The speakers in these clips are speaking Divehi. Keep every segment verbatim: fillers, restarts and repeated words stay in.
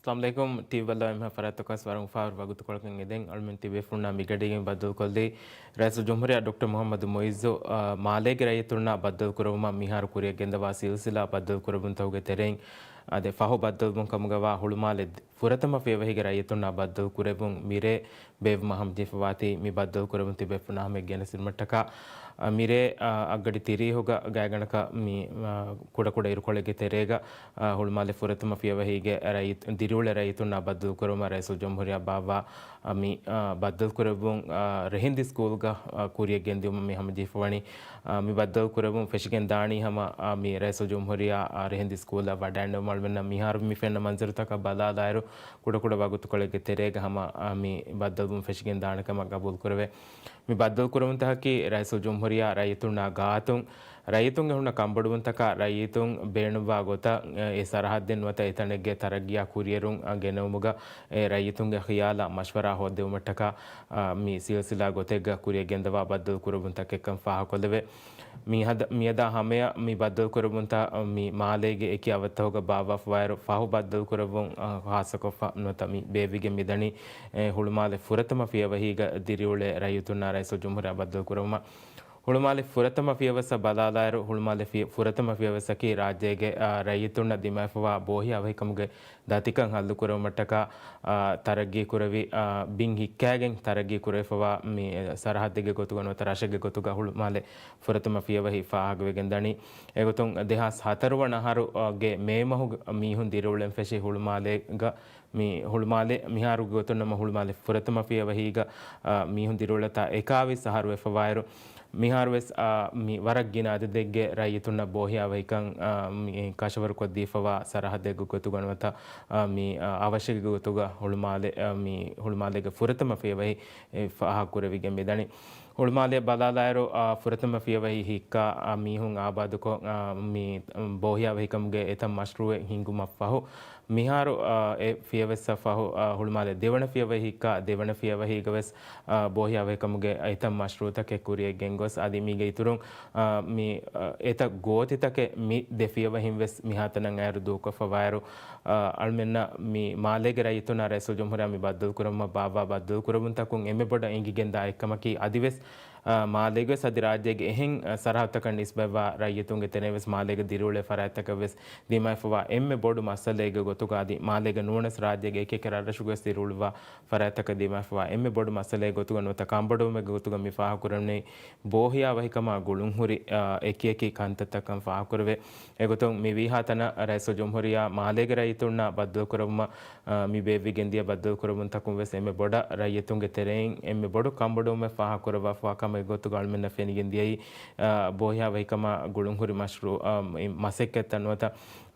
އައްސަލާމު ޢަލައިކުމް. ޓީވީ ވައްލަ އެންމެހާ ފަރާތްތަކަށް ވަރަށް އުފާވެރި ވަގުތުކޮޅަކަށް އެދެން. އަޅުމެން ތިބޭފުޅުންނާ މިގަޑީގެ ބައްދަލުކޮށްލީ ރައީސުލްޖުމްހޫރިއްޔާ ޑޮކްޓަރ މުޙައްމަދު މުޢިއްޒު، އާ، މާލޭގެ ރައްޔިތުންނާ ބައްދަލުކުރެވުމަށް މިހާރު ކުރިއަށް ގެންދަވާ ސިލްސިލާ ބައްދަލުކުރެއްވުންތަކުގެ ތެރެއިން، އާދެ، ފަހު ބައްދަލުވުން ކަމުގަވާ ހުޅުމާލެ ފުރަތަމަ ފިޔަވަހީގެ ރައްޔިތުންނާ ބައްދަލުކުރެއްވުން މިރޭ ބޭއްވުމަށް ހަމަޖެހިފަވާތީ، މި ބައްދަލުކުރެއްވުން ތިބޭފުޅުންނާ ހަމަޔަށް ގެނެސްދިނުމަށްޓަކާ، އަ، މިރޭ، އަ، އަށްގަޑި ތިރީހުގަ ގާތްގަނޑަކަށް މި، އަ، ކުޑަކުޑަ އިރުކޮޅެއްގެ ތެރޭގަ، އަ، ހުޅުމާލެ ފުރަތަމަ ފިޔަވަހީގެ ރައްޔިތު-، ދިރިއުޅޭ ރައްޔިތުންނާ ބައްދަލުކުރުމަށް ރައީސުލްޖުމްހޫރިއްޔާ ބާއްވާ، އަ، މި، އަ، ބައްދަލުކުރެއްވުން، އަ، ރެހެންދިސް ސްކޫލްގަ، އަ، ކުރިޔަށް ގެންދިއުމަށް މި ހަމަޖެހިފަވަނީ. އާ، މި ބައްދަލުކުރެއްވުން ފެށިގެން ދާނީ ހަމަ، އާ، މި ރައީސުލްޖުމްހޫރިއްޔާ، އާ، ރެހެންދިސް ސްކޫލަށް ވަޑައިގަންނަވުމަށް. އަޅުމެންނަށް މިހާރު މި ފެންނަ މަންޒަރުތަކަށް ބަލާލާއިރު، ކުޑަކުޑަ ވަގުތުކޮޅެއްގެ ތެރޭގަ ހަމަ، އާ، މި ބައްދަލުވުން ފެށިގެން ދާނެ ކަމަށް ގަބޫލުކުރެވޭ. މި ބައްދަލުކުރެއްވުންތަކަކީ ރައީސުލްޖުމްހޫރިއްޔާ ރައްޔިތުންނާ ގާތުން، ރައްޔިތުންގެ ހުންނަ ކަންބޮޑުވުންތަކާ ރައްޔިތުން ބޭނުންވާ ގޮތަށް، އެ ސަރަހައްދެއް ނުވަތަ އެތަނެއްގެ ތަރައްގީއާ ކުރިއެރުން، އަ، ގެނައުމުގަ އެ ރައްޔިތުންގެ ޚިޔާލާ މަޝްވަރާ ހޯއްދެވުމަށްޓަކާ، އާ، މި ސިލްސިލާ ގޮތެއްގަ ކުރިއަށް ގެންދަވާ ބައްދަލުކުރެއްވުންތަކެއްކަން ފާހަގަކޮށްލެވޭ. މިހަދަ-، މިއަދާ ހަމަޔަށް މި ބައްދަލުކުރެއްވުންތައް މި މާލޭގެ އެކި އަވަށްތަކުގަ ބާއްވާފަވާއިރު، ފަހު ބައްދަލުކުރެއްވުން، އާ، ޚާއްޞަކޮށްފަ ނުވަތަ މި ބޭއްވިގެން މިދަނީ، އެ، ހުޅުމާލެ ފުރަތަމަ ފިޔަވަހީގަ ދިރިއުޅޭ ރައްޔިތުންނާ ރައީސުލްޖުމްހޫރިއްޔާ ބައްދަލުކުރެއްވުމަށް. ހުޅުމާލެ ފުރަތަމަ ފިޔަވަސްއަށް ބަލާލާއިރު، ހުޅުމާލެ ފި-، ފުރަތަމަ ފިޔަވަސްއަކީ ރާއްޖޭގެ، އާ، ރައްޔިތުންނަށް ދިމާވެފަވާ ބޯހިޔާވަހިކަމުގެ ދަތިކަން ހައްލުކުރެވުމަށްޓަކާ، އާ، ތަރައްގީކުރެވި، އާ، ބިން ހިއްކާގެން ތަރައްގީކުރެވިފަވާ މި ސަރަހައްދެއްގެ ގޮތުގަ ނުވަތަ ރަށެއްގެ ގޮތުގަ ހުޅުމާލެ ފުރަތަމަ ފިޔަވަހި ފާހަގަވެގެން ދަނީ. އެގޮތުން ދެހާސް ހަތަރު ވަނަ އަހަރުގެ މޭ މަހުގަ މީހުން ދިރިއުޅެން ފެށި ހުޅުމާލޭގަ މި ހުޅުމާލެ މިހާރުގެ ގޮތުން ނަމަ ހުޅުމާލެ ފުރަތަމަ ފިޔަވަހީގަ، އާ، މީހުން ދިރިއުޅޭތާ އެކާވީސް އަހަރު ވެފަވާއިރު، މިހާރުވެސް، އާ، މި ވަރަށް ގިނަ އަދަދެއްގެ ރައްޔިތުންނަށް ބޯހިޔާވަހިކަން، އާ، މި ކަށަވަރުކޮށްދީފަވާ ސަރަހައްދެއްގެ ގޮތުގަ ނުވަތަ، އާ، މި، އާ، އަވަށެއްގެ ގޮތުގަ ހުޅުމާލެ، އާ، މި ހުޅުމާލޭގެ ފުރަތަމަ ފިޔަވަހި، އެ، ފާހަގަކުރެވިގެން މިދަނީ. ހުޅުމާލެ ބަލާލާއިރު، އާ، ފުރަތަމަ ފިޔަވަހި ހިއްކާ، އާ، މީހުން އާބާދުކޮށް، އާ، މި ބޯހިޔާވަހިކަމުގެ އެތައް މަޝްރޫއެއް ހިންގުމަށްފަހު، މިހާރު، އާ، އެ ފިޔަވައްސަށް ފަހު، އާ، ހުޅުމާލެ ދެވަނަ ފިޔަވަހި ހިއްކާ، ދެވަނަ ފިޔަވަހީގަވެސް، އާ، ބޯހިޔާވަހިކަމުގެ އެތައް މަޝްރޫއުތަކެއް ކުރިއަށް ގެންގޮސް، އަދި މީގެ އިތުރުން، އާ، މި، އާ، އެތައް ގޯތިތަކެއް މި ދެ ފިޔަވަހިންވެސް މިހާތަނަށް އައިރު ދޫކޮށްފަވާއިރު، އާ، އަޅުމެންނަށް މި މާލޭގެ ރައްޔިތުންނާ ރައީސުލްޖުމްހޫރިއްޔާ މި ބައްދަލުކުރުމަށް ބާއްވާ ބައްދަލުކުރެއްވުންތަކުން އެންމެ ބޮޑަށް އެނގިގެންދާ އެއްކަމަކީ އަދިވެސް، އާ، މާލޭގެވެސް އަދި ރާއްޖޭގެ އެހެން، އާ، ސަރަހައްދުތަކަށް ނިސްބަތްވާ ރައްޔިތުންގެ ތެރެއިންވެސް މާލޭގެ ދިރިއުޅޭ ފަރާތްތަކަށްވެސް ދިމާވެފަވާ އެންމެ ބޮޑު މައްސަލައެއްގެ ގޮތުގަ އަދި މާލޭގެ ނޫނަސް ރާއްޖޭގެ އެކިއެކި ރަށްރަށުގަވެސް ދިރިއުޅުއްވާ ފަރާތްތަކަށް ދިމާވެފަވާ އެންމެ ބޮޑު މައްސަލައެއް ގޮތުގަ ނުވަތަ ކަންބޮޑުވުމެއްގެ ގޮތުގަ މި ފާހަގަކުރަނީ ބޯހިޔާވަހިކަމާ ގުޅުންހުރި، އާ، އެކިއެކި ކަންތައްތައްކަން ފާހަގަކުރެވޭ. އެގޮތުން މި ވީހާތަނަށް ރައީސުލްޖުމްހޫރިއްޔާ މާލޭގެ ރައްޔިތުންނާ ބައްދަލުކުރެއްވުމަށް، އާ، މި ބޭއްވިގެންދިޔަ ބައްދަލުކުރެއްވުންތަކުން ވެސް އެންމެ ބޮޑަށް ރައްޔިތުންގެ ތެރެއިން އެންމެ ބޮޑު ކަންބޮޑުވުމެއް ފާހަގަކުރައްވާފަވާ ކަމެއް ގޮތުގަ އަޅުމެންނަށް ފެނިގެން ދިޔައީ، އާ، ބޯހިޔާވަހިކަމާ ގުޅުންހުރި މަޝްރޫއު، އާ، މަސައްކަތްތައް ނުވަތަ،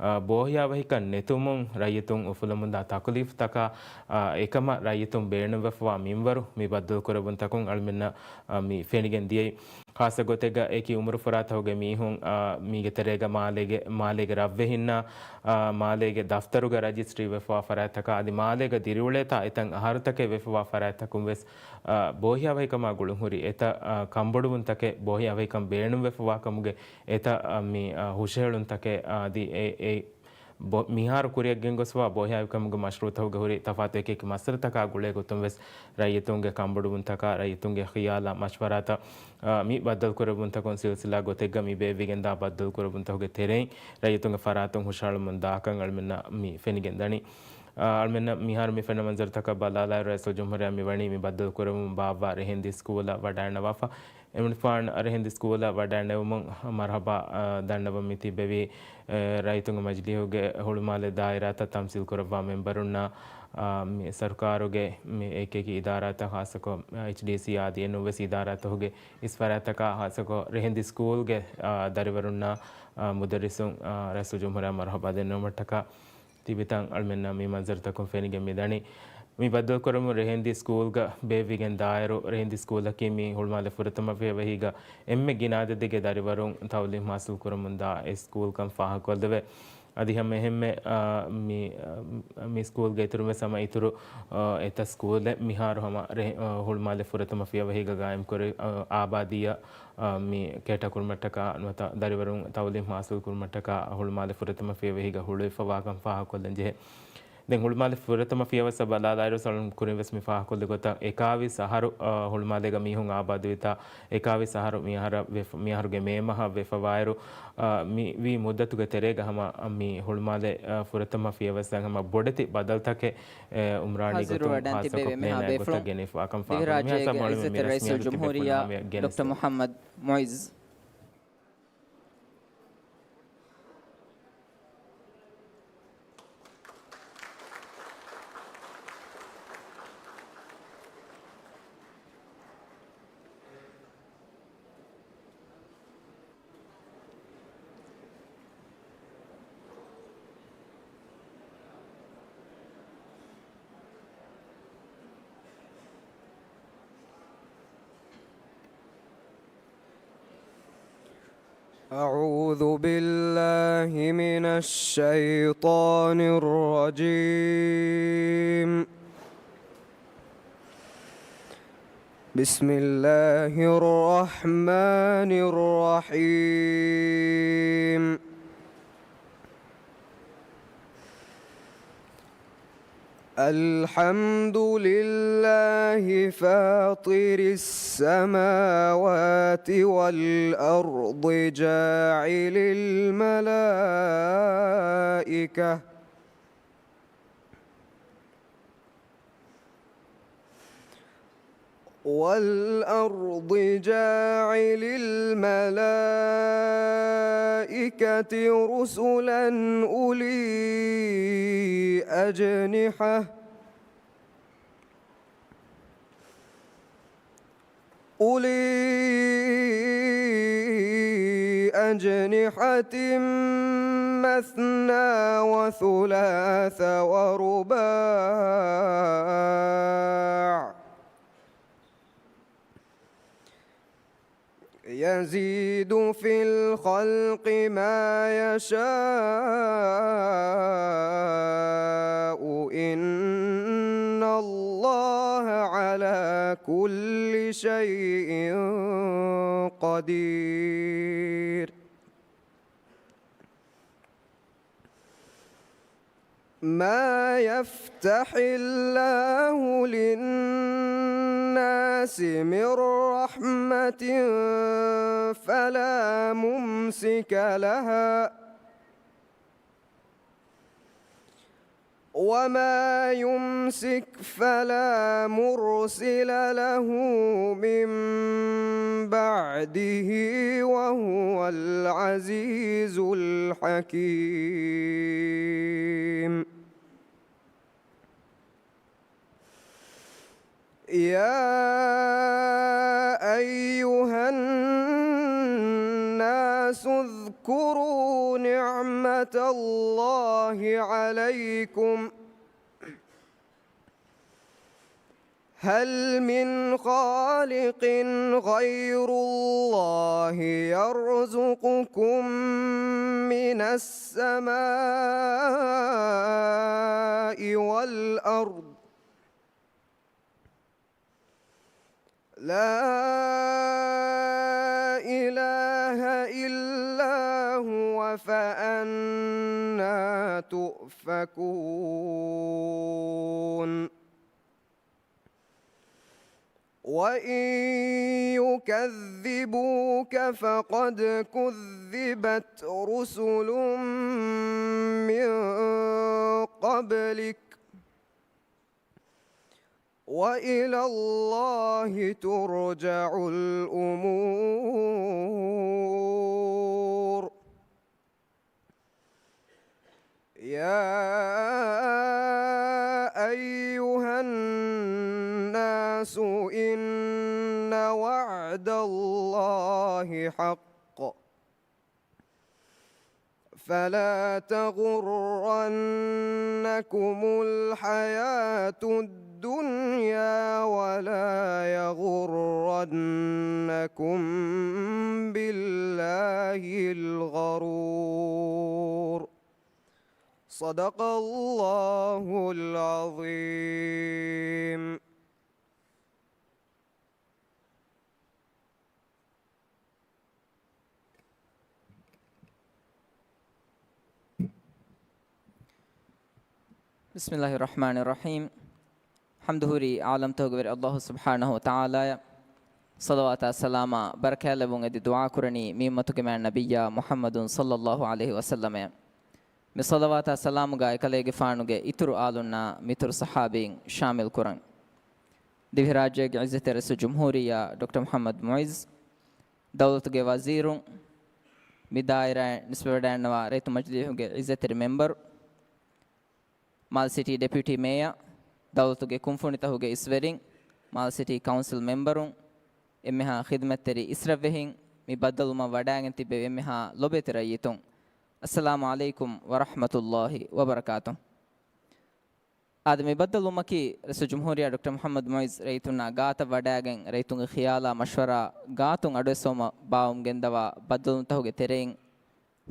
އާ، ބޯހިޔާވަހިކަން ނެތުމުން ރައްޔިތުން އުފުލަމުންދާ ތަކުލީފުތަކާ، އާ، އެކަމަށް ރައްޔިތުން ބޭނުންވެފަވާ މިންވަރު މި ބައްދަލުކުރެއްވުންތަކުން އަޅުމެންނަށް، އާ، މި ފެނިގެން ދިޔައީ. ޚާއްޞަ ގޮތެއްގަ އެކި އުމުރުފުރާތަކުގެ މީހުން، އާ، މީގެ ތެރޭގަ މާލޭގެ، މާލޭގެ ރަށްވެހިންނާ، އާ، މާލޭގެ ދަފްތަރުގަ ރަޖިސްޓްރީ ވެފަވާ ފަރާތްތަކާ އަދި މާލޭގަ ދިރިއުޅޭތާ އެތައް އަހަރުތަކެއް ވެފަވާ ފަރާތްތަކުން ވެސް، އާ، ބޯހިޔާވަހިކަމާ ގުޅުންހުރި އެތައް، އާ، ކަންބޮޑުވުންތަކެއް ބޯހިޔާވަހިކަން ބޭނުންވެފަވާ ކަމުގެ އެތައް، އާ، މި، އާ، ހުށަހެޅުންތަކެއް، އާ، އަދި އެ، އެ، ބޮ-، މިހާރު ކުރިއަށް ގެންގޮސްފަވާ ބޯހިޔާވަހިކަމުގެ މަޝްރޫއުތަކުގެ ހުރި ތަފާތު އެކި އެކި މައްސަލަތަކާ ގުޅޭ ގޮތުން ވެސް ރައްޔިތުންގެ ކަންބޮޑުވުންތަކާ، ރައްޔިތުންގެ ޚިޔާލާ މަޝްވަރާތައް، އާ، މި ބައްދަލުކުރެއްވުންތަކުން ސިލްސިލާ ގޮތެއްގަ މި ބޭއްވިގެންދާ ބައްދަލުކުރެއްވުންތަކުގެ ތެރެއިން ރައްޔިތުންގެ ފަރާތުން ހުށަހަޅަމުން ދާކަން އަޅުމެންނަށް މި ފެނިގެން ދަނީ. އާ، އަޅުމެންނަށް މިހާރު މި ފެންނަ މަންޒަރުތަކަށް ބަލާލާއިރު ރައީސުލްޖުމްހޫރިއްޔާ މި ވަނީ މި ބައްދަލުކުރެއްވުމަށް ބާއްވާ ރެހެންދިސް ސްކޫލަށް ވަޑައިންނަވާފަ. އެމަނިކުފާނު ރެހެންދިސް ސްކޫލަށް ވަޑައިންނެވުމުން މަރުޙަބާ، އާ، ދަންނަވަން މި ތިއްބެވި، އެ، ރައްޔިތުންގެ މަޖިލީހުގެ ހުޅުމާލެ ދާއިރާތައް ތަމްސީލް ކުރައްވާ މެންބަރުންނާ، އާ، މި ސަރުކާރުގެ މި އެކި އެކި އިދާރާތައް ޚާއްޞަކޮށް، އާ، އެޗްޑީސީ އާދި އެން އޯ އެސް އިދާރާތަކުގެ އިސް ފަރާތްތަކާ ޚާއްޞަކޮށް ރެހެންދިސް ސްކޫލްގެ، އާ، ދަރިވަރުންނާ، އާ، މުދައްރިސުން، އާ، ރައީސުލްޖުމްހޫރިއްޔާ މަރުޙަބާ ދެންނެވުމަށްޓަކާ ތިބިތަން އަޅުމެންނަށް މި މަންޒަރުތަކުން ފެނިގެން މިދަނީ. މި ބައްދަލުކުރަމުން ރެހެންދިސް ސްކޫލްގަ ބޭއްވިގެން ދާއިރު، ރެހެންދިސް ސްކޫލަކީ މި ހުޅުމާލެ ފުރަތަމަ ފިޔަވަހީގަ އެންމެ ގިނަ އަދަދެއްގެ ދަރިވަރުން ތައުލީމް ހާސިލް ކުރަމުންދާ އެއް ސްކޫލްކަން ފާހަގަކޮށްލެވޭ. އަދި ހަމަ އެހެންމެ، އާ، މި، އާ، މި ސްކޫލްގެ އިތުރުން ވެސް ހަމަ އިތުރު، އާ، އެތައް ސްކޫލެއް މިހާރު ހަމަ ރެ-، އާ، ހުޅުމާލެ ފުރަތަމަ ފިޔަވަހީގަ ގާއިމްކުރެ-، އާ، އާބާދީއަށް، އާ، މި ކޭޓާ ކުރުމަށްޓަކާ ނުވަތަ ދަރިވަރުން ތައުލީމް ހާސިލް ކުރުމަށްޓަކާ ހުޅުމާލެ ފުރަތަމަ ފިޔަވަހީގަ ހުޅުވިފަވާކަން ފާހަގަކޮށްލަން ޖެހޭ. ދެން ހުޅުމާލެ ފުރަތަމަ ފިޔަވަސް ބަލާލާއިރު، ސަލުން ކުރިން ވެސް މި ފާހަކޮށްލި ގޮތަށް، އެކާވީސް އަހަރު، އަ، ހުޅުމާލޭގަ މީހުން އާބާދުވިތާ، އެކާވީސް އަހަރު މި އަހަރަށް ވެފަ-، މި އަހަރުގެ މޭ މަހަށް ވެފަވާއިރު، އަ، މި ވީ މުއްދަތުގެ ތެރޭގަ ހަމަ، އަ، މި ހުޅުމާލެ، އަ، ފުރަތަމަ ފިޔަވަސް ހަމަ ބޮޑެތި ބަދަލުތަކެއް، އެ، އުމްރާނީ ހަޒިރު ގޮތުން ވަޑަން ތިބެވެ. ހާއްސަކޮށް މިހާ ނޭނާ ބޭފުޅުން ގޮތަށް ގެނެފަ ކަން ފާހަގަކުރަން. މިހާ ސަމާލުމެން މި ރަސްމިއްޔާތު ތިބޭފުޅުން ހަމަ ގެނެސްދެ. މުޙައްމަދު މުޢިއްޒު. أعوذ بالله من الشيطان الرجيم. بسم الله الرحمن الرحيم. الحمد لله فاطر السماوات والأرض جاعل الملائكة والأرض جاعل الملائكة رسلا أولي أجنحة، أولي أجنحة مثنى وثلاث ورباع. يزيد في الخلق ما يشاء، إن الله على كل شيء قدير. ما يفتح الله للناس من رحمة فلا ممسك لها، وما يمسك فلا مرسل له من بعده، وهو العزيز الحكيم. يا أيها الناس اذكروا نعمة الله عليكم، هل من خالق غير الله يرزقكم من السماء والأرض؟ لا إله إلا هو فأنى تؤفكون. وإن يكذبوك فقد كذبت رسل من قبلك وإلى الله ترجع الأمور. يا أيها الناس إن وعد الله حق فلا تغرنكم الحياة الدنيا ولا يغرنكم بالله الغرور. صدق الله العظيم. ބިސްމިއްލާހި ރަޙްމާނި ރަޙީމް. ޙަމްދު ހުރީ ޢާލަމްތަކުގެ ވެރި ﷲ ސުބްޙާނަހޫ ވަތަޢާލާއަށް. ޞަލަވާތާ ސަލާމާ ބަރަކާތްލެއްވުން އެދި ދުޢާ ކުރަނީ މި އުއްމަތުގެ މާތް ނަބިއްޔާ މުޙައްމަދު ޞައްލައްލާހު ޢަލައިހި ވަސައްލަމަށް. މި ޞަލަވާތާ ސަލާމުގައި އެކަލޭގެފާނުގެ އިތުރު އާލުންނާ މިތުރު ޞަޙާބީން ޝާމިލް ކުރަން. ދިވެހިރާއްޖޭގެ ޢިއްޒަތްތެރި ރައީސުލްޖުމްހޫރިއްޔާ ޑޮކްޓަރ މުޙައްމަދު މުޢިއްޒު، ދައުލަތުގެ ވަޒީރުން، މި ދާއިރާއިން ނިސްބަތްވެވަޑައިގަންނަވާ ރައްޔިތު މަޖިލީހުގެ ޢިއްޒަތްތެރި މެމްބަރު، މާލެ ސިޓީ ޑެޕިއުޓީ މޭޔަރ، ދައުލަތުގެ ކުންފުނިތަކުގެ އިސްވެރިން، މާލެ ސިޓީ ކައުންސިލް މެމްބަރުން، އެންމެހާ ޚިދުމަތްތެރި އިސްރަށްވެހިން، މި ބައްދަލުވުމަށް ވަޑައިގެން ތިއްބެވި އެންމެހާ ލޮބުވެތި ރައްޔިތުން، އައްސަލާމު ޢަލައިކުމް ވަރަޙްމަތުﷲި ވަބަރަކާތުހު. އާދެ، މި ބައްދަލުވުމަކީ ރައީސުލްޖުމްހޫރިއްޔާ ޑޮކްޓަރ މުޙައްމަދު މުޢިއްޒު ރައްޔިތުންނާ ގާތަށް ވަޑައިގެން ރައްޔިތުންގެ ޚިޔާލާ މަޝްވަރާ ގާތުން އަޑުއެއްސެވުމަށް ބާއްވަމުން ގެންދަވާ ބައްދަލުވުންތަކުގެ ތެރެއިން،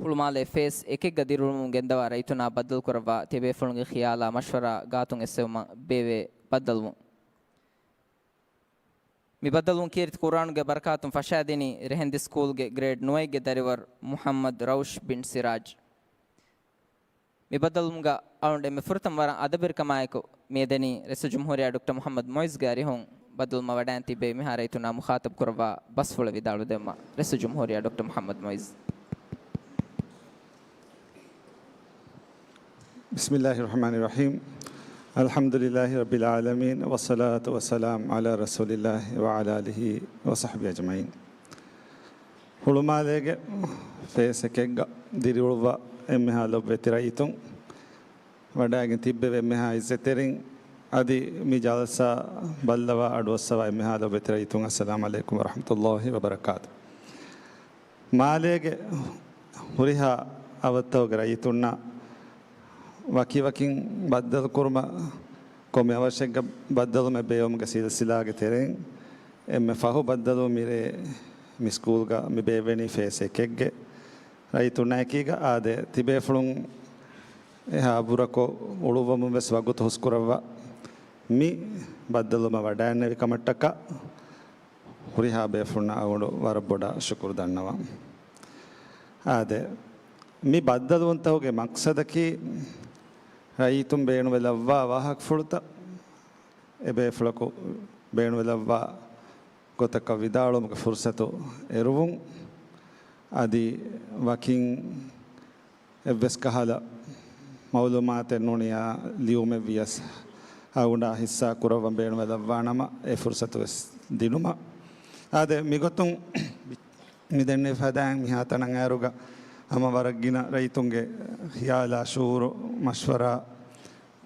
ހުޅުމާލޭ ފޭސް އެކެއްގަ ދިރިއުޅުމުން ގެންދަވާ ރައްޔިތުންނާ ބައްދަލުކުރައްވާ ތިޔަބޭފުޅުންގެ ޚިޔާލާ މަޝްވަރާ ގާތުން އެއްސެވުމަށް ބޭއްވޭ ބައްދަލުވުން. މި ބައްދަލުވުން ކީރިތި ޤުރްއާނުގެ ބަރަކާތުން ފަށާދިނީ ރެހެންދިސް ސްކޫލްގެ ގްރޭޑް ނުވައެއްގެ ދަރިވަރު މުޙައްމަދު ރައުޝް ބިން ސިރާޖް. މި ބައްދަލުވުމުގަ އަޅުގަނޑު އެންމެ ފުރަތަމަ ވަރަށް އަދަބުވެރިކަމާއެކު މިއަދަނީ ރައީސުލްޖުމްހޫރިއްޔާ ޑޮކްޓަރ މުޙައްމަދު މުޢިއްޒުގެ އަރިހުން ބައްދަލުވުމަށް ވަޑައިގެން ތިއްބެވި އެންމެހާ ރައްޔިތުންނާ މުޚާޠަބު ކުރައްވާ ބަސްފުޅެއް ވިދާޅުވެދެއްވުމަށް. ރައީސުލްޖުމްހޫރިއްޔާ ޑޮކްޓަރ މުޙައްމަދު މުޢިއްޒު. بسم الله الرحمن الرحيم. الحمد لله رب العالمين، والصلاة والسلام على رسول الله وعلى آله وصحبه أجمعين. ހުޅުމާލޭގެ ފޭސް އެކެއްގަ ދިރިއުޅުއްވާ އެންމެހާ ލޮބުވެތި ރައްޔިތުން، ވަޑައިގެން ތިއްބެވި އެންމެހާ އިއްޒަތްތެރިން، އަދި މި ޖަލްސާ ބައްލަވާ އަޑުއައްސަވާ އެންމެހާ ލޮބުވެތި ރައްޔިތުން، އައްސަލާމު ޢަލައިކުމް ވަރަޙްމަތުﷲި ވަބަރަކާތު. މާލޭގެ ހުރިހާ އަވަށްތަކުގެ ރައްޔިތުންނަށް ވަކިވަކިން ބައްދަލުކުރުމަށް ކޮންމެ އަވަށެއްގަ ބައްދަލުވުމެއް ބޭއްވުމުގެ ސިލްސިލާގެ ތެރެއިން، އެންމެ ފަހު ބައްދަލުވުން މިރޭ މި ސްކޫލްގަ މި ބޭއްވެނީ ފޭސް އެކެއްގެ ރައްޔިތުންނާ އެކީގަ. އާދެ، ތިބޭފުޅުން އެހާ ބުރަކޮށް އުޅުއްވަމުން ވެސް ވަގުތު ހުސްކުރައްވާ މި ބައްދަލުވުމަށް ވަޑައިގެންނެވި ކަމަށްޓަކާ ހުރިހާ ބޭފުޅުންނަށް އަޅުގަނޑު ވަރަށް ބޮޑަށް ޝުކުރު ދަންނަވަން. އާދެ، މި ބައްދަލުވުންތަކުގެ މަޤްޞަދަކީ، ރައްޔިތުން ބޭނުންވެލައްވާ ވާހަކަފުޅުތައް އެބޭފުޅަކު ބޭނުންވެލައްވާ ގޮތަކަށް ވިދާޅުވުމުގެ ފުރުޞަތު އެރުވުން، އަދި ވަކިން އެއްވެސް ކަހަލަ މައުލޫމާތެއް ނޫނިއްޔާ ލިޔުމެއް ވިޔަސް، އަޅުގަނޑާ ހިއްސާ ކުރައްވަން ބޭނުންވެލައްވާނަމަ، އެ ފުރުޞަތު ވެސް ދިނުމަށް. އާދެ، މިގޮތުން މި ދެންނެވި ފަދައިން މިހާތަނަށް އައިރުގަ ހަމަ ވަރަށް ގިނަ ރައްޔިތުންގެ ޚިޔާލާ ޝުޢޫރު މަޝްވަރާ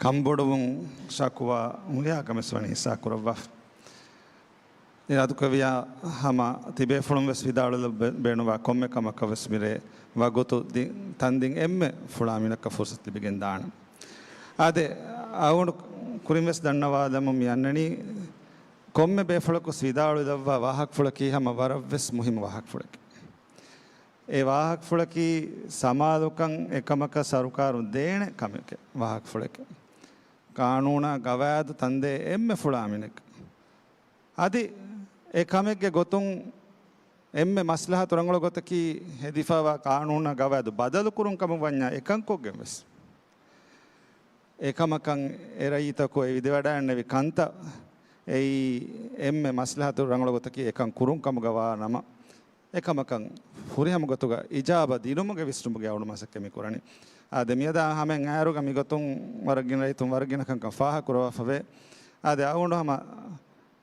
ކަންބޮޑުވުން ޝަކުވާ ހުރިހާ ކަމެއް ވެސް ވަނީ ހިއްސާ ކުރައްވާފަ. އިރާދަކުރެއްވިޔާ ހަމަ ތިބޭފުޅުން ވެސް ވިދާޅުވެ ބޭ-، ބޭނުންވާ ކޮންމެ ކަމަކަށް ވެސް މިރޭ ވަގުތު ދި-، ތަންދިން އެންމެ ފުޅާ މީހަކަށް ފުރުޞަތު ލިބިގެން ދާނެ. އާދެ، އަޅުގަނޑު ކުރިން ވެސް ދަންނަވާލަމުން މި އަންނަނީ، ކޮންމެ ބޭފުޅަކު ވިދާޅުވެލައްވާ ވާހަކަފުޅަކީ ހަމަ ވަރަށް ވެސް މުހިއްމު ވާހަކަފުޅެކޭ. އެ ވާހަކަފުޅަކީ ސަމާލުކަން އެކަމަކަށް ސަރުކާރުން ދޭނެ ކަމެކޭ، ވާހަކަފުޅެކޭ. ޤާނޫނާ ގަވާއިދު ތަންދޭ އެންމެ ފުޅާ މީހަކަށް. އަދި އެ ކަމެއްގެ ގޮތުން އެންމެ މަސްލަހަތު ރަނގަޅު ގޮތަކީ ހެދިފައިވާ ޤާނޫނާ ގަވާއިދު ބަދަލުކުރުން ކަމަށް ވަންޏާ އެކަން ކޮށްގެން ވެސް. އެކަމަކަށް އެ ރައްޔިތަކު އެ ވިދިވަޑައިގެންނެވި ކަންތައް އެއީ އެންމެ މަސްލަހަތު ރަނގަޅު ގޮތަކީ އެކަން ކުރުން ކަމުގަ ވާ ނަމަ، އެކަމަކަށް ފުރިހަމަ ގޮތުގަ އިޖާބަ ދިނުމުގެ ވިސްނުމުގެ އަޅު މަސައްކަތް މި ކުރަނީ. އާދެ، މިއަދާ ހަމައިން އައިރުގަ މިގޮތުން ވަރަށް ގިނަ ރައްޔިތުން ވަރަށް ގިނަ ކަންކަން ފާހަގަ ކުރައްވާފަވޭ. އާދެ، އަޅުގަނޑު ހަމަ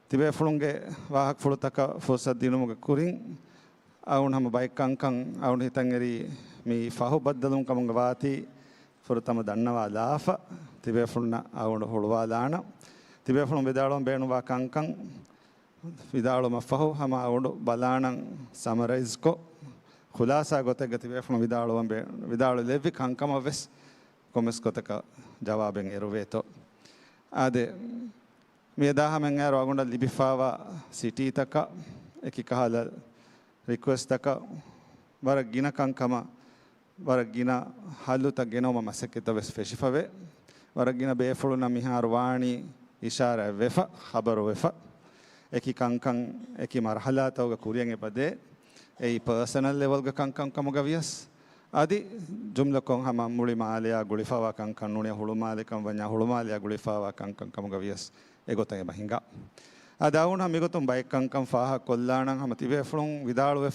ތިބޭފުޅުންގެ ވާހަކަފުޅުތަކަށް ފުރުޞަތު ދިނުމުގެ ކުރިން، އަޅުގަނޑު ހަމަ ބައެއް ކަންކަން އަޅުގަނޑު ހިތަށް އެރީ މި ފަހު ބައްދަލުވުން ކަމުގަ ވާތީ ފުރަތަމަ ދަންނަވާލާފަ، ތިބޭފުޅުންނަށް އަޅުގަނޑު ހުޅުވާލާނަން. ތިބޭފުޅުން ވިދާޅުވަން ބޭނުންވާ ކަންކަން ވިދާޅުވުމަށްފަހު ހަމަ އަޅުގަނޑު ބަލާނަން ސަމަރައިޒްކޮށް، ޚުލާސާ ގޮތެއްގަ ތިބޭފުޅުން ވިދާޅުވަން ބޭ-، ވިދާޅުލެއްވި ކަންކަމަށް ވެސް ކޮންމެސް ގޮތަކަށް ޖަވާބެއް އެރުވޭތޯ. އާދެ، މިއަދާ ހަމައިން އައިރު އަޅުގަނޑަށް ލިބިފައިވާ ސިޓީތަކަށް އެކި ކަހަލަ ރިކުއެސްޓްތަކަށް ވަރަށް ގިނަ ކަންކަމަށް، ވަރަށް ގިނަ ހައްލުތައް ގެނައުމަށް މަސައްކަތްތައް ވެސް ފެށިފަވޭ. ވަރަށް ގިނަ ބޭފުޅުންނަށް މިހާރު ވާނީ އިޝާރާތް ވެފަ، ޚަބަރު ވެފަ. އެކި ކަންކަން އެކި މަރުޙަލާތަކުގަ ކުރިއަށް އެބަދޭ. އެއީ ޕާސަނަލް ލެވެލްގެ ކަންކަން ކަމުގަ ވިޔަސް، އަދި ޖުމްލަކޮށް ހަމަ މުޅި މާލެއާ ގުޅިފާވާ ކަންކަން ނޫނީ ހުޅުމާލެކަން ވަންޏާ ހުޅުމާލެއާ ގުޅިފާވާ ކަންކަން ކަމުގަ ވިޔަސް އެގޮތަށް އެބަ ހިނގާ. އަދި އަޅުގަނޑު މިގޮތުން ބައެއް ކަންކަން ފާހަގަކޮށްލާނަން ހަމަ ތިބޭފުޅުން ވިދާޅުވެ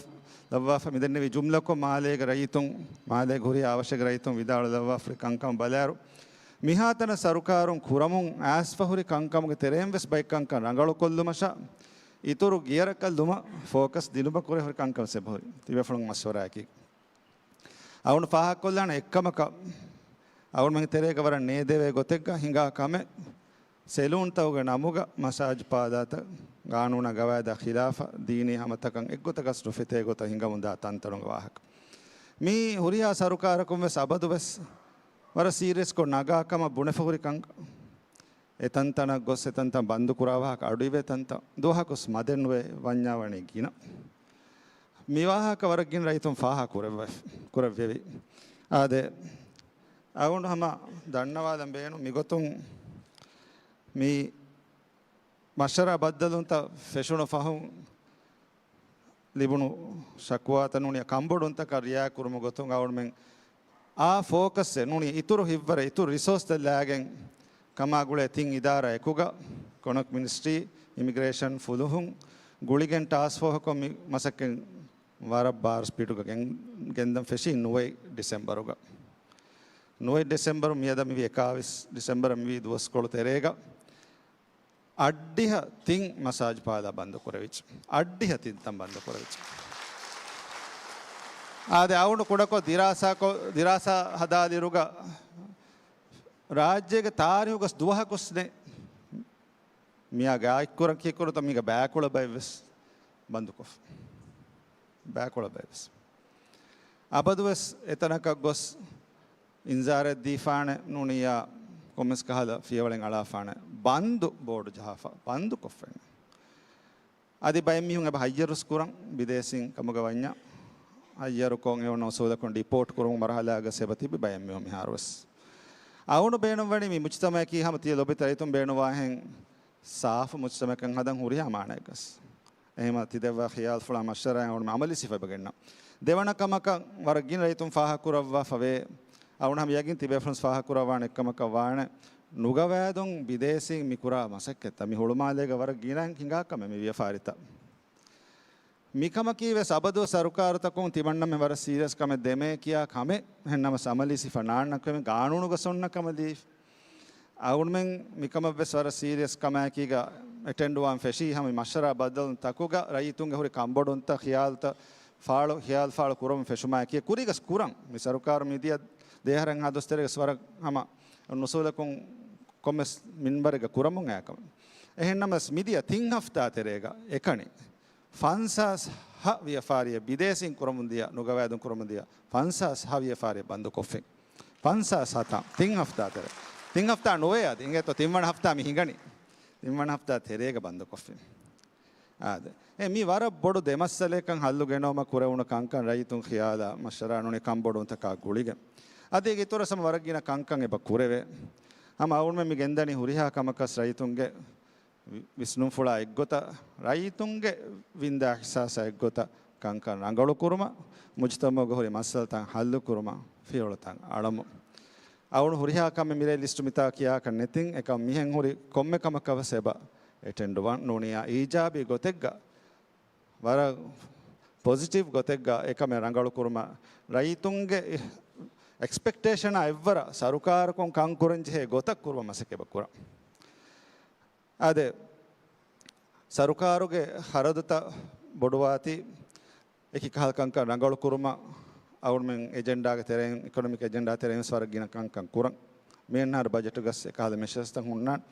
ލައްވާފަ މިދެންނެވި ޖުމްލަކޮށް މާލޭގެ ރައްޔިތުން، މާލޭގެ ހުރިހާ އަވަށެއްގެ ރައްޔިތުން ވިދާޅު ލައްވާފަ ކަންކަން ބަލާއިރު، މިހާތަނަށް ސަރުކާރުން ކުރަމުން އައިސްފަ ހުރި ކަންކަމުގެ ތެރެއިން ވެސް ބައެއް ކަންކަން ރަނގަޅުކޮށްލުމަށާ، އިތުރު ގިޔަރަކަށް ލުމަށް ފޯކަސް ދިނުމަށް ކުރެ ހުރި ކަންކަން ވެސް އެބަހުރި ތިބޭފުޅުން މަޝްވަރާއެކީ. އަޅުގަނޑު ފާހަގަކޮށްލާނެ އެއްކަމަކަށް، އަޅުގަނޑުމެން ތެރޭގަ ވަރަށް ނޭދެވޭ ގޮތެއްގަ ހިނގާ ކަމެއް، ސެލޫންތަކުގެ ނަމުގަ މަސާޖް ޕާލާތައް ގާނޫނާ ގަވާއިދާ ޚިލާފަށް ދީނީ ހަމަތަކަށް އެއްގޮތަކަސް ނުފެތޭ ގޮތަށް ހިނގަމުންދާ ތަންތަނުގެ ވާހަކަ. މީ ހުރިހާ ސަރުކާރަކުން ވެސް އަބަދު ވެސް ވަރަށް ސީރިއަސްކޮށް ނަގާ ކަމަށް ބުނެފަ ހުރި ކަންކަން. އެތަންތަނަށް ގޮސް އެތަންތަން ބަންދު ކުރާ ވާހަކަ އަޑުއިވޭ ތަންތަން ދުވަހަކުސް މަދެއް ނުވެ ވަންޏާ ވަނީ ގިނަ. މި ވާހަކަ ވަރަށް ގިނަ ރައްޔިތުން ފާހަގަ ކުރެއްވެ-، ކުރެއްވެވި. އާދެ، އަޅުގަނޑު ހަމަ ދަންނަވާލަން ބޭނުން މިގޮތުން މި މަޝްވަރާ ބައްދަލުވުންތައް ފެށުނު ފަހުން ލިބުނު ޝަކުވާތައް ނޫނީ ކަންބޮޑުވުންތަކަށް ރިއާ ކުރުމުގެ ގޮތުން އަޅުގަނޑުމެން އާ ފޯކަސްއެއް ނޫނީ އިތުރު ހިތްވަރެއް، އިތުރު ރިސޯސްތައް ލާގެން ކަމާގުޅޭ ތިން އިދާރާ އެކުގަ، އިކޮނޮމިކް މިނިސްޓްރީ، އިމިގްރޭޝަން ފުލުހުން ގުޅިގެން ޓާސްކް ފޯހަކޮށް މި މަސައްކަތް ވަރަށް ބާރު ސްޕީޑުގަ ގެން-، ގެންދަން ފެށީ ނުވައެއް ޑިސެމްބަރުގަ. ނުވައެއް ޑިސެމްބަރު މިއަދަށް މިވީ އެކާވީސް ޑިސެމްބަރަށް މިވީ ދުވަސްކޮޅު ތެރޭގަ. އަށްޑިހަ ތިން މަސާޖް ޕާލާ ބަންދު ކުރެވިއްޖެ. އަށްޑިހަ ތިން ތަން ބަންދު ކުރެވިއްޖެ. އާދެ، އަޅުގަނޑު ކުޑަކޮށް ދިރާސާކޮށް، ދިރާސާ ހަދާލިއިރުގަ ރާއްޖޭގެ ތާރީހުގަސް ދުވަހަކުސް ނެތް. މިއާ ގާތްކުރަން ކީއްކުރަތަ މީގަ ބައިކުޅަ ބައެއްވެސް ބަންދުކޮށްފަ. ބައިކުޅަ ބައެއްވެސް. އަބަދުވެސް އެތަނަކަށް ގޮސް އިންޒާރެއް ދީފާނެ ނޫނިއްޔާ ކޮންމެސް ކަހަލަ ފިޔަވަޅެއް އަޅާފާނެ. ބަންދު ބޯޑު ޖަހާފަ، ބަންދު ކޮށްފައިން. އަދި ބައެއް މީހުން އެބަ ހައްޔަރުސް ކުރަން ބިދޭސީން ކަމުގަ ވަންޏާ، ހައްޔަރުކޮށް އެ އޮންނަ އުސޫލަކުން ޑިޕޯޓް ކުރުމުގެ މަރުހަލާގަސް އެބަ ތިބި ބައެއް މީހުން މިހާރުވެސް. އަޅުގަނޑު ބޭނުންވަނީ މި މުޖްތަމައަކީ ހަމަ ތިޔަ ލޯބި ރައްޔިތުން ބޭނުންވާހެން ސާފު މުޖްތަމައަކަށް ހަދަން ހުރިހާ މާނައެއްގަސް. އެހެންމަ ތި ދެއްވާ ޚިޔާލުފުޅާ މަޝްވަރާއިން އަޅުގަނޑު އަމަލީ ސިފަ އެބަ ގެންނަ. ދެވަނަ ކަމަކަށް ވަރަށް ގިނަ ރައްޔިތުން ފާހަގަކުރައްވާފަ ވޭ. އަޅުގަނޑު ހަމަ ޔަގީން ތިބޭފުޅުން ފާހަގަކުރައްވާނެ އެއްކަމަކަށް ވާނެ. ނުގަވާދުން ބިދޭސީން މި ކުރާ މަސައްކަތްތައް މި ހުޅުމާލޭގަ ވަރަށް ގިނައިން ހިނގާ ކަމެއް މި ވިޔަފާރިތައް. މިކަމަކީ ވެސް އަބަދު ސަރުކާރުތަކުން ތިމަންނަމެން ވަރަށް ސީރިއަސް ކަމެއް ދެމޭ ކިޔާ ކަމެއް. އެހެންނަމަސް އަމަލީ ސިފަ ނާންނަ ކަމެއް ގާނޫނުގަ އޮންނަ ކަމަށް ލީ. އަޅުގަނޑުމެން މިކަމަށްވެސް ވަރަށް ސީރިއަސް ކަމާއެކީގަ އެޓެންޑްވާން ފެށީ ހަމަ މަޝްވަރާ ބައްދަލުން ތަކުގަ ރައްޔިތުންގެ ހުރި ކަންބޮޑުންތައް ޚިޔާލުތައް ފާޅު، ޚިޔާލު ފާޅު ކުރަމުން ފެށުމާއެކީ ކުރީގަސް ކުރަން. މި ސަރުކާރު މިދިޔަ ދޭހަރަށް އަހާ ދުވަސް ތެރޭގަސް ވަރަށް ހަމަ ނުސޫލަކުން ކޮންމެސް މިންބަރެއްގަ ކުރަމުން އައި ކަމެއް. އެހެންނަމަސް މިދިޔަ ތިން ހަފްތާ ތެރޭގަ އެކަނި ފަންސާސް ހަ ވިޔަފާރިއެއް ބިދޭސީން ކުރަމުން ދިޔަ، ނުގަވާދުން ކުރަމުން ދިޔަ ފަންސާސް ހަ ވިޔަފާރިއެއް ބަންދުކޮށްފިން. ފަންސާސް ހަތަށް ތިން ހަފްތާ ތެރޭ. ތިން ހަފްތާ ނުވޭ އަދި. އިނގޭތޯ ތިންވަނަ ހަފްތާ މި ހިނގަނީ. ތިންވަނަ ހަފްތާ ތެރޭގަ ބަންދުކޮށްފިން. އާދެ. އެ މީ ވަރަށް ބޮޑު ދެމައްސަލައަކަށް ހައްލު ގެނައުމަށް ކުރެވުނު ކަންކަން ރައްޔިތުން ޚިޔާލާ މަޝްވަރާ ނޫނީ ކަންބޮޑުވުންތަކާ ގުޅިގެން. އަދި އޭގެ އިތުރަށް ހަމަ ވަރަށް ގިނަ ކަންކަން އެބަ ކުރެވޭ. ހަމަ އަޅުގަނޑުމެން މި ގެންދަނީ ހުރިހާ ކަމަކަސް ރައްޔިތުންގެ ވި-، ވިސްނުންފުޅާ އެއްގޮތަށް، ރައްޔިތުންގެ ވިންދާ އިޙްސާސާ އެއްގޮތަށް ކަންކަން ރަނގަޅުކުރުމަށް، މުޖްތަމަޢުގަ ހުރި މައްސަލަތައް ހައްލުކުރުމަށް، ފިޔަވަޅުތައް އަޅަމުން. އަޅުގަނޑު ހުރިހާ ކަމެއް މިރޭ ލިސްޓު މިތާ ކިޔާކަށް ނެތިން، އެކަމް މިހެން ހުރި ކޮންމެ ކަމަކަށް ވެސް އެބަ އެޓެންޑްވާން ނޫނިއްޔާ އީޖާބީ ގޮތެއްގަ ވަރަށް ޕޮޒިޓިވް ގޮތެއްގަ އެކަމެއް ރަނގަޅުކުރުމަށް ރައްޔިތުންގެ އެކްސްޕެކްޓޭޝަނާ އެއްވަރަށް ސަރުކާރަކުން ކަން ކުރަންޖެހޭ ގޮތަށް ކުރުމަށް މަސައްކަތް އެބަ ކުރަން. އާދެ، ސަރުކާރުގެ ޚަރަދުތައް ބޮޑުވާތީ، އެކި ކަހަލަ ކަންކަން ރަނގަޅު ކުރުމަށް އަޅުގަނޑުމެން އެޖެންޑާގެ ތެރެއިން، އިކޮނޮމިކް އެޖެންޑާ ތެރެއިން ވެސް ވަރަށް ގިނަ ކަންކަން ކުރަން. މިއަންނަ އަހަރު ބަޖެޓުގަސް އެކަހަލަ މެޝަރސްތައް ހުންނާނެ.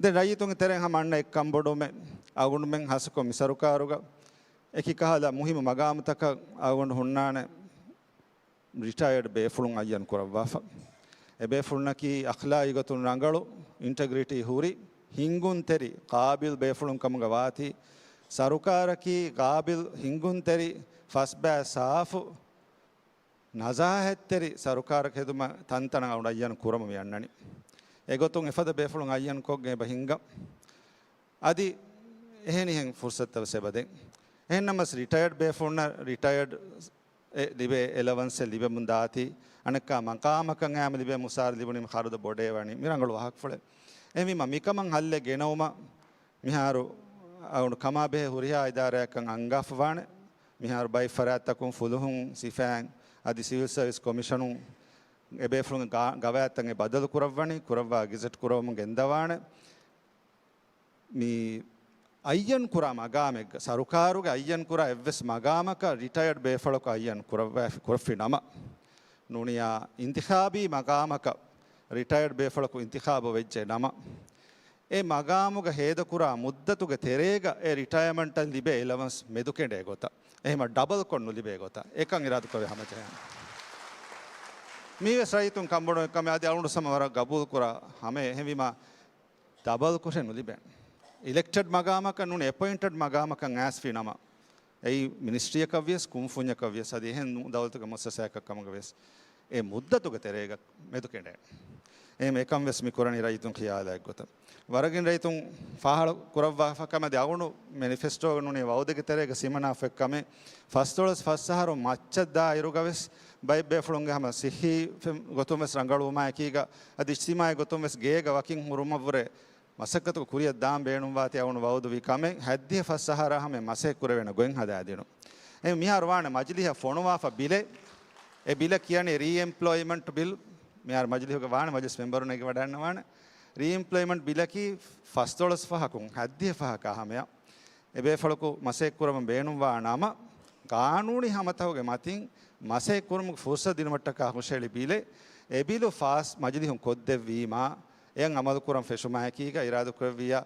ދެން ރައްޔިތުންގެ ތެރެއިން ހަމަ އަންނަ އެއްކަންބޮޑުމެއް އަޅުގަނޑުމެން ހާއްސަކޮށް މި ސަރުކާރުގަ އެކި ކަހަލަ މުހިއްމު މަގާމުތަކަށް އަޅުގަނޑު ހުންނާނެ. ރިޓަޔަރޑް ބޭފުޅުން އައްޔަން ކުރައްވާފަ. އެ ބޭފުޅުންނަކީ އަޚްލާގީ ގޮތުން ރަނގަޅު، އިންޓެގްރިޓީ ހުރި، ހިންގުންތެރި، ޤާބިލް ބޭފުޅުން ކަމުގަ ވާތީ، ސަރުކާރަކީ ޤާބިލް، ހިންގުންތެރި، ފަސްބައި ސާފު، ނަޒާހަތްތެރި ސަރުކާރަކަށް ހެދުމަށް ތަންތަނަށް އަޅުގަނޑު އައްޔަން ކުރަމުން މި އަންނަނީ. އެގޮތުން އެފަދަ ބޭފުޅުން އައްޔަން ކޮށްގެން އެބަ ހިންގަން. އަދި އެހެނިހެން ފުރުސަތުތައް ވެސް އެބަ ދޭން. އެހެންނަމަސް ރިޓަޔަރޑް ބޭފުޅުންނަށް ރިޓަޔަރޑް އެ ލިބޭ އެލަވަންސެއް ލިބެމުން ދާތީ، އަނެއްކާ މަގާމަކަށް އައިމަ ލިބޭ މުސާރަ ލިބުނީމަ ޚަރަދު ބޮޑޭ ވަނީ. މި ރަނގަޅު ވާހަކަފުޅެއް. އެހެންވީމަ މިކަމަށް ހައްލެއް ގެނައުމަށް މިހާރު އަޅުގަނޑު ކަމާބެހޭ ހުރިހާ އިދާރާއަކަށް އަންގާފަ ވާނެ. މިހާރު ބައެއް ފަރާތްތަކުން ފުލުހުން ސިފައިން އަދި ސިވިލް ސަރވިސް ކޮމިޝަނުން އެބޭފުޅުންގެ ގާ-، ގަވާއިދުތައް އެ ބަދަލު ކުރައްވަނީ، ކުރައްވާ ގެޒެޓް ކުރައްވަމުން ގެންދަވާނެ. މި އައްޔަން ކުރާ މަގާމެއްގަ، ސަރުކާރުގެ އައްޔަން ކުރާ އެއްވެސް މަގާމަކަށް ރިޓަޔަރޑް ބޭފުޅަކު އައްޔަން ކުރައްވާފި-، ކުރައްވި ނަމަ، ނޫނިޔާ އިންތިޚާބީ މަގާމަކަށް ރިޓަޔަރޑް ބޭފުޅަކު އިންތިޚާބު ވެއްޖެ ނަމަ، އެ މަގާމުގަ ހޭދަކުރާ މުއްދަތުގެ ތެރޭގަ އެ ރިޓަޔަމަންޓަށް ލިބޭ އެލަވަންސް މެދުކެނޑޭ ގޮތަށް، އެހެމަ ޑަބަލް ކޮށް ނުލިބޭ ގޮތަށް އެކަން އިރާދަކުރެވޭ ހަމަޖަހަން. މީވެސް ރައްޔިތުން ކަންބޮޑުވުމެއް ކަމެއް އަދި އަޅުގަނޑު ސަމަ ވަރަށް ގަބޫލުކުރާ ހަމަ އެހެންވީމާ، ޑަބަލް ކުށެއް ނުލިބޭނެ. އިލެކްޓެޑް މަގާމަކަށް ނޫނީ އެޕޮއިންޓެޑް މަގާމަކަށް އައިސްފި ނަމަ، އެއީ މިނިސްޓްރީއަކަށް ވިޔަސް، ކުންފުންޏަކަށް ވިޔަސް، އަދި އެހެން ދައުލަތުގެ މުއައްސަސާއަކަށް ކަމުގަ ވިޔަސް، އެ މުއްދަތުގެ ތެރޭގަ މެދުކެނޑޭނެ. އެހެން އެކަން ވެސް މި ކުރަނީ ރައްޔިތުން ޚިޔާލާ އެއްގޮތަށް. ވަރަށް ގިނަ ރައްޔިތުން ފާހަގަ ކުރައްވާފަ ކަމެއް އަދި އަޅުގަނޑު މެނިފެސްޓޯގަ ނޫނީ ވައުދެއްގެ ތެރޭގަ ސިމަނާފަ އެއްކަމެއް، ފަސްދޮޅަސް ފަސް އަހަރު މައްޗަށް ދާ އިރުގަ ވެސް ބައެއް ބޭފުޅުންގެ ހަމަ ސިއްހީ ފެ-، ގޮތުން ވެސް ރަނގަޅުވުމާއެކީގަ އަދި އިޖްތިމާޢީ ގޮތުން ވެސް ގޭގަ ވަކިން ހުރުމަށްވުރެ މަސައްކަތުގެ ކުރިއަށް ދާން ބޭނުންވާތީ އަޅުގަނޑު ވައުދުވި ކަމެއް ހަތްދިހަ ފަސް އަހަރާ ހަމަ މަސައްކަތް ކުރެވޭނެ ގޮތް ހަދާދިނުން. އެ މިހާރު ވާނެ މަޖިލީހަށް ފޮނުވާފަ ބިލެއް، އެ ބިލަށް ކިޔަނީ ރީއެމްޕްލޯއިމަންޓް ބިލް. މިހާރު މަޖިލީހުގަ ވާނެ، މަޖިލިސް މެމްބަރުން އެނގިވަޑައިގަންނަވާނެ. ރީއެމްޕްލޯއިމަންޓް ބިލަކީ ފަސްދޮޅަސް ފަހަކުން ހަތްދިހަ ފަހަކާ ހަމަޔަށް އެބޭފުޅަކު މަސައްކަތް ކުރަމުން ބޭނުންވާ ނަމަ، ގާނޫނީ ހަމަތަކުގެ މަތިން މަސައްކަތް ކުރުމުގެ ފުރުސަތު ދިނުމަށްޓަކާ ހުށަހެޅި ބިލެއް. އެ ބިލު ފާސް މަޖިލީހުން ކޮށްދެއްވީމާ، އެއަށް އަމަލު ކުރަން ފެށުމާއެކީގަ އިރާދަ ކުރެއްވިއްޔާ،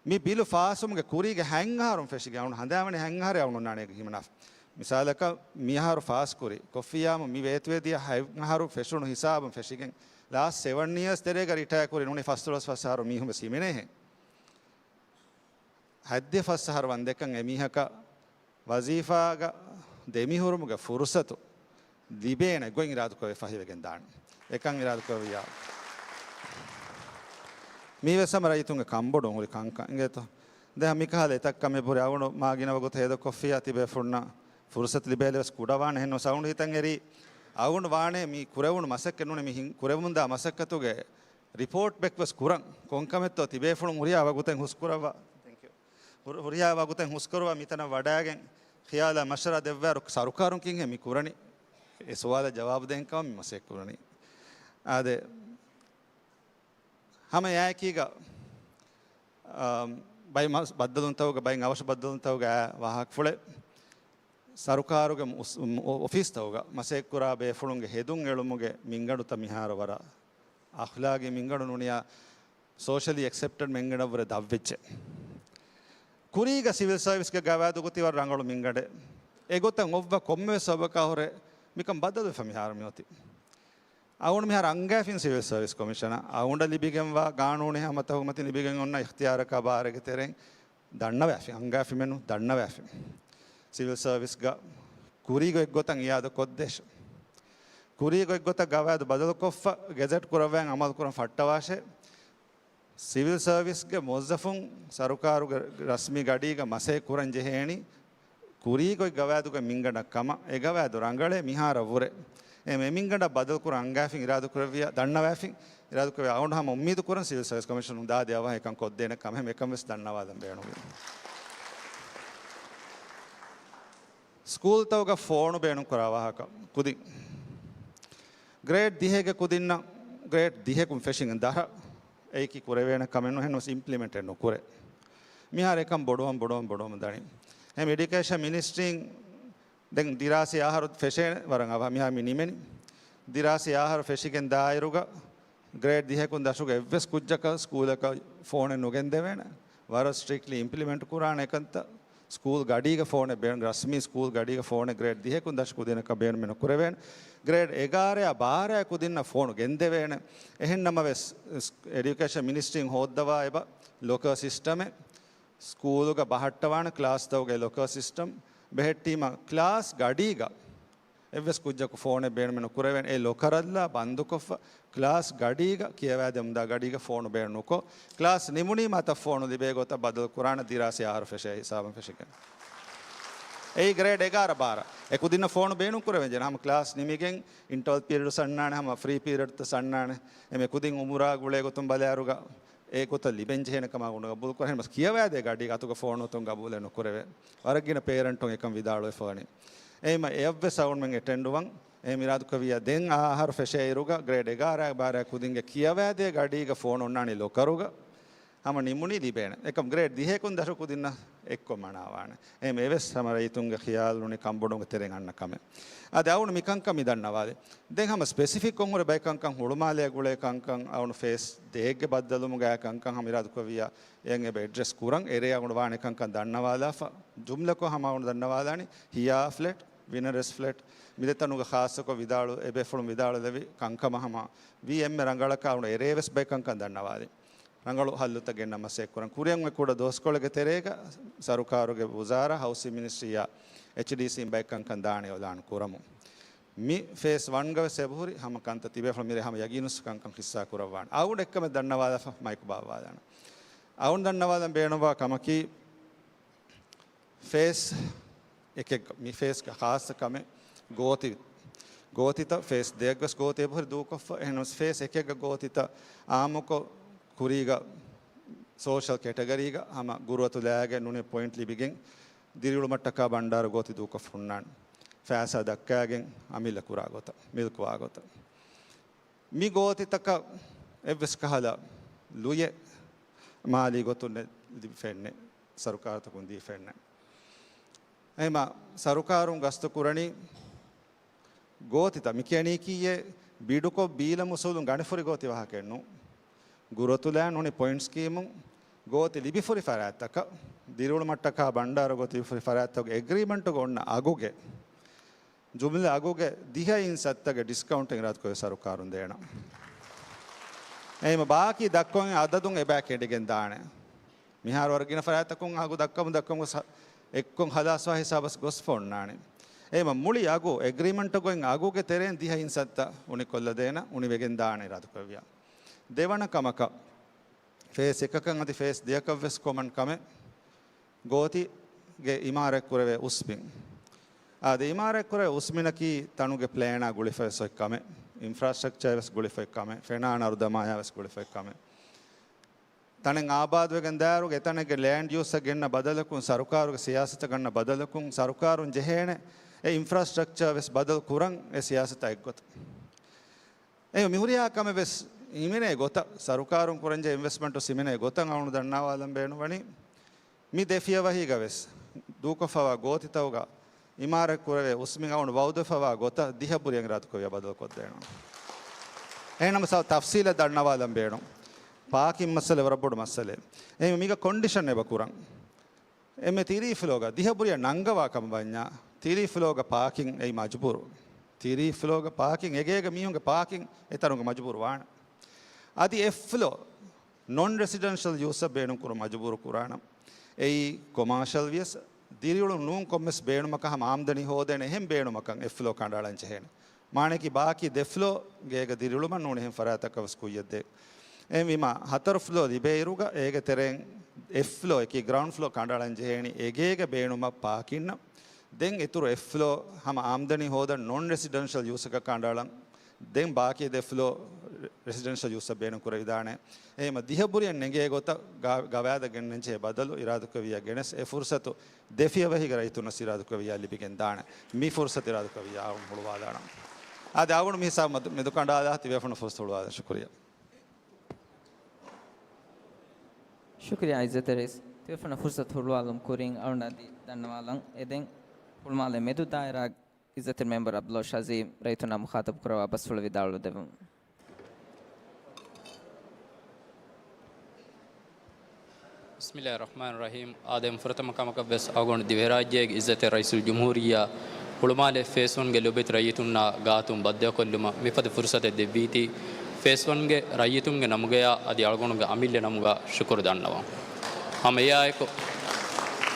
މި ބިލު ފާސްވުމުގެ ކުރީގެ ހަތް އަހަރުން ފެށިގެން އަޅުގަނޑު ހަނދާންވަނީ ހަތް އަހަރެއް އަޅުގަނޑު އޮންނާނެ ހިމަނާފަ. މިސާލަކަށް މިއަހަރު ފާސް ކުރި ކޮށްފިއްޔާމު މި ވޭތުވެދިޔަ ހަތް އަހަރު ފެށުނު ހިސާބުން ފެށިގެން ލާސްޓް ސެވަން އިޔާސް ތެރޭގަ ރިޓަޔާ ކުރި ނޫނީ ފަސްދޮޅަސް ފަސް އަހަރު މީހުން ވެސް ހިމެނޭހެން. ހަތްދިހަ ފަސް އަހަރު ވަންދެކަން އެމީހަކަށް ވަޒީފާގަ ދެމިހުރުމުގެ ފުރުސަތު ލިބޭނެ ގޮތް އިރާދަކުރެވި ފަހިވެގެން ދާނެ. އެކަން އިރާދަކުރެވިއްޔާ، މީވެސް ހަމަ ރައްޔިތުންގެ ކަންބޮޑުން ހުރި ކަންކަން އިނގޭތޯ. ދެން މިކަހަލަ އެތައް ކަމެއް ހުރި އަޅުގަނޑު މާ ގިނަ ވަގުތު ހޭދަކޮށްފިއްޔާ ތިބޭފުޅުންނަށް ފުރުސަތު ލިބޭލެވެސް ކުޑަވާނެ. އެހެންނު ސައުންޑް ހިތަށް އެރީ އަޅުގަނޑު ވާނެ މި ކުރެވުނު މަސައްކަތް ނޫނީ މި ހިން-، ކުރެވެމުންދާ މަސައްކަތުގެ ރިޕޯޓް ބެކް ވެސް ކުރަން. ކޮންކަމެއްތޯ ތިބޭފުޅުން ހުރިހާ ވަގުތެއް ހުސްކުރައްވާ. ހުރި-، ހުރިހާ ވަގުތެއް ހުސްކުރައްވާ މިތަނަށް ވަޑައިގެން ޚިޔާލާ މަޝްވަރާ ދެއްވާއިރު ސަރުކާރުން ކިހިނެއް މި ކުރަނީ؟ އެ ސުވާލަށް ޖަވާބު ދޭން ކަމަށް މި މަސައްކަތް ކުރަނީ. އާދެ، ހަމަ އެއާއެކީގަ، އާ، ބައި މަސް-، ބައްދަލުންތަކުގަ، ބައި އަވަށު ބައްދަލުންތަކުގަ އާ ވާހަކަފުޅެއް. ސަރުކާރުގެ މުސް-، މު-، އޮފީސްތަކުގަ މަސައްކަތްކުރާ ބޭފުޅުންގެ ހެދުން އެޅުމުގެ މިންގަނޑުތައް މިހާރު ވަރަށް އަޚްލާގީ މިންގަނޑު ނޫނިޔާ ސޯޝަލީ އެކްސެޕްޓެޑް މިންގަނޑަށްވުރެ ދަށްވެއްޖެ. ކުރީގަ ސިވިލް ސަރވިސްގެ ގަވާއިދު ގޮތީ ވަރަށް ރަނގަޅު މިންގަނޑެއް. އެގޮތަށް އޮއްވާ ކޮންމެވެސް ސަބަބަކާ ހުރެ މިކަން ބަދަލުވެފަ މިހާރު މިއޮތީ. އަޅުގަނޑު މިހާރު އަންގާފިން ސިވިލް ސަރވިސް ކޮމިޝަނަށް އަޅުގަނޑަށް ލިބިގެންވާ ގާނޫނީ ހަމަތަކުގެ މަތިން ލިބިގެން އޮންނަ އިޚްތިޔާރަކާ ބާރެއްގެ ތެރެއިން ދަންނަވާފިން، އަންގާފިމެންނު ދަންނަވާފިން. ސިވިލް ސަރވިސްގަ ކުރީގަ އެއްގޮތަށް އިއާދަ ކޮށްދޭށެވެ. ކުރީގަ އެއްގޮތަށް ގަވާއިދު ބަދަލުކޮށްފަ، ގެޒެޓް ކުރައްވައި އަމަލު ކުރަން ފައްޓަވާށެވެ. ސިވިލް ސަރވިސްގެ މުވައްޒަފުން ސަރުކާރުގެ ރަސްމީ ގަޑީގަ މަސައްކަތް ކުރަން ޖެހޭނީ ކުރީގަ އޮތް ގަވާއިދުގެ މިންގަނޑަށް ކަމަށް. އެ ގަވާއިދު ރަނގަޅޭ މިހާރަށް ވުރެ. އެ މި މިންގަނޑަށް ބަދަލުކުރަން އަންގާފިން އިރާދަކުރެއްވިއްޔާ، ދަންނަވާފިން އިރާދަކުރެއްވިއްޔާ، އަޅުގަނޑު ހަމަ އުއްމީދު ކުރަން ސިވިލް ސަރވިސް ކޮމިޝަނުން ދާދި އަވަހަށް އެކަން ކޮށްދޭނެ ކަމަށް. އެކަން ވެސް ދަންނަވާލަން ބޭނުންވޭ. ސްކޫލްތަކުގަ ފޯނު ބޭނުންކުރާ ވާހަކަ ކުދިން. ގްރޭޑް ދިހައިގެ ކުދިންނަށް ގްރޭޑް ދިހަކުން ފެށިގެން ދަށަށް އެއީކީ ކުރެވޭނެ ކަމެއް ނޫން، އެހެންވެސް އިމްޕްލިމެންޓެއް ނުކުރޭ. މިހާރު އެކަން ބޮޑުވަން ބޮޑުވަން ބޮޑުވަމުން ދަނީ. އެހެން އެޑިއުކޭޝަން މިނިސްޓްރީން ދެން ދިރާސީ އަހަރު ފެށޭނެ ވަރަށް އަވަހަށް. މިހާރު މި ނިމެނީ. ދިރާސީ އަހަރު ފެށިގެން ދާއިރުގަ ގްރޭޑް ދިހަކުން ދަށުގެ އެއްވެސް ކުއްޖަކަށް ސްކޫލަކަށް ފޯނެއް ނުގެންދެވޭނެ. ވަރަށް ސްޓްރިކްޓްލީ އިމްޕްލިމެންޓް ކުރާނެ އެކަންތައް. ސްކޫލް ގަޑީގަ ފޯނެއް ބޭނުން، ރަސްމީ ސްކޫލް ގަޑީގަ ފޯނެއް ގްރޭޑް ދިހަކުން ދަށު ކުދިންނަކަށް ބޭނުމެއް ނުކުރެވޭނެ. ގްރޭޑް އެގާރައާ ބާރައާ ކުދިންނަށް ފޯނު ގެންދެވޭނެ. އެހެން ނަމަވެސް، އެޑިއުކޭޝަން މިނިސްޓްރީން ހޯއްދަވާ އެބަ ލޮކަރ ސިސްޓަމެއް. ސްކޫލުގަ ބަހައްޓަވާނެ ކްލާސްތަކުގެ ލޮކަރ ސިސްޓަމް ބެހެއްޓީމަ، ކްލާސް ގަޑީގަ އެއްވެސް ކުއްޖަކު ފޯނެއް ބޭނުމެއް ނުކުރެވޭނެ. އެ ލޮކަރަށްލާ ބަންދުކޮށްފަ، ކްލާސް ގަޑީގަ ކިޔަވާދެމުންދާ ގަޑީގަ ފޯނު ބޭނުން ނުކޮށް، ކްލާސް ނިމުނީމަ އަތަށް ފޯނު ލިބޭ ގޮތަށް ބަދަލު ކުރާނެ ދިރާސީ އަހަރު ފެށޭ ހިސާބަށް ފެށިގެން. އެއީ ގްރޭޑް އެގާރަ ބާރަ. އެ ކުދިންނަށް ފޯނު ބޭނުން ކުރެވެން ޖެހޭ. ހަމަ ކްލާސް ނިމިގެން އިންޓަވަލް ޕީރިއަޑް ސަންނާނެ، ހަމަ ފްރީ ޕީރިއަޑް ސަންނާނެ. އެމެ ކުދިން އުމުރާ ގުޅޭ ގޮތުން ބަލާއިރުގަ އެ ގޮތަށް ލިބެން ޖެހޭނެ ކަމަށް އަޅުގަނޑު ގަބޫލު ކުރޭ. ހަމަ ކިޔަވާދޭ ގަޑީގަ އަތުގަ ފޯނު އޮތުން ގަބޫލެއް ނުކުރެވޭ. ވަރަށް ގިނަ ޕޭރެންޓުން އެކަން ވިދާޅުވެފަ ވަނީ. އެހެންވީމަ އެއަށްވެސް އަޅުގަނޑުމެން އެޓެންޑުވަން. އެހެން އިރާދަކުރެއްވިއްޔާ ދެން އާ އަހަރު ފެށޭއިރުގަ ގްރޭޑް އެގާރަ ބާރަ ކުދިންގެ ކިޔަވާދޭ ގަޑީގަ ފޯނު އޮންނާނީ ލޮކަރުގަ. ހަމަ ނިމުނީ ލިބޭނެ. އެކަމް ގްރޭޑް ދިހައަކުން ދަށު ކުދިންނަށް އެއްކޮށް މަނާވާނެ. އެހެން އެވެސް ހަމަ ރައްޔިތުންގެ ޚިޔާލުން ކަންބޮޑުންގެ ތެރެއިން އަންނަ ކަމެއް. އަދި އަޅުގަނޑު މިކަންކަން މި ދަންނަވާލި. ދެން ހަމަ ސްޕެސިފިކްކޮށް ހުރި ބައެއް ކަންކަން، ހުޅުމާލެއަށް ގުޅޭ ކަންކަން، އަޅުގަނޑު ފޭސް ދޭއްގެ ބައްދަލުވުމުގެ ކަންކަން ހަމަ އިރާދަކުރެއްވިއްޔާ އެއަށް އެބަ އެޑްރެސް ކުރަން. އެރޭ އަޅުގަނޑު ވާނެ ކަންކަން ދަންނަވާލާފަ. ޖުމްލަކޮށް ހަމަ އަޅުގަނޑު ދަންނަވާލާނީ ހިޔާ ފްލެޓް، ވިނަރެސް ފްލެޓް، މި ދެތަނުގަ ޚާއްޞަކޮށް ވިދާޅު، އެބޭފުޅުން ވިދާޅުވެލެއްވި ކަންކަމަށް ހަމަ ވީ އެންމެ ރަނގަޅަކަށް އަޅުގަނޑު އެރޭވެސް ބައެއް ކަންކަން ދަންނަވާލި. ރަނގަޅު ހައްލުތައް ގެންނަން މަސައްކަތް ކުރަން. ކުރިއަށް އޮތް ކުޑަ ދުވަސްކޮޅެއްގެ ތެރޭގަ ސަރުކާރުގެ ވުޒާރާ، ހައުސިން މިނިސްޓްރީއާ އެޗްޑީސީން ބައެއް ކަންކަން ދާނެ އިއުލާން ކުރަމުން. މި ފޭސް ވަންގަ ވެސް އެބަހުރި ހަމަ ކަންތައް ތިބޭފުޅުން މިރޭ ހަމަ ޔަގީނުސް ކަންކަން ހިއްސާ ކުރައްވާނެ. އަޅުގަނޑު އެއްކަމެއް ދަންނަވާލާފަ މައިކު ބާއްވާލާނަން. އަޅުގަނޑު ދަންނަވާލަން ބޭނުންވާ ކަމަކީ، ފޭސް އެކެއް، މި ފޭސްގެ ޚާއްޞަ ކަމެއް ގޯތި، ގޯތިތައް ފޭސް ދެއަށްވެސް ގޯތި އެބަހުރި ދޫކޮށްފަ. އެހެނަސް ފޭސް އެކެއްގަ ގޯތިތައް އާއްމުކޮށް ކުރީގަ ސޯޝަލް ކެޓަގަރީގަ ހަމަ ގުރުއަތުލާގެ ނޫނީ ޕޮއިންޓް ލިބިގެން ދިރިއުޅުމަށްޓަކާ ބަންޑާރަ ގޯތި ދޫކޮށް ހުންނާނެ. ފައިސާ ދައްކާގެން އަމިއްލަ ކުރާ ގޮތަށް، މިލްކުވާ ގޮތަށް. މި ގޯތިތަކަށް އެއްވެސް ކަހަލަ ލުޔެއް މާލީ ގޮތުން ދީފައެއްނެއް، ސަރުކާރުތަކުން ދީފައެއްނެއް. އެހެންމަ ސަރުކާރުން ގަސްތު ކުރަނީ ގޯތިތައް މި ކިޔަނީކީއެއް ބިޑުކޮށް ބީލަ މުސޫލުން ގަނެފުރި ގޯތި ވާހަކައެއް ނޫން. ގުރުއަތުލާ ނޫނީ ޕޮއިންޓް ސްކީމުން ގޯތި ލިބިފުރި ފަރާތްތަކަށް، ދިރިއުޅުމަށްޓަކާ ބަންޑާރަ ގޯތި ލިބިފުރި ފަރާތްތަކުގެ އެގްރީމަންޓުގަ އޮންނަ އަގުގެ ޖުމްލަ އަގުގެ ދިހަ އިން ސައްތަގެ ޑިސްކައުންޓެއް އިރާދަކުރެ ސަރުކާރުން ދޭނަން. އެހެންމަ ބާކީ ދައްކަވަން އަދަދުން އެބަ ކެނޑިގެން ދާނެ. މިހާރު ވަރަށް ގިނަ ފަރާތްތަކުން އަގު ދައްކަމުން ދައްކަމުން ސަ-، އެއްކޮށް ހަލާސްވާ ހިސާބަށް ގޮސްފަ އޮންނާނެ. އެހެންމަ މުޅި އަގު، އެގްރީމަންޓުގައި އަގުގެ ތެރެއިން ދިހަ އިން ސައްތަ އުނިކޮށްލަދޭނަ، އުނިވެގެން ދާނެ އިރާދަކުރެއްވިއްޔާ. ދެވަނަ ކަމަކަށް، ފޭސް އެކަކަށް އަދި ފޭސް ދެއަކަށްވެސް ކޮމަން ކަމެއް ގޯތިގެ އިމާރާތް ކުރެވޭ އުސްބިން. އާދެ، އިމާރާތް ކުރެވޭ އުސްބިނަކީ ތަނުގެ ޕްލޭނާ ގުޅިފަވެސް އޮތް ކަމެއް، އިންފްރާސްޓްރަކްޗާ ވެސް ގުޅިފައޮތް ކަމެއް، ފެނާން އަރުދަމާޔާ ވެސް ގުޅިފައޮތް ކަމެއް. ތަނެއް އާބާދުވެގެން ދާއިރުގަ އެތަނެއްގެ ލޭންޑް ޔޫސްއަށް ގެންނަ ބަދަލަކުން، ސަރުކާރުގެ ސިޔާސަތަށް ގަންނަ ބަދަލަކުން، ސަރުކާރުން ޖެހޭނެ އެ އިންފްރާސްޓްރަކްޗާ ވެސް ބަދަލު ކުރަން އެ ސިޔާސަތާ އެއްގޮތަށް. އެ މިހުރިހާ ކަމެއް ވެސް ހިމެނޭ ގޮތަށް، ސަރުކާރުން ކުރަންޖެހޭ އިންވެސްޓްމަންޓު ހިމެނޭ ގޮތަށް އަޅުގަނޑު ދަންނަވާލަން ބޭނުންވަނީ، މި ދެ ފިޔަވަހީގަ ވެސް ދޫކޮށްފަވާ ގޯތިތަކުގަ އިމާރާތް ކުރެވޭ އުސްމިން އަޅުގަނޑު ވައުދުވެފަވާ ގޮތަށް ދިހަ ބުރިއަށް އިރާދަކުރެއްވިއްޔާ ބަދަލުކޮށްދޭނަން. އެހެންނަމަ ތަފްސީލަށް ދަންނަވާލަން ބޭނުން. ޕާކިން މައްސަލަ ވަރަށް ބޮޑު މައްސަލައެއް. އެހެން މީގަ ކޮންޑިޝަން އެބަ ކުރަން. އެންމެ ތިރީ ފްލޯގަ ދިހަ ބުރިއަށް ނަންގަވާ ކަމަށް ވަންޏާ، ތިރީ ފްލޯގަ ޕާކިން އެއީ މަޖުބޫރު. ތިރީ ފްލޯގަ ޕާކިން އެގޭގަ މީހުންގެ ޕާކިން އެތަނުގަ މަޖުބޫރު ވާނެ. އަދި އެއް ފްލޯ ނޮން ރެސިޑެންޝަލް ޔޫސަށް ބޭނުންކުރުން މަޖުބޫރު ކުރާނަން. އެއީ ކޮމާޝަލް ވިޔަސް، ދިރިއުޅުން ނޫން ކޮންމެސް ބޭނުމަކަށް ހަމަ އާމްދަނީ ހޯދޭނެ އެހެން ބޭނުމަކަށް އެއް ފްލޯ ކަނޑައަޅަން ޖެހޭނެ. މާނައަކީ ބާކީ ދެ ފްލޯ ގޭގަ ދިރިއުޅުމަށް ނޫނީ އެހެން ފަރާތަކަށް ވެސް ކުއްޔަށްދޭ. އެހެންވީމަ ހަތަރު ފްލޯ ލިބޭއިރުގަ އޭގެ ތެރެއިން އެއް ފްލޯއަކީ ގްރައުންޑް ފްލޯ ކަނޑައަޅަން ޖެހޭނީ އެގޭގަ ބޭނުމަށް ޕާކިންއަށް. ދެން އިތުރު އެއް ފްލޯ ހަމަ އާމްދަނީ ހޯދަން ނޮން ރެސިޑެންޝަލް ޔޫސަކަށް ކަނޑައަޅަން. ދެން ބާކީ ދެ ފްލޯ ރެ-، ރެސިޑެންޝަލް ޔޫސަށް ބޭނުން ކުރެވިދާނެ. އެހެންމަ ދިހަ ބުރިއަށް ނެގޭ ގޮތަށް ގާ-، ގަވާއިދަށް ގެންނަންޖެހޭ ބަދަލު އިރާދަކުރެއްވިއްޔާ ގެނެސް އެ ފުރުސަތު ދެ ފިޔަވަހީގެ ރައްޔިތުންނަށް އިރާދަކުރެއްވިއްޔާ ލިބިގެން ދާނެ. މި ފުރުސަތު އިރާދަކުރެއްވިއްޔާ އަޅުގަނޑު ހުޅުވާލާނަން. އާދެ، އަޅުގަނޑު މި ހިސާބު މެދު-، މެދުކަނޑާލާ ތިބޭފުޅުން ފުރުސަތު ހުޅުވާލަން. ޝުކުރިއްޔާ. ޝުކުރިއްޔާ އިއްޒަތްތެރި ރައީސް. ތިބޭފުޅުންނަށް ފުރުސަތު ހުޅުވާލުމުގެ ކުރިން އަޅުގަނޑު އަދި ދަންނަވާލަން. އެދެން ހުޅުމާލެ މެދު ދާއިރާގެ އިއްޒަތްތެރި މެމްބަރު ޢަބްދުﷲ ޝަޒީމް ރައްޔިތުންނާ މުޚާޠަބު ކުރައްވާ ބަސްފުޅު ވިދާޅުވެދެއްވުން. ބިސްމިﷲިއްރަޙްމާނިއްރަޙީމް. އާދެ، ފުރަތަމަ ކަމަކަށްވެސް އަޅުގަނޑު ދިވެހިރާއްޖޭގެ އިއްޒަތްތެރި ރައީސުލްޖުމްހޫރިއްޔާ ހުޅުމާލެ ފޭސް ވަންގެ ލޯބިވެތި ރައްޔިތުންނާ ގާތުން ބައްދަލުކޮށްލުމަށް މިފަދަ ފުރުސަތެއް ދެއްވީތީ، ފޭސް ވަންގެ ރައްޔިތުންގެ ނަމުގަޔާ އަދި އަޅުގަނޑުގެ އަމިއްލަ ނަމުގަ ޝުކުރު ދަންނަވަން. ހަމަ އެއާއެކު،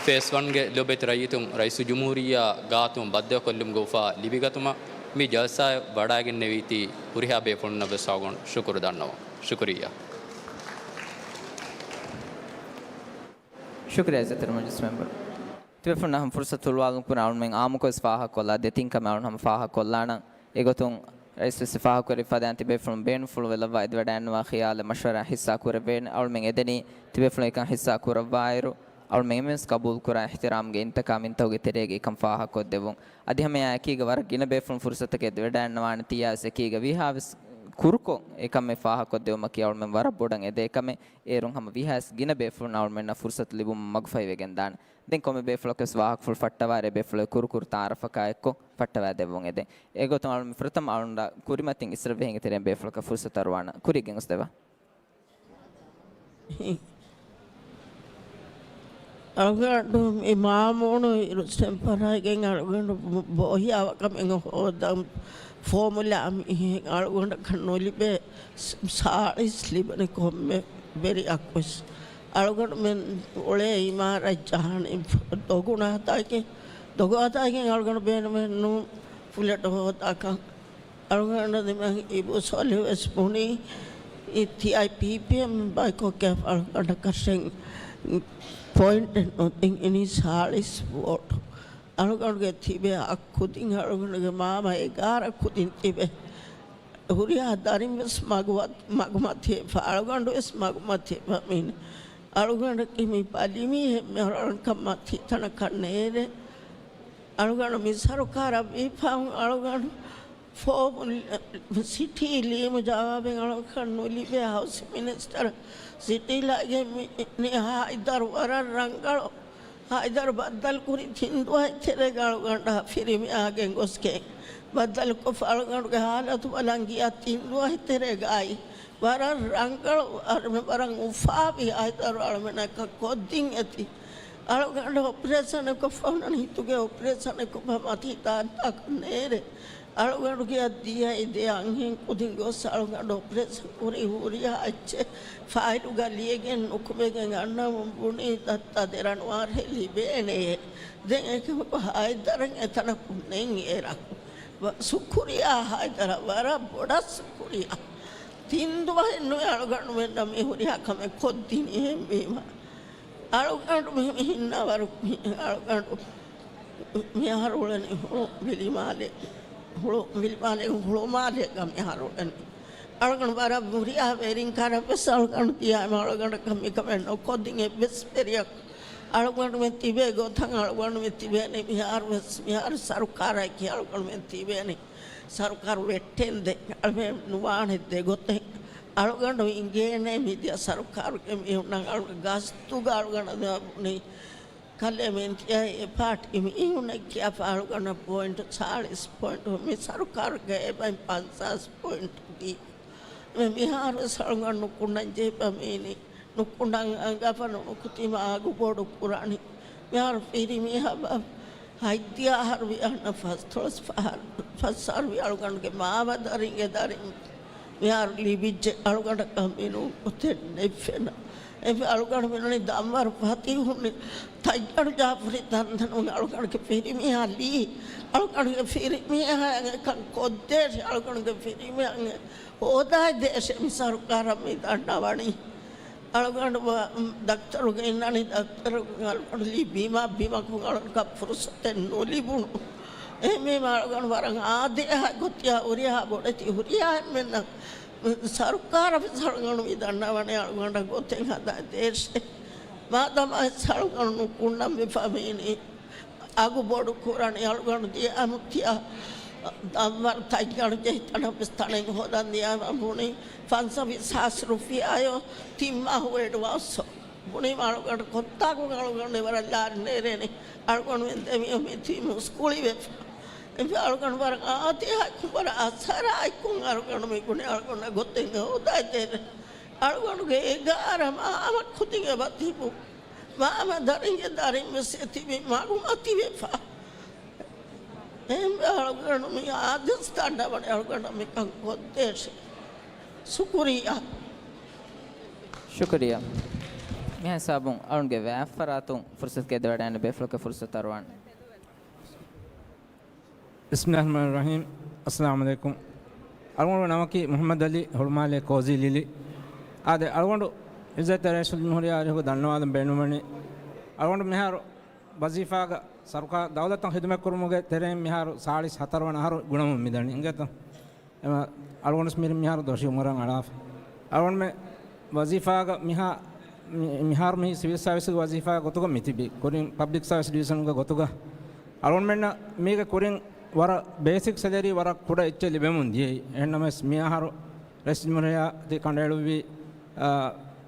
ފޭސް ވަންގެ ލޯބިވެތި ރައްޔިތުން ރައީސުލްޖުމްހޫރިއްޔާ ގާތުން ބައްދަލުކޮށްލުމުގެ އުފާ ލިބިގަތުމަށް މި ޖަލްސާއަށް ވަޑައިގެންނެވީތީ ހުރިހާ ބޭފުޅުންނަށްވެސް އަޅުގަނޑު ޝުކުރު ދަންނަވަން. ޝުކުރިއްޔާ. ޝުކުރިއްޔާ އިއްޒަތްތެރި މަޖިލިސް މެމްބަރު. ތިބޭފުޅުންނަށް ހަމަ ފުރުސަތު ހުޅުވާލުން ކުރަން އަޅުމެން އާއްމުކޮށް ވެސް ފާހަގަކޮށްލާ ދެތިން ކަމެއް އަޅުން ހަމަ ފާހަގަކޮށްލާނަން. އެގޮތުން ރައީސް ވެސް ފާހަގަކުރި ފަދައިން ތިބޭފުޅުން ބޭނުންފުޅު ވެލައްވާ އެދިވަޑައިގަންނަވާ ޚިޔާލެއް މަޝްވަރާ ހިއްސާ ކުރެވޭނެ. އަޅުމެން އެދެނީ ތިބޭފުޅުން އެކަން ހިއްސާ ކުރައްވާއިރު، އަޅުމެން އެންމެންވެސް ޤަބޫލުކުރާ އިޙްތިރާމްގެ އިންތަކާ މިންތަކުގެ ތެރޭގަ އެކަން ފާހަގަކޮށްދެއްވުން. އަދި ހަމައެއާ އެކީގަ ވަރަށް ގިނަ ބޭފުޅުން ފުރުސަތަކަށް އެދިވަޑައިގަންނަވާނެ ތިޔާވެސް އެކީގަ ވީހާވެސް ކުރުކޮށް އެކަމެއް ފާހަގަކޮށްދެއްވުމަކީ އަޅުމެން ވަރަށް ބޮޑަށް އެދޭ ކަމެއް. އޭރުން ހަމަ ވީހާވެސް ގިނަ ބޭފުޅުން އަޅުމެންނަށް ފުރުސަތު ލިބުމަށް މަގުފަހިވެގެންދާނެ. ދެން ކޮންމެ ބޭފުޅަކަސް ވާހަކަފުޅު ފައްޓަވާއިރު އެ ބޭފުޅުގެ ކުރުކުރު ތައާރަފަކާ އެއްކޮށް ފައްޓަވާދެއްވުން އެދެން. އެގޮތުން އަޅުމެން ފުރަތަމަ އަޅުންނަށް ކުރިމަތިން އިސްރަށްވެހިންގެ ތެރެއިން ބޭފުޅަކަށް ފުރުސަތު އަރުވާނަން. ކުރިއަށް ގެންގޮސްދެވާ. އަޅުގަނޑު މި މާމޫނު އިރުސެން ފަރާތްގެން އަޅުގަނޑު ބޯހިޔާވަކަމެއް ހޯދަން ފޯމުލާ މިހެން އަޅުގަނޑަކަށް ނުލިބޭ ސާޅީސް ލިބެނި ކޮންމެ ވެރިއަކުވެސް. އަޅުގަނޑުމެން އުޅޭ އިމާރާތް ޖަހާނީ ދޮގު ހަދާގެން، ދޮގު ހަދާގެން އަޅުގަނޑު ބޭނުމެއް ނޫން ފުލެޓް ހޯދާކަށް. އަޅުގަނޑު ދިމާ އިބޫ ސޯލިހު ވެސް ބުނީ، އި ތި އައި ޕީ ޕީ އެމް ބައިކޮށްގެ އަޅުގަނޑަކަށެއް ޕޮއިންޓެއް ނުދިން އިނީ ސާޅީސް ވޯޓު. އަޅުގަނޑުގެ ތިބޭ އަށް ކުދިން އަޅުގަނޑުގެ މާމަ އެގާރަ ކުދިން ތިބެ. ހުރިހާ ދަރިން ވެސް މަގު ވަ-، މަގުމަތިވެފަ، އަޅުގަނޑު ވެސް މަގުމަތިވެފަ މީނަ. އަޅުގަނޑަކީ މި ބަލި މީހެއް މި އަޅުގަނޑަކަށް މަތީ ތަނަކަށް ނޭރޭ. އަޅުގަނޑު މި ސަރުކާރަށް ވީފަހުން އަޅުގަނޑު ފޯމު ސިޓީ ލީމު ޖަވާބެއް އަޅުގަނޑަކަށް ނުލިބޭ ހައުސިން މިނިސްޓަރ ސިޓީ ލާގެ މި ހައިދަރު ވަރަށް ރަނގަޅު. ހައިދަރު ބައްދަލުކުރި ތިން ދުވަހެއް ތެރޭގަ އަޅުގަނޑަށް ފިރިމިއާ ގެންގޮސްގެން ބައްދަލުކޮށްފަ އަޅުގަނޑުގެ ހާލަތު ބަލަން ގިޔަ ތިން ދުވަހެއް ތެރޭގައި ވަރަށް ރަނގަޅު، ވަރަށް އުފާވި ހައިދަރު އަޅުމެނަކަށް ކޮށްދިން އެތި. އަޅުގަނޑު އޮޕަރޭޝަނެއް ކޮށްފަ ހުންނަނީ ހިތުގެ އޮޕަރޭޝަނެއް ކޮށްފަ މަތީ ތާއްތާކަށް ނޭރޭ. އަޅުގަނޑުގެ އަށް ދިޔައީ ދެ އަންހެން ކުދިން ގޮސް އަޅުގަނޑު އޮޕަރޭޝަން ކުރި ހުރިހާ އެއްޗެއް ފައިލުގަ ލިޔެގެން ނުކުމެގެން އަންނަމުން ބުނީ ދައްތަ ދެރަނުވާރޭ ލިބޭނެޔޭ. ދެން އެކަމަކު ހައިދަރަށް އެތަނަކު ނެތް އޭރަކު. ވަ-، ޝުކުރިއްޔާ ހައިދަރަށް، ވަރަށް ބޮޑަށް ޝުކުރިއްޔާ. ތިން ދުވަހެއް ނުވެ އަޅުގަނޑުމެންނަށް މި ހުރިހާ ކަމެއް ކޮށްދިނީ އެހެންވީމަ. އަޅުގަނޑު މި ހިންނަވަރު މި އަޅުގަނޑު މިހާރު އުޅެނީ ހުޅު ވިލިމާލެ، ހުޅު ވިލިމާލެ، ހުޅުމާލޭގަ މިހާރު އުޅެނީ. އަޅުގަނޑު ވަރަށް ހުރިހާ ވެރިން ކަރަށް ވެސް އަޅުގަނޑު ދިޔައިމަ އަޅުގަނޑަކަށް މިކަމެއް ނުކޮށްދިން އެއްވެސް ވެރިޔަކު އަޅުގަނޑުމެން ތިބޭ ގޮތަށް އަޅުގަނޑުމެން ތިބޭނީ. މިހާރު ވެސް، މިހާރު ސަރުކާރަކީ އަޅުގަނޑުމެން ތިބޭނީ. ސަރުކާރު ވެއްޓެން ދެ އަޅުގަނޑު ނުވާނެ ދެ ގޮތެއް. އަޅުގަނޑު އިނގޭނެ މިދިޔަ ސަރުކާރުގެ މީހުންނަށް އަޅުގަނޑު ގަސްތުގަ އަޅުގަނޑު ބުނީ. ކަލޭ މިންތިއާ އެ ޕާޓީ މީހުންނަށް ކިޔާފަ އަޅުގަނޑަށް ޕޮއިންޓު ޗާޅީސް ޕޮއިންޓު މި ސަރުކާރުގެ އެބައިން ޕަންސާސް ޕޮއިންޓު ދީ. މި މިހާރު ވެސް އަޅުގަނޑު ނުކުންނަން ޖެހިފަ މީނީ. ނުކުންނަން އަނގަފަ ނުނުކުތީމަ އަގު ބޮޑު ކުރާނީ. މިހާރު ފިރިމީހާ ބަ-، ހަތްދިހަ އަހަރު ވި އަންނަ ފަސްދޮޅަސް ފަހަރު، ފަސް އަހަރު ވި އަޅުގަނޑުގެ މާބަ ދަރިންގެ ދަރިން މިހާރު ލިބިއްޖެ އަޅުގަނޑަކަށް މިނޫން ގޮތެއް ނެތްފެނަ. އެ އަޅުގަނޑު މިނުނީ ދަންވަރު ފަތިހުންނި ތައްޔަރު ޖާފަރި ތަންތަނުން އަޅުގަނޑުގެ ފިރިމީހާ ލީ. އަޅުގަނޑުގެ ފިރިމީހާ އެކަން ކޮށްދޭށޭ. އަޅުގަނޑުގެ ފިރިމީހާ ހޯދާދޭށޭ މި ސަރުކާރަށް މި ދަންނަވަނީ. އަޅުގަނޑު ވަ-، ދަފްތަރުގަ އިންނަނީ، ދަފްތަރުގަ އަޅުގަނޑު ލިބީމާ ބިމަކުން އަޅުގަނޑަކަށް ފުރުސަތެއް ނުލިބުނު. އެހެންވީމާ އަޅުގަނޑު ވަރަށް އާދޭހާ ގޮތިއާ ހުރިހާ ބޮޑެތި ހުރިހާ އެންމެންނަށް ސަރުކާރަށް ވެސް އަޅުގަނޑު މި ދަންނަވަނީ އަޅުގަނޑަށް ގޮތެއް ހަދާ ދޭށޭ. މާދަމާ ވެސް އަޅުގަނޑު ނުކުންނަން ވެފަ މީނީ. އަގު ބޮޑު ކުރަނީ އަޅުގަނޑު ދިޔައިމަ ތިޔަ ދަންވަރު ތައްޔަރު ޖެހި ތަނަށް ވެސް ތަނެއް ހޯދަން ދިޔައިމަ ބުނީ ފަންސަވީސް ހާސް ރުފިޔާއޯ ތިން މާހު އެޑްވާންސް ބުނީމަ އަޅުގަނޑު ކޮންތާކުން އަޅުގަނޑު ވަރަށް ލާރި ނެރެނީ. އަޅުގަނޑު މި ދެމިޔަ މި ތި މުސްކުޅި ވެފަ. އެ އަޅުގަނޑު ވަރަށް އާދޭހާ ވަރަށް އަސަރާއެކު އަޅުގަނޑު މި ބުނީ އަޅުގަނޑަށް ގޮތެއް ހޯދާދޭށޭ. އަޅުގަނޑުގެ އެގާރަ މާމަ ކުދިން އެބަ ތިބު. މާމަ ދަރިންގެ ދަރިން ވެސް އެތިބި މަގުމަތިވެފަ. އެހެންވެ އަޅުގަނޑު މި އާދޭސް ދަންނަވަނީ އަޅުގަނޑަށް މިކަން ކޮށްދޭށޭ. ޝުކުރިއްޔާ. ޝުކުރިއްޔާ. މިހާ ހިސާބުން އަޅުންގެ ވާފަރާތުން ފުރުސަތު ގެދެވަޑައިގަންނަ ބޭފުޅަކަށް ފުރުސަތު އަރުވާނެ. بسم الله الرحمن الرحيم. السلام عليكم. އަޅުގަނޑު ނަމަކީ މުޙައްމަދު ޢަލީ، ހުޅުމާލޭ ކޯޒީ ލިލި. އާދެ، އަޅުގަނޑު ޢިއްޒަތްތެރި ރައީސުލްޖުމްހޫރިއްޔާ އަރިހުގަ ދަންނަވާލަން ބޭނުންވަނީ، އަޅުގަނޑު މިހާރު ވަޒީފާގަ ސަރުކާ ދައުލަތަށް ޚިދުމަތްކުރުމުގެ ތެރެއިން މިހާރު ސާޅީސް ހަތަރު ވަނަ އަހަރު ގުނަމުން މިދަނީ. އިނގޭތަ؟ އެމަ އަޅުގަނޑު މިރި މިހާރު ދޮށީ އުމުރަށް އަޅާފަ. އަޅުގަނޑުމެ ވަޒީފާގަ މިހާ-، މި-، މިހާރު މި ސިވިލް ސާވިސްގެ ވަޒީފާ ގޮތުގަ މިތިބި. ކުރިން ޕަބްލިކް ސާވިސް ޑިވިޝަންގެ ގޮތުގަ. އަޅުގަނޑުމެންނަށް މީގެ ކުރިން ވަރަށް ބޭސިކް ސެލަރީ ވަރަށް ކުޑަ އެއްޗެއް ލިބެމުން ދިޔައީ. އެހެންނަމަވެސް މި އަހަރު ރައީސް ޖުމްހޫރިއްޔާ އަދި ކަނޑައެޅުއްވި، އާ،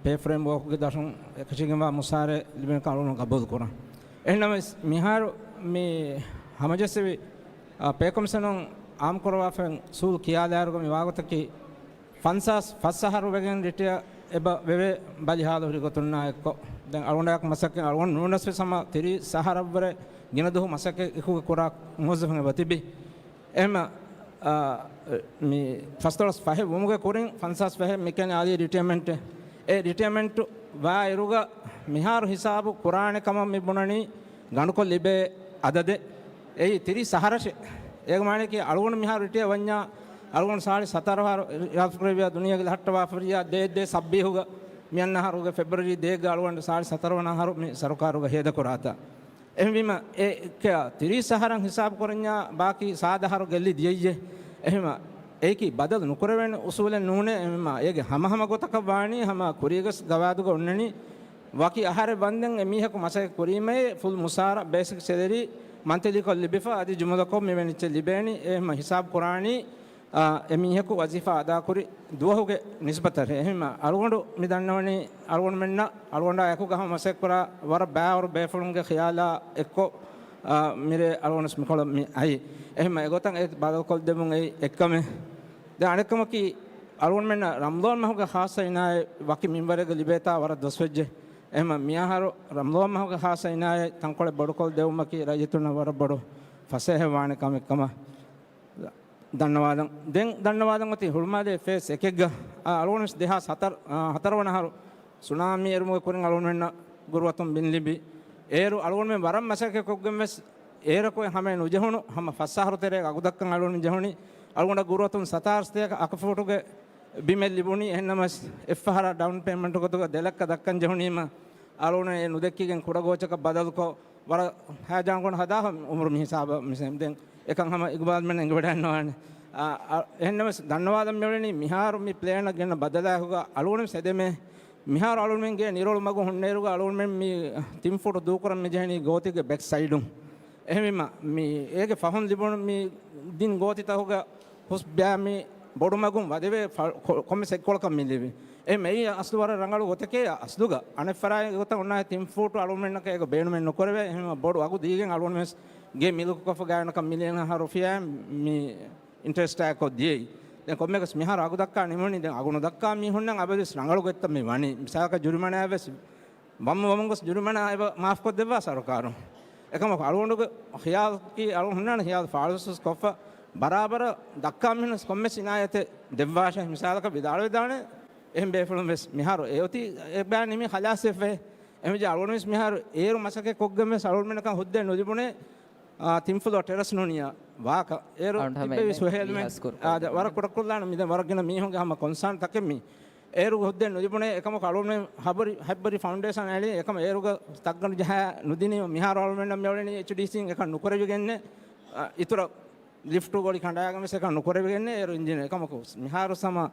ޕޭ ފްރޭމް ވޯކްގެ ދަށުން އެކަށީގެންވާ މުސާރަ ލިބެންކަން އަޅުގަނޑު ގަބޫލު ކުރަން. އެހެންނަމަވެސް މިހާރު މި ހަމަޖެއްސެވި، އާ، ޕޭ ކޮމިޝަނުން އާއްމުކުރައްވާފައި އުސޫލު ކިޔާލާއިރުގަ މި ވާގޮތަކީ ފަންސާސް ފަސް އަހަރު ވެގެން ރިޓަޔާ އެބަ ވެވޭ ބަލިހާލު ހުރި ގޮތުންނާ އެއްކޮށް، ދެން އަޅުގަނޑާއެކު މަސައްކަތް އަޅުގަނޑު ނޫނަސްވެސް ހަމަ ތިރީސް އަހަރަށްވުރެ ގިނަ ދުވަހު މަސައްކަތް އެކުގަ ކުރާ މުވައްޒަފުން އެބަ ތިބި. އެހެމަ، އާ، މި ފަސްދޮޅަސް ފަހެއް ވުމުގެ ކުރިން ފަންސާސް ފަހެއް މިކަނި އާލީ ރިޓަޔަމެންޓެއް. އެ ރިޓަޔަމެންޓު ވާ އިރުގަ މިހާރު ހިސާބު ކުރާނެ ކަމަށް މި ބުނަނީ ގަނޑުކޮށް ލިބޭ އަދަދެއް. އެއީ ތިރީސް އަހަރަށެ. އޭގެ މާނައަކީ އަޅުގަނޑު މިހާރު ރިޓަޔަ ވަންޏާ، އަޅުގަނޑު ސާޅީސް ހަތަރު އަހަރު ރާފުކުރެއްވިޔާ ދުނިޔޭގެ ލަހައްޓަވާފަރިޔާ ދޭއް ދޭއް ސައްބީހުގަ މިއަންނަ އަހަރުގެ ފެބްރުއަރީ ދޭއްގަ އަޅުގަނޑު ސާޅީސް ހަތަރު ވަނަ އަހަރު މި ސަރުކާރުގަ ހޭދަކުރާތާ. އެހެންވީމަ، އެ ތިރީސް އަހަރަށް ހިސާބު ކުރަންޏާ ބާކީ ސާދަ އަހަރު ގެއްލި ދިޔައީ. އެހެމަ، އެއީކީ ބަދަލު ނުކުރެވޭނެ އުސޫލެއް ނޫނޭ. އެހެމަ، އޭގެ ހަމަހަމަ ގޮތަކަށް ވާނީ ހަމަ ކުރީގަސް ގަވާއިދުގަ އޮންނަނީ ވަކި އަހަރެއް ވަންދެން އެ މީހަކު މަސައްކަތް ކުރީމައޭ ފުލް މުސާރަ ބޭސިކް ސެލަރީ މަންތިލީކޮށް ލިބިފަ އަދި ޖުމުލަކޮށް މިވެނިއްޗެއް ލިބޭނީ. އެހެމަ ހިސާބު ކުރާނީ އާ، އެ މީހަކު ވަޒީފާ އަދާކުރި ދުވަހުގެ ނިސްބަތަށް. އެހެންމަ އަޅުގަނޑު މި ދަންނަވަނީ އަޅުގަނޑުމެންނަށް އަޅުގަނޑާ އެކުގަ ހަމަ މަސައްކަތްކުރާ ވަރަށް ބައިވަރު ބޭފުޅުންގެ ޚިޔާލާ އެއްކޮށް، އާ، މިރޭ އަޅުގަނޑު މިކޮޅަށް މި އައީ. އެހެންމަ އެގޮތަށް އެ ބަދަލުކޮށްދެމުން އެއީ އެއްކަމެއް. ދެން އަނެއްކަމަކީ، އަޅުގަނޑުމެންނަށް ރަމަޟާން މަހުގެ ޚާއްޞަ އިނާޔަތް ވަކި މިންވަރެއްގަ ލިބޭތާ ވަރަށް ދޮސްވެއްޖެ. އެހެންމަ މިއަހަރު ރަމަޟާން މަހުގެ ޚާއްޞަ އިނާޔަތް ތަންކޮޅެއް ބޮޑުކޮށް ދެވުމަކީ ރައްޔިތުންނަށް ވަރަށް ބޮޑު ފަސޭހަ ވާނެ ކަމެއް ކަމަށް ދަންނަވާލަން. ދެން ދަންނަވާލަން އޮތީ ހުޅުމާލޭ ފޭސް އެކެއްގަ، އާ، އަޅުގަނޑު ދެހާސް ހަތަރު، އާ، ހަތަރު ވަނަ އަހަރު ސުނާމީ އެރުމުގެ ކުރިން އަޅުގަނޑުމެންނަށް ގުރުއަތުން ބިން ލިބި. އޭރު އަޅުގަނޑުމެން ވަރަށް މަސައްކަތް ކޮށްގެން ވެސް އޭރަކު ހަމައެއް ނުޖެހުނު، ހަމަ ފަސް އަހަރު ތެރޭގަ އަގުދައްކަން އަޅުގަނޑުމެން ޖެހުނީ. އަޅުގަނޑަށް ގުރުއަތުން ސަތާރަސް ތޭކަ އަކުފޫޓުގެ ބިމެއް ލިބުނީ. އެހެންނަމަވެސް އެއްފަހަރާ ޑައުން ޕޭމަންޓް ގޮތުގަ ދެ ލައްކަ ދައްކަން ޖެހުނީމަ، އަޅުގަނޑު އެ ނުދެއްކިގެން ކުޑަ ގޯޗަކަށް ބަދަލުކޮށް، ވަރަށް ހައިޖާން ކޮން ހަދާފަ އުމުރު މި ހިސާބަށް މިސެން. ދެން އެކަން ހަމަ އިގުބާލްމެން އެނގިވަޑައިންނަވާނެ. އާ، އާ، އެހެންނަމަވެސް ދަންނަވާލަން މިއުޅެނީ މިހާރު މި ޕްލޭނަށް ގެންނަ ބަދަލާއެކުގަ އަޅުގަނޑު ސެދެމޭ. މިހާރު އަޅުގަނޑުމެންގެ ނިރޮޅު މަގު ހުންނައިރުގަ އަޅުގަނޑުމެން މި ތިން ފޫޓު ދޫކުރަން މިޖެހެނީ ގޯތިގެ ބެކް ސައިޑުން. އެހެންވީމަ، މި އޭގެ ފަހުން ލިބުނު މި ދިން ގޯތިތަކުގަ ހުސް ބައި މި ބޮޑުމަގުން ވަދެވޭ ފަ-، ކޮ-، ކޮންމެސް އެއްކޮޅަކަށް މި ލިބި. އެ މެއީ އަސްލު ވަރަށް ރަނގަޅު ގޮތެކޭ. އަސްލުގަ އަނެއްފަރާތް ގޮތަށް އޮންނާހެން ތިން ފޫޓު އަޅުގަނޑުމެންނަކަށް އޭގަ ބޭނުމެއް ނުކުރެވޭ. އެހެންވީމަ ބޮޑު އަގު ދީގެން އަޅުގަނޑުމެން ގޭ މިލްކުކޮށްފަ ގާތްގަނޑަކަށް މިލިއަން ހާ ރުފިޔާއެއް މި އިންޓްރެސްޓާއެއްކޮށް ދިޔައީ. ދެން ކޮންމެއަކަސް މިހާރު އަގު ދައްކާ ނިމުނީ. ދެން އަގު ނުދައްކާ މީހުންނަށް އަބަދުވެސް ރަނގަޅު ގޮތްތައް މި ވަނީ. މިސާލަކަށް ޖުރިމަނާއެއް ވެސް ވަމުން ވަމުން ގޮސް ޖުރިމަނާ އެބަ މާފްކޮށްދެއްވާ ސަރުކާރުން. އެކަމަކު އަޅުގަނޑުގެ ޚިޔާލަކީ އަޅުގަނޑު ހުންނާނެ ޚިޔާލު ފާޅުވެސް ކޮށްފަ ބަރާބަރަށް ދައްކާ މީހުން ކޮންމެސް އިނާޔަތެއް ދެއްވާށޭ. މިސާލަކަށް ވިދާޅުވެދާނެ އެހެން ބޭފުޅުން ވެސް މިހާރު އެ އޮތީ އެބަ ނިމި ޚަލާސްވެފައޭ. އެހެންވެއްޖެ އަޅުގަނޑު ވެސް މިހާރު އޭރު މަސައްކަތް ކޮށްގެން ވެސް އަޅުގަނޑުމެންނަކަށް ހުއްދަ ނުލިބުނޭ. އާ، ތިންފުލު ޓެރަސް ނޫނިޔާ ވާކަ. އޭރު އަޅުގަނޑު ހަމަ ތިއްބެވި އެންމެ ސުހޭލްމެ ވީހާސް ކުރު އާ، ދެ ކޮށްދެން ވަރަށް ކުޑަކޮށްލާނަ މި ދެން ވަރަށް ގިނަ މީހުންގެ ހަމަ ކޮންސާން ތަކެއް މި. އޭރު ހުއްދަ ނުލިބުނޭ. އެކަމަކު އަޅުގަނޑުމެން ހަބަރި، ހައްބަރި ފައުންޑޭޝަން އެޅި އެކަމަ އޭރުގަ ތައްގަނޑު ޖަހާ ނުދިނީ މިހާރު އަޅުގަނޑުމެންނަށް މިއުޅެނީ އެޗްޑީސީން އެކަން ނުކުރެވިގެންނެ. އާ، އިތުރަށް ލިފްޓު ގޮޅި ކަނޑާގެން ވެސް އެކަން ނުކުރެވިގެންނެ އޭރު އިންޖީނު. އެކަމަކު މިހާރު ހަމަ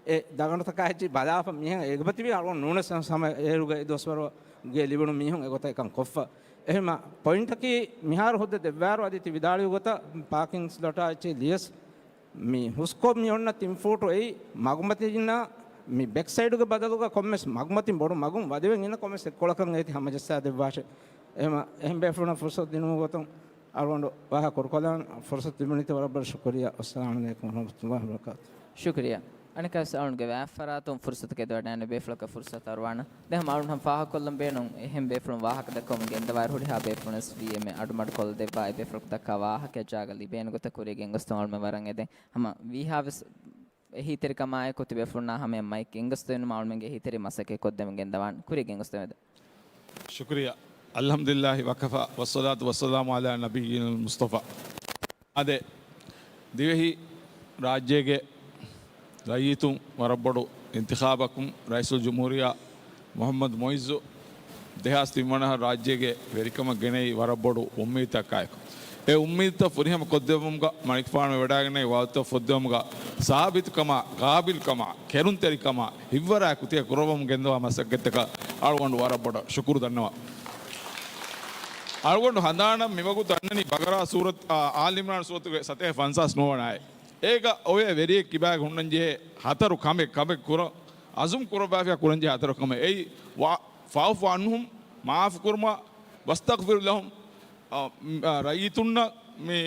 އެ ދަގަނޑުތަކާ އެއްޗި ބަލާފަ މިހެން އޭގަ ތިބި އަޅުގަނޑު ނޫނަސް ހަމަ އޭރުގަ އެ ދުވަސްވަރުގެ ލިބުނު މީހުން އެގޮތަށް އެކަން ކޮށްފަ. އެހެމަ ޕޮއިންޓަކީ މިހާރު ހުއްދަ ދެއްވާރު އަދި ތި ވިދާޅުވި ގޮތަށް ޕާކިން ސްލޮޓާ އެއްޗެއް ލިޔަސް މި ހުސްކޮށް މި އޮންނަ ތިން ފޫޓު އެއީ މަގުމަތިންނާ މި ބެކް ސައިޑުގެ ބަދަލުގަ ކޮންމެސް މަގުމަތިން ބޮޑު މަގުން ވަދެވެން އިންނަ ކޮންމެސް އެއްކޮޅަކަށް އޭތި ހަމަޖައްސާ ދެއްވާށެ. އެހެމަ އެހެން ބޭފުޅުންނަށް ފުރުސަތު ދިނުމުގެ ގޮތުން އަޅުގަނޑު ވާހަކަ ކުރުކޮށްލަން ފުރުސަތު ލިބުނީތީ ވަރަށް ބޮޑަށް ޝުކުރިއްޔާ. އައްސަލާމު ޢަލައިކުމް ވަރަޙްމަތުﷲި ވަބަރަކާތުހު. ޝުކުރިއްޔާ. އަނެއްކާވެސް އަޅުގަނޑުގެ ވާތްފަރާތުން ފުރުސަތު ގެންދަވަޑައިގެން ބޭފުޅަކަށް ފުރުސަތު އަރުވާނަން. ދެން ހަމަ އަޅުގަނޑު ފާހަގަކޮށްލަން ބޭނުން އެހެން ބޭފުޅުން ވާހަކަ ދައްކަވަމުން ގެންދަވާއިރު ހުރިހާ ބޭފުޅުންވެސް ވީއެމްއޭ އަޑުމަޑުކޮށްލަދެއްވާ އެ ބޭފުޅަކު ދައްކާ ވާހަކައަށް ޖާގަ ލިބޭނެ ގޮތަށް ކުރިއަށް ގެންގޮސްދެމުން އަޅުގަނޑުމެން ވަރަށް އެދެން. ހަމަ ވީހާވެސް އެހީތެރިކަމާއެކު ތިބޭފުޅުންނާ ހަމަޔަށް މައިކް ގެންގޮސްދެވުން އަޅުގަނޑުމެންގެ އެހީތެރި މަސައްކަތް ކޮށްދެމުން ގެންދަވާން ކުރިއަށް ގެންގޮސްދެމެދެ. ޝުކުރިއްޔާ. އަލްޙަމްދުލިއްލާހި ވަކަފާ ވައްޞަލާތު ވައްސަލާމު ޢަލާ ނަބިއްޔިނަލް މުޞްޠަފާ. އާދެ، ދިވެހި ރާއްޖޭގެ ރައްޔިތުން ވަރަށް ބޮޑު އިންތިޚާބަކުން ރައީސުލްޖުމްހޫރިއްޔާ މުޙައްމަދު މުޢިއްޒު ދެހާސް ތިން ވަނަ ރާއްޖޭގެ ވެރިކަމަށް ގެނައީ ވަރަށް ބޮޑު އުއްމީދުތަކާއެކު. އެ އުއްމީދުތައް ފުރިހަމަ ކޮށްދެއްވުމުގަ މަނިކުފާނު ވެވަޑައިގެންނެވި ވާހަކަތައް ފޮއްދެވުމުގަ ސާބިތުކަމާ، ގާބިލްކަމާ، ކެރުންތެރިކަމާ، ހިތްވަރާއެކު ތިޔަ ކުރައްވަމުން ގެންދަވާ މަސައްކަތްތަކަށް އަޅުގަނޑު ވަރަށް ބޮޑަށް ޝުކުރު ދަންނަވަން. އަޅުގަނޑު ހަނދާނަށް މިވަގުތު އަންނަނީ ބަގަރާ ސޫރަތު، އާ، އާލި އިމްރާން ސޫރަތުގެ ސަތޭކަ ފަންސާސް ނުވަ ވަނައެއް. އޭގަ އޮވޭ ވެރިއެއް ކިބާގެ ހުންނަންޖެހޭ ހަތަރު ކަމެއް، ކަމެއް ކުރަން އަޒުމް ކުރައްވާފިޔާ ކުރަންޖެހޭ ހަތަރު ކަމެއް. އެއީ، ވާ-، ފައުފު އަންހުމް، މާފު ކުރުމަށް، ވަސްތަޣްފިރު ލަހުމް، އަ، މް، އަ، ރައްޔިތުންނަށް މި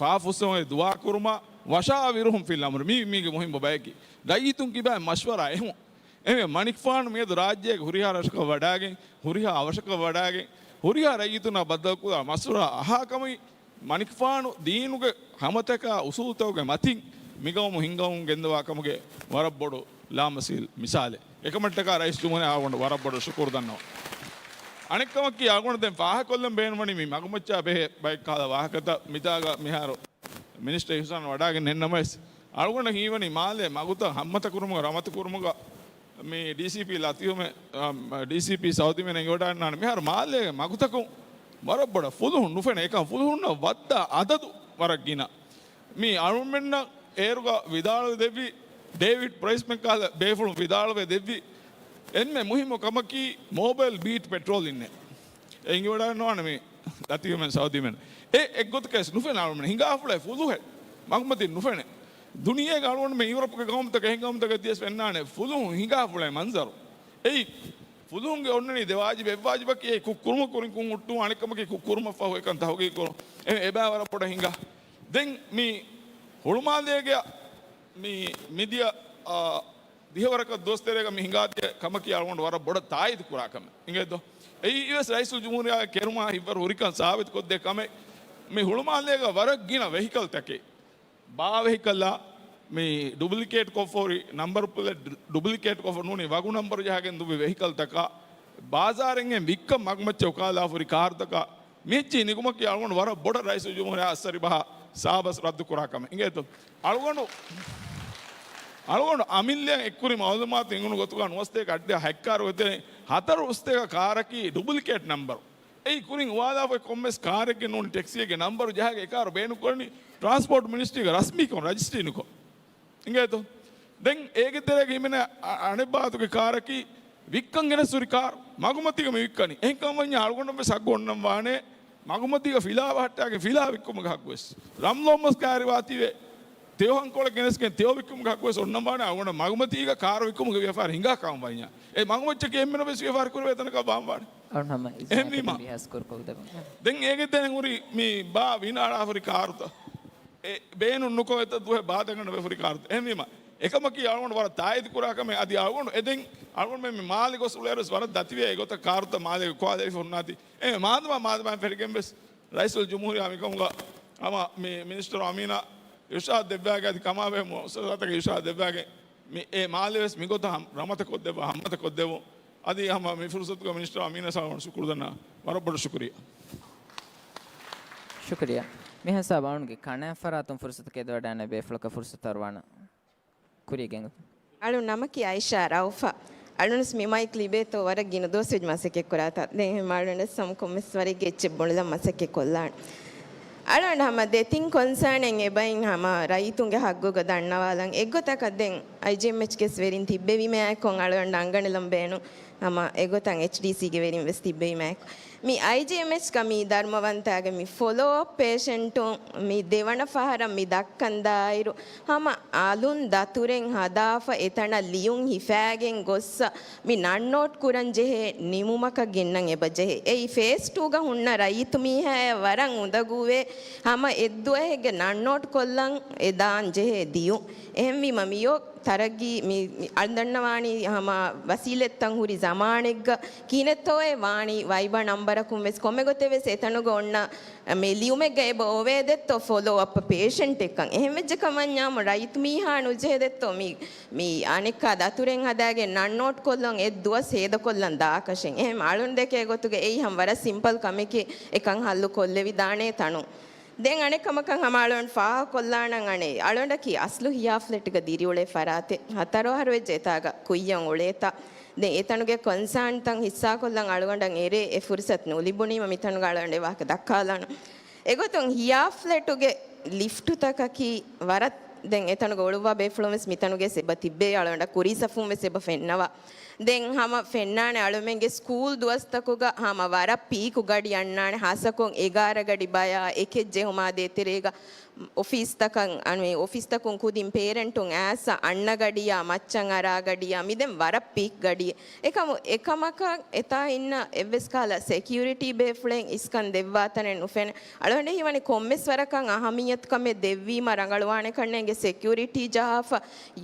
ފާފުސްވުމުގެ ދުޢާ ކުރުމަށް، ވަޝާވިރުހުމް ފިލް އަމްރި. މީ، މީގެ މުހިއްމު ބަޔަކީ. ރައްޔިތުން ކިބާ މަޝްވަރާ އެހުން. އެހެންވެ، މަނިކުފާނު މިއަދު ރާއްޖޭގެ ހުރިހާ ރަށަކަށް ވަޑާގެން، ހުރިހާ އަވަށަކަށް ވަޑާގެން، ހުރިހާ ރައްޔިތުންނާ ބައްދަލުކުރާ މަޝްވަރާ އަހާ ކަމީ، މަނިކުފާނު ދީނުގެ ހަމަތަކާ އުސޫލުތަކުގެ މަތިން މިގައުމު ހިންގަމުން ގެންދަވާ ކަމުގެ ވަރަށް ބޮޑު ލާމަސީލް މިސާލެއް. އެކަމަށްޓަކާ ރައީސް ޖުމްހޫރިއްޔާއަށް ވަރަށް ބޮޑަށް ޝުކުރު ދަންނަވަން. އަނެއްކަމަކީ، އަޅުގަނޑު ދެން ފާހަގަކޮށްލަން ބޭނުންވަނީ މި މަގުމައްޗާ ބެހޭ ބައެއް ކަހަލަ ވާހަކަތައް. މިތާގަ މިހާރު މިނިސްޓަރ އިޙްސާން ވަޑާގެން ނެތް ނަމަވެސް، އަޅުގަނޑަށް ހީވަނީ މާލޭ މަގުތައް ހައްމަތަކުރުމުގަ ރަމަތަކުރުމުގަ މި ޑީސީޕީ ލަތީފުމެ، އަ، ޑީސީޕީ ސައުދީމެން އެނގިވަޑައިގަންނާނެ. މިހާރު މާލޭގެ މަގުތަކުން ވަރަށް ބޮޑަށް ފުލުހުން ނުފެނޭ. އެކަން ފުލުހުންނަށް ވައްދާ އަދަދު ވަރަށް ގިނަ. މި އަޅުމެންނަށް އޭރުގަ ވިދާޅުވެ ދެއްވި، ޑޭވިޑް ޕްރައިސްމެން ކަހަލަ ބޭފުޅުން ވިދާޅުވެ ދެއްވި އެންމެ މުހިއްމު ކަމަކީ މޯބައިލް ބީޓް ޕެޓްރޯލިންއެއް. އެ އިނގިވަޑައިގަންނަވާނެ މި ލަތީފުމެން ސައުދީމެން. އެ އެއްގޮތަކަށް ނުފެނޭ އަޅުމެން ހިނގާފުޅޭ ފުލުހެއް މަގުމަތިން ނުފެނޭ. ދުނިޔޭގަ އަޅުގަނޑުމެން ޔޫރަޕްގެ ގައުމުތަކެއް އެހެން ގައުމުތަކެއް ދިޔަސް ފެންނާނެ ފުލުހުން ހިނގާފުޅޭ މަންޒަރު. އެއީ ފުލުހުންގެ އޮންނަނީ ދެ ވާޖިބެއް. އެއް ވާޖިބަކީ އެ ކުށް ކުރުމަށް ކުރިން ކުށް ހުއްޓުން، އަނެއްކަމަކީ ކުށް ކުރުމަށްފަހު އެކަން ތަހުގީގު ކުރުން. އެ އެބައި ވަރަށް ބޮޑަށް ހިނގާ. ދެން މި ހުޅުމާލޭގެ މި މިދިޔަ، އާ، ދިހަވަރަކަށް ދުވަސް ތެރޭގަ މި ހިނގާދިޔަ ކަމަކީ އަޅުގަނޑު ވަރަށް ބޮޑަށް ތާއީދު ކުރާ ކަމެއް. އިނގޭތޯ؟ އެއީވެސް ރައީސުލްޖުމްހޫރިއްޔާގެ ކެރުމާ ހިތްވަރު ހުރިކަން ސާބިތުކޮށްދޭ ކަމެއް. މި ހުޅުމާލޭގަ ވަރަށް ގިނަ ވެހިކަލްތަކެއް، ބާ ވެހިކަލްއާ، މި ޑުޕްލިކޭޓް ކޮށްފަހުރި ނަންބަރު ޕްލޭޓް ޑުޕްލިކޭޓް ކޮށްފަ ނޫނީ ވަގު ނަންބަރު ޖަހާގެން ދުއްވި ވެހިކަލްތަކާ، ބާޒާރެއްގެ ވިއްކަން މަގުމައްޗަށް އުކާލާފަހުރި ކާރުތަކާ، މިއެއްޗިހި ނިކުމަކީ އަޅުގަނޑު ވަރަށް ބޮޑަށް ރައީސުލްޖުމްހޫރިއްޔާ އައްސަރި ބަހާ ސާބަސް ރައްދުކުރާ ކަމެއް. އިނގޭތޯ؟ އަޅުގަނޑު، އަޅުގަނޑު އަމިއްލައަށް އެއްކުރި މައުލޫމާތު އިނގުނު ގޮތުގަ ނުވަސްތޭކަ އަށްޑިހަ ހެކްޓާރު ގޮތެއް ހަތަރު އުސްތޭކަ ކާރަކީ ޑުޕްލިކޭޓް ނަންބަރު. އެއީ ކުރިން އުވާލާފައި ކޮންމެސް ކާރެއްގެ ނޫނީ ޓެކްސީއެއްގެ ނަންބަރު ޖަހާގެ އެ ކާރު ބޭނުންކުރަނީ ޓްރާންސްޕޯޓް މިނިސްޓްރީގަ ރަސްމީކޮށް ރަޖިސްޓްރީ ނުކޮށް. އިނގޭތޯ؟ ދެން އޭގެ ތެރޭގަ ހިމެނޭ އަ-، އަނެއް ބާތުގެ ކާރަކީ ވިއްކަން ގެނެސް ހުރި ކާރު. މަގުމަތީގަ މި ވިއްކަނީ. އެހެންކަމަށް ވަންޏާ އަޅުގަނޑަށް ވެސް ހައްގު އޮންނަން ވާނެ، މަގުމަތީގަ ފިލާ ބަހައްޓާގެން ފިލާ ވިއްކުމުގެ ހައްގު ވެސް. ރަމްލޯމަސް ކާރިވާތީވެ، ތެޔޮ ހަންކޮޅެއް ގެނެސްގެން ތެޔޮ ވިއްކުމުގެ ހައްގު ވެސް އޮންނަން ވާނެ. އަޅުގަނޑަށް މަގުމަތީގަ ކާރު ވިއްކުމުގެ ވިޔަފާރި ހިނގާ ކަމަށް ވަންޏާ. އެ މަގުމައްޗަކީ އެންމެނަށް ވެސް ވިޔަފާރި ކުރެވޭ ތަނަކަށް ވާން ވާނެ. އަޅުން ހަމަ އެހެންވީމަ، އިޖާޒަތެއް ހުރިހާ ސްކޯރް ކޮށްދެމުން. ދެން އޭގެ ދެން ހުރި މި ބާ ވިނާޅާފަ ހުރި ކާރުތައް. އެ ބޭނުން ނުކޮށް އެތައް ދުވަހެއް ބާދަގަނޑަށް ވެފަ ހުރި ކާރުތައް. އެހެންވީމަ، އެކަމަކީ އަޅުގަނޑު ވަރަށް ތާއީދު ކުރާ ކަމެއް. އަދި އަޅުގަނޑު އެދެން އަޅުގަނޑު މި މާލެ ގޮސް އުޅޭއިރު ވަރަށް ދަތިވޭ އެގޮތަށް ކާރުތައް މާލޭގަ ކުޅާލެވިފަ ހުންނާތީ. އެ މާދަމާ މާދަމާ ފެށިގެން ވެސް ރައީސުލްޖުމްހޫރިއްޔާ މިކަމުގަ ހަމަ މި މިނިސްޓަރު އަމީނާ އިރުޝާދު ދެއްވާގެ އަދި ކަމާބެހޭ މުއައްސަސާތަކަށް އިރުޝާދު ދެއްވާގެ މި އެ މާލެ ވެސް މިގޮތަށް ހަމަ ރަމަތަކޮށްދެއްވާ، ހަމަތަކޮށްދެއްވުން. އަދި ހަމަ މި ފުރުސަތުގަ މިނިސްޓަރު އަމީނާ ސާބަށް ޝުކުރު ދަންނަ ވަރަށް ބޮޑަށް ޝުކުރިއްޔާ. ޝުކުރިއްޔާ. މިހާ ސާބް އަޅުންގެ ކަނާތް ފަރާތުން ފުރުސަތު ކެދިވަޑާނެ ބޭފުޅަކަށް ފުރުސަތު އަރުވާނަ. ކުރިޔަށް ގެންގޮ. އަޅު ނަމަކީ އައިޝާ ރައުފާ. އަޅުންސް މި މައިކް ލިބޭތޯ ވަރަށް ގިނަ ދުވަސް ވެއްޖެ މަސައްކަތް ކުރާތާ. ދެން އެހެން އަޅުންސް ހަމަ ކޮންމެސް ވަރެއްގެ އެއްޗެއް ބުނެލަން މަސައްކަތް ކޮށްލާނެ. އަޅުން ހަމަ ދެތިން ކޮންސާނެއް އެބައިން ހަމަ ރައްޔިތުންގެ ހައްގުގަ ދަންނަވާލަން. އެއްގޮތަކަށް ދެން އައިޖީއެމްއެޗްގެސް ވެރިން ތިއްބެވީމާއެކު އަޅުން އަންގަނެލަން ބޭނުން. ހަމަ އެގޮތަށް އެޗްޑީސީގެ ވެރިން ވެސް ތިއްބެވީމާއެކު. މި އައިޖީއެމްއެޗްގަ މި ދަރުމަވަންތާގެ މި ފޮލޯއަޕް ޕޭޝަންޓުން މި ދެވަނަ ފަހަރަށް މި ދައްކަން ދާއިރު، ހަމަ އަލުން ދަތުރެއް ހަދާފަ އެތަނަށް ލިޔުން ހިފާގެން ގޮއްސަ މި ނަން ނޯޓް ކުރަން ޖެހޭ ނިމުމަކަށް ގެންނަން އެބަ ޖެހޭ. އެއީ ފޭސް ޓޫގަ ހުންނަ ރައްޔިތު މީހާއަށް ވަރަށް އުނދަގޫވޭ. ހަމަ އެއްދުވަހެއްގެ ނަން ނޯޓް ކޮށްލަން އެ ދާން ޖެހޭ ދިޔުން. އެހެންވީމަ މިއޮ ތަރައްގީ މި، މި އަޅު ދަންނަވާނީ ހަމަ ވަސީލަތްތައް ހުރި ޒަމާނެއްގަ ކިހިނެއްތޯއޭ ވާނީ ވައިބާ ނަންބަރަކުން ވެސް ކޮންމެ ގޮތެއް ވެސް އެތަނުގަ އޮންނަ މި ލިޔުމެއްގަ އެބަ އޮވޭ ދެއްތޯ ފޮލޯ އަޕް ޕޭޝަންޓެއްކަން. އެހެން ވެއްޖެ ކަމަށް ވަންޏާމު ރައްޔިތު މީހާ ނުޖެހޭ ދެއްތޯ މި، މި އަނެއްކާ ދަތުރެއް ހަދާގެން ނަން ނޯޓް ކޮށްލަން އެއް ދުވަސް ހޭދަކޮށްލަން ދާކަށެއް. އެހެން އަޅުން ދެކޭ ގޮތުގަ އެއީ ހަމަ ވަރަށް ސިމްޕަލް ކަމެކޭ އެކަން ހައްލު ކޮށްލެވިދާނޭ ތަނުން. ދެން އަނެއް ކަމަކަށް ހަމަ އަޅުގަނޑު ފާހަގަކޮށްލާނަން އަނެއް، އަޅުގަނޑަކީ އަސްލު ހިޔާ ފްލެޓްގަ ދިރިއުޅޭ ފަރާތެއް. ހަތަރު އަހަރު ވެއްޖެ އެތާގަ ކުއްޔަށް އުޅޭތާ. ދެން އެތަނުގެ ކޮންސާންތައް ހިއްސާކޮށްލަން އަޅުގަނޑަށް އެރޭ އެ ފުރުސަތު ނުލިބުނީމަ މިތަނުގަ އަޅުގަނޑު އެ ވާހަކަ ދައްކާލާނަން. އެގޮތުން ހިޔާ ފްލެޓުގެ ލިފްޓުތަކަކީ ވަރަށް، ދެން އެތަނުގަ އުޅުއްވާ ބޭފުޅުން ވެސް މިތަނުގައި އެބަ ތިއްބޭ އަޅުގަނޑަށް ކުރީ ސަފުން ވެސް އެބަ ފެންނަވާ. ދެން ހަމަ ފެންނާނެ އަޅުމެންގެ ސްކޫލް ދުވަސްތަކުގަ ހަމަ ވަރަށް ޕީކު ގަޑި އަންނާނެ، ހާއްސަކޮށް އެގާރަ ގަޑި ބަޔާ އެކެއް ޖެހުމާ ދޭތެރޭގަ އޮފީސްތަކަށް، އަން، އޮފީސްތަކުން ކުދިން ޕޭރެންޓުން އައިސް އަންނަ ގަޑިޔާ މައްޗަށް އަރާ ގަޑިޔާ މިދެން ވަރަށް ޕީކް ގަޑިއެއް. އެކަމު، އެކަމަކަށް އެތާ އިންނަ އެއްވެސް ކަހަލަ ސެކިއުރިޓީ ބޭފުޅެއް އިސްކަން ދެއްވާ ތަނެއް ނުފެނެ. އަޅުގަނޑަށް ހީވަނީ ކޮންމެސް ވަރަކަށް އަހަމިއްޔަތުކަމެއް ދެއްވީމަ ރަނގަޅުވާނެ ކަންނޭނގެ ސެކިއުރިޓީ ޖަހާފަ،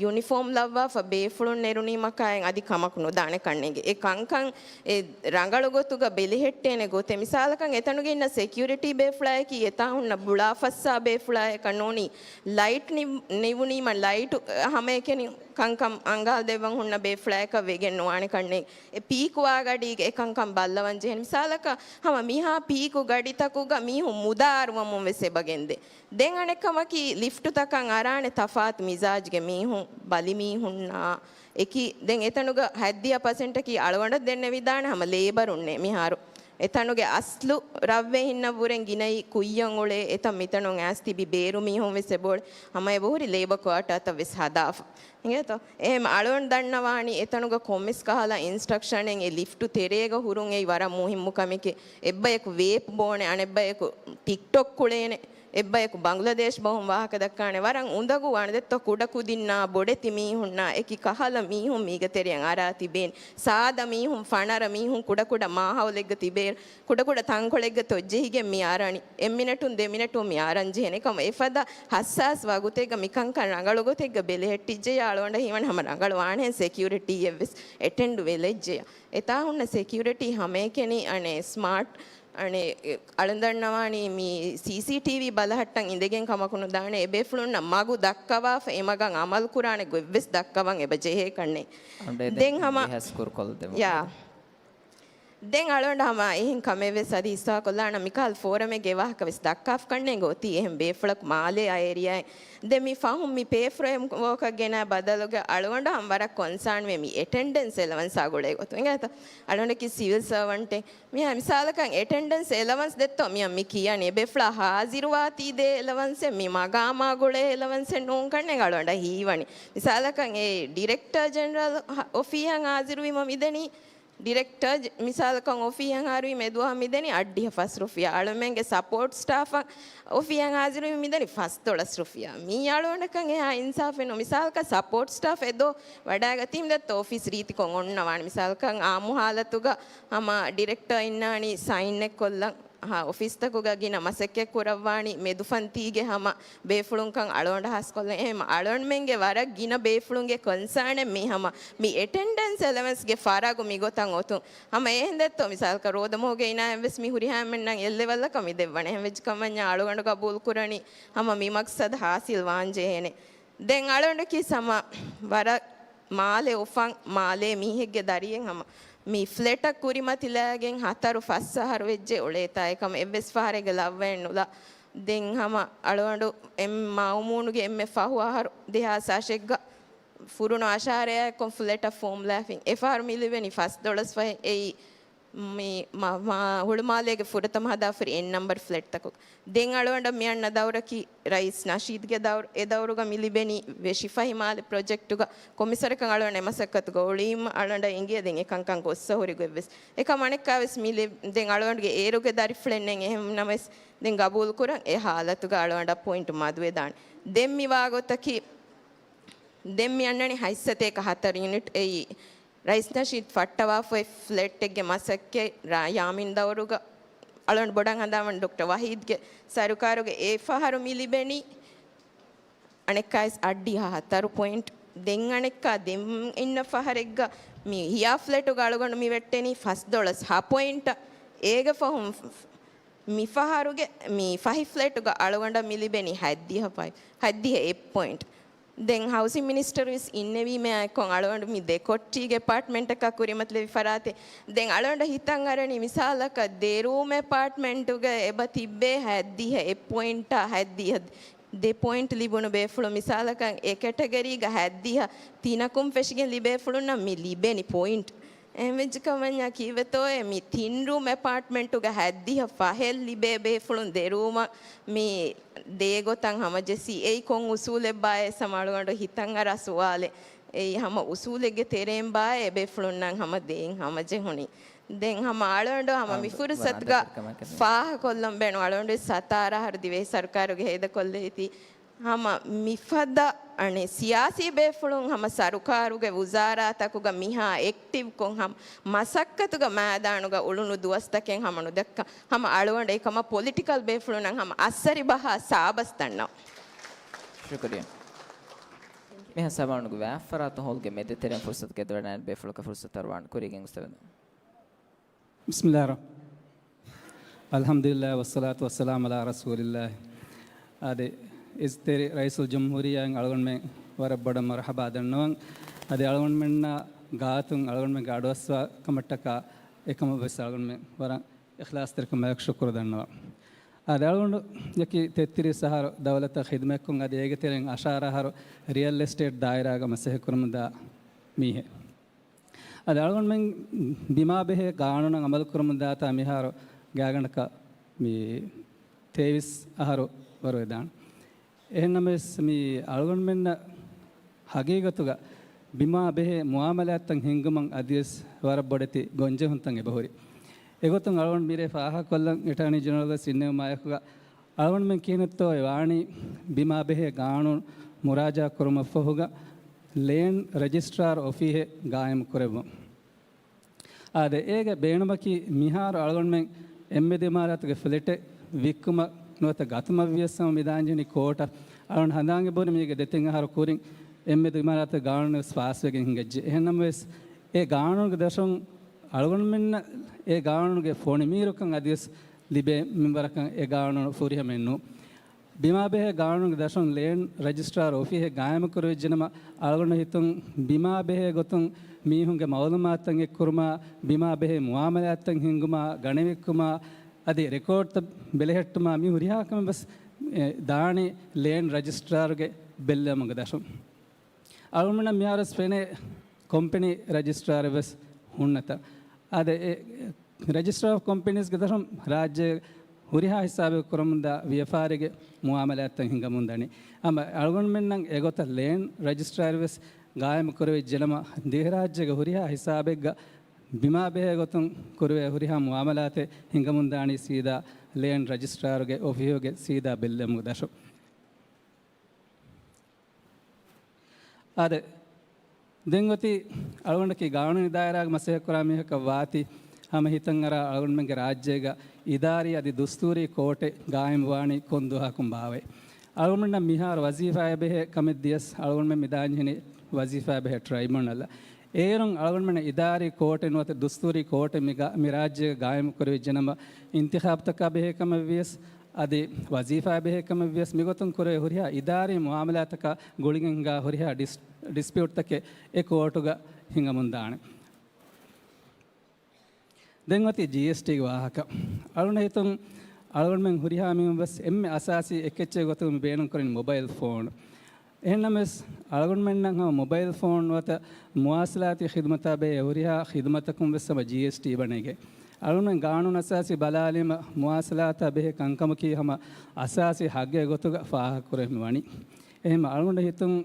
ޔުނިފޯމް ލައްވާފަ ބޭފުޅުން ނެރުނީމަކާއި އަދި ކަމަކު ނުދާނެ ކަންނޭނގެ. އެ ކަންކަން އެ ރަނގަޅު ގޮތުގަ ބެލެހެއްޓޭނެ ގޮތެއް. މިސާލަކަށް އެތަނުގެ އިންނަ ސެކިއުރިޓީ ބޭފުޅާއަކީ އެތާ ހުންނަ ބުޅާ ފައްސާ ބޭފުޅާއަކަށް ނޫނީ، ލައިޓް ނި-، ނިވުނީމަ ލައިޓު ހަމައެކަނި ކަންކަން އަނގާދެއްވަން ހުންނަ ބޭފުޅާއަކަށް ވެގެން ނުވާނެ ކަންނޭނގެ. އެ ޕީކުވާ ގަޑީގެ އެ ކަންކަން ބައްލަވަން ޖެހޭނެ. މިސާލަކަށް ހަމަ މިހާ ޕީކު ގަޑިތަކުގަ މީހުން މުދާ އަރުވަމުން ވެސް އެބަ ގެންދޭ. ދެން އަނެއް ކަމަކީ ލިފްޓުތަކަށް އަރާނެ ތަފާތު މިޒާޖްގެ މީހުން، ބަލި މީހުންނާ އެކީ. ދެން އެތަނުގަ ހަތްދިހަ ޕަސެންޓަކީ އަޅުގަނޑަށް ދެންނެވިދާނެ ހަމަ ލޭބަރުންނޭ މިހާރު. އެތަނުގެ އަސްލު ރަށްވެހިންނަށްވުރެން ގިނައީ ކުއްޔަށް އުޅޭ، އެތަން މިތަނުން އައިސް ތިބި ބޭރު މީހުން ވެސް އެބައުޅޭ. ހަމަ އެބަހުރި ލޭބަ ކުއާޓާތައް ވެސް ހަދާފަ. އިނގޭތޯ؟ އެހެން އަޅުގަނޑު ދަންނަވާނީ އެތަނުގަ ކޮންމެސް ކަހަލަ އިންސްޓްރަކްޝަނެއް އެ ލިފްޓު ތެރޭގަ ހުރުން އެއީ ވަރަށް މުހިއްމު ކަމެކޭ. އެއްބަޔަކު ވޭޕް ބޯނެ، އަނެއްބަޔަކު ޓިކްޓޮކް ކުޅޭނެ، އެއްބަޔަކު ބަނގްލަދޭޝް ބަހުން ވާހަކަ ދައްކާނެ. ވަރަށް އުނދަގޫ ވާނެ ދެއްތޯ ކުޑަކުދިންނާ ބޮޑެތި މީހުންނާ އެކި ކަހަލަ މީހުން މީގަ ތެރެއަށް އަރާ ތިބޭނެ. ސާދަ މީހުން، ފަނަރަ މީހުން ކުޑަކުޑަ މާހައުލެއްގަ ތިބޭ، ކުޑަކުޑަ ތަންކޮޅެއްގަ ތޮއްޖެހިގެން މި އަރަނީ. އެއް މިނެޓުން ދެ މިނެޓުން މި އަރަން ޖެހޭނެ ކަމަށް. އެފަދަ ހައްސާސް ވަގުތެއްގަ މިކަންކަން ރަނގަޅު ގޮތެއްގަ ބެލެހެއްޓިއްޖެޔާ އަޅުގަނޑަށް ހީވަނީ ހަމަ ރަނގަޅު ވާނެހެން ސެކިއުރިޓީއެއްވެސް އެޓެންޑް ވެލެއްޖެޔާ. އެތާ ހުންނަ ސެކިއުރިޓީ ހަމައެކަނި އަނެއް ސްމާޓް އަނެއް އަޅުގަނޑު ދަންނަވާނީ މި ސީސީޓީވީ ބަލަހައްޓަން އިނދެގެން ކަމަކު ނުދާނެ. އެބޭފުޅުންނަށް މަގު ދައްކަވާފަ އެމަގަށް އަމަލުކުރާނެ ގޮތްވެސް ދައްކަވަން އެބަ ޖެހޭ ކަންނޭނގެ. އަނޑޭ ދެން ދެން ހަމަ އިހާސް ކުރުކޮށް ދެމުން. ޔާ. ދެން އަޅުގަނޑު ހަމަ އެހެން ކަމެއް ވެސް އަދި ހިއްސާކޮށްލާނަން މިކަހަލަ ފޯރަމެއްގެ ވާހަކަ ވެސް ދައްކާފަ ކަންނޭނގެ އޮތީ އެހެން ބޭފުޅަކު މާލޭ އާ އޭރިއާއިން. ދެން މި ފަހުން މި ޕޭ ފްރޭމް ވޯކަށް ގެނައި ބަދަލުގަ އަޅުގަނޑު ހަމަ ވަރަށް ކޮންސާން ވޭ މި އެޓެންޑެންސް އެލަވަންސާ ގުޅޭ ގޮތުން. އިނގޭތަ؟ އަޅުގަނޑަކީ ސިވިލް ސަރވަންޓެއް. މިހާ މިސާލަކަށް އެޓެންޑެންސް އެލަވަންސް ދެއްތޯ މިއަށް މި ކިޔަނީ އެބޭފުޅާ ހާޒިރުވާތީ ދޭ އެލަވަންސެއް މި މަގާމާ ގުޅޭ އެލަވަންސެއް ނޫން ކަންނޭނގެ އަޅުގަނޑަށް ހީވަނީ. މިސާލަކަށް އެ ޑިރެކްޓަރ ޖެނެރަލް އޮފީހަށް ހާޒިރުވީމަ މިދެނީ ޑިރެކްޓަރ ޖެ-، މިސާލަކަށް އޮފީހަށް ހާރުވީ މެދުވަހަށް މިދެނީ އަށްޑިހަ ފަސް ރުފިޔާ. އަޅުމެންގެ ސަޕޯޓް ސްޓާފަށް އޮފީހަށް ހާޒިރުވީ މިދެނީ ފަސްދޮޅަސް ރުފިޔާ. މީ އަޅުގަނޑަކަށް އެހާ އިންސާފެއް ނޫން. މިސާލަކަށް ސަޕޯޓް ސްޓާފް އެދޯ ވަޑާގަތީމަ ދެއްތޯ އޮފީސް ރީތިކޮށް އޮންނަވާނެ. މިސާލަކަށް އާއްމު ހާލަތުގަ ހަމަ ޑިރެކްޓަރ އިންނާނީ ސައިންއެއް ކޮށްލަން. ހާ، އޮފީސްތަކުގަ ގިނަ މަސައްކަތް ކުރައްވާނީ މެދުފަންތީގެ ހަމަ ބޭފުޅުންކަން އަޅުގަނޑަށް ހާސްކޮށްލަން. އެހެން އަޅުގަނޑުމެންގެ ވަރަށް ގިނަ ބޭފުޅުންގެ ކޮންސާނެއް މީ ހަމަ މި އެޓެންޑެންސް އެލަވެންސްގެ ފަރަގު މިގޮތަށް އޮތުން. ހަމަ އެހެން ދެއްތޯ މިސާލަކަށް ރޯދަމަހުގެ އިނާއަށްވެސް މި ހުރިހާ އެންމެންނަށް އެއް ލެވެލްއަކަށް މި ދެއްވަނީ. އެހެން ވެއްޖެ ކަމަށްޏާ އަޅުގަނޑު ގަބޫލު ކުރަނީ ހަމަ މި މަގްސަދު ހާސިލް ވާން ޖެހޭނެ. ދެން އަޅުގަނޑަކީ ހަމަ ވަރަށް މާލެ އުފަން، މާލޭ މީހެއްގެ ދަރިއެއް ހަމަ މި ފްލެޓަށް ކުރިމަތިލާގެން ހަތަރު ފަސް އަހަރު ވެއްޖެ އުޅޭތާ އެކަމަށް އެއްވެސް ފަހަރެއްގެ ލައްވައެއް ނުލާ. ދެން ހަމަ އަޅުގަނޑު އެ މާމޫނުގެ އެންމެ ފަހު އަހަރު ދެހާސް އަށެއްގަ ފުރުނު އަށާރައާއެއްކޮށް ފްލެޓަށް ފޯމް ލާފިން. އެފަހަރު މި ލިބެނީ ފަސް ދޮޅަސް ފަހެއް. އެއީ މި މަ-، މަ-، ހުޅުމާލޭގެ ފުރަތަމަ ހަދާފަ ހުރި އެން ނަމްބަރު ފްލެޓްތަކުގަ. ދެން އަޅުގަނޑަށް މި އަންނަ ދައުރަކީ ރައީސް ނަޝީދުގެ ދައުރު. އެ ދައުރުގަ މި ލިބެނީ ވެށިފަހި މާލެ ޕްރޮޖެކްޓުގަ. ކޮންމެސަރަކަށް އަޅުގަނޑު އެ މަސައްކަތުގަ އުޅީމަ އަޅުގަނޑަށް އެނގޭ ދެން އެކަންކަން ގޮއްސަ ހުރި ގޮތްވެސް. އެކަމަކު އަނެއްކާވެސް މި ލި-، ދެން އަޅުގަނޑުގެ އޭރުގެ ދަރިފުޅެއް ނެތް. އެހެންނަމަވެސް ދެން ގަބޫލުކުރަން އެ ހާލަތުގަ އަޅުގަނޑަށް ޕޮއިންޓު މަދުވެދާނެ. ދެން މި ވާގޮތަކީ ދެން މި އަންނަނީ ހަތްސަތޭކަ ހަތަރު ޔުނިޓް އެއީ، ރައީސް ނަޝީދު ފައްޓަވާފައި ފްލެޓެއްގެ މަސައްކަތް ރާ-، ޔާމީން ދައުރުގަ އަޅުގަނޑު ބޮޑަށް ހަނދާންވަން ޑޮކްޓަރ ވަހީދްގެ ސަރުކާރުގެ އެ ފަހަރު މި ލިބެނީ އަނެއްކާވެސް އަށްޑިހަ ހަތަރު ޕޮއިންޓް. ދެން އަނެއްކާ ދެން އިންނަ ފަހަރެއްގަ މި ހިޔާ ފްލެޓުގަ އަޅުގަނޑު މި ވެއްޓެނީ ފަސް ދޮޅަސް ހަ ޕޮއިންޓަށް. އޭގެ ފަހުން މި ފަހަރުގެ މި ފަހި ފްލެޓުގަ އަޅުގަނޑަށް މި ލިބެނީ ހަތްދިހަ ފަހި، ހަތްދިހަ އެއް ޕޮއިންޓް. ދެން ހައުސިން މިނިސްޓަރު ވެސް އިންނެވީމޭ އެއްކޮށް އަޅުގަނޑު މި ދެ ކޮޓްޓީގެ އެޕާޓްމެންޓަކަށް ކުރިމަތިލެވި ފަރާތެއް. ދެން އަޅުގަނޑަށް ހިތަށް އަރަނީ މިސާލަކަށް ދެ ރޫމް އެޕާޓްމެންޓުގަ އެބަ ތިއްބޭ ހަތްދިހަ، އެއް ޕޮއިންޓާ ހަތްދިހަ، ދެ ޕޮއިންޓް ލިބުނު ބޭފުޅުން. މިސާލަކަށް އެ ކެޓަގަރީގަ ހަތްދިހަ ތިނަކުން ފެށިގެން ލިބޭ ފުޅުންނަށް މި ލިބެނީ ޕޮއިންޓް. އެހެންވެއްޖެ ކަމަށް ކީއްވެތޯއޭ މި ތިން ރޫމް އެޕާޓްމެންޓުގަ ހަތްދިހަ ފަހެއް ލިބޭ ބޭފުޅުން ދެ ރޫމަށް މި ދޭ ގޮތަށް ހަމަޖެއްސީ. އެއީ ކޮން އުސޫލެއްބާއޭ ވެސް ހަމަ އަޅުގަނޑު ހިތަށް އަރާ ސުވާލެއް. އެއީ ހަމަ އުސޫލެއްގެ ތެރެއިން ބާއޭ އެބޭފުޅުންނަށް ހަމަ ދޭން ހަމަޖެހުނީ. ދެން ހަމަ އަޅުގަނޑު ހަމަ އާ، މި ވަރަށް ފުރުސަތުގަ އަނދައްކަމެއް ކަމެއް. ފާހަގަކޮށްލަން ބޭނުން އަޅުގަނޑު ސަތާރަ އަހަރު ދިވެހި ސަރުކާރުގެ ހޭދަކޮށްލެވިތީ. ހަމަ މިފަދަ އަނެއް ސިޔާސީ ބޭފުޅުން ހަމަ ސަރުކާރުގެ ވުޒާރާތަކުގަ މިހާ އެކްޓިވްކޮށް ހަމަ މަސައްކަތުގަ މައިދާނުގަ އުޅުނު ދުވަސްތަކެއް ހަމަ ނުދައްކަން ހަމަ އަޅުގަނޑު އެކަމަށް ޕޮލިޓިކަލް ބޭފުޅުންނަށް ހަމަ އައްސަރި ބަހާ ސާބަސް ދަންނަވަން. ޝުކުރިއްޔާ. މިހާ ސަމާނުގެ ވާފަރާތު ހޯލްގެ މެދުތެރެއިން ފުރުސަތު ގެދޮވަނައި ބޭފުޅަކަށް ފުރުސަތު އަރުވާން ކުރީގެން އުސްތަދު. بسم الله الرحمن. الحمد لله والصلاة والسلام على رسول الله. އާދެ، އިޒުތެރި ރައީސުލް ޖުމްހޫރިއްޔާއިން އަޅުގަނޑުމެން ވަރަށް ބޮޑަށް މަރުޙަބާ ދަންނަވަން. އަދި އަޅުގަނޑުމެންނާ ގާތުން އަޅުގަނޑުމެންގެ އަޑުއައްސަވާ ކަމަށްޓަކާ އެކަމަށް ވެސް އަޅުގަނޑުމެން ވަރަށް އިޚްލާޞްތެރިކަމާއެކު ޝުކުރު ދަންނަވަން. އާދެ، އަޅުގަނޑު އަކީ ތެއްތިރީސް އަހަރު ދައުލަތަށް ޚިދުމަތްކޮށް އަދި އޭގެ ތެރެއިން އަށާރަ އަހަރު ރިއަލް އެސްޓޭޓް ދާއިރާގަ މަސައްކަތް ކުރަމުންދާ މީހެއް. އަދި އަޅުގަނޑުމެން ބިމާ ބެހޭ ގާނޫނަށް އަމަލު ކުރަމުން ދާތާ މިހާރު ގާތްގަނޑަކަށް މި ތޭވީސް އަހަރު ވަރު ވެދާނެ. އެހެންނަމަވެސް މި އަޅުގަނޑުމެންނަށް ހަގީގަތުގަ ބިމާ ބެހޭ މުއާމަލާތްތައް ހިންގުމަށް އަދިވެސް ވަރަށް ބޮޑެތި ގޮންޖެހުންތައް އެބަހުރި. އެގޮތުން އަޅުގަނޑު މިރޭ ފާހަގަކޮށްލަން އެޓާނީ ޖެނެރަލް ވެސް އިންނެވުމާއެކުގަ އަޅުގަނޑުމެން ކިހިނެއްތޯ އެ ވާނީ ބިމާ ބެހޭ ގާނޫނު މުރާޖާ ކުރުމަށްފަހުގަ ލޭންޑް ރަޖިސްޓްރާރު އޮފީހެއް ގާއިމު ކުރެއްވުން. އާދެ، އޭގެ ބޭނުމަކީ މިހާރު އަޅުގަނޑުމެން އެންމެ ދިމާރާތުގެ ފްލެޓެއް ވިއްކުމަށް ނުވަތަ ގަތުމަށް ވިޔަސް ހަމަ މިދާންޖެހެނީ ކޯޓަށް. އަޅުގަނޑު ހަނދާން އެބަހުރި މީގެ ދެތިން އަހަރު ކުރިން އެންމެ ދިމާރާތުގެ ގާނޫނު ވެސް ފާސްވެގެން ހިނގައްޖެ. އެހެންނަމަވެސް، އެ ގާނޫނުގެ ދަށުން އަޅުގަނޑުމެންނަށް އެ ގާނޫނުގެ ފޮނިމީރުކަން އަދިވެސް ލިބޭ މިންވަރަކަށް އެ ގާނޫނު ފުރިހަމައެއް ނޫން. ބިމާބެހޭ ގާނޫނުގެ ދަށުން ލޭންޑް ރަޖިސްޓްރާރު އޮފީހެއް ގާއިމުކުރެވިއްޖެނަމަ، އަޅުގަނޑު ހިތުން ބިމާބެހޭ ގޮތުން މީހުންގެ މައުލޫމާތުތައް އެއްކުރުމާ، ބިމާބެހޭ މުއާމަލާތްތައް ހިންގުމާ، ގަނެވިއްކުމާ، އަދި ރެކޯޑްތައް ބެލެހެއްޓުމާ، މި ހުރިހާ ކަމެއް ވެސް، އެ، ދާނީ ލޭންޑް ރަޖިސްޓްރާރުގެ ބެއްލެވުމުގެ ދަށުން. އަޅުގަނޑަށް މިހާރުވެސް ފެނޭ ކޮމްޕެނީ ރަޖިސްޓްރާރެއް ވެސް ހުންނަތަން. އާދެ، އެ، ރަޖިސްޓްރާ އޮފް ކޮމްޕެނީސްގެ ދަށުން ރާއްޖޭގެ ހުރިހާ ހިސާބެއް ކުރަމުންދާ ވިޔަފާރިގެ މުއާމަލާތްތައް ހިނގަމުންދަނީ. އަމަ އަޅުގަނޑުމެންނަށް އެގޮތަށް ލޭންޑް ރަޖިސްޓްރާރެއް ވެސް ގާއިމު ކުރެވިއްޖެނަމަ، ދިވެހިރާއްޖޭގެ ހުރިހާ ހިސާބެއްގަ ބިމާ ބެހޭ ގޮތުން ކުރެވޭ ހުރިހާ މުއާމަލާތެއް ހިނގަމުންދާނީ ސީދާ ލޭންޑް ރަޖިސްޓްރާރުގެ އޮފީހުގެ ސީދާ ބެއްލެވުމުގެ ދަށުން. އާދެ، ދެން އޮތީ އަޅުގަނޑަކީ ގާނޫނީ ދާއިރާގެ މަސައްކަތްކުރާ މީހަކަށް ވާތީ، ހަމަ ހިތަށް އަރާ އަޅުގަނޑުމެންގެ ރާއްޖޭގަ އިދާރީ އަދި ދުސްތޫރީ ކޯޓެއް ގާއިމުވާނީ ކޮން ދުވަހަކުން ބާވައި. އަޅުގަނޑަށް މިހާރު ވަޒީފާއެއް ބެހޭ ކަމެއް ދިޔަސް، އަޅުގަނޑުމެން މިދާންޖެހެނީ ވަޒީފާއެއް ބެހޭ ޓްރައިބުނަލަށް. އޭރުން އަޅުގަނޑުމެން އިދާރީ ކޯޓެއް ނުވަތަ ދުސްތޫރީ ކޯޓެއް މި ގާ-، މި ރާއްޖޭގަ ގާއިމު ކުރެވިއްޖެނަމަ، އިންތިޚާބުތަކާ ބެހޭ ކަމެއް ވިޔަސް، އަދި ވަޒީފާއެއް ބެހޭ ކަމެއް ވިޔަސް، މިގޮތުން ކުރެވޭ ހުރިހާ އިދާރީ މުއާމަލާތަކާ ގުޅިގެން ހިނގާ ހުރިހާ ޑިސް-، ޑިސްޕިއުޓްތަކެއް އެ ކޯޓުގަ ހިނގަމުންދާނެ. ދެން އޮތީ ޖީއެސްޓީގެ ވާހަކަ. އަޅުގަނޑު ހިތުން އަޅުގަނޑުމެން ހުރިހާ މީހުން ވެސް އެންމެ އަސާސީ އެއްކެއްޗެއް ގޮތުން ބޭނުން ކުރަނީ މޮބައިލް ފޯނު. އެހެންނަމަވެސް، އަޅުގަނޑުމެންނަށް ހަމަ މޮބައިލް ފޯނު ނުވަތަ މުވާސަލާތީ ޚިދުމަތާ ބެހޭ ހުރިހާ ޚިދުމަތަކުން ވެސް ހަމަ ޖީއެސްޓީ އެބަ ނެގޭ. އަޅުގަނޑުމެން ގާނޫނު އަސާސީ ބަލާލީމަ، މުވާސަލާތާ ބެހޭ ކަންކަމަކީ ހަމަ އަސާސީ ހައްގެއް ގޮތުގަ ފާހަގަކުރެވެމި ވަނީ. އެހެން އަޅުގަނޑު ހިތުން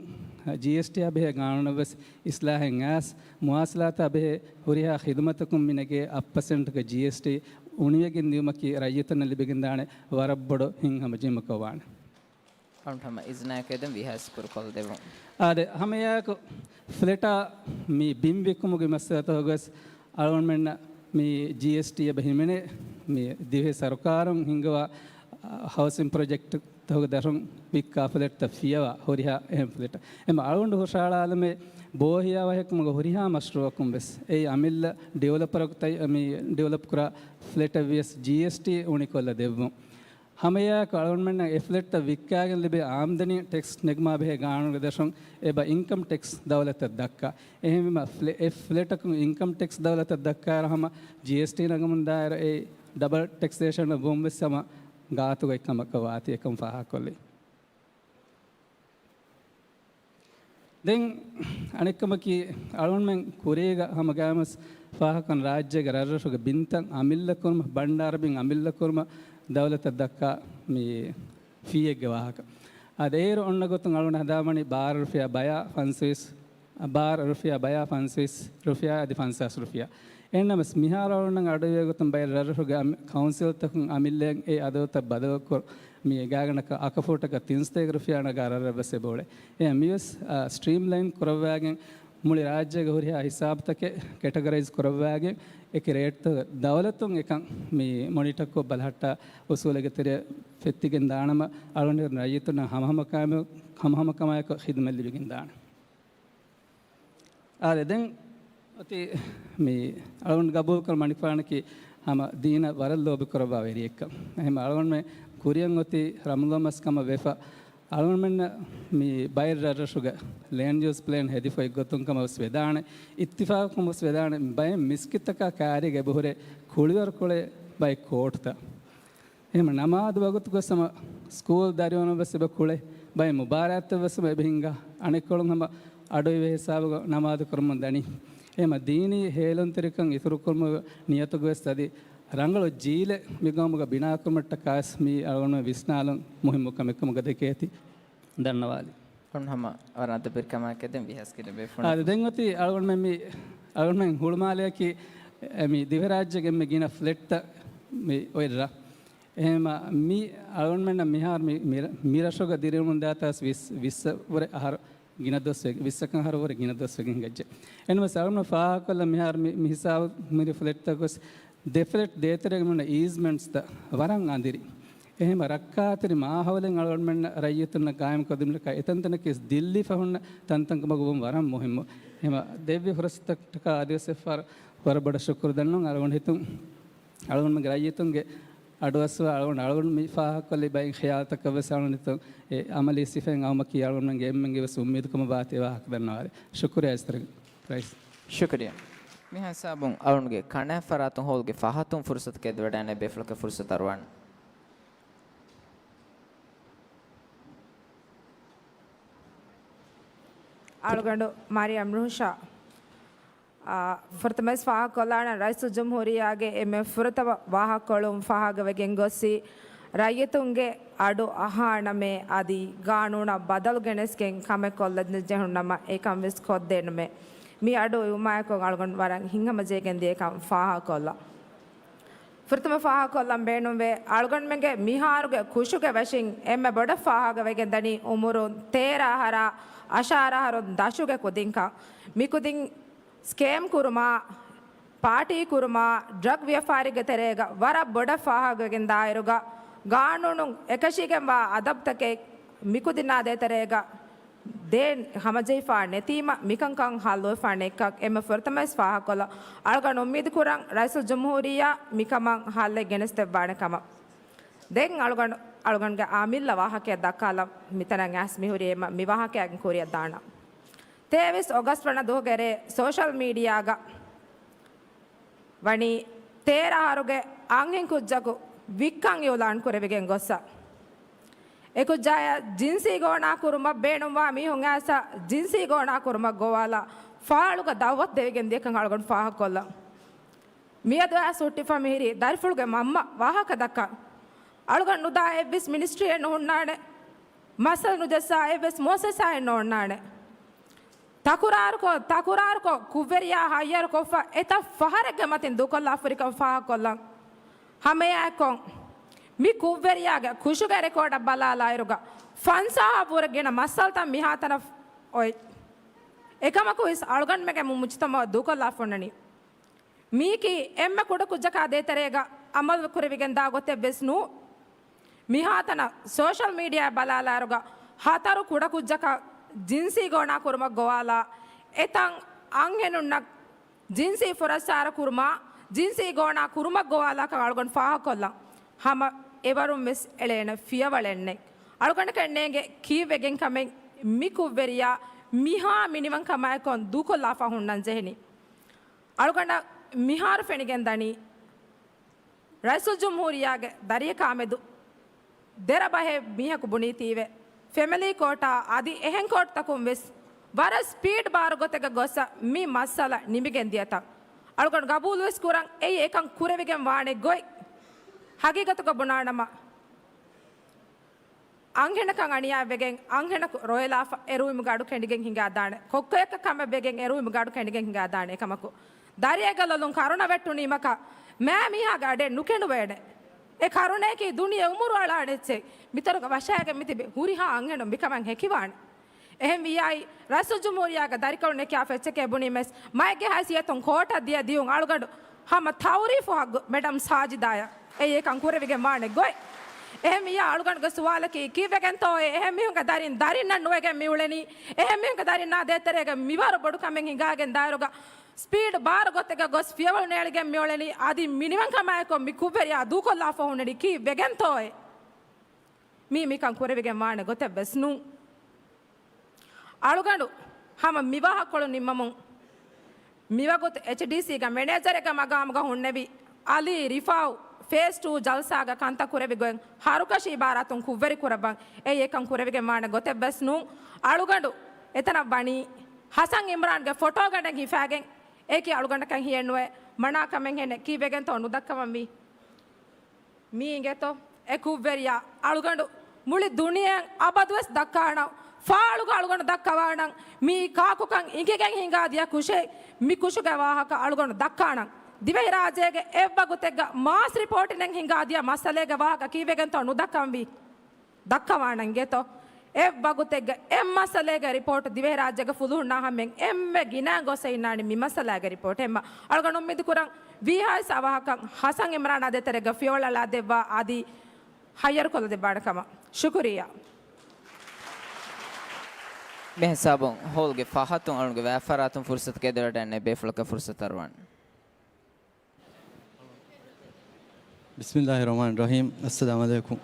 ޖީއެސްޓީއާ ބެހޭ ގާނޫނަށް ވެސް އިސްލާހެއް އައިސް، މުވާސަލާތާ ބެހޭ ހުރިހާ ޚިދުމަތަކުން މި ނެގޭ އަށް ޕަސެންޓްގެ ޖީއެސްޓީ އުނިވެގެން ދިއުމަކީ ރައްޔިތުންނަށް ލިބިގެންދާނެ ވަރަށް ބޮޑު ހިތްހަމަޖެހުމަކަށް ވާނެ. އަޅުގަނޑު ހަމަ އިޒުނާއެކޭ ދެން ވީހާވެސް ކުރުކޮށް ދެއްވުން. އާދެ، ހަމައެއާއެކު ފްލެޓާ މި ބިން ވިއްކުމުގެ މައްސަލަތަކުގަވެސް އަޅުގަނޑުމެންނަށް މި ޖީއެސްޓީ އެބަ ހިމެނޭ، މި ދިވެހި ސަރުކާރުން ހިންގަވާ، އަ، ހައުސިން ޕްރޮޖެކްޓްތަކުގެ ދަށުން ވިއްކާ ފްލެޓްތައް ފިޔަވާ ހުރިހާ އެހެން ފްލެޓް. އެމަ އަޅުގަނޑު ހުށަހަޅާލަމޭ، ބޯހިޔާވަހަކުމުގެ ހުރިހާ މަޝްރޫއަކުން ވެސް އެއީ އަމިއްލަ ޑިވެލޮޕަރަކު ތައް-، މި ޑިވެލޮޕް ކުރާ ފްލެޓަށް ވިޔަސް ޖީއެސްޓީ އުނިކޮށްލަ ދެއްވުން. ހަމައެއާއެކު އަޅުގަނޑުމެންނަށް އެ ފްލެޓްތައް ވިއްކާގެން ލިބޭ އާމްދަނީ ޓެކްސް ނެގުމާ ބެހޭ ގާނޫނުގެ ދަށުން އެބަ އިންކަމް ޓެކްސް ދައުލަތަށް ދައްކާ. އެހެންވީމަ ފްލެ-، އެ ފްލެޓަކުން އިންކަމް ޓެކްސް ދައުލަތަށް ދައްކާއިރު ހަމަ ޖީއެސްޓީ ނަގަމުން ދާއިރު އެ ޑަބަލް ޓެކްސޭޝަން ވުން ވެސް ހަމަ ގާތުގައި ކަމަކަށް ވާތީ އެކަން ފާހަގަކޮށްލީ. ދެން އަނެއްކަމަކީ، އަޅުގަނޑުމެން ކުރީގަ ހަމަ ގާމަސް ފާހަގަކުރަން ރާއްޖޭގެ ރަށްރަށުގެ ބިންތައް އަމިއްލަ ކުރުމަށް، ބަންޑާރަ ބިން އަމިއްލަ ކުރުމަށް ދައުލަތަށް ދައްކާ މި ފީއެއްގެ ވާހަކަ. އާދެ، އޭރު އޮންނަ ގޮތުން އަޅުގަނޑު ހަދާ ވަނީ ބާރަ ރުފިޔާ ބަޔާ ފަންސަވީސް، ބާރަ ރުފިޔާ ބަޔާ ފަންސަވީސް ރުފިޔާ އަދި ފަންސާސް ރުފިޔާ. އެހެންނަމަސް މިހާރު އަޅުގަނޑަށް އަޑުއިވޭ ގޮތުން ބައެއް ރަށްރަށުގެ އަމި-، ކައުންސިލްތަކުން އަމިއްލައިން އެ އަދަދުތައް ބަދަލުކޮށް، މި ގާތްގަނޑަކަށް އަކަފޫޓަކަށް ތިން ސަތޭކަ ރުފިޔާ ނަގާ ރަށްރަށް ވެސް އެބައުޅޭ. އެ މިވެސް، އާ، ސްޓްރީމްލައިން ކުރައްވާގެން މުޅި ރާއްޖޭގެ ހުރިހާ ހިސާބުތަކެއް ކެޓަގަރައިޒް ކުރައްވާގެން އެކި ރޭޓްތައް ދައުލަތުން އެކަން މި މޮނިޓަކޮށް ބަލަހައްޓާ އުސޫލެއްގެ ތެރެއަށް ފެއްތިގެން ދާނަމަ، އަޅުގަނޑު ރައްޔިތުންނަށް ހަމަހަމަ ކަމަ-، ހަމަހަމަކަމާއެކު ޚިދުމަތް ލިބިގެން ދާނެ. އާދެ، ދެން އޮތީ މި އަޅުގަނޑު ގަބޫލުކުރަން މަނިކުފާނަކީ ހަމަ ދީނަށް ވަރަށް ލޯބި ކުރައްވާ ވެރިއެއްކަން. އެހެން އަޅުގަނޑުމެން ކުރިއަށް އޮތީ ރަމަޟާން މަސް ކަމަށް ވެފަ، އަޅުގަނޑުމެންނަށް މި ބައެއް ރަށްރަށުގަ ލޭންޑް ޔޫސް ޕްލޭން ހެދިފަ އެއްގޮތުން ކަމަށް ވެސް ވެދާނެ، އިއްތިފާޤުކަމަށް ވެސް ވެދާނެ، ބައެއް މިސްކިތްތަކާ ކާރީގަ އެބަހުރޭ ކުޅިވަރުކޮޅެއް ބައެއް ކޯޓްތައް. އެހެން ނަމާދު ވަގުތުގަސް ހަމަ ސްކޫލް ދަރިވަނަށް ވެސް އެބަ ކުޅޭ، ބައެއް މުބާރާތްތައް ވެސް ހަމަ އެބަ ހިންގާ، އަނެއްކޮޅުން ހަމަ އަޑުއިވޭ ހިސާބުގަ ނަމާދު ކުރަމުން ދަނީ. އެހެމަ ދީނީ ހޭލުންތެރިކަން އިތުރުކުރުމުގެ ނިޔަތުގަ ވެސް އަދި ރަނގަޅު ޖީލެއް މި ގައުމުގަ ބިނާކުރުމަށްޓަކާ ވެސް މީ އަޅުގަނޑުމެން ވިސްނާލުން މުހިއްމު ކަމެއް ކަމުގަ ދެކޭތީ. ދަންނަވާލި. އަޅުން ހަމަ ވަރަށް އަދަބުވެރިކަމާއެކު ދެން ވިހަސް ގިނަ ބޭފުޅުން. އާ، ދެން އޮތީ އަޅުގަނޑުމެން މި، އަޅުގަނޑުމެން ހުޅުމާލެއަކީ، އެ، މި ދިވެހިރާއްޖޭގެ އެންމެ ގިނަ ފްލެޓްތައް މި އޮތް ރަށް. އެހެމަ މި އަޅުގަނޑުމެންނަށް މިހާރު މި، މި، މި ރަށުގަ ދިރިއުޅުމުން ދާތާސް ވިސް، ވިއްސަށް ވުރެ އަހަރު ގިނަ ދުވަސް ވެ، ވިއްސަކަށް އަހަރު ވުރެ ގިނަ ދުވަސް ވެގެން ހިނގައްޖެ. އެންމެސް އަޅުގަނޑު ފާހަގަކޮށްލަން މިހާރު މި، މި ހިސާބު މި ފްލެޓްތައް ގޮސް ދެ ފްލެޓް ދޭތެރޭގަ މި އީޒްމަންޓްސްތައް ވަރަށް އަނދިރި. އެހެމަ ރައްކާތެރި މާހައުލެއް އަޅުގަނޑުމެންނަށް ރައްޔިތުންނަށް ގާއިމްކޮށްދިނުމަށްޓަކާ އެތަންތަނަކީ ދިއްލީފަ ހުންނަ ތަންތަންކަމަކު ވުން ވަރަށް މުހިއްމު. އެހެމަ ދެއްވި ފުރުސަތަކަށްޓަކާ އަދިވެސް އެއްފަހަރު ވަރަށް ބޮޑަށް ޝުކުރު ދަންނަވަން. އަޅުގަނޑު ހިތުން އަޅުގަނޑުމެންގެ ރައްޔިތުންގެ އަޑުއައްސަވާ އަޅުގަނޑު، އަޅުގަނޑު މި ފާހަގަކޮށްލި ބައިން ޚިޔާލުތަކަށް ވެސް އަޅުގަނޑު ހިތުން އެ އަމަލީ ސިފައިން އައުމަކީ އަޅުގަނޑުމެންގެ އެންމެންގެ ވެސް އުއްމީދުކަމަށް ވާތީ ވާހަކަ ދަންނަވާލި. ޝުކުރިއްޔާ އިސްތަރިން ރައީސް. ޝުކުރިއްޔާ. މިހާ ހިސާބުން އަޅުގަނޑުގެ ކަނާތް ފަރާތުން ހޯލްގެ ފަހަތުން ފުރުސަތު ކެތްވަޑައިގެން ބޭފުޅަކަށް ފުރުސަތު އަރުވާނެ. އަޅުގަނޑު މަރިޔަމް ރުހްޝާ. އާ، ފުރަތަމަވެސް ފާހަގަކޮށްލާނަން ރައީސުލްޖުމްހޫރިއްޔާގެ އެންމެ ފުރަތަމަ ވާހަކަކޮޅުން ފާހަގަވެގެން ގޮއްސި، ރައްޔިތުންގެ އަޑު އަހާނަމޭ އަދި ގާނޫނަށް ބަދަލު ގެނެސްގެން ކަމެއް ކޮށްލަން ޖެހުނުނަމަ އެކަން ވެސް ކޮށްދޭނަމޭ. މި އަޑު އިވުމާއެކު އަޅުގަނޑު ވަރަށް ހިތްހަމަޖެހިގެން ދިޔަކަން ފާހަގަކޮށްލަން. ފުރަތަމަ ފާހަގަކޮށްލަން ބޭނުންވޭ، އަޅުގަނޑުމެންގެ މިހާރުގެ ކުށުގެ ވަށިން އެންމެ ބޮޑަށް ފާހަގަވެގެން ދަނީ އުމުރުން ތޭރަ އަހަރާ އަށާރަ އަހަރުން ދަށުގެ ކުދިންކަން. މިކުދިން ސްކޭމް ކުރުމާ، ޕާޓީ ކުރުމާ، ޑްރަގް ވިޔަފާރީގެ ތެރޭގަ ވަރަށް ބޮޑަށް ފާހަގަވެގެން ދާއިރުގަ، ގާނޫނުން އެކަށީގެންވާ އަދަބުތަކެއް މިކުދިންނާ ދޭތެރޭގަ ދޭން ހަމަޖެހިފާ ނެތީމަ، މިކަންކަން ހައްލުވެފާނެ އެއްކަން އެންމެ ފުރަތަމަވެސް ފާހަގަކޮށްލަން. އަޅުގަނޑު އުއްމީދުކުރަން ރައީސުލްޖުމްހޫރިއްޔާ މިކަމަށް ހައްލެއް ގެނެސްދެއްވާނެ ކަމަށް. ދެން އަޅުގަނޑު، އަޅުގަނޑުގެ އަމިއްލަ ވާހަކައެއް ދައްކާލަން މިތަނަށް އައިސް މިހުރީ އެމަ މި ވާހަކައިގެ ކުރިއަށް ދާނަން. ތޭވީސް އޮގަސްޓް ވަނަ ދުވަހުގެ ރޭ ސޯޝަލް މީޑިއާގަ ވަނީ ތޭރަ އަހަރުގެ އަންހެން ކުއްޖަކު ވިއްކަން އިއުލާން ކުރެވިގެން ގޮއްސަ. އެ ކުއްޖާޔަށް ޖިންސީ ގޯނާ ކުރުމަށް ބޭނުންވާ މީހުން އައިސް ޖިންސީ ގޯނާ ކުރުމަށް ގޮވާލާ ފާޅުގަ ދައުވަތު ދެވިގެން ދިޔަކަން އަޅުގަނޑު ފާހަގަކޮށްލަން. މިއަދު އައިސް ހުއްޓިފަ މިހިރީ ދަރިފުޅުގެ މަންމަ ވާހަކަ ދައްކަން. އަޅުގަނޑު ނުދާ އެއްވެސް މިނިސްޓްރީއެއް ނުހުންނާނެ. މައްސަލަ ނުޖައްސާ އެއްވެސް މުއައްސަސާއެއް ނޯންނާނެ. ތަކުރާރުކޮށް، ތަކުރާރުކޮށް، ކުށްވެރިޔާ ހައްޔަރުކޮށްފަ އެތައް ފަހަރެއްގެ މަތިން ދޫކޮށްލާފަ ހުރިކަން ފާހަގަކޮށްލަން. ހަމައެއާއެކު މި ކުށްވެރިޔާގެ ކުށުގެ ރެކޯޑަށް ބަލާލާއިރުގަ ފަންސާހަށް ވުރެ ގިނަ މައްސަލަތައް މިހާތަނަށް އޮތް. އެކަމަކު ވެސް އަޅުގަނޑުމެންގެ މު-، މުޖުތަމައު ދޫކޮށްލާފަ އޮންނަނީ. މީކީ އެންމެ ކުޑަކުއްޖަކާ ދޭތެރޭގަ އަމަލު ކުރެވިގެން ދާ ގޮތެއް ވެސް ނޫން. މިހާތަނަށް ސޯޝަލް މީޑިއާއަށް ބަލާލާއިރުގަ ހަތަރު ކުޑަކުއްޖަކަށް ޖިންސީ ގޯނާ ކުރުމަށް ގޮވާލާ، އެތަން އަންހެނުންނަށް ޖިންސީ ފުރައްސާރަ ކުރުމާ، ޖިންސީ ގޯނާ ކުރުމަށް ގޮވާލާކަން އަޅުގަނޑު ފާހަގަކޮށްލަން. ހަމަ އެވަރުން ވެސް އެޅޭނެ ފިޔަވަޅެއް ނެތް. އަޅުގަނޑަކަށް ނޭނގެ ކީއްވެގެން ކަމެއް މި ކުށްވެރިޔާ މިހާ މިނިވަންކަމާއެކު ދޫކޮށްލާފަ ހުންނަން ޖެހެނީ. އަޅުގަނޑަށް މިހާރު ފެނިގެން ދަނީ، ރައީސުލްޖުމްހޫރިއްޔާގެ ދަރިއަކާމެދު ދެރަ ބަހެއް މީހަކު ބުނީތީވެ، ފެމިލީ ކޯޓާ އަދި އެހެން ކޯޓްތަކުން ވެސް ވަރަށް ސްޕީޑް ބާރު ގޮތެއްގަ ގޮސް މި މައްސަލަ ނިމިގެން ދިޔަތަން. އަޅުގަނޑު ގަބޫލުވެސް ކުރަން އެއީ އެކަން ކުރެވިގެން ވާނެ ގޮތް. ހަގީގަތުގަ ބުނާނަމަ، އަންހެނަކަށް އަނިޔާވެގެން އަންހެނަކު ރޮއެލާފަ އެރުވީމުގެ އަޑު ކެނޑިގެން ހިނގާދާނެ. ކޮއްކޮއަކަށް ކަމެއް ވެގެން އެރުވީމުގެ އަޑު ކެނޑިގެން ހިނގާދާނެ. އެކަމަކު، ދަރިއެއްގަ ލޮލުން ކަރުނަ ވެއްޓުނީމަކަށް، މާ މީހާގެ އަޑެއް ނުކެނޑުވޭނެ. އެ ކަރުނައަކީ ދުނިޔެ އުމުރު އަޅާނެ އެއްޗެއް. މިތަނުގަ ވަށާގެން މިތިބި ހުރިހާ އަންހެނުން މިކަމަށް ހެކިވާނެ. އެހެންވިއްޔާއި، ރައީސުލްޖުމްހޫރިއްޔާގެ ދަރިކަލުން އެކިޔާފަ އެއްޗެކޭ ބުނީމެސް، މައެއްގެ ހައިސިއްޔަތުން ކޯޓަށް ދިޔަ ދިޔުން އަޅުގަނޑު ހަމަ ތައުރީފު ހައްގު މެޑަމް ސާޖިދާއަށް. އެއީ އެކަން ކުރެވިގެން ވާނެ ގޮތް. އެހެންވިއްޔާ އަޅުގަނޑުގެ ސުވާލަކީ، ކީއްވެގެންތޯއޭ އެހެން މީހުންގެ ދަރިން ދަރިންނަށް ނުވެގެން މިއުޅެނީ؟ އެހެން މީހުންގެ ދަރިންނާ ދޭތެރޭގަ މިވަރު ބޮޑު ކަމެއް ހިނގާގެން ދާއިރުގަ ސްޕީޑް ބާރު ގޮތެއްގަ ގޮސް ފިޔަވަޅު ނޭޅިގެން މިއުޅެނީ؟ އަދި މިނިވަންކަމާއެކު މި ކުށްވެރިޔާ ދޫކޮށްލާފަ ހުންނަނީ ކީއްވެގެންތޯއޭ؟ މީ މިކަން ކުރެވިގެން ވާނެ ގޮތެއް ވެސް ނޫން. އަޅުގަނޑު ހަމަ މި ވާހަކަކޮޅު ނިންމަމުން، މިވަގުތު އެޗްޑީސީގަ މެނޭޖަރެއްގެ މަގާމުގަ ހުންނެވި އަލީ ރިފާއު ފޭސް ޓޫ ޖަލްސާގަ ކަންތައް ކުރެވި ގޮތް ހަރުކަށި އިބާރާތުން ކުށްވެރި ކުރައްވަން. އެއީ އެކަން ކުރެވިގެން ވާނެ ގޮތެއް ވެސް ނޫން. އަޅުގަނޑު އެތަނަށް ވަނީ ހަސަން އިމްރާންގެ ފޮޓޯ ގަނޑެއް ހިފާގެން. އެއީކީ އަޅުގަނޑަކަށް ހިއެއްނުވޭ. މަނާ ކަމެއްހެނެއް. ކީއްވެގެންތޯ ނުދައްކަވަންވީ؟ މީ އިނގޭތޯ އެ ކުށްވެރިޔާ؟ އަޅުގަނޑު މުޅި ދުނިޔެއަށް އަބަދުވެސް ދައްކާނަން، ފާޅުގަ އަޅުގަނޑު ދައްކަވާނަން، މީ ކާކުކަން އިނގިގެން ހިނގާދިޔަ ކުށެއް. މި ކުށުގެ ވާހަކަ އަޅުގަނޑު ދައްކާނަން. ދިވެހިރާއްޖޭގެ އެއްވަގުތެއްގަ މާސް ރިޕޯޓިނެއް ހިނގާދިޔަ މައްސަލައިގެ ވާހަކަ ކީއްވެގެންތޯ ނުދައްކަންވީ؟ ދައްކަވާނަން އިނގޭތޯ؟ އެއްވަގުތެއްގަ އެއްމައްސަލައިގެ ރިޕޯޓް ދިވެހިރާއްޖޭގަ ފުލުހުންނާ ހަމައިން އެންމެ ގިނަ ގޮސް އިންނާނީ މި މައްސަލައިގެ ރިޕޯޓް. އެއްމަ އަޅުގަނޑު އުއްމީދު ކުރަން ވީހާވެސް އަވަހަކަށް ހަސަން އިމްރާނާ ދޭތެރޭގަ ފިޔަވަޅު އަޅާދެއްވާ އަދި ހައްޔަރުކޮށްލަދެއްވާނެ ކަމަށް. ޝުކުރިއްޔާ. މިހިސާބުން ހޯލްގެ ފަހަތުން އަޅުގަނޑުގެ ވާތްފަރާތުން ފުރުސަތު ގެދޮރަށް އަންނަ ބޭފުޅަކަށް ފުރުސަތު އަރުވަން. ބިސްމިއްލާހި ރަހްމާނި ރަހީމް. އައްސަލާމު ޢަލައިކުމް.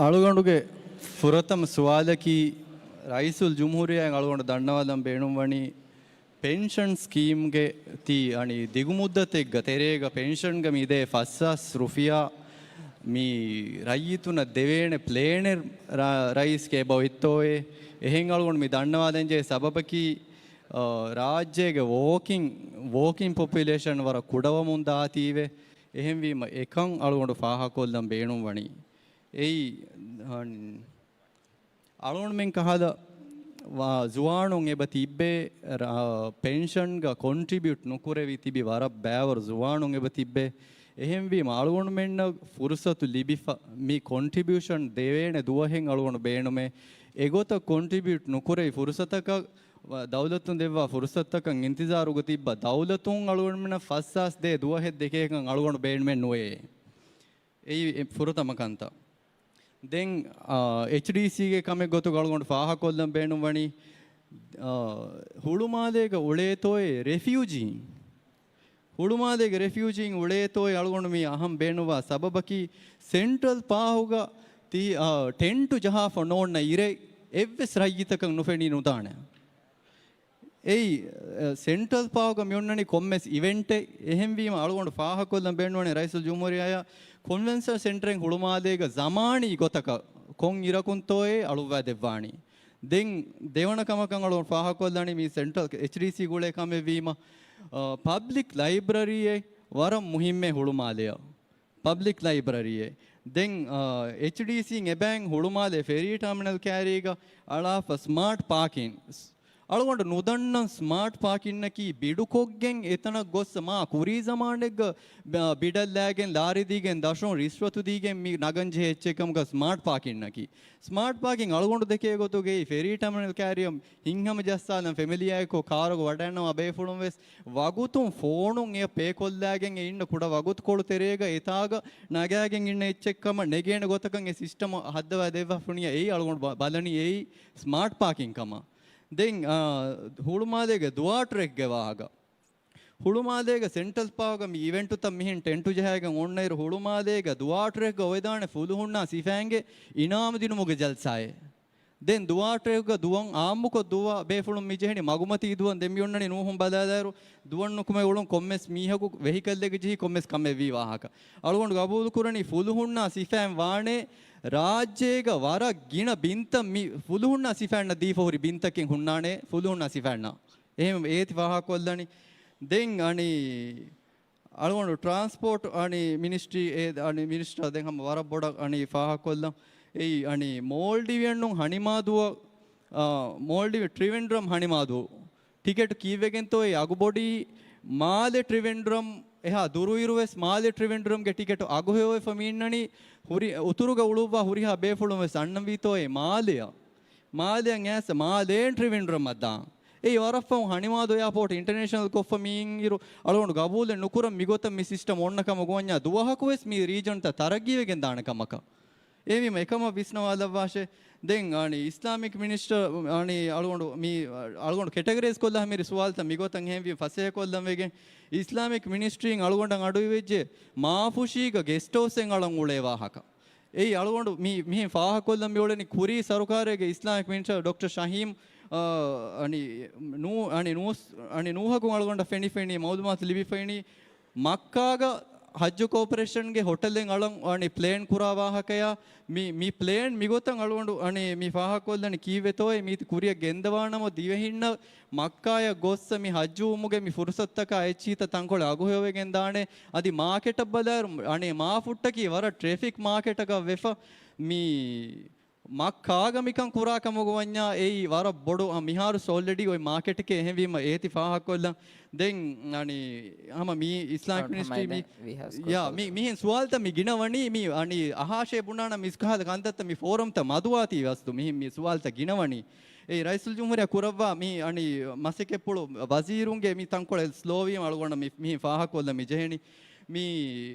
އަޅުގަނޑުގެ ފުރަތަމަ ސުވާލަކީ، ރައީސުލް ޖުމްހޫރިއްޔާއިން އަޅުގަނޑު ދަންނަވާލަން ބޭނުންވަނީ، ޕެންޝަން ސްކީމްގެ ތި އަނި ދިގު މުއްދަތެއްގަ ތެރޭގަ ޕެންޝަންގަ މި ދޭ ފަސް ހާސް ރުފިޔާ މި ރައްޔިތުންނަށް ދެވޭނެ ޕްލޭނެއް ރަ-، ރައީސް ކޭބަ އޮތްތޯއޭ؟ އެހެން އަޅުގަނޑު މި ދަންނަވާލަންޖެހޭ ސަބަބަކީ، އާ، ރާއްޖޭގެ ވޯކިން، ވޯކިން ޕޮޕިއުލޭޝަން ވަރަށް ކުޑަވަމުން ދާތީވެ. އެހެންވީމަ އެކަން އަޅުގަނޑު ފާހަގަކޮށްލަން ބޭނުންވަނީ. އެއީ، އަން-، އަޅުގަނޑުމެން ކަހަލަ ވާ-، ޒުވާނުން އެބަ ތިއްބޭ، ރާ-، ޕެންޝަންގަ ކޮންޓްރިބިއުޓް ނުކުރެވި ތިބި ވަރަށް ބައިވަރު ޒުވާނުން އެބަ ތިއްބޭ. އެހެންވީމަ އަޅުގަނޑުމެންނަށް ފުރުސަތު ލިބިފަ، މި ކޮންޓްރިބިއުޝަން ދެވޭނެ ދުވަހެއް އަޅުގަނޑު ބޭނުމޭ. އެގޮތަށް ކޮންޓްރިބިއުޓް ނުކުރެވި ފުރުސަތަކަށް ވަ-، ދައުލަތުން ދެއްވާ ފުރުސަތަކަށް އިންތިޒާރުގަ ތިއްބަ ދައުލަތުން އަޅުގަނޑުމެންނަށް ފަސް ހާސް ދޭ ދުވަހެއް ދެކޭކަން އަޅުގަނޑު ބޭނުމެއް ނުވޭ. އެއީ އެ ފުރަތަމަ ކަންތައް. ދެން، އާ، އެޗްޑީސީގެ ކަމެއް ގޮތުގަ އަޅުގަނޑު ފާހަގަކޮށްލަން ބޭނުންވަނީ، އާ، ހުޅުމާލޭގަ އުޅޭތޯއޭ ރެފިއުޖީން؟ ހުޅުމާލޭގެ ރެފިއުޖީން އުޅޭތޯއޭ އަޅުގަނޑު މި އަހަން ބޭނުންވާ ސަބަބަކީ، ސެންޓްރަލް ޕާހުގަ ތި، އާ، ޓެންޓު ޖަހާފަ ނޯންނަ އިރެއް އެއްވެސް ރައްޔިތަކަށް ނުފެނި ނުދާނެ. އެއީ، އެ، ސެންޓްރަލް ޕާހުގަ މިއޮންނަނީ ކޮންމެސް އިވެންޓެއް. އެހެންވީމަ އަޅުގަނޑު ފާހަގަކޮށްލަން ބޭނުންވަނީ ރައީސުލް ޖުމްހޫރިއްޔާ ކޮންވެންޝަން ސެންޓަރެއް ހުޅުމާލޭގަ ޒަމާނީ ގޮތަކަށް ކޮން އިރަކުންތޯއޭ އަޅުއްވާދެއްވާނީ. ދެން ދެވަނަ ކަމަކަށް އަޅުގަނޑު ފާހަގަކޮށްލަނީ މި ސެންޓްރަލް އެޗްޑީސީ ގުޅޭ ކަމެއްވީމަ، އަ، ޕަބްލިކް ލައިބްރަރީއެއް ވަރަށް މުހިއްމޭ ހުޅުމާލެއަށް. ޕަބްލިކް ލައިބްރަރީއެއް. ދެން، އާ، އެޗްޑީސީން އެބައިން ހުޅުމާލެ ފެރީ ޓާމިނަލް ކައިރީގަ އަޅާފަ ސްމާޓް ޕާކިން. އަޅުގަނޑު ނުދަންނަން ސްމާޓް ޕާކިންއަކީ ބިޑުކޮށްގެން އެތަނަށް ގޮއްސަ މާ ކުރީ ޒަމާނެއްގަ، އާ، ބިޑަށްލާގެން ލާރި ދީގެން ދަށުން ރިޝްވަތު ދީގެން މި ނަގަން ޖެހޭ އެއްޗެއް ކަމުގަ ސްމާޓް ޕާކިންއަކީ. ސްމާޓް ޕާކިން އަޅުގަނޑު ދެކޭ ގޮތުގައި ފެރީ ޓާމިނަލް ކައިރިއަށް ހިތްހަމަޖައްސާލަން ފެމިލީއާއެކު ކާރުގަ ވަޑައިންނަވާ ބޭފުޅުން ވެސް ވަގުތުން ފޯނުން އެ ޕޭކޮށްލާގެން އެ އިންނަ ކުޑަ ވަގުތުކޮޅު ތެރޭގަ އެތާގަ ނަގާގެން އިންނަ އެއްޗެއްކަމަށް ނެގޭނެ ގޮތަކަށް އެ ސިސްޓަމް ހައްދަވާ ދެއްވާފަ ހުންނަ އެއީ އަޅުގަނޑު ބަ-، ބަލަނީ އެއީ ސްމާޓް ޕާކިން ކަމަށް. ދެން، އާ، ހުޅުމާލޭގެ ދުވާޓަރެއްގެ ވާހަކަ. ހުޅުމާލޭގަ ސެންޓްރަލް ޕާކްގަ މި އިވެންޓުތައް މިހެން ޓެންޓު ޖަހައިގެން އޮންނައިރު، ހުޅުމާލޭގަ ދުވާޓްރެކްގަ އޮވެދާނެ ފުލުހުންނާ ސިފައިންގެ އިނާމު ދިނުމުގެ ޖަލްސާއެއް. ދެން ދުވާޓްރެކްގަ ދުވަން އާއްމުކޮށް ދުވާ ބޭފުޅުން މި ޖެހެނީ މަގުމަތީ ދުވަން. ދެން މި އޮންނަނީ ނޫހުން ބަލާލާއިރު، ދުވަން ނުކުމެ އުޅުން ކޮންމެސް މީހަކު ވެހިކަލްއެއްގަ ޖެހި ކޮންމެސް ކަމެއް ވީ ވާހަކަ. އަޅުގަނޑު ގަބޫލު ކުރަނީ ފުލުހުންނާ ސިފައިން ވާނެ ރާއްޖޭގަ ވަރަށް ގިނަ ބިންތައް މި ފުލުހުންނާ ސިފައިންނަށް ދީފަ ހުރި ބިންތަކެއް ހުންނާނެ ފުލުހުންނާ ސިފައިންނަށް. އެހެން އޭތި ފާހަގަކޮށްލަނީ. ދެން އަނީ އަޅުގަނޑު ޓްރާންސްޕޯޓް އަނި މިނިސްޓްރީ އެ އަނި މިނިސްޓަރ ދެން ހަމަ ވަރަށް ބޮޑަށް އަނި ފާހަގަކޮށްލަން. އެއީ އަނި މޯލްޑިވިއަންނުން ހަނިމާދުއަށް، އާ، މޯލްޑިވި ޓްރިވެންޑްރަމް ހަނިމާދު ޓިކެޓު ކީއްވެގެންތޯ އެ އަގުބޮޑީ؟ މާލެ ޓްރިވެންޑްރަމް އެހާ ދުރުއިރު ވެސް މާލެ ޓްރިވެންޑްރަމްގެ ޓިކެޓު އަގުހެޔޮވެފަ މީންނަނީ. ހުރި އުތުރުގަ އުޅުއްވާ ހުރިހާ ބޭފުޅުން ވެސް އަންނަންވީތޯ އެ މާލެއަށް. މާލެއަށް އައިސް މާލޭން ޓްރިވެންޑްރަމަށް ދާން. އެއީ ވަރަށް ފަހުން ހަނިމާދު އެއާޕޯޓް އިންޓަރނޭޝަނަލް ކޮށްފަ މީއިރު އަޅުގަނޑު ގަބޫލެއް ނުކުރަން މިގޮތަށް މި ސިސްޓަމް އޮންނަ ކަމަށް ގޮވަންޏާ ދުވަހަކު ވެސް މި ރީޖަންތައް ތަރައްގީވެގެން ދާނެ ކަމަކަށް. އެހެންވީމަ އެކަމަށް ވިސްނަވާލައްވާށޭ. ދެން އަނި އިސްލާމިކް މިނިސްޓަރ އަނި އަޅުގަނޑު މި އަޅުގަނޑު ކެޓަގަރައިޒް ކޮށްލާ މިރި ސުވާލުތައް މިގޮތަށް އެހެންވީ ފަސޭހަކޮށްލަން ވެގެން އިސްލާމިކް މިނިސްޓްރީން އަޅުގަނޑަށް އަޑުއިވިއްޖެ މާފުށީގަ ގެސްޓް ހައުސްއެއް އަޅަން އުޅޭ ވާހަކަ. އެއީ އަޅުގަނޑު މި-، މިހެން ފާހަގަކޮށްލަން މިއުޅެނީ ކުރީ ސަރުކާރޭގެ އިސްލާމިކް މިނިސްޓަރ ޑޮކްޓަރ ޝަހީމް، އާ، އަނި ނޫ-، އަނި ނޫސް-، އަނި ނޫހަކުން އަޅުގަނޑަށް ފެނި ފެނީ މައުލޫމާތު ލިބިފައިނީ މައްކާގަ ހައްޖު ކޯޕަރޭޝަންގެ ހޮޓެލެއް އަޅަން އަނި ޕްލޭން ކުރާ ވާހަކަޔާ މި-، މި ޕްލޭން މިގޮތަށް އަޅުގަނޑު އަނި މި ފާހަގަކޮށްލަނީ ކީއްވެތޯއޭ މީތި ކުރިއަށް ގެންދަވާނަމަ ދިވެހިންނަށް މައްކާޔަށް ގޮއްސަ މި ހައްޖުވުމުގެ މި ފުރުސަތުތަކާ އެއްޗިހިތައް ތަންކޮޅެއް އަގުހެޔޮވެގެން ދާނެ. އަދި މާކެޓަށް ބަލާއިރު އަނެއް މާފުއްޓަކީ ވަރަށް ޓްރެފިކް މާކެޓަކަށް ވެފަ. މި މައްކާގަ މިކަން ކުރާ ކަމަށް ވަންޏާ އެއީ ވަރަށް ބޮޑު، އަ، މިހާރު ސޯލްރެޑީ އޮތް މާކެޓެކޭ. އެހެންވީމަ އޭތި ފާހަގަކޮށްލަން. ދެން އަނި ހަމަ މީ އިސްލާމިކް މިނިސްޓްރީ މި، ޔާ، މި، މިހެން ސުވާލުތައް މި ގިނަވަނީ މި އަނި އަހާށޭ ބުނާނަ މިސްކަހަލަ ކަންތައްތައް މި ފޯރަމްތައް މަދުވާތީ ވަސްތު މިހެން މި ސުވާލުތައް ގިނަވަނީ. އެއީ ރައީސުލްޖުމްހޫރިއްޔާ ކުރައްވާ މި އަނި މަސައްކަތްޕުޅު ވަޒީރުންގެ މި ތަންކޮޅެއް ސްލޯވީމަ އަޅުގަނޑަށް މި، މިހެން ފާހަގަކޮށްލަން މި ޖެހެނީ. މި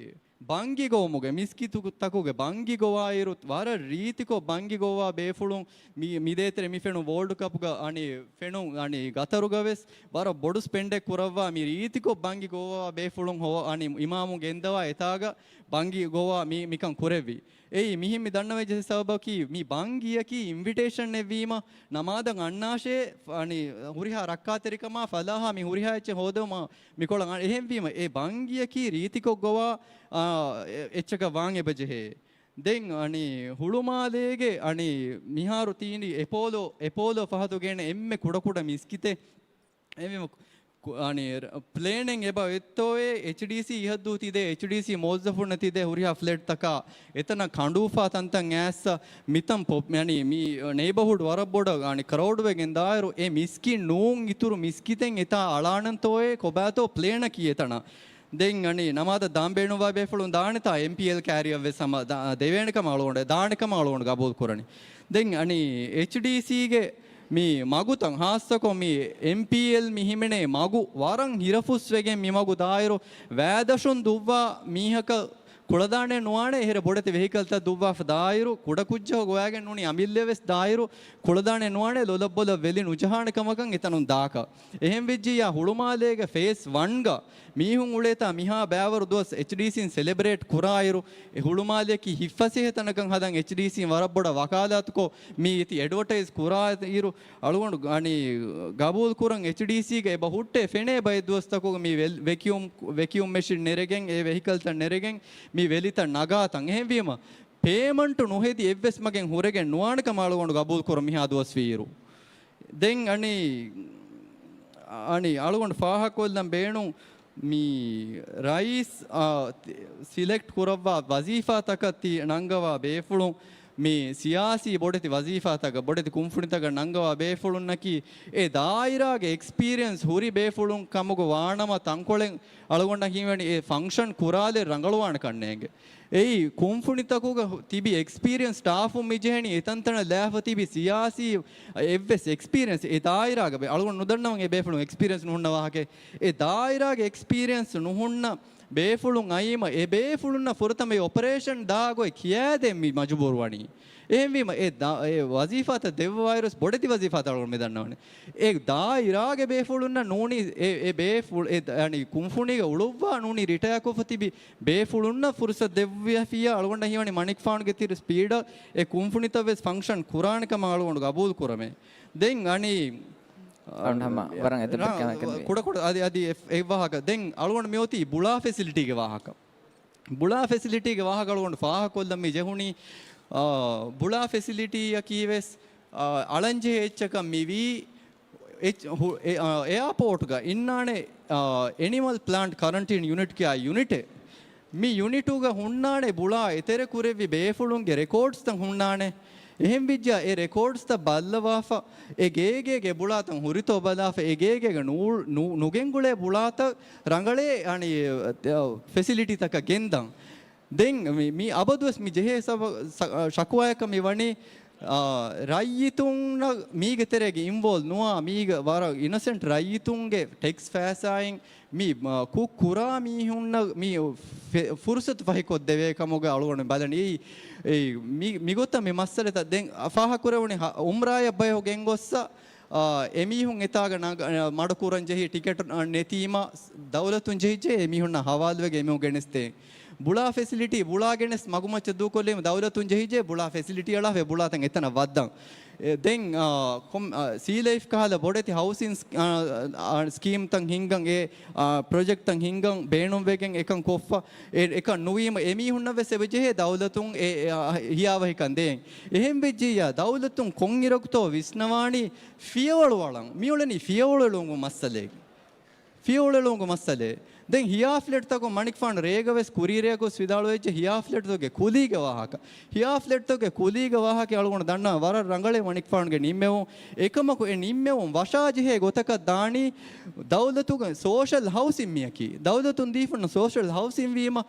ބަންގި ގޮވުމުގެ މިސްކިތުތަކުގެ ބަންގި ގޮވާއިރު، ވަރަށް ރީތިކޮށް ބަންގި ގޮވާ ބޭފުޅުން މި، މި ދޭތެރޭ މި ފެނުނު ވޯލްޑް ކަޕްގަ އަނި ފެނުނު އަނި ގަތަރުގަ ވެސް ވަރަށް ބޮޑު ސްޕެންޑެއް ކުރައްވާ މި ރީތިކޮށް ބަންގި ގޮވާ ބޭފުޅުން ހޮ-، އަނި އިމާމުން ގެންދަވާ އެތާގަ ބަންގި ގޮވާ މި، މިކަން ކުރެއްވި. އެއީ މިހެން މި ދަންނަވެއްޖެ ސަބަބަކީ މި ބަންގިއަކީ އިންވިޓޭޝަން އެއްވީމަ ނަމާދަށް އަންނާށޭ، އަނި ހުރިހާ ރައްކާތެރިކަމާ ފަލާހާ މި ހުރިހާ އެއްޗެއް ހޯދަމާ މިކޮޅަށް އަން-، އެހެންވީމަ އެ ބަންގިއަކީ ރީތިކޮށް ގޮވާ، އާ، އެ-، އެއްޗަކަށް ވާން އެބަ ޖެހޭ. ދެން އަނި ހުޅުމާލޭގެ އަނި މިހާރު ތީނީ އެޕޯލޯ، އެޕޯލޯ ފަހަތުގެން އެންމެ ކުޑަކުޑަ މިސްކިތެއް. އެހެންވީމަ ކު-، ކު-، އަނި ރ-، ޕްލޭނެއް އެބަ އޮތްތޯއޭ، އެޗްޑީސީ އިހަށްދޫ ތިދޭ، އެޗްޑީސީ މުވައްޒަފުންނަށް ތިދޭ ހުރިހާ ފްލެޓްތަކާ އެތަނަށް ކަނޑޫފާ ތަންތަން އައިސް މިތަން ޕޮ-، އަނި މި ނެއިބަހުޑް ވަރަށް ބޮޑަށް އަނި ކްރައުޑް ވެގެން ދާއިރު، އެ މިސްކިތް ނޫން އިތުރު މިސްކިތެއް އެތާ އަޅާނަންތޯއޭ، ކޮބާތޯ ޕްލޭނަކީ އެތަނަށް. ދެން އަނި ނަމާދަށް ދާން ބޭނުންވާ ބޭފުޅުން ދާނެތާ އެމްޕީއެލް ކާރިއަށް ވެސް ހަމަ ދާ-، ދެވޭނެ ކަމަށް އަޅުގަނޑު، ދާނެ ކަމަށް އަޅުގަނޑު ގަބޫލު ކުރަނީ. ދެން އަނި އެޗްޑީސީގެ މި މަގުތައް ހާއްސަކޮށް މި އެމްޕީއެލް މި ހިމެނޭ މަގު ވަރަށް ހިރަފުސްވެގެން މި މަގު ދާއިރު ވައިދަށުން ދުއްވާ މީހަކަށް ކުޅަދާނެ ނުވާނެ، އެހެރަ ބޮޑެތި ވެހިކަލްތައް ދުއްވާފަ ދާއިރު، ކުޑަކުއްޖަކު ގޮވާގެން ނޫނީ އަމިއްލަ ވެސް ދާއިރު، ކުޅަދާނެ ނުވާނެ، ލޮލަށް ބޮލަށް ވެލި ނުޖަހާނެ ކަމަކަށް އެތަނުން ދާކަށް. އެހެން ވެއްޖިއްޔާ ހުޅުމާލޭގެ ފޭސް ވަންގަ މީހުން އުޅޭތާ މިހާ ބައިވަރު ދުވަސް އެޗްޑީސީން ސެލެބްރޭޓް ކުރާއިރު، އެ ހުޅުމާލެއަކީ ހިތްފަސޭހަ ތަނަކަށް ހަދަން އެޗްޑީސީން ވަރަށް ބޮޑަށް ވަކާލާތުކޮށް މި އިތި އެޑްވަޓައިޒް ކުރާއިރު، އަޅުގަނޑު އަނި ގަބޫލު ކުރަން އެޗްޑީސީގަ އެބަ ހުއްޓޭ ފެނޭ ބައެއް ދުވަސްތަކުގަ މި ވެލް-، ވެކިއުމް، ވެކިއުމް މެޝިން ނެރެގެން އެ ވެހިކަލްތައް ނެރެގެން މި ވެލިތައް ނަގާތަން. އެހެންވީމަ ޕޭމަންޓު ނުހެދި އެއްވެސް މަގެއް ހުރެގެން ނުވާނެ ކަމަށް އަޅުގަނޑު ގަބޫލު ކުރަން މިހާ ދުވަސް ވީއިރު. ދެން އަނި، އަނި އަޅުގަނޑު ފާހަގަކޮށްލަން ބޭނުން މި ރައީސް، އާ، ސިލެކްޓް ކުރައްވާ ވަޒީފާތަކަށް ތި ނަންގަވާ ބޭފުޅުން މި ސިޔާސީ ބޮޑެތި ވަޒީފާތަކަށް، ބޮޑެތި ކުންފުނިތަކަށް ނަންގަވާ ބޭފުޅުންނަކީ އެ ދާއިރާގެ އެކްސްޕީރިއެންސް ހުރި ބޭފުޅުން ކަމުގަ ވާނަމަ ތަންކޮޅެއް އަޅުގަނޑަށް ހީވަނީ އެ ފަންކްޝަން ކުރާލެއް ރަނގަޅުވާނެ ކަންނޭނގެ. އެއީ، ކުންފުނިތަކުގަ ތިބި އެކްސްޕީރިއެންސް ސްޓާފުން މިޖެހެނީ އެތަންތަނަށް ލާފަ ތިބި ސިޔާސީ އެއްވެސް އެކްސްޕީރިއެންސް އެ ދާއިރާގަ ބެ-، އަޅުގަނޑު ނުދަންނަވަން އެ ބޭފުޅުން އެކްސްޕީރިއެންސް ނުހުންނަ ވާހަކަ. އެ ދާއިރާގެ އެކްސްޕީރިއެންސް ނުހުންނަ ބޭފުޅުން އައީމަ އެ ބޭފުޅުންނަށް ފުރަތަމަ އޮޕަރޭޝަން ދާ ގޮތް ކިޔާދޭން މި މަޖުބޫރު ވަނީ. އެހެންވީމަ، އެ ދާ-، އެ ވަޒީފާތައް ދެއްވާއިރުވެސް ބޮޑެތި ވަޒީފާތައް އަޅުގަނޑު މި ދަންނަވަނީ. އެ ދާއިރާގެ ބޭފުޅުންނަށް ނޫނީ، އެ، އެ ބޭފުޅު-، އެ ދ-، އަނި ކުންފުނީގަ އުޅުއްވާ ނޫނީ ރިޓަޔާކޮށްފަ ތިބި ބޭފުޅުންނަށް ފުރުސަތު ދެއްވިޔަފިއްޔާ އަޅުގަނޑަށް ހީވަނީ މަނިކުފާނުގެ ތިރި ސްޕީޑަށް އެ ކުންފުނިތައް ވެސް ފަންކްޝަން ކުރާނެ ކަމަށް އަޅުގަނޑު ގަބޫލު ކުރަމޭ. ދެން އަނީ، އަ، އަން ހަމަ ވަރަށް އެދެއް ރާ-، ކަމެއް ކަން ކަން ކުޑަކުޑަ އަދި، އަދި އެ، އެއް ވާހަކަ. ދެން އަޅުގަނޑު މިއޮތީ ބުޅާ ފެސިލިޓީގެ ވާހަކަ. ބުޅާ ފެސިލިޓީގެ ވާހަކަ އަޅުގަނޑު ފާހަގަކޮށްލަން މި ޖެހުނީ، އާ، ބުޅާ ފެސިލިޓީއަކީ ވެސް، އާ، އަޅަންޖެހޭ އެއްޗަކަށް މިވީ އެޗް-، ހު-، އެ-، އާ، އެއާޕޯޓްގަ އިންނާނެ، އާ، އެނިމަލް ޕްލާންޓް ކަރަންޓީން ޔުނިޓް ކިޔާ ޔުނިޓެއް. މި ޔުނިޓުގަ ހުންނާނެ ބުޅާ އެތެރެކުރެއްވި ބޭފުޅުންގެ ރެކޯޑްސްތައް ހުންނާނެ. އެހެންވިއްޖާ އެ ރެކޯޑްސްތައް ބައްލަވާފަ، އެ ގޭގޭގެ ބުޅާތައް ހުރިތޯ ބަލާފަ، އެ ގޭގޭގަ ނޫ-، ނު-، ނުގެންގުޅޭ ބުޅާތައް ރަނގަޅޭ، އަނި، އެ، ފެސިލިޓީތަކަށް ގެންދަން. ދެން މި، މި އަބަދުވެސް މި ޖެހޭ ސަބަ-، ސަ-، ޝަކުވާޔަކަށް މި ވަނީ، އާ، ރައްޔިތުންނަށް މީގެ ތެރޭގަ އިންވޯލްވް ނުވާ، މީގަ ވަރަށް އިނޮސެންޓް ރައްޔިތުންގެ ޓެކްސް ފައިސާއިން މި، މަ، ކުށް ކުރާ މީހުންނަށް މި ފެ-، ފުރުސަތު ފަހިކޮށްދެވޭ ކަމުގަ އަޅުގަނޑު ބަލަނީ. އެއީ، މި، މިގޮތަށް މި މައްސަލަތައް ދެން ފާހަގަކުރެވުނީ ހަ-، އުމްރާއަށް ބަޔަކު ގެންގޮއްސަ، އާ، އެމީހުން އެތާގަ ނަގ-، މަޑުކުރަން ޖެހި ޓިކެޓް ނެތީމަ، ދައުލަތުން ޖެހިއްޖެ އެމީހުންނަށް ހަވާލުވެގެން އެމީހުން ގެނެސްދޭ. ބުޅާ ފެސިލިޓީ، ބުޅާ ގެނެސް މަގުމައްޗަށް ދޫކޮށްލީމަ ދައުލަތުން ޖެހިއްޖެ ބުޅާ ފެސިލިޓީ އަޅާފަ ބުޅާތައް އެތަނަށް ވައްދަން. އެ، ދެން، އާ، ކޮމް-، އާ، ސީ ލައިފް ކަހަލަ ބޮޑެތި ހައުސިން ސް-، އާ، އާ، ސްކީމްތައް ހިންގަން، އެ، އާ، ޕްރޮޖެކްޓްތައް ހިންގަން ބޭނުންވެގެން އެކަން ކޮށްފަ، އެ، އެކަން ނުވީމަ އެމީހުންނަށް ވެސް އެބަ ޖެހޭ ދައުލަތުން އެ، އެ، އާ، ހިޔާވަހިކަން ދޭން. އެހެން ވެއްޖިއްޔާ ދައުލަތުން ކޮންއިރަކުތޯ ވިސްނަވާނީ ފިޔަވަޅު އަޅަން. މިއުޅެނީ ފިޔަވަޅު އެޅުމުގެ މައްސަލައެއް. ފިޔަވަޅު އެޅުމުގެ މައްސަލައެއް. ދެން ހިޔާ ފްލެޓްތަކުން މަނިކުފާނު ރޭގަ ވެސް ކުރީރޭގަ ވެސް ވިދާޅުވެއްޖެ ހިޔާ ފްލެޓްތަކުގެ ކުލީގެ ވާހަކަ. ހިޔާ ފްލެޓްތަކުގެ ކުލީގެ ވާހަކަ އަޅުގަނޑު ދަންނަ ވަރަށް ރަނގަޅޭ މަނިކުފާނުގެ ނިންމެވުން. އެކަމަކު އެ ނިންމެވުން ވަށާޖެހޭ ގޮތަކަށް ދާނީ ދައުލަތުގެ ސޯޝަލް ހައުސިން މިޔަކީ. ދައުލަތުން ދީފުންނަ ސޯޝަލް ހައުސިން ވީމަ،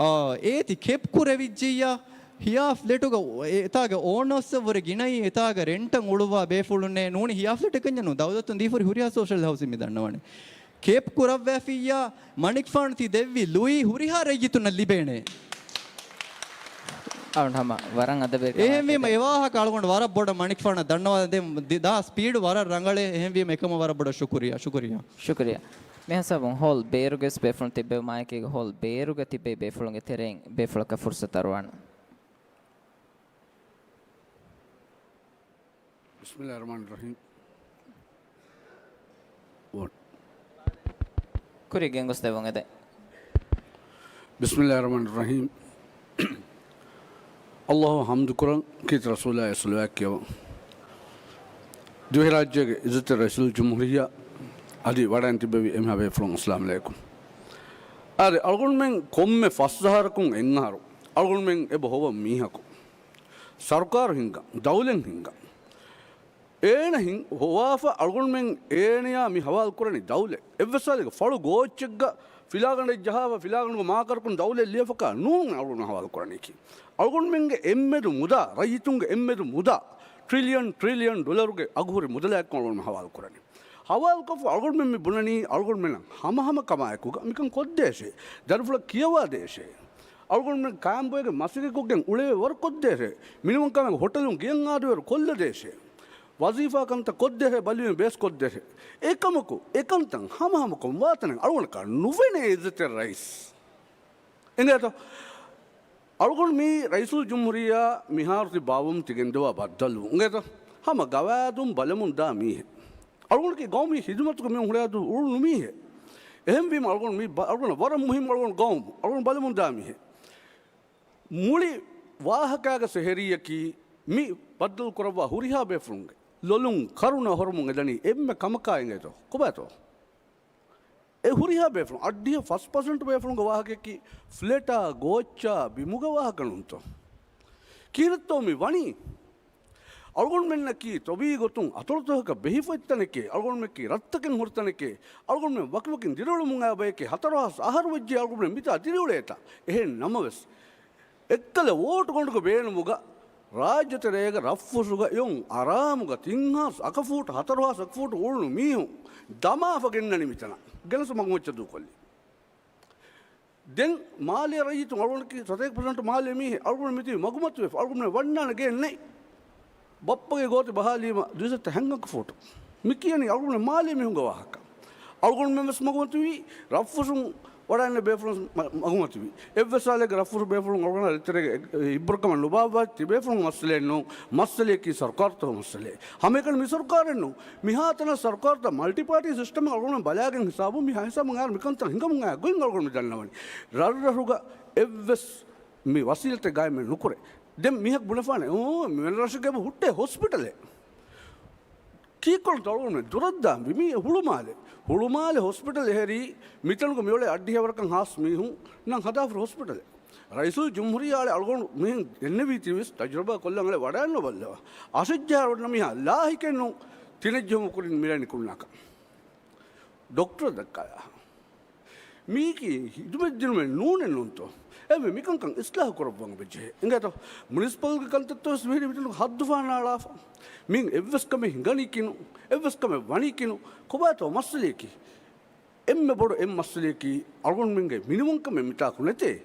އާ، އޭތި ކެޕް ކުރެވިއްޖިއްޔާ، ހިޔާ ފްލެޓުގަ އެތާގެ އޯނަރސްއަށްވުރެ ގިނައީ އެތާގަ ރެންޓަށް އުޅުއްވާ ބޭފުޅުންނޭ. ނޫނީ ހިޔާ ފްލެޓެއްގަންޏަ ނޫން، ދައުލަތުން ދީފުރި ހުރިހާ ސޯޝަލް ހައުސިން މި ދަންނަވަނީ. ކެޕް ކުރައްވާފިއްޔާ، މަނިކުފާނު ތި ދެއްވި ލުއި ހުރިހާ ރައްޔިތުންނަށް ލިބޭނެ. އަޅުން ހަމަ ވަރަށް އަދަބެއް ކަމާ އެހެންވީމަ ތިބެ. އެ ވާހަކަ އަޅުގަނޑު ވަރަށް ބޮޑަށް މަނިކުފާނަށް ދަންނަވާ ދެން ދި-، ދާ ސްޕީޑު ވަރަށް ރަނގަޅޭ. އެހެންވީމަ އެކަމަށް ވަރަށް ބޮޑަށް ޝުކުރިއްޔާ، ޝުކުރިއްޔާ. ޝުކުރިއްޔާ. މިހާ ހިސާބުން ހޯލް ބޭރުގެ ވެސް ބޭފުޅުން ތިއްބެވި މާއެކީގަ ހޯލް ބޭރުގަ ތިއްބެވި ބޭފުޅުންގެ ތެރެއިން ބޭފުޅަކަށް ފުރުސަތު އަރުވާނަން. بسم الله الرحمن الرحيم. ކުރި ގެންގޮސްދެއްވުން އެދެން. بسم الله الرحمن الرحيم. އައްލާހު ޙަމްދުކުރަން، ކީރިތި ރަސޫލާއަށް ޞަލަވާތް ކިޔަވަން. ދިވެހިރާއްޖޭގެ ޢިއްޒަތްތެރި ރައީސުލްޖުމްހޫރިއްޔާ އަދި ވަޑައިން ތިއްބެވި އެންމެހާ ބޭފުޅުން، އައްސަލާމު ޢަލައިކުމް. އާދެ، އަޅުގަނޑުމެން ކޮންމެ ފަސް އަހަރަކުން އެއް އަހަރު އަޅުގަނޑުމެން އެބަ ހޮވަން މީހަކު. ސަރުކާރު ހިންގަން، ދައުލަތް ހިންގަން. އޭނަ ހިން ހޮވާފަ އަޅުގަނޑުމެން އޭނަޔާ މި ހަވާލު ކުރަނީ ދައުލަތް. އެއްވެސް ސާލެއްގެ ފަޅު ގޯއްޗެއްގަ ފިލާގަނޑެއް ޖަހާފަ ފިލާގަނޑުގެ މާކަރަކުން ދައުލަތް ލިޔެފަކާ ނޫން އަޅުގަނޑު ހަވާލު ކުރަނީކީ. އަޅުގަނޑުމެންގެ އެއްމެދު މުދާ، ރައްޔިތުންގެ އެއްމެދު މުދާ، ޓްރިލިއަން، ޓްރިލިއަން ޑޮލަރުގެ އަގުހުރި މުދަލާއެކު އަޅުގަނޑު ހަވާލު ކުރަނީ. ހަވާލުކޮށްފަ އަޅުގަނޑުމެން މި ބުނަނީ އަޅުގަނޑުމެންނަށް ހަމަހަމަ ކަމާއެކުގަ މިކަން ކޮށްދޭށޭ. ދަރިފުޅަށް ކިޔަވާދޭށޭ. އަޅުގަނޑުމެން ކާންބޮއެގެ މަސައްކަތްކޮށްގެން އުޅެވޭ ވަރު ކޮށްދޭށޭ. މިނިވަންކަމެއް ހޮޓަލުން ގެއަށް އާދެވޭ ވަރު ކޮށްލަދޭށޭ. ވަޒީފާ ކަންތައް ކޮށްދޭށޭ، ބަލިވެން ބޭސް ކޮށްދޭށޭ. އެކަމަކު، އެކަންތައް ހަމަހަމަކޮށް ވާތަނެއް އަޅުގަނޑަކަށް ނުފެނޭ ޢިއްޒަތްތެރި ރައީސް. އިނގޭތޯ؟ އަޅުގަނޑު މީ ރައީސުލްޖުމްހޫރިއްޔާ މިހާރު ތި ބާވަމުން ތިގެންދަވާ ބައްދަލުވުން. އިނގޭތޯ؟ ހަމަ ގަވާއިދުން ބަލަމުން ދާ މީހެއް. އަޅުގަނޑަކީ ގައުމީ ޚިދުމަތުގަ މި ހުޅައިދޫ އުޅުނު މީހެއް. އެހެންވީމަ އަޅުގަނޑު މީ ބަ-، އަޅުގަނޑަށް ވަރަށް މުހިއްމު އަޅުގަނޑު ގައުމު. އަޅުގަނޑު ބަލަމުން ދާ މީހެއް. މުޅި ވާހަކާގެ ސެހެރީއަކީ މި ބައްދަލު ކުރައްވާ ހުރިހާ ބޭފުޅުންގެ ލޮލުން ކަރުނަ ހޮރުމުން އެދަނީ އެންމެ ކަމަކާ އިނގޭތޯ؟ ކޮބާތޯ؟ އެ ހުރިހާ ބޭފުޅުން، އަށްޑިހަ ފަސް ޕަސެންޓް ބޭފުޅުންގެ ވާހަކައަކީ ފްލެޓާ، ގޯއްޗާ، ބިމުގެ ވާހަކަ ނޫންތޯ؟ ކީރިތޯ މި ވަނީ؟ އަޅުގަނޑުމެންނަކީ ތޮބީ ގޮތުން އަތޮޅުތަކަކަށް ބެހިފައިތަނެކޭ، އަޅުގަނޑުމެންނަކީ ރަށްތަކެއް ހުރިތަނެކޭ، އަޅުގަނޑުމެން ވަކިވަކިން ދިރިއުޅެމުން އައި ބަޔެކޭ. ހަތަރު ހާސް އަހަރު ވެއްޖެ އަޅުގަނޑުމެން މިތާ ދިރިއުޅޭތާ؟ އެހެން ނަމަވެސް، އެއްކަލަ ވޯޓު ގޮނޑުގެ ބޭނުމުގަ ރާއްޖެތެރޭގަ ރަށްފުށުގަ އެއުން އަރާމުގަ ތިން ހާސް އަކަފޫޓު، ހަތަރު ހާސް އަކަފޫޓު އުޅުނު މީހުން ދަމާފަ ގެންނަނީ މިތަނަށް. ގެނެސް މަގުމައްޗަށް ދޫކޮށްލީ. ދެން މާލޭ ރައްޔިތުން އަޅުގަނޑަކީ ސަތޭކަ ޕަސެންޓް މާލޭ މީހެއް. އަޅުގަނޑު މިތިބީ މަގުމަތިވެފަ. އަޅުގަނޑު ވަންނާނެ ގެއެއް ނެތް. ބައްޕަގެ ގޯތި ބަހާލީމަ ދުއިސައްތަ ހަންގަކަ ފޫޓު. މި ކިޔަނީ އަޅުގަނޑު މާލޭ މީހުންގެ ވާހަކަ. އަޅުގަނޑުމެން ވެސް މަގުމަތިވީ، ރަށްފުށުން ވަޑައިންނަ ބޭފުޅުން މަ-، މަގުމަތިވީ. އެއްވެސް ސާލެއްގެ ރަށްފުށު ބޭފުޅުން އަޅުގަނޑާ ދޭތެރޭގަ އެއް-، އެއްބުރަކަމަށް ނުބާއްވާ ތި ބޭފުޅުން މައްސަލައެއް ނޫން. މައްސަލަޔަކީ ސަރުކާރުތަކުގެ މައްސަލައެއް. ހަމައެކަނި މި ސަރުކާރެއް ނޫން. މިހާތަނަށް ސަރުކާރުތައް މަލްޓި ޕާޓީ ސިސްޓަމެއް އަޅުގަނޑު ބަލާގެން ހިސާބުން މި ހިސާބުން އައިރު މިކަންތައް ހިނގަމުން އައި ގޮތް އަޅުގަނޑު މި ދަންނަވަނީ. ރަށްރަށުގަ އެއްވެސް މި ވަސީލަތެއް ގާއިމެއް ނުކުރޭ. ދެން މީހަކު ބުނެފާނެ، އޫ، މި ވެން ރަށެއްގަ އެބަ ހުއްޓޭ ހޮސްޕިޓަލެއް. ކީއްކޮޅުންތޯ އަޅުގަނޑުމެން ދުރަށް ދާންވީ؟ މީ ހުޅުމާލެ. ހުޅުމާލެ ހޮސްޕިޓަލް އެހެރީ، މިތަނުގަ މިއުޅޭ އަށްޑިހަ ވަރަކަށް ހާސް މީހުންނަށް ހަދާފަ ހޮސްޕިޓަލެއް. ރައީސުލްޖުމްހޫރިއްޔާ އަޅެ އަޅުގަނޑު މިހެން ދެންނެވީތީވެސް ތަޖުރިބާ ކޮށްލަން އަޅެ ވަޑައިންނަ ބައްލަވާ. އަށެއްޖަހާ ވަންނަ މީހާ ލާހިކެއް ނޫން ތިނެއްޖެހުމު ކުރިން މިރޭ ނިކުންނާކަށް. ޑޮކްޓަރ ދައްކާލާ. މީކީ ހިދުމަތް ދިނުމެއް ނޫނެއް ނޫންތޯ؟ އެހެންވެ މިކަންކަން އިސްލާހު ކުރައްވަން އެބަޖެހޭ. އިނގޭތޯ؟ މުނިސިޕަލްގެ ކަންތައްތޯ ވެސް މިހިރީ މިތަނުގަ ހައްދު ފަހަނާޅާފަ. މިއިން އެއްވެސް ކަމެއް ހިނގަނީކީނު، އެއްވެސް ކަމެއް ވަނީކީނު، ކޮބާތޯ މައްސަލަޔަކީ؟ އެންމެ ބޮޑު އެއް މައްސަލަޔަކީ އަޅުގަނޑުމެންގެ މިނިވަންކަމެއް މިތާކު ނެތޭ.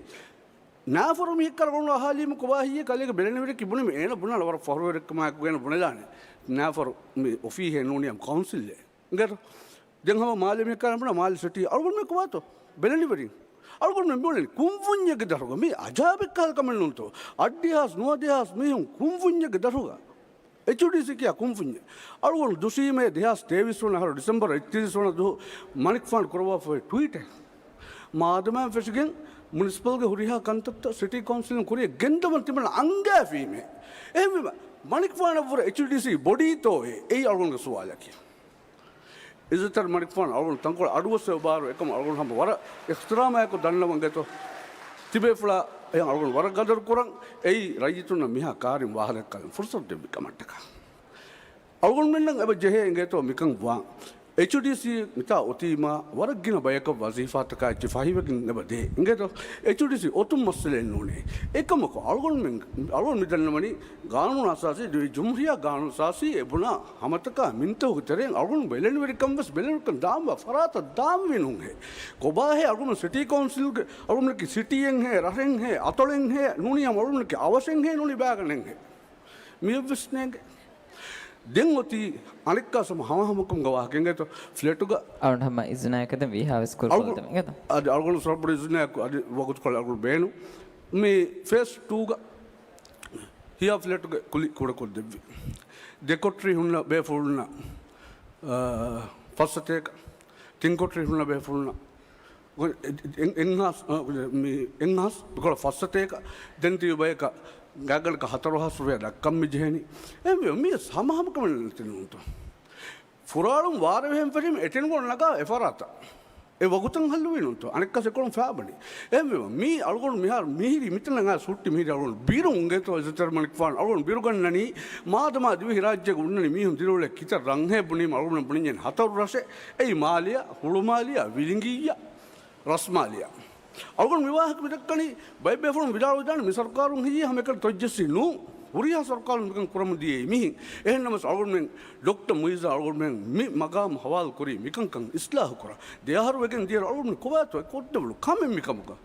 ނާފަރު މީހެއްކަރަ އަޅުގަނޑު އަހާލީމަ ކޮބާ ހިއްޔޭ ކަލޭގެ ބެލެނިވެރިޔަކީ ބުނީމަ އޭނަ ބުނާނެ ވަރަށް ފަހުރުވެރިކަމާއެކު އޭނަ ބުނެލާނެ. ނާފަރު މި އޮފީހެއް ނޫނީ ކައުންސިލްއެއް. އިނގޭތޯ؟ ދެން ހަމަ މާލެ މީހަކާ ބުނާ މާލެ ސިޓީ އަޅުގަނޑުމެން ކޮބާތޯ؟ ބެލެނިވެރިން. އަޅުގަނޑުމެން މިއުޅެނީ ކުންފުންޏެއްގެ ދަށުގަ. މީ އަޖާބެއް ކަހަލަ ކަމެއް ނޫންތޯ؟ އަށްޑިހާސް ނުވަދިހާސް މީހުން ކުންފުންޏެއްގެ ދަށުގަ. އެޗްޑީސީ ކިޔާ ކުންފުންޏެއް. އަޅުގަނޑު ދުށީމޭ ދެހާސް ތޭވީސް ވަނަ އަހަރު ޑިސެމްބަރު އެއްތިރީސް ވަނަ ދުވަހު މަނިކުފާނު ކުރައްވާފައި ޓްވީޓެއް. މާދަމާއިން ފެށިގެން މުނިސިޕަލްގެ ހުރިހާ ކަންތައްތައް ސިޓީ ކައުންސިލުން ކުރިއަށް ގެންދަވަން ތިމަން އަންގާފީމޭ. އެހެންވީމަ މަނިކުފާނަށްވުރެ އެޗްޑީސީ ބޮޑީތޯއޭ؟ އެއީ އަޅުގަނޑުގެ ސުވާލަކީ. އިއްޒަތްތެރި މަނިކުފާނު އަޅުގަނޑު ތަންކޮޅެއް އަޑުއައްސަވަ ބާރު އެކަމަށް އަޅުގަނޑު ހަމަ ވަރަށް އިޙްތިރާމާއެކު ދަންނަވަން އިނގޭތޯ. ތިބޭފުޅާ އެހެން އަޅުގަނޑު ވަރަށް ގަދަރު ކުރަން. އެއީ ރައްޔިތުންނަށް މިހާ ކާރިން ވާހަކަ ދައްކާލަން ފުރުސަތު ދެއްވި ކަމަށްޓަކާ. އަޅުގަނޑުމެންނަށް އެބަ ޖެހޭ އިނގޭތޯ މިކަން ވާން. އެޗްޑީސީ މިތާ އޮތީމާ ވަރަށް ގިނަ ބަޔަކަށް ވަޒީފާތަކާ އެއްޗެއް ފަހިވެގެން އެބަ ދޭ. އިނގޭތޯ؟ އެޗްޑީސީ އޮތުން މައްސަލައެއް ނޫނޭ. އެކަމަކު އަޅުގަނޑުމެން، އަޅުގަނޑު މި ދަންނަވަނީ ގާނޫނު އަސާސީ، ރައީސުލްޖުމްހޫރިއްޔާ ގާނޫނު އަސާސީ އެ ބުނާ ހަމަތަކާ މިންތަކުގެ ތެރެއިން އަޅުގަނޑު ބެލެނިވެރިކަން ވެސް ބެލެނިވެރިކަން ދާންވާ ފަރާތަށް ދާންވީ ނޫންހޭ. ކޮބާހޭ އަޅުގަނޑު ސިޓީ ކައުންސިލްގެ އަޅުގަނޑަކީ ސިޓީއެއްހޭ، ރަށެއްހޭ، އަތޮޅެއްހޭ، ނޫނީ ހަމަ އަޅުގަނޑަކީ އަވަށެއްހޭ، ނޫނީ ބާގަނޑެއްހޭ. މިއެއްވެސް ނޭނގެ. ދެން އޮތީ އަނެއްކާސް ހަމަ ހަމަހަމަކަމުގެ ވާހަކަ އިނގޭތޯ ފްލެޓުގަ. އަޅުގަނޑު ހަމަ އިޒުނާއަކަށް ދެން ވީހާވެސް ކުރުކޮށްލަދެމު އިނގޭތޯ. އަދި އަޅުގަނޑު ސޮރަބުޑު އިޒުނާއަކު އަދި ވަގުތުކޮޅެއް އަޅުގަނޑު ބޭނުން. މި ފޭސް ޓޫގަ ހިޔާ ފްލެޓުގެ ކުލި ކުޑަކޮށްދެއްވި. ދެ ކޮޓަރި ހުންނަ ބޭފުޅުންނަށް، އާ، ފައްސަތޭކަ، ތިން ކޮޓަރި ހުންނަ ބޭފުޅުންނަށް އެ-، އެ-، އެއްހާސް، އާ، މި އެއްހާސް ދުކޮޅަށް ފައްސަތޭކަ، ދެން ތިބި ބަޔަކަށް ގާތްގަނޑަކަށް ހަތަރު ހާސް ރުފިޔާ ދައްކަން މި ޖެހެނީ. އެ މި، މި ހަމަހަމަކަމެއް ނެތި ނޫންތޯ. ފުރާޅުން ވާރޭ ވެހެން ފެށީމަ އެޓެން ގޮން ނަގާ އެފަރާތަށް. އެ ވަގުތަށް ހައްލުވީ ނޫންތޯ. އަނެއްކާސް އެކޮޅުން ފާބަނި. އެހެންވީމަ މީ އަޅުގަނޑު މިހާރު މިހިރީ މިތަނަށް އައިސް ހުއްޓި މިހިރީ އަޅުގަނޑު ބިރުން އިނގޭތޯ އިއްޒަތްތެރި މަނިކުފާނު އަޅުގަނޑު ބިރުގަންނަނީ މާދަމާ ދިވެހިރާއްޖޭގަ އުންނަނީ މީހުން ދިރިއުޅޭ ކިތައް ރަށްހޭ ބުނީމަ އަޅުގަނޑު ބުނިންޏެއް ހަތަރު ރަށެއް. އެއީ މާލެއާ، ހުޅުމާލެއާ، ވިލިނގިއްޔާ، ރަސްމާލެއާ. އަޅުގަނޑު މި ވާހަކަ މި ދައްކަނީ ބައެއް ބޭފުޅުން ވިދާޅުވެދާނެ މި ސަރުކާރުން ހިއްޔީ ހަމައެކަނި ތޮއްޖެއްސީ ނޫން. ހުރިހާ ސަރުކާރުން މިކަން ކުރަމުން ދިޔައީ މިހިން. އެހެންނަމަވެސް އަޅުގަނޑުމެން ޑޮކްޓަރ މުއިއްޒާ އަޅުގަނޑުމެން މި މަގާމު ހަވާލު ކުރީ މިކަންކަން އިސްލާހު ކުރަން. ދެ އަހަރު ވެގެން ދިޔައިރު އަޅުގަނޑު ކޮބާތޯ ކޮށްދެވުނު ކަމެއް މިކަމުގަ؟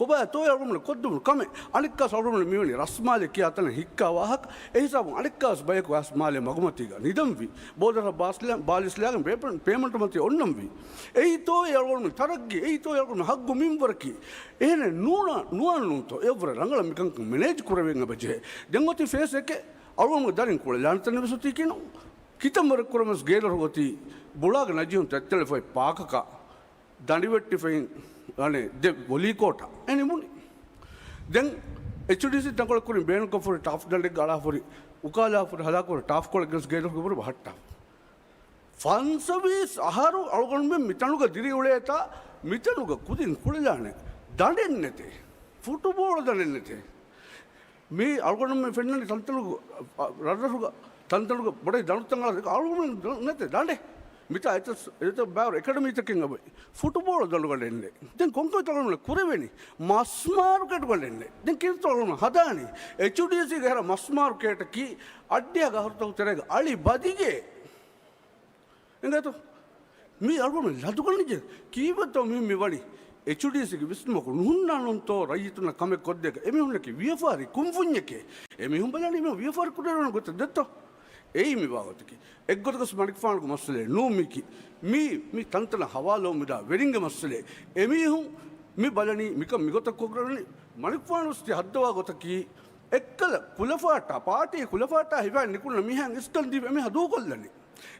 ކޮބާތޯ އަޅުގަނޑު ކޮށްދެވުނު ކަމެއް؟ އަނެއްކާސް އަޅުގަނޑު މިވަނީ ރަސްމާލެ ކިޔާ ތަނަށް ހިއްކާ ވާހަކަ. އެ ހިސާބުން އަނެއްކާސް ބަޔަކު އައިސް މާލެ މަގުމަތީގަ ނިދަންވީ. ބޯދަރަށް ބާސްލާ-، ބާލިސްލާގެން ޕޭޕަ-، ޕޭމަންޓު މަތީ އޮންނަންވީ. އެއީތޯއޭ އަޅުގަނޑު ތަރައްގީ؟ އެއީތޯއޭ އަޅުގަނޑު ހައްގު މިންވަރަކީ؟ އެހެނެއް ނޫނާ، ނުވާން ނޫންތޯ؟ އެއަށްވުރެ ރަނގަޅަށް މިކަންކަން މެނޭޖް ކުރެވެން އެބަޖެހޭ. ދެން އޮތީ ފޭސް އެކެއް. އަޅުގަނޑުގެ ދަރިން ކުޅެލާނެ ތަނެއް ވެސް އޮތީކީނު. ކިތަންމެ ވަރަށް ކުރަން ވެސް ގޭދޮރުގަ އޮތީ ބުޅާގެ ނަޖީހުން ތެއްތެޅިފައި ޕާކަކާ ދަނޑިވެއްޓިފައި، އަނެއް ދެ ވޮލީ ކޯޓަށް އެ ނިމުނީ. ދެން އެޗްޑީސީ ތަންކޮޅެއް ކުރިން ބޭނުންކޮށްފަހުރި ޓާފް ދަނޑެއްގަ އަޅާފަހުރި، އުކާލާފަހުރި ހަލާކުރި ޓާފް ކޮޅެއް ގެނެސް ގޭދޮރުގަ ބުރި ބަހައްޓާފަ. ފަންސަވީސް އަހަރު އަޅުގަނޑުމެން މިތަނުގަ ދިރިއުޅޭތާ، މިތަނުގަ ކުދިން ކުޅެލާނެ ދަނޑެއް ނެތޭ. ފުޓުބޯޅަ ދަނޑެއް ނެތޭ. މީ އަޅުގަނޑުމެން ފެންނަނީ ތަންތަނުގަ، އަ، ރަށްރަށުގަ ތަންތަނުގަ ބޮޑެތި ދަނޑުތައް އަޅާ، އަޅުގަނޑުމެން ނެތޭ ދަނޑެއް. މިތާ އެތައް، އެތައް ބާރު އެކަޑަމީތަކެއް އަބައި ފުޓުބޯޅަ ދަނޑުގަނޑެއް ނެތް. ދެން ކޮންކޮތް އަޅުގަނޑު ކުރެވެނީ؟ މަސްމާރުކެޓުގަނޑެއް ނެތް. ދެން ކިހިނެއްތޯ އަޅުގަނޑު ހަދާނީ؟ އެޗްޑީސީގެ ހެރަ މަސްމާރުކޭޓަކީ އަށްޑިހަ އަހަރުތަކުގެ ތެރޭގަ އަޅި ބަދިގެ. އިނގޭތޯ؟ މީ އަޅުގަނޑު ލަދުގަނޑިޖެ ކީއްވެތޯ މި، މި ވަނީ؟ އެޗްޑީސީގެ ވިސްނުމަކު ނުހުންނާނުންތޯ ރައްޔިތުންނަށް ކަމެއް ކޮށްދޭކަށް. އެމީހުންނަކީ ވިޔަފާރި ކުންފުންޏެކޭ. އެމީހުން ބަލަނީ މި ވިޔަފާރި ކުރެވޭނެ ގޮތެއް ދެއްތޯ؟ އެއީ މި ބާވަތަކީ. އެއްގޮތަކަސް މަނިކުފާނުގެ މައްސަލައެއް ނޫން މީކީ. މީ، މީ ތަންތަނަށް ހަވާލުވަމުންދާ ވެރިންގެ މައްސަލައެއް. އެމީހުން މި ބަލަނީ މިކަން މިގޮތަށް ކޮށްގަންނަނީ. މަނިކުފާނު ވެސް ތި ހައްދަވާ ގޮތަކީ، އެއްކަލަ ކުލަފާޓާ، ޕާޓީ ކުލަފާޓާ ހިފާ ނިކުންނަ މީހާ އިސްކަން ދީފަ އެމީހާ ދޫކޮށްލަނީ.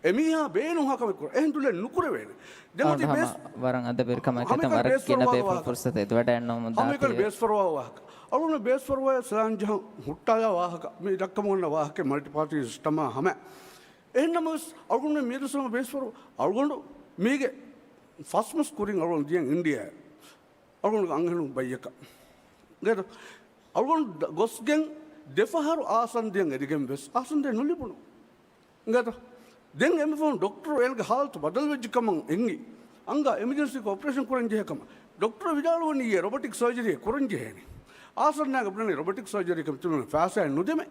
އެމީހާ ބޭނުންހާ ކަމެއް ކުރ-، އެހެން ދުލެއް ނުކުރެވޭނެ. ދެން އަހަން އޮތީ ހަމަ ބޭސް-، ވަރަށް އަދަބެރި ކަމެއް ހަމަ ކަތަން އެކަނި ވަރަށް ގިނަ ބޭފުޅު ފުރުސަތެއް އެދިވަޑައިގަންނަވަމުން ހަމަ އެކަނި ދާތީވެ. ބޭސްފަރުވާ ވާހަކަ. އަޅުގަނޑު ބޭސްފަރުވާ ސަލާން ޖަހަން ހުއްޓާލާ ވާހަކަ. މި ދައްކަމުން އަންނަ ވާހަކަ މަލްޓި ޕާޓީ ސިސްޓަމާ ހަމަ. އެހެންނަމަވެސް އަޅުގަނޑު މިއަދު ސަމަ ބޭސްފަރު އަޅުގަނޑު މީގެ ފަސް މަސް ކުރިން އަޅުގަނޑު ދިޔަން އިންޑިޔާ. އަޅުގަނޑު އަންހެނުން ބައްޔަކަށް. ގޭތޯ؟ އަޅުގަނޑު ދަ-، ގޮސްގެން ދެފަހަރު އާސަންދިޔަން އެދިގެން ވެސް އާސަންދިޔަ ނުލިބުނު. ގޭތޯ؟ ދެން އެމިފަހުން ޑޮކްޓަރު އޭނަގެ ހާލަތު ބަދަލުވެއްޖެ ކަމަށް އެނގި. އަނގާ އެމަޖެންސީކޮށް އޮޕަރޭޝަން ކުރަން ޖެހޭ ކަމަށް. ޑޮކްޓަރު ވިދާޅުވަނީ އޭ ރޮބޮޓިކް ސަރޖަރީއެއް ކުރަން ޖެހޭނެ. އާސަންދިޔާގެ ބުނަނީ ރޮބޮޓިކް ސަރޖަރީ ކަމަށް ތިމަން ފައިސާއެއް ނުދެމެ.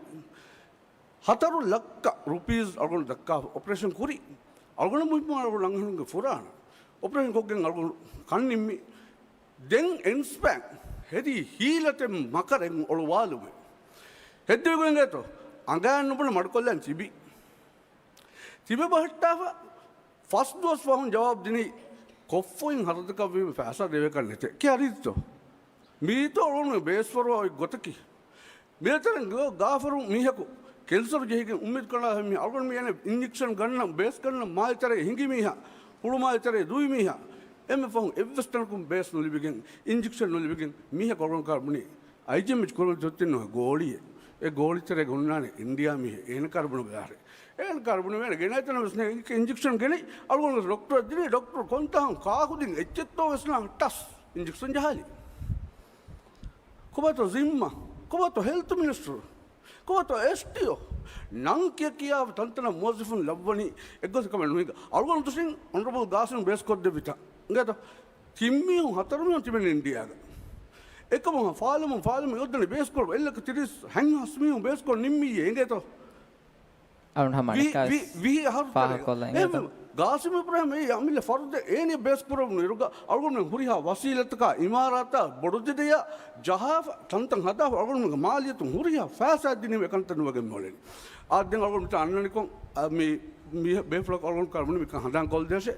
ހަތަރު ލައްކަ ރުޕީސް އަޅުގަނޑު ދައްކާފަ އޮޕަރޭޝަން ކުރި. އަޅުގަނޑު މުހިއްމު އަޅުގަނޑު އަންހެނުންގެ ފުރާނަ. އޮޕަރޭޝަން ކޮށްގެން އަޅުގަނޑު ކަން ނިންމި. ދެން އެންސްޕޭން ހެދީ ހީލަތެއް މަކަރެއް އޮޅުވާލުމެއް. ހެއްދެވިގެން ގޭތޯ؟ އަނގައިން ނުބުނެ މަޑުކޮށްލަން ތިބި. ތިބެ ބަހައްޓާފަ ފަސް ދުވަސް ފަހުން ޖަވާބު ދިނީ ކޮށްފައިން ހަރަދަކަށްވީމަ ފައިސާ ދެވޭކަށް ނެތޭ. ކިޔާ ރީތިތޯ؟ މީތޯ އަޅުގަނޑު ބޭސްފަރުވާ އޮތް ގޮތަކީ. މިއަދު ގާފަރު މީހަކު ކެންސަރު ޖެހިގެން އުއްމީދު ކަނޑާ މީ އަޅުގަނޑު މި އެނެ އިންޖެކްޝަން ގަންނަން، ބޭސް ގަންނަން މާލެ ތެރޭ ހިނގި މީހާ، ހުޅު މާލެ ތެރޭ ދުވި މީހާ، އެންމެ ފަހުން އެއްވެސް ތަނަކުން ބޭސް ނުލިބިގެން، އިންޖެކްޝަން ނުލިބިގެން މީހަކު އަޅުގަނޑު ކާރު ބުނީ އައިޖެމްއެޗް ކުރަން ޖޮއްތިން ނުވެ ގޯޅިއެއް. އެ ގޯޅި ތެރޭގަ ހުންނާނެ އިންޑިޔާ މީހެއް. އޭނަ ކާރު ބުނު ބެލާރެ. އޭނަ ކާރު ބުނު ވޭނެ ގެނައިތަނަ ވެސް ނޭ އިންޖެކްޝަން ގެނެއް އަޅުގަނޑު ޑޮކްޓަރަށް ދިނީ ޑޮކްޓަރު ކޮންތާހުން ކާކުދިން އެއްޗެއްތޯ ވެސް ނާ ޓަސް އިންޖެކްޝަން ޖަހާލި. ކޮބާތޯ ޒިންމާ؟ ކޮބާތޯ ހެލްތު މިނިސްޓަރު؟ ކޮބާތޯ އެސްޓީއޯ؟ ނަން ކިޔަ ކިޔާ ތަންތަނަށް މުވައްޒަފުން ލައްވަނީ އެއްގޮތަށް ކަމެއް ނުހިނގާ. އަޅުގަނޑު ދުށިން އޮނަރަބަލް ގާސިމް ބޭސް ކޮށްދެއްވިތަ؟ އިނގޭތޯ؟ ތިން މީހުން ހަތަރު މީހުން ތިބެނީ އިންޑިޔާގަ. އެކަމު ފާލަމުން ފާލަމުން އޮތްދަނީ ބޭސް ކުރަން އެއްލައްކަ ތިރީސް ހަތް ހާސް މީހުން ބޭސް ކޮށް ނިންމިއްޔޭ އިނގޭތޯ؟ އަޅުން ހަމަ ވި-، އަނެއްކާވެސް ވި-، ވިހި އަހަރު ފާހަގަކޮށްލަން އެހެން އިނގޭތޯ؟ ގާސިމް އިބްރާހިމް އެ އަމިއްލަ ފަރުދެއް އޭނި ބޭސް ކުރެވުނު އިރުގަ އަޅުގަނޑުމެން ހުރިހާ ވަސީލަތަކާ އިމާރާތާ ބޮޑު ދެދެޔާ ޖަހާފަ ތަންތަން ހަދާފަ އަޅުގަނޑުމެންގެ މާލިޔަތުން ހުރިހާ ފައިސާ ދިނީމަ އެކަންތައް ނުވެގެން މިއުޅެނީ. އާ ދެން އަޅުގަނޑު މިތާ އަންނަނިކޮށް، އާ، މި، މި ބޭފުޅަކު އަޅުގަނޑު ކާރު ބުނީ މިކަން ހަނދާން ކޮށްދޭށޭ.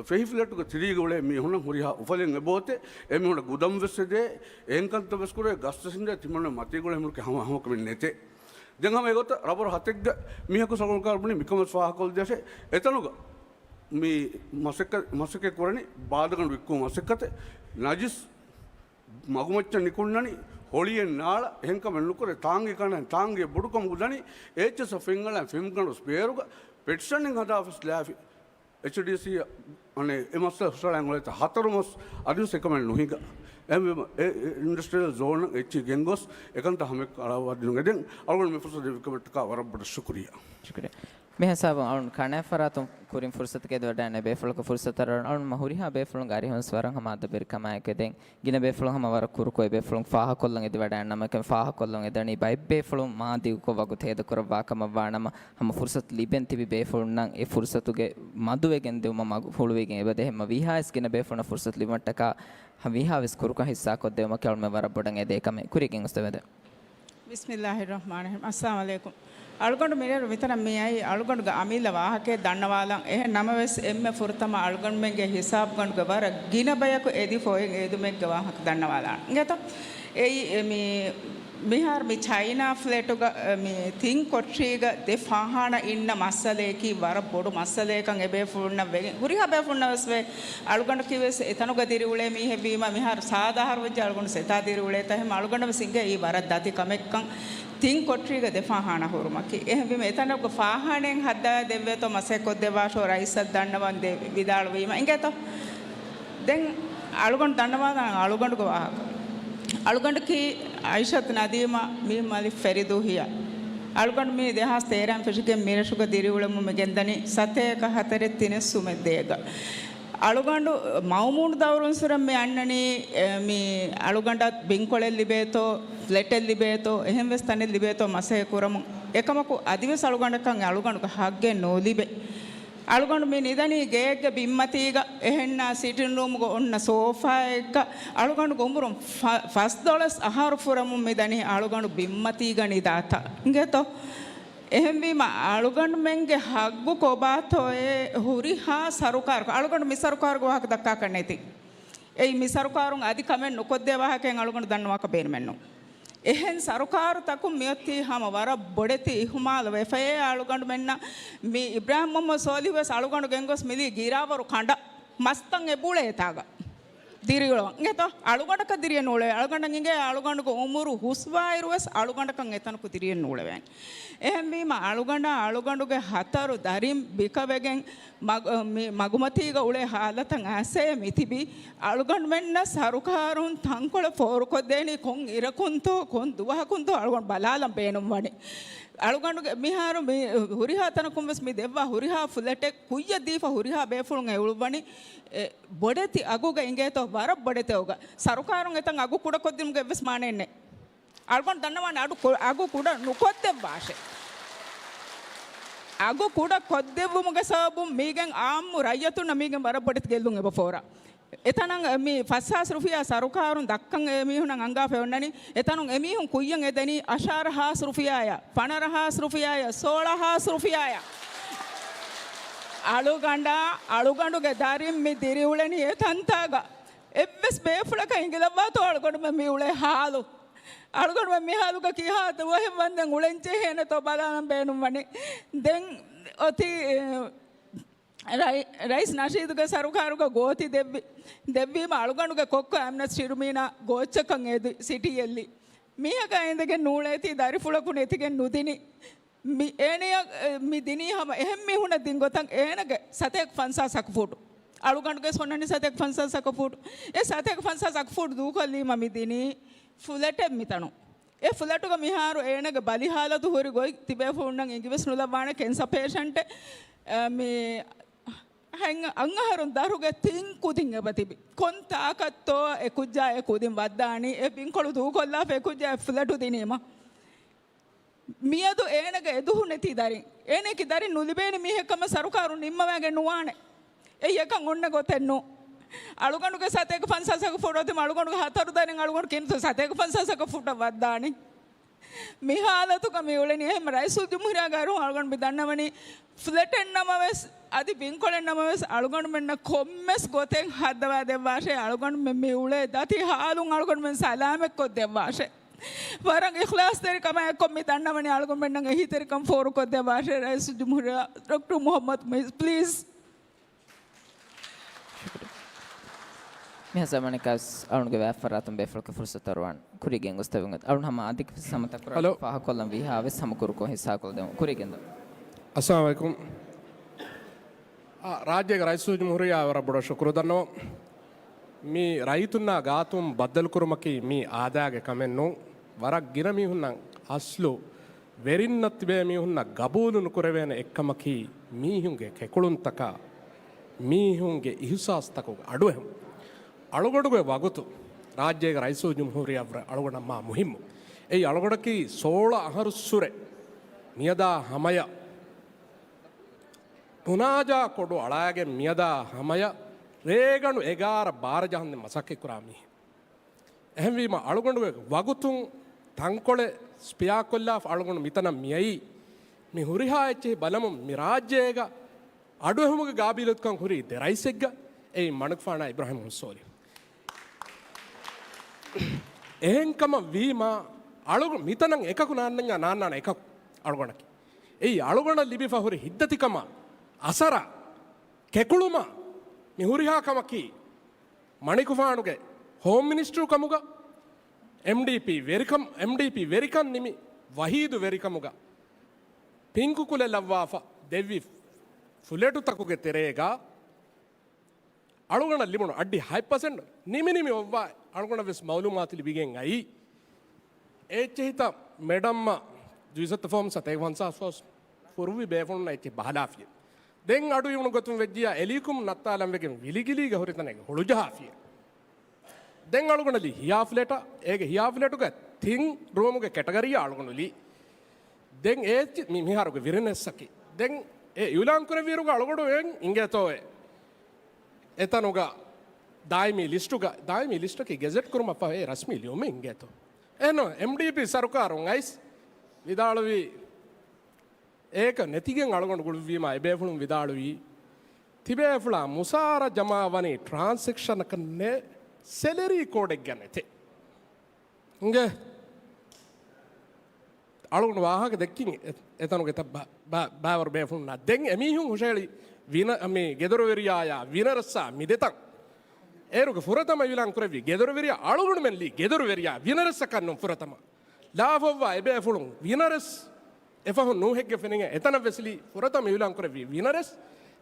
ފެހި ފްލެޓުގެ ތިރީގަ އުޅޭ މީހުންނަށް ހުރިހާ އުފަލެއް އެބައޮތޭ، އެމީހުންނަށް ގުދަން ވެސް އެދޭ، އެހެން ކަންތައް ވެސް ކުރޭ، ގަސް ވެސް ހިންދޭ، ތިމަންނަ މަތީގުޅޭ މުލުކެއް ހަމަ ހަމަކަމެއް ނެތޭ. ދެން ހަމަ އެގޮތަށް ރަބަރު ހަތެއްގަ މީހަކު ސަގުން ކާރު ބުނީ މިކަމަށް ފާހަކޮށްދޭށޭ. އެތަނުގަ މި މަސައްކަ-، މަސައްކަތް ކުރަނީ ބާދަގަނޑު ވިއްކުމު މަސައްކަތެއް، ނަޖިސް މަގުމައްޗަށް ނިކުންނަނީ، ހޮޅިއެއް ނާޅަ، އެހެން ކަމެއް ނުކުރޭ، ތާނގީ ކަނޑައިން ތާނގީ ބޮޑުކަމުގަ ދަނީ، އޭޗްއެސް ފެންގަޅައިން ފެންގަނޑުސް ބޭރުގަ ޕެޓިޝަނެއް ހަދާފަސް ލާފި. އެޗްޑީސީ އަނެއް އެ މައްސަލަ ހުށަހަޅަން އުޅޭތާ ހަތަރު މަސް އަދިވެސް އެކަމެއް ނުހިނގާ. އެ، އެ އިންޑަސްޓްރިއަލް ޒޯނަށް އެއްޗެއް ގެންގޮސް އެކަންތައް ހަމައެއްކޮށް އަޅާވާދިނުގެ ދެން އަޅުގަނޑު މި ފުރުސަތު ދެއްވިކަމަށްޓަކާ ވަރަށް ބޮޑަށް ޝުކުރިއްޔާ. ޝުކުރިއްޔާ. މި ހިސާބުން އަޅުން ކަނާތް ފަރާތުން ކުރިން ފުރުސަތުގެ ދޮޑާނެ ބޭފުޅަކު ފުރުސަތަށް އަޅުން މަ ހުރިހާ ބޭފުޅުންގެ އަރިހުންސް ވަރަށް ހަމަ އަދަބެރި ކަމާއެކު ދެން ގިނަ ބޭފުޅުން ހަމަ ވަރަށް ކުރުކޮށް ބޭފުޅުން ފާހަކޮށްލަން އެދިވަޑައިންނަމަކަން ފާހަކޮށްލަން އެދަނީ ބައެއް ބޭފުޅުން މާ ދިގުކޮށް ވަގުތު ހޭދަކުރައްވާ ކަމަށްވާނަމަ ހަމަ ފުރުސަތު ލިބެން ތިބި ބޭފުޅުންނަށް އެ ފުރުސަތުގެ މަދުވެގެން ދިއުމަށް މަގު ހުޅުވިގެން އެބަދޭ ހަމަ ވީހާވެސް ގިނަ ބޭފުޅުންނަށް ފުރުސަތު ލިބުމަށްޓަކާ ހަމަ ވީހާވެސް ކުރުކޮށް ހިއްސާކޮށްދެވުމަކީ އަޅުމެން ވަރަށް ބޮޑަށް އެދޭ ކަމެއް. ކުރިއަށް ގެންގޮސްދެވެދެން. ބިސްމިއްލާހި ރަޙްމާނި ރަޙީމް. އައްސަލާމު ޢަލައިކުމް. އަޅުގަނޑު މިރޭރު މިތަނަށް މިއައީ އަޅުގަނޑުގެ އަމިއްލަ ވާހަކައެއް ދަންނަވާލަން. އެހެން ނަމަވެސް، އެންމެ ފުރަތަމަ އަޅުގަނޑުމެންގެ ހިސާބުގަނޑުގެ ވަރަށް ގިނަ ބަޔަކު އެދިފަ އޮތް އެދުމެއްގެ ވާހަކަ ދަންނަވާލާނަން. އިނގޭތަ؟ އެއީ، އެ، މި، މިހާރު މި ޗައިނާ ފްލެޓުގަ، އެ، މި ތިން ކޮޓަރީގަ ދެ ފާހާނަ އިންނަ މައްސަލަޔަކީ ވަރަށް ބޮޑު މައްސަލަޔަކަށް އެބޭފުޅުންނަށް ވެގެން. ހުރިހާ ބޭފުޅުންނަށް ވެސް ވޭ. އަޅުގަނޑަކީ ވެސް އެތަނުގަ ދިރިއުޅޭ މީހެއް ވީމަ، މިހާރު ސާދަ އަހަރު ވެއްޖެ އަޅުގަނޑު ސެތާ ދިރިއުޅޭތަ ހެމަ އަޅުގަނޑަށް ވެސް އިނގޭ އެއީ ވަރަށް ދަތި ކަމެއްކަން. ތިން ކޮޓަރީގަ ދެ ފާހާނަ ހުރުމަކީ. އެހެންވީމަ އެތަނަށް ފާހާނައެއް ހައްދާ ދެއްވޭތޯ މަސައްކަތް ކޮށްދެއްވާށޯ ރައީސަށް ދަންނަވަން ދެ ވިދާޅުވީމަ އިނގޭތޯ. ދެން އަޅުގަނޑު ދަންނަވާލާނަން އަޅުގަނޑުގެ ވާހަކަ. އަޅުގަނޑަކީ އައިޝަތު ނަދީމާ މީ މަލި ފެރިދޫ ހިޔާ. އަޅުގަނޑު މީ ދެހާސް ތޭރައިން ފެށިގެން މިރަށުގަ ދިރިއުޅެމުން މި ގެންދަނީ ސަތޭކަ ހަތަރެއް ތިނެއް ސުމެއް ދޭގަ. އަޅުގަނޑު މައުމޫނު ދައުރުންސުރަށް މި އަންނަނީ، އެ، މި އަޅުގަނޑަށް ބިންކޮޅެއް ލިބޭތޯ، ފްލެޓެއް ލިބޭތޯ، އެހެންވެސް ތަނެއް ލިބޭތޯ މަސައްކަތް ކުރަމުން. އެކަމަކު އަދިވެސް އަޅުގަނޑަކަށް އަޅުގަނޑުގެ ހައްގެއް ނޯލިބޭ. އަޅުގަނޑު މި ނިދަނީ ގޭގެ ބިންމަތީގަ، އެހެންނާ ސިޓިން ރޫމުގަ އޮންނަ ސޯފާއެއްގަ. އަޅުގަނޑުގެ އުމުރުން ފަ-، ފަސްދޮޅަސް އަހަރު ފުރަމުން މި ދަނީ އަޅުގަނޑު ބިންމަތީގަ ނިދާތާ. އިނގޭތޯ؟ އެހެންވީމަ އަޅުގަނޑުމެންގެ ހައްގު ކޮބާތޯއޭ ހުރިހާ ސަރުކާރަކު، އަޅުގަނޑު މި ސަރުކާރުގެ ވާހަކަ ދައްކާކަށް ނެތި. އެއީ މި ސަރުކާރުން އަދި ކަމެއް ނުކޮށްދޭ ވާހަކައެއް އަޅުގަނޑު ދަންނަވާކަށް ބޭނުމެއްނު. އެހެން ސަރުކާރުތަކުން މިއޮތީ ހަމަ ވަރަށް ބޮޑެތި އިހުމާލު ވެފައޭ އަޅުގަނޑުމެންނަށް. މި އިބްރާހިމް މުހައްމަދު ސޯލިހު ވެސް އަޅުގަނޑު ގެންގޮސް މިލީ ގިރާވަރު ކަނޑަށް. މަސްތައް އެބުޅޭ އެތާގަ. ދިރިއުޅުން. އިނގޭތޯ؟ އަޅުގަނޑަކަށް ދިރިއެއް ނޫޅެވޭ. އަޅުގަނޑަށް އިނގޭ އަޅުގަނޑުގެ އުމުރު ހުސްވާއިރު ވެސް އަޅުގަނޑަކަށް އެތަނަކު ދިރިއެއް ނޫޅެވޭނެ. އެހެންވީމަ އަޅުގަނޑާ އަޅުގަނޑުގެ ހަތަރު ދަރިން ބިކަވެގެން މަގު-، މި މަގުމަތީގަ އުޅޭ ހާލަތަށް އައިސޭ މިތިބީ. އަޅުގަނޑުމެންނަށް ސަރުކާރުން ތަންކޮޅެއް ފޯރުކޮށްދޭނީ ކޮން އިރަކުންތޯ، ކޮން ދުވަހަކުންތޯ އަޅުގަނޑު ބަލާލަން ބޭނުންވަނީ. އަޅުގަނޑުގެ މިހާރު މި ހުރިހާ ތަނަކުން ވެސް މި ދެއްވާ ހުރިހާ ފުލެޓެއް ކުއްޔަށް ދީފަ ހުރިހާ ބޭފުޅުން އެ އުޅުއްވަނީ، އެ، ބޮޑެތި އަގުގަ އިނގޭތޯ، ވަރަށް ބޮޑެތި އަގުގަ. ސަރުކާރުން އެތަން އަގު ކުޑަކޮށްދިނުމުގެ އެއްވެސް މާނައެއް ނެތް. އަޅުގަނޑު ދަންނަވާނެ އަޑު ކު-، އަގު ކުޑަ ނުކޮށްދެއްވާށޭ. އަގު ކުޑަ ކޮށްދެއްވުމުގެ ސަބަބުން މީގެން އާއްމު ރައްޔަތުންނަށް މީގެން ވަރަށް ބޮޑެތި ގެއްލުން އެބަ ފޯރާ. އެތަނަށް މި ފަސް ހާސް ރުފިޔާ ސަރުކާރުން ދައްކަން އެމީހުންނަށް އަންގާފަ އޮންނަނީ. އެތަނުން އެމީހުން ކުއްޔަށް އެދެނީ އަށާރަ ހާސް ރުފިޔާއާ، ފަނަރަ ހާސް ރުފިޔާއާ، ސޯޅަ ހާސް ރުފިޔާއާ. އަޅުގަނޑާ، އަޅުގަނޑުގެ ދަރިން މި ދިރިއުޅެނީ އެ ތަންތާގަ. އެއްވެސް ބޭފުޅަކަށް އިނގިލައްވާތޯ އަޅުގަނޑުމެން މި އުޅޭ ހާލު؟ އަޅުގަނޑުމެން މި ހާލުގަ ކިހާ ދުވަހެއް ވަންދެން އުޅެން ޖެހޭނެތޯ ބަލާލަން ބޭނުންވަނީ. ދެން އޮތީ، ރައި-، ރައީސް ނަޝީދުގެ ސަރުކާރުގަ ގޯތި ދެއްވި، ދެއްވީމަ އަޅުގަނޑުގެ ކޮއްކޮ އަމްނަސް ޝިރުމީނާ ގޯއްޗަކަށް އެދި ސިޓީ އެއްލި. މީހަކާ އިނދެގެން ނޫޅޭތީ ދަރިފުޅަކު ނެތިގެން ނުދިނީ. މި އޭނަޔަށް، އެ، މި ދިނީ ހަމަ އެހެން މީހުންނަށް ދިން ގޮތަށް އޭނަގެ ސަތޭކަ ފަންސާސް އަކުފޫޓު. އަޅުގަނޑުގެ ހޮންނަނީ ސަތޭކަ ފަންސާސް އަކުފޫޓު. އެ ސަތޭކަ ފަންސާސް އަކުފޫޓު ދޫކޮށްލީމަ މި ދިނީ ފުލެޓެއް މިތަނުން. އެ ފުލެޓުގަ މިހާރު އޭނަގެ ބަލި ހާލަތު ހުރި ގޮތް ތިބޭފުޅުންނަށް އެނގިވެސް ނުލައްވާނެ. ކެންސަ ޕޭޝަންޓެއް، އަ، މި ހަތް އަށް އަހަރުން ދަށުގެ ތިން ކުދިން އެބަ ތިބި. ކޮން ތާކަށްތޯ އެ ކުއްޖާ އެ ކުދިން ވައްދާނީ؟ އެ ބިންކޮޅު ދޫކޮށްލާފަ އެ ކުއްޖާ އެ ފުލެޓު ދިނީމަ. މިއަދު އޭނަގެ އެދުހު ނެތީ ދަރިން، އޭނައަކީ ދަރިން ނުލިބޭނެ މީހެއް ކަމަށް ސަރުކާރުން ނިންމަވައިގެން ނުވާނެ. އެއީ އެކަން އޮންނަ ގޮތެއް ނޫން. އަޅުގަނޑުގެ ސަތޭކަ ފަންސާސް އަކުފޫޓު އޮތީމަ އަޅުގަނޑުގެ ހަތަރު ދަރިން އަޅުގަނޑު ކިހިނެއްތޯ ސަތޭކަ ފަންސާސް އަކުފޫޓަށް ވައްދާނީ؟ މި ހާލަތުގަ މި އުޅެނީ. އެހެން ރައީސުލްޖުމްހޫރިއްޔާގެ އަރިހުން އަޅުގަނޑު މި ދަންނަވަނީ ފްލެޓެއް ނަމަވެސް، އަދި ބިންކޮޅެއް ނަމަވެސް އަޅުގަނޑުމެންނަށް ކޮންމެސް ގޮތެއް ހައްދަވާ ދެއްވާށޭ، އަޅުގަނޑުމެން މި އުޅޭ ދަތި ހާލުން އަޅުގަނޑުމެން ސަލާމަތްކޮށްދެއްވާށޭ. ވަރަށް އިޚްލާޞްތެރިކަމާ އެއްކޮށް މި ދަންނަވަނީ އަޅުގަނޑުމެންނަށް އެހީތެރިކަން ފޯރުކޮށްދެއްވާށޭ. ރައީސުލްޖުމްހޫރިއްޔާ ޑޮކްޓަރ މުޙައްމަދު މުޢިއްޒު، ޕްލީޒް. މިހާ ޒަމާނަކަސް އަޅުގަނޑުގެ ވާތްފަރާތުން ބޭފުޅަކަށް ފުރުސަތު އަރުވާން. ކުރީގެން ގޮސް ތެދުވެގެން އަޅުގަނޑު ހަމަ އަދި ސަމަތަކުރާ ހަލޯ. ފާހަގަކޮށްލަން ވީހާވެސް ހަމަ ކުރުކޮށް ހިއްސާކޮށްދެމުން. ކުރީގެން ދޯ. އައްސަލާމު ޢަލައިކުމް. އާ، ރާއްޖޭގެ ރައީސުލްޖުމްހޫރިއްޔާ ވަރަށް ބޮޑަށް ޝުކުރު ދަންނަވަން. މި ރައްޔިތުންނާ ގާތުން ބައްދަލުކުރުމަކީ މީ އާދައިގެ ކަމެއް ނޫން. ވަރަށް ގިނަ މީހުންނަށް އަސްލު ވެރިންނަށް ތިބޭ މީހުންނަށް ގަބޫލު ނުކުރެވޭނެ އެއްކަމަކީ މީހުންގެ ކެކުޅުންތަކާ މީހުންގެ އިހުސާސްތަކުގެ އަޑުއެހުން. އަޅުގަނޑުގެ ވަގުތު ރާއްޖޭގެ ރައީސުލްޖުމްހޫރިއްޔާ އަޅުގަނޑަށް މާ މުހިއްމު. އެއީ އަޅުގަނޑަކީ ސޯޅަ އަހަރުއްސުރެ މިއަދާ ހަމަޔަށް ބުނާޖާ ކޮޑު އަޅާގެން މިއަދާ ހަމަޔަށް ރޭގަނޑު އެގާރަ ބާރަ ޖަހަންދެން މަސައްކަތްކުރާ މީހެއް. އެހެންވީމަ، އަޅުގަނޑުގެ ވަގުތުން ތަންކޮޅެއް ސްޕެއާކޮށްލާފަ އަޅުގަނޑު މިތަނަށް މިއައީ، މި ހުރިހާ އެއްޗެހި ބަލަމުން މި ރާއްޖޭގަ އަޑުއެހުމުގެ ގާބިލުވެތިކަން ހުރީ ދެ ރައީސެއްގަ، އެއީ މަނިކުފާނާ އިބްރާހިމް ހުސް ސޯލިހު. އެހެންކަމަށް ވީމަ، އަޅުގަނޑު މިތަނަށް އެކަކު ނާންނަންޏާ ނާންނާނެ އެކަކު އަޅުގަނޑަކީ. އެއީ އަޅުގަނޑަށް ލިބިފަ ހުރި ހިތްދަތިކަމާ، އަސަރާ، ކެކުޅުމާ، މި ހުރިހާ ކަމަކީ، މަނިކުފާނުގެ ހޯމް މިނިސްޓަރު ކަމުގަ، އެމްޑީޕީ ވެރިކަމް، އެމްޑީޕީ ވެރިކަން ނިމި ވަހީދު ވެރިކަމުގަ، ޕިންކު ކުލަ ލައްވާފަ ދެއްވި ފުލެޓުތަކުގެ ތެރޭގަ، އަޅުގަނޑަށް ލިބުނު އައްޑިހަ ހަތް ޕަސެންޓް ނިމި ނިމި އޮއްވާ އަޅުގަނޑަށް ވެސް މައުލޫމާތު ލިބިގެން އައީ. އެ އެއްޗެހިތައް މެޑަމްއަށް ޖުއިސައްތަ ފޯމް ސަތޭކަ ފަންސާސް ފޯސް ފުރުއްވި ބޭފުޅުންނަށް އެއްޗެއް ބަހަލާފިޔޭ. ދެން އަޑު އިވުނު ގޮތުން ވެއްޖިޔާ އެލީކުން ނައްތާލަން ވެގެން ވިލިގިލީގެ ހުރިތަނެއްގެ ހުޅުޖަހާފިޔޭ. ދެން އަޅުގަނޑު ލީ ހިޔާ ފްލެޓަށް، އޭގެ ހިޔާ ފްލެޓުގެ ތިން ރޫމުގެ ކެޓަގަރީއާ އަޅުގަނޑު ލީ. ދެން އޭ މި-، މިހާރުގެ ވިރިނެއްސަކީ. ދެން އެ އިއުލާން ކުރެއްވިއިރުގަ އަޅުގަނޑު އެން އިނގޭތޯއެ. އެތަނުގަ ދާއިމީ ލިސްޓުގަ، ދާއިމީ ލިސްޓަކީ ގެޒެޓް ކުރުމަށް ފަހު އެ ރަސްމީ ލިޔުމެއް އިނގޭތޯ. އެހެން އެމްޑީޕީ ސަރުކާރުން އައިސް ވިދާޅުވީ، އޭކަ ނެތިގެން އަޅުގަނޑު ގުޅުއްވީމާ އެބޭފުޅުން ވިދާޅުވީ، ތިބޭފުޅާ މުސާރަ ޖަމާވަނީ ޓްރާންސެކްޝަނަކަށް ނެ، ސެލަރީ ކޯޑެއްގަ ނެތޭ. އިނގޭ. އަޅުގަނޑު ވާހަކަ ދެއްކިން އެ-، އެތަނުގެ ތައް ބަ-، ބަ-، ބާވަރު ބޭފުޅުންނާ. ދެން އެމީހުން ހުށަހެޅި ވިނަ-، މި ގެދޮރުވެރިޔާޔާ ވިނަރަސްއާ މި ދެތަން. އޭރުގެ ފުރަތަމަ އިއުލާން ކުރެއްވި ގެދޮރުވެރިޔާ އަޅުގަނޑުމެން ލީ ގެދޮރުވެރިޔާ ވިނަރަސްއަކަށް ނޫން ފުރަތަމަ. ލާފައްވާ އެބޭފުޅުން ވިނަރަސް އެފަހުން ނޫހެއްގެ ފެނިގެން އެތަނަށް ވެސް ލީ ފުރަތަމަ އިއުލާން ކުރެއްވީ ވިނަރަސް.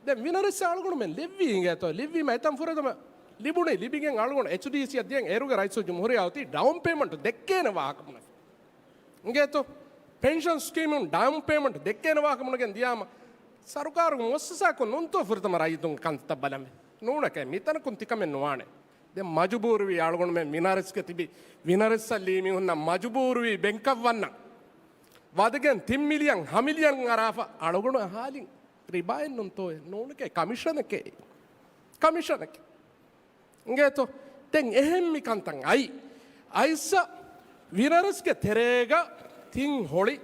ދެން ވިނަރަސް އަޅުގަނޑުމެން ލެއްވީ އިނގޭތޯ. ލިއްވީމަ އެތަން ފުރަތަމަ ލިބުނީ ލިބިގެން އަޅުގަނޑު އެޗްޑީސީއަށް ދިޔަން އޭރުގެ ރައީސުލްޖުމްހޫރިއްޔާ އޮތީ ޑައުން ޕޭމަންޓް ދެއްކޭނެ ވާހަކަ ބުނެފަ. އިނގޭތޯ؟ ޕެންޝަން ސްކީމުން ޑައުން ޕޭމަންޓް ދެއްކޭނެ ވާހަކަ ބުނެގެން ދިޔާމަ، ސަރުކާރުގެ މުއައްސަސާއަކުން ނޫންތޯ ފުރަތަމަ ރައްޔިތުންގެ ކަންތައް ބަލަންވީ؟ ނޫނެކޭ، މިތަނަކުން ތިކަމެއް ނުވާނެ. ދެން މަޖުބޫރުވީ އަޅުގަނޑުމެން ވިނަރެސްގެ ތިބި، ވިނަރެސްއަށް ލީ މީހުންނަށް މަޖުބޫރުވީ ބެންކަށް ވަންނަން. ވަދެގެން ތިން މިލިއަން ހަ މިލިއަން އަރާފަ އަޅުގަނޑު އަހާލިން ރިބާއެއް ނޫންތޯއޭ؟ ނޫނެކޭ، ކަމިޝަނެކޭ. ކަމިޝަނެކޭ. އިނގޭތޯ؟ ދެން އެހެން މި ކަންތައް އައި. އައިސް ވިނަރެސްގެ ތެރޭގަ ތިން ހޮޅި،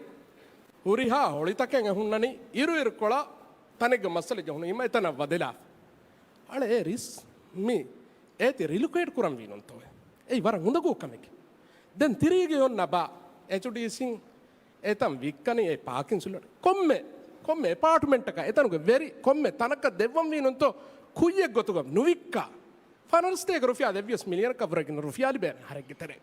ހުރިހާ ހޮޅިތަކެއް އެ ހުންނަނީ އިރުއިރުކޮޅަށް ތަނެއްގަ މައްސަލަ ޖެހުނީމަ އެތަނަށް ވަދެލާފަ. އަޅެ އެ ރިސް މި އޭތި ރިލޮކޭޓް ކުރަން ވީ ނޫންތޯއޭ؟ އެއީ ވަރަށް އުނދަގޫ ކަމެކޭ. ދެން ތިރީގެ އޮންނަ ބާ އެޗްޑީސީން އެތަން ވިއްކަނީ އެ ޕާކިން ސުލޮޓް. ކޮންމެ، ކޮންމެ އެޕާޓްމަންޓަކަށް އެތަނުގެ ވެރި ކޮންމެ ތަނަކަށް ދެއްވަން ވީ ނޫންތޯ ކުއްޔެއް ގޮތުގަ ނުވިއްކާ. ފަނަރަ ސަތޭކަ ރުފިޔާ ދެއްވިޔަސް މިލިއަނަކަށްވުރެ ގިނަ ރުފިޔާ ލިބޭނެ އަހަރެއްގެ ތެރޭ.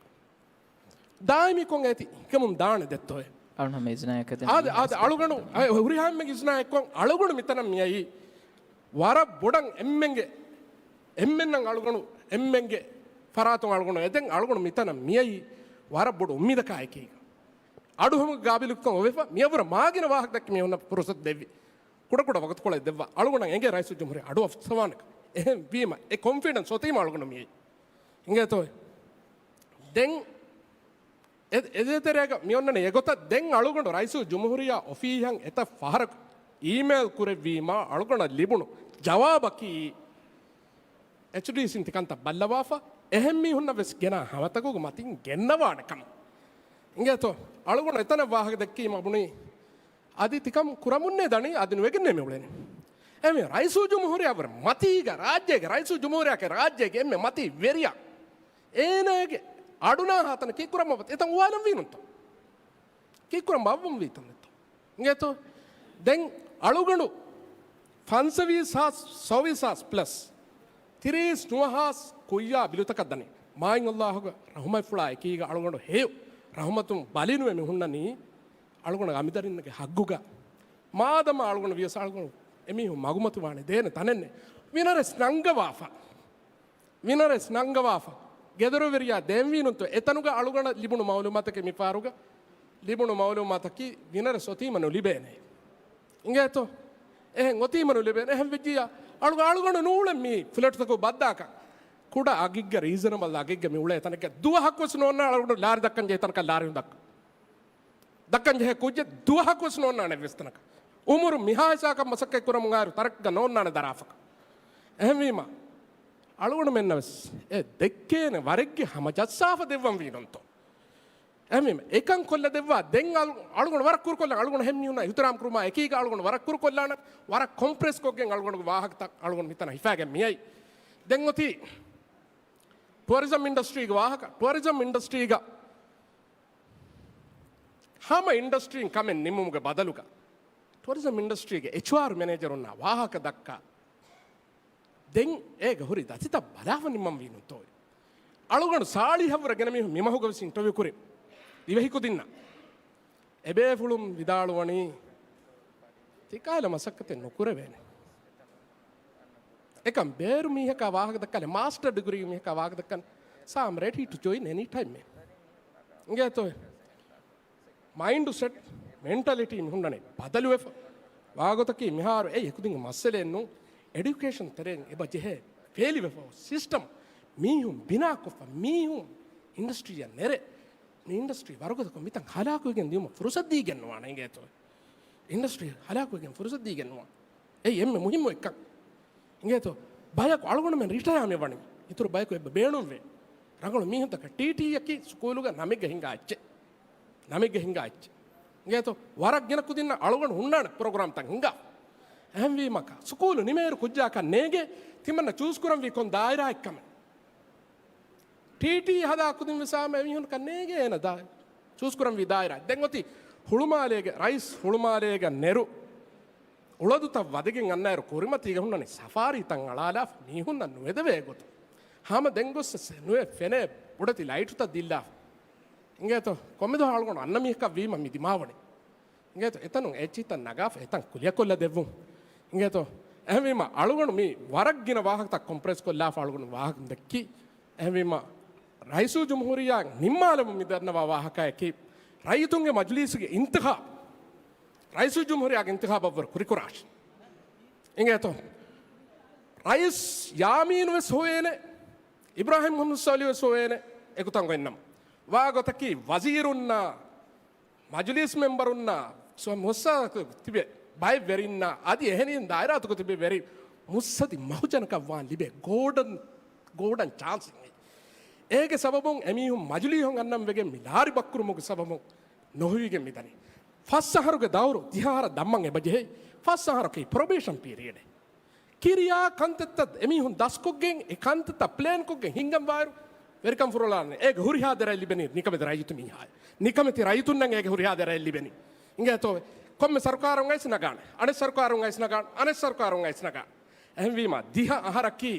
ދާއިމީކޮށް އޭތި ހިކަމުން ދާނެ ދެއްތޯއޭ؟ އަޅުން ހަމަ އިޒްނާއެއް ހަދަން އާދެ، އާދެ، އަޅުގަނޑު، އަ، ހުރިހާ އެންމެ އިޒްނާއެއްކޮށް އަޅުގަނޑު މިތަނަށް މިއައީ ވަރަށް ބޮޑަށް އެންމެންގެ، އެންމެންނަށް އަޅުގަނޑު، އެންމެންގެ ފަރާތުން އަޅުގަނޑު އެދެން އަޅުގަނޑު މިތަނަށް މިއައީ ވަރަށް ބޮޑު އުއްމީދަކާއެކީގަ. އަޑުހަމަ ގާބިލުކަން އޮވެފަ މިޔަށްވުރެ މާގިނަ ވާހަކަ ދެއްކި މީހުންނަށް ފުރުސަތު ދެއްވި. ކުޑަކުޑަ ވަގުތުކޮޅެއް ދެއްވާ. އަޅުގަނޑަށް އެނގޭ ރައީސުލްޖުމްހޫރިއްޔާ އަޑު އަފްސަވާނަކަށް. އެހެން ވީމަ އެ ކޮންފިޑެންސް އޮތީމަ އަޅުގަނޑު މިއައީ. އިނގޭތޯ؟ ދެން އެ-، އެދޭތެރޭގަ މިއޮންނަނީ އެގޮތަށް. ދެން އަޅުގަނޑު ރައީސުލްޖުމްހޫރިއްޔާ އޮފީހަށް އެތައް ފަހަރަކު އީމެއިލް ކުރެއްވީމާ އަޅުގަނޑަށް ލިބުނު ޖަވާބަކީ، އެޗްޑީސީން ތިކަންތައް ބައްލަވާފަ، އެހެން މީހުންނަށް ވެސް ގެނާ ހަމަތަކުގެ މަތިން ގެންނަވާނެ ކަމަށް. އިނގޭތޯ؟ އަޅުގަނޑު އެތަނަށް ވާހަކަ ދެއްކީމަ ބުނީ، އަދި ތިކަމް ކުރަމުންނޭ ދަނީ، އަދި ނުވެގެންނޭ މި އުޅެނީ. އެމީ ރައީސުލްޖުމްހޫރިއްޔާ ވަރަށް މަތީގަ ރާއްޖޭގެ ރައީސުލްޖުމްހޫރިއްޔާގެ ރާއްޖޭގެ އެންމެ މަތީ ވެރިޔާ. އޭނާގެ އަޑުނާހާ ތަނަށް ކީއްކުރަން ބައްވަ-، އެތަން އުވާލަން ވީ ނޫންތޯ؟ ކީއްކުރަން ބައްވަން ވީތަން ނެތޯ؟ އިނގޭތޯ؟ ދެން އަޅުގަނޑު ފަންސަވީސް ހާސް، ސައުވީސް ހާސް ޕްލަސް ތިރީސް ނުވަ ހާސް ކުއްޔާ ބިލުތަކަށް ދަނީ. މާތް ﷲ ގެ ރަހުމަތްފުޅާ އެކީގަ އަޅުގަނޑު ހެޔޮ ރަހުމަތުން ބަލިނުވެ މި ހުންނަނީ އަޅުގަނޑު އަމިދަރިންނަކެ ހައްގުގަ. މާދަމާ އަޅުގަނޑު ވިޔަސް އަޅުގަނޑު އެމީހުން މަގުމަތިވާނެ ދޭނެ ތަނެއްނެއް. ވިނަރެސް ނަންގަވާފަ. ވިނަރެސް ނަންގަވާފަ. ގެދޮރުވެރިޔާ ދޭންވީ ނޫންތޯ؟ އެތަނުގަ އަޅުގަނޑަށް ލިބުނު މައުލޫމާތަކީ މިފަހަރުގަ ލިބުނު މައުލޫމާތަކީ ވިނަރެސް އޮތީމަ ނުލިބޭނެ. އިނގޭތޯ؟ އެހެން އޮތީމަ ނުލިބޭނެ. އެހެން ވެއްޖިއްޔާ އަޅުގަ-، އަޅުގަނޑު ނޫޅެން މީ ފްލެޓްތަކު ބައްދާކަށް. ކުޑަ އަގެއްގަ ރީޒަނަބަލް އަގެއްގަ މި އުޅޭ ތަނަކަށް ދުވަހަކުވެސް ނޯންނާނެ އަޅުގަނޑު ލާރި ދައްކަން ޖެހޭ ތަނަކަށް ލާރި ހުންދައްކަން. ދައްކަން ޖެހޭ ކުއްޖެއް ދުވަހަކުވެސް ނޯންނާނެ އެއްވެސް ތަނަކަށް. އުމުރު މިހާ ހިސާބަކަށް މަސައްކަތް ކުރަމުން އާއިރު ތަރައްގަ ނޯންނާނެ ދަރާފަކަށް. އެހެންވީމަ، އަޅުގަނޑުމެންނަށް ވެސް އެ ދެއްކޭނެ ވަރެއްގެ ހަމަ ޖައްސާފަ ދެއްވަން ވީ ނޫންތޯ؟ އެހެންވީމަ، އެކަން ކޮށްލަ ދެއްވާ ދެން އަޅު-، އަޅުގަނޑު ވަރަށް ކުރުކޮށްލާނަން، އަޅުގަނޑު އެހެން މީހުންނާ އިހުތިރާމް ކުރުމާ އެކީގަ އަޅުގަނޑު ވަރަށް ކުރުކޮށްލާނަން، ވަރަށް ކޮމްޕްރެސް ކޮށްގެން އަޅުގަނޑުގެ ވާހަކަތައް އަޅުގަނޑު މިތަނަށް ހިފާގެން މިއައީ. ދެން އޮތީ ޓުއަރިޒަމް އިންޑަސްޓްރީގެ ވާހަކަ. ޓުއަރިޒަމް އިންޑަސްޓްރީގަ ހަމަ އިންޑަސްޓްރީން ކަމެއް ނިމުމުގެ ބަދަލުގަ، ޓުއަރިޒަމް އިންޑަސްޓްރީގެ އެޗްއާރް މެނޭޖަރުންނާ ވާހަކަ ދައްކާ، ދެން އޭގެ ހުރި ދަތިތައް ބަލާފަ ނިމަންވީ ނުތޯއެ؟ އަޅުގަނޑު ސާޅީހަށްވުރެ ގިނަ މީހުން މިމަހުގަ ވެސް އިންޓަވިއު ކުރި ދިވެހި ކުދިންނަށް. އެބޭފުޅުން ވިދާޅުވަނީ، ތިކަހަލަ މަސައްކަތެއް ނުކުރެވޭނެ. އެކަން ބޭރު މީހަކާ ވާހަކަ ދައްކާލެ، މާސްޓަރ ޑިގްރީ މީހަކާ ވާހަކަ ދައްކާނެ، so I'm ready to join any time. އިނގޭތޯ؟ މައިންޑު ސެޓް، މެންޓަލިޓީ މި ހުންނަނީ ބަދަލުވެފަ. ވާގޮތަކީ މިހާރު އެއީ އެކުދިންގެ މައްސަލައެއް ނޫން. އެޑިއުކޭޝަން ތެރެއިން އެބަ ޖެހޭ ފޭލިވެފަ ސިސްޓަމް މީހުން ބިނާކޮށްފަ، މީހުން އިންޑަސްޓްރީއަށް ނެރެ، މި އިންޑަސްޓްރީ ވަރުގަދަކޮށް މިތަން ހަލާކުވެގެން ދިޔުމަށް ފުރުސަތު ދީގެން ނުވާނެ އިނގޭތޯ. އިންޑަސްޓްރީ ހަލާކުވެގެން ފުރުސަތު ދީގެން ނުވާނެ. އެއީ އެންމެ މުހިއްމު އެއްކަން. އިނގޭތޯ؟ ބަޔަކު އަޅުގަނޑުމެން ރިޓަޔާ މި ވަނީ. އިތުރު ބަޔަކު އެބަ ބޭނުންވޭ. ރަނގަޅު މީހުންތަކަށް ޓީޓީއަކީ ސުކޫލުގަ ނަމެއްގަ ހިނގާ އެއްޗެއް. ނަމެއްގަ ހިނގާ އެއްޗެއް. އިނގޭތޯ؟ ވަރަށް ގިނަ ކުދިންނަށް އަޅުގަނޑު ހުންނާނެ ޕްރޮގްރާމްތައް ހިނގާ. އެހެންވީމަ ސުކޫލު ނިމޭއިރު ކުއްޖާކަށް ނޭނގޭ ތިމަންނަ ޗޫސް ކުރަންވީ ކޮން ދާއިރާއެއްކަމެއް. ޓީޓީ ހަދާ ކުދިން ވެސް އާމެ މީހުންކަން ނޭނގޭ އޭނަ ދާ-، ޗޫސް ކުރަންވީ ދާއިރާ. ދެން އޮތީ ހުޅުމާލޭގެ، ރައީސް ހުޅުމާލޭގަ ނެރު އުޅަދުތައް ވަދެގެން އަންނައިރު ކުރިމަތީގަ ހުންނަނީ ސަފާރީތައް އަޅާލާފަ މީހުންނަށް ނުވެދެވޭ ގޮތުން. ހަމަ ދެން ގޮސް ނުވެ ފެނޭ ބޮޑެތި ލައިޓުތައް ދިއްލާފަ. އިނގޭތޯ؟ ކޮންމެދު އަޅުގަނޑު އަންނަ މީހަކަށް ވީމަ މި ދިމާވަނީ. އިނގޭތޯ؟ އެތަނުން އެއްޗިތައް ނަގާފަ އެތަން ކުލިއަކޮށްލަ ދެއްވުން. އިނގޭތޯ؟ އެހެންވީމަ އަޅުގަނޑު މި ވަރަށް ގިނަ ވާހަކަތައް ކޮމްޕްރެސް ކޮށްލާފަ އަޅުގަނޑު ވާހަކަ ދެއްކީ. އެހެންވީމަ ރައީސުލްޖުމްހޫރިއްޔާ ނިންމާލަމުން މި ދަންނަވާ ވާހަކައަކީ، ރައްޔިތުންގެ މަޖުލީސްގެ އިންތިޚާބު، ރައީސުލްޖުމްހޫރިއްޔާގެ އިންތިޚާބަށްވުރެ ކުރިކުރާށި. އިނގޭތޯ؟ ރައީސް ޔާމީނު ވެސް ހޮވޭނެ، އިބްރާހިމް މުހައްމަދު ސޯލިހު ވެސް ހޮވޭނެ، އެގޮތަށް ގޮތްނަމަ. ވާގޮތަކީ ވަޒީރުންނާ މަޖުލީސް މެމްބަރުންނާ ސު-، މުއައްސަސާތަކު ތިބެ ބައެއް ވެރިންނާ އަދި އެހެނިހެން ދާއިރާތަކު ތިބެ ވެރި މުއްސަދި މަހުޖަނަކަށް ވާން ލިބޭ ގޯލްޑަން، ގޯލްޑަން ޗާންސް އިނގޭ. އޭގެ ސަބަބުން އެމީހުން މަޖުލީހުން އަންނަން ވެގެން މި ލާރި ބައްކުރުމުގެ ސަބަބުން ނުހޮވިގެން މިދަނީ. ފަސް އަހަރުގެ ދައުރު ދިހަ އަހަރަށް ދަންމަން އެބަ ޖެހޭ. ފަސް އަހަރަކީ ޕްރޮބޭޝަން ޕީރިއަޑެއް. ކިރިޔާ ކަންތައްތައް އެމީހުން ދަސްކޮށްގެން، އެ ކަންތައްތައް ޕްލޭންކޮށްގެން ހިންގަންވާއިރު، ވެރިކަން ފުރޮޅާނެ. އޭގެ ހުރިހާ ދެރައެއް ލިބެނީ ނިކަމެތި ރައްޔިތު މީހާއަށް. ނިކަމެތި ރައްޔިތުންނަށް އޭގެ ހުރިހާ ދެރައެއް ލިބެނީ. އިނގޭތޯ؟ ކޮންމެ ސަރުކާރުން އައިސް ނަގާނެ. އަނެއް ސަރުކާރުން އައިސް ނަގާނެ. އަނެއް ސަރުކާރުން އައިސް ނަގާނެ. އެހެންވީމަ، ދިހަ އަހަރަކީ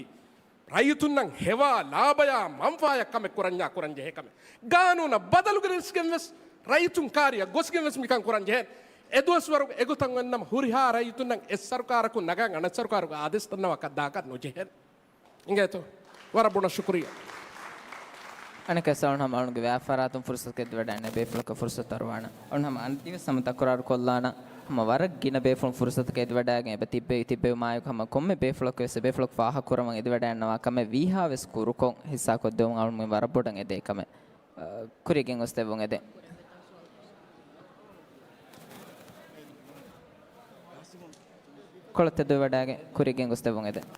ރައްޔިތުންނަށް ހެވާ ލާބަޔާ މަންފާޔަށް ކަމެއް ކުރަންޏާ ކުރަން ޖެހޭ ކަމެއް. ގާނޫނަށް ބަދަލު ގެނެސްގެން ވެސް، ރައްޔިތުން ކާރިއަށް ގޮސްގެން ވެސް މިކަން ކުރަން ޖެހޭ. އެދުވަސްވަރު އެގޮތަށް އޮންނަމަ ހުރިހާ ރައްޔިތުންނަށް އެ ސަރުކާރަކުން ނަގަން އަނެއް ސަރުކާރުގެ އާދޭސް ދަންނަވާކަށް ދާކަށް ނުޖެހޭނެ. އިނގޭތޯ؟ ވަރަށް ބޮޑަށް ޝުކުރިއްޔާ. އަނެއްކާ ސަލާމް ހަމަ އަޅުގަނޑުގެ ވިޔަފާރިތައް ފުރުސަތު އެދިވަޑައިގެން ބޭފުޅަކަށް ފުރުސަތު އަރުވާނަ. އަޅުން ހަމަ އަންތި ވެސް ހަމަ ތަކުރާރު ކޮށްލާނަ. ހަމަ ވަރަށް ގިނަ ބޭފުޅުން ފުރުސަތަކަށް އެދިވަޑައިގެން އެބަ ތިއްބެވި، ތިއްބެވި މާޔަކު ހަމަ ކޮންމެ ބޭފުޅަކު ވެސް އެބޭފުޅަކު ފާހަގަކުރަމުން އެދިވަޑައިގަންނަވާ ކަމެއް ވީހާ ވެސް ކުރުކޮށް ހިއްސާކޮށްދެވުން އަޅުން ވަރަށް ބޮޑަށް އެދޭ ކަމެއް. އަ، ކުރިއަށް ގެންގޮސްދެއްވުން އެދެން. ކޮޅަށް ތެދުވެވަޑައިގެން ކުރިއަށް ގެންގޮސްދެއްވުން އެދެން.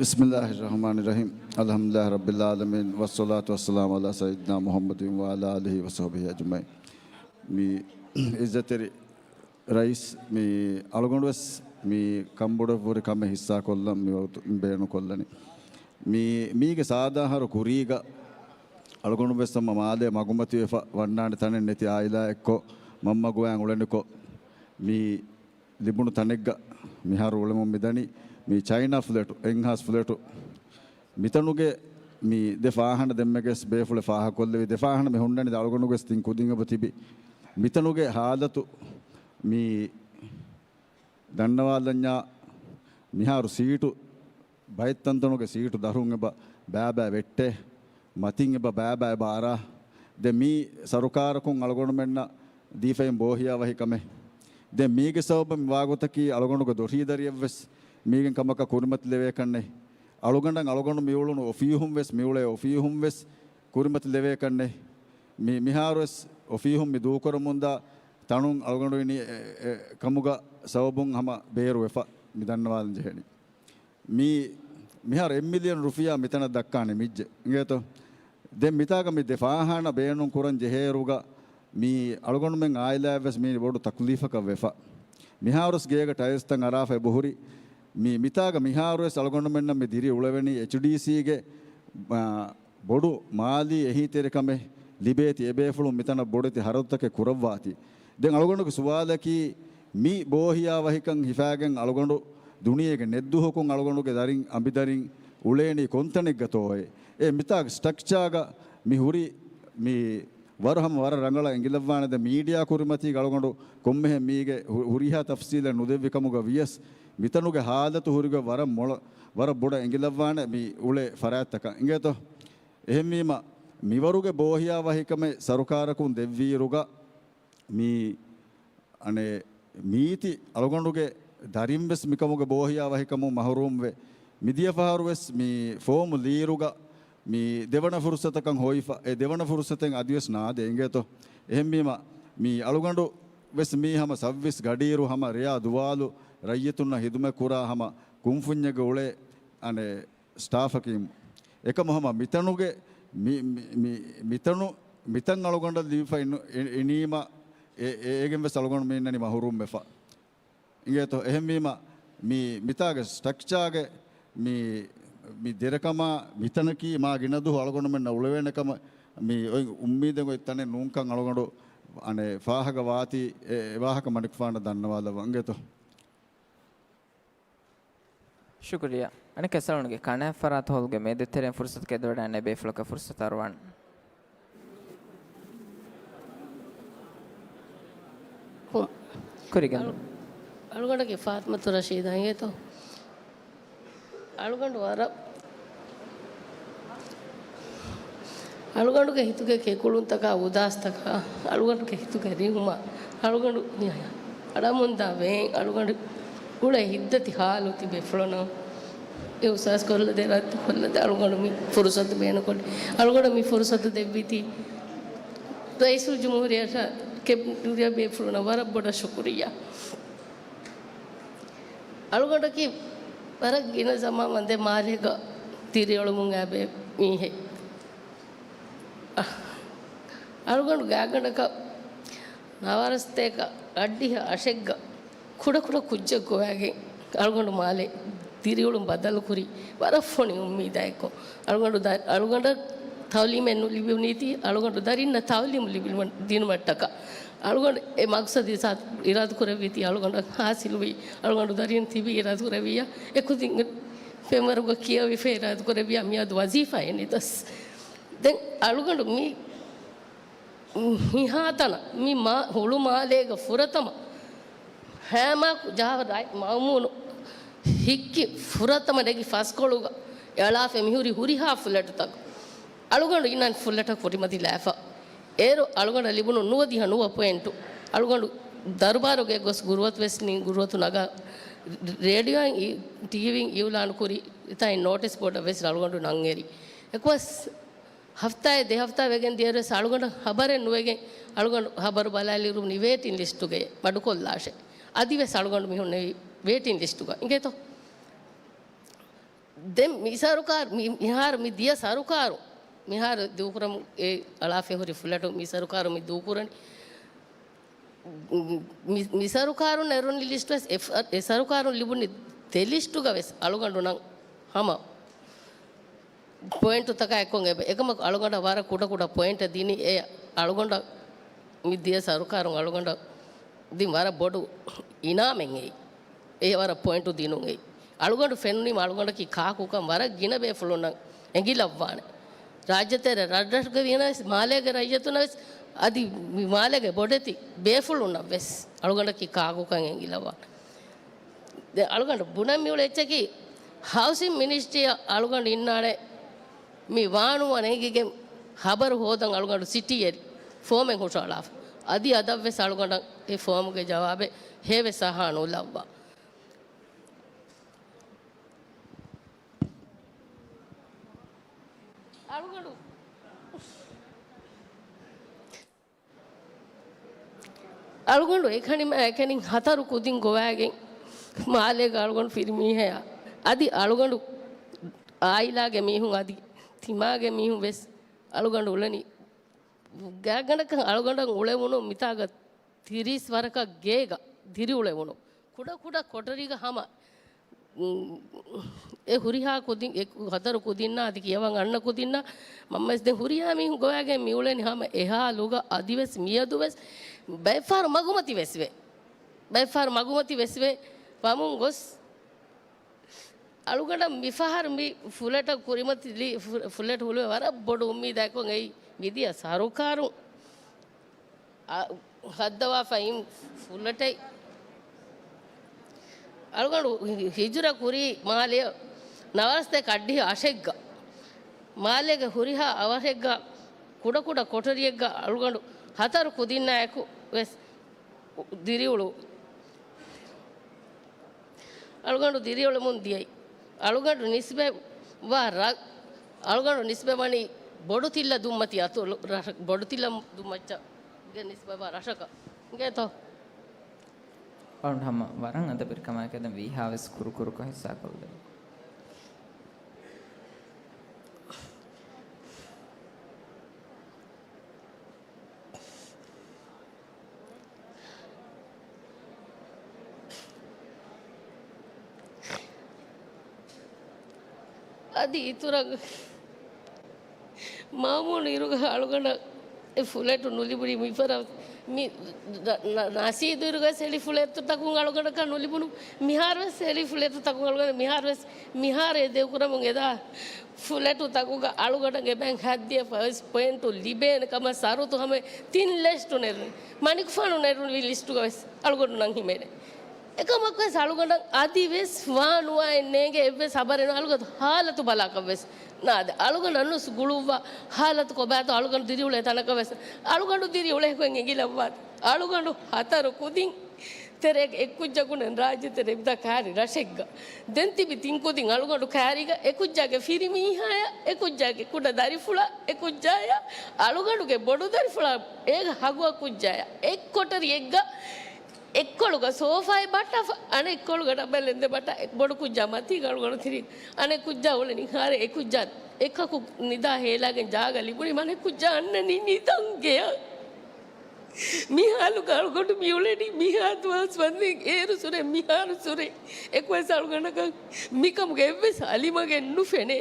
بسم الله الرحمن الرحيم. الحمد لله رب العالمين، والصلاة والسلام على سيدنا محمد وعلى آله وصحبه أجمعين. މި އިއްޒަތްތެރި ރައީސް، މި އަޅުގަނޑުވެސް މި ކަންބޮޑުވެފަ ހުރި ކަމެއް ހިއްސާކޮށްލަން މި ވަގުތު ބޭނުންކޮށްލަނީ. މި، މީގެ ސާދަ އަހަރު ކުރީގަ އަޅުގަނޑު ވެސް ހަމަ މާލޭ މަގުމަތިވެފަ ވަންނާނެ ތަނެއް ނެތި އާއިލާއެއްކޮށް، މަންމަ ގޮވައިން އުޅެނިކޮށް، މި ލިބުނު ތަނެއްގަ މިހާރު އުޅެމުން މިދަނީ. މި ޗައިނާ ފްލެޓު، އެންހާސް ފްލެޓު. މިތަނުގެ މި ދެ ފާހަނަ ދެންމެގެސް ބޭފުޅެއް ފާހަގަކޮށްލެވި. ދެ ފާހަނަ މި ހުންނަނީ އަޅުގަނޑުގެސް ތިން ކުދިން އެބަ ތިބި. މިތަނުގެ ހާލަތު މި ދަންނަވާލަންޏާ، މިހާރު ސީޓު ބައެއް ތަންތަނުގެ ސީޓު ދަށުން އެބަ ބައިބައި ވެއްޓޭ، މަތިން އެބަ ބައިބައި އެބަ އަރާ. ދެން މީ ސަރުކާރަކުން އަޅުގަނޑުމެންނަށް ދީފައިން ބޯހިޔާވަހި ކަމެއް. ދެން މީގެ ސަބަބުން މި ވާގޮތަކީ އަޅުގަނޑުގެ ދޮށީ ދަރިއަށްވެސް މީގެން ކަމަކަށް ކުރިމަތިލެވޭކަންނެއް. އަޅުގަނޑަށް އަޅުގަނޑު މިއުޅުނު އޮފީހުންވެސް، މިއުޅޭ އޮފީހުންވެސް ކުރިމަތިލެވޭކަންނެއް. މި، މިހާރުވެސް އޮފީހުން މި ދޫކުރަމުންދާ ތަނުން އަޅުގަނޑު އިނީ އެ، އެ، ކަމުގަ ސަބަބުން ހަމަ ބޭރުވެފަ މި ދަންނަވާލަން ޖެހެނީ. މީ މިހާރު އެއް މިލިއަން ރުފިޔާ މިތަނަށް ދައްކާނެ މިއްޒެ އިނގޭތޯ؟ ދެން މިތާގަ މި ދެ ފާހާނަ ބޭނުން ކުރަން ޖެހޭއިރުގަ މި އަޅުގަނޑުމެން އާއިލާއަށްވެސް މީ ބޮޑު ތަކްލީފަކަށް ވެފަ. މިހާރުވެސް ގޭގަ ޓައިލްސްތައް އަރާފަ އެބަހުރި. މި، މިތާގަ މިހާރުވެސް އަޅުގަނޑުމެންނަށް މި ދިރި އުޅެވެނީ އެޗްޑީސީގެ، އާ، ބޮޑު މާލީ އެހީތެރިކަމެއް ލިބޭތީ، އެބޭފުޅުން މިތަނަށް ބޮޑެތި ހަރަދުތަކެއް ކުރައްވާތީ. ދެން އަޅުގަނޑުގެ ސުވާލަކީ، މި ބޯހިޔާވަހިކަން ހިފާގެން އަޅުގަނޑު ދުނިޔޭގެ ނެއްދުހަކުން އަޅުގަނޑުގެ ދަރިން އަނބިދަރިން އުޅޭނީ ކޮންތަނެއްގަތޯއޭ؟ އެ މިތާގެ ސްޓްރަކްޗާގަ މި ހުރި މި ވަރު ހަމަ ވަރަށް ރަނގަޅަށް އެނގިލައްވާނެ. ދެން މީޑިއާ ކުރިމަތީގަ އަޅުގަނޑު ކޮންމެހެން މީގެ ހު-، ހުރިހާ ތަފްސީލެއް ނުދެއްވި ކަމުގަ ވިޔަސް، މިތަނުގެ ހާލަތު ހުރިގޮތް ވަރަށް މޮޅަ-، ވަރަށް ބޮޑަށް އެނގިލައްވާނެ މި އުޅޭ ފަރާތްތަކަށް އިނގޭތޯ. އެހެންވީމަ، މިވަރުގެ ބޯހިޔާވަހިކަމެއް ސަރުކާރަކުން ދެއްވިއިރުގަ، މި އަނެއް މީތި އަޅުގަނޑުގެ ދަރިންވެސް މިކަމުގެ ބޯހިޔާވަހިކަމުން މަހުރޫމްވެ، މިދިޔަ ފަހަރުވެސް މި ފޯމު ލީއިރުގަ މި ދެވަނަ ފުރުސަތަކަށް ހޮވިފަ، އެ ދެވަނަ ފުރުސަތެއް އަދިވެސް ނާދޭ އިނގޭތޯ. އެހެންވީމަ، މި އަޅުގަނޑު ވެސް މީ ހަމަ ސައްވީސް ގަޑިއިރު ހަމަ ރެޔާ ދުވާލު ރައްޔިތުންނަށް ހިދުމަތް ކުރާ ހަމަ ކުންފުންޏެއްގަ އުޅޭ އަނެއް ސްޓާފަކީ. އެކަމު ހަމަ މިތަނުގެ މި، މި، މި، މިތަނު، މިތަން އަޅުގަނޑަށް ލިބިފަ އިނު، އި، އިނީމަ އެ، އޭގެން ވެސް އަޅުގަނޑު މި އިންނަނީ މަހުރޫމް ވެފަ. އިނގޭތޯ؟ އެހެންވީމަ މި، މިތާގެ ސްޓްރަކްޗާގެ މި، މި ދެރަކަމާ މިތަނަކީ މާ ގިނަ ދުވަހު އަޅުގަނޑުމެންނަށް އުޅެވޭނެ ކަމަށް މި އޮތް އުއްމީދެއް އޮތް ތަނެއް ނޫންކަން އަޅުގަނޑު އަނެއް ފާހަގަ ވާތީ އެ، އެ ވާހަކަ މަނިކުފާނަށް ދަންނަވާލައްވަން. އިނގޭތޯ؟ ޝުކުރިއްޔާ. އަނެއްކާ ސަލޫންގެ ކަނާތް ފަރާތު ހޯލުގެ މޭދުތެރެއިން ފުރުސަތު ކެނޑިދެވިދާނެ ބޭފުޅަކަށް ފުރުސަތު އަރުވާން. ކުރިގެން. އަޅު، އަޅުގަނޑަކީ ފާތިމަތު ރަޝީދާ އިނގޭތޯ؟ އަޅުގަނޑު ވަރަށް، އަޅުގަނޑުގެ ހިތުގެ ކެކުޅުންތަކާ އުދާސްތަކާ، އަޅުގަނޑުގެ ހިތުގެ ރިހުމާ، އަޅުގަނޑު މި އަޑަމުންދާ ވޭން، އަޅުގަނޑު އުޅޭ ހިތްދަތި ހާލު ތި ބޭފުޅުންނަށް އިހުސާސް ކޮށްލަދޭ، ރައްދު ކޮށްލަދޭ، އަޅުގަނޑު މި ފުރުސަތު ބޭނުންކޮށް، އަޅުގަނޑަށް މި ފުރުސަތު ދެއްވީތީ ރައީސުލްޖުމްހޫރިއްޔާ ކެބިނެޓް ބޭފުޅުންނަށް ވަރަށް ބޮޑަށް ޝުކުރިއްޔާ. އަޅުގަނޑަކީ ވަރަށް ގިނަ ޒަމާން ވަންދެން މާލޭގަ ދިރިއުޅެމުން އައި ބޭ މީހެއް. އަ، އަޅުގަނޑު ގާތްގަނޑަކަށް ނަވާރަސަތޭކަ އަށްޑިހަ އަށެއްގަ ކުޑަކުޑަ ކުއްޖެއް ގޮވައިގެން އަޅުގަނޑު މާލެ ދިރިއުޅުން ބަދަލުކުރި ވަރަށް ފޮނި އުއްމީދާއެކު. އަޅުގަނޑު ދަ، އަޅުގަނޑަށް ތައުލީމެއް ނުލިބުނީތީ، އަޅުގަނޑު ދަރިންނަށް ތައުލީމު ލިބި، ދިނުމަށްޓަކާ. އަޅުގަނޑު އެ މަގްސަދު އިރާދަކުރެއްވީތީ، އަޅުގަނޑަށް ހާސިލުވީ، އަޅުގަނޑު ދަރިން ތިބީ އިރާދަކުރެއްވިއްޔާ، އެކުދިން ފެންވަރުގަ ކިޔަވިފަ އިރާދަކުރެއްވިއްޔާ، މިއަދު ވަޒީފާއެއް ނިދަސް. ދެން އަޅުގަނޑު މި މިހާތަނަށް މި މާ، ހުޅު މާލޭގަ ފުރަތަމަ ހަމައަކު ޖަހާ ރައި މައުމޫނު ހިއްކި ފުރަތަމަ ނެގި ފަސްކޮޅުގަ އެޅާފަ މިހުރި ހުރިހާ ފުލެޓުތަކު އަޅުގަނޑު އިންނަން ފުލެޓަށް ކުރިމަތިލާފަ. އޭރު އަޅުގަނޑަށް ލިބުނު ނުވަދިހަ ނުވަ ޕޮއިންޓު. އަޅުގަނޑު ދަރުބާރުގެ ގޮސް ގުރުއަތު ވެސް ނިން، ގުރުއަތު ނަގާ ރޭޑިއޯއިން، ޓީވީއިން އިއުލާނު ކުރި ތައި ނޯޓިސް ބޯޑަށް ވެސް އަޅުގަނޑު ނަން އެރި. އެކުވެސް ހަފްތާއެއް ދެ ހަފްތާ ވެގެން ދިޔައިރުވެސް އަޅުގަނޑަށް ހަބަރެއް ނުވެގެން، އަޅުގަނޑު ހަބަރު ބަލާލިއިރު މި ވޭޓިން ލިސްޓުގައި މަޑުކޮށްލާށޭ. އަދިވެސް އަޅުގަނޑު މި ހުންނެވީ ވޭޓިން ލިސްޓުގަ. އިނގޭތޯ؟ ދެން މި ސަރުކާރު، މި، މިހާރު މި ދިޔަ ސަރުކާރު، މިހާރު ދޫކުރަމުން އެ އަޅާފައި ހުރި ފުލެޓު މި ސަރުކާރު މި ދޫކުރަނީ. މި، މި ސަރުކާރުން އެރުނި ލިސްޓު ވެސް އެ، އެ ސަރުކާރުން ލިބުނި ދެ ލިސްޓުގަ ވެސް އަޅުގަނޑު ނަން ހަމަ ޕޮއިންޓުތަކާ އެއްކޮށް އެބަ، އެކަމަކު އަޅުގަނޑަށް ވަރަށް ކުޑަ ކުޑަ ޕޮއިންޓެއް ދިނީ އެ އަޅުގަނޑަށް މި ދިޔަ ސަރުކާރުން އަޅުގަނޑަށް ދިން ވަރަށް ބޮޑު އިނާމެއް އެއީ. އެ ވަރަށް ޕޮއިންޓު ދިނުން އެއީ. އަޅުގަނޑު ފެނުނީމަ އަޅުގަނޑަކީ ކާކުކަން ވަރަށް ގިނަ ބޭފުޅުންނަށް އެނގިލައްވާނެ. ރާއްޖެތެރެ ރަށްރަށުގެ ވީނަ ވެސް، މާލޭގެ ރައްޔިތުންނަށް ވެސް، އަދި މި މާލޭގެ ބޮޑެތި ބޭފުޅުންނަށް ވެސް އަޅުގަނޑަކީ ކާކުކަން އެނގިލައްވާނެ. ދެ އަޅުގަނޑު ބުނަން މިއުޅޭ އެއްޗަކީ، ހައުސިން މިނިސްޓްރީއަށް އަޅުގަނޑު އިންނާނެ މި ވާނުވަ ނޭނގިގެން ހަބަރު ހޯދަން އަޅުގަނޑު ސިޓީއެއް ފޯމެއް ހުށައަޅާފަ. އަދި އަދަށްވެސް އަޅުގަނޑަށް އެ ފޯމުގެ ޖަވާބެއް ހޭވެސް އަހާ ނުލައްވާ. އަޅުގަނޑު އަޅުގަނޑު އެކަނި، އެކަނި ހަތަރު ކުދިން ގޮވައިގެން މާލޭގަ އަޅުގަނޑު ފިރި މީހަޔާ. އަދި އަޅުގަނޑު އާއިލާގެ މީހުން އަދި ތިމާގެ މީހުން ވެސް އަޅުގަނޑު އުޅެނީ ގާތްގަނޑަކަށް އަޅުގަނޑަށް އުޅެވުނު މިތާގަ ތިރީސް ވަރަކަށް ގޭގަ ދިރިއުޅެވުނު ކުޑަ ކުޑަ ކޮޓަރީގަ ހަމަ އު، އެ ހުރިހާ ކުދިން، އެ ހަތަރު ކުދިންނާ އަދި ކިޔަވަން އަންނަ ކުދިންނާ މަންމަވެސް ދެން ހުރިހާ މީހުން ގޮވައިގެން މިއުޅެނީ ހަމަ އެހާ ލުގަ އަދިވެސް މިއަދުވެސް ބައެއްފަހަރު މަގުމަތިވެސްވޭ. ބައެއްފަހަރު މަގުމަތިވެސްވޭ ވަމުން ގޮސް އަޅުގަނޑަށް މިފަހަރު މި ފުލެޓަށް ކުރިމަތިލީ، ފު، ފުލެޓް ހުޅުވޭ ވަރަށް ބޮޑު އުއްމީދާއެކު އެއީ މިދިޔަ ސަރުކާރުން އަ، ހައްދަވާފައި ފުލެޓެއް. އަޅުގަނޑު ހި، ހިޖުރަ ކުރީ މާލެ ނަވާރަސަތޭކަ އަށްޑިހަ އަށެއްގަ. މާލޭގެ ހުރިހާ އަވަހެއްގަ ކުޑަކުޑަ ކޮޓަރިއެއްގަ އަޅުގަނޑު ހަތަރު ކުދިންނާއެކު ވެސް ދިރިއުޅު. އަޅުގަނޑު ދިރިއުޅެމުން ދިޔައީ. އަޅުގަނޑު ނިސްބަތްވާ ރަށް، އަޅުގަނޑު ނިސްބަތްވަނީ ބޮޑުތިއްލަ ދުންމަތި އަތޮޅު ރަށަ، ބޮޑުތިއްލަ ދުންމައްޗަށް ގެ ނިސްބަތްވާ ރަށަކަށް. އިނގޭތޯ؟ އަޅުގަނޑު ހަމަ ވަރަށް އަދަބުވެރިކަމާއެކު އަދި ވީހާވެސް ކުރުކުރުކޮށް ހިއްސާކޮށްލެވޭ. އަދި އިތުރަށް މާމޫނު އިރުގަ އަޅުގަނޑަށް އެ ފުލެޓު ނުލިބުނީ މިފަރާތް މި ރަ-، ނަ-، ނަސީދު އިރުގަސް އެޅި ފުލެޓުތަކުން އަޅުގަނޑަކަށް ނުލިބުނު މިހާރުވެސް އެޅި ފުލެޓުތަކުން އަޅުގަނޑަށް މިހާރުވެސް މިހާރު އެ ދެއުކުރަމުން އެދާ ފުލެޓުތަކުގަ އަޅުގަނޑަށް އެބައިން ހައްދިޔަ ފަސް ޕޮއިންޓު ލިބޭނެ ކަމަށް ސަރުތު ހަމަ ތިން ލިސްޓު ނެރުނީ. މަނިކުފާނު ނެރުނީ ލިސްޓުގަ ވެސް އަޅުގަނޑު ނަން ހިމެނޭ. އެކަމަކުވެސް އަޅުގަނޑަށް އަދިވެސް ވާނުވާއެއް ނޭނގެ އެއްވެސް ހަބަރެއް ނު އަޅުގަނޑު ހާލަތު ބަލާކަށްވެސް ނާދެ. އަޅުގަނޑު އަންނުސް ގުޅުއްވާ ހާލަތު ކޮބާތޯ އަޅުގަނޑު ދިރިއުޅޭ ތަނަކަށްވެސް އަޅުގަނޑު ދިރިއުޅޭކޮށް އެނގިލައްވާ. އަޅުގަނޑު ހަތަރު ކުދިން ތެރޭގަ އެއްކުއްޖަކުން ރާއްޖެ ތެރޭ މިތާ ކާރި ރަށެއްގަ ދެން ތިބި ތިން ކުދިން އަޅުގަނޑު ކާރިގަ އެކުއްޖާގެ ފިރިމީހާޔަށް އެކުއްޖާގެ ކުޑަ ދަރިފުޅަށް އެކުއްޖާޔަށް އަޅުގަނޑުގެ ބޮޑު ދަރިފުޅާ އޭގަ ހަގުއަށް ކުއްޖާޔަށް އެއްކޮޓަރިއެއްގަ އެއްކޮޅުގަ ސޯފާއެއް ބައްޓާފަ، އަނެއްކޮޅުގަ ޑަބަލް އެނދެ ބައްޓާ ބޮޑު ކުއްޖާ މަތީގަ އަޅުގަނޑު ތިރި، އަނެއް ކުއްޖާ އުޅެނީ ހާރެ އެ ކުއްޖާ އެކަކު ނިދާ ހޭލާގެން ޖާގަ ލިބުނީ އަނެއް ކުއްޖާ އަންނަނީ ނިދަން ގެޔަށް. މި ހާލުގަ އަޅުގަނޑު މި އުޅެނީ މިހާ ދުވަސް ވަންދެން އޭރު ސުރެ މިހާރު ސުރެ އެކުވެސް އަޅުގަނޑަކަށް މިކަމުގެ އެއްވެސް އަލިމަގެއް ނުފެނޭ.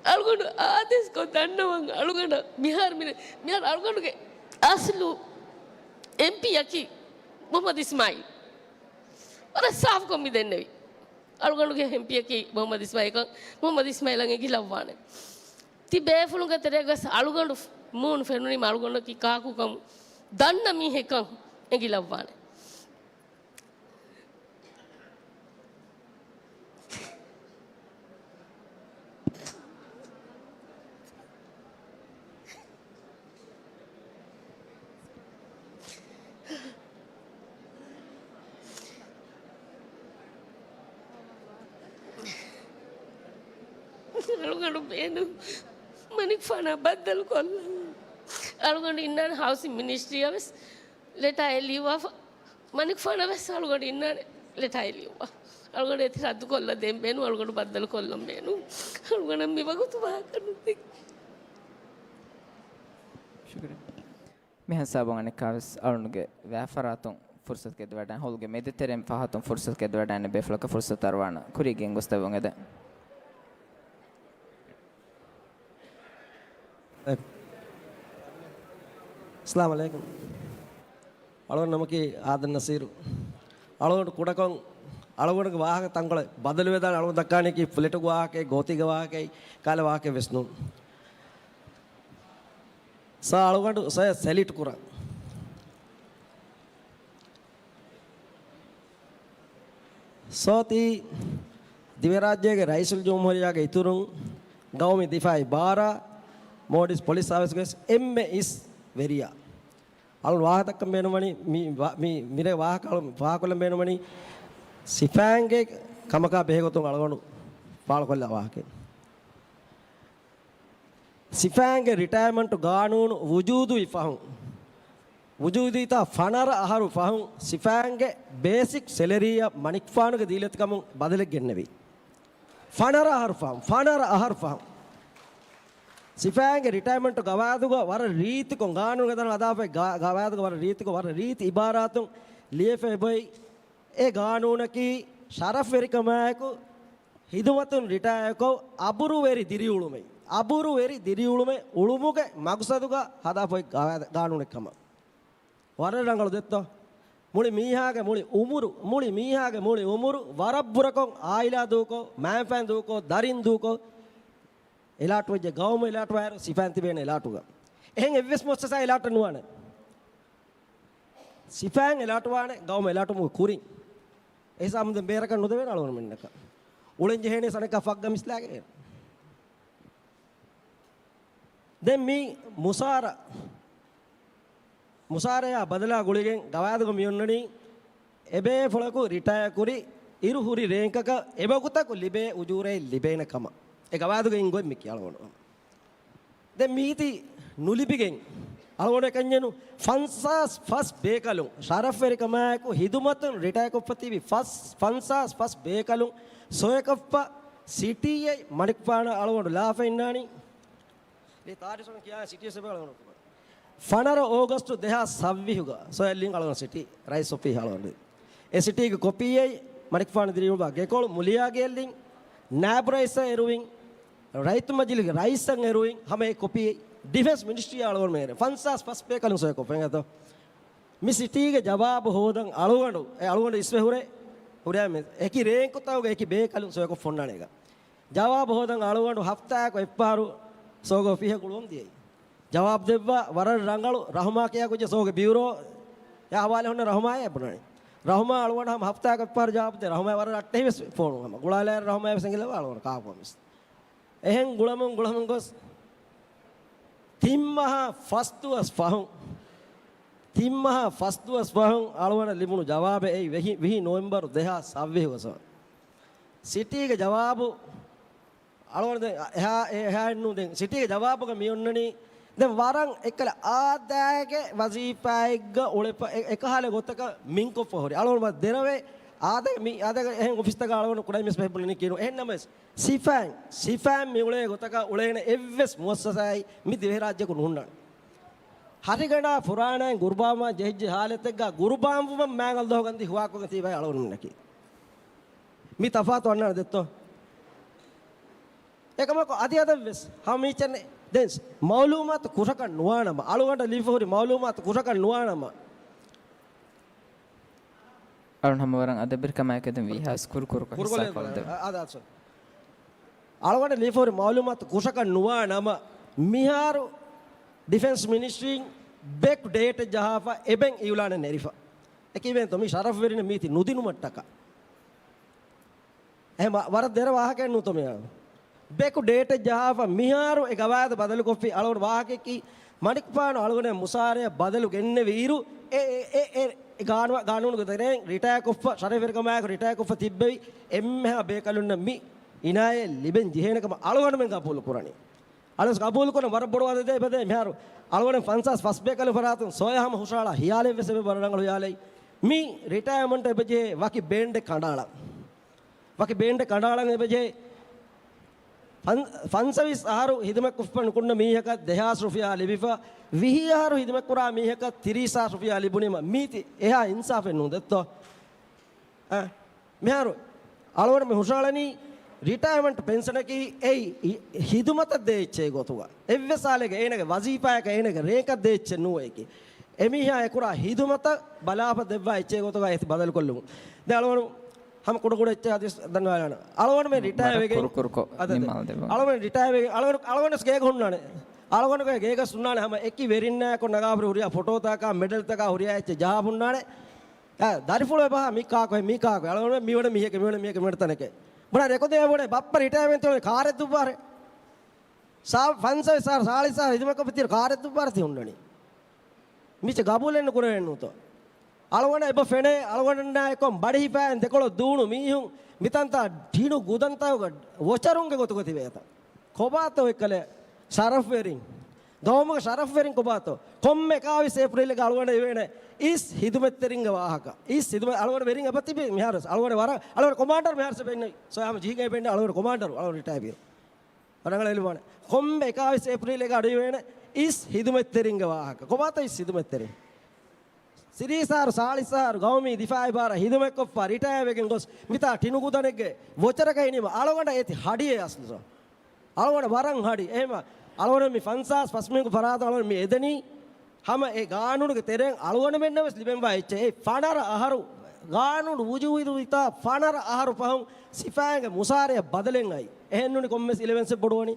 އަޅުގަނޑު އާދޭސްކޮށް ދަންނަވަން އަޅުގަނޑަށް މިހާރު މި-، މިހާރު އަޅުގަނޑުގެ އަސްލު އެމްޕީއަކީ މުޙައްމަދު އިސްމާއީލް. ވަރަށް ސާފުކޮށް މި ދެންނެވި. އަޅުގަނޑުގެ އެމްޕީއަކީ މުޙައްމަދު އިސްމާއީލްކަން، މުޙައްމަދު އިސްމާއީލަށް އެނގިލައްވާނެ. ތި ބޭފުޅުންގެ ތެރޭގަސް އަޅުގަނޑު މޫނު ފެނުނީމަ އަޅުގަނޑަކީ ކާކުކަން ދަންނަ މީހެއްކަން އެނގިލައްވާނެ. އަޅުގަނޑު ބޭނު މަނިކުފާނާ ބައްދަލު ކޮށްލަން. އަޅުގަނޑު އިންނާނެ ހައުސިން މިނިސްޓްރީއަށް ވެސް ލެޓާއެއް ލިޔުއްވާފަ. މަނިކުފާނަށް ވެސް އަޅުގަނޑު އިންނާނެ ލެޓާއެއް ލިޔުއްވާ. އަޅުގަނޑު އެތި ރައްދު ކޮށްލަ ދޭން ބޭނު، އަޅުގަނޑު ބައްދަލު ކޮށްލަން ބޭނު. އަޅުގަނޑަށް މި ވަގުތު ވާހަކަ ނުދެ. ޝުކުރިއްޔާ. މިހާ ހިސާބުން އަނެއްކާވެސް އަޅުގަނޑުގެ ވާފަރާތުން ފުރުސަތު ގެއްލިވަޑައި، ހޯލުގެ މެދުތެރެއިން ފަހަތުން ފުރުސަތު ގެއްލިވަޑައިގެން ބޭފުޅަކަށް ފުރުސަތު އަރުވާނަ ކުރީގެ ގޮސް ދެއްވުން އެދެން. އައްސަލާމު ޢަލައިކުމް. އަޅުގަނޑު ނަމަކީ އާދަމް ނަސީރު. އަޅުގަނޑު ކުޑަކޮށް އަޅުގަނޑުގެ ވާހަކަ ތަންކޮޅެއް ބަދަލުވެދާނެ. އަޅުގަނޑު ދައްކާނީކީ ފުލެޓުގެ ވާހަކައެއް، ގޯތީގެ ވާހަކައެއް، ކަހަލަ ވާހަކައެއް ވެސް ނޫން. ސާ އަޅުގަނޑު ސަ ސެލިއުޓް ކުރަން. ސޯތީ ދިވެރާއްޖޭގެ ރައީސުލްޖުމްހޫރިއްޔާގެ އިތުރުން، ގައުމީ ދިފާއީ ބާރާ، މޯލްޑިވްސް ޕޮލިސް ސާވިސްގެ ވެސް އެންމެ އިސް ވެރިޔާ. އަޅުން ވާހަކަ ދައްކަން ބޭނުންވަނީ، މި ވާ-، މި މިރޭ ވާހަކަ އަޅުން ފާހަގަކޮށްލަން ބޭނުންވަނީ، ސިފައިންގެ ކަމަކާ ބެހޭގޮތުން އަޅުގަނޑު ފާޅުކޮށްލާ ވާހަކައެއް. ސިފައިންގެ ރިޓަޔަރމަންޓު ގާނޫނު ވުޖޫދުވި ފަހުން، ވުޖޫދުވިތާ ފަނަރަ އަހަރު ފަހުން ސިފައިންގެ ބޭސިކް ސެލަރީއަށް މަނިކުފާނުގެ ދީލަތިކަމުން ބަދަލެއް ގެންނެވި. ފަނަރަ އަހަރު ފަހުން، ފަނަރަ އަހަރު ފަހުން. ސިފައިންގެ ރިޓަޔަރމަންޓު ގަވާއިދުގަ ވަރަށް ރީތިކޮށް، ގާނޫނުގެ ދަނޑު ހަދާފައި ގަ-، ގަވާއިދުގަ ވަރަށް ރީތިކޮށް، ވަރަށް ރީތި އިބާރާތުން ލިޔެފަ އެބައޮތް. އެ ގާނޫނަކީ ޝަރަފްވެރިކަމާއެކު ހިދުމަތުން ރިޓަޔާކޮށް، އަބުރުވެރި ދިރިއުޅުމެއް، އަބުރުވެރި ދިރިއުޅުމެއް އުޅުމުގެ މަގުސަދުގަ ހަދާފައި ގާ-، ގާނޫނެއް ކަމަށް. ވަރަށް ރަނގަޅު ދެއްތޯ؟ މުޅި މީހާގެ މުޅި އުމުރު، މުޅި މީހާގެ މުޅި އުމުރު ވަރަށް ބުރަކޮށް، އާއިލާ ދޫކޮށް، މައިންފައިން ދޫކޮށް، ދަރިން ދޫކޮށް، އެލާޓުވެއްޖެ ގައުމު އެލާޓުވާއިރު ސިފައިން ތިބޭނެ އެލާޓުގަ. އެހެން އެއްވެސް މުއައްސަސާ އެލާޓެއް ނުވާނެ. ސިފައިން އެލާޓުވާނެ، ގައުމު އެލާޓުމުގެ ކުރިން. އެހިސާބުން ދެން ބޭރަކަށް ނުދެވޭނެ އަޅުގަނޑުމެންނަކަށް. އުޅެން ޖެހޭނީ ސަނެކާ ފައްގަ މިސްލާގެ. ދެން މި މުސާރަ، މުސާރަޔާ ބަދަލާ ގުޅިގެން ގަވާއިދުގަ މިއޮންނަނީ، އެބޭފުޅަކު ރިޓަޔާ ކުރި އިރު ހުރި ރޭންކަކަށް އެވަގުތަކު ލިބޭ އުޖޫރައެއް ލިބޭނެ ކަމަށް. އެ ގަވާއިދުގައި އިން ގޮތް މި ކިޔާ އަޅުގަނޑު. ދެން މީތި ނުލިބިގެން އަޅުގަނޑު އެކަންޏެއްނު. ފަންސާސް ފަސް ބޭކަލުން، ޝަރަފްވެރިކަމާއެކު ހިދުމަތުން ރިޓަޔާކޮށްފަ ތިބި ފަސް، ފަންސާސް ފަސް ބޭކަލުން ސޮއެކޮށްފަ ސިޓީއެއް މަނިކުފާނަށް އަޅުގަނޑު ލާފަ އިންނާނީ. މި ތާރީޚު ކިޔާ ސިޓީ ސެބަ އަޅުގަނޑު ފަނަރަ އޯގަސްޓު ދެހާސް ސައްވީހުގަ ސޮއެލް އިން އަޅުގަނޑު ސިޓީ ރައީސް އޮފީހަށް އަޅުގަނޑު. އެ ސިޓީގެ ކޮޕީއެއް މަނިކުފާނު ދިރިއުޅުވާ ގެކޮޅު މުލިޔާގެ އެއްލިން، ނާބް ރައީސަށް އެރުވިން، ރައްޔިތު މަޖިލިގެ ރައީސަށް އެރުވިން، ހަމަ އެ ކޮޕީ ޑިފެންސް މިނިސްޓްރީ އަޅުގަނޑު މޭރެ ފަންސާސް ފަސް ބޭކަލުން ސޮއެކޮށްފަ އިނގޭތޯ. މި ސިޓީގެ ޖަވާބު ހޯދަން އަޅުގަނޑު، އެ އަޅުގަނޑު އިސްވެ ހުރޭ، ހުރޭ މި އެކި ރޭންކުތަކުގެ އެކި ބޭކަލުން ސޮއެކޮށްފަ އޮންނާނެ އޭގަ. ޖަވާބު ހޯދަން އަޅުގަނޑު ހަފްތާއަކު އެއްފަހަރު ސޯގެ އޮފީހަށް ގުޅުވަން ދިޔައީ. ޖަވާބު ދެއްވާ ވަރަށް ރަނގަޅު ރަހުމާ ކިޔާ ކުއްޖެއް ސޯގެ ބިއުރޯ އެ ހަވާލެ ހުންނަ ރަހުމާއޭ ބުނަނީ. ރަހުމާ އަޅުގަނޑަށް ހަމަ ހަފްތާއަކަށް އެއްފަހަރު ޖަވާބު ދޭ. ރަހުމާ ވަރަށް ރައްޓެހި ވެސް ފޯނު ހަމަ. ގުޅާލާއިރު ރަހުމާ ވެސް އެނގިލަވާ އަޅުގަނޑު ކާކު ވެސް. އެހެން ގުޅަމުން ގުޅަމުން ގޮސް ތިން މަހާ ފަސް ދުވަސް ފަހުން، ތިން މަހާ ފަސް ދުވަސް ފަހުން އަޅުގަނޑަށް ލިބުނު ޖަވާބެއް އެއީ ވިހި، ވިހި ނޮވެމްބަރު ދެހާސް ސައްވީހު ގޮސް. ސިޓީގެ ޖަވާބު އަޅުގަނޑު ދެން އެހާ، އެހާއެއްނު ދެން ސިޓީގެ ޖަވާބުގަ މި އޮންނަނީ ދެން ވަރަށް އެއްކަލަ އާދައިގެ ވަޒީފާއެއްގަ އުޅެފަ، އެ، އެކަހަލަ ގޮތަކަށް މިންކޮށްފަ ހުރި. އަޅުގަނޑު ދެރަވެ އާދަ، މި އާދަގެ އެހެން އޮފީސްތަކަށް އަޅުގަނޑު ކުޑައިން މިސް ބެހެއް ބުނަނީ ކީނު. އެހެން ނަމަވެސް ސިފައިން، ސިފައިން މި އުޅޭ ގޮތަކަށް އުޅޭނެ އެއްވެސް މުއައްސަސާއެއް މި ދިވެހިރާއްޖެކު ނުހުންނާނެ. ހަށިގަނޑާ ފުރާނައިން ގުރުބާންވާން ޖެހިއްޖެ ހާލަތެއްގަ ގުރުބާންވުމަށް މާތް ﷲ ކަންދީ ހުވާކޮށްގެން ތިބޭ އަޅުގަނޑުމެންނަކީ. މި ތަފާތު އަންނާނެ ދެއްތޯ؟ އެކަމަކު އަދި އަދަށްވެސް ހަމަ މީޗެއް ދެން މައުލޫމާތު ކުށަކަށް ނުވާނަމަ، އަޅުގަނޑަށް ލިބިފަ ހުރި މައުލޫމާތު ކުށަކަށް ނުވާނަމަ، އަޅުން ހަމަ ވަރަށް އަދަބެރިކަމާއެކު ދެން ވީހާސް ކުރު ކުރުކޮށް ހިއްސާ ކޮށްދެވުން. އަޅުގަނޑަށް ލިބިފަ ހުރި މައުލޫމާތު ކުށަކަށް ނުވާ ނަމަ، މިހާރު ޑިފެންސް މިނިސްޓްރީން ބެކް ޑޭޓެއް ޖަހާފަ އެބެން އިއުލާނެއް ނެރިފަ. އެކީވެންތޯ މި ޝަރަފްވެރިން މީތި ނުދިނުމަށްޓަކާ. އެހެން ވަ-، ވަރަށް ދެރަ ވާހަކައެއް ނޫންތޯ މިހާރު. ބެކު ޑޭޓެއް ޖަހާފަ މިހާރު އެ ގަވާއިދު ބަދަލުކޮށްފި އަޅުގަނޑު ވާހަކައަކީ، މަނިކުފާނު އަޅުގަނޑު މުސާރަޔަށް ބަދަލު ގެންނެވި އިރު، އެ، އެ، އެ، އެ، އެ ގާނު-، ގާނޫނުގެ ތެރެއިން ރިޓަޔާކޮށްފަ، ޝަރަފްވެރިކަމާއެކު ރިޓަޔާކޮށްފަ ތިއްބެވި އެންމެހާ ބޭކަލުންނަށް މި އިނާޔަތް ލިބެން ޖެހޭނެ ކަމަށް އަޅުގަނޑުމެން ގަބޫލު ކުރަނީ. އަޅުގަނޑު ގަބޫލު ކުރަން ވަރަށް ބޮޑު އަދަދެއް އެބަދޭ. މިހާރު އަޅުގަނޑު ފަންސާސް ފަސް ބޭކަލު ފަރާތުން ސޮއެ ހަމަ ހުށަހަޅާ ހިޔާލެއް ވެސް އެބަ ވަރަށް ރަނގަޅު ހިޔާލެއް. މި ރިޓަޔަމަންޓް އެބަޖެހޭ ވަކި ބޭންޑެއް ކަނޑައަޅަން. ވަކި ބޭންޑެއް ކަނޑައަޅަން އެބަޖެހޭ. ފަން-، ފަންސަވީސް އަހަރު ހިދުމަތްކޮށްފަ ނުކުންނަ މީހަކަށް ދެހާސް ރުފިޔާ ލިބިފަ، ވިހި އަހަރު ހިދުމަތްކުރާ މީހަކަށް ތިރީސް ހާސް ރުފިޔާ ލިބުނީމަ، މީތި އެހާ އިންސާފެއް ނޫން ދެއްތޯ؟ އަ، މިހާރު އަޅުގަނޑު މި ހުށަހަޅަނީ ރިޓަޔަމަންޓް ޕެންޝަނަކީ އެއީ ހި-، ހިދުމަތަށް ދޭ އެއްޗެއް ގޮތުގަ. އެއްވެސް ހާލެއްގަ އޭނަގެ ވަޒީފާއަކަށް އޭނަގެ ރޭންކަށް ދޭ އެއްޗެއް ނޫން އެކި. އެމީހާ އެކުރާ ހިދުމަތަށް ބަލާފަ ދެއްވާ އެއްޗެއް ގޮތުގަ އޭތި ބަދަލުކޮށްލުމުން. ދެ އަޅުގަނޑު ހަމަ ކުޑަކުޑަ އެއްޗެއް ހަދީސް ދަންވާލާނަ. އަޅުގަނޑުމެ ރިޓަޔަ ވެގެން ކުރުކުރުކޮށް އަދަދެ. ނިމާލް ދެވަން. އަޅުގަނޑު ރިޓަޔަ ވެގެން، އަޅުގަނޑު، އަޅުގަނޑު ގޭގަ ހުންނާނެ. އަޅުގަނޑުގެ ގޭގަސް ހުންނާނެ ހަމަ އެކި ވެރިންނާއެކު ނަގާފަ ހުރިހާ ފޮޓޯތަކާ، މެޑަލްތަކާ ހުރިހާ އެއްޗެއް ޖަހާފަ ހުންނާނެ. އަ، ދަރިފުޅު އެބަހާ މި ކާކު، މި ކާކު. އަޅުގަނޑު މިވަނެ މީހެކެ، މިވަނެ މީހެކެ، މިވަނެ ތަނެކެ. ބުނާ ރެކޮދޭ ބުނެ ބައްޕަ ރިޓަޔަ ވެގެން ތި ކާރެއް ދުއްވާރެ. ސާ-، ފަންސަވީސް ސާރ، ސާޅީސް ސާރ ހިދުމަތްކޮށްފަ ތި ކާރެއް ދުއްވާރެ ތި ހުންނަނީ. މިޗި ގަބޫލެއް ނުކުރެވެން ނޫތޯ. އަޅުގަނޑަށް އެބަ ފެނޭ، އަޅުގަނޑާ އެކޮން ބަޑި ހިފާއިން ދެކޮޅަށް ދޫނު މީހުން މިތަންތާ ޓިނު ގުދަންތަކުގަ ވޮޗަރުންގެ ގޮތުގަ ތިބޭތަ؟ ކޮބާތޯ އެއްކަލެ ޝަރަފްވެރިން؟ ގައުމުގެ ޝަރަފްވެރިން ކޮބާތޯ؟ ކޮންމެ އެކާވީސް އޭޕްރީލްގަ އަޅުގަނޑަށް އިވޭނެ އިސް ހިދުމަތްތެރިންގެ ވާހަކަ. އިސް ހިދުމަތް އަޅުގަނޑު ވެރިން އެބަ ތިބި މިހާރު އަޅުގަނޑު ވަރަށް، އަޅުގަނޑު ކޮމާންޑަރު މިހާރު ސެ ބެންނެ ސޮޔާމ ޖީގައި ބެންނެ އަޅުގަނޑު ކޮމާންޑަރު އަޅުގަނޑު ރިޓަޔަ ވީ. ރަނގަޅަށް އެލުވާނެ. ކޮންމެ އެކާވީސް އޭޕްރީލްގަ އަޑުއިވޭނެ އިސް ހިދުމަތްތެރިންގެ ވާހަކަ. ކޮބާތަ އިސް ހިދުމަތްތެރިން؟ ތިރީސް ސާރ، ސާޅީސް ސާރ ގައުމީ ދިފާއި ބާރަށް ހިދުމަތްކޮށްފަ ރިޓަޔަ ވެގެން ގޮސް މިތާ ޓިނު ގުދަނެއްގެ ވޮޗަރަކަށް އިނީމަ އަޅުގަނޑަށް އޭތި ހަޑިއޭ އަސްލު. އަޅުގަނޑަށް ވަރަށް ހަޑި. އެހެންވެ އަޅުގަނޑު މި ފަންސާސް ފަސް މީހުންގެ ފަރާތުން އަޅުގަނޑު މި އެދެނީ ހަމަ އެ ގާނޫނުގެ ތެރެއިން އަޅުގަނޑުމެންނަށް ވެސް ލިބެންވާ އެއްޗެއް. އެ ފަނަރަ އަހަރު ގާނޫނު ވުޖޫދުވިތާ ފަނަރަ އަހަރު ފަހުން ސިފައިންގެ މުސާރަޔަށް ބަދަލެއް އައި. އެހެންނޫނީ ކޮންމެސް އިލެވެންސެއް ބޮޑުވަނީ.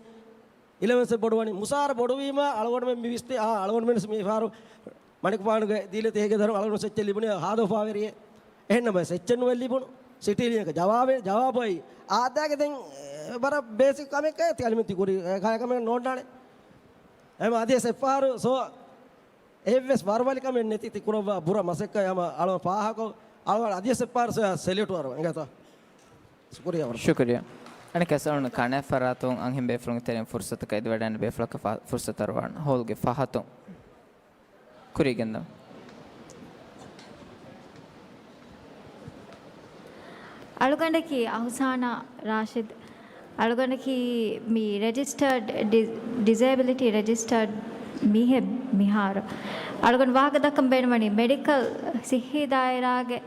އިލެވެންސެއް ބޮޑުވަނީ. މުސާރަ ބޮޑުވީމަ އަޅުގަނޑުމެން މި ވިސްތި، އާ، އަޅުގަނޑުމެން މި ފަހަރު މަނިކުފާނުގެ ދީލަތި ހޭގެ ދަރު އަޅުގަނޑު އެއްޗެއް ލިބުނީ ހާދަ އުފާވެރިއެއް. އެހެންނަމަ އެއްޗެއް ނުވެ ލިބުނު. ސިޓީލިއަކަށް ޖަވާބެއް، ޖަވާބު އައި. އާދައިގެ ދެން، އެ، ވަރަށް ބޭސިކް ކަމެއް ތި އަލިމެން ތި ކުރި، އެ، ކަމެއް ނޯންނާނެ. އެހެން އަދިވެސް އެއްފަހަރު ސޯ އެއްވެސް ވަރުވަލިކަމެއް ނެތި ތި ކުރައްވާ ބުރަ މަސައްކަތް ހަމަ އަޅުގަނޑު ފާހަގަކޮށް، އަޅުގަނޑު އަދިވެސް އެއްފަހަރު ސޯ ސެލިއުޓް އަރުވަން އިނގޭތޯ. ޝުކުރިއްޔާ ވަރަށް. ޝުކުރިއްޔާ. އަނެއްކާ އަޅުގަނޑު ކަނެ ފަރާތުން އަންހެން ބޭފުޅުންގެ ތެރެއިން ފުރުސަތަކަށް އެދިވަޑައިގެން ބޭފުޅަކަށް ފަ-، ފުރުސަތު އަރުވާން. ހޯލްގެ ފަހަތުން. ކުރިގެންދަ. އަޅުގަނޑަކީ އަހުސާނާ ރާޝިދް. އަޅުގަނޑަކީ މި ރެޖިސްޓަރޑް ޑި-، ޑިސޭބިލިޓީ ރެޖިސްޓަރޑް މީހެއް މިހާރު. އަޅުގަނޑު ވާހަކަ ދައްކަން ބޭނުންވަނީ މެޑިކަލް ސިއްހީ ދާއިރާގެ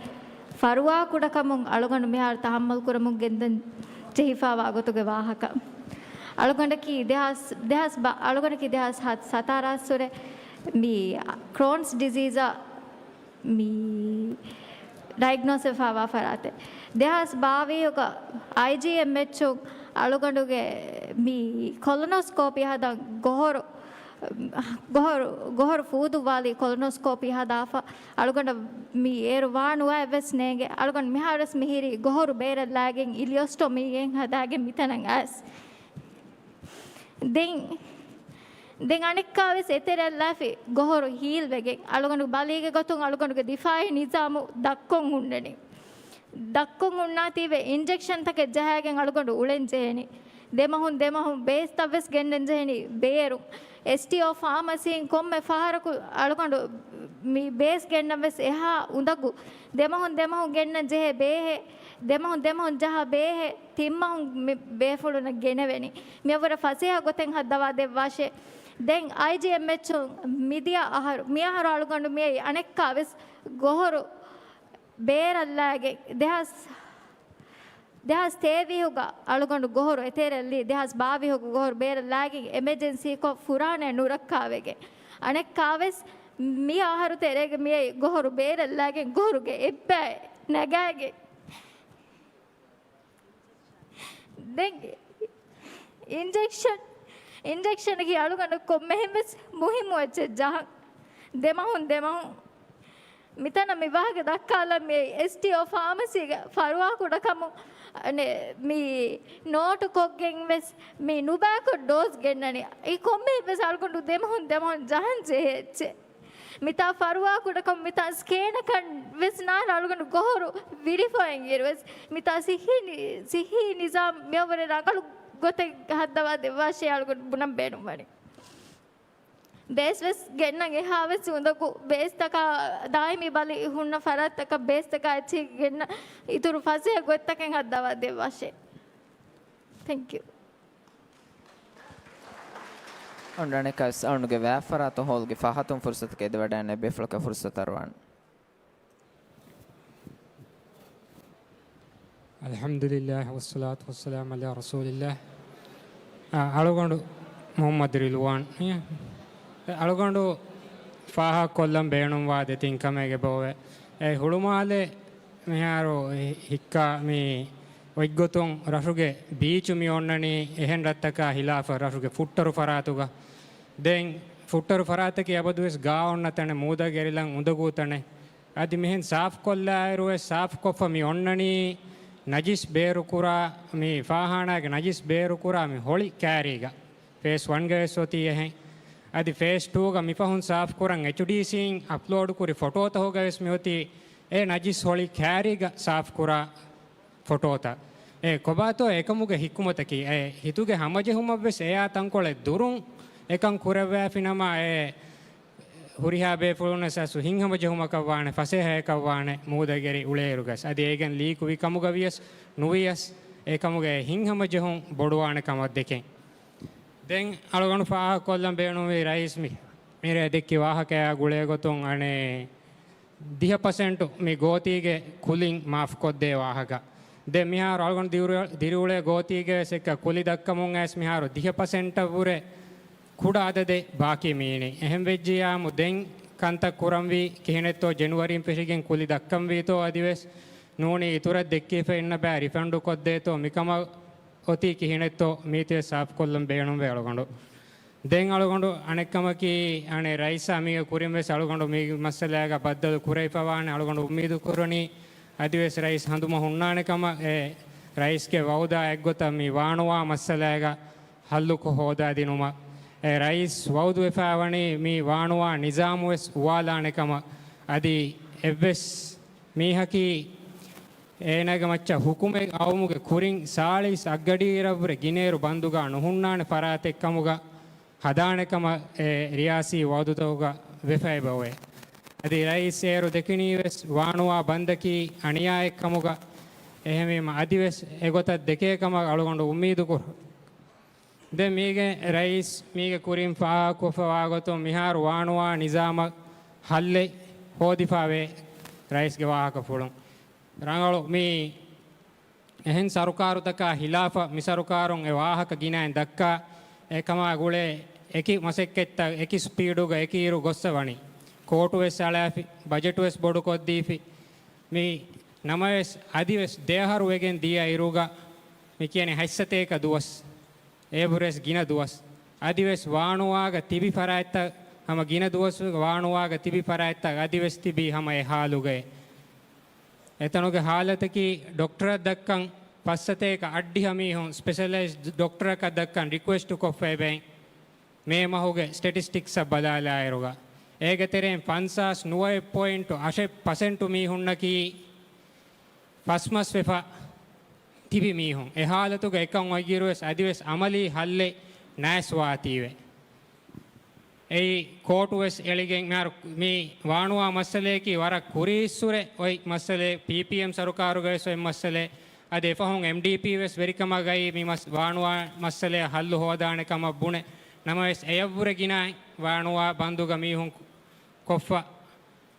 ފަރުވާ ކުޑަކަމުން އަޅުގަނޑު މިހާރު ތަހައްމަލް ކުރަމުން ގެންދަން ޖެހިފާވާ ގޮތުގެ ވާހަކަ. އަޅުގަނޑަކީ ދެހާސް، ދެހާސް ބަ-، އަޅުގަނޑަކީ ދެހާސް ހަ-، ސަތާރަ އަސްވުރެ މި ކްރޯންސް ޑިޒީޒަށް މި ޑައިގްނޯސް ވެފާވާ ފަރާތެއް. ދެހާސް ބާވީހުގަ އައިޖީއެމްއެޗުން އަޅުގަނޑުގެ މި ކޮލޮނޯސްކޯޕީ ހަދަން ގޮހޮރު، ގޮހޮރު، ގޮހޮރު ފޫދުއްވާލީ ކޮލޮނޯސްކޯޕީ ހަދާފަ. އަޅުގަނޑަށް މި އޭރު ވާނުވާ އެއްވެސް ނޭނގެ. އަޅުގަނޑު މިހާރުވެސް މިހިރީ ގޮހޮރު ބޭރަށްލާގެން އިލިއޮސްޓޮމީގެން ހަދާގެން މިތަނަށް އައިސް. ދެން، ދެން އަނެއްކާވެސް އެތެރެއަށްލާފި ގޮހޮރު ހީލްވެގެން އަޅުގަނޑު ބަލީގެ ގޮތުން އަޅުގަނޑުގެ ދިފާއީ ނިޒާމު ދަށްކޮށް ހުންނަނީ. ދަށްކޮށް ހުންނާތީވެ އިންޖެކްޝަންތަކެއް ޖަހާގެން އަޅުގަނޑު އުޅެން ޖެހެނީ. ދެމަހުން ދެމަހުން ބޭސްތައްވެސް ގެންނަން ޖެހެނީ ބޭރުން. އެސްޓީއޯ ފާމަސީން ކޮންމެ ފަހަރަކު އަޅުގަނޑު މި ބޭސް ގެންނަން ވެސް އެހާ އުނދަގޫ. ދެމަހުން ދެމަހުން ގެންނަން ޖެހޭ ބޭހެއް، ދެމަހުން ދެމަހުން ޖަހާ ބޭހެއް، ތިންމަހުން މި ބޭފުޅުންނަށް ގެނެވެނީ. މިއަށްވުރެ ފަސޭހަ ގޮތެއް ހައްދަވާ ދެއްވާށޭ. ދެން އައިޖީއެމްއެޗުން މިދިޔަ އަހަރު، މިއަހަރު އަޅުގަނޑު މިއައީ އަނެއްކާވެސް ގޮހޮރު ބޭރަށްލާގެން ދެހާސް، ދެހާސް ތޭވީހުގަ އަޅުގަނޑު ގޮހޮރު އެތެރެއަށްލީ، ދެހާސް ބާވީހުގަ ގޮހޮރު ބޭރަށްލާގެން އެމަޖެންސީކޮށް ފުރާނައެއް ނުރައްކާވެގެން. އަނެއްކާވެސް މި އަހަރު ތެރޭގަ މިއައީ ގޮހޮރު ބޭރަށްލާގެން ގޮހޮރުގެ އެއްބައެއް ނަގާގެން. ދެން އިންޖެކްޝަން، އިންޖެކްޝަނަކީ އަޅުގަނޑަށް ކޮންމެހެންވެސް މުހިއްމު އެއްޗެއް ޖަހަން. ދެމަހުން ދެމަހުން މިތަނަށް މި ވާހަކަ ދައްކާލަން މި އެސްޓީއޯ ފާމަސީގެ ފަރުވާކުޑަކަމުން އަނެއް މި ނޯޓުކޮށްގެން ވެސް މި ނުބައިކޮށް ޑޯޒް ގެންނަނީ. އެ ކޮންމެހެންވެސް އަޅުގަނޑު ދެމަހުން ދެމަހުން ޖަހަން ޖެހޭ އެއްޗެއް. މިތާ ފަރުވާކުޑަކަމުން މިތާ ސްކޭނަކަށް ވެސް ނާރަ އަޅުގަނޑު ގޮހޮރު ވިޑިފައިން އިރުވެސް މިތާ ސިއްހީ ނި-، ސިއްހީ ނިޒާމް މިއަށްވުރެ ރަނގަޅު ގޮތެއް ހައްދަވާ ދެއްވާށޭ އަޅުގަނޑު ބުނަން ބޭނުންވަނީ. ބޭސް ވެސް ގެންނަން އެހާވެސް އުނދަގޫ ބޭސްތަކާ ދާއިމީ ބަލި ހުންނަ ފަރާތްތަކަށް ބޭސްތަކާ އެއްޗެހި ގެންނަ އިތުރު ފަސޭހަ ގޮތްތަކެއް ހައްދަވާ ދެއްވާށޭ. ތެންކް ޔޫ. އަންޑަނެކަސް އަންޑުގެ ވާފަރާތު ހޯލްގެ ފަހަތުން ފުރުސަތު ކެދިވަޑައިން އެ ބޭފުޅަކަށް ފުރުސަތު އަރުވާން. އަލްޙަމްދުލިއްލާހި ވައްޞަލާތު ވައްސަލާމު ޢަލާ ރަސޫލިއްލާހް. އަ، އަޅުގަނޑު މުޙައްމަދު ރިލްވާން. އެ، އަޅުގަނޑު ފާހަގަކޮށްލަން ބޭނުންވާ ދެތިން ކަމެއްގެ ބޯވެ. އެ ހުޅުމާލެ މިހާރު ހި-، ހިއްކާ މި އޮތްގޮތުން ރަށުގެ ބީޗު މި އޮންނަނީ އެހެން ރަށްތަކާ ހިލާފަށް ރަށުގެ ފުއްޓަރު ފަރާތުގަ. ދެން ފުއްޓަރު ފަރާތަކީ އަބަދުވެސް ގާ އޮންނަ ތަނެއް، މޫދަށް އެރިލަން އުނދަގޫ ތަނެއް. އަދި މިހެން ސާފުކޮށްލާއިރުވެސް ސާފުކޮށްފަ މި އޮންނަނީ ނަޖިސް ބޭރުކުރާ، މި ފާޚާނާގެ ނަޖިސް ބޭރުކުރާ މި ހޮޅި ކާރީގަ. ފޭސް ވަންގަ ވެސް އޮތީ އެހެން. އަދި ފޭސް ޓޫގަ މިފަހުން ސާފުކުރަން އެޗްޑީސީން އަޕްލޯޑު ކުރި ފޮޓޯތަކުގަ ވެސް މިއޮތީ އެ ނަޖިސް ހޮޅި ކާރީގަ ސާފުކުރާ ފޮޓޯތައް. އެ ކޮބާތޯ އެކަމުގެ ޙިކުމަތަކީ؟ އެ ހިތުގެ ހަމަޖެހުމަށްވެސް އެއާ ތަންކޮޅެއް ދުރުން އެކަން ކުރެއްވާފިނަމާ، އެ ހުރިހާ ބޭފުޅުންނަށް ސަސް ހިތްހަމަޖެހުމަކަށްވާނެ، ފަސޭހައަކަށްވާނެ މޫދަށް އެރި އުޅޭއިރުގަސް. އަދި އޭގެން ލީކުވި ކަމުގަ ވިޔަސް ނުވިޔަސް، އެކަމުގެ ހިތްހަމަޖެހުން ބޮޑުވާނެ ކަމަށް ދެކެން. ދެން އަޅުގަނޑު ފާހަގަކޮށްލަން ބޭނުންވީ ރައީސް މި މިރޭ ދެއްކި ވާހަކަޔާ ގުޅޭގޮތުން އަނެއް ދިހަ ޕަސެންޓު މި ގޯތީގެ ކުލިން މާފުކޮށްދޭ ވާހަކަ. ދެން މިހާރު އަޅުގަނޑު ދިރިއުޅޭ ގޯތީގެ ވެސް އެއްކަ ކުލި ދައްކަމުން އައިސް މިހާރު ދިހަ ޕަސެންޓަށްވުރެ ކުޑަ އަދަދެއް ބާކީ މީނީ. އެހެން ވެއްޖިއްޔާމު ދެން ކަންތައް ކުރަންވީ ކިހިނެއްތޯ، ޖެނުއަރީން ފެށިގެން ކުލި ދައްކަންވީތޯ އަދިވެސް ނޫނީ އިތުރަށް ދެއްކިފަ އިންނަ ބައި ރިފަންޑު ކޮށްދޭތޯ މިކަމަށް އޮތީ ކިހިނެއްތޯ މީތިވެސް ސާފުކޮށްލަން ބޭނުންވޭ އަޅުގަނޑު. ދެން އަޅުގަނޑު އަނެއްކަމަކީ، އަނެއް ރައީސާ މީގެ ކުރިންވެސް އަޅުގަނޑު މީގެ މައްސަލާގަ ބައްދަލު ކުރެވިފަވާނެ. އަޅުގަނޑު އުއްމީދު ކުރަނީ އަދިވެސް ރައީސް ހަނދުމަ ހުންނާނެ ކަމަށް. އެ ރައީސްގެ ވައުދާ އެއްގޮތަށް މި ވާނުވާ މައްސަލާގަ ހައްލުކޮށް ހޯދާދިނުމަށް. އެ ރައީސް ވައުދުވެފަވަނީ މި ވާނުވާ ނިޒާމުވެސް އުވާލާނެ ކަމަށް. އަދި އެއްވެސް މީހަކީ އޭނާގެ މައްޗަށް ހުކުމެއް އައުމުގެ ކުރިން ސާޅީސް އަށްގަޑިއިރަށްވުރެ ގިނައިރު ބަންދުގަ ނުހުންނާނެ ފަރާތެއްކަމުގަ ހަދާނެކަމަށް އެ ރިޔާސީ ވައުދުތަކުގަ ވެފައިބައޮވޭ. އަދި ރައީސް އޭރު ދެކިނީވެސް ވާނުވާ ބަންދަކީ އަނިޔާއެއްކަމުގަ، އެހެންވީމަ އަދިވެސް އެގޮތަށް ދެކޭ ކަމަށް އަޅުގަނޑު އުއްމީދު ކުރަ. ދެން މީގެ ރައީސް މީގެ ކުރިން ފާހަގަކޮށްފަ ވާގޮތުން މިހާރު ވާނުވާ ނިޒާމަށް ހައްލެއް ހޯދިފާވޭ ރައީސްގެ ވާހަކަފުޅުން. ރަނގަޅު މީ އެހެން ސަރުކާރުތަކާ ހިލާފަށް މި ސަރުކާރުން އެ ވާހަކަ ގިނައިން ދައްކާ، އެކަމާ ގުޅޭ އެކި މަސައްކަތްތައް އެކި ސްޕީޑުގަ އެކި އިރު ގޮއްސަ ވަނީ. ކޯޓުވެސް އަޅާފި، ބަޖެޓުވެސް ބޮޑުކޮށްދީފި. މި ނަމަވެސް އަދިވެސް ދެއަހަރު ވެގެން ދިޔަ އިރުގަ މި ކިޔަނީ ހަތްސަތޭކަ ދުވަސް، އޭބުރެސް ގިނަ ދުވަސް. އަދިވެސް ވާނުވާގަ ތިބި ފަރާތްތައް ހަމަ ގިނަ ދުވަސް ވާނުވާގަ ތިބި ފަރާތްތައް އަދިވެސް ތިބީ ހަމަ އެ ހާލުގައޭ. އެތަނުގެ ހާލަތަކީ ޑޮކްޓަރަށް ދައްކަން ފަސްސަތޭކަ އަށްޑިހަ މީހުން ސްޕެޝަލައިޒްޑް ޑޮކްޓަރަކަށް ދައްކަން ރިކުއެސްޓު ކޮށްފައިބައި. މޭ މަހުގެ ސްޓެޓިސްޓިކްސްއަށް ބަލާލާއިރުގަ އޭގެ ތެރެއިން ފަންސާސް ނުވައެއް ޕޮއިންޓު އަށެއް ޕަސެންޓު މީހުންނަކީ ފަސްމަސް ވެފަ ތިބި މީހުން. އެ ހާލަތުގަ އެކަން އޮތްއިރުވެސް އަދިވެސް އަމަލީ ހައްލެއް ނައިސް ވާތީވެ. އެއީ ކޯޓުވެސް އެޅިގެން މިހާރު މި ވާނުވާ މައްސަލަޔަކީ ވަރަށް ކުރީއްސުރެ އޮތް މައްސަލައެއް. ޕީޕީއެމް ސަރުކާރުގަވެސް އޮތް މައްސަލައެއް. އަދި އެފަހުން އެމްޑީޕީ ވެސް ވެރިކަމަށް ގައި މި މަސް-، ވާނުވާ މައްސަލައަށް ހައްލު ހޯދާނެ ކަމަށް ބުނެ. ނަމަވެސް އެޔަށްވުރެ ގިނަ ވާނުވާ ބަންދުގަ މީހުން ކޮށްފަ.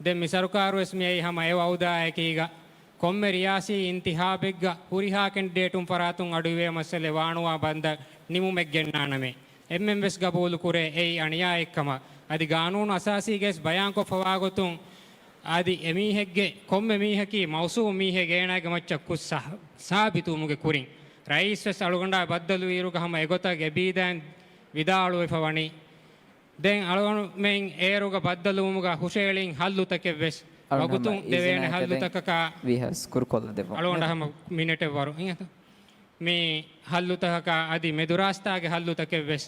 ދެން މި ސަރުކާރުވެސް މިއައީ ހަމަ އެ ވައުދާއެކީގަ، ކޮންމެ ރިޔާސީ އިންތިހާބެއްގަ ހުރިހާ ކެންޑިޑޭޓުން ފަރާތުން އަޑުއިވޭ މައްސަލަ ވާނުވާ ބަންދަށް ނިމުމެއް ގެންނާނަމޭ. އެންމެން ވެސް ގަބޫލު ކުރޭ އެއީ އަނިޔާއެއްކަމަށް. އަދި ގާނޫނު އަސާސީގައިސް ބަޔާންކޮށްފަވާގޮތުން، އަދި އެމީހެއްގެ ކޮންމެ މީހަކީ މައުސޫމް މީހެއް އޭނާގެ މައްޗަށް ކުށް ސާ-، ސާބިތުވުމުގެ ކުރިން، ރައީސް ވެސް އަޅުގަނޑާ ބައްދަލުވިއިރުގަ ހަމަ އެގޮތަށް އެބީދައިން ވިދާޅުވެފަ ވަނީ. ދެން އަޅުގަނޑުމެން އޭރުގަ ބައްދަލުވުމުގަ ހުށައެޅިން ހައްލުތަކެއްވެސް އަޅުގަނޑު ވަގުތުން ހަމަ ދެވޭނެ އިޒުނާ ހައްލުތަކަކާ ކަދޭ ވީހާވެސް ކުރުކޮށްލަދެއްވަމު. އަޅުގަނޑު ހަމަ މިނެޓެއް ވަރު އިނގޭތަ؟ މި ހައްލުތަކަކާ އަދި މެދުރާސްތާގެ ހައްލުތަކެއްވެސް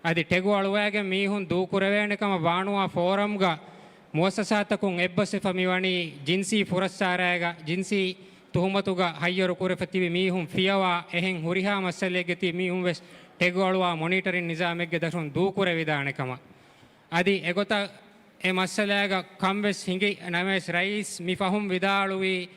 އަދި ޓެގު އަޅުވައިގެން މީހުން ދޫކުރެވޭނެ ކަމަށް ވާނުވާ ފޯރަމްގަ މުއައްސަސާތަކުން އެއްބަސްވެފަ މިވަނީ ޖިންސީ ފުރައްސާރައިގަ ޖިންސީ ތުހުމަތުގަ ހައްޔަރު ކުރެފަ ތިބި މީހުން ފިޔަވާ އެހެން ހުރިހާ މައްސަލައެއްގަ ތިބި މީހުން ވެސް ޓެގު އަޅުވާ މޮނީޓަރިން ނިޒާމެއްގެ ދަށުން ދޫކުރެވިދާނެ ކަމަށް. އަދި އެގޮތަށް އެ މައްސަލައިގަ ކަން ވެސް ހިނގި ނަމަވެސް ރައީސް މި ފަހުން ވިދާޅުވީ،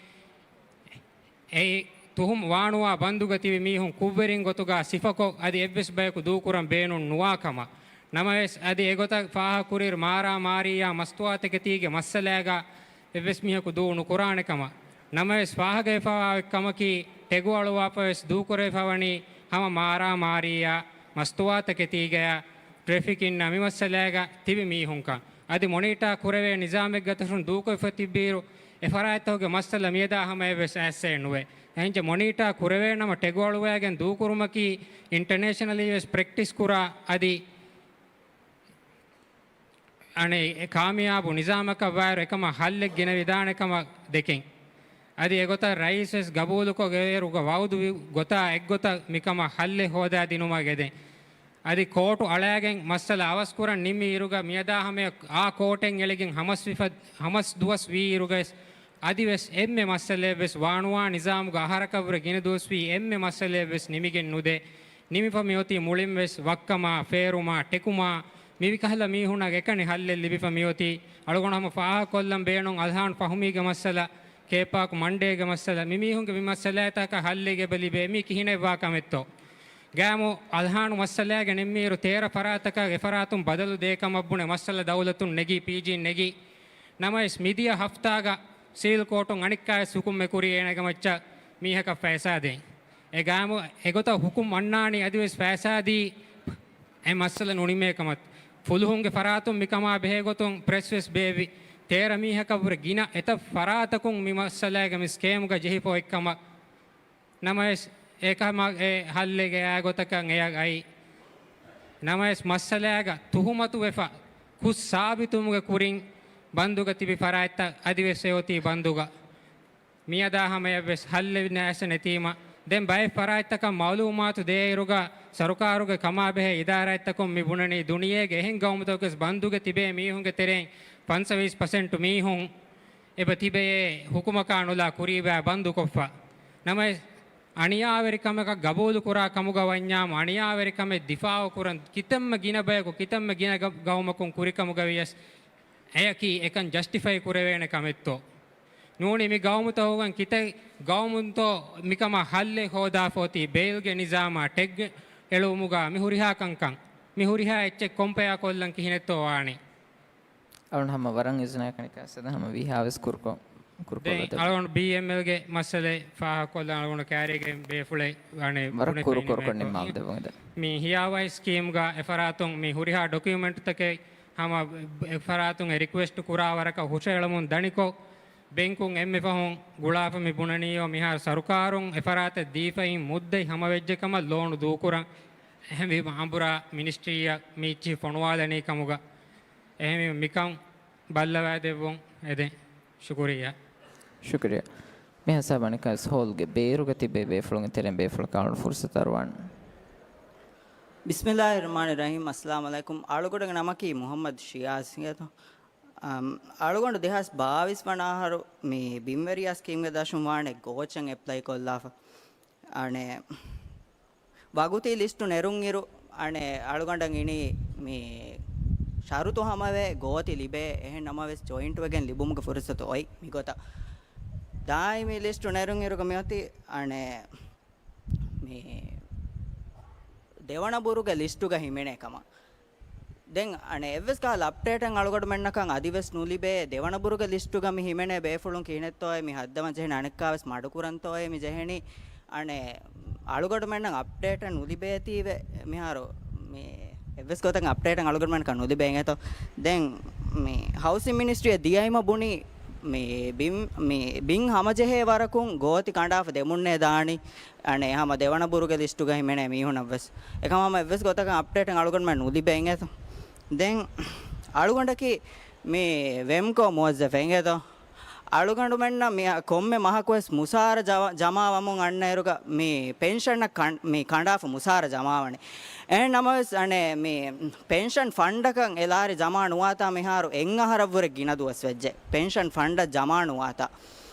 އެއީ ތުހުމް ވާނުވާ ބަންދުގަ ތިބި މީހުން ކުށްވެރިން ގޮތުގަ ސިފަކޮށް އަދި އެއްވެސް ބަޔަކު ދޫކުރަން ބޭނުން ނުވާ ކަމަށް. ނަމަވެސް އަދި އެގޮތަށް ފާހަގަކުރިއިރު މާރާމާރީއާ މަސްތުވާތަކެތީގެ މައްސަލައިގަ އެއްވެސް މީހަކު ދޫ ނުކުރާނެ ކަމަށް. ނަމަވެސް ފާހަގަވެފަވާ އެއް ކަމަކީ، ޓެގު އަޅުވާފަ ވެސް ދޫކުރެވިފަ ވަނީ ހަމަ މާރާމާރީއާ މަސްތުވާތަކެތީގަޔާ ޓްރެފިކިންނާ މި މައްސަލައިގަ ތިބި މީހުންކަން. އަދި މޮނީޓާ ކުރެވޭ ނިޒާމެއްގަތަށުން ދޫކޮށްފަ ތިއްބިއިރު، އެ ފަރާތްތަކުގެ މައްސަލަ މިއަދާ ހަމަ އެއްވެސް އައިއްސައެއް ނުވޭ. އެހެންޗަ މޮނީޓާ ކުރެވޭނަމަ ޓެގު އަޅުވައިގެން ދޫކުރުމަކީ އިންޓަނޭޝަނަލީ ވެސް ޕްރެކްޓިސް ކުރާ އަދި އަނެއް އެ ކާމިޔާބު ނިޒާމަކަށް ވާއިރު އެކަމަށް ހައްލެއް ގެނެވިދާނެ ކަމަށް ދެކެން. އަދި އެގޮތަށް ރައީސް ވެސް ގަބޫލުކޮށް އޭރުގަ ވައުދުވި ގޮތާ އެއްގޮތަށް މިކަމަށް ހައްލެއް ހޯދާ ދިނުމަށް އެދެން. އަދި ކޯޓު އަޅާގެން މައްސަލަ އަވަސްކުރަން ނިންމި އިރުގަ މިއަދާ ހަމަޔަށް އާ ކޯޓެއް އެޅިގެން ހަމަސް ވިފަ-، ހަމަސް ދުވަސް ވީ އިރުގަ ވެސް އަދިވެސް އެންމެ މައްސަލައެއްވެސް ވާނުވާ ނިޒާމުގަ އަހަރަކަށްވުރެ ގިނަ ދުވަސްވީ އެންމެ މައްސަލައެއްވެސް ނިމިގެން ނުދޭ. ނިމިފަ މިއޮތީ މުޅިންވެސް ވައްކަމާ، ފޭރުމާ، ޓެކުމާ، މި ކަހަލަ މީހުންނަށް އެކަނި ހައްލެއް ލިބިފަ މިއޮތީ. އަޅުގަނޑު ހަމަ ފާހަގަކޮށްލަން ބޭނުން އަލްހާން ފަހުމީގެ މައްސަލަ، ކޭޕާކު މަންޑޭގެ މައްސަލަ، މި މީހުންގެ މި މައްސަލައިތަކަށް ހައްލެއް އެބަ ލިބޭ. މީ ކިހިނެއްވާ ކަމެއްތޯ؟ ގާމު އަލްހާނު މައްސަލައިގަ ނިންމިއިރު ތޭރަ ފަރާތަކަށް އެފަރާތުން ބަދަލު ދޭ ކަމަށް ބުނެ މައްސަލަ ދައުލަތުން ނެގީ، ޕީޖީން ނެގީ. ނަމަވެސް މިދިޔަ ހަފްތާގަ ސީލް ކޯޓުން އަނެއްކާވެސް ހުކުމް އެކުރީ އޭނަގެ މައްޗަށް މީހަކަށް ފައިސާ ދޭން. އެ ގާމު އެގޮތަށް ހުކުމް އަންނާނީ އަދިވެސް ފައިސާ ދީ އެ މައްސަލަ ނުނިމޭ ކަމަށް. ފުލުހުންގެ ފަރާތުން މިކަމާ ބެހޭގޮތުން ޕްރެސް ވެސް ބޭއްވި. ތޭރަ މީހަކަށްވުރެ ގިނަ އެތައް ފަރާތަކުން މި މައްސަލައިގަ މި ސްކޭމްގަ ޖެހިފަ އޮތްކަމަށް. ނަމަވެސް އެކަމަށް އެ ހައްލެއް ގެއާ ގޮތަކަށް އެޔަށް އައީ. ނަމަވެސް މައްސަލައިގަ ތުހުމަތުވެފަ ކުށް ސާބިތުވުމުގެ ކުރިން ބަންދުގަ ތިބި ފަރާތްތައް އަދިވެސް އެއޮތީ ބަންދުގަ. މިއަދާ ހަމަޔަށްވެސް ހައްލެއް ނައިސް ނެތީމަ، ދެން ބައެއް ފަރާތްތަކަށް މައުލޫމާތު ދޭއިރުގަ ސަރުކާރުގެ ކަމާބެހޭ އިދާރާތްތަކުން މި ބުނަނީ ދުނިޔޭގެ އެހެން ގައުމުތަކުވެސް ބަންދުގަ ތިބޭ މީހުންގެ ތެރެއިން ފަންސަވީސް ޕަސެންޓު މީހުން އެބަ ތިބެޔޭ ހުކުމަކާ ނުލާ ކުރީބާ ބަންދުކޮށްފަ. ނަމަވެސް އަނިޔާވެރިކަމަކަށް ގަބޫލުކުރާ ކަމުގަ ވަންޏާމު އަނިޔާވެރިކަމެއް ދިފާއުކުރަން ކިތަންމެ ގިނަ ބަޔަކު ކިތަންމެ ގިނަ ގަ-، ގައުމަކުން ކުރިކަމުގަ ވިޔަސް އެއަކީ އެކަން ޖަސްޓިފައި ކުރެވޭނެ ކަމެއްތޯ؟ ނޫނީ މި ގައުމުތަކުގަން ކިތައް ގައުމުންތޯ މިކަމަށް ހައްލެއް ހޯދާފަ އޮތީ؟ ބެއިލްގެ ނިޒާމާ ޓެގް އެޅުވުމުގަ މި ހުރިހާ ކަންކަން، މި ހުރިހާ އެއްޗެއް ކޮމްޕެއާ ކޮށްލަން ކިހިނެއްތޯ ވާނީ؟ އަޅުން ހަމަ ވަރަށް އިޒުނާ ކަނިކާ ސަދަ ހަމަ ވީހާވެސް ކުރުކޮ-، ކުރުކޮށްލަ ދެން ދެ. އަޅުގަނޑު ބީއެމްއެލްގެ މައްސަލަ ފާހަގަކޮށްލަން އަޅުގަނޑު ކާރީގެ ބޭފުޅެއް ވަނެ ވަރަށް ބުނެފަ ކުރުކޮށް ނިމާލް ދެވުން ދެ. މި ހިޔާވަހި ސްކީމްގަ އެފަރާތުން މި ހުރިހާ ޑޮކިއުމެންޓްތަކެއް ހަމަ އެފަރާތުން އެ ރިކުއެސްޓް ކުރާ ވަރަކަށް ހުށައެޅަމުން ދަނިކޮށް، ބެންކުން އެންމެ ފަހުން ގުޅާފަ މި ބުނަނީޔޯ މިހާރު ސަރުކާރުން އެފަރާތަށް ދީފައި މުއްދަތް ހަމަވެއްޖެ ކަމަށް ލޯނު ދޫކުރަން. އެހެންވީމަ އަނބުރާ މިނިސްޓްރީއަށް މިއްޗި ފޮނުވާލަނީ ކަމުގަ. އެހެންވީމަ މިކަން ބައްލަވާދެއްވުން އެދެން. ޝުކުރިއްޔާ. ޝުކުރިއްޔާ. މި ހިސާބަށް އަނެއްކާވެސް ހޯލްގެ ބޭރުގަ ތިބޭ ބޭފުޅުންގެ ތެރެއިން ބޭފުޅަކަށް އަޅުގަނޑު ފުރުސަތު އަރުވާން. ބިސްމިއްލާހިއްރަޙްމާނިއްރަޙީމް. އައްސަލާމު ޢަލައިކުމް. އަޅުގަނޑުގެ ނަމަކީ މުޙައްމަދު ޝިޔާޒް އިނގޭތޯ. އަމް، އަޅުގަނޑު ދެހާސް ބާވީސް ވަނަ އަހަރު މި ބިންވެރިޔާ ސްކީމްގެ ދަށުން ވާނެ ގޯޗަށް އެޕްލައި ކޮށްލާފަ. އަނެއް ވަގުތީ ލިސްޓު ނެރުންއިރު، އަނެއް އަޅުގަނޑަށް އިނީ މި ޝަރުތު ހަމަވެ ގޯތި ލިބޭ، އެހެން ނަމަވެސް ޖޮއިންޓްވެގެން ލިބުމުގެ ފުރުސަތު އޮތް މިގޮތަށް. ދާއިމީ ލިސްޓު ނެރުންއިރުގަ މިއޮތީ އަނެއް މި ދެވަނަ ބުރުގެ ލިސްޓުގަ ހިމެނޭ ކަމަށް. ދެން އަނެއް އެއްވެސް ކަހަލަ އަޕްޑޭޓެއް އަޅުގަނޑުމެންނަކަށް އަދިވެސް ނުލިބޭ. ދެވަނަ ބުރުގެ ލިސްޓުގަ މި ހިމެނޭ ބޭފުޅުން ކިހިނެއްތޯއޭ މި ހައްދަވަން ޖެހެނީ، އަނެއްކާވެސް މަޑުކުރަންތޯއޭ މި ޖެހެނީ. އަނެއް އަޅުގަނޑުމެންނަށް އަޕްޑޭޓެއް ނުލިބޭތީވެ މިހާރު މި އެއްވެސް ގޮތަކަށް އަޕްޑޭޓެއް އަޅުގަނޑުމެންނަކަށް ނުލިބޭ އިނގޭތޯ. ދެން މި ހައުސިން މިނިސްޓްރީއަށް ދިޔައިމަ ބުނީ މި ބިން، މި ބިން ހަމަޖެހޭ ވަރަކުން ގޯތި ކަނޑާފަ ދެމުންނޭ ދާނީ. އަނެއް ހަމަ ދެވަނަ ބުރުގެ ލިސްޓުގަ ހިމެނޭ މީހުނަށްވެސް. އެކަމާމަ އެއްވެސް ގޮތަކަށް އަޕްޑޭޓެއް އަޅުގަނޑުމެން ނުލިބޭ އިނގޭތޯ. ދެން އަޅުގަނޑަކީ މި ވެމްކޯ މުވައްޒަފެއް އިނގޭތޯ. އަޅުގަނޑުމެންނަށް މި ކޮންމެ މަހަކުވެސް މުސާރަ ޖަ-، ޖަމާވަމުން އަންނައިރުގަ މި ޕެންޝަނަށް ކަން-، މި ކަނޑާފަ މުސާރަ ޖަމާވަނީ. އެހެން ނަމަވެސް އަނެއް މި ޕެންޝަން ފަންޑަކަށް އެ ލާރި ޖަމާ ނުވާތާ މިހާރު އެއް އަހަރަށްވުރެ ގިނަ ދުވަސް ވެއްޖެ. ޕެންޝަން ފަންޑަށް ޖަމާ ނުވާތާ.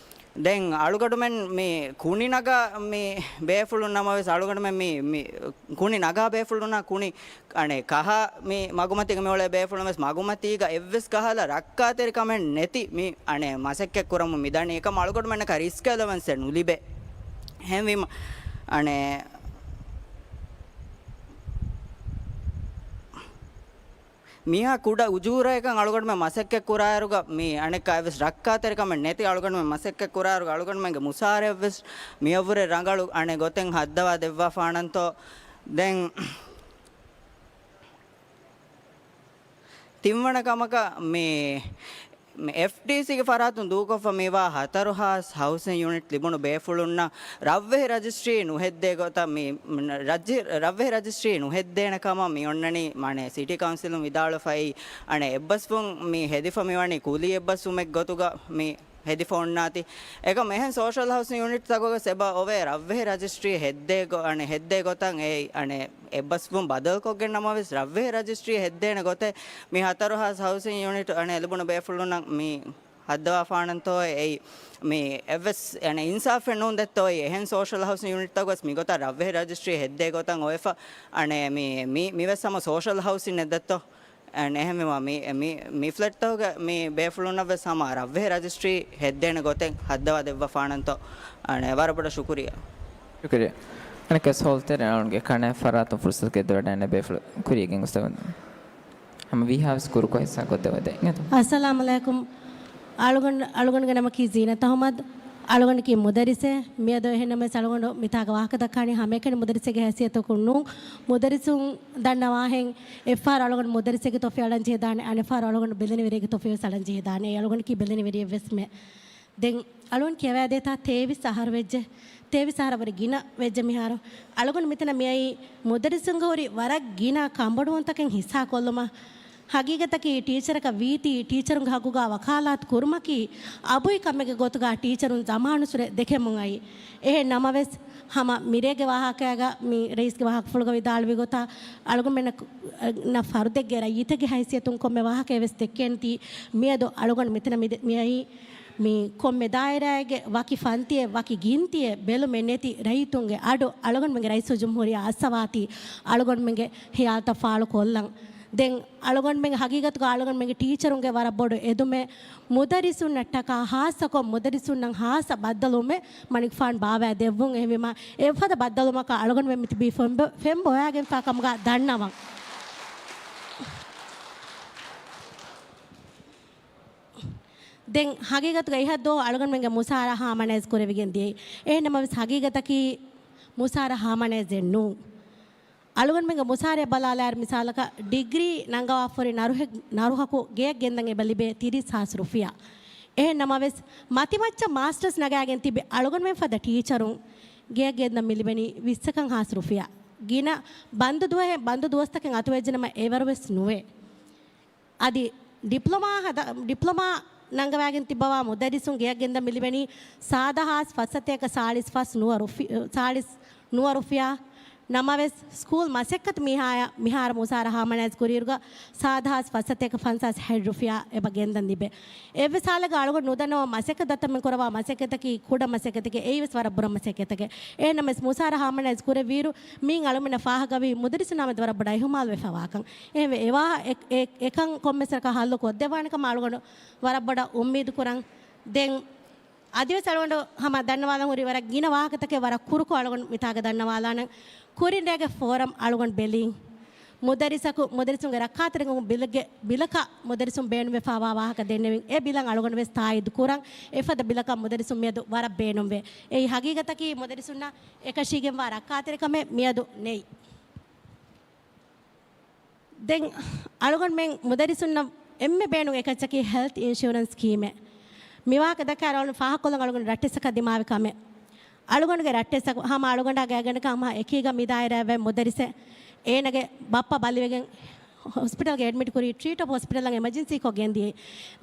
ދެން އަޅުގަނޑުމެން މި ކުނި ނަގާ މި ބޭފުޅުން ނަމަވެސް އަޅުގަނޑުމެން މި، މި ކުނި ނަގާ ބޭފުޅުންނާ ކުނި އަނެއް ކަހާ މި މަގުމަތީގަ މި އުޅޭ ބޭފުޅުން ވެސް މަގުމަތީގަ އެއްވެސް ކަހަލަ ރައްކާތެރިކަމެއް ނެތި މި އަނެއް މަސައްކަތް ކުރަމުން މިދަނީ. އެކަމް އަޅުގަނޑުމެންނަކަށް ރިސްކް އެލަވަންސެއް ނުލިބޭ. އެހެންވީމަ އަނެއް މިހާ ކުޑަ އުޖޫރައަކަށް އަޅުގަނޑުމެން މަސައްކަތް ކުރާއިރުގަ މި އަނެއްކާވެސް ރައްކާތެރިކަމެއް ނެތި އަޅުގަނޑުމެން މަސައްކަތް ކުރާއިރުގަ އަޅުގަނޑުމެންގެ މުސާރައެއްވެސް މިއަށްވުރެ ރަނގަޅު އަނެއް ގޮތެއް ހައްދަވާ ދެއްވާފާނަންތޯ. ދެން ތިންވަނަ ކަމަކަށް މި، މި އެފްޑީސީގެ ފަރާތުން ދޫކޮށްފަ މިވާ ހަތަރު ހާސް ހައުސިން ޔުނިޓް ލިބުނު ބޭފުޅުންނަށް ރަށްވެހި ރަޖިސްޓްރީ ނުހެއްދޭ ގޮތަށް މި، ރައްޖެ-، ރަށްވެހި ރަޖިސްޓްރީ ނުހެއްދޭނެ ކަމަށް މި އޮންނަނީ، މާނަ ސިޓީ ކައުންސިލުން ވިދާޅުވެފައި އަނެއް އެއްބަސްވުން މި ހެދިފަ މިވަނީ ކުލީ އެއްބަސްވުމެއް ގޮތުގަ މި ހެދިފަ އޮންނާތީ. އެކަމް އެހެން ސޯޝަލް ހައުސިން ޔުނިޓްތަކުގަސް އެބަ އޮވޭ ރަށްވެހި ރަޖިސްޓްރީ ހެއްދޭ ގޮ-، އަނެއް ހެއްދޭ ގޮތަށް އެއީ އަނެއް އެއްބަސްވުން ބަދަލުކޮށްގެން ނަމަވެސް ރަށްވެހި ރަޖިސްޓްރީ ހެއްދޭނެ ގޮތެއް މި ހަތަރު ހާސް ހައުސިން ޔުނިޓް އަނެއް ލިބުނު ބޭފުޅުންނަށް މި ހައްދަވާފާނަންތޯއޭ އެއީ މި އެއްވެސް އަނެއް އިންސާފެއް ނޫން ދެއްތޯއޭ. އެހެން ސޯޝަލް ހައުސިން ޔުނިޓްތަކުގަސް މިގޮތަށް ރަށްވެހި ރަޖިސްޓްރީ ހެއްދޭ ގޮތަށް އޮވެފަ އަނެއް މި، މި، މިވެސް ހަމަ ސޯޝަލް ހައުސިން އެއް ދެއްތޯ. އަނެއް އެހެންވީމަ މި، މި، މި ފްލެޓްތަކުގެ މި ބޭފުޅުންނަށްވެސް ހަމަ ރަށްވެހި ރަޖިސްޓްރީ ހެއްދޭނެ ގޮތެއް ހައްދަވާ ދެއްވާފާނަންތޯ. އަނެއް ވަރަށް ބޮޑަށް ޝުކުރިއްޔާ. ޝުކުރިއްޔާ. އަނެއްކާވެސް ހޯލް ތެރެއިން އަޅުގަނޑުގެ ކަނެ ފަރާތުން ފުރުސަތު ގެއްލިވަޑައިގެންނެވި ބޭފުޅުން ކުރިޔަށް ގެންގޮސްދެވުން. ހަމަ ވީހާވެސް ކުރުކޮށް ހިއްސާ ކޮށްދެވަދޭ. އިނގޭތޯ. އައްސަލާމު ޢަލައިކުމް. އަޅުގަނޑު، އަޅުގަނޑުގެ ނަމަކީ ޒީނަތް އަޙްމަދު. އަޅުގަނޑަކީ މުދައްރިސެއް. މިއަދު އެހެންނަމަވެސް އަޅުގަނޑު މިތާގަ ވާހަކަ ދައްކާނީ ހަމައެކަނި މުދައްރިސެއްގެ ހައިސިއްޔަތަކުން ނޫން. މުދައްރިސުން ދަންނަވާހެން އެއްފަހަރު އަޅުގަނޑު މުދައްރިސެއްގެ ތޮފި އަޅަން ޖެހިދާނެ، އަނެއްފަހަރު އަޅުގަނޑު ބެލެނިވެރިއެއްގެ ތޮފިވެސް އަޅަން ޖެހިދާނެ. އެއީ އަޅުގަނޑަކީ ބެލެނިވެރިއެއްވެސްމެ. ދެން އަޅުގަނޑު ކިޔަވައިދޭތާ ތޭވީސް އަހަރު ވެއްޖެ. ތޭވީސް އަހަރަށް ވުރެ ގިނަ ވެއްޖެ މިހާރު. އަޅުގަނޑު މިތަނަށް މިއައީ މުދައްރިސުންގެ ހުރި ވަރަށް ގިނަ ކަންބޮޑުވުންތަކެއް ހިއްސާކޮށްލުމަށް. ހަގީގަތަކީ ޓީޗަރަކަށް ވީތީ، ޓީޗަރުންގެ ހައްގުގަ ވަކާލާތު ކުރުމަކީ އަބުއި ކަމެއްގެ ގޮތުގަ ޓީޗަރުން ޒަމާނުއްސުރެ ދެކެމުން އައީ. އެހެން ނަމަވެސް، ހަމަ މިރޭގެ ވާހަކައިގަ މި ރައީސްގެ ވާހަކަފުޅުގަ ވިދާޅުވި ގޮތަށް، އަޅުގަނޑުމެންނަށް ނަ ފަރުދެއްގެ ރައްޔިތެއްގެ ހައިސިއްޔަތުން ކޮންމެ ވާހަކައެއް ވެސް ދެއްކޭނެތީ، މިއަދު އަޅުގަނޑު މިތަނަށް މި ދެ-، މިއައީ މި ކޮންމެ ދާއިރާއެއްގެ ވަކި ފަންތިއެއް، ވަކި ގިންތިއެއް، ބެލުމެއް ނެތި ރައްޔިތުންގެ އަޑު އަޅުގަނޑުމެންގެ ރައީސުލްޖުމްހޫރިއްޔާ އައްސަވާތީ، އަޅުގަނޑުމެންގެ ހިޔާލުތައް ފާޅުކޮށްލަން. ދެން އަޅުގަނޑުމެންގެ ހަގީގަތުގަ އަޅުގަނޑުމެންގެ ޓީޗަރުންގެ ވަރަށް ބޮޑު އެދުމެއް، މުދައްރިސުންނަށްޓަކާ ހާއްސަކޮށް މުދައްރިސުންނަށް ހާއްސަ ބައްދަލުވުމެއް މަނިކުފާނު ބާވައި ދެއްވުން. އެހެންވީމާ، އެފަދަ ބައްދަލުވުމަކަށް އަޅުގަނޑުމެން މިތިބީ ފެންބޮ-، ފެންބޮވައިގެންފާ ކަމުގަ ދަންނަވަން. ދެން ހަގީގަތުގަ އިހަށްދޯ އަޅުގަނޑުމެންގެ މުސާރަ ހާމަނައިޒް ކުރެވިގެން ދިޔައީ. އެހެންނަމަވެސް ހަގީގަތަކީ މުސާރަ ހާމަނައިޒެއް ނޫން. އަޅުގަނޑުމެންގެ މުސާރައަށް ބަލާލާއިރު މިސާލަކަށް ޑިގްރީ ނަންގަވާފަހުރި ނަރުހެއް-، ނަރުހަކު ގެޔަށް ގެންދަން އެބަ ލިބޭ ތިރީސް ހާސް ރުފިޔާ. އެހެން ނަމަވެސް، މަތިމައްޗަށް މާސްޓަރސް ނަގާގެން ތިބި އަޅުގަނޑުމެން ފަދަ ޓީޗަރުން ގެޔަށް ގެންދަން މި ލިބެނީ ވިއްސަކަށް ހާސް ރުފިޔާ. ގިނަ ބަންދު ދުވަހެއް، ބަންދު ދުވަސްތަކެއް އަތުވެއްޖެނަމަ އެވަރުވެސް ނުވޭ. އަދި ޑިޕްލޮމާ ހަދަ-، ޑިޕްލޮމާ ނަންގަވާގެން ތިއްބަވާ މުދައްރިސުން ގެޔަށް ގެންދަން މި ލިބެނީ ސާދަ ހާސް ފަސްސަތޭކަ ސާޅީސް ފަސް ނުވަ ރުފި-، ސާޅީސް ނުވަ ރުފިޔާ. ނަމަވެސް، ސްކޫލް މަސައްކަތު މީހާޔަށް މިހާރު މުސާރަ ހާމަނައިޒް ކުރިއިރުގަ ސާދަ ހާސް ފަސްސަތޭކަ ފަންސާސް ހަތް ރުފިޔާ އެބަ ގެންދަން ލިބޭ. އެއްވެސް ހާލެއްގަ އަޅުގަނޑު ނުދަންނަވާ މަސައްކަތް ދަތަމެން ކުރައްވާ މަސައްކަތަކީ ކުޑަ މަސައްކަތެކޭ، އެއީވެސް ވަރަށް ބުރަ މަސައްކަތެކޭ. އެހެންނަމަވެސް، މުސާރަ ހާމަނައިޒް ކުރެއްވިއިރު، މިއިން އަޅުމެންނަށް ފާހަގަވީ މުދައްރިސުންނާމެދު ވަރަށް ބޮޑަށް އިހުމާލުވެފަވާކަން. އެހެންވެ، އެވާ-، އެ-، އެ-، އެކަން ކޮންމެސް ރަކަށް ހައްލު ކޮށްދެއްވާނެ ކަމަށް އަޅުގަނޑު ވަރަށް ބޮޑަށް އުއްމީދު ކުރަން. ދެން އަދިވެސް އަޅުގަނޑު ހަމަ ދަންނަވާލަން ހުރި ވަރަށް ގިނަ ވާހަކަތަކެއް ވަރަށް ކުރުކޮށް އަޅުގަނޑު މިތާގަ ދަންނަވާލާނަން. ކުރިން ރޭގެ ފޯރަމް އަޅުގަނޑު ބެލީ. މުދައްރިސަކު، މުދައްރިސުންގެ ރައްކާތެރިކަމުގެ ބިލެއްގެ، ބިލަކަށް މުދައްރިސުން ބޭނުންވެފަވާ ވާހަކަ ދެންނެވިން. އެ ބިލަށް އަޅުގަނޑު ވެސް ތާއީދު ކުރަން. އެފަދަ ބިލަކަށް މުދައްރިސުން މިއަދު ވަރަށް ބޭނުންވޭ. އެއީ ހަގީގަތަކީ މުދައްރިސުންނަށް އެކަށީގެންވާ ރައްކާތެރިކަމެއް މިއަދު ނެތް. ދެން އަޅުގަނޑުމެން މުދައްރިސުންނަށް އެންމެ ބޭނުން އެކައްޗަކީ ހެލްތް އިންޝުއަރެންސް ސްކީމެއް. މިވާހަކަ ދައްކާ އަޅުގަނޑު ފާހަގަކޮށްލަން އަޅުގަނޑު ރައްޓެއްސަކަށް ދިމާވި ކަމެއް. އަޅުގަނޑުގެ ރައްޓެއްސަކު ހަމަ އަޅުގަނޑާ ގާތްގަނޑަކަށް ހަމަ އެކީގަ މި ދާއިރާއަށް ވައި މުދައްރިސެއް އޭނަގެ ބައްޕަ ބަލިވެގެން ހޮސްޕިޓަލްގެ އެޑްމިޓް ކުރީ ޓްރީޓޮޕް ހޮސްޕިޓަލަށް އެމަޖެންސީކޮށް ގެންދިޔައީ.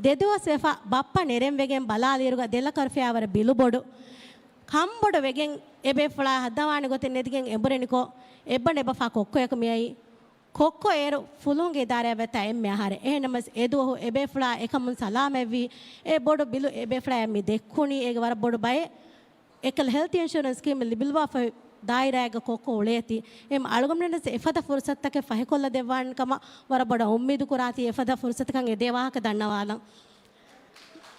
ދެ ދުވަސް ވެފަ ބައްޕަ ނެރެން ވެގެން ބަލާލިއިރުގަ ދެ ލަކަ ރުފިޔާ ވަރަށް ބިލު ބޮޑު. ކަންބޮޑު ވެގެން އެ ބޭފުޅާ ހައްދަވާނެ ގޮތެއް ނެތިގެން އެނބުރެނިކޮށް، އެއްބަނޑު އެބަފާ ކޮއްކޮއަކު މިއައީ. ކޮއްކޮ އޭރު ފުލުހުންގެ އިދާރާއަށް ވައްތާ އެންމެ އަހަރެއް. އެހެންނަމަވެސް، އެދުވަހު އެބޭފުޅާ އެކަމުން ސަލާމަތްވީ. އެ ބޮޑު ބިލު އެބޭފުޅާޔަށް މި ދެއްކުނީ އޭގެ ވަރަށް ބޮޑު ބައެއް. އެކަލަ ހެލްތް އިންޝުއަރެންސް ސްކީމެއް ލިބިލުވާފައި ދާއިރާއެއްގަ ކޮއްކޮ އުޅޭތީ. އެހެން އަޅުގަނޑުމެންނަށް އެފަދަ ފުރުސަތުތަކެއް ފަހިކޮށްލަ ދެއްވާނެ ކަމަށް ވަރަށް ބޮޑަށް އުއްމީދު ކުރާތީ، އެފަދަ ފުރުސަތަކަށް އެދޭ ވާހަކަ ދަންނަވާލަން.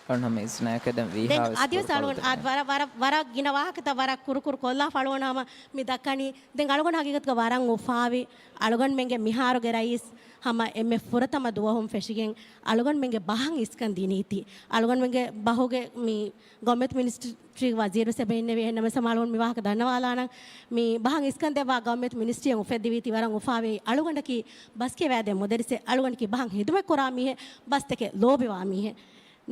އަޅުން ހަމަ އިސްނާކަ ދެން ވީހާ ދެން ވެސް އަދިވެސް ކުރުކޮށް އަޅުގަނޑު އާ ދެވޭ. ވަރަށް، ވަރަށް، ވަރަށް ގިނަ ވާހަކަތައް ވަރަށް ކުރުކުރު ކޮށްލާފަ އަޅުގަނޑު ހަމަ މި ދައްކަނީ. ދެން އަޅުގަނޑު ހަގީގަތުގަ ވަރަށް އުފާވި އަޅުގަނޑުމެންގެ މިހާރުގެ ރައީސް ހަމަ އެންމެ ފުރަތަމަ ދުވަހުން ފެށިގެން އަޅުގަނޑުމެންގެ ބަހަށް އިސްކަން ދިނީތީ. އަޅުގަނޑުމެންގެ ބަހުގެ މި ގައުމެތު މިނިސްޓްރީގެ ވަޒީރު ވެސް އެބަ އިންނެވި. އެހެންނަމަވެސް ހަމަ އަޅުގަނޑު މި ވާހަކަ ދަންނަވާލާނަން. މި ބަހަށް އިސްކަން ދެއްވާ ގައުމެތު މިނިސްޓްރީއަށް އުފެއްދެވީތީ ވަރަށް އުފާވި އަޅުގަނޑަކީ ބަސް ކިޔަވައިދޭ މުދައްރިސެއް، އަޅުގަނޑަކީ ބަހަށް ހިދުމަތް ކުރާ މީހެއް، ބަސްތަކެއް ލޯބިވާ މީހެއް.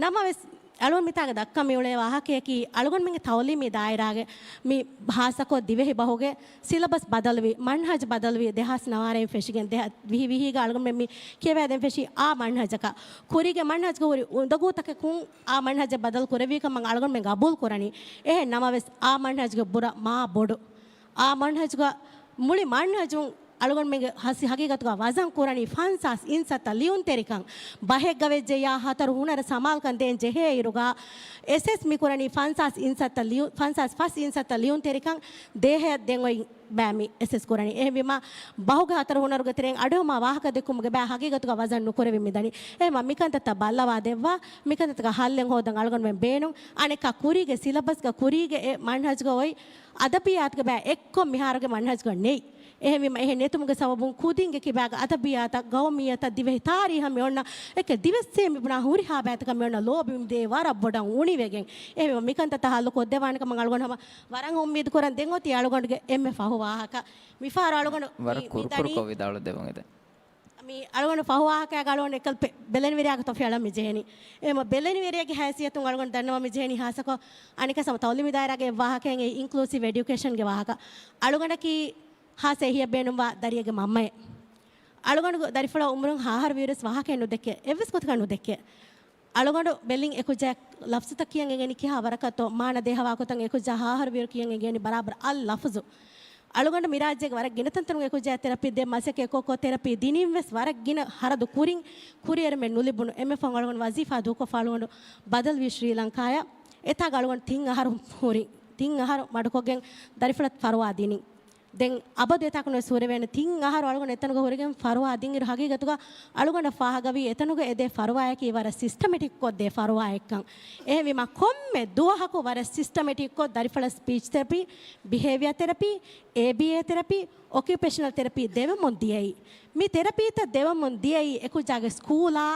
ނަމަވެސް، އަޅުގަނޑު މިތާގަ ދައްކަން މިއުޅޭ ވާހަކަޔަކީ، އަޅުގަނޑުމެންގެ ތައުލީމީ ދާއިރާގެ މި ހާއްސަކޮށް ދިވެހި ބަހުގެ ސިލަބަސް ބަދަލުވި، މަންހަޖު ބަދަލުވި، ދެހާސް ނަވާރައިން ފެށިގެން ދެހާސް ވިހި ވިހީގަ އަޅުގަނޑުމެން މި ކިޔަވައިދޭން ފެށީ އާ މަންހަޖަކަށް. ކުރީގެ މަންހަޖުގަ ހުރި އުނދަގޫތަކަކުން އާ މަންހަޖެއް ބަދަލު ކުރެއްވީ ކަމަށް އަޅުގަނޑުމެން ގަބޫލު ކުރަނީ. އެހެން ނަމަވެސް، އާ މަންހަޖުގެ ބުރަ މާ ބޮޑު. އާ މަންހަޖުގަ މުޅި މަންހަޖުން އަޅުގަނޑުމެންގެ ހަސި ހަގީގަތުގަ ވަޒަން ކުރަނީ ފަންސާސް އިންސައްތަ ލިޔުންތެރިކަން. ބަހެއްގަ ވެއްޖެއްޔާ ހަތަރު ހުނަރު ސަމާލުކަން ދޭން ޖެހޭއިރުގަ، އެސްއެސް މި ކުރަނީ ފަންސާސް އިންސައްތަ ލިޔު-، ފަންސާސް ފަސް އިންސައްތަ ލިޔުންތެރިކަން. ދޭހައަށް ދެން އޮތް ބައި މި އެސްއެސް ކުރަނީ. އެހެންވީމާ، ބަހުގެ ހަތަރު ހުނަރުގެ ތެރެއިން އަޑުއެހުމާ ވާހަކަ ދެއްކުމުގެ ބައި ހަގީގަތުގަ ވަޒަން ނުކުރެވި މިދަނީ. އެހެންވީމާ، މިކަންތައްތައް ބައްލަވާ ދެއްވާ، މިކަންތައްތަކަށް ހައްލެއް ހޯދަން އަޅުގަނޑުމެން ބޭނުން. އަނެއްކާ، ކުރީގެ ސިލަބަސްގަ، ކުރީގެ އެ މަންހަޖުގަ އޮތް އަދަބިއްޔާތުގެ ބައި އެއްކޮށް މިހާރުގެ މަންހަޖުގަ ނެތް. އެހެންވީމަ، އެހެން ނެތުމުގެ ސަބަބުން ކުދިންގެ ކިބާގަ އަދަބިއްޔާތަށް، ގައުމިއްޔަތަށް، ދިވެހި ތާރީހަށް މި އޮންނަ އެކެއް ދިވެއްސޭ މި ބުނާ ހުރިހާ ބައިތަކަށް މި އޮންނަ ލޯބި މި ދޭ ވަރަށް ބޮޑަށް އުނިވެގެން. އެހެންވީމަ، މިކަންތައްތައް ހައްލު ކޮށްދެވާނެ ކަމަށް އަޅުގަނޑު ހަމަ ވަރަށް އުއްމީދު ކުރަން. ދެން އޮތީ އަޅުގަނޑުގެ އެންމެ ފަހު ވާހަކަ. މިފަހަރު އަޅުގަނޑު ވަރަށް މި، ކުރުކުރު މިދަނީ ކޮށް ވިދާޅު ދެވުން އެދެން. މި އަޅުގަނޑު ފަހު ވާހަކައިގަ އަޅުގަނޑު އެކަލް ބެ-، ބެލެނިވެރިޔާގެ ތޮފި އަޅަން މި ޖެހެނީ. އެހެންވީމަ ބެލެނިވެރިޔެއްގެ ހައިސިއްޔަތުން އަޅުގަނޑު ދަންނަވަން މި ޖެހެނީ ހާއްސަކޮށް އަނެއްކާ ހަމަ ތައުލީމީ ދާއިރާގެ އެއް ވާހަކައެއް އެ އިންކްލޫސިވް އެޑިޔުކޭޝަންގެ ވާހަކަ. އަޅުގަނޑަކީ ހާއްސަ އެހީއަށް ބޭނުންވާ ދަރިއެއްގެ މަންމައެއް. އަޅުގަނޑު ދަރިފުޅާ އުމުރުން ހަ އަހަރު ވީއިރުވެސް ވާހަކައެއް ނުދެއްކޭ. އެއްވެސް ގޮތަކަށް ނުދެއްކޭ. އަޅުގަނޑު ބެލިން އެކުއްޖާ ލަފްޒުތައް ކިޔަން އެނގޭނީ ކިހާ ވަރަކަށްތޯ، މާނަ ދޭހަވާ ގޮތަށް އެކުއްޖާ ހަ އަހަރު ވީއިރު ކިޔަން އެނގޭނީ ބަރާބަރަށް އަށް ލަފްޒު. އަޅުގަނޑު މިރާއްޖޭގެ ވަރަށް ގިނަ ތަންތަނުގަ އެކުއްޖާ ތެރަޕީ ދޭ މަސައްކަތް ކޮށް ކޮށް ތެރަޕީ ދިނިން ވެސް ވަރަށް ގިނަ ހަރަދު ކުރިން ކުރިއެރުމެއް ނުލިބުނު. އެންމެ ފަހުން އަޅުގަނޑު ވަޒީފާ ދޫކޮށްފަ އަޅުގަނޑު ބަދަލުވީ ޝްރީލަންކާޔަށް. އެތާގަ އަޅުގަނޑު ތިން އަހަރު ހުރި. ތިން އަހަރު މަޑުކޮށްގެން ދަރިފުޅަށް ފަރުވާ ދިނިން. ދެން އަބަދު އެތާކުން ވެސް ހުރެވޭނެ. ތިން އަހަރު އަޅުގަނޑު އެތަނުގަ ހުރެގެން ފަރުވާ ދިންއިރު ހަގީގަތުގަ އަޅުގަނޑަށް ފާހަގަވީ އެތަނުގަ އެދޭ ފަރުވާއަކީ ވަރަށް ސިސްޓަމެޓިކް ކޮށްދޭ ފަރުވާއެއްކަން. އެހެންވީމަ ކޮންމެ ދުވަހަކު ވަރަށް ސިސްޓަމެޓިކްކޮށް ދަރިފުޅަށް ސްޕީޗް ތެރަޕީ، ބިހޭވިއާ ތެރަޕީ، އޭބީއޭ ތެރަޕީ، އޮކިއުޕޭޝަނަލް ތެރަޕީ ދެވެމުން ދިޔައީ. މި ތެރަޕީތައް ދެވެމުން ދިޔައީ އެކުއްޖާގެ ސްކޫލާ،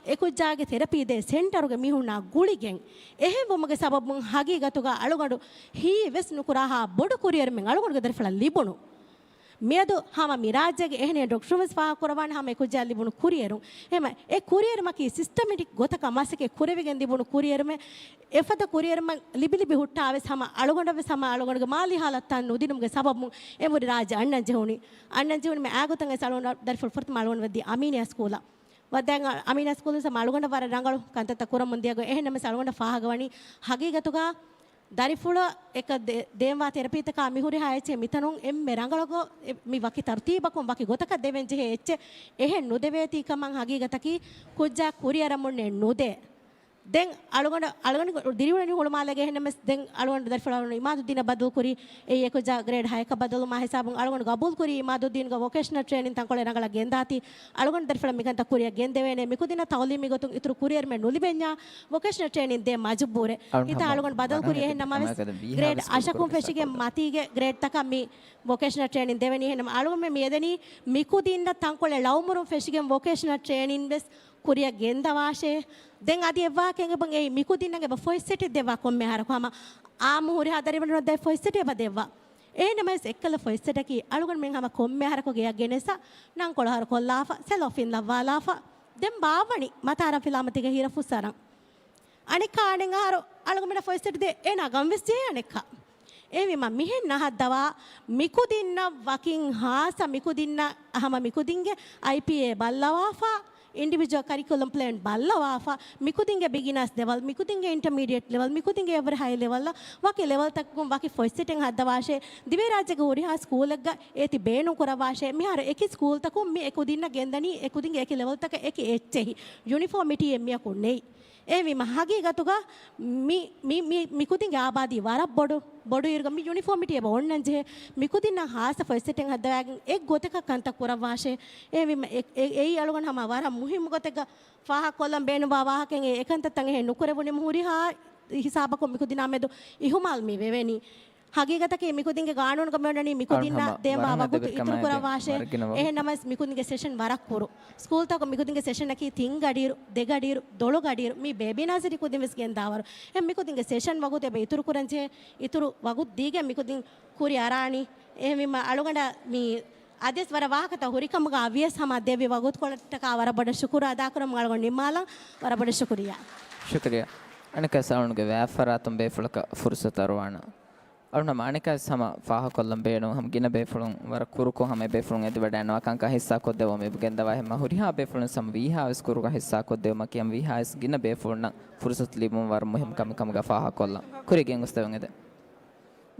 އެކުއްޖާގެ ތެރަޕީ ދޭ ސެންޓަރުގެ މީހުންނާ ގުޅިގެން. އެހެންވުމުގެ ސަބަބުން ހަގީގަތުގަ އަޅުގަނޑު ހީވެސް ނުކުރާހާ ބޮޑު ކުރިއެރުމެއް އަޅުގަނޑުގެ ދަރިފުޅަށް ލިބުނު. މިއަދު ހަމަ މި ރާއްޖޭގެ އެހެނިހެން ޑޮކްޓަރުން ވެސް ފާހަގަކުރައްވާނެ ހަމަ އެކުއްޖާ ލިބުނު ކުރިއެރުން. އެހެން އެ ކުރިއެރުމަކީ ސިސްޓަމެޓިކް ގޮތަކަށް މަސައްކަތް ކުރެވިގެން ލިބުނު ކުރިއެރުމެއް. އެފަދަ ކުރިއެރުމަށް ލިބިލިބި ހުއްޓާވެސް ހަމަ އަޅުގަނޑަށްވެސް ހަމަ އަޅުގަނޑުގެ މާލީ ހާލަތުތައް ނުދިނުމުގެ ސަބަބުން އެނބުރި ރާއްޖެ އަންނަން ޖެހުނީ. އަންނަން ޖެހުނީ މި އާގޮތަށް އެސް އަޅުގަނޑު ދަރިފުޅު ފުރަތަމަ އަޅުގަނޑު ވެއްދީ އަމީނިއާ ސްކޫލަށް. ވަ ދެން އަ-، އަމީނާ ސްކޫލުން ސަމަ އަޅުގަނޑަށް ވަރަށް ރަނގަޅު ކަންތައްތައް ކުރަމުން ދިޔަގޮތް. އެހެންނަމަވެސް އަޅުގަނޑަށް ފާހަގަވަނީ ހަގީގަތުގަ ދަރިފުޅަށް އެކަ ދޭ-، ދޭންވާ ތެރަޕީތަކާ މިހުރިހާ އެއްޗެއް މިތަނުން އެންމެ ރަނގަޅަށް ގޮ-، އެ-، މި ވަކި ތަރުތީބަކުން ވަކި ގޮތަކަށް ދެވެން ޖެހޭ އެއްޗެއް އެހެން ނުދެވޭތީ ކަމަށް ހަގީގަތަކީ ކުއްޖާ ކުރިއަރަމުންނެއް ނުދޭ. ދެން އަޅުގަނޑު، އަޅުގަނޑު ދިރިއުޅެނީ ހުޅުމާލޭގެ. އެހެންނަމަވެސް ދެން އަޅުގަނޑު ދަރިފުޅާ އިމާދުއްދީނަށް ބަދަލުކުރީ. އެއީ އެކުއްޖާ ގްރޭޑް ހައެއްކަށް ބަދަލުވުމާ ހިސާބުން އަޅުގަނޑު ގަބޫލުކުރީ އިމާދުއްދީންގެ ވޮކޭޝަނަލް ޓްރޭނިން ތަންކޮޅެއް ރަނގަޅަށް ގެންދާތީ. އަޅުގަނޑު ދަރިފުޅަށް މިކަންތައް ކުރިއަށް ގެންދެވޭނެ. މިކުދިންނަށް ތައުލީމީ ގޮތުން އިތުރު ކުރިއެރުމެއް ނުލިބެންޏާ ވޮކޭޝަނަލް ޓްރޭނިން ދޭން މަޖުބޫރެއް. ހިތާ އަޅުގަނޑު ބަދަލުކުރީ. އެހެންނަމަވެސް ގްރޭޑް އަށަކުން ފެށިގެން މަތީގެ ގްރޭޑްތަކަށް މި ވޮކޭޝަނަލް ޓްރޭނިން ދެވެނީ. އެހެންނަމަ އަޅުގަނޑުމެން މި އެދެނީ މިކުދިންނަށް ތަންކޮޅެއް ޅައުމުރުން ފެށިގެން ވޮކޭޝަނަލް ޓްރޭނިން ވެސް ކުރިއަށް ގެންދަވާށޭ. ދެން އަދި އެއްވާހަކައެއް އެބަ އެއީ މިކުދިންނަށް އެބަ ފޮތް ސެޓެއް ދެއްވާ ކޮންމެ އަހަރަކު ހަމަ އާއްމު ހުރިހާ ދަރިވަރުންނަށް ދޭ ފޮތް ސެޓެއް އެބަ ދެއްވާ. އެހެންނަމަވެސް އެއްކަލަ ފޮތް ސެޓަކީ އަޅުގަނޑުމެން ހަމަ ކޮންމެ އަހަރަކު ގެޔަށް ގެނެސް ނަންކޮޅު އަހަރު ކޮށްލާފަ، ސެލޯފިން ލައްވާލާފަ، ދެން ބާއްވަނީ މަތާރަ ފިލާމަތީގެ ހިރަފުސް އަރަން. އަނެއްކާ އަނެއް އަހަރު އަޅުގަނޑަށް ފޮތް ސެޓް ދޭ އޭނާ ގަން ވެސް ޖެހޭ އަނެއްކާ. އެހެންވީމަ މިހެން ނަހައްދަވާ މިކުދިންނަށް ވަކިން ހާއްސަ މިކުދިންނަށް ހަމަ މިކުދިންގެ އައިޕީއޭ ބައްލަވާފަ، އިންޑިވިޖުއަލް ކަރިކުލަމް ޕްލޭން ބައްލަވާފަ، މިކުދިންގެ ބިގިނާސް ލެވަލް، މިކުދިންގެ އިންޓަމީޑިއޭޓް ލެވަލް، މިކުދިންގެ އެވަރެ ހައި ލެވަލްއަށް ވަކި ލެވަލްތަކުން ވަކި ފޮތް ސެޓެއް ހައްދަވާށޭ. ދިވެހިރާއްޖޭގެ ހުރިހާ ސްކޫލެއްގަ އޭތި ބޭނުން ކުރައްވާށޭ. މިހާރު އެކި ސްކޫލްތަކުން މި އެކުދިންނަށް ގެންދަނީ އެކުދިންގެ އެކި ލެވަލްތަކަށް އެކި އެއްޗެހި. ޔުނިފޯމިޓީއެއް މިއަކު ނެތް. އެހެންވީމަ ހަގީގަތުގަ މި، މި، މި، މިކުދިންގެ އާބާދީ ވަރަށް ބޮޑު، ބޮޑު އިރުގަ މި ޔުނިފޯމިޓީ އެބަ އޮންނަން ޖެހޭ. މިކުދިންނަށް ހާއްސަ ފޮތް ސެޓެއް ހައްދަވާގެން އެއްގޮތަކަށް ކަންތައް ކުރައްވާށޭ. އެހެންވީމަ އެ، އެ، އެއީ އަޅުގަނޑު ހަމަ ވަރަށް މުހިއްމު ގޮތެއްގަ ފާހަގަކޮށްލަން ބޭނުންވާ ވާހަކައެއް. އެ ކަންތައްތައް އެހެން ނުކުރެވުނީމަ ހުރިހާ ހިސާބަކުން މިކުދިންނާ މެދު އިހުމާލް މި ވެވެނީ. ހަގީގަތަކީ މިކުދިންގެ ގާނޫނުގަ މިއޮންނަނީ މިކުދިންނަށް ދޭންވާ ވަގުތު އިތުރު ކުރައްވާށޭ. އެހެންނަމަވެސް މިކުދިންގެ ސެޝަން ވަރަށް ކުރު. ސްކޫލްތަކުން މިކުދިންގެ ސެޝަނަކީ ތިން ގަޑިއިރު، ދެ ގަޑިއިރު، ދޮޅު ގަޑިއިރު މި ބޭބީ ނާސަރީ ކުދިން ވެސް ގެންދާވަރު. އެހެން މިކުދިންގެ ސެޝަން ވަގުތު އެބަ އިތުރު ކުރަން ޖެހޭ، އިތުރު ވަގުތު ދީގެން މިކުދިން ކުރި އަރާނީ. އެހެންވީމަ އަޅުގަނޑަށް މި އަދިވެސް ވަރަށް ވާހަކަތައް ހުރިކަމުގަ އަވިޔަސް ހަމަ ދެއްވި ވަގުތުކޮޅަށްޓަކާ ވަރަށް ބޮޑަށް ޝުކުރު އަދާކުރަމުން އަޅުގަނޑު ނިންމާލަން. ވަރަށް ބޮޑަށް ޝުކުރިއްޔާ. ޝުކުރިއްޔާ. އަނެއްކާ ސަލޫންގެ ވާފަރާތުން ބޭފުޅަކަށް ފުރުސަތު އަރުވާނަން. އަޅުނަމަ އަނެއްކާވެސް ހަމަ ފާހަގަކޮށްލަން ބޭނުން ހަމަ ގިނަ ބޭފުޅުން ވަރަށް ކުރުކޮށް ހަމަ އެބޭފުޅުން އެދިވަޑައިންނަވާ ކަންކަން ހިއްސާކޮށްދެއްވަމު އެބަ ގެންދަވާ ހެންމަ ހުރިހާ ބޭފުޅުން ހަމަ ވީހާވެސް ކުރުކޮށް ހިއްސާކޮށްދެއްވުމަކީ ހަމަ ވީހާވެސް ގިނަ ބޭފުޅުންނަށް ފުރުސަތު ލިބުން ވަރަށް މުހިއްމު ކަމެއް ކަމުގަ ފާހަގަކޮށްލަން. ކުރިއަށް ގެންގޮސްދެވެން އެދެން.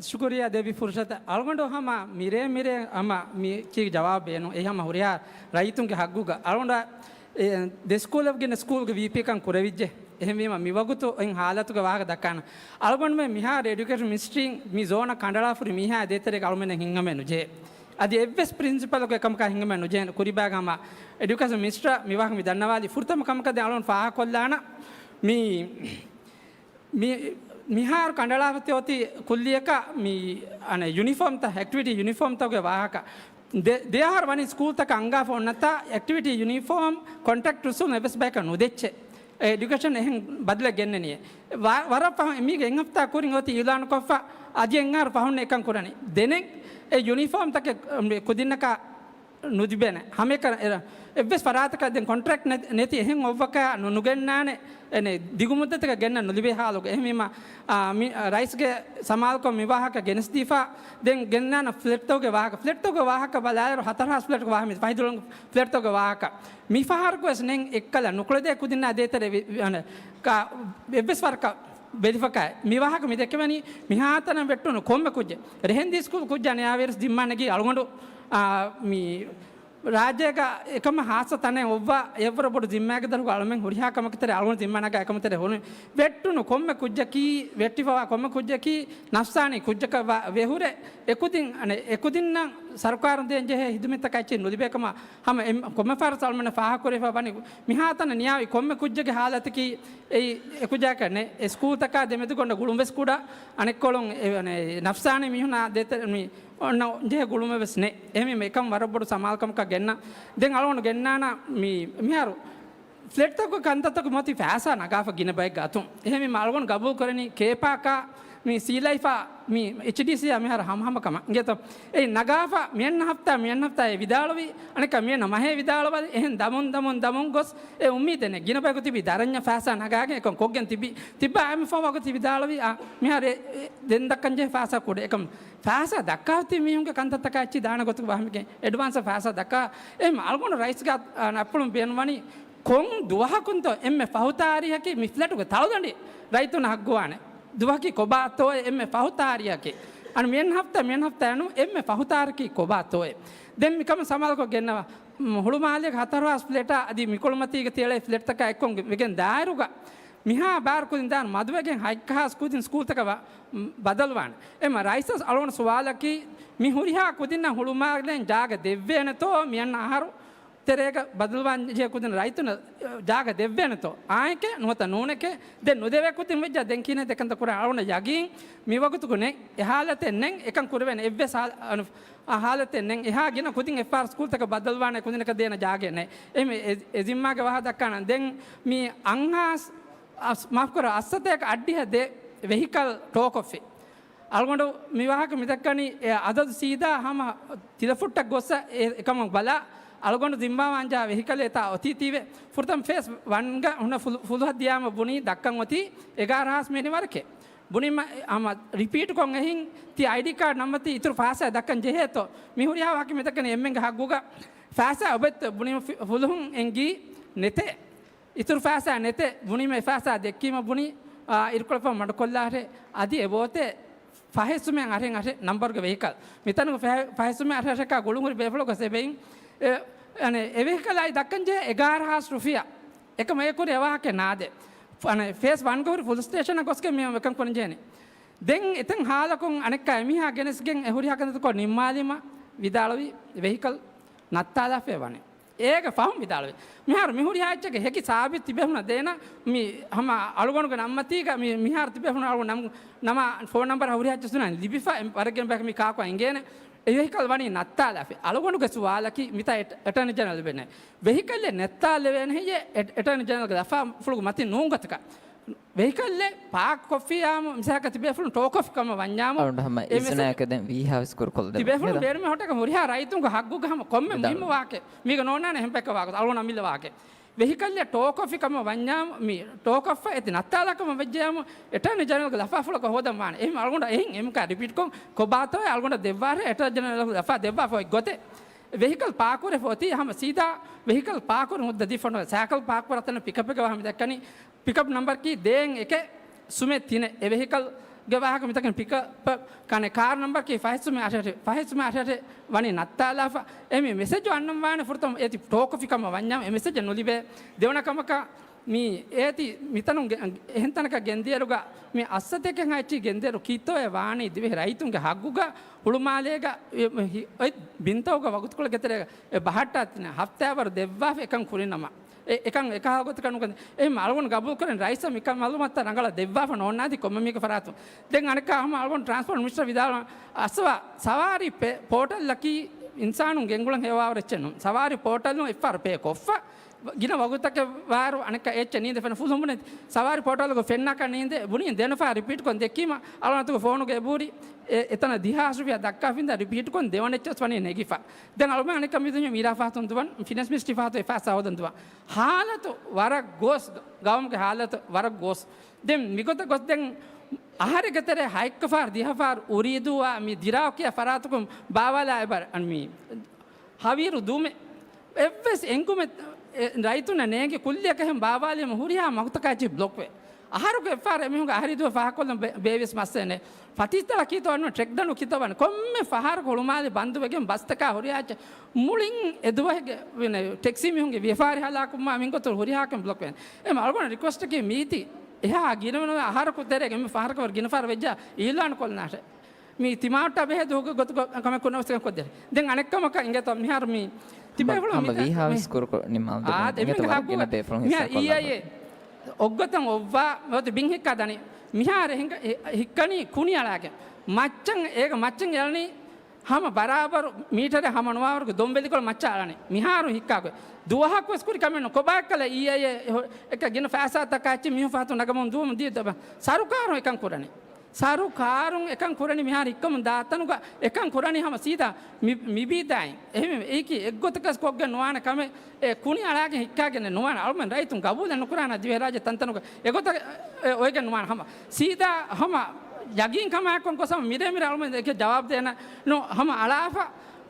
ޝުކުރިއްޔާ ދެއްވި ފުރުސަތަށް. އަޅުގަނޑު ހަމަ މިރޭ މިރޭ ހަމަ މި ކީ ޖަވާބު ބޭނުން. އެއީ ހަމަ ހުރިހާ ރައްޔިތުންގެ ހައްގުގަ. އަޅުގަނޑަށް އެ، ދެ ސްކޫލެއް ގިނަ ސްކޫލްގެ ވީޕީކަން ކުރެވިއްޖެ. އެހެންވީމަ މިވަގުތު އެއް ހާލަތުގެ ވާހަކަ ދައްކާނަން. އަޅުގަނޑުމެން މިހާރު އެޑިއުކޭޝަން މިނިސްޓްރީން މި ޒޯނަށް ކަނޑައަޅާފަ ހުރި މީހާ ދޭތެރޭގަ އަޅުމެންނަށް ހިނގަމެއް ނުޖެހޭ. އަދި އެއްވެސް ޕްރިންސިޕަލަކު އެކަމަކާ ހިނގަމެއް ނުޖެހޭނެ. ކުރިބާގަ ހަމަ އެޑިއުކޭޝަން މިނިސްޓަރ މިވާހަކަ މި ދަންނަވާލީ. ފުރަތަމަ ކަމަކަށް ދެން އަޅުގަނޑު ފާހަގަކޮށްލާނަން. މި، މި، މިހާރު ކަނޑައަޅާފަ އޮތީ ކުއްލިއަކަށް މި، އަނެއް، ޔުނިފޯމްތައް، އެކްޓިވިޓީ ޔުނިފޯމްތަކުގެ ވާހަކަ. ދެ، ދެއަހަރު ވަނީ ސްކޫލްތަކަށް އަންގާފަ އޮންނަތާ އެކްޓިވިޓީ ޔުނިފޯމް ކޮންޓްރެކްޓް އުސޫލުން އެއްވެސް ބަޔަކަށް ނުދެއްޗޭ. އެ އެޑިއުކޭޝަން އެހެން ބަދަލެއް ގެންނަނީ. ވަ، ވަރަށް ފަހުން މީގެ އެއް ހަފްތާ ކުރިން އޮތީ އިއުލާނުކޮށްފަ، އަދި އެއް އަހަރު ފަހުން އެކަން ކުރަނީ. ދެނެއް އެ ޔުނިފޯމްތަކެއް ކުދިންނަކަށް ނުލިބޭނެ. ހަމައެކަނި އެ، އެއްވެސް ފަރާތަކަށް ދެން ކޮންޓްރެކްޓް ނެ، ނެތި އެހެން އޮއްވަކަށް ނު، ނުގެންނާނެ. އެނެ، ދިގު މުއްދަތަކަށް ގެންނަން ނުލިބޭ ހާލުގަ. އެހެންވީމަ، އާ، މި، ރައީސްގެ ސަމާލުކޮށް މި ވާހަކަ ގެނެސްދީފަ، ދެން ގެންނާނަ ފްލެޓްތަކުގެ ވާހަކަ. ފްލެޓްތަކުގެ ވާހަކަ ބަލާއިރު ހަތަރު ހާސް ފްލެޓްގެ ވާހަކަ، މި ފަހި ދުޅަނގު ފްލެޓްތަކުގެ ވާހަކަ. މި ފަހަރަކު ވެސް ނެތް އެއްކަލަ ނުކުޅެދޭ ކުދިންނާ ދޭތެރޭ ވި، ވި، އަނެ، ކާ، އެއްވެސް ވަރަކަށް ބެލިފަކާ. މި ވާހަކަ މި ދެކެވެނީ މިހާތަނަށް ވެއްޓުނު ކޮންމެ ކުއްޖެއް. ރެހެންދީ ސްކޫލް ކުއްޖާ ނެޔާވިޔަސް ދިންމާނެގީ އަޅުގަނޑު، އާ، މި ރާއްޖޭގަ އެކަމަށް ހާއްސަ ތަނެއް އޮއްވާ އެއްވަރު ބޮޑު ޒިންމާގެ ދަރުގަ އަޅުމެން ހުރިހާ ކަމަކަށް ތެރޭ އަޅުގަނޑު ޒިންމާ ނަގާ އެކަމަށް ތެރޭ ހުރި ވެއްޓުނު ކޮންމެ ކުއްޖަކީ، ވެއްޓިފަވާ ކޮންމެ ކުއްޖަކީ ނަފްސާނީ ކުއްޖަކަށް ވާ ވެހުރެ އެކުދިން، އަނެ، އެކުދިންނަށް ސަރުކާރުން ދޭން ޖެހޭ ހިދުމަތްތަކާ އެއްޗެއް ނުލިބޭ ކަމަށް ހަމަ އެން-، ކޮންމެ ފަހަރަސް އަޅުމެންނަށް ފާހަގަކުރެވިފަ ވަނީ މިހާތަނަށް ނިޔާވި ކޮންމެ ކުއްޖެއްގެ ހާލަތަކީ އެއީ އެކުއްޖާކަށް ނެތް. އެ ސްކޫލްތަކާ ދެމެދުގަ އޮންނަ ގުޅުން ވެސް ކުޑަ، އަނެއްކޮޅުން އެ، އަނެ، ނަފްސާނީ މީހުނާ ދޭތެރޭ މި އޮންނަ ޖެހޭ ގުޅުމެއް ވެސް ނެތް. އެހެންވީމަ އެކަން ވަރަށް ބޮޑު ސަމާލުކަމަކަށް ގެންނަ. ދެން އަޅުގަނޑު ގެންނާނަ މި-، މިހާރު ފްލެޓްތަކުގެ ކަންތައްތަކު މިއޮތީ ފައިސާ ނަގާފަ ގިނަ ބައެއްގެ އަތުން. އެހެންވީމަ އަޅުގަނޑު ގަބޫލު ކުރަނީ ކޭޕާކާ މި ސީލައިފާ މި އެޗްޑީސީއާ މިހާރު ހަމަހަމަ ކަމަށް އިނގޭތޯ. އެއީ ނަގާފަ މިއަންނަ ހަފްތާ، މިއަންނަ ހަފްތާ އެ ވިދާޅުވި، އަނެއްކާ މިއަންނަ މަހޭ ވިދާޅުވާލި. އެހެން ދަމުން ދަމުން ދަމުން ގޮސް އެ އުއްމީދެއް ނެތް. ގިނަ ބަޔަކު ތިބީ ދަރަންޏަށް ފައިސާ ނަގާގެން އެކަން ކޮށްގެން ތިބީ. ތިއްބާ އައިމެ ފޯމަކު ތި ވިދާޅުވީ، އާ، މިހާރު އެ، އެ ދެން ދައްކަން ޖެހޭ ފައިސާ ކުޑަ. އެކަމް ފައިސާ ދައްކާ ތި މީހުންގެ ކަންތައްތަކާ އެއްޗި ދާނެ ގޮތުގެ ވާހަކަ އެޑްވާންސް ފައިސާ ދައްކާ. އެހެން އަޅުގަނޑު ރައީސްގެ އަތް-، އަ، އަތްޕުޅުން ބޭނުންވަނީ ކޮން ދުވަހަކުންތޯ އެންމެ ފަހު ތާރީހަކީ މި ފްލެޓުގެ ތަޅުދަނޑި ރައްޔިތުންނަށް ހައްގުވާނެ ދުވަހަކީ ކޮބާތޯއޭ؟ އެންމެ ފަހު ތާރީހަކީ. އަން މިއަން ހަފްތާ، މިއަން ހަފްތާ ނޫން، އެންމެ ފަހު ތާރީހަކީ ކޮބާތޯއޭ؟ ދެން މިކަމަށް ސަމާލުކޮށް ގެންނަވާ. މް، ހުޅުމާލޭގެ ހަތަރު ހާސް ފްލެޓާ އަދި މިކޮޅުމަތީގެ ތިޔަޅޭ ފްލެޓްތަކާ އެއްކޮށް ވެގެން ދާއިރުގަ މިހާ ބާރު ކުދިން ދާން މަދުވެގެން ހަތް ހާސް ކުދިން ސްކޫލްތަކަށް ވަ-، މް، ބަދަލުވާނެ. އެމަ ރައީސަށް އަޅުގަނޑު ސުވާލަކީ، މި ހުރިހާ ކުދިންނަށް ހުޅުމާލޭން ޖާގަ ދެއްވޭނެތޯ މިއަންނަ އަހަރު ތެރޭގަ ބަދަލުވާން ޖެހޭ ކުދިން ރައްޔިތުންނަށް ޖާގަ ދެއްވޭނެތޯ؟ އާނއެކޭ ނުވަތަ ނޫނެކޭ؟ ދެން ނުދެވޭ ކުދިން ވެއްޖާ ދެން ކިހިނެއް ދެކަންތަ ކުރާ؟ އަޅުގަނޑަށް ޔަގީން މި ވަގުތުގަ ނެތް. އެ ހާލަތެއް ނެތް. އެކަން ކުރެވޭނެ އެއްވެސް ހާލަ-، އަނު-، އާ ހާލަތެއް ނެތް. އެހާ ގިނަ ކުދިން އެއްފަހަރު ސްކޫލްތަކަށް ބަދަލުވާނެ ކުދިންނަކަށް ދޭނެ ޖާގައެއް ނެތް. އެހެން އެ، އެ ޒިންމާގެ ވާހަކަ ދައްކާނަން. ދެން މި އަންހާސް، އަސް-، މާފްކުރާ، އައްސަތޭކަ އައްޑިހަ ދޭ ވެހިކަލް ޓޯކޮށްފި. އަޅުގަނޑު މި ވާހަކަ މިދައްކަނީ އެ އަދަދު ސީދާ ހަމަ ތިލަފުއްޓަށް ގޮއްސަ އެ، އެކަމަށް ބަލާ، އަޅުގަނޑު ޒިންމާވާންޖާ ވެހިކަލް އެތާ އޮތީ ތީވެ. ފުރަތަމަ ފޭސް ވަންގަ ހުންނަ ފުލު-، ފުލުހަށް ދިޔާމަ ބުނީ ދައްކަން އޮތީ އެގާރަ ހާސް މިނިވަރެކޭ. ބުނީމަ ހަމަ ރިޕީޓްކޮށް އެހިން ތި އައިޑީ ކާޑް ނަމަ ތި އިތުރު ފައިސާ ދައްކަން ޖެހޭތޯ؟ މި ހުރިހާ ވާހަކަ މިދައްކަނީ އެންމެންގެ ހައްގުގަ ފައިސާ އޮބެއްތޯ؟ ބުނީމަ ފި-، ފުލުހުން އެންގީ ނެތޭ. އިތުރު ފައިސާ ނެތޭ. ބުނީމަ އެ ފައިސާ ދެއްކީމަ ބުނީ، އާ، އިރުކޮޅަށްފަހު މަޑުކޮށްލާށޭ. އަދި އެބޯތޭ ފަހެއްސުމެއް އަށެއް އަށެއް ނަންބަރުގެ ވެހިކަލް. މިތަނުގެ ފަހެ-، ފަހެއްސުމެއް އަށެއް އަށެއްކާ ގުޅުންހުރި ބޭފުޅަކު ސެބެއިން، އެ، އަނެ، އެ ވެހިކަލާއި ދައްކަން ޖެހޭ އެގާރަ ހާސް ރުފިޔާ. އެކަމަ އެ ކުރި އެ ވާހަކަ ނާދޭ. ފަ-، އަނެ، ފޭސް ވަންގަ ހުރި ފުލިސް ސްޓޭޝަނަށް ގޮސްގެން މި އެކަން ކުރަން ޖެހެނީ. ދެން އެތަން ހާލަކުން އަނެއްކާ އެމީހާ ގެނެސްގެން އެ ހުރިހާ ކަންތައްތަކުން ނިންމާލީމަ ވިދާޅުވި ވެހިކަލް ނައްތާލާފައި ވަނީ. އޭގެ ފަހުން ވިދާޅުވި. މިހާރު މި ހުރިހާ އެއްޗެއްގެ ހެކި ސާބިތު ތިބޭފުޅުންނަށް ދޭނަ، މި ހަމަ އަޅުގަނޑުގެ ނަންމަތީގަ މި މިހާރު ތިބޭފުޅުން އަޅުގަނޑު ނަމު-، ނަމާ ފޯން ނަންބަރ ހުރިހާ އެއްޗެއް ސުނާ ލިބިފަ އެ ވަރަށް ގިނަ ބަޔަކަށް މި ކާކު އިނގޭނެ. އެ ވެހިކަލް ވަނީ ނައްތާލާފަ. އަޅުގަނޑުގެ ސުވާލަކީ މިތާ އެޓް-، އެޓާނީ ޖެނެރަލް ވެންނެ. ވެހިކަލްއެއް ނައްތާލެވޭނެ ހެއްޔޭ އެޓް-، އެޓާނީ ޖެނެރަލްގެ ލަފާފުޅުގެ މަތިން ނޫން ގޮތަކަށް؟ ވެހިކަލްއެއް ޕާކް ކޮށްފިއްޔާމު، މިސާލަކަށް ތިބޭފުޅުން ޓޯކޮށްފި ކަމަށް ވަންޏާމު، އަޅުގަނޑު ހަމަ އެ މެސެޖް އިސްނާކަ ދެން ވީހާވެސް ކުރުކޮށްލެވޭ. ތިބޭފުޅުން މިދާ. ބޭނުމެއް ހޮޓަކަށް ހުރިހާ ރައްޔިތުންގެ ހައްގުގަ ހަމަ ކޮންމެ މިދާ. މުހިއްމު ވާހަކަ، މީގަ ނޯންނާނެ އެހެން ބަޔަކަށް ވާގޮތް. އަޅުގަނޑު އަމިއްލަ ވާހަކަ. ވެހިކަލްއެއް ޓޯކޮށްފި ކަމަށް ވަންޏާ، މި ޓޯކޮށްފަ އޭތި ނައްތާލާ ކަމަށް ވެއްޖެޔާމު، އެޓާނީ ޖެނެރަލްގެ ލަފާފުޅަކަށް ހޯދަން ވާނެ. އެހެން އަޅުގަނޑަށް އެހެން އެމްކާ ރިޕީޓްކޮށް، ކޮބާތޯއޭ އަޅުގަނޑަށް ދެއްވާށޭ އެޓާނީ ޖެނެރަލްގެ ލަފާ ދެއްވާފަ އޮތް ގޮތެއް. ވެހިކަލް ޕާކުރެފަ އޮތީ ހަމަ ސީދާ ވެހިކަލް ޕާކުރުން ހުއްދަ ދީފަ ނުވޭ. ސައިކަލް ޕާކު ކުރާ ތަނަށް ޕިކަޕެއްގެ ވާހަކަ މި ދައްކަނީ. ޕިކަޕް ނަމްބަރަކީ ދޭއް އެކެއް ސުމެއް ތިނެއް. އެ ވެހިކަލްގެ ވާހަކަ މި ދައްކަނީ ޕިކަޕް ކަނެ ކާރު ނަމްބަރަކީ ފަހެއް ސުމެއް އަށެއް، ފަހެއް ސުމެއް އަށެއް ވަނީ ނައްތާލާފަ. އެ މި މެސެޖު އަންނަން ވާނެ ފުރަތަމަ އޭތި ޓޯކޮށްފި ކަމަށް ވަންޏާ އެ މެސެޖެއް ނުލިބޭ. ދެވަނަ ކަމަކަށް މި އޭތި މިތަނުން ގެ-، އެހެން ތަނަކަށް ގެންދިޔައިރުގަ މި އައްސަތޭކަ އަށް އެއްޗިހި ގެންދިޔައިރު ކީއްތޯއޭ ވާނީ ދިވެހި ރައްޔިތުންގެ ހައްގުގަ ހުޅުމާލޭގަ އެ، އެ، ހި-، އޮތް ބިންތަކުގަ ވަގުތުކޮޅެއްގެ ތެރޭގަ އެ ބަހައްޓާ ތިނެއް ހަފްތާވަރު ދެއްވާފަ އެކަން ކުރިނަމަ. އެ، އެކަން އެކަހަލަ ގޮތަކަށް ނުކަން. އެހެން އަޅުގަނޑު ގަބޫލުކުރަން ރައީސަށް މިކަން މައުލޫމާތުތައް ރަނގަޅަށް ދެއްވާފަ ނޯންނާދީ ކޮންމެ މީގެ ފަރާތުން. ދެން އަނެއްކާ ހަމަ އަޅުގަނޑު ޓްރާންސްޕޯޓް މިނިސްޓަރ ވިދާޅުވާ އަސްވާ ސަވާރީ ޕޭ-، ޕޯޓަލްއަކީ އިންސާނުން ގެންގުޅަން ހެޔޮވާވަރު އެއްޗެއް ނޫން. ސަވާރީ ޕޯޓަލުން އެއްފަހަރު ޕޭ ކޮށްފަ ގިނަ ވަގުތަކަށް ވާއިރު އަނެއްކާ އެއްޗެއް ނީނދެ ފެން ފުލުހުން ބުނެ ސަވާރީ ޕޯޓަލުގެ ފެންނާކަށް ނީނދެ ބުނި ދެނަފާ ރިޕީޓްކޮށް ދެއްކީމަ އަޅުގަނޑު ފޯނުގެ އެބޫރި އެ-، އެތަނަށް ދިހާސް ރުފިޔާ ދައްކާފިންދާ ރިޕީޓްކޮށް ދެވަނަ އެއްޗެއް ވަނީ ނެގިފަ. ދެން އަޅުމެން އަނެއްކާ މިދުނިޔެ މީރާ ފަހަތުން ދުވަން، ފިނޭންސް މިނިސްޓްރީ ފަހަތު އެ ފައިސާ ހޯދަން ދުވަން. ހާލަތު ވަރަށް ގޯސް، ގައުމުގެ ހާލަތު ވަރަށް ގޯސް. ދެން މިގޮތަށް ގޮސް ދެން އަހަރެއްގެ ތެރޭ ހަތްކަފާރު ދިހަފާރު އުރީދޫއާ މި ދިރާއު ކިޔާ ފަރާތަކުން ބާވާލާ އެބަ-، އަން މި ހަވީރު ދުމެ އެއްވެސް އެނގުމެއް އެ ރައްޔިތުންނަށް ނޭނގި ކުއްލިއަކަށް ހެން ބާވާލީމަ ހުރިހާ މަގުތަކާ އެއްޗެއް ބްލޮކްވޭ. އަހަރުގެ އެއްފަހަރު އެމީހުންގެ އަހަރީ ދުވަހު ފާހަގަކޮށްލަން ބޭ-، ބޭވީސް މައްސަލައެއް ނެތް. ފަތިސްދަޅަ ކިތައް ވަން ޓްރެކް ދަނޑު ކިތައް ވަން ކޮންމެ ފަހަރަކު ހުޅުމާލެ ބަންދުވެގެން ބަސްތަކާ ހުރިހާ އެއްޗެއް މުޅިން އެ ދުވަހުގެ ޓެކްސީ މީހުންގެ ވިޔަފާރި ހަލާކުވުމާ މިންގޮތު ހުރިހާ ކަމެއް ބްލޮކް ވެގެން. އެ އަޅުގަނޑު ރިކުއެސްޓަކީ މީތި އެހާ ގިނަވަނަ އަހަރަކު ތެރޭގަ އެންމެ ފަހަރަކަށް ވަރަށް ގިނަ ފަހަރަށް ވެއްޖާ އިއުލާން ކޮށްލާށޭ. މީ ތިމާވެއްޓާ ބެހޭ ދުވަހުގެ ގޮތުގަ ކަމެއް ކުރިނަމަވެސް ކޮށްދޭނެ. ދެން އަނެއް ކަމަކަށް އިނގޭތޯ މިހާރު މީ ތިބޭފުޅުން ހަމަ މި-، ވީހާވެސް މި-، ކުރުކޮށް ނިންމާލަން އާ، ދެން އެމީހުންގެ އިނގޭތޯ ހައްގު ވަރަށް ގިނަ ބޭފުޅުން މިހާރު ހިއްސާކޮށްލާފަ. އީއައިއޭ އޮއްގޮތަށް އޮއްވާ މިއޮތީ ބިން ހިއްކާ ދަނީ. މިހާރު ހިނގ-، ހި-، ހިއްކަނީ ކުނި އަޅާގެން. މައްޗަށް އޭގަ މައްޗަށް އެޅަނީ ހަމަ ބަރާބަރު މީޓަރެއް ހަމަ ނުވާވަރުގެ ދޮންވެލިކޮޅު މައްޗަށް އަޅަނީ. މިހާރު ހިއްކާގޮތް. ދުވަހަކުވެސް ކުރި ކަމެއް ނޫން. ކޮބާއެއްކަލަ އީއައިއޭ އެކަ ގިނަ ފައިސާތަކާ އެއްޗެއް މީހުން ފަހަތުން ނަގަމުން ދުވަމުން ދިޔަ ދަބަ. ސަރުކާރުން އެކަން ކުރަނީ. ސަރުކާރުން އެކަން ކުރަނީ މިހާރު ހިއްކަމުން ދާ ތަނުގަ އެކަން ކުރަނީ ހަމަ ސީދާ މި-، މިބީދާއިން. އެހެންވެ، އެއީކީ އެއްގޮތަކަސް ކޮށްގެން ނުވާނެ ކަމެއް، އެ ކުނި އަޅާގެން ހިއްކާގެން ނުވާނެ. އަޅުމެން ރައްޔިތުން ގަބޫލެއް ނުކުރާނަ ދިވެހިރާއްޖެ ތަންތަނުގަ އެގޮތަށް އެ އޮވެގެން ނުވާނެ. ހަމަ ސީދާ ހަމަ ޔަގީން ކަމާއެކު ގޮސް ހަމަ މިރޭ މިރޭ އަޅުމެން އެކެ ޖަވާބު ދޭނަ ނު ހަމަ އަޅާފަ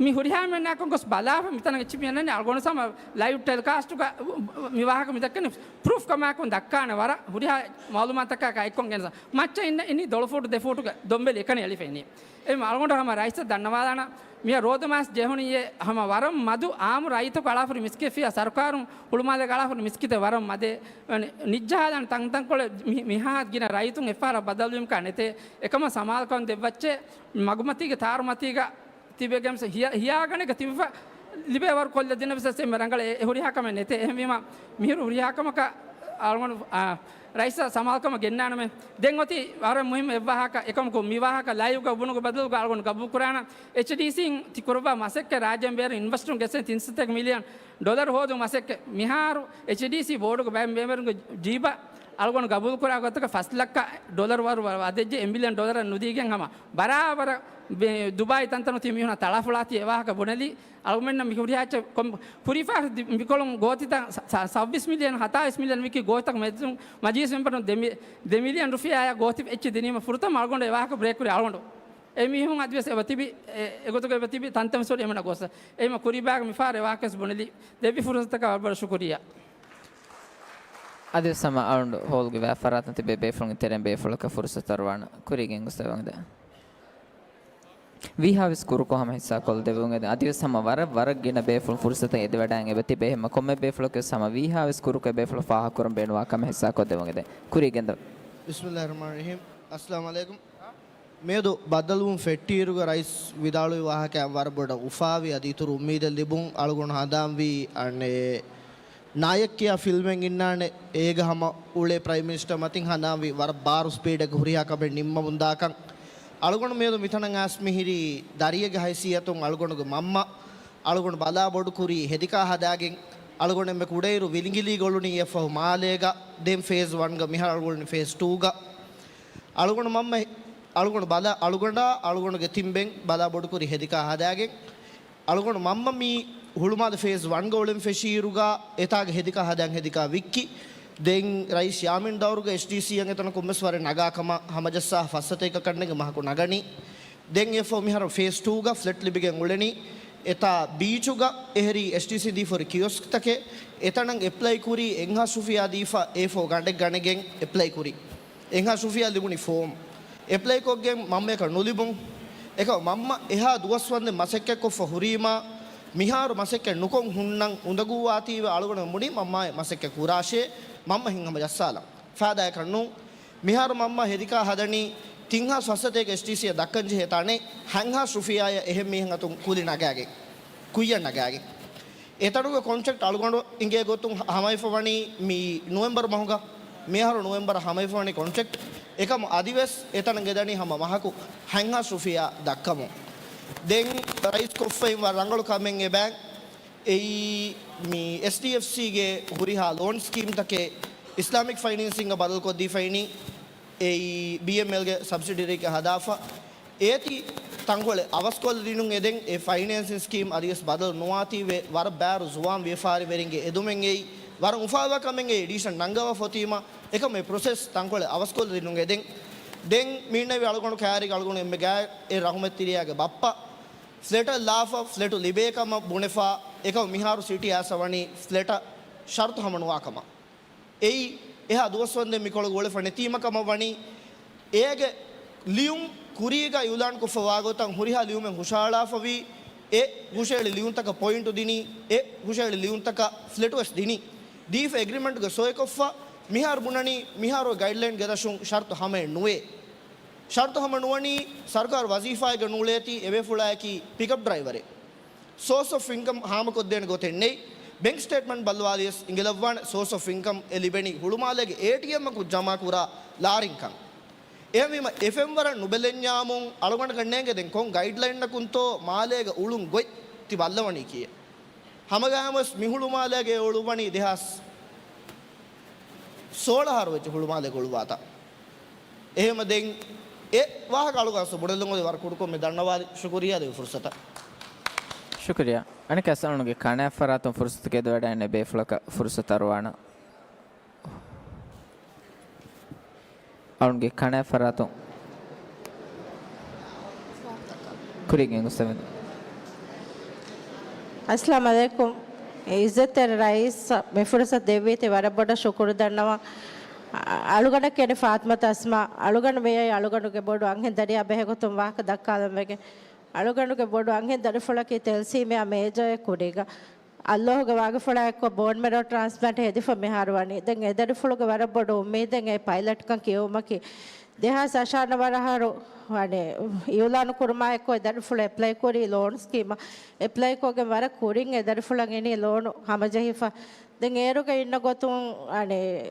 މި ހުރިހާ މެންނާކުން ގޮސް ބަލާފަ މިތަނަށް އެއްޗި މިއަންނަނީ އަޅުގަނޑު ހަމަ ލައިވް ޓެލިކާސްޓުގަ މި ވާހަކަ މި ދައްކަނީ ޕްރޫފް ކަމާކުން ދައްކާނެ ވަރަށް ހުރިހާ މައުލޫމާތަކާ އެއްކޮން ގެނެސް. މައްޗަށް އިންނަ އިނީ ދޮޅު ފޫޓު ދެ ފޫޓުގެ ދޮންބެލި އެކަނި އެޅިފަ އިނީ. އެ އަޅުގަނޑު ހަމަ ރައީސަށް ދަންނަވާލާނަ މި ރޯދަމާސް ޖެހުނީއޭ ހަމަ ވަރަށް މަދު އާއްމު ރައްޔިތަކު އަޅާފަރި މިސްކިތް ފިޔާ ސަރުކާރުން ހުޅުމާލޭގަ އަޅާފަރި މިސްކިތެއް ވަރަށް މަދޭ. ނިއްޖަހާލާނެ ތަންތަންކޮޅެއް މި-، މިހާ ގިނަ ރައްޔިތުން އެއްފަހަރަށް ބަދަލުވީމަކާ ނެތޭ. އެކަމަށް ސަމާލުކަން ދެއްވައްޗޭ. މަގުމަތީގެ ތާރުމަތީގަ ތިބެގެން ހިޔާ-، ހިޔާގަނެގަ ތިބިފަ ލިބޭ ވަރު ކޮށްލަ ދިނަވެސް އެސް އެންމެ ރަނގަޅަށް އެ ހުރިހާ ކަމެއް ނެތޭ. އެހެންވީމަ މިހިރު ހުރިހާ ކަމަކަށް އަޅުގަނޑު، އާ، ރައީސާ ސަމާލުކަމަށް ގެންނާނަމޭ. ދެން އޮތީ ވަރަށް މުހިއްމު އެއްވާހަކަ. އެކަމަކު މި ވާހަކަ ލައިވްގަ ބުނުގެ ބަދަލުގަ އަޅުގަނޑު ގަބޫލުކުރާނަ. އެޗްޑީސީން ތި ކުރައްވާ މަސައްކަތް ރާއްޖޭން ބޭރު އިންވެސްޓުން ގެއްސެން ތިން ސަތޭކަ މިލިއަން ޑޮލަރު ހޯދު މަސައްކަތް. މިހާރު އެޗްޑީސީ ބޯޑުގެ ބައެއް މެމްބަރުންގެ ޖީބަށް އަޅުގަނޑު ގަބޫލުކުރާ ގޮތަކަށް ފަސް ލައްކަ ޑޮލަރު ވަރު ވަ-، ވަދެއްޖެ އެއް މިލިއަން ޑޮލަރަށް ނުދީގެން ހަމަ ބަރާބަރަށް ދުބާއި ތަންތަނު ތި މީހުންނަށް ތަޅާފުޅާތީ އެވާހަކަ ބުނެލީ. އަޅުގަނޑުމެންނަށް މި ހުރިހާ އެއްޗެއް ކޮން-، ކުރިފާ ދި-، މިކޮޅުން ގޯތިތައް ސަ-، ސަ-، ސައްބީސް މިލިއަން، ހަތާވީސް މިލިއަން ވިކި ގޯތިތަކު މެދުން މަޖިލިސް މެމްބަރުން ދެ މި-، ދެ މިލިއަން ރުފިޔާއާ ގޯތި އެއްޗެއް ދިނީމަ ފުރަތަމަ އަޅުގަނޑު އެވާހަކަ ބްރޭކް ކުރި އަޅުގަނޑު. އެ މީހުން އަދިވެސް އެބަ ތިބި، އެ-، އެގޮތުގަ އެބަ ތިބި ތަންތަން ސޮރި އެމަނަ ގޮސް. އެހިމަ ކުރިބާގެ މިފާރ އެވާހަކަސް ބުނެލި ދެއްވި ފުރުސަތަކަށް ވަރަށް ވަރަށް ޝުކުރިއްޔާ. އަދިވެސް ހަމަ އަޅުނޑު ހޯލްގެ ވާ ފަރާތުން ތިބޭ ބޭފުޅުންގެ ތެރެއިން ބޭފުޅަކަށް ފުރުސަތު އަރުވާނަ ކުރީގެން ގޮސް ދެވަންދެ. ވީހާވެސް ކުރުކޮށް ހަމަ ހިއްސާ ކޮށްދެވުން އެދެން. އަދިވެސް ހަމަ ވަރަށް، ވަރަށް ގިނަ ބޭފުޅުން ފުރުސަތަށް އެދިވަޑައިގެން އެބަ ތިބޭ. ހަމަ ކޮންމެ ބޭފުޅަކުވެސް ހަމަ ވީހާވެސް ކުރުކޮށް އެ ބޭފުޅަށް ފާހަގަކުރަން ބޭނުންވާ ކަމެއް ހިއްސާ ކޮށްދެވުން އެދެން. ކުރީގެން ދެވަން. ބިސްމިއްލާހިއްރަޙްމާނިއްރަޙީމް. އައްސަލާމު ޢަލައިކުމް. މިއަދު ބައްދަލުވުން ފެއްޓިއިރުގަ ރައީސް ވިދާޅުވި ވާހަކައިން ވަރަށް ބޮޑަށް އުފާވި އަދި އިތުރު އުއްމީދެއް ލިބުން އަޅުގަނޑު ހަނދާންވީ. އަނެއް ނާޔަކް ކިޔާ ފިލްމެއް އިންނާނެ، އޭގަ ހަމަ އުޅޭ ޕްރައިމް މިނިސްޓަރ މަތިން ހަނދާންވީ ވަރަށް ބާރު ސްޕީޑެއްގަ ހުރިހާ ކަމެއް ނިންމަމުންދާކަން. އަޅުގަނޑު މިއަދު މިތަނަށް އައިސް މިހިރީ ދަރިއެއްގެ ހައިސިއްޔަތުން އަޅުގަނޑުގެ މަންމަ އަޅުގަނޑު ބަލާ ބޮޑުކުރީ ހެދިކާ ހަދާގެން. އަޅުގަނޑު އެންމެ ކުޑައިރު ވިލިނގިލީގަ އުޅުނީ އެއަށްފަހު މާލޭގަ. ދެން ފޭޒް ވަންގަ މިހާރު އަޅުގަނޑު ފޭޒް ޓޫގަ. އަޅުގަނޑު މަންމަ އަޅުގަނޑު ބަލާ، އަޅުގަނޑާ އަޅުގަނޑުގެ ތިން ބެން ބަލާ ބޮޑުކުރި ހެދިކާ ހަދާގެން. އަޅުގަނޑު މަންމަ މީ ހުޅުމާލެ ފޭޒް ވަންގަ އުޅެން ފެށިއިރުގަ އެތާގެ ހެދިކާ ހަދަން ހެދިކާ ވިއްކި. ދެން ރައީސް ޔާމީން ދައުރުގަ އެޗްޑީސީއަށް އެތަނަކުން ވެސް ވަރަށް ނަގާ ކަމަށް ހަމަޖައްސާ ފަސް ސަތޭކަ ކަންނެގެ މަހަކު ނަގަނީ. ދެން އެއަށްފަހު މިހާރު ފޭޒް ޓޫގަ ފްލެޓް ލިބިގެން އުޅެނީ. އެތާ ބީޗުގަ އެހެރީ އެޗްޑީސީ ދީފަ ހުރި ކިޔޮސްކްތަކެއް. އެތަނަށް އެޕްލައި ކުރީ އެއްހާސް ރުފިޔާ ދީފަ އޭ ފޯ ގަނޑެއް ގަނެގެން އެޕްލައި ކުރީ. އެއްހާސް ރުފިޔާ ލިބުނީ ފޯމް. އެޕްލައިކޮށްގެން މަންމަޔަކަށް ނުލިބުން. އެކަމަ މަންމަ އެހާ ދުވަސް ވަންދެން މަސައްކަތްކޮށްފަ ހުރީމާ، މިހާރު މަސައްކަތް ނުކޮށް ހުންނަން އުނދަގޫވާތީވެ އަޅުގަނޑު ބުނީ މަންމާއެއް މަސައްކަތް ކުރާށޭ، މަންމަ ހިތްހަމަ ޖައްސާލަން. ފާދައަކަށް ނޫން. މިހާރު މަންމަ ހެދިކާ ހަދަނީ ތިންހާސް ފަސް ސަތޭކަ އެޗްޑީސީއަށް ދައްކަންޖެހޭ ތަނެއް، ހަތްހާސް ރުފިޔާއަށް އެހެން މީހުން އަތުން ކުލި ނަގާގެން، ކުއްޔަށް ނަގާގެން. އެތަނުގެ ކޮންޓްރެކްޓް އަޅުގަނޑު އިނގޭ ގޮތުން ހަ-، ހަމަވެފަ ވަނީ މި ނުވެމްބަރު މަހުގަ. މިއަހަރު ނުވެމްބަރަށް ހަމަވެފަ ވަނީ ކޮންޓްރެކްޓް. އެކަމު އަދިވެސް އެތަނަށް ގެދަނީ ހަމަ މަހަކު ހަތްހާސް ރުފިޔާ ދައްކަމުން. ދެން ރައީސް ކޮށްފައި ވަރަށް ރަނގަޅު ކަމެއް އެބައިން. އެއީ މި އެސްޑީއެފްސީގެ ހުރިހާ ލޯން ސްކީމްތަކެއް އިސްލާމިކް ފައިނޭންސިންގ ބަދަލުކޮށްދީފައިނީ. އެއީ ބީއެމްއެލްގެ ސަބްސިޑަރީގެ ހަދާފަ. އޭތި ތަންކޮޅެއް އަވަސްކޮށްލަދިނުން އެދެން އެ ފައިނޭންސިން ސްކީމް އަދިވެސް ބަދަލު ނުވާތީވެ ވަރަށް ބާރު ޒުވާން ވިޔަފާރިވެރިންގެ އެދުމެއް އެއީ، ވަރަށް އުފާވާ ކަމެއް އެއީ ޑިސިޝަން ނަންގަވާފަ އޮތީމަ، އެކަމަ އެ ޕްރޮސެސް ތަންކޮޅެއް އަވަސްކޮށްލަދިނުން އެދެން. ދެން މީންނެވި އަޅުގަނޑު ކައިރިގަ އަޅުގަނޑު އެންމެ ގާތް އެ ރަހުމަތްތެރިޔާގެ ބައްޕަ ފްލެޓަށް ލާފަ، ފްލެޓު ލިބޭ ކަމަށް ބުނެފަ، އެކަމަ މިހާރު ސިޓީ އައިސް ވަނީ ފްލެޓަށް ޝަރުތު ހަމަ ނުވާ ކަމަށް. އެއީ އެހާ ދުވަސްވަންދެން މިކޮޅު ގުޅިފަ ނެތީމަ ކަމަށް ވަނީ، އޭގެ ލިޔުން ކުރީގަ އިއުލާންކޮށްފަ ވާގޮތަށް ހުރިހާ ލިޔުމެއް ހުށަހަޅާފަވީ، އެ ހުށައެޅި ލިޔުންތަކަށް ޕޮއިންޓު ދިނީ، އެ ހުށައެޅި ލިޔުންތަކަށް ފްލެޓުވެސް ދިނީ. ދީފަ އެގްރިމެންޓްގެ ސޮއިކޮށްފަ، މިހާރު ބުނަނީ މިހާރު ގައިޑްލައިން ގެދަށުން ޝަރުތު ހަމައެއް ނުވޭ. ޝަރުތު ހަމަ ނުވަނީ، ސަރުކާރު ވަޒީފާއެއްގަ ނޫޅޭތީ އެބޭފުޅާއަކީ ޕިކަޕް ޑްރައިވަރެއް. ސޯސް އޮފް އިންކަމް ހާމަކޮށްދޭނެ ގޮތެއް ނެތް. ބެންކް ސްޓޭޓްމަންޓް ބައްލަވާލިޔަސް އިނގިލައްވާނެ ސޯސް އޮފް އިންކަމް އެ ލިބެނީ ހުޅުމާލޭގެ އޭޓީއެމްއަކުން ޖަމާކުރާ ލާރިންކަން. އެހެންވީމަ އެ ފެންވަރަށް ނުބެލެންޏާމުން އަޅުގަނޑަކަށް ނޭނގެ ދެން ކޮން ގައިޑްލައިންއަކުންތޯ މާލޭގަ އުޅުން ގޮތް ތި ބައްލަވަނީ ކިއެއް؟ ހަމަގައިމުވެސް މި ހުޅުމާލޭގަ އެ އުޅުއްވަނީ ދެހާސް ސޯޅަ އަހަރު ވެއްޖެ ހުޅުމާލޭގަ އުޅުއްވާތާ. އެހެންވީމަ ދެން އެ ވާހަކަ އަޅުގަނޑު ބުނެލުމުގަ ވަރަށް ކުޑަކޮށް މި ދަންނަވާލި. ޝުކުރިއްޔާ ދެވި ފުރުސަތަށް. ޝުކުރިއްޔާ. އަނެއްކާ އަޅުގަނޑުގެ ކަނާތް ފަރާތުން ފުރުސަތު ގެދޮވެޑައިގެން ބޭފުޅަކަށް ފުރުސަތު އަރުވާނަން. އަޅުގަނޑުގެ ކަނާތް ފަރާތުން ކުރީގެ އުސްތާޛު. އައްސަލާމު ޢަލައިކުމް. އިއްޒަތްތެރި ރައީސް މި ފުރުސަތު ދެއްވީތީ ވަރަށް ބޮޑަށް ޝުކުރު ދަންނަވަން. އަ-، އަޅުގަނޑަށް ކިޔަނީ ފާތިމަތު އަސްމާ. އަޅުގަނޑު މިއައީ އަޅުގަނޑުގެ ބޮޑު އަންހެން ދަރިޔާ ބެހޭގޮތުން ވާހަކަ ދައްކާލަން ވެގެން. އަޅުގަނޑުގެ ބޮޑު އަންހެން ދަރިފުޅަކީ ތެލްސީމިއާ މޭޖަރެއް ކުރީގަ. ﷲ ގެ ވާގިފުޅާ އެއްކޮށް ބޯން މެރޯ ޓްރާންސްޕްލާންޓް ހެދިފަ މިހާރު ވަނީ. ދެން އެ ދަރިފުޅުގެ ވަރަށް ބޮޑު އުއްމީދެއް އެ ޕައިލަޓްކަން ކިޔެވުމަކީ. ދެހާސް އަށާރަ ވަރަށް އަހަރު، އަނެއް، އިއުލާނު ކުރުމާ އެއްކޮށް އެ ދަރިފުޅު އެޕްލައި ކުރީ ލޯން ސްކީމަށް. އެޕްލައި ކޮށްގެން ވަރަށް ކުރިން އެ ދަރިފުޅަށް އިނީ ލޯނު ހަމަޖެހިފަ. ދެން އޭރުގަ އިންނަ ގޮތުން، އަނެއް،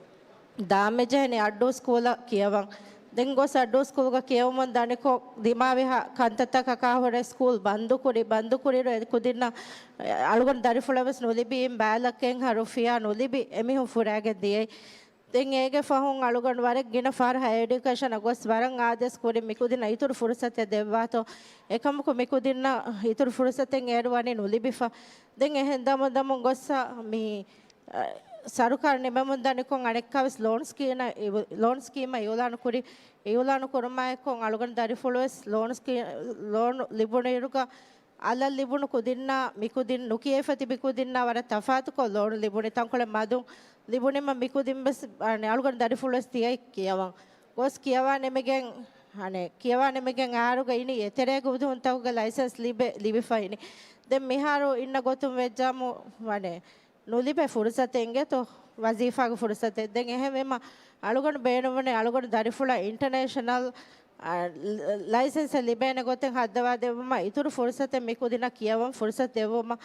ދާން މިޖެހެނީ އައްޑޫ ސްކޫލަށް ކިޔަވަން. ދެން ގޮސް އައްޑޫ ސްކޫލްގަ ކިޔެވުމުން ދަނިކޮށް، ދިމާވި ހަ-، ކަންތައްތަކަކާ ހުރެ ސްކޫލް ބަންދުކުރި، ބަންދުކުރިއިރު އެ ކުދިންނަށް އަޅުގަނޑު ދަރިފުޅަށް ވެސް ނުލިބި، އިން ބައި ލައްކައެއްހާ ރުފިޔާ ނުލިބި އެމީހުން ފުރާގެން ދިޔައީ. ދެން އޭގެ ފަހުން އަޅުގަނޑު ވަރަށް ގިނަ ފަހަރު ހަޔަރ އެޑިއުކޭޝަނަށް ގޮސް ވަރަށް އާދޭސް ކުރިން މިކުދިންނަށް އިތުރު ފުރުސަތެއް ދެއްވާތޯ. އެކަމަކު މިކުދިންނަށް އިތުރު ފުރުސަތެއް އޭރު ވަނީ ނުލިބިފަ. ދެން އެހެން ދަމުން ދަމުން ގޮއްސަ މި އަ، ސަރުކާރު ނިމެމުން ދަނިކޮށް އަނެއްކާވެސް ލޯން ސްކީމަށް އިއު-، ލޯން ސްކީމަށް އިއުލާނު ކުރި، އިއުލާނު ކުރުމާއެއްކޮށް އަޅުގަނޑު ދަރިފުޅުވެސް ލޯން ސްކީ-، ލޯނު ލިބުނުއިރުގަ އަލަށް ލިބުނު ކުދިންނާ މިކުދިން ނުކިޔައިފަ ތިބި ކުދިންނާ ވަރަށް ތަފާތުކޮށް ލޯނު ލިބުނީ. ތަންކޮޅެއް މަދުން ލިބުނީމަ މިކުދިން ވެސް، އަ، އަޅުގަނޑު ދަރިފުޅުވެސް ދިޔައީ ކިޔަވަން. ގޮސް ކިޔަވާ ނިމިގެން، އަނެއް، ކިޔަވާ ނިމިގެން އަހަރުގަ އިނީ އެތެރޭގެ އުދުހުންތަކުގެ ލައިސަންސް ލިބެ-، ލިބިފަ އިނީ. ދެން މިހާރު އިންނަ ގޮތުން ވެއްޖާމު، އަނެއް، ނުލިބޭ ފުރުސަތެއް އިނގޭތޯ، ވަޒީފާގެ ފުރުސަތެއް. ދެން އެހެންވީމަ، އަޅުގަނޑު ބޭނުންވަނީ އަޅުގަނޑު ދަރިފުޅަށް އިންޓަނޭޝަނަލް، އަ، ލަ-، ލައިސަންސެއް ލިބޭނެ ގޮތެއް ހައްދަވާ ދެއްވުމަށް، އިތުރު ފުރުސަތެއް މިކުދިންނަށް ކިޔަވަން ފުރުސަތު ދެއްވުމަށް.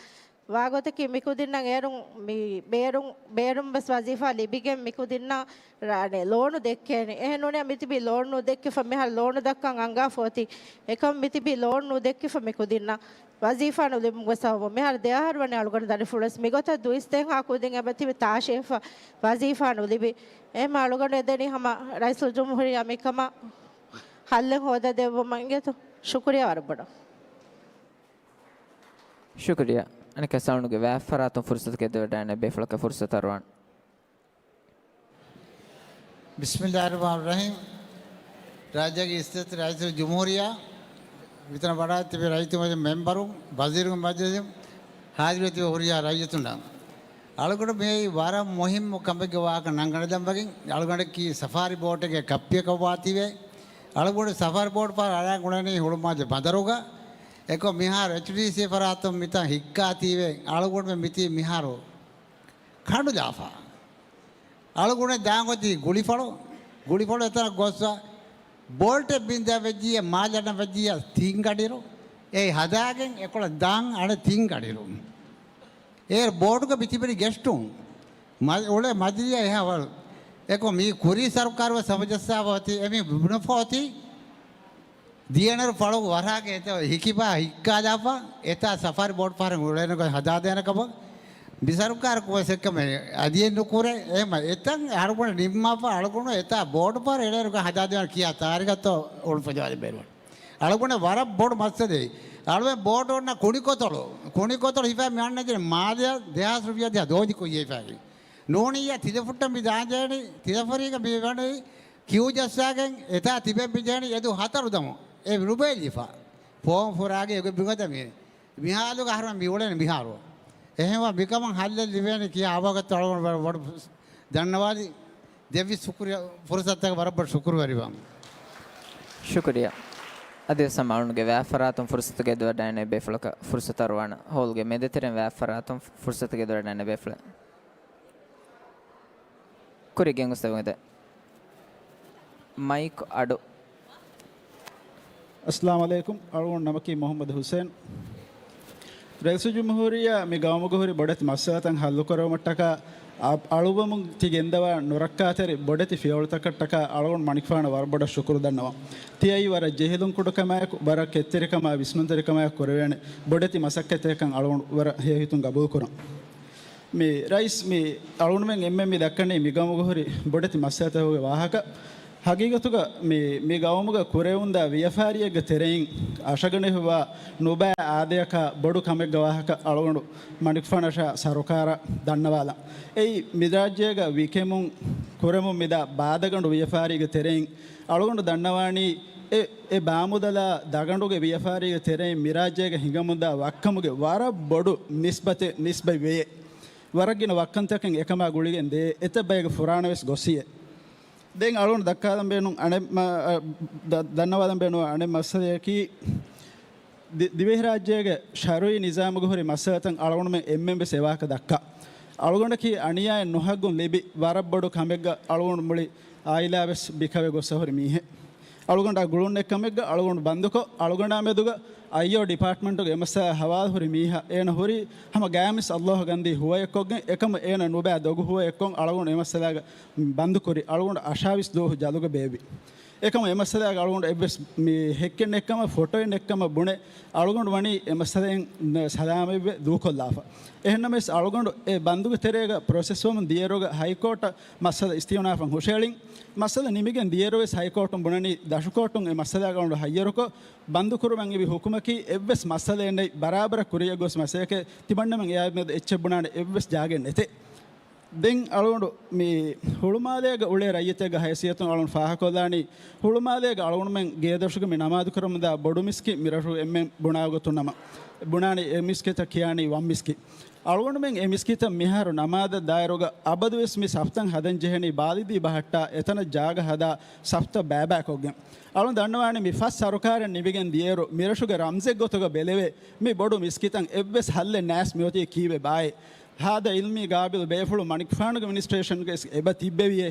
ވާގޮތަކީ މިކުދިންނަށް އޭރުން މި ބޭރުން، ބޭރުން ވެސް ވަޒީފާ ލިބިގެން މިކުދިންނަށް ރާ-، އަނެއް، ލޯނު ދެއްކޭނެ. އެހެން ނޫނީ މިތިބީ ލޯނު ނުދެއްކިފަ މިހާރު ލޯނު ދައްކަން އަންގާފަ އޮތީ. އެކަމް މިތިބީ ލޯނު ނުދެއްކިފަ މިކުދިންނަށް ވަޒީފާ ނުލިބުމުގެ ސަބަބުން މިހާރު ދެއަހަރު ވަނީ އަޅުގަނޑު ދަރިފުޅުވެސް މިގޮތަށް ދުއިސްތޭންހާ ކުދިން އެބަތިބި ތާށިއެއްފަ ވަޒީފާ ނުލިބި. އެހެންމަ އަޅުގަނޑު އެދެނީ ހަމަ ރައީސުލްޖުމްހޫރިއްޔާ މިކަމަށް ހައްލެއް ހޯދަ ދެއްވުމަށް އިނގޭތޯ. ޝުކުރިޔާ ވަރަށް ބޮޑަށް. ޝުކުރިޔާ. އަނެއްކާ އަޅުގަނޑުގެ ވާތްފަރާތުން ފުރުސަތު ގެދޮވެޑައިގެން ބޭފުޅަކަށް ފުރުސަތު އަރުވާން. ބިސްމިއްލާހި ރަޙްމާނި ރަޙީމް. ރާއްޖޭގެ އިއްޒަތްތެރި ރައީސުލްޖުމްހޫރިއްޔާ، މިތަނަށް ވަޑައިގަތް ތިބި ރައްޔިތުންގެ މެންބަރުން، ވަޒީރުންގެ މަޖިލިސް، ހާޒިރުވެ ތިބި ހުރިހާ ރައްޔިތުންނަށް. އަޅުގަނޑު މިއީ ވަރަށް މުހިއްމު ކަމެއްގެ ވާހަކަ ނަންގަނެދަން ވެގެން، އަޅުގަނޑަކީ ސަފާރި ބޯޓެއްގެ ކައްޕިއަކަށް ވާތީވެ. އަޅުގަނޑު ސަފާރި ބޯޓު ފަހަރު އަޅާ ގުޅެނީ ހުޅުމާލެ ބަނދަރުގަ. އެކޮށް މިހާރު އެޗްޑީސީ ފަރާތުން މިތަން ހިއްކާތީވެ، އަޅުގަނޑު މިތީ މިހާރު ކަނޑުލާފަ. އަޅުގަނޑު ދާން އޮތީ ގުޅިފަޅު، ގުޅިފަޅު އެތަނަށް ގޮސްފަ ބޯލްޓެއް ބިންދާ ވެއްޖިއްޔާ މާލެ އަންނަ ވެއްޖިއްޔާ ތިން ގަޑިއިރު، އެ ހަދާގެން އެކޮޅަށް ދާން އަނެއް ތިން ގަޑިއިރު. އޭރު ބޯޓުގަ މިތިބެނީ ގެސްޓުން. މަ-، އުޅޭ މަޖިލީހާ އެހާ ވަރު. އެކޮށް މީ ކުރީ ސަރުކާރު ސަމަޖައްސާފަ އޮތީ، އެމީ ބުނެފަ އޮތީ. ދިޔަނަރު ފަޅު ވަރާގެ އެތައް ހިކިބާ ހިއްކާލާފަ، އެތާ ސަފާރި ބޯޓު ފަހަރެއް އުޅޭނެ ގޮތް ހަދާދޭނެ ކަމަށް މި ސަރުކާރަކު ވެސް އެކަމެއް އަދިއެއް ނުކުރޭ. އެހެންމަ އެތަން އަޅުގަނޑު ނިންމާފަ، އަޅުގަނޑު އެތާ ބޯޓު ފަހަރެއް އެޅޭނެ ގޮތް ހަދާދޭނެ ކިޔާ ތާރިގަތޯ އުޅުފަ ޖަވާބެއް ބޭނުން. އަޅުގަނޑަށް ވަރަށް ބޮޑު މައްސަލައެއް. އަޅުގަނޑު ބޯޓު އޮންނަ ކުނިކޮތަޅު، ކުނިކޮތަޅު ހިފާ މި އަންނަ ދިނަ މާލެއަށް ދެހާސް ރުފިޔާ ދިހަ ދޯނި ކުއްޔަށް ހިފާގެން. ނޫނިއްޔާ ތިލަފުއްޓަށް މި ދާންޖެހެނީ، ތިލަފަރީގަ މި ވަނީ ކިއު ޖައްސާގެން އެތާ ތިބެން މި ޖެހެނީ އެދު ހަތަރު ދަމު. އެ ރުބޭލިފަ. ފޯމް ފުރާގެ އެގޮތް ބިގަދަ މި. މިހާލުގަ އަހަރުމެން މި އުޅެނީ މިހާރު. އެހެންވާ މިކަމަށް ހައްލެއް ލިބޭނެ ކިޔާ އަވަގަތު އަޅުގަނޑު ވަރަށް ބޮޑު ދަންނަވާލި. ދެއްވި ޝުކުރިޔާ، ފުރުސަތަކަށް ވަރަށް ބޮޑު ޝުކުރުވެރިވާން. ޝުކުރިޔާ. އަދިވެސް ހަމަ އަޅުގަނޑުގެ ވާތްފަރާތުން ފުރުސަތުގެ ދުވަށް އަންނަ ބޭފުޅަކަށް ފުރުސަތު އަރުވާނަން. ހޯލްގެ މެދުތެރެއިން ވާތްފަރާތުން ފުރުސަތުގެ ދުވަށް އަންނަ ބޭފުޅެއް. ކުރި ގެންގުސްދެވުން. މައިކް އަޑު. އައްސަލާމު ޢަލައިކުމް. އަޅުގަނޑު ނަމަކީ މުޙައްމަދު ޙުސައިން. ރައީސުލްޖުމްހޫރިއްޔާ މި ގައުމުގަ ހުރި ބޮޑެތި މައްސަލަތައް ޙައްލުކުރެވުމަށްޓަކާ އަ-، އަޅުވަމުން ތި ގެންދަވާ ނުރައްކާތެރި ބޮޑެތި ފިޔަވަޅުތަކަށްޓަކާ އަޅުގަނޑު މަނިކުފާނަށް ވަރަށް ބޮޑަށް ޝުކުރު ދަންނަވަން. ތިޔައީ ވަރަށް ޖެހިލުން ކުޑަކަމާއެކު، ވަރަށް ކެތްތެރިކަމާ ވިސްނުންތެރިކަމާއެކު ކުރެވޭނެ ބޮޑެތި މަސައްކަތެއްކަން އަޅުގަނޑު ވަރަށް ހެޔޮހިތުން ގަބޫލުކުރަން. މި ރައީސް، މި އަޅުގަނޑުމެން އެންމެން މި ދައްކަނީ މި ގައުމުގަ ހުރި ބޮޑެތި މައްސަލަތަކުގެ ވާހަކަ. ހަގީގަތުގަ މި، މި ގައުމުގަ ކުރެވުންދާ ވިޔަފާރިއެއްގެ ތެރެއިން އަށަގަނެހުވާ ނުބައި އާދަޔަކާ ބޮޑު ކަމެއްގެ ވާހަކަ އަޅުގަނޑު މަނިކުފާނަށާ ސަރުކާރަށް ދަންނަވާލަން. އެއީ މި ރާއްޖޭގަ ވިކެމުން ކުރެވުން މިދާ ބާދަގަނޑު ވިޔަފާރީގެ ތެރެއިން އަޅުގަނޑު ދަންނަވާނީ އެ، އެ ބާމުދަލާ ދަގަނޑުގެ ވިޔަފާރީގެ ތެރެއިން މި ރާއްޖޭގަ ހިނގަމުންދާ ވައްކަމުގެ ވަރަށް ބޮޑު ނިސްބަތެއް، ނިސްބަތް ވެޔޭ. ވަރަށް ގިނަ ވައްކަންތަކެއް އެކަމާ ގުޅިގެން ދޭ، އެތައް ބަޔަކު ފުރާނަވެސް ގޮސްއިޔޭ. ދެން އަޅުގަނޑު ދައްކާލަން ބޭނުން އަނެއް މަ-، އަ، ދަ-، ދަންނަވާލަން ބޭނުން އަނެއް މައްސަލަޔަކީ، ދި-، ދިވެހިރާއްޖޭގެ ޝަރުއީ ނިޒާމުގަ ހުރި މައްސަލަތައް އަޅުގަނޑުމެން އެންމެން ވެސް އެވާހަކަ ދައްކާ. އަޅުގަނޑަކީ އަނިޔާއެއް ނުހައްގުން ލިބި، ވަރަށް ބޮޑު ކަމެއްގަ އަޅުގަނޑު މުޅި އާއިލާ ވެސް ބިކަވެ ގޮއްސަ ހުރި މީހެއް. އަޅުގަނޑާ ގުޅުން އެއްކަމެއްގަ އަޅުގަނޑު ބަންދުކޮށް، އަޅުގަނޑާ މެދުގަ އައިއޯ ޑިޕާޓްމަންޓުގެ އެ މައްސަލަ ހަވާލު ހުރި މީހާ، އޭނަ ހުރީ ހަމަ ގާމިސް އައްލޯހަ ގަންދީ ހުވަޔަކޮށްގެން، އެކަމަ އޭނަ ނުބައި ދޮގު ހުވަޔަކޮށް އަޅުގަނޑު އެ މައްސަލާގަ ބަންދުކުރި. އަޅުގަނޑު އަށާވީސް ދުވަހު ޖަލުގަ ބޭއްވި. އެކަމަ އެ މައްސަލާގަ އަޅުގަނޑު އެއްވެސް މި ހެއްކެއް ނެއްކަމަށް، ފޮޓޯއެއް ނެއްކަމަށް ބުނެ، އަޅުގަނޑު ވަނީ އެ މައްސަލައިން ސަލާމަތްވެ ދޫކޮށްލާފަ. އެހެންނަމަވެސް، އަޅުގަނޑު އެ ބަންދުގެ ތެރޭގަ ޕްރޮސެސްވަމުން ދިޔައިރުގަ ހައިކޯޓަށް މައްސަލަ އިސްތިއުނާފަށް ހުށައެޅިން. މައްސަލަ ނިމިގެން ދިޔައިރުވެސް ހައިކޯޓުން ބުނަނީ، ދަށުކޯޓުން އެ މައްސަލާގަ އަޅުގަނޑު ހައްޔަރުކޮށް، ބަންދުކުރުމަށް އެބި ހުކުމަކީ އެއްވެސް މައްސަލައެއް ނެތް، ބަރާބަރަށް ކުރިއަށް ގޮސް މަސައްކަތް. ތިމަންނަމެން އެއާ މެދު އެއްޗެއް ބުނާނެ އެއްވެސް ޖާގައެއް ނެތޭ. ދެން އަޅުގަނޑު މި ހުޅުމާލޭގަ އުޅޭ ރައްޔިތެއްގެ ހައިސިއްޔަތުން އަޅުގަނޑު ފާހަގަކޮށްލާނީ، ހުޅުމާލޭގަ އަޅުގަނޑުމެން ގޭދޮށުގަ މި ނަމާދު ކުރަމުންދާ ބޮޑު މިސްކިތް، މިރަށު އެންމެން ބުނާ ގޮތުން ނަމަ، ބުނާނީ އެ މިސްކިތަށް ކިޔާނީ ވަން މިސްކިތް. އަޅުގަނޑުމެން އެ މިސްކިތަށް މިހާރު ނަމާދަށް ދާއިރުގަ އަބަދުވެސް މި ސަފްތައް ހަދަން ޖެހެނީ ބާލިދީ ބަހައްޓާ އެތަނަށް ޖާގަ ހަދާ ސަފްތައް ބައިބައިކޮށްގެން. އަޅުން ދަންނަވާނީ މި ފަސް ސަރުކާރެއް ނިމިގެން ދިޔައިރު މިރަށުގެ ރަމްޒެއް ގޮތުގަ ބެލެވޭ މި ބޮޑު މިސްކިތަށް އެއްވެސް ހައްލެއް ނާސް މިއޮތީ ކީއްވެ ބާއޭ؟ ހާދަ އިލްމީ ގާބިލް ބޭފުޅު މަނިކުފާނުގެ އެޑްމިނިސްޓްރޭޝަންގެ އެބަ ތިއްބެވިއޭ.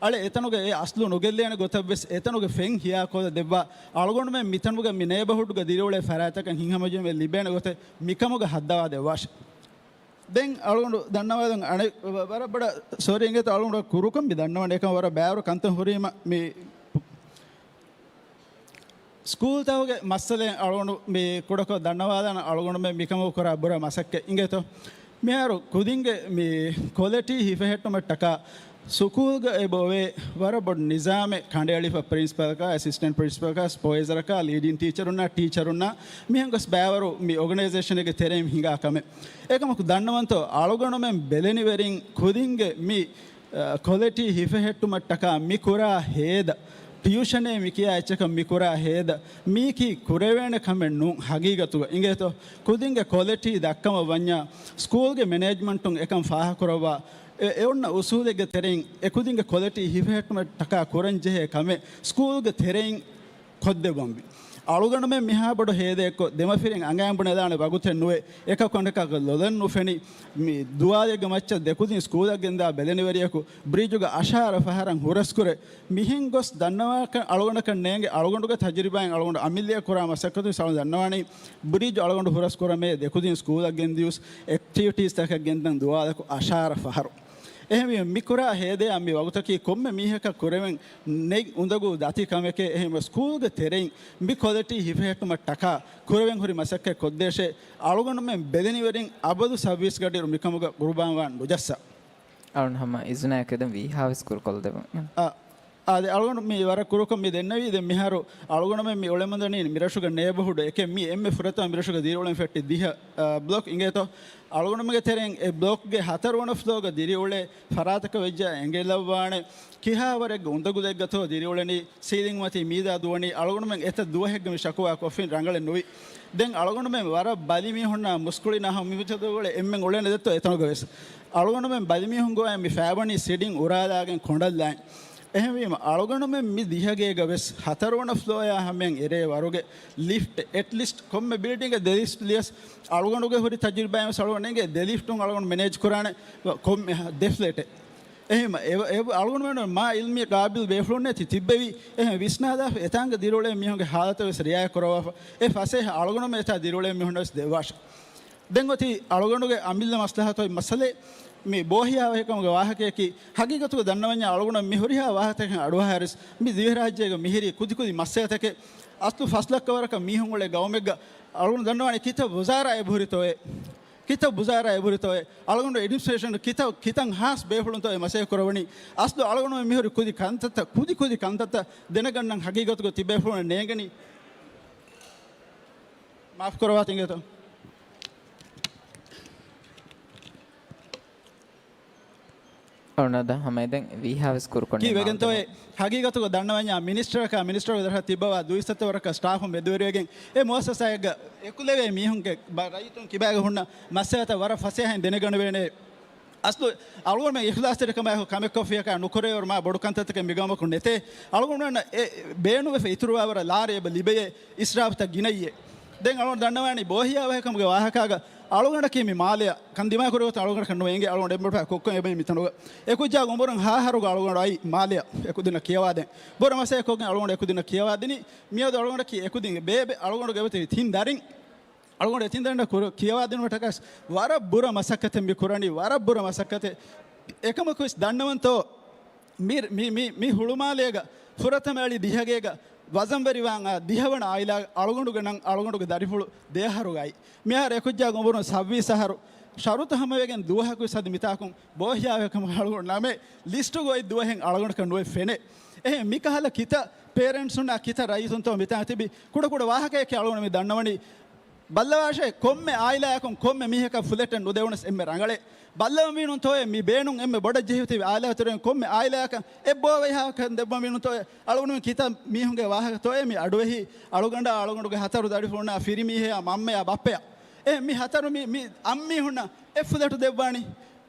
އަޅެ އެތަނުގެ އެ އަސްލު ނުގެއްލޭނެ ގޮތަށްވެސް އެތަނުގެ ފެން ހިޔާކޮށްލަ ދެއްވާ. އަޅުގަނޑުމެން މިތަނުގަ މި ނޭބަހުޑްގަ ދިރިއުޅޭ ފަރާތްތަކަށް ހިތްހަމަޖެހުމެއް ލިބޭނެ ގޮތެއް މިކަމުގަ ހައްދަވާ ދެއްވާށެ. ދެން އަޅުގަނޑު ދަންނަވާލަން އަނެއް ވަ-، ވަރަށް ބޮޑަށް ސޯރީ އިނގޭތޯ އަޅުގަނޑު ކުރުކަން މި ދަންނަވަން އެކަން ވަރަށް ބައިވަރު ކަންތައް ހުރީމަ މި ސްކޫލްތަކުގެ މައްސަލައިން އަޅުގަނޑު މި ކުޑަކޮށް ދަންނަވާލާނަ އަޅުގަނޑުމެން މިކަމަކު ކުރާ ބުރަ މަސައްކަތް އިނގޭތޯ. މިހާރު ކުދިންގެ މި ކޮލެޓީ ހިފެހެއްޓުމަށްޓަކާ ސުކޫލްގަ އެބަ އޮވޭ ވަރަށް ބޮޑު ނިޒާމެއް ކަނޑައެޅިފަ ޕްރިންސިޕަލަކާ، އެސިސްޓެންޓް ޕްރިންސިޕަލަކާ، ސްޕަވައިޒަރަކާ، ލީޑިން ޓީޗަރުންނާ، ޓީޗަރުންނާ މިހެން ގޮސް ބައިވަރު މި އޯގަނައިޒޭޝަނެއްގެ ތެރެއިން ހިނގާ ކަމެއް. އެކަމަކު ދަންނަވަންތޯ އަޅުގަނޑުމެން ބެލެނިވެރިން ކުދިންގެ މި އަ، ކޮލެޓީ ހިފެހެއްޓުމަށްޓަކާ މި ކުރާ ހޭދަ، ޓިއުޝަނޭ މި ކިޔާ އެއްޗަކަށް މި ކުރާ ހޭދަ، މީކީ ކުރެވޭނެ ކަމެއް ނޫން ހަގީގަތުގަ. އިނގޭތޯ، ކުދިންގެ ކޮލެޓީ ދައްކަމަށް ވަންޏާ، ސްކޫލްގެ މެނޭޖްމަންޓުން އެކަން ފާހަގަކުރައްވާ، އެ، އެ އޮންނަ އުސޫލެއްގެ ތެރެއިން އެ ކުދިންގެ ކޮލެޓީ ހިފެހެއްޓުމަށްޓަކާ ކުރަންޖެހޭ ކަމެއް ސްކޫލްގެ ތެރެއިން ކޮށްދެއްވަންވީ. އަޅުގަނޑުމެން މިހާ ބޮޑު ހޭދައެއްކޮށް، ދެމަފިރިން އަނގައިން ބުނެލާނެ ވަގުތެއް ނުވޭ. އެކަކު އަނެކަކަށް ލޮލަށް ނުފެނި، މި ދުވާލެއްގެ މައްޗަށް ދެކުދިން ސްކޫލަށް ގެންދާ ބެލެނިވެރިޔަކު ބްރިޖުގަ އަށާރަ ފަހަރަށް ހުރަސްކުރޭ. މިހެން ގޮސް ދަންނަވާކަށް އަޅުގަނޑަކަށް ނޭނގެ، އަޅުގަނޑުގެ ތަޖުރިބާއިން އަޅުގަނޑު އަމިއްލަޔަށް ކުރާ މަސައްކަތު ސަޅު ދަންނަވާނީ، ބްރިޖު އަޅުގަނޑު ހުރަސްކުރަމޭ ދެކުދިން ސްކޫލަށް ގެންދިޔުސް އެކްޓިވިޓީސްތަކަށް ގެންދަން ދުވާލަކު އަށާރަ ފަހަރު. އެހެންވީމަ މި ކުރާ ހޭދަޔާ މި ވަގުތަކީ ކޮންމެ މީހަކަށް ކުރެވެން ނެތް އުނދަގޫ ދަތި ކަމެކޭ. އެހެންވެ ސްކޫލްގެ ތެރެއިން މި ކޮލެޓީ ހިފެހެއްޓުމަށް ޓަކާ ކުރެވެން ހުރި މަސައްކަތް ކޮށްދޭށޭ. އަޅުގަނޑުމެން ބެލެނިވެރިން އަބަދު ސައުވީސް ގަޑިއިރު މިކަމުގަ ގުރުބާންވާން ނުޖައްސާ. އަޅުން ހަމަ އިޒުނާއެކު އެދުން ވީހާވެސް ކުރުކޮށްލަދެއްވަން. އަ، އާދެ، އަޅުގަނޑު މި ވަރަށް ކުރުކޮށް މި ދެންނެވީ. ދެން މިހާރު އަޅުގަނޑުމެން މި އުޅެމުންދަނީ މިރަށުގެ ނޭބަހުޑް އެކެއް. މި އެންމެ ފުރަތަމަ މިރަށުގެ ދިރިއުޅެން ފެއްޓި ދިހަ، އާ، ބްލޮކް އިނގޭތޯ. އަޅުގަނޑުމެންގެ ތެރެއިން އެ ބްލޮކްގެ ހަތަރުވަނަ ފްލޯގަ ދިރިއުޅޭ ފަރާތަކަށް ވެއްޖާ އެނގިލައްވާނެ. ކިހާވަރެއްގެ އުނދަގުލެއްގަތޯ ދިރިއުޅެނީ، ސީލިން މަތީ މީދާ ދުވަނީ. އަޅުގަނޑުމެން އެތައް ދުވަހެއްގަ މި ޝަކުވާ ކޮށްފިން ރަނގަޅެއް ނުވި. ދެން އަޅުގަނޑުމެން ވަރަށް ބަލިމީހުންނާ މުސްކުޅިންނާ ހަމަ މި މިތަދުގަޅެ އެންމެން އުޅޭނެ ދެއްތޯ އެތަނުގަ ވެސް. އަޅުގަނޑުމެން ބަލިމީހުން ގޮވާ މި ފައިބަނީ ސިޑިން އުރާލާގެން ކޮނޑަށްލާން. އެހެންވީމަ، އަޅުގަނޑުމެން މި ދިހަގޭގަ ވެސް ހަތަރުވަނަ ފްލޯއާ ހަމައިން އެރޭ ވަރުގެ ލިފްޓް، އެޓްލީސްޓް ކޮންމެ ބިލްޑިންގެ ދެ ލިފްޓް ލިޔަސް، އަޅުގަނޑުގެ ހުރި ތަޖުރިބާއިން ވެސް އަޅުގަނޑު އެނގޭ ދެ ލިފްޓުން އަޅުގަނޑު މެނޭޖް ކުރާނެ ކޮންމެ ދެ ފްލެޓެއް. އެހެންވީމަ، އެ، އެ، އަޅުގަނޑުމެން މާ އިލްމީ ގާބިލް ބޭފުޅުންނޭ ތި ތިއްބެވީ. އެހެން ވިސްނާލާފަ އެތާނގަ ދިރިއުޅޭ މީހުންގެ ހާލަތަށް ވެސް ރިއާޔަތް ކުރައްވާފަ. އެ ފަސޭހަ އަޅުގަނޑުމެން އެތާ ދިރިއުޅޭ މީހުންނަށް ވެސް ދެއްވާށެ. ދެން އޮތީ އަޅުގަނޑުގެ އަމިއްލަ މަސްލަހަތު މައްސަލައެއް. މި ބޯހިޔާވަހިކަމުގެ ވާހަކަޔަކީ، ހަގީގަތުގަ ދަންނަވަންޏާ އަޅުގަނޑު މި ހުރިހާ ވާހަކަތަކެއް އަޑުއަހާއިރު، މި ދިވެހިރާއްޖޭގަ މިހިރީ ކުދިކުދި މައްސަލަތަކެއް. އަސްލު ފަސް ލައްކަ ވަރަކަށް މީހުން އުޅޭ ގައުމެއްގަ އަޅުގަނޑު ދަންނަވާނީ ކިތައް ވުޒާރާ އެބަހުރިތޯއޭ. ކިތައް ވުޒާރާ އެބަހުރިތޯއޭ. އަޅުގަނޑު އެޑްމިނިސްޓްރޭޝަން ކިތައް، ކިތަން ހާސް ބޭފުޅުންތޯއޭ މަސައްކަތް ކުރަވަނީ. އަސްލު އަޅުގަނޑު މިހުރި ކުދި ކަންތައްތައް، ކުދި ކުދި ކަންތައްތައް ދެނެގަންނަން ހަގީގަތުގަ ތިބޭފުޅުން ނޭނގެނީ. މާފު ކުރަވާތި އިނގޭތޯ. އޮންނަދަ ހަމައެދެން ވީހާވެސް ކުރުކޮށް ކީ ވެގެންތޯއޭ؟ ހަގީގަތުގަ ދަންނަވަންޏާ މިނިސްޓަރަކާ މިނިސްޓަރު ދަރަހަ ތިއްބަވާ ދުއިސައްތަ ވަރަކަށް ސްޓާފުން މެދުވެރިވެގެން އެ މުއައްސަސާއެއްގަ އެކުލެވޭ މީހުންގެ ބަ-، ރައްޔިތުން ކިބާގަ ހުންނަ މައްސަލަތައް ވަރަށް ފަސޭހައިން ދެނެގަނެވޭނެ. އަސްލު އަޅުގަނޑުމެން އިޚްލާޞްތެރިކަމާއެކު ކަމެއްކޮށްފިއްޔާ ނުކުރެވޭވަރު މާ ބޮޑު ކަންތައްތަކެއް މިގައުމަކު ނެތޭ. އަޅުގަނޑުމެންނަށް އެ ބޭނުންވެފަ އިތުރުވާވަރަށް ލާރި އެބަ ލިބެޔޭ އިސްރާފުތައް ގިނައްޔޭ. ދެން އަޅުގަނޑު ދަންނަވާނީ ބޯހިޔާވަހިކަމުގެ ވާހަކާގަ އަޅުގަނޑަކީ މި މާލެއަށް ކަން ދިމާކުރި ގޮތަށް އަޅުގަނޑަކަށް ނުވެ އިނގޭ އަޅުގަނޑު އެންމެ ކޮއްކޮ އެބައި މިތަނުގަ. އެކުއްޖާ އުމުރުން ހާހަރުގަ އަޅުގަނޑު އައި މާލެއަށް އެކުދިންނަށް ކިޔަވާދޭން. ބުރަ މަސައްކަތްކޮށްގެން އަޅުގަނޑު އެކުދިންނަށް ކިޔަވާދިނީ. މިއަދު އަޅުގަނޑަކީ އެކުދިންގެ ބޭބެ. އަޅުގަނޑުގެ އެބަތިބި ތިން ދަރިން. އަޅުގަނޑު އެތިން ދަރިންނަށް ކުރު-، ކިޔަވާދިނުމަށްޓަކަސް ވަރަށް ބުރަ މަސައްކަތެއް މި ކުރަނީ، ވަރަށް ބުރަ މަސައްކަތެއް. އެކަމަކުވެސް ދަންނަވަންތޯ، މި، މި، މި، މި ހުޅުމާލޭގަ ފުރަތަމަ އެޅި ދިހަގޭގަ ވަޒަންވެރިވާން އާ ދިހަވަނަ އާއިލާ އަޅުގަނޑުގެ ނަން، އަޅުގަނޑުގެ ދަރިފުޅު ދެ އަހަރުގައި. މިހާރު އެކުއްޖާގެ އުމުރުން ސައްވީސް އަހަރު. ޝަރުތު ހަމަވެގެން ދުވަހަކުވެސް އަދި މިތާކުން ބޯހިޔާވަހިކަމަށް އަޅުގަނޑު ނަމެއް ލިސްޓުގައި ދުވަހެއް އަޅުގަނޑަކަށް ނުވެ ފެނޭ. އެހެން މިކަހަލަ ކިތައް ޕޭރެންޓްސުންނާ ކިތައް ރައީސުންތޯ މިތާ ތިބި ކުޑަކުޑަ ވާހަކައެކޭ އަޅުގަނޑު މި ދަންނަވަނީ. ބައްލަވާށޭ، ކޮންމެ އާއިލާއަކުން ކޮންމެ މީހަކަށް ފްލެޓެއް ނުދެވުނަސް އެންމެ ރަނގަޅޭ. ބައްލަވަންވީނުންތޯއޭ މި ބޭނުން އެންމެ ބޮޑަށް ޖެހިފަ ތިބި އާއިލާތެރެއިން ކޮންމެ އާއިލާއަކަށް އެއްބޯވައިހާކަން ދެއްވަންވީނުންތޯއޭ. އަޅުގަނޑުމެން ކިތައް މީހުންގެ ވާހަކަތޯއޭ މި އަޑުއެހި. އަޅުގަނޑާ އަޅުގަނޑުގެ ހަތަރު ދަރިފުޅުންނާ ފިރިމީހެއާ މަންމަޔާ ބައްޕަޔާ. އެ މި ހަތަރު މި، މި އަންމީހުންނަށް އެއް ފްލެޓު ދެއްވާނީ.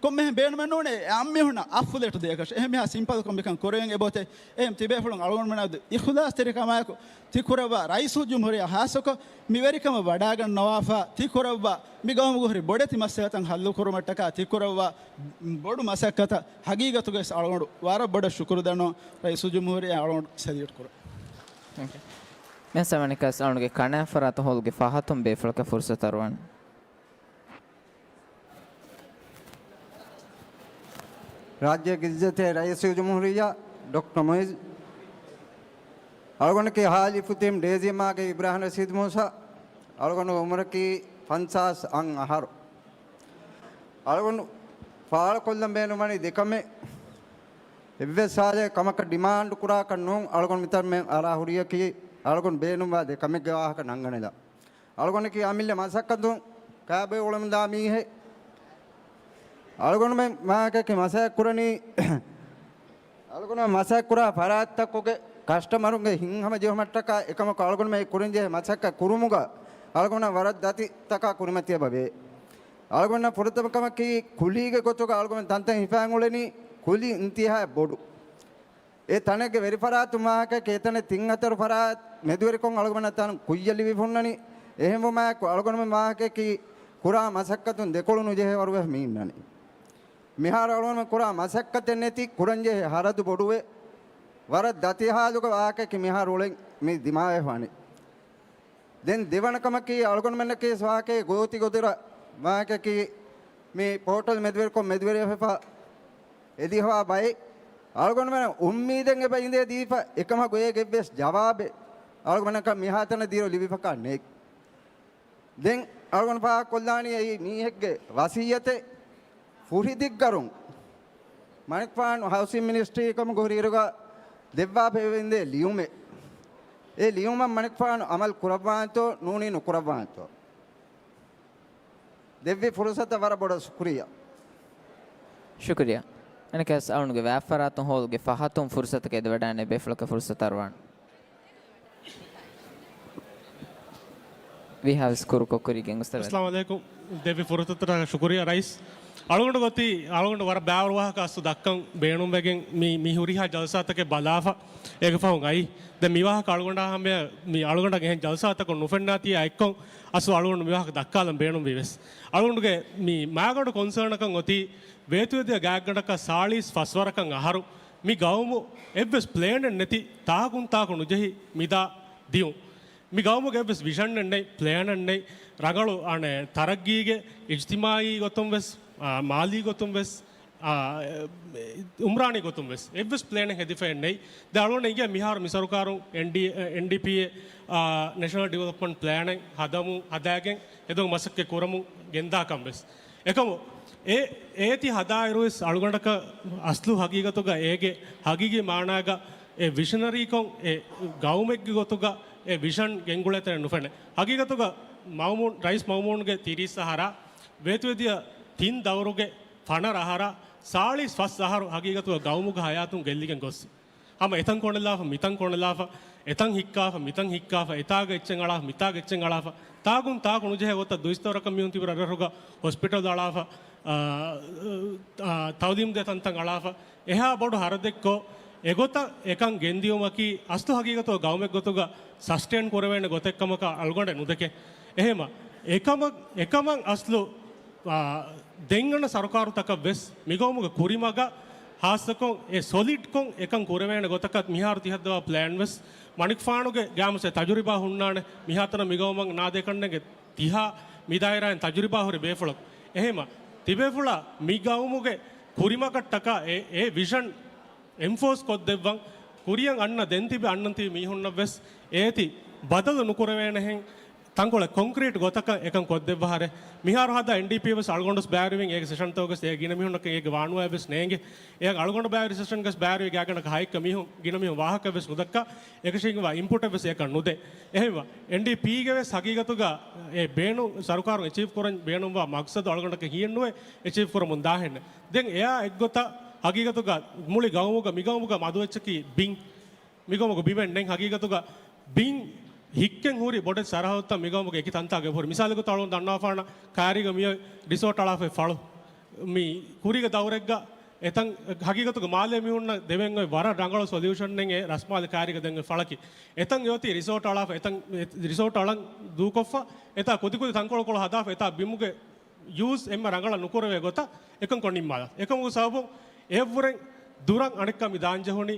ކޮންމެހެން ބޭނުމެއް ނޫނޭ އެ އަންމީހުންނަށް އަށް ފްލެޓު ދޭކަށް. އެހެން މިހާ ސިމްޕަލްކޮށް މިކަން ކުރެވެން އެބައޮތޭ. އެހެން ތިބޭފުޅުން އަޅުގަނޑުމެން އަދި އިޚްލާޞްތެރިކަމާއެކު ތި ކުރައްވާ ރައީސުލްޖުމްހޫރިއްޔާ ހާއްސަކޮށް މި ވެރިކަމަށް ވަޑާގަންނަވާފަ ތި ކުރައްވާ މި ގައުމުގެ ހުރި ބޮޑެތި މައްސަލަތައް ހައްލުކުރުމަށްޓަކާ ތި ކުރައްވާ ބޮޑު މަސައްކަތަށް ހަގީގަތުގައި އަޅުގަނޑު ވަރަށް ބޮޑަށް ޝުކުރު ދަންނަވަން. ރައީސުލްޖުމްހޫރިއްޔާ އަޅުގަނޑު ސެލިއުޓް ކުރަން. މިހާ ސަމަނިކަސް އަޅުގަނޑުގެ ކަނާ ފަރާތު ހޯލުގެ ފަހަތުން ބޭފުޅަކަށް ފުރުސަތު އަރުވަން. ރާއްޖޭގެ އިއްޒަތްތެރި ރައީސުލްޖުމްހޫރިއްޔާ ޑޮކްޓަރ މުއިޒް، އަޅުގަނޑަކީ ހާއަލި ފުތިހަމް ޑޭޒީ މާގެ އިބްރާހިމް ރަޝީދު މޫސާ، އަޅުގަނޑު އުމުރަކީ ފަންސާސް އަށް އަހަރު. އަޅުގަނޑު ފާޅުކޮށްލަން ބޭނުންވަނީ ދެކަމެއް. އެއްވެސް ހާލެއް ކަމަކަށް ޑިމާންޑު ކުރާކަށް ނޫން، އަޅުގަނޑު މިތަންމެ އަރާ ހުރިޔަކީ އަޅުގަނޑު ބޭނުންވާ ދެކަމެއްގެ ވާހަކަ ނަންގަނެލާ. އަޅުގަނޑަކީ އަމިއްލަ މަސައްކަތުން ކާބޮއި އުޅެމުންދާ މީހެއް. އަޅުގަނޑުމެން މާކަކި މަސައްކަތް ކުރަނީ، އަޅުގަނޑުމެން މަސައްކަތް ކުރާ ފަރާތްތަކުގެ ކަސްޓަމަރުންގެ ހިތްހަމަ ޖެހުމަށްޓަކާ އެކަމަކު އަޅުގަނޑުމެން ކުރަންޖެހޭ މަސައްކަތް ކުރުމުގަ އަޅުގަނޑަށް ވަރަށް ދަތިތަކާ ކުރިމަތި އެބަ ވޭ. އަޅުގަނޑަށް ފުރަތަމަ ކަމަކީ ކުލީގެ ގޮތުގަ އަޅުގަނޑު ތަންތަން ހިފާން އުޅެނީ ކުލި އިންތިހާއަށް ބޮޑު. އެ ތަނެއްގެ ވެރިފަރާތުން ވާހަކައަކީ އެތަނެއް ތިން ހަތަރު ފަރާތް މެދުވެރިކޮށް އަޅުގަނޑަށް ތަން ކުއްޔަށް ލިބި ހުންނަނީ. އެހެންވުމާއެކު އަޅުގަނޑުމެން ވާހަކައަކީ ކުރާ މަސައްކަތުން ދެކޮޅު ނުޖެހޭވަރުވެފަ މި އިންނަނީ. މިހާރު އަޅުގަނޑުމެން ކުރާ މަސައްކަތެއް ނެތި ކުރަންޖެހޭ ހަރަދު ބޮޑުވެ، ވަރަށް ދަތި ހާލުގެ ވާހަކައަކީ މިހާރު އުޅެން މި ދިމާވެފާނެ. ދެން ދެވަނަ ކަމަކީ އަޅުގަނޑުމެންނަކީ ވާހަކައެއް ގޯތި ގޮދުރަށް ވާހަކައަކީ މި ޕޯޓަލް މެދުވެރިކޮށް މެދުވެރިވެފަ އެދިހަވާ ބައެއް އަޅުގަނޑުމެން އުއްމީދެއް އެބަ އިނދޭ ދީފަ އެކަމަކު އޭގެ އެއްވެސް ޖަވާބެއް އަޅުގަނޑަކަށް މިހާތަނަށް ދިޔަ ލިބިފަކާ ނެތް. ދެން އަޅުގަނޑު ފާހަގަކޮށްލާނީ އެއީ މީހެއްގެ ވަސިއްޔަތެއް ފުރިދިއްގަރުން މަނިކުފާނު ހައުސިން މިނިސްޓްރީ ކަމުގެ ހުރިއިރުގަ ދެއްވާފައިވެއިނދޭ ލިޔުމެއް. އެ ލިޔުމަށް މަނިކުފާނު ޢަމަލު ކުރައްވާނެތޯ ނޫނީ ނުކުރައްވާނެތޯ؟ ދެއްވި ފުރުސަތަށް ވަރަށް ބޮޑަށް ޝުކުރިއްޔާ. ޝުކުރިއްޔާ. އަނެކަސް އަޅުންގެ ވާފަރާތުން ހޯލުގެ ފަހަތުން ފުރުސަތަކަށް އެދިވަޑާނެ ބޭފުޅަކަށް ފުރުސަތު އަރުވާން. ވީހާވެސް ކުރުކޮށް ކުރީގެން އުސްތާދު. އައްސަލާމު ޢަލައިކުމް. ދެއްވި ފުރުސަތަށް ޝުކުރިއްޔާ ރައީސް. އަޅުގަނޑު ގޮތީ، އަޅުގަނޑު ވަރަށް ބާރު ވާހަކަ އަސްލު ދައްކަން ބޭނުންވެގެން މި، މި ހުރިހާ ޖަލްސާތަކެއް ބަލާފަ، އޭގެ ފަހުން އައީ. ދެން މި ވާހަކަ އަޅުގަނޑާ ހަމަޔަށް މި އަޅުގަނޑަށް އެހެން ޖަލްސާތަކުން ނުފެންނާތީ އެއްކޮށް އަސްލު އަޅުގަނޑު މި ވާހަކަ ދައްކާލަން ބޭނުންވީވެސް. އަޅުގަނޑުގެ މި މާގަނޑު ކޮންސާނަކަށް އޮތީ، ވޭތުވެދިޔަ ގާތްގަނޑަކަށް ސާޅީސް ފަސް ވަރަކަށް އަހަރު މި ގައުމު އެއްވެސް ޕްލޭނެއް ނެތި، ތާކުން ތާކު ނުޖެހި މިދާ ދިޔުން. މި ގައުމުގެ އެއްވެސް ވިޝަންއެއް ނެތް، ޕްލޭނެއް ނެތް. ރަނގަޅު އަނެއް ތަރައްގީގެ އިޖްތިމާއީ ގޮތުން ވެސް، އާ، މާލީ ގޮތުން ވެސް، އާ، އެ، އުމްރާނީ ގޮތުން ވެސް އެއްވެސް ޕްލޭނެއް ހެދިފައެއް ނެތް. ދެ އަޅުގަނޑަށް އިނގޭ މިހާރު މި ސަރުކާރުން އެންޑީ، އެ، އެންޑީޕީއެއް، އާ، ނޭޝަނަލް ޑިވެލޮޕްމަންޓް ޕްލޭނެއް ހަދަމުން، ހަދާގެން ހެދުމަށް މަސައްކަތް ކުރަމުން ގެންދާކަން ވެސް. އެކަމު އެ، އޭތި ހަދާއިރުވެސް އަޅުގަނޑަކަށް އަސްލު ހަގީގަތުގަ އޭގެ ހަގީގީ މާނާގަ އެ ވިޝަނަރީކޮން އެ ގައުމެއްގެ ގޮތުގަ އެ ވިޝަން ގެންގުޅޭ ތަނެއް ނުފެނޭ. ހަގީގަތުގަ މައުމޫން، ރައީސް މައުމޫންގެ ތިރީސް އަހަރާ، ވޭތުވެދިޔަ ތިން ދައުރުގެ ފަނަރަ އަހަރާ، ސާޅީސް ފަސް އަހަރު ހަގީގަތުގަ ގައުމުގެ ހަޔާތުން ގެއްލިގެން ގޮއްސި. ހަމަ އެތަން ކޮނެލާފަ، މިތަން ކޮނެލާފަ، އެތަން ހިއްކާފަ، މިތަން ހިއްކާފަ، އެތާގަ އެއްޗެއް އަޅާފަ، މިތާގަ އެއްޗެއް އަޅާފަ، ތާކުން ތާކު ނުޖެހޭ ގޮތަށް ދުއިސައްތަ ވަރަކަށް މީހުން ތިބި ރަށްރަށުގަ ހޮސްޕިޓަލް އަޅާފަ، އާ، އާ، ތައުލީމް ދޭ ތަންތަން އަޅާފަ، އެހާ ބޮޑު ހަރަދެއްކޮށް، އެގޮތަށް އެކަން ގެންދިޔުމަކީ އަސްލު ހަގީގަތުގަ ގައުމެއް ގޮތުގަ ސަސްޓެއިން ކުރެވޭނެ ގޮތެއް ކަމަކަށް އަޅުގަނޑެއް ނުދެކެ. އެހެމަ، އެކަމަށް، އެކަމަށް އަސްލު އާ، ދެން އަންނަ ސަރުކާރުތަކަށް ވެސް މިގައުމުގެ ކުރިމަގަށް ހާއްސަކޮށް އެ ސޮލިޑްކޮށް އެކަން ކުރެވޭނެ ގޮތަކަށް މިހާރު ތިހައްދަވާ ޕްލޭން ވެސް މަނިކުފާނުގެ ގާމުސެ ތަޖުރިބާ ހުންނާނެ. މިހާތަނަށް މިގައުމަށް ނާދޭކަންނެގެ ތިހާ މިދާއިރާއިން ތަޖުރިބާ ހުރި ބޭފުޅަކު. އެހެމަ، ތިބޭފުޅާ މިގައުމުގެ ކުރިމަގަށްޓަކާ އެ، އެ ވިޝަން އެންފޯސް ކޮށްދެއްވަން، ކުރިއަށް އަންނަ ދެން ތިބި އަންނަން ތިބި މީހުންނަށް ވެސް އޭތި ބަދަލު ނުކުރެވޭނެހެން ތަންކޮޅެއް ކޮންކްރީޓް ގޮތަކަށް އެކަން ކޮށްދެއްވާހަރެ. މިހާރު ހަދާ އެންޑީޕީ ވެސް އަޅުގަނޑު ވެސް ބައިވެރިވެން އޭގެ ސެޝަންތަކުގަސް އޭ ގިނަ މީހުންނަކަށް އޭގެ ވާނުވާ ވެސް ނޭނގެ. އޭ އަޅުގަނޑު ބައިވެރި ސެޝަންގަސް ބައިވެރިވެ ގާތްގަނޑަކަށް ހައެއްކަ މީހުން ގިނަ މީހުން ވާހަކަ ވެސް ނުދައްކާ، އެކަށީގެންވާ އިންޕުޓެއް ވެސް އެކަން ނުދޭ. އެހެންވާ، އެންޑީޕީގެ ވެސް ހަގީގަތުގަ އެ ބޭނު ސަރުކާރުން އެޗީވް ކުރަން ބޭނުންވާ މަގްސަދު އަޅުގަނޑަކަށް ހިޔެއްނުވޭ އެޗީވް ކުރަމުން ދާހެން. ދެން އެއާ އެއްގޮތަށް ހަގީގަތުގަ މުޅި ގައުމުގަ މިގައުމުގަ މަދު އެއްޗަކީ ބިން. މިގައުމުގަ ބިމެއް ނެތް ހަގީގަތުގަ ބިން ހިއްކެން ހުރި ބޮޑެތި ސަރަހައްދުތައް މިގައުމުގެ އެކި ތަންތާގަ އެބަހުރި. މިސާލެއްގޮތަށް އަޅުގަނޑު ދަންނާފާނަށް ކާރީގަ މިއޮތް ރިސޯޓް އަޅާފައި ފަޅު. މި ކުރީގެ ދައުރެއްގަ އެތަން ހަގީގަތުގަ މާލޭ މީހުންނަށް ދެވެން އޮތް ވަރަށް ރަނގަޅު ސޮލިއުޝަނެއް އެ ރަސްމާލެ ކާރީގަ ދެން އޮތް ފަޅަކީ. އެތަން އެއޮތީ ރިސޯޓް އަޅާފަ، އެތަން ރިސޯޓް އަޅަން ދޫކޮށްފަ، އެތާ ކުދިކުދި ތަންކޮޅުކޮޅު ހަދާފަ، އެތާ ބިމުގެ ޔޫސް އެންމެ ރަނގަޅަށް ނުކުރެވޭ ގޮތަށް އެކަންކޮށް ނިންމާލާ. އެކަމުގެ ސަބަބުން އެއަށްވުރެން ދުރަށް އަނެއްކާ މި ދާން ޖެހުނީ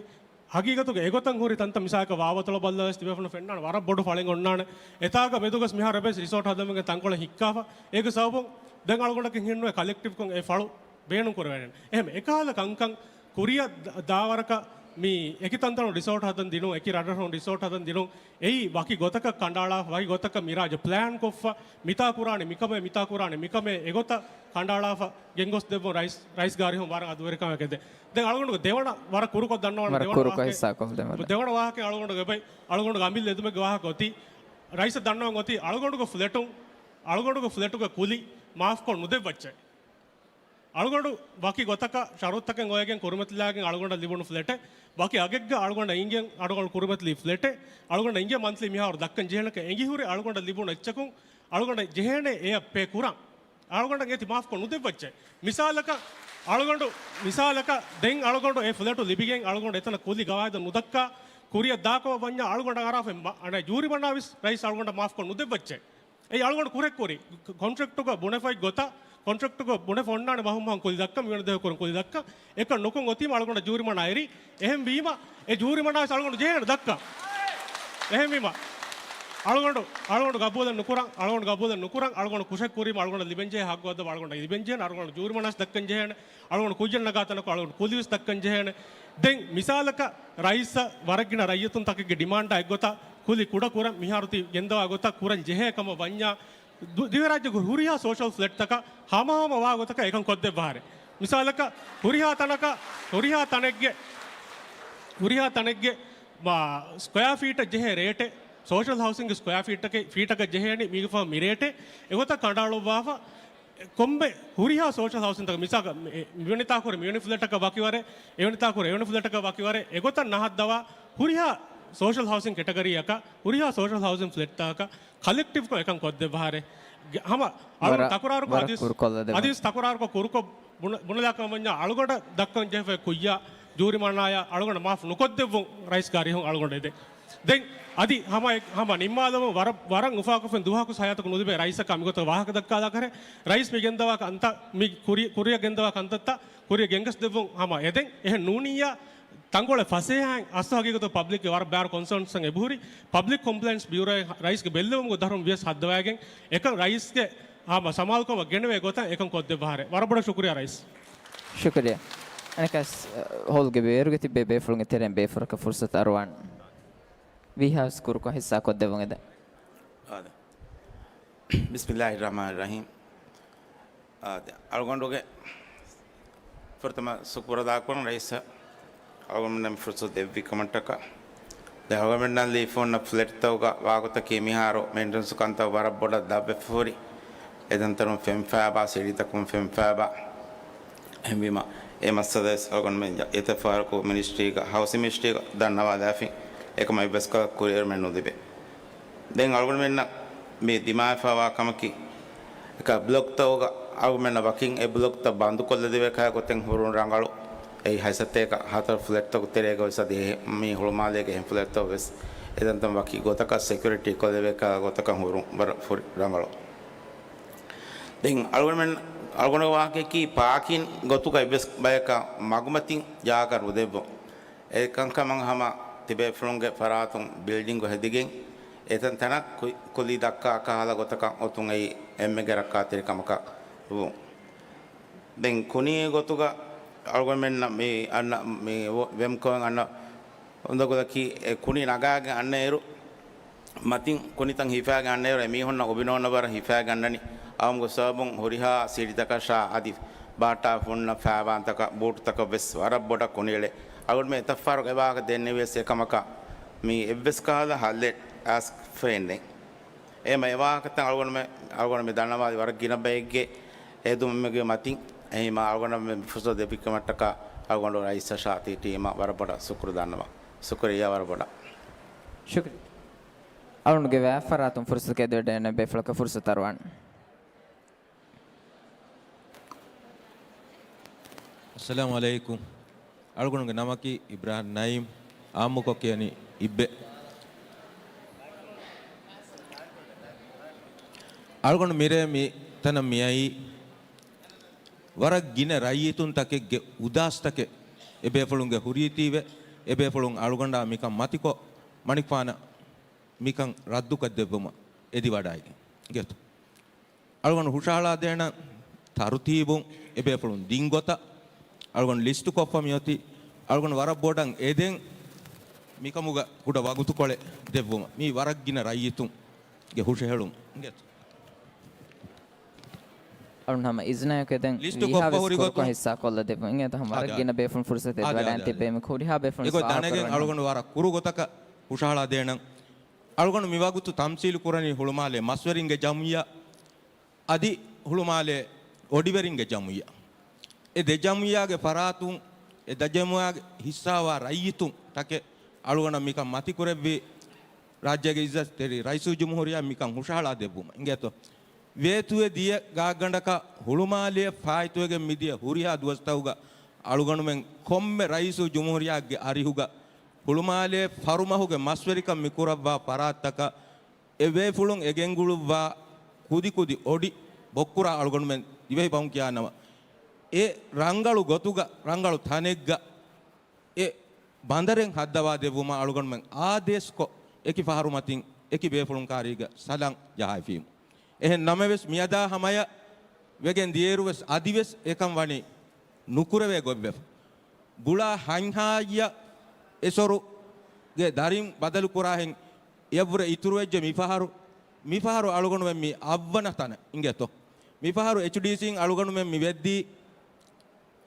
ހަގީގަތުގަ އެގޮތަށް ހުރި ތަންތަން މިސާލަކަށް ވާވަތޮޅަށް ބައްލަވެސް ތިބޭފުޅުން ފެންނާނެ ވަރަށް ބޮޑު ފަޅެއް އޮންނާނެ. އެތާގަ މެދުގަސް މިހާރު އެބައިސް ރިސޯޓް ހަދަމުގެ ތަންކޮޅެއް ހިއްކާފަ. އޭގެ ސަބަބުން ދެން އަޅުގަނޑަކަށް ހިންނުވޭ ކަލެކްޓިވްކޮށް އެ ފަޅު ބޭނުން ކުރެވޭނެ. އެހެން އެކަހަލަ ކަންކަން ކުރިއަށް ދ-، ދާވަރަކަށް މި އެކި ތަންތަނުން ރިސޯޓް ހަދަން ދިނުން، އެކި ރަށްރަށުން ރިސޯޓް ހަދަން ދިނުން، އެއީ ވަކި ގޮތަކަށް ކަނޑައަޅާފަ، ވަކި ގޮތަކަށް މިރާޖު ޕްލޭން ކޮށްފަ، މިތާ ކުރާނެ މިކަމޭ، މިތާ ކުރާނެ މިކަމޭ، އެގޮތަށް ކަނޑައަޅާފަ ގެންގޮސްދެއްވުން ރައީސް، ރައީސް ގާރިހުން ވަރަށް އަދުވެރިކަމެއް އެދެ. ދެން އަޅުގަނޑުގެ ދެވަނަ ވަރަށް ކުރުކޮށް ދަންނަވަން ވަރަށް ދެވަނަ ކުރުކޮށް ވާހަކަ، ހިއްސާކޮށް ދެވަނަ. ދެވަނަ ވާހަކަ އަޅުގަނޑުގެ އެބައި، އަޅުގަނޑުގެ އަމިއްލަ އެދުމެއްގެ ވާހަކަ އޮތީ، ރައީސަށް ދަންނަވަން އޮތީ، އަޅުގަނޑުގެ ފްލެޓުން، އަޅުގަނޑުގެ ފްލެޓުގެ ކުލި މާފްކޮށް ނުދެއްވައްޗޭ. އަޅުގަނޑު ވަކި ގޮތަކަށް ޝަރުތުތަކެއް އޮވެގެން ކުރިމަތިލާގެން އަޅުގަނޑަށް ލިބުނު ފްލެޓެއް، ވަކި އަގެއްގަ އަޅުގަނޑަށް އިނގެން އަޅުގަނޑު ކުރިމަތިލީ ފްލެޓެއް، އަޅުގަނޑަށް އިނގޭ މަންތްލީ މިހާރު ދައްކަން ޖެހޭނެކަން އެނގިހުރި އަޅުގަނޑަށް ލިބުނު އެއްޗަކުން އަޅުގަނޑަށް ޖެހޭނެ އެއަށް ޕޭ ކުރަން. އަޅުގަނޑަށް އޭތި މާފްކޮށް ނުދެއްވައްޗޭ. މިސާލަކަށް އަޅުގަނޑު، މިސާލަކަށް ދެން އަޅުގަނޑު އެ ފްލެޓު ލިބިގެން އަޅުގަނޑު އެތަނަށް ކުލި ގަވާއިދަށް ނުދައްކާ، ކުރިއަށް ދާކަމަށް ވަންޏާ އަޅުގަނޑަށް އަރާފައި މަ-، އަނެއް ޖޫރިމަނާ ވެސް ރައީސް އަޅުގަނޑަށް މާފްކޮށް ނުދެއްވައްޗޭ. އެއީ އަޅުގަނޑު ކުރެއްކުރި ކޮންޓްރެކްޓުގަ ބުނެފައި ގޮތަށް، ކޮންޓްރެކްޓުގަ ބުނެފަ އޮންނާނެ މަހުން މަހުން ކުލި ދައްކަން، މިވަނަ ދެހަ ކުރަން ކުލި ދައްކަން، އެކަން ނުކޮށް އޮތީމަ އަޅުގަނޑަށް ޖޫރިމަނާ އެރި. އެހެންވީމަ، އެ ޖޫރިމަނާ ވެސް އަޅުގަނޑު ޖެހޭނެ ދައްކަން. އެހެންވީމަ، އަޅުގަނޑު، އަޅުގަނޑު ގަބޫލެއް ނުކުރަން، އަޅުގަނޑު ގަބޫލެއް ނުކުރަން، އަޅުގަނޑު ކުށެއް ކުރީމަ އަޅުގަނޑަށް ލިބެންޖެހޭ ހައްގު އަދަބު އަޅުގަނޑަށް ލިބެންޖެހޭނެ، އަޅުގަނޑު ޖޫރިމަނާ ވެސް ދައްކަން ޖެހޭނެ. އަޅުގަނޑު ކުއްޖެއް ނަގާ ތަނަކު އަޅުގަނޑު ކުލި ވެސް ދައްކަން ޖެހޭނެ. ދެން މިސާލަކަށް ރައީސަށް ވަރަށް ގިނަ ރައްޔިތުންތަކެއްގެ ޑިމާންޑާ އެއްގޮތަށް ކުލި ކުޑަ ކުރަން މިހާރު ތި ގެންދަވާ ގޮތަށް ކުރަން ޖެހޭ ކަމަށް ވަންޏާ، ދު-، ދިވެހިރާއްޖޭގެ ހުރިހާ ސޯޝަލް ފްލެޓްތަކަށް ހަމަހަމަ ވާ ގޮތަކަށް އެކަން ކޮށްދެއްވާހާރެ. މިސާލަކަށް ހުރިހާ ތަނަކަށް، ހުރިހާ ތަނެއްގެ ހުރިހާ ތަނެއްގެ ސްކޮޔާ ފީޓަށް ޖެހޭ ރޭޓެއް، ސޯޝަލް ހައުސިންގެ ސްކޮޔާ ފީޓަކަށް، ފީޓަކަށް ޖެހޭނީ މީގެ ފަހު މި ރޭޓެއް އެގޮތަށް ކަނޑައަޅުއްވާފަ. ކޮންމެ ހުރިހާ ސޯޝަލް ހައުސިންތަކަށް، މިސާލަކަށް މިވެނިތާކުރެ މިވެނި ފްލެޓަކަށް ވަކިވަރެއް، އެވެނިތާކުރެ އެވެނި ފްލެޓަކަށް ވަކިވަރެއް އެގޮތަށް ނަހައްދަވާ، ހުރިހާ ސޯޝަލް ހައުސިން ކެޓަގަރީއަކަށް، ހުރިހާ ސޯޝަލް ހައުސިން ފްލެޓްތަކަކަށް ކަލެކްޓިވްކޮށް އެކަން ކޮށްދެއްވާހާރެ. ހަމަ އަޅުގަނޑު ވަރަށް، ތަކުރާރުކޮށް ވަރަށް އަދިސް، ކުރުކޮށްލަދެއްވާ. އަދިސް ތަކުރާރުކޮށް ކުރުކޮށް ބުނަ، ބުނެލާކަމަށް ވަންޏާ އަޅުގަނޑަށް ދައްކަން ޖެހިފައި ކުއްޔާ، ޖޫރިމަނާޔާ އަޅުގަނޑަށް މާފު ނުކޮށްދެއްވުން ރައީސްގެ އަރިހުން އަޅުގަނޑު އެދެން. ދެން އަދި ހަމަ އެ، ހަމަ ނިންމާލަމުން ވަރަށް، ވަރަށް އުފާކޮށްފިން ދުވަހަކު ހަޔާތަކު ނުލިބޭ ރައީސަކާ މިގޮތަށް ވާހަކަ ދައްކާލާކަށެ. ރައީސް މި ގެންދަވާ ކަންތައް، މި ކުރި، ކުރިއަށް ގެންދަވާ ކަންތައްތައް ކުރިއަށް ގެންގަސް ދެއްވުން ހަމަ އެދެން. އެހެން ނޫނިއްޔާ ތަންކޮޅެއް ފަސޭހައިން އަސްލު ހަގީގަތު ޕަބްލިކްގެ ވަރަށް ބާރު ކޮންސާންސްއެއް އެބަހުރި. ޕަބްލިކް ކޮމްޕްލެއިންސް ބިއުރޯއިން ރައީސްގެ ބެއްލެވުމުގެ ދަށުން ވިޔަސް ހައްދަވައިގެން އެކަން ރައީސްގެ ހަމަ ސަމާލުކަމަށް ގެނެވޭ ގޮތަށް އެކަން ކޮށްދެއްވާހާރެ. ވަރަށް ބޮޑަށް ޝުކުރިއްޔާ ރައީސް. ޝުކުރިއްޔާ. އަނެކަސް، އަ، ހޯލްގެ ބޭރުގެ ތިބޭ ބޭފުޅުންގެ ތެރެއިން ބޭފުޅަކަށް ފުރުސަތު އަރުވާން. ވީހާވެސް ކުރުކޮށް ހިއްސާ ކޮށްދެއްވުން އެދެން. އާދެ. ބިސްމިއްލާހި ރަހްމާނި ރަހީމް. އާދެ. އަޅުގަނޑުގެ ފުރަތަމަ ޝުކުރު އަދާކުރަން ރައީސަށް އަޅުގަނޑުމެންނަށް ފުރުސަތު ދެއްވި ކަމަށްޓަކާ. ދެން އަޅުގަނޑުމެންނަށް ލިބިފަ އޮންނަ ފްލެޓްތަކުގަ ވާގޮތަކީ މިހާރު މެއިންޓެނަންސް ކަންތައް ވަރަށް ބޮޑަށް ދަށްވެފަ ހުރި. އެ ތަންތަނުން ފެންފައިބާ، ސިޑީތަކުން ފެންފައިބާ. އެހެންވީމަ، އެ މައްސަލަ ވެސް އަޅުގަނޑުމެން އެތައް ފަހަރަކު މިނިސްޓްރީގަ، ހައުސިން މިނިސްޓްރީގަ ދަންނަވާލާފިން، އެކަމަށް އެއްވެސް ކަހަލަ ކުރިއެރުމެއް ނުލިބޭ. ދެން އަޅުގަނޑުމެންނަށް މި ދިމާވެފައިވާ ކަމަކީ، އެކަ ބްލޮކްތަކުގަ އަޅުގަނޑުމެންނަށް ވަކިން އެ ބްލޮކްތައް ބަންދުކޮށްލަދެވޭ ކަހަލަ ގޮތެއް ހުރުން ރަނގަޅު. އެއީ ހަތްސަތޭކަ ހަތަރު ފްލެޓްތަކު ތެރޭގަ ވެސް އަދި އެ މި ހުޅުމާލޭގެ އެހެން ފްލެޓްތަކު ވެސް އެ ތަންތަން ވަކި ގޮތަކަށް ސެކިއުރިޓީ ކޮށްލެވޭ ކަހަލަ ގޮތަކަށް ހުރުން ވަރަށް ހުރި ރަނގަޅު. ދެން އަޅުގަނޑުމެން، އަޅުގަނޑުގެ ވާހަކަޔަކީ ޕާކިން ގޮތުގަ އެއްވެސް ބަޔަކަށް މަގުމަތިން ޖާގަ ނުދެއްވުން. އެކަންކަމަށް ހަމަ ތިބޭފުޅުންގެ ފަރާތުން ބިލްޑިންގު ހެދިގެން އެތަން ތަނަށް ކު، ކުލި ދައްކާ ކަހަލަ ގޮތަކަށް އޮތުން އެއީ އެންމެގެ ރައްކާތެރިކަމަކަށް ވުން. ދެން ކުނި ގޮތުގަ އަޅުގަނޑުމެންނަށް މި އަންނަ މި ވެމްކޯއިން އަންނަ އުނދަގުލަކީ އެ ކުނި ނަގާގެން އަންނައިރު މަތިން ކުނިތައް ހިފާގެން އަންނައިރު އެމީހުންނަށް އޮބިނޯންނަ ވަރަށް ހިފާގެން އަންނަނީ. އަވަމުގެ ސަބަބުން ހުރިހާ ސިޑިތަކަށާ އަދި ބާއްޓާފުންނަށް ފައިބާންތަކަށް ބޫޓުތަކަށް ވެސް ވަރަށް ބޮޑަށް ކުނިއެޅޭ. އަޅުގަނޑުމެން އެތައްފަހަރަކު އެ ވާހަކަ ދެންނެވިޔަސް އެކަމަކަށް މި އެއްވެސް ކަހަލަ ހައްލެއް އައިސް ފެންނެ. އެހެންވީމަ އެ ވާހަކަތައް އަޅުގަނޑުމެ، އަޅުގަނޑު މި ދަންނަވާލި ވަރަށް ގިނަ ބައެއްގެ ހެދުމެއްގެ މަތިން. އެހެންވީމަ އަޅުގަނޑަށް މި ފުރުސަތު ދެއްވިކަމަށްޓަކާ އަޅުގަނޑު ރައީސަށާ ތި ޓީމަށް ވަރަށް ބޮޑަށް ޝުކުރު ދަންނަވަން. ޝުކުރިއްޔާ ވަރަށް ބޮޑަށް. ޝުކުރިއްޔާ. އަޅުގަނޑުގެ ވައިފަރާތުން ފުރުސަތު ކެދިވަޑައިގެންނެވި ބޭފުޅަކަށް ފުރުސަތު އަރުވާން. އައްސަލާމު ޢަލައިކުމް. އަޅުގަނޑުގެ ނަމަކީ އިބްރާހިމް ނައީމް، އާއްމުކޮށް ކިޔަނީ އިއްބެ. އަޅުގަނޑު މިރޭ މި ތަނަށް މިއައީ، ވަރަށް ގިނަ ރައްޔިތުންތަކެއްގެ އުދާސްތަކެއް އެބޭފުޅުންގެ ހުރީތީވެ، އެބޭފުޅުން އަޅުގަނޑާ މިކަން މަތިކޮށް، މަނިކުފާނަށް މިކަން ރައްދުކޮށްދެއްވުމަށް އެދިވަޑައިގެން އިނގޭތޯ. އަޅުގަނޑު ހުށަހަޅާދޭނަން ތަރުތީބުން އެބޭފުޅުން ދިން ގޮތަށް އަޅުގަނޑު ލިސްޓުކޮށްފަ މިއޮތީ. އަޅުގަނޑު ވަރަށް ބޮޑަށް އެދެން މިކަމުގަ ކުޑަ ވަގުތުކޮޅެއް ދެއްވުމަށް. މީ ވަރަށް ގިނަ ރައްޔިތުންގެ ހުށަހެޅުން އިނގޭތޯ. އަޅުން ހަމަ އިޒްނަޔަކު އެދެން ލިސްޓު ވީހާވެސް ކޮށްފަ ހުރި ކުރުކޮށް ގޮތުން ހިއްސާ ކޮށްލަ ދެއްވުން. އިނގޭތަ ހަމަ ވަރަށް އާދެ، ގިނަ އާދެ. ބޭފުޅުން ފުރުސަތު އެދިވަޑައިން ތިއްބެވި ކުރިހާ ބޭފުޅުން އެގޮތް ދަނެގެން އަޅުގަނޑު ވަރަށް ކުރު ގޮތަކަށް ހުށަހަޅާ ދޭނަން. އަޅުގަނޑު މިވަގުތު ތަމްސީލު ކުރަނީ ހުޅުމާލޭ މަސްވެރިންގެ ޖަމުއްޔާ އަދި ހުޅުމާލޭ އޮޑިވެރިންގެ ޖަމުއްޔާ. އެ ދެ ޖަމުއްޔާގެ ފަރާތުން އެ ދަ ޖަމުއްޔާގެ ހިއްސާވާ ރައްޔިތުން ތަކެއް އަޅުގަނޑަށް މިކަން މަތިކުރެއްވި ރާއްޖޭގެ އިއްޒަތްތެރި ރައީސުލްޖުމްހޫރިއްޔާ މިކަން ހުށަހަޅާ ދެއްވުމަށް އިނގޭތޯ. ވޭތުވެ ދިޔަ ގާތްގަނޑަކަށް ހުޅުމާލެއަށް ފާއިތުވެގެން މިދިޔަ ހުރިހާ ދުވަސްތަކުގަ އަޅުގަނޑުމެން ކޮންމެ ރައީސުލްޖުމްހޫރިއްޔާގެ އަރިހުގަ ހުޅުމާލޭ ފަރުމަހުގެ މަސްވެރިކަން މިކުރައްވާ ފަރާތްތަކަށް އެ ބޭފުޅުން އެ ގެންގުޅުއްވާ ކުދިކުދި އޮޑި ބޮއްކުރާ އަޅުގަނޑުމެން ދިވެހި ބަހުން ކިޔާނަމަ، އެ ރަނގަޅު ގޮތުގަ ރަނގަޅު ތަނެއްގަ އެ ބަނދަރެއް ހައްދަވާ ދެއްވުމަށް އަޅުގަނޑުމެން އާދޭސްކޮށް، އެކި ފަހަރު މަތިން އެކި ބޭފުޅުން ކާރީގަ ސަލަން ޖަހައިފީމު. އެހެން ނަމަވެސް، މިއަދާ ހަމަޔަށް ވެގެން ދިޔައިރުވެސް އަދިވެސް އެކަން ވަނީ ނުކުރެވޭ ގޮތްވެފަ. ބުޅާ ހަތްހާއްޔަށް އެސޮރުގެ ދަރިން ބަދަލުކުރާހެން އެއަށްވުރެ އިތުރުވެއްޖެ މިފަހަރު. މިފަހަރު އަޅުގަނޑުމެން މި އަށްވަނަ ތަނަށް އިނގޭތޯ. މިފަހަރު އެޗްޑީސީން އަޅުގަނޑުމެން މި ވެއްދީ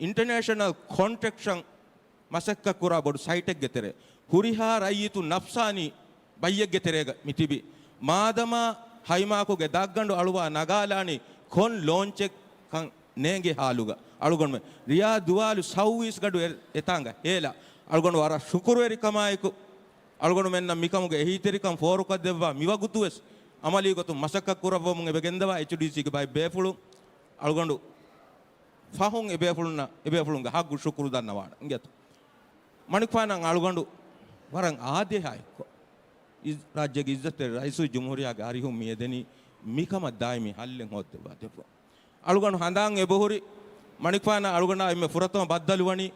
އިންޓަނޭޝަނަލް ކޮންޓްރެކްޝަން މަސައްކަތް ކުރާ ބޮޑު ސައިޓެއްގެ ތެރޭ ހުރިހާ ރައްޔިތު ނަފްސާނީ ބައްޔެއްގެ ތެރޭގަ މި ތިބި. މާދަމާ ހައިމާކުގެ ދަށްގަނޑު އަޅުވާ ނަގާލާނީ ކޮން ލޯންޗެއްކަން ނޭނގޭ ހާލުގަ އަޅުގަނޑުމެން ރިޔާ ދުވާލު ސައުވީސް ގަޑު އެ-، އެތާނގަ ހޭލާ. އަޅުގަނޑު ވަރަށް ޝުކުރުވެރިކަމާއެކު އަޅުގަނޑުމެންނަށް މިކަމުގެ އެހީތެރިކަން ފޯރުކޮށްދެއްވާ މިވަގުތުވެސް އަމަލީ ގޮތުން މަސައްކަތް ކުރައްވަމުން އެބަ ގެންދަވާ އެޗްޑީސީގެ ބައެއް ބޭފުޅުން އަޅުގަނޑު ފަހުން އެބޭފުޅުންނަށް، އެބޭފުޅުންގެ ހައްގު ޝުކުރު ދަންނަވާނެ. އިނގޭތޯ؟ މަނިކުފާނަށް އަޅުގަނޑު ވަރަށް އާދޭހާ އެއްކޮށް، އިޒް-، ރާއްޖޭގެ އިއްޒަތްތެރި ރައީސުލްޖުމްހޫރިއްޔާގެ އަރިހުން މި އެދެނީ މިކަމަށް ދާއިމީ ހައްލެއް ހޯއްދެއްވާ ދެއްވުން. އަޅުގަނޑު ހަނދާން އެބަހުރި، މަނިކުފާނަށް އަޅުގަނޑާ އެންމެ ފުރަތަމަ ބައްދަލުވަނީ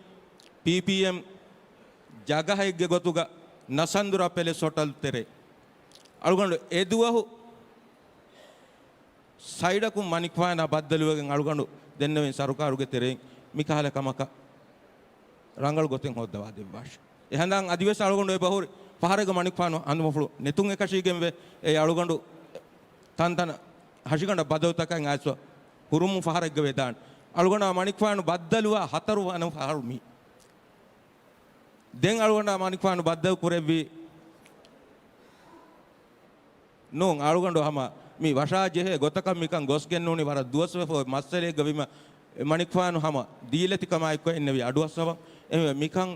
ޕީޕީއެމް ޖަގަހެއްގެ ގޮތުގަ ނަސަންދުރާ ޕެލެސް ހޮޓަލް ތެރޭ. އަޅުގަނޑު އެދުވަހު ސައިޑަކުން މަނިކުފާނާ ބައްދަލުވެގެން އަޅުގަނޑު ދެންނެވިން ސަރުކާރުގެ ތެރެއިން މިކަހަލަ ކަމަކަށް ރަނގަޅު ގޮތެއް ހޯއްދަވާ ދެއްވާށި. އެހަނދާން އަދިވެސް އަޅުގަނޑު އެބަހުރި ފަހަރެއްގަ މަނިކުފާނު ހަނދުމަފުޅު ނެތުން އެކަށީގެންވެ އެ އަޅުގަނޑު ތަންތަނަށް ހަށިގަނޑަށް ބަދަލުތަކާއިން އައިސްފަ ހުރުމުން ފަހަރެއްގަ ވެދާނެ. އަޅުގަނޑާ މަނިކުފާނު ބައްދަލުވާ ހަތަރު ވަނަ ފަހަރު މީ. ދެން އަޅުގަނޑާ މަނިކުފާނު ބައްދަލު ކުރެއްވީ ނޫން. އަޅުގަނޑު ހަމަ މި ވަށާ ޖެހޭ ގޮތަކަށް މިކަން ގޮސްގެންނޫނީ ވަރަށް ދުވަސްވެފަ މައްސަލައެއްގަ ވީމަ، މަނިކުފާނު ހަމަ ދީލަތިކަމާއެއްކޮށް އިންނެވި އަޑުއައްސަވަން. އެހެންވެ މިކަން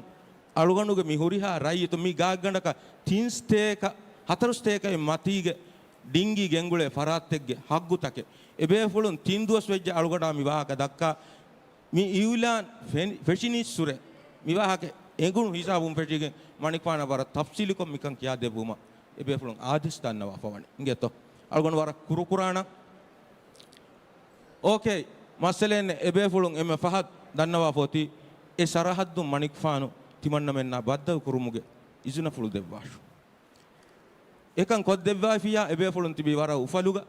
އަޅުގަނޑުގެ މި ހުރިހާ ރައްޔިތު މި ގާތްގަނޑަކަށް ތިން ސްޓޭކަށް، ހަތަރު ސްޓޭކަށް މަތީގެ ޑިންގީ ގެންގުޅޭ ފަރާތްތެއްގެ ހައްގުތަކެއް އެބޭފުޅުން ތިން ދުވަސް ވެއްޖެ އަޅުގަނޑާ މި ވާހަކަ ދައްކާ. މި އިއުލާން ފެނި-، ފެށިނީއްސުރެ މިވާހަކަ އެނގުނު ހިސާބުން ފެށިގެން މަނިކުފާނަށް ވަރަށް ތަފްސީލުކޮށް މިކަން ކިޔާދެއްވުމަށް އެބޭފުޅުން އާދޭސް ދަންނަވާފަވަނީ. އިނގޭތޯ؟ އަޅުގަނޑު ވަރަށް ކުރުކުރާނަން. އޯކޭ، މައްސަލައެއް ނެތް. އެބޭފުޅުން އެންމެ ފަހަށް ދަންނަވާފަ އޮތީ އެ ސަރަހައްދުން މަނިކުފާނު ތިމަންނަމެންނާ ބައްދަލު ކުރުމުގެ އިޒުނަފުޅު ދެއްވާށު. އެކަން ކޮށްދެއްވާފިއްޔާ އެބޭފުޅުން ތިބީ ވަރަށް އުފަލުގަ.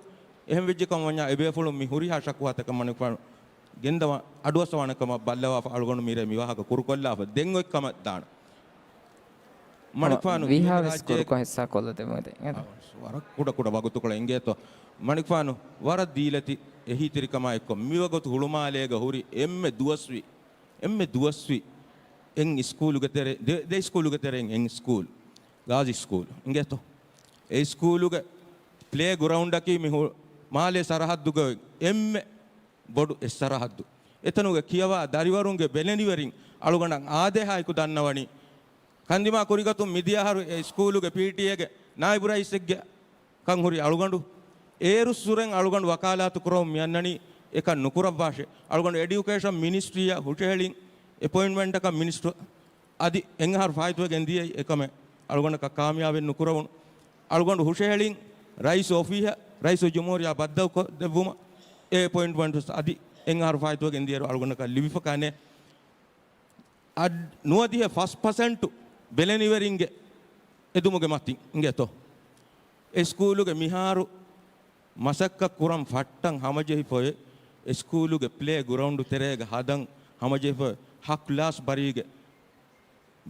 އެހެން ވެއްޖެކަމަށް ވަންޏާ އެބޭފުޅުން މި ހުރިހާ ޝަކުވާތަކަށް މަނިކުފާނު ގެންދަވާ އަޑުއައްސަވާނެ ކަމަށް ބައްލަވާފަ އަޅުގަނޑު މިރޭ މި ވާހަކަ ކުރުކޮށްލާފަ ދެން އޮތް ކަމަށް ދާނެ. މަނިކުފާނު ވީހާވެސް ކުރުކޮށް ހިއްސާ ކޮށްލަދެމުން. ވަރަށް ކުޑަ ކުޑަ ވަގުތުކޮޅެއް އިނގޭތޯ. މަނިކުފާނު ވަރަށް ދީލަތި އެހީތެރިކަމާއެއްކޮށް މިވަގުތު ހުޅުމާލޭގަ ހުރި އެންމެ ދުވަސްވީ، އެންމެ ދުވަސްވީ އެއް ސްކޫލުގެ ތެރެ-، ދެ-، ދެ ސްކޫލުގެ ތެރެއިން އެއް ސްކޫލް، ގާޒީ ސްކޫލް އިނގޭތޯ. އެ ސްކޫލުގެ ޕްލޭ ގްރައުންޑަކީ މި ހު-، މާލޭ ސަރަހައްދުގަ އެންމެ ބޮޑު އެއް ސަރަހައްދު. އެތަނުގެ ކިޔަވާ ދަރިވަރުންގެ ބެލެނިވެރިން އަޅުގަނޑަށް އާދޭހާއެކު ދަންނަވަނީ، ކަންދިމާ ކުރިގަތުން މިދިޔަ އަހަރު އެ ސްކޫލުގެ ޕީޓީއޭގެ ނާއިބު ރައީސެއްގެ ކަން ހުރި އަޅުގަނޑު، އޭރުއްސުރެން އަޅުގަނޑު ވަކާލާތު ކުރަމުން މިއަންނަނީ އެކަން ނުކުރައްވާށޭ. އަޅުގަނޑު އެޑިއުކޭޝަން މިނިސްޓްރީއަށް ހުށަހެޅިން އެޕޮއިންޓްމަންޓަކަށް މިނިސްޓްރު އަދި އެއް އަހަރު ފާއިތުވެގެން ދިޔައީ އެކަމެއް އަޅުގަނޑަކަށް ކާމިޔާބެއް ނުކުރެވުނު. އަޅުގަނޑު ހުށަހެޅިން ރައީސް އޮފީހަށް ރައީސުލްޖުމްހޫރިއްޔާ ބައްދަލުކޮށްދެއްވުމަށް އެ އެޕޮއިންޓްމަންޓް ވެސް އަދި އެއް އަހަރު ފާއިތުވެގެން ދިޔައިރު އަޅުގަނޑަކަށް ލިބިފަކާނެ. އަދި ނުވަދިހަ ފަސް ޕަސެންޓު ބެލެނިވެރިންގެ އެދުމުގެ މަތިން އިނގޭތޯ. އެ ސްކޫލުގެ މިހާރު މަސައްކަތް ކުރަން ފައްޓަން ހަމަޖެހިފައި، އެ ސްކޫލުގެ ޕްލޭ ގްރައުންޑު ތެރޭގަ ހަދަން ހަމަޖެހިފައި، ހަ ކްލާސް ބަރީގެ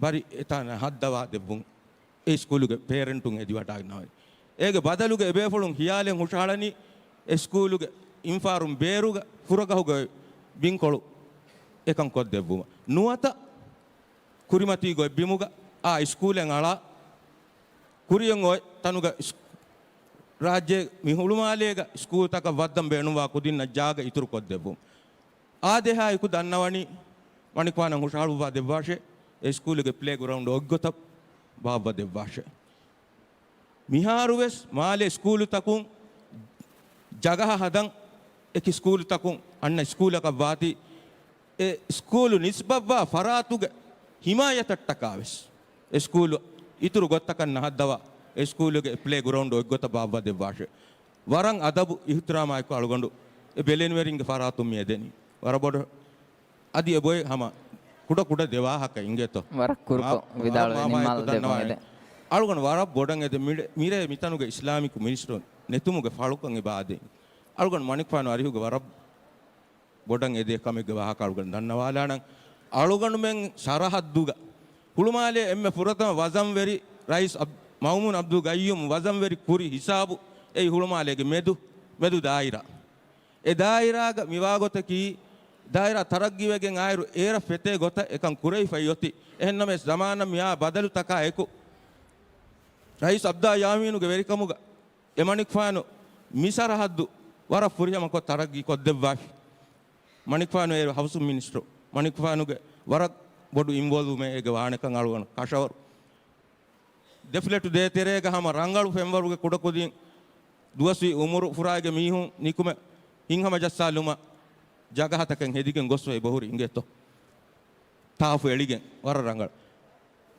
ބަރި އެތާނަށް ހައްދަވާ ދެއްވުން އެ ސްކޫލުގެ ޕޭރެންޓުން އެދިވަޑައިގަންނަވަނީ. އޭގެ ބަދަލުގަ އެބޭފުޅުން ހިޔާލެއް ހުށަހަޅަނީ އެ ސްކޫލުގެ އިންފާރުން ބޭރުގަ ފުރަގަހުގަ ބިންކޮޅު އެކަން ކޮށްދެއްވުމަށް. ނުވަތަ ކުރިމަތީ ގޮތްބިމުގަ އާ ސްކޫލެއް އަޅާ ކުރިޔަށް އޮތް ތަނުގަ ސް-، ރާއްޖޭ މި ހުޅުމާލޭގަ ސްކޫލްތަކަށް ވައްދަން ބޭނުންވާ ކުދިންނަށް ޖާގަ އިތުރުކޮށްދެއްވުން. އާދޭހާއެކު ދަންނަވަނީ މަނިކުފާނަށް ހުށަހަޅުއްވާ ދެއްވާށޭ، އެ ސްކޫލުގެ ޕްލޭ ގްރައުންޑް އޮތްގޮތަށް ބާއްވަ ދެއްވާށޭ. މިހާރުވެސް މާލޭ ސްކޫލުތަކުން ޖަގަހަ ހަދަން އެކި ސްކޫލުތަކުން އަންނަ ސްކޫލަކަށް ވާތީ، އެ ސްކޫލު ނިސްބަތްވާ ފަރާތުގެ ހިމާޔަތަށްޓަކާވެސް އެ ސްކޫލު އިތުރު ގޮތަކަށް ނަހައްދަވާ އެ ސްކޫލުގެ ޕްލޭ ގްރައުންޑް އޮތްގޮތަށް ބާއްވަ ދެއްވާށޭ. ވަރަށް އަދަބު އިހުތިރާމާއެކު އަޅުގަނޑު އެ ބެލެނިވެރިންގެ ފަރާތުން މި އެދެނީ. ވަރަށް ބޮޑަށް އަދި އެބޮތް ހަމަ ކުޑަ ކުޑަ ދެ ވާހަކަ އިނގޭތޯ. ވަރަށް ކުރުކޮށް ވިދާޅުވެ ނިންމާލަ ދެބަން އެދެން. އަޅުގަނޑު ވަރަށް ބޮޑަށް އެދެން. މިރޭ، މިރޭ މިތަނުގެ އިސްލާމިކް މިނިސްޓަރު ނެތުމުގެ ފަޅުކަން އެބަ އާދޭ. އަޅުގަނޑު މަނިކުފާނު އަރިހުގެ ވަރަށް ބޮޑަށް އެދޭ ކަމެއްގެ ވާހަކަ އަޅުގަނޑު ދަންނަވާލާނަން. އަޅުގަނޑުމެން ސަރަހައްދުގަ ހުޅުމާލޭ އެންމެ ފުރަތަމަ ވަޒަންވެރި ރައީސް އަބް-، މައުމޫން އަބްދުލް ގައްޔޫމް ވަޒަންވެރި ކުރި ހިސާބު އެއީ ހުޅުމާލޭގެ މެދު، މެދު ދާއިރާ. އެ ދާއިރާގަ މިވާގޮތަކީ ދާއިރާ ތަރައްގީވެގެން އާއިރު އޭރަށް ފެތޭ ގޮތަށް އެކަން ކުރެވިފައި އޮތީ. އެހެންނަމަވެސް، ޒަމާނަށް މިއާ ބަދަލުތަކާ އެކު، ރައީސް އަބްދާ ޔާމީނުގެ ވެރިކަމުގަ އެ މަނިކުފާނު މި ސަރަހައްދު ވަރަށް ފުރިހަމަކޮށް ތަރައްގީ ކޮށްދެއްވާފި. މަނިކުފާނު އޭރު ހައުސިން މިނިސްޓަރު. މަނިކުފާނުގެ ވަރަށް ބޮޑު އިންވޮލްވްމެންޓް އޭގެ ވާނެކަން އަޅުގަނޑު ކަށަވަރު. ދެފްލެޓު ދޭތެރޭގަ ހަމަ ރަނގަޅު ފެންވަރުގެ ކުޑަކުދިން ދުވަސްވީ އުމުރު ފުރާގެ މީހުން ނިކުމެ ހިތްހަމަޖައްސާލުމަށް ޖަގަހަތަކެއް ހެދިގެން ގޮސްފައި ބަހުރި އިނގޭތޯ. ތާފު އެޅިގެން ވަރަށް ރަނގަޅު.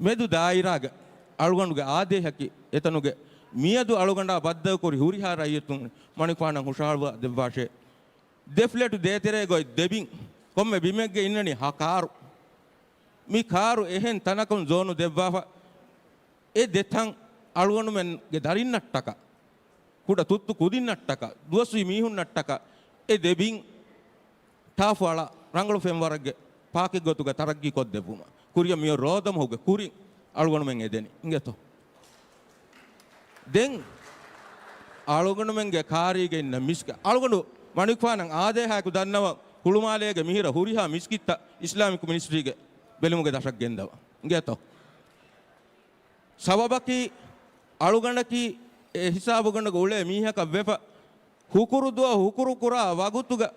މެދު ދާއިރާގެ އަޅުގަނޑުގެ އާދޭހަކީ އެތަނުގެ މިއަދު އަޅުގަނޑާ ބައްދަލުކުރި ހުރިހާ ރައްޔިތުން މަނިކުފާނަށް ހުށަހަޅުވާ ދެއްވާށޭ. ދެފްލެޓު ދޭތެރޭގައި ދެބިން ކޮންމެ ބިމެއްގެ އިންނަނީ ހަ ކާރު. މި ކާރު އެހެން ތަނަކުން ޒޯނު ދެއްވާފަ، އެ ދެތަން އަޅުގަނޑުމެންގެ ދަރިންނަށްޓަކާ، ކުޑަ ތުއްތު ކުދިންނަށްޓަކާ، ދުވަސްވީ މީހުންނަށްޓަކާ، އެ ދެބިން ޓާފު އަޅާ ރަނގަޅު ފެންވަރެއްގެ ޕާކެއް ގޮތުގަ ތަރައްގީ ކޮށްދެއްވުމަށް ކުރިއަށް މިއޮތް ރޯދަމަހުގެ ކުރިން އަޅުގަނޑުމެން އެދެނީ. އިނގޭތޯ. ދެން އަޅުގަނޑުމެންގެ ކާރީގަ އިންނަ މިސްކި، އަޅުގަނޑު މަނިކުފާނަށް އާދޭހާއެކު ދަންނަވަން ހުޅުމާލޭގެ މިހިރަ ހުރިހާ މިސްކިތްތައް އިސްލާމިކް މިނިސްޓްރީގެ ބެލުމުގެ ދަށަށް ގެންދަވަން. އިނގޭތޯ. ސަބަބަކީ އަޅުގަނޑަކީ އެ ހިސާބުގަނޑުގަ އުޅޭ މީހަކަށް ވެފަ، ހުކުރު ދުވަހު ހުކުރު ކުރާ ވަގުތުގަ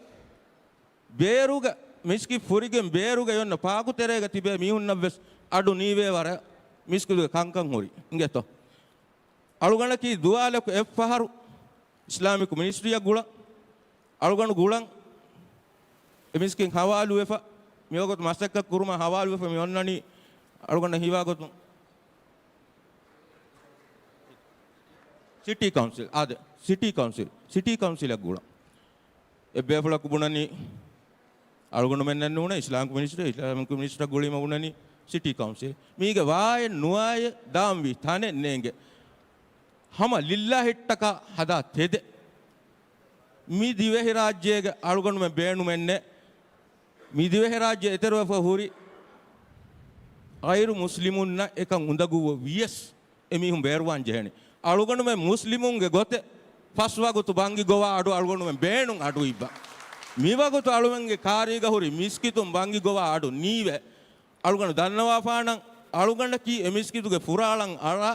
ބޭރުގަ މިސްކިތް ފުރިގެން ބޭރުގަ އޮންނަ ޕާކުތެރޭގަ ތިބޭ މީހުންނަށްވެސް އަޑު ނީވޭ ވަރަށް މިސްކިތުގެ ކަންކަން ހުރި. އިނގޭތޯ. އަޅުގަނޑަކީ ދުވާލަކު އެއްފަހަރު އިސްލާމިކް މިނިސްޓްރީއަށް ގުޅަން، އަޅުގަނޑު ގުޅަން އެ މިސްކިތް ހަވާލުވެފަ، މިވަގުތު މަސައްކަތް ކުރުމަށް ހަވާލުވެފަ މި އޮންނަނީ އަޅުގަނޑަށް ހީވާ ގޮތުން ސިޓީ ކައުންސިލް، އާދެ، ސިޓީ ކައުންސިލް، ސިޓީ ކައުންސިލަށް ގުޅަން. އެއްބޭފުޅަކު ބުނަނީ، އަޅުގަނޑުމެންނެއް ނޫނޭ، އިސްލާމިކް މިނިސްޓްރީ، އިސްލާމިކް މިނިސްޓަރަށް ގުޅީމަ ބުނަނީ ސިޓީ ކައުންސިލް. މީގެ ވާއެއް ނުވާއެއް ދާންވީ ތަނެއް ނޭނގެ. ހަމަ ލިއްލާހިއްޓަކާ ހަދާ ތެދެއް. މި ދިވެހިރާއްޖޭގެ އަޅުގަނޑުމެން ބޭނުމެއްނެއް. މި ދިވެހިރާއްޖެ އެތެރެވެފަ ހުރި ޣައިރު މުސްލިމުންނަށް އެކަން އުނދަގޫވަ ވިޔަސް އެމީހުން ބޭރުވާން ޖެހެނީ. އަޅުގަނޑުމެން މުސްލިމުންގެ ގޮތެއް ފަސް ވަގުތު ބަންގި ގޮވާ އަޑު އަޅުގަނޑުމެން ބޭނުން އަޑު އިއްވާ. މިވަގުތު އަޅުމެންގެ ކާރީގަ ހުރި މިސްކިތުން ބަންގި ގޮވާ އަޑު ނީވޭ. އަޅުގަނޑު ދަންނަވާފާނަން އަޅުގަނޑަކީ އެ މިސްކިތުގެ ފުރާޅަން އަޅާ،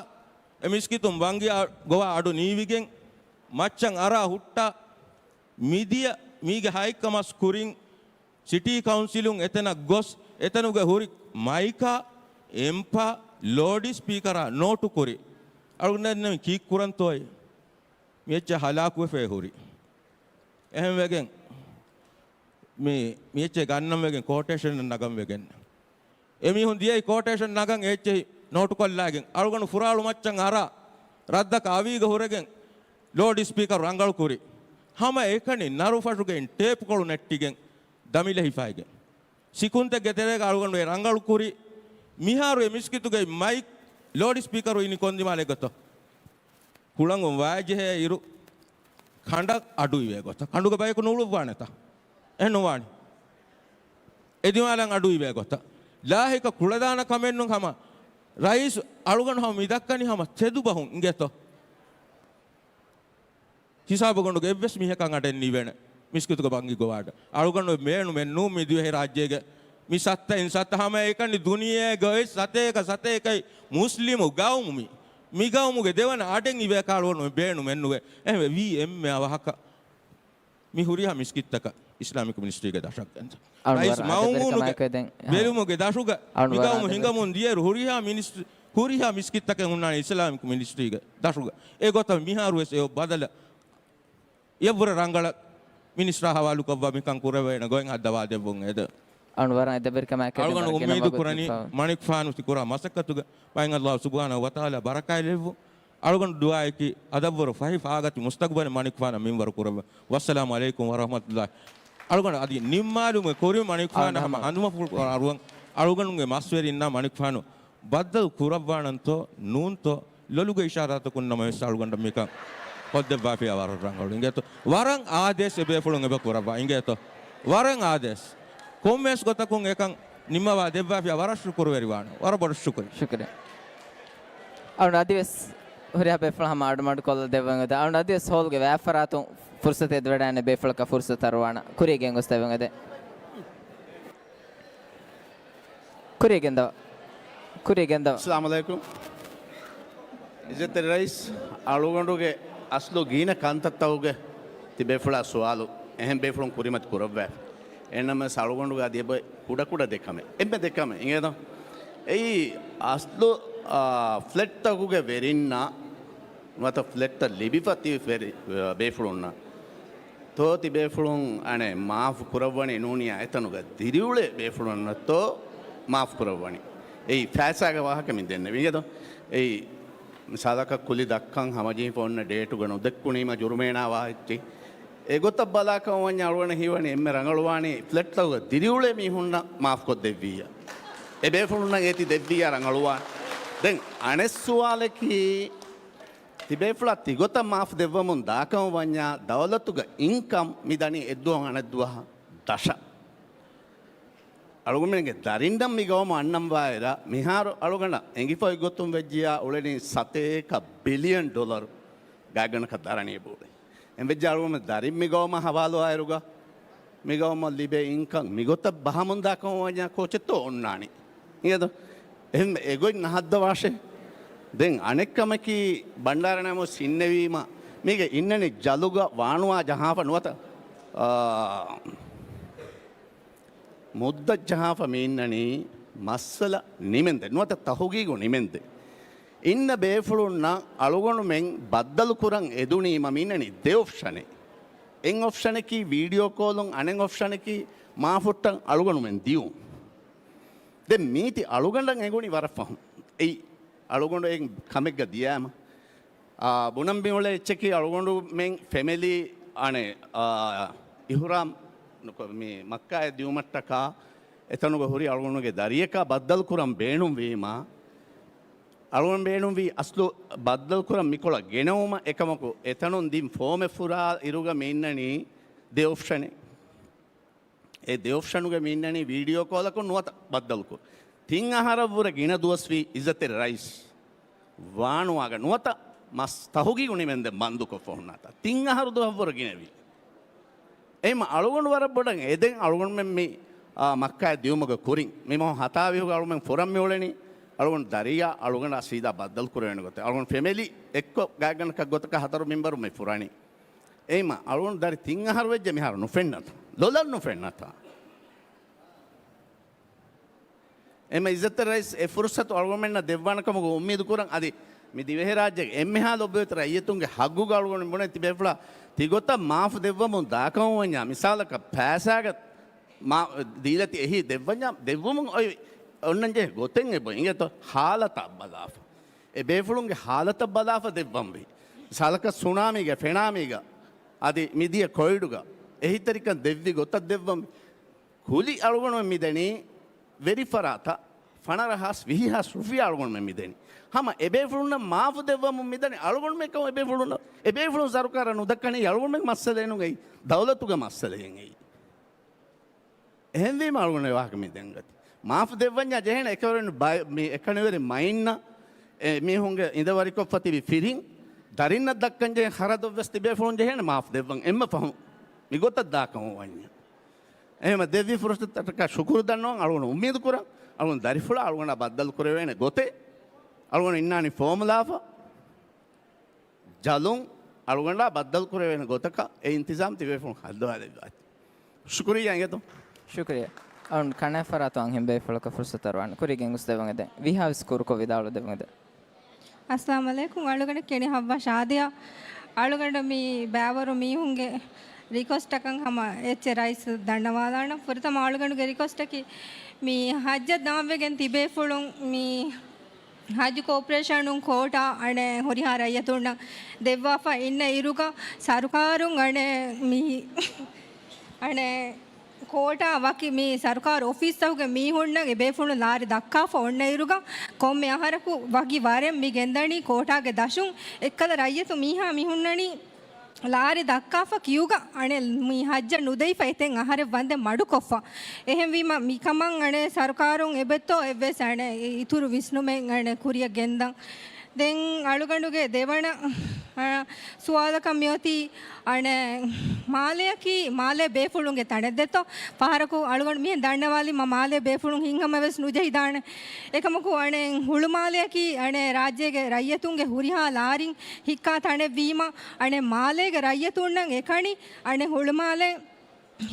އެ މިސްކިތުން ބަންގި އަ-، ގޮވާ އަޑު ނީވިގެން މައްޗަށް އަރާ ހުއްޓާ މިދިޔަ މީގެ ހައެއްކަ މަސް ކުރިން ސިޓީ ކައުންސިލުން އެތަނަށް ގޮސް، އެތަނުގެ ހުރި މައިކާ، އެމްޕާ، ލޯޑް ސްޕީކަރާ ނޯޓު ކުރި. އަޅުގަނޑަށް ކީއްކުރަންތޯއޭ؟ މި އެއްޗެއް ހަލާކުވެފައި ހުރި. އެހެންވެގެން މި، މި އެއްޗެއް ގަންނަން ވެގެން ކޯޓޭޝަނެއް ނަގަން ވެގެން. އެމީހުން ދިޔައީ ކޯޓޭޝަން ނަގަން އެ އެއްޗެހި ނޯޓުކޮށްލާގެން. އަޅުގަނޑު ފުރާޅު މައްޗަށް އަރާ، ރަށްދަކަށް އަވީގަ ހުރެގެން ލޯޑް ސްޕީކަރު ރަނގަޅު ކުރި. ހަމަ އެކަނި ނަރުފަށުގެ ޓޭޕްކޮޅު ނެއްޓިގެން ދަމިލެހިފައިގެން. ސިކުންތެއްގެ ތެރޭގަ އަޅުގަނޑު އެ ރަނގަޅު ކުރި. މިހާރު އެ މިސްކިތުގެ މައިކް ލޯޑް ސްޕީކަރު އިނީ ކޮން ދިމާލެއްގަތޯ؟ ހުޅަނގުން ވާޖެހޭ އިރު ކަނޑަށް އަޑު އިވޭ ގޮތަށް. ކަނޑުގެ ބަޔަކު ނޫޅުއްވާނެތަ؟ އެހެން ނުވާނެ. އެދިމާލަށް އަޑު އިވޭ ގޮތަށް. ލާހިކަ ކުޅަދާނަ ކަމެއްނު ހަމަ ރައީސް އަޅުގަނޑު ހަމަ މި ދައްކަނީ ހަމަ ތެދު ބަހުން އިނގޭތޯ. ހިސާބުގަނޑުގެ އެއްވެސް މީހަކަށް އަޑެއް ނީވޭނެ މިސްކިތުގެ ބަންގި ގޮވާ އަޑު. އަޅުގަނޑު ބޭނުމެއް ނޫން މި ދިވެހިރާއްޖޭގެ މި ސައްތައިން ސައްތަ ހަމައެކަނި ދުނިޔޭގަ އޮތް ސަތޭކަ ސަތޭކައި މުސްލިމު ގައުމު މި، މި ގައުމުގެ ދެވަނަ އަޑެއް އިވޭކަށް އަޅުގަނޑު ބޭނުމެއް ނުވޭ. އެހެންވެ ވީ އެންމެ އަވަހަކަށް މި ހުރިހާ މިސްކިތްތަކަށް އިސްލާމިކް މިނިސްޓްރީގެ ދަށަށް ގެންދަ. ރައީސް މައުމޫނުގެ ބެލުމުގެ ދަށުގަ މި ގައުމު ހިނގަމުން ދިޔައިރު ހުރިހާ މިނިސްޓްރީ، ހުރިހާ މިސްކިތްތަކެއް ހުންނާނެ އިސްލާމިކް މިނިސްޓްރީގެ ދަށުގަ. އެ ގޮތަށް މިހާރުވެސް އެ ބަދަލަށް އެއަށްވުރެ ރަނގަޅަށް މިނިސްޓްރާ ހަވާލުކޮށްވާ މިކަން ކުރެވޭނެ ގޮތް ހައްދަވާ ދެއްވުން އެދެ. އަޅުގަނޑު ވަރަށް އެދެބެރިކަމާއެކު އަޅުގަނޑު އުއްމީދު ކުރަނީ މަނިކުފާނު ތި ކުރާ މަސައްކަތުގެ ވައިން ﷲ ސުބްޙާނަހޫ ވަތަޢާލާ ބަރަކާތް ލެއްވުން. އަޅުގަނޑު ދުޢާއަކީ އަދަށްވުރެ ފަހި ފާގަތި މުސްތަޤްބަލެއް މަނިކުފާނަށް މިންވަރު ކުރައްވަ. ވައްސަލާމު ޢަލައިކުމް ވަރަޙްމަތުﷲ. އަޅުގަނޑު އަދި ނިންމާލުމުގެ ކުރިން މަނިކުފާނަށް ހަމަ ހަނދުމަފުޅު އަރުވަން. އަޅުގަނޑުގެ މަސްވެރިންނާ މަނިކުފާނު ބައްދަލު ކުރައްވާނަންތޯ ނޫންތޯ ލޮލުގެ އިޝާރާތަކުން ނަމަވެސް އަޅުގަނޑަށް މިކަން ކޮށްދެއްވާފިޔާ ވަރަށް ރަނގަޅު އިނގޭތޯ. ވަރަށް އާދޭސް އެބޭފުޅުން އެބަ ކުރައްވާ އިނގޭތޯ. ވަރަށް އާދޭސް. ކޮންމެވެސް ގޮތަކުން އެކަން ނިންމަވާ ދެއްވާފިޔާ ވަރަށް ޝުކުރުވެރިވާނެ. ވަރަށް ބޮޑަށް ޝުކުރި. ޝުކުރިއްޔާ. އަޅުގަނޑު އަދިވެސް ހުރިހާ ބޭފުޅަށް ހަމަ އަޑުމަޑުކޮށްލަ ދެއްވަން އެދެ. އަޅުގަނޑު އަދިވެސް ހޯލްގެ ވާތްފަރާތުން ފުރުސަތު އެދިވަޑައިގެން ބޭފުޅަކަށް ފުރުސަތު އަރުވާނަ. ކުރިޔަށް ގެންގޮސް ދެއްވަން އެދެ. ކުރިޔަށް ގެންދަވާ. ކުރިޔަށް ގެންދަވާ. އައްސަލާމު ޢަލައިކުމް. އިއްޒަތްތެރި ރައީސް، އަޅުގަނޑުގެ އަސްލު ގިނަ ކަންތައްތަކުގެ ތިބޭފުޅާ ސުވާލު އެހެން ބޭފުޅުން ކުރިމަތި ކުރައްވާފަ. އެހެންނަމަވެސް އަޅުގަނޑުގެ އަދި އެބަ ކުޑަކުޑަ ދެ ކަމެއް. އެންމެ ދެ ކަމެއް އިނގޭތޯ؟ އެއީ އަސްލު، އާ، ފްލެޓްތަކުގެ ވެރިންނަށް ނުވަތަ ފްލެޓްތައް ލިބިފަ ތިބި ފެރި، ބޭފުޅުންނަށް ތޯ ތި ބޭފުޅުން އަނެއް މާފު ކުރައްވަނީ ނޫނިއްޔާ އެތަނުގަ ދިރިއުޅޭ ބޭފުޅުންނަށްތޯ މާފު ކުރައްވަނީ؟ އެއީ ފައިސާގެ ވާހަކަ މި ދެންނެވި އިނގޭތޯ؟ އެއީ މިސާލަކަށް ކުލި ދައްކަން ހަމަޖެހިފަ އޮންނަ ޑޭޓުގަ ނުދެއްކުނީމަ ޖުރުމޭނާ ވާ އެއްޗެއް. އެގޮތަށް ބަލާކަމަށް ވަންޏާ އަޅުގަނޑަށް ހީވަނީ އެންމެ ރަނގަޅުވާނީ ފްލެޓްތަކުގަ ދިރިއުޅޭ މީހުންނަށް މާފުކޮށްދެއްވިއްޔާ. އެ ބޭފުޅުންނަށް އޭތި ދެއްވިއްޔާ ރަނގަޅުވާނެ. ދެން އަނެއް ސުވާލަކީ، ތިބޭފުޅާ ތިގޮތަށް މާފު ދެއްވަމުން ދާކަމަށް ވަންޏާ ދައުލަތުގަ އިންކަމް މި ދަނީ އެއްދުވަހު އަނެއްދުވަހަށް ދަށަށް. އަޅުގަނޑުމެންގެ ދަރިންނަށް މި ގައުމު އަންނަންވާއިރަށް މިހާރު އަޅުގަނޑަށް އެނގިފައި ގޮތުން ވެއްޖިޔާ އުޅެނީ ސަތޭކަ ބިލިއަން ޑޮލަރު ގާތްގަނޑަކަށް ދަރަނި އެބައުޅޭ. އެހެންވެއްޖެ އަޅުގަނޑުމެން ދަރިން މި ގައުމަށް ހަވާލުވާއިރުގަ މި ގައުމަށް ލިބޭ އިންކަމް މިގޮތަށް ބަހަމުންދާކަމަށް ވަންޏާ ކޯޗެއްތޯ އޮންނާނީ. އިނގޭތޯ؟ އެހެން އެގޮތް ނަހައްދަވާށޭ. ދެން އަނެއްކަމަކީ ބަންޑާރަ ނަމަވެސް އިންނެވީމަ މީގެ އިންނަނީ ޖަލުގަ ވާނުވާ ޖަހާފަ ނުވަތަ، އާ، މުއްދަ ޖަހާފަ މި އިންނަނީ މައްސަލަ ނިމެންދެ ނުވަތަ ތަހުގީގު ނިމެންދެ. އިންނަ ބޭފުޅުންނަށް އަޅުގަނޑުމެން ބައްދަލު ކުރަން އެދުނީމަ މި އިންނަނީ ދެ އޮޕްޝަނެއް. އެއް އޮޕްޝަނަކީ ވީޑިއޯ ކޯލުން، އަނެއް އޮޕްޝަނަކީ މާފުއްޓަން އަޅުގަނޑުމެން ދިޔުން. ދެން މީތި އަޅުގަނޑަށް އެނގުނީ ވަރަށް ފަހުން. އެއީ އަޅުގަނޑު އެ ކަމެއްގަ ދިޔާމަ. އާ، ބުނަން މިއުޅޭ އެއްޗަކީ އަޅުގަނޑުމެން ފެމިލީ އަނެއް، އާ، އިހުރާމް ނުކޮށް މި މައްކާއަށް ދިޔުމަށްޓަކާ އެތަނުގަ ހުރި އަޅުގަނޑުގެ ދަރިޔަކާ ބައްދަލު ކުރަން ބޭނުންވީމަ، އަޅުގަނޑު ބޭނުންވީ އަސްލު ބައްދަލު ކުރަން މިކޮޅަށް ގެނައުމަށް. އެކަމަކު އެތަނުން ދިން ފޯމެއް ފުރާ އިރުގަ މި އިންނަނީ ދެ އޮޕްޝަނެއް. އެ ދެ އޮޕްޝަނުގަ މި އިންނަނީ ވީޑިއޯ ކޯލަކުން ނުވަތަ ބައްދަލުކުރުން. ތިން އަހަރަށްވުރެ ގިނަ ދުވަސްވީ އިއްޒަތްތެރި ރައީސް ވާނުވާގަ ނުވަތަ މަސް ތަހުގީގު ނިމެންދެން ބަންދުކޮށްފަ ހުންނާތާ. ތިން އަހަރު ދުވަހަށްވުރެ ގިނަވީ. އެހެންމަ އަޅުގަނޑު ވަރަށް ބޮޑަށް އެދެން އަޅުގަނޑުމެން މި، އާ، މައްކާއަށް ދިޔުމުގެ ކުރިން މި މަހު ހަތާވީހުގަ އަޅުގަނޑުމެން ފުރަން މިއުޅެނީ. އަޅުގަނޑު ދަރިޔާ އަޅުގަނޑާ ސީދާ ބައްދަލު ކުރެވޭނެ ގޮތެއް. އަޅުގަނޑު ފެމިލީ އެއްކޮށް ގާތްގަނޑަކަށް ގޮތަކަށް ހަތަރު މެމްބަރު މި ފުރަނީ. އެހެންމަ އަޅުގަނޑު ދަރި ތިން އަހަރު ވެއްޖެ މިހާރު ނުފެންނަތާ. ލޮލަށް ނުފެންނަތާ. އެހެންމަ އިއްޒަތްތެރި ރައީސް އެ ފުރުސަތު އަޅުގަނޑުމެންނަށް ދެއްވާނެ ކަމުގަ އުއްމީދު ކުރަން. އަދި މި ދިވެހިރާއްޖޭގެ އެންމެހާ ލޮބުވެތި ރައްޔިތުންގެ ހައްގުގަ އަޅުގަނޑު ބުނޭ ތިބޭފުޅާ ތިގޮތަށް މާފު ދެއްވަމުން ދާކަމަށް ވަންޏާ، މިސާލަކަށް ފައިސާގަ މާ، ދީލަތި އެހީ ދެއްވަންޏާ، ދެއްވުމުން އޮތް އޮންނަންޖެހޭ ގޮތެއް އެބަ އިނގޭތޯ ހާލަތަށް ބަލާފަ. އެ ބޭފުޅުންގެ ހާލަތަށް ބަލާފަ ދެއްވަންވީ. މިސާލަކަށް ސުނާމީގަ، ފެނާމީގަ، އަދި މިދިޔަ ކޮވިޑުގަ އެހީތެރިކަން ދެއްވި ގޮތަށް ދެއްވަންވީ. ކުލި އަޅުގަނޑުމެން މިދެނީ ވެރިފަރާތަށް ފަނަރަ ހާސް ވިހި ހާސް ރުފިޔާ އަޅުގަނޑުމެން މިދެނީ. ހަމަ އެބޭފުޅުންނަށް މާފު ދެއްވަމުން މިދަނީ އަޅުގަނޑުމެން ކަމަށް އެބޭފުޅުންނަށް، އެބޭފުޅުން ސަރުކާރަށް ނުދައްކަނީ އަޅުގަނޑުމެން މައްސަލައެއް ނޫން އެއީ. ދައުލަތުގެ މައްސަލައެއް އެއީ. އެހެންވީމަ އަޅުގަނޑު ވާހަކަ މި ދެންގަތީ. މާފު ދެއްވަންޏާ ޖެހޭނެ އެކަވެރިން ބައި-، މި އެކަނިވެރި މައިންނަށް އެ މީހުންގެ އިނދަވަރިކޮށްފަ ތިބި ފިރިން ދަރިންނަށް ދައްކަން ޖެހޭ ޚަރަދު ވެސް ތިބޭފުޅުން ޖެހޭނެ މާފު ދެއްވަން. އެންމެ ފަހުން މިގޮތަށް ދާކަމަށް ވަންޏާ. އެހެންމަ ދެއްވި ފުރުސަތަކަށް ޝުކުރު ދަންނަވަން އަޅުގަނޑު އުއްމީދު ކުރަން. އަޅުގަނޑު ދަރިފުޅާ އަޅުގަނޑާ ބައްދަލު ކުރެވޭނެ ގޮތެއް އަޅުގަނޑު އިންނާނީ ފޯމުލާފަ. ޖަލުން އަޅުގަނޑާ ބައްދަލު ކުރެވޭނެ ގޮތަކަށް އެ އިންތިޒާމް ތިބޭފުޅުން ހައްދަވާލެއްވާތީ. ޝުކުރިއްޔާ އިނގޭތޯ. ޝުކުރިއްޔާ. އަޅުން ކަނާތް ފަރާތު އަންހެން ބޭފުޅަކަށް ފުރުސަތު އަރުވާނެ. ކުރިޔަށް ގެންގޮސް ދެއްވަން އެދެން. ވީހާވެސް ކުރުކޮށް ވިދާޅުވެ ދެއްވަން އެދެން. އައްސަލާމު ޢަލައިކުމް. އަޅުގަނޑަށް ކިޔަނީ ޙައްވާ ޝާދިޔާ. އަޅުގަނޑަށް މި ބައިވަރު މީހުންގެ ރިކުއެސްޓަކަށް ހަމަ އެއްޗެއް ރައީސް ދަންނަވާލާނަން. ފުރަތަމަ އަޅުގަނޑުގެ ރިކުއެސްޓަކީ މި ޙައްޖަށް ދާންވެގެން ތިބޭފުޅުން މި ޙައްޖު ކޯޕަރޭޝަނުން ކޯޓާ އަނެއް ހުރިހާ ރައްޔިތުންނަށް ދެއްވާފަ އިންނަ އިރުގަ ސަރުކާރުން އަނެއް މި އަނެއް ކޯޓާ ވަކި މި ސަރުކާރު އޮފީސްތަކުގެ މީހުންނަށް އެ ބޭފުޅުން ލާރި ދައްކާފަ އޮންނަ އިރުގަ ކޮންމެ އަހަރަކު ވަކި ވަރެއް މި ގެންދަނީ ކޯޓާގެ ދަށުން. އެއްކަލަ ރައްޔިތު މީހާ މި ހުންނަނީ ލާރި ދައްކާފަ ކިއުގަ އަނެއް މި ޙައްޖަށް ނުދެވިފަ އެތެއް އަހަރެއް ވަންދެން މަޑުކޮށްފަ. އެހެންވީމަ މިކަމަށް އަނެއް ސަރުކާރުން އެބައޮތްތޯ އެއްވެސް އަނެއް އިތުރު ވިސްނުމެއް އަނެއް ކުރިއަށް ގެންދަން. ދެން އަޅުގަނޑުގެ ދެވަނަ، އަ، ސުވާލަކަށް މިއޮތީ، އަނެއް، މާލެއަކީ މާލޭ ބޭފުޅުންގެ ތަނެއް ދެތޯ؟ ފަހަރަކު އަޅުގަނޑު މިހެން ދަންނަވާލީމަ މާލޭ ބޭފުޅުން ހިތްހަމަވެސް ނުޖެހިދާނެ. އެކަމަކު، އަނެއް، ހުޅުމާލެއަކީ، އަނެއް، ރާއްޖޭގެ ރައްޔިތުންގެ ހުރިހާ ލާރިން ހިއްކާ ތަނެއްވީމަ، އަނެއް، މާލޭގެ ރައްޔިތުންނަށް އެކަނި، އަނެއް، ހުޅުމާލެ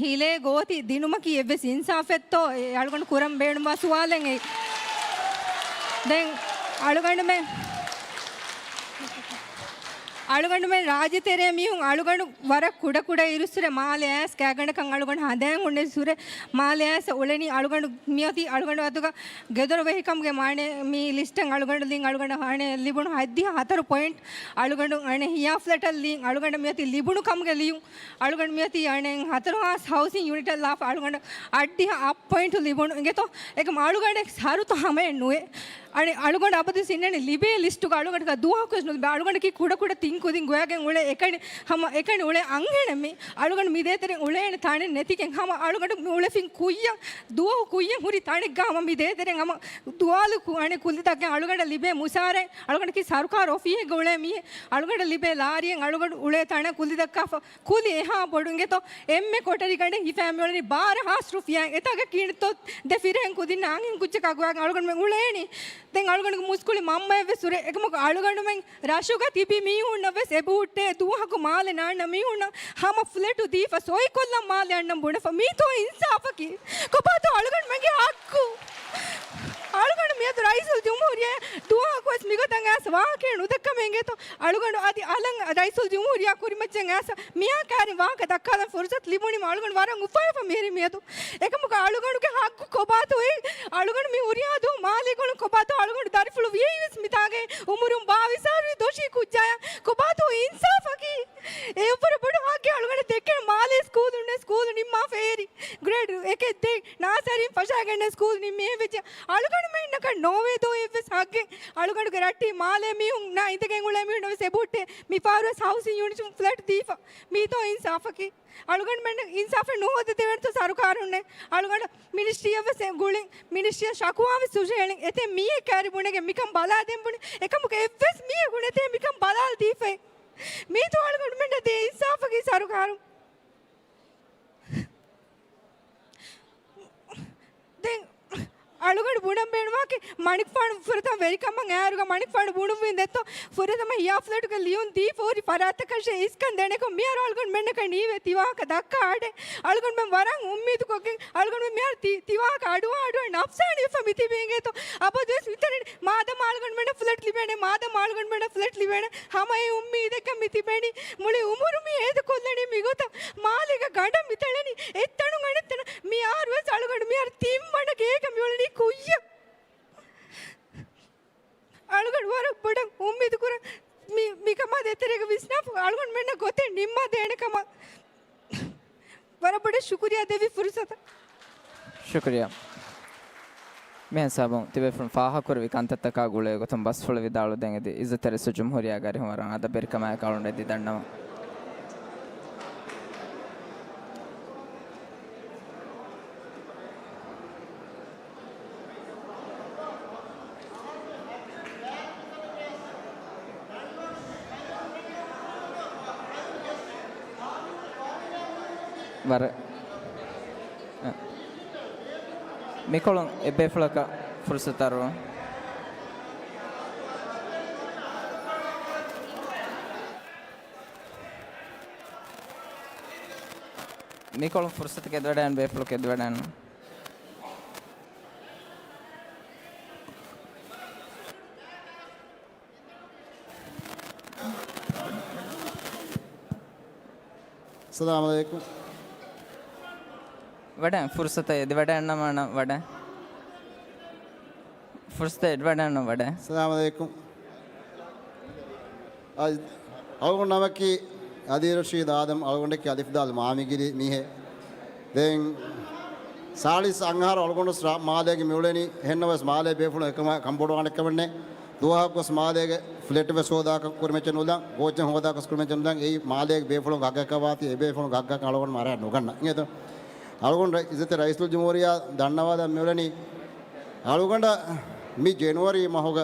ހިލޭ ގޯތި ދިނުމަކީ އެއްވެސް އިންސާފެއްތޯ؟ އެ އަޅުގަނޑު ކުރަން ބޭނުންވާ ސުވާލެއް އެއީ. ދެން އަޅުގަނޑުމެން، އަޅުގަނޑުމެން ރާއްޖެތެރޭ މީހުން އަޅުގަނޑު ވަރަށް ކުޑަކުޑަ އިރުއްސުރެ މާލެ އައިސް ކާގަނޑަކަށް އަޅުގަނޑު ހަނދާން ހުންނެ އިރުއްސުރެ މާލެ އައިސް އުޅެނީ. އަޅުގަނޑު މިއޮތީ އަޅުގަނޑު އަތުގަ ގެދޮރު ވެހިކަމުގެ މާނަ މި ލިސްޓަށް އަޅުގަނޑު ލިޔުން އަޅުގަނޑު ހަނދާން ލިބުނު ހަތްދިހަ ހަތަރު ޕޮއިންޓް އަޅުގަނޑު ހަނދާން ހިޔާ ފްލެޓަށް ލިޔުން އަޅުގަނޑަށް މިއޮތީ ލިބުނު ކަމުގެ ލިޔުން. އަޅުގަނޑު މިއޮތީ އަނެއް ހަތަރު ހާސް ހައުސިން ޔުނިޓަށް ލާފަ އަޅުގަނޑަށް އަށްޑިހަ އަށް ޕޮއިންޓު ލިބުނު އިނގޭތޯ. އެކަމް އަޅުގަނޑެއް ސަރުތަ ހަމައެއް ނުވޭ. އަނެއް އަޅުގަނޑު އަބަދު ސިންނަނީ ލިބޭ ލިސްޓުގަ އަޅުގަނޑަކަށް ދުވަހަކުވެސް ނުލިބޭ. އަޅުގަނޑަކީ ކުޑަކުޑަ ތިން ކުދިން ގޮވައިގެން އުޅޭ އެކަނި ހަމަ އެކަނި އުޅޭ އަންހެނެއް މީ. އަޅުގަނޑު މި ދޭތެރެއިން އުޅޭނެ ތަނެއް ނެތިގެން ހަމަ އަޅުގަނޑު މި އުޅެފިން ކުއްޔަށް ދުވަހު ކުއްޔަށް ހުރި ތަނެއްގަ ހަމަ މި ދޭތެރެއިން ހަމަ ދުވާލު ކު-، އަނެއް ކުލި ދައްކަން އަޅުގަނޑަށް ލިބޭ މުސާރައެއް. އަޅުގަނޑަކީ ސަރުކާރު އޮފީހެއްގަ އުޅޭ މީހެއް. އަޅުގަނޑަށް ލިބޭ ލާރިއެއް އަޅުގަނޑު އުޅޭ ތަނަށް ކުލި ދައްކާފަ. ކުލި އެހާ ބޮޑު އިނގޭތޯ. އެންމެ ކޮޓަރިގަނޑެއް ހިފާ މިއުޅެނީ ބާރަ ހާސް ރުފިޔާއެއް. އެތާގަ ކީނެތޯ ދެ ފިރިހެން ކުދިންނާ އަންހެން ކުއްޖަކާ ގޮވާގެން އަޅުގަނޑުމެން އުޅޭނީ. ދެން އަޅުގަނޑުގެ މުސްކުޅި މަންމައެއްވެސް ހުރޭ. އެކަމަކު އަޅުގަނޑުމެން ރަށުގަ ތިބި މީހުންނަށްވެސް އެބަހުއްޓޭ ދުވަހަކު މާލެ ނާންނަ މީހުންނަށް ހަމަ ފްލެޓު ދީފަ ސޮއިކޮށްލަން މާލެ އަންނަން ބުނެފަ. މީތޯ އިންސާފަކީ؟ ކޮބާތޯ އަޅުގަނޑުމެންގެ ހައްގު؟ އަޅުގަނޑު މިއަދު ރައީސުލްޖުމްހޫރިއްޔާ ދުވަހަކުވެސް މިގޮތަށް އައިސް ވާހަކައެއް ނުދައްކަމޭ އިނގޭތޯ؟ އަޅުގަނޑު އަދި އަލަށް ރައީސުލްޖުމްހޫރިއްޔާ ކުރިމައްޗަށް އައިސް މިހާ ކައިރިން ވާހަކަ ދައްކާލަން ފުރުސަތު ލިބުނީމަ އަޅުގަނޑު ވަރަށް އުފާވެފަ މިހިރީ މިއަދު. އެކަމަކު އަޅުގަނޑުގެ ހައްގު ކޮބާތޯއޭ؟ އަޅުގަނޑު މި ހުރިހާ ދުވަހު މާލޭ ގުޅުން ކޮބާތޯ؟ އަޅުގަނޑު ދަރިފުޅު ވިޔައީވެސް މިތާގައޭ. އުމުރުން ބާވީސް އަހަރުވީ ދޮށީ ކުއްޖާޔާ. ކޮބާތޯ އިންސާފަކީ؟ އެއަށްވުރެ ބޮޑު ހައްގެއް އަޅުގަނޑަށް ދެއްކޭނެ. މާލޭ ސްކޫލުންނޭ ސްކޫލު ނިންމާފަ އޭރި. ގްރޭޑް އެކެއް ދެން ނާސަރީން ފަށާގެންނޭ ސްކޫލު ނިންމި އެހެންވެއްޖެ. އަޅުގަނޑުމެންނަކަށް ނޯވޭ ދޯ އެއްވެސް ހައްގެއް؟ އަޅުގަނޑުގެ ރައްޓެހި މާލޭ މީހުންނާ އިނދެގެން އުޅޭ މީހުންނަށް ވެސް އެބަހުއްޓޭ. މިފަހަރުވެސް ހައުސިން ޔުނިޓުން ފްލެޓް ދީފަ. މީތޯ އިންސާފަކީ؟ އަޅުގަނޑުމެންނަށް އިންސާފެއް ނުހޯދޭ ދެވޭނެތޯ ސަރުކާރުންނޭ؟ އަޅުގަނޑަށް މިނިސްޓްރީއަށްވެސް ގުޅި، މިނިސްޓްރީއަށް ޝަކުވާވެސް ހުށަހެޅި. އެތައް މީހެއް ކައިރި ބުނެގެން މިކަން ބަލާދޭން ބުނި. އެކަމަކު އެއްވެސް މީހަކު ނެތޭ މިކަން ބަލާލަދީފައި. މީތޯ އަޅުގަނޑުމެންނަށް ދޭ އިންސާފަކީ ސަރުކާރުން؟ ދެން އަޅުގަނޑު ބުނަން ބޭނުންވާކީ މަނިކުފާނު ފުރަތަމަ ވެރިކަމަށް އައިއިރުގަ މަނިކުފާނު ބުނުއްވިން ދެއްތޯ ފުރަތަމަ ހިޔާ ފްލެޓުގެ ލިޔުން ދީފަ ހުރި ފަރާތަކަށޭ އިސްކަން ދޭނެކޮށް މިހާރު އަޅުގަނޑުމެންނަކަށް ނީވޭ ތިވާހަކަ ދައްކާ އަޑެއް. އަޅުގަނޑުމެން ވަރަށް އުއްމީދުކޮށްގެން އަޅުގަނޑުމެން މިހާރު ތި، ތިވާހަކަ އަޑުއަށް އަޑުއަށް ނަފްސާނީވެފަ މިތިބީ އިނގޭތޯ. އަބަދުވެސް މިތަނަށް މާދަމާ އަޅުގަނޑުމެންނަށް ފްލެޓް ލިބޭނެ، މާދަމާ އަޅުގަނޑުމެންނަށް ފްލެޓް ލިބޭނެ. ހަމަ އެ އުއްމީދެއްގަ މި ތިބެނީ. މުޅި އުމުރު މި އޭދަކޮށްލަނީ މިގޮތަށް. މާލޭގަ ގަނޑަށް މި ތަޅެނީ. އެއްތަނުން އަނެއްތަނަށް. މި އަހަރުވެސް އަޅުގަނޑު މިހާރު ތިން ވަނަ ގޭގަ މިއުޅެނީ ކުއްޔަށް. އަޅުގަނޑު ވަރަށް ބޮޑަށް އުއްމީދު ކުރަން މި، މިކަމާ ދޭތެރޭގަ ވިސްނާފަ އަޅުގަނޑުމެންނަށް ގޮތެއް ނިންމާ ދޭނެ ކަމަށް. ވަރަށް ބޮޑަށް ޝުކުރިޔާ ދެއްވި ފުރުސަތަށް. ޝުކުރިޔާ. މިހެން ސަބަބުން ތިބޭފުޅުން ފާހަގަކުރެއްވި ކަންތައްތަކާ ގުޅޭ ގޮތުން ބަސްފުޅު ވިދާޅުވެދޭން އެދި އިއްޒަތްތެރި ރައީސުލްޖުމްހޫރިއްޔާގެ އަރިހުން ވަރަށް އަދަބުވެރިކަމާއެކު އަޅުގަނޑު އެދި ދަންނަވަން. ވަރަށް، އަ، މިކޮޅުން އެއްބޭފުޅަކަށް ފުރުސަތު އަރުވަން. މިކޮޅުން ފުރުސަތު އެދިވަޑައިގަންނަވާ، ބޭފުޅަކު އެދިވަޑައިގަންނަވާ. އައްސަލާމު ޢަލައިކުމް. ވަޑައިން ފުރުސަތަށް އެދިވަޑައިގަންނަވާނަން ވަޑައިން. ފުރުސަތަށް އެދިވަޑައިގަންނަވާނަން ވަޑައިން. އައްސަލާމު ޢަލައިކުމް. އަ-، އަޅުގަނޑު ނަމަކީ އަލީ ރަޝީދު އާދަމް، އަޅުގަނޑަކީ އަލިފްދާލް މާމިގިރި މީހެއް. ދެން ސާޅީސް އަށް އަހަރު އަޅުގަނޑު ސްރާ-، މާލޭގެ މިއުޅެނީ. އެހެންނަމަވެސް މާލޭ ބޭފުޅުން އެކަމަށް ކަންބޮޑުވާނެ ކަމެއް ނެތް. ދުވަހަކުވެސް މާލޭގެ ފްލެޓް ވެސް ހޯދާކަށް ކުރިމައްޗަށް ނުލަން، ގޯއްޗެއް ހޯދާކަށް ކުރިމައްޗަށް ނުލަން. އެއީ މާލޭގެ ބޭފުޅުން ހައްގަކަށް ވާތީ، އެ ބޭފުޅުން ހައްގަކަށް އަޅުގަނޑު މަރާ ނުގަންނަ. އިނގޭތޯ؟ އަޅުގަނޑު އިއްޒަތްތެރި ރައީސުލްޖުމްހޫރިއްޔާ ދަންނަވާލަން މިއުޅެނީ، އަޅުގަނޑަށް މި ޖެނުއަރީ މަހުގަ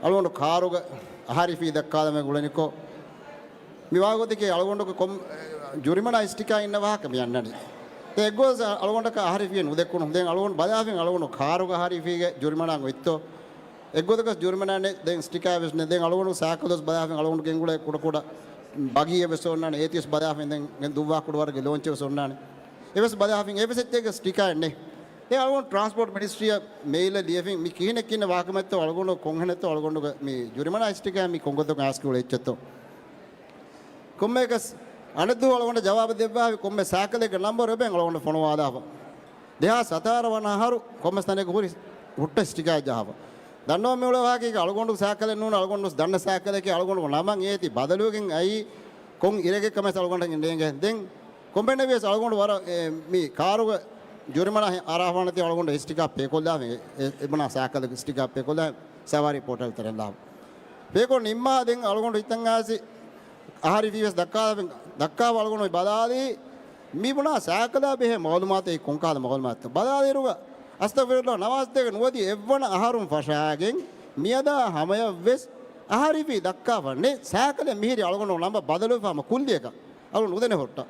އަޅުގަނޑު ކާރުގަ އަހަރީފީ ދައްކާލަމޭ ގުޅެނިކޮށް، މި ވާގޮތަކީ އަޅުގަނޑުގެ ކޮން ޖުރިމަނާ އިސްޓިކާ އިންނަ ވާހަކަ މި އަންނަނީ. ދެން އެއްގޮސް އަޅުގަނޑަކަށް އަހަރީފީއެއް ނުދެއްކުނު. ދެން އަޅުގަނޑު ބަލާފިން އަޅުގަނޑު ކާރުގަ އަހަރީފީގެ ޖުރިމަނާ އޮތްތޯ؟ އެއްގޮތަކަސް ޖުރިމަނާ ނެތް. ދެން އިސްޓިކާ ވެސް ނެތް. ދެން އަޅުގަނޑު ސާކަލް ވެސް ބަލާފިން އަޅުގަނޑު ގެންގުޅޭ ކުޑަކުޑަ ބަގީއެއް ވެސް އޮންނާނެ. އޭތި ވެސް ބަލާފިން ދެން ދުއްވާ ކުޑަވަރުގެ ލޯންޗެއް ވެސް އޮންނާނެ. އެވެސް ބަލާފިން އެވެސް އެއްޗެއްގެ އިސްޓިކާއެއް ނެތް. ދެން އަޅުގަނޑު ޓްރާންސޕޯޓް މިނިސްޓްރީއަށް މެއިލެއް ލިޔެފިން މި ކިހިނެއް ކިހިނެއް ވާހަކަ މައްތޯ އަޅުގަނޑު ކޮންހެނެއްތޯ އަޅުގަނޑު މި ޖުރިމަނާ އިސްޓިކާ މި ކޮންގޮތަކަށް އައިސް ކިޔުޅެ އެއްޗެއްތޯ. ކޮންމެއަކަސް އަނެއްދުވަހު އަޅުގަނޑަށް ޖަވާބެއް ދެއްވާފި ކޮންމެ ސާކަލެއްގެ ނަންބަރު އެބައިން އަޅުގަނޑަށް ފޮނުވާލާފަ. ދެހާސް ހަތާރަ ވަނަ އަހަރު ކޮންމެސް ތަނެއްގަ ހުރި ހުއްޓަ އިސްޓިކާއެއް ޖަހާފަ. ދަންނަވަން މިއުޅޭ ވާހަކައިގަ އަޅުގަނޑު ސާކަލެއް ނޫން، އަޅުގަނޑު ދަންނަ ސާކަލެކޭ. އަޅުގަނޑު ނަމަށް އޭތި ބަދަލުވެގެން އައީ ކޮން އިރެއްގެ ކަމެއް އަޅުގަނޑަށް ނޭނގެ. ދެން ކޮންމެންނަށް ވިޔަސް އަޅުގަނޑު ވަރަށް އެ، މި ކާރުގެ ޖުރިމަނާ އަރާފާނެތީ އަޅުގަނޑު އިސްޓިކާ ޕޭކޮށްލާފިން، އެ، އެ، އެބުނާ ސާކަލެއްގެ އިސްޓިކާ ޕޭކޮށްލާފިން ސަވާރީ ޕޯޓަލް ތެރެއިން ލާފަ. ޕޭކޮށް ނިންމާ ދެން އަޅުގަނޑު ހިތަށް އައިސް އަހަރީފީ ވެސް ދައްކާލަ، ދައްކާފަ އަޅުގަނޑު ބަލާލީ މި ބުނާ ސާކަލާ ބެހޭ މައުލޫމާތު އެއީ ކޮންކަހަލަ މައުލޫމާތު ބަލާލިއިރުގަ، އަސްތަޣްފިރުﷲ، ނަމާދު ދޭގެ ނުވަދި އެއްވަނަ އަހަރުން ފަށާގެން މިއަދާ ހަމަޔަށް ވެސް އަހަރީފީ ދައްކާފަ ނެތް. ސާކަލެއް މިހިރީ އަޅުގަނޑު ނަންބަރު ބަދަލުވެފަ ހަމަ ކުއްލިއަކަށް އަޅުގަނޑު ނުދެނެ ހުއްޓަ.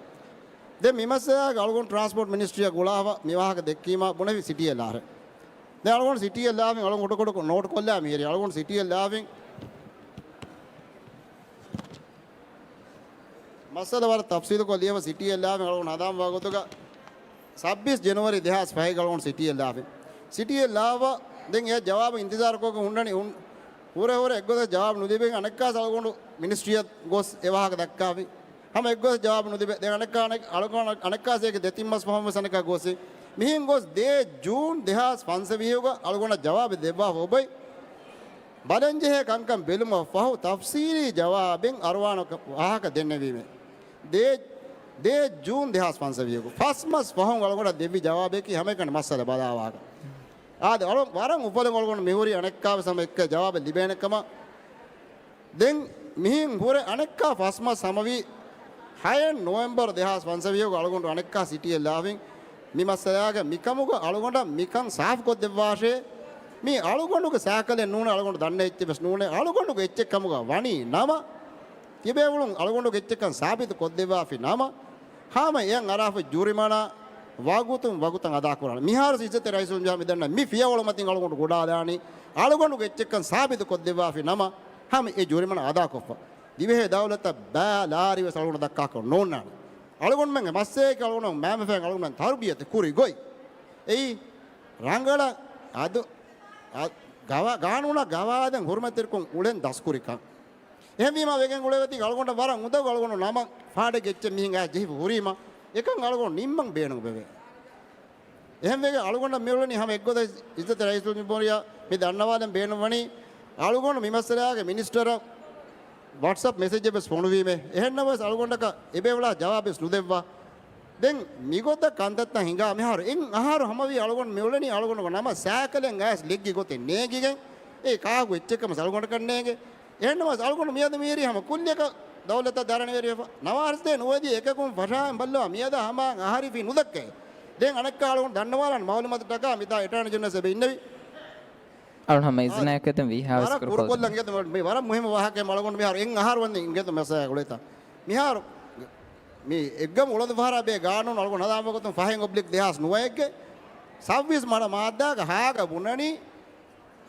ދެން މި މައްސަލާގަ އަޅުގަނޑު ޓްރާންސްޕޯޓް މިނިސްޓްރީއަށް ގުޅާފަ މި ވާހަކަ ދެއްކީމާ ބުނެފި ސިޓީއެއް ލާފަ. ދެން އަޅުގަނޑު ސިޓީއެއް ލާފިން އަޅުގަނޑު ކުޑަކުޑަކޮށް ނޯޓް ކޮށްލާ މިހިރީ. އަޅުގަނޑު ސިޓީއެއް ލާފިން މައްސަލަ ވަރަށް ތަފްސީލުކޮށް ލިޔެފަ ސިޓީއެއް ލާފިން އަޅުގަނޑު ހަނދާންވާ ގޮތުގަ ސައްބީސް ޖެނުއަރީ ދެހާސް ފަހެއްގަ އަޅުގަނޑު ސިޓީއެއް ލާފިން. ސިޓީއެއް ލާފަ ދެން އެ ޖަވާބު އިންތިޒާރުކޮށްގެން ހުންނަނީ ހުން-، ހުރެ ހުރެ އެއްގޮތަށް ޖަވާބު ނުލިބިގެން އަނެއްކާސް އަޅުގަނޑު މިނިސްޓްރީއަށް ގޮސް އެ ވާހަކަ ދައްކާފި. ހަމަ އެއްގޮތަށް ޖަވާބު ނުލިބޭ. ދެން އަނެއްކާ އަނެއް-، އަޅުގަނޑު އަނެއްކާސް އޭގެ ދެތިން މަސް ފަހުން ވެސް އަނެއްކާ ގޮސް. މިހެން ގޮސް ދޭއް ޖޫން ދެހާސް ފަންސަވީހުގަ އަޅުގަނޑަށް ޖަވާބެއް ދެއްވާފަ އޮބައި. ބަލަންޖެހޭ ކަންކަން ބެލުމަށް ފަހު ތަފްސީލީ ޖަވާބެއް އަރުވާނެ ވާހަކަ ދެންނެވީމޭ. ދޭއް، ދޭއް ޖޫން ދެހާސް ފަންސަވީހުގަ ފަސް މަސް ފަހުން އަޅުގަނޑަށް ދެއްވި ޖަވާބަކީ ހަމައެކަނި މައްސަލަ ބަލާ ވާހަކަ. އާދެ، އަޅު ވަރަށް އުފަލުން އަޅުގަނޑު މިހުރީ އަނެއްކާވެސް ހަމަ އެއްކަ ޖަވާބެއް ލިބޭނެ ކަމަށް. ދެން މިހިން ހުރެ އަނެއްކާ ފަސް މަސް ހަމަވީ، ހައެއް ނޮވެމްބަރު ދެހާސް ފަންސަވީހުގަ އަޅުގަނޑު އަނެއްކާ ސިޓީއެއް ލާފިން. މި މައްސަލާގަ މިކަމުގަ އަޅުގަނޑަށް މިކަން ސާފުކޮށްދެއްވާށޭ. މީ އަޅުގަނޑުގެ ސާކަލެއް ނޫން، އަޅުގަނޑު ދަންނަ އެއްޗެއް ވެސް ނޫނޭ. އަޅުގަނޑުގެ އެއްޗެއް ކަމުގަ ވަނީ ނަމަ، ތިބޭފުޅުން އަޅުގަނޑުގެ އެއްޗެއްކަން ސާބިތު ކޮށްދެއްވާފި ނަމަ، ހަމަ އެއަށް އަރާފަ ޖުރިމަނާ ވަގުތުން ވަގުތަށް އަދާކުރާނެ. މިހާރު އިއްޒަތްތެރި ރައީސުލްޖުމްހޫރިއްޔާ މި ދަންނަ މި ފިޔަވަޅު މަތިން އަޅުގަނޑު ގުޑާލާނީ، އަޅުގަނޑުގެ އެއްޗެއްކަން ސާބިތު ކޮށްދެއްވާފި ނަމަ، ހަމަ އެ ޖުރިމަނާ އަދާކޮށްފަ. ދިވެހޭ ދައުލަތަށް ބައި ލާރި ވެސް އަޅުގަނޑު ދައްކާކަށް ނޯންނާނެ. އަޅުގަނޑުމެންގެ މައްސަލައަކީ އަޅުގަނޑު މައިންބަފައިން އަޅުގަނޑުމެން ތަރުބިޔަތު ކުރި ގޮތް. އެއީ ރަނގަޅަށް އަދު، އަ، ގަވާ-، ގާނޫނަށް ގަވާއިދެން ހުރުމަތްތެރިކޮށް އުޅެން ދަސްކުރިކަން. އެހެންވީމާ ވެގެން އުޅޭ ގޮތީގަ އަޅުގަނޑަށް ވަރަށް އުނދަގޫ އަޅުގަނޑު ނަމަ ފާޑެއްގެ އެއްޗެއް މިހިނގާ ޖެހިފަ ހުރީމަ، އެކަން އަޅުގަނޑު ނިންމަން ބޭނުންވެވޭ. އެހެންވެގެން އަޅުގަނޑަށް މިއުޅެނީ ހަމަ އެއްގޮތަށް އިއްޒަތްތެރި ރައީސުލްޖުމްހޫރިއްޔާ މި ދަންނަވާލަން ބޭނުންވަނީ، އަޅުގަނޑު މި މައްސަލާގެ މިނިސްޓަރަށް ވަޓްސްއަޕް މެސެޖެއް ވެސް ފޮނުވީމޭ. އެހެންނަމަވެސް އަޅުގަނޑަކަށް އެބޭފުޅާ ޖަވާބެއް ވެސް ނުދެއްވާ. ދެން މިގޮތަށް ކަންތައްތައް ހިނގާ މިހާރު އެއް އަހަރު ހަމަވީ އަޅުގަނޑު މިއުޅެނީ އަޅުގަނޑުގެ ނަމަ ސާކަލެއް އައިސް ލެއްގި ގޮތެއް ނޭނގިގެން އެ ކާކު އެއްޗެއްކަމަސް އަޅުގަނޑަކަށް ނޭނގެ. އެހެންނަމަސް އަޅުގަނޑު މިއަދު މިހިރީ ހަމަ ކުއްލިއަކަށް ދައުލަތަށް ދަރަނިވެރިވެފަ. ނަވާރަސްދޭ ނުވަދި އެކަކުން ފަށާއިން ބައްލަވާ މިއަދާ ހަމަ އަހަރީފީ ނުދައްކައޭ. ދެން އަނެއްކާ އަޅުގަނޑު ދަންނަވާލާން މައުލޫމާތުތަކާ މިތާ އެޓާނީ ޖެނެރަލް އެބަ އިންނެވި. އަޅުން ހަމަ އިޒްނައަކަށް ވީހާވެސް ވަރަށް ކުރުކޮށްލަން. ކުރުކޮށްލަން އިނގޭތޯ މި ވަރަށް މުހިއްމު ވާހަކައެއް އަޅުގަނޑު މިހާރު އެއް އަހަރު ވަންދެން އިނގޭތޯ މައްސަލަ ގުޅޭތާ. މިހާރު މި އެއްގަމު އުޅަނދު ފަހަރާ ބޭ ގާނޫނު އަޅުގަނޑު ހަނދާންވާ ގޮތުން ފަހެއް އޮބްލިކް ދެހާސް ނުވައެއްގެ ސައްބީސް މަޑަ މާއްދާގަ ހާގަ ބުނަނީ،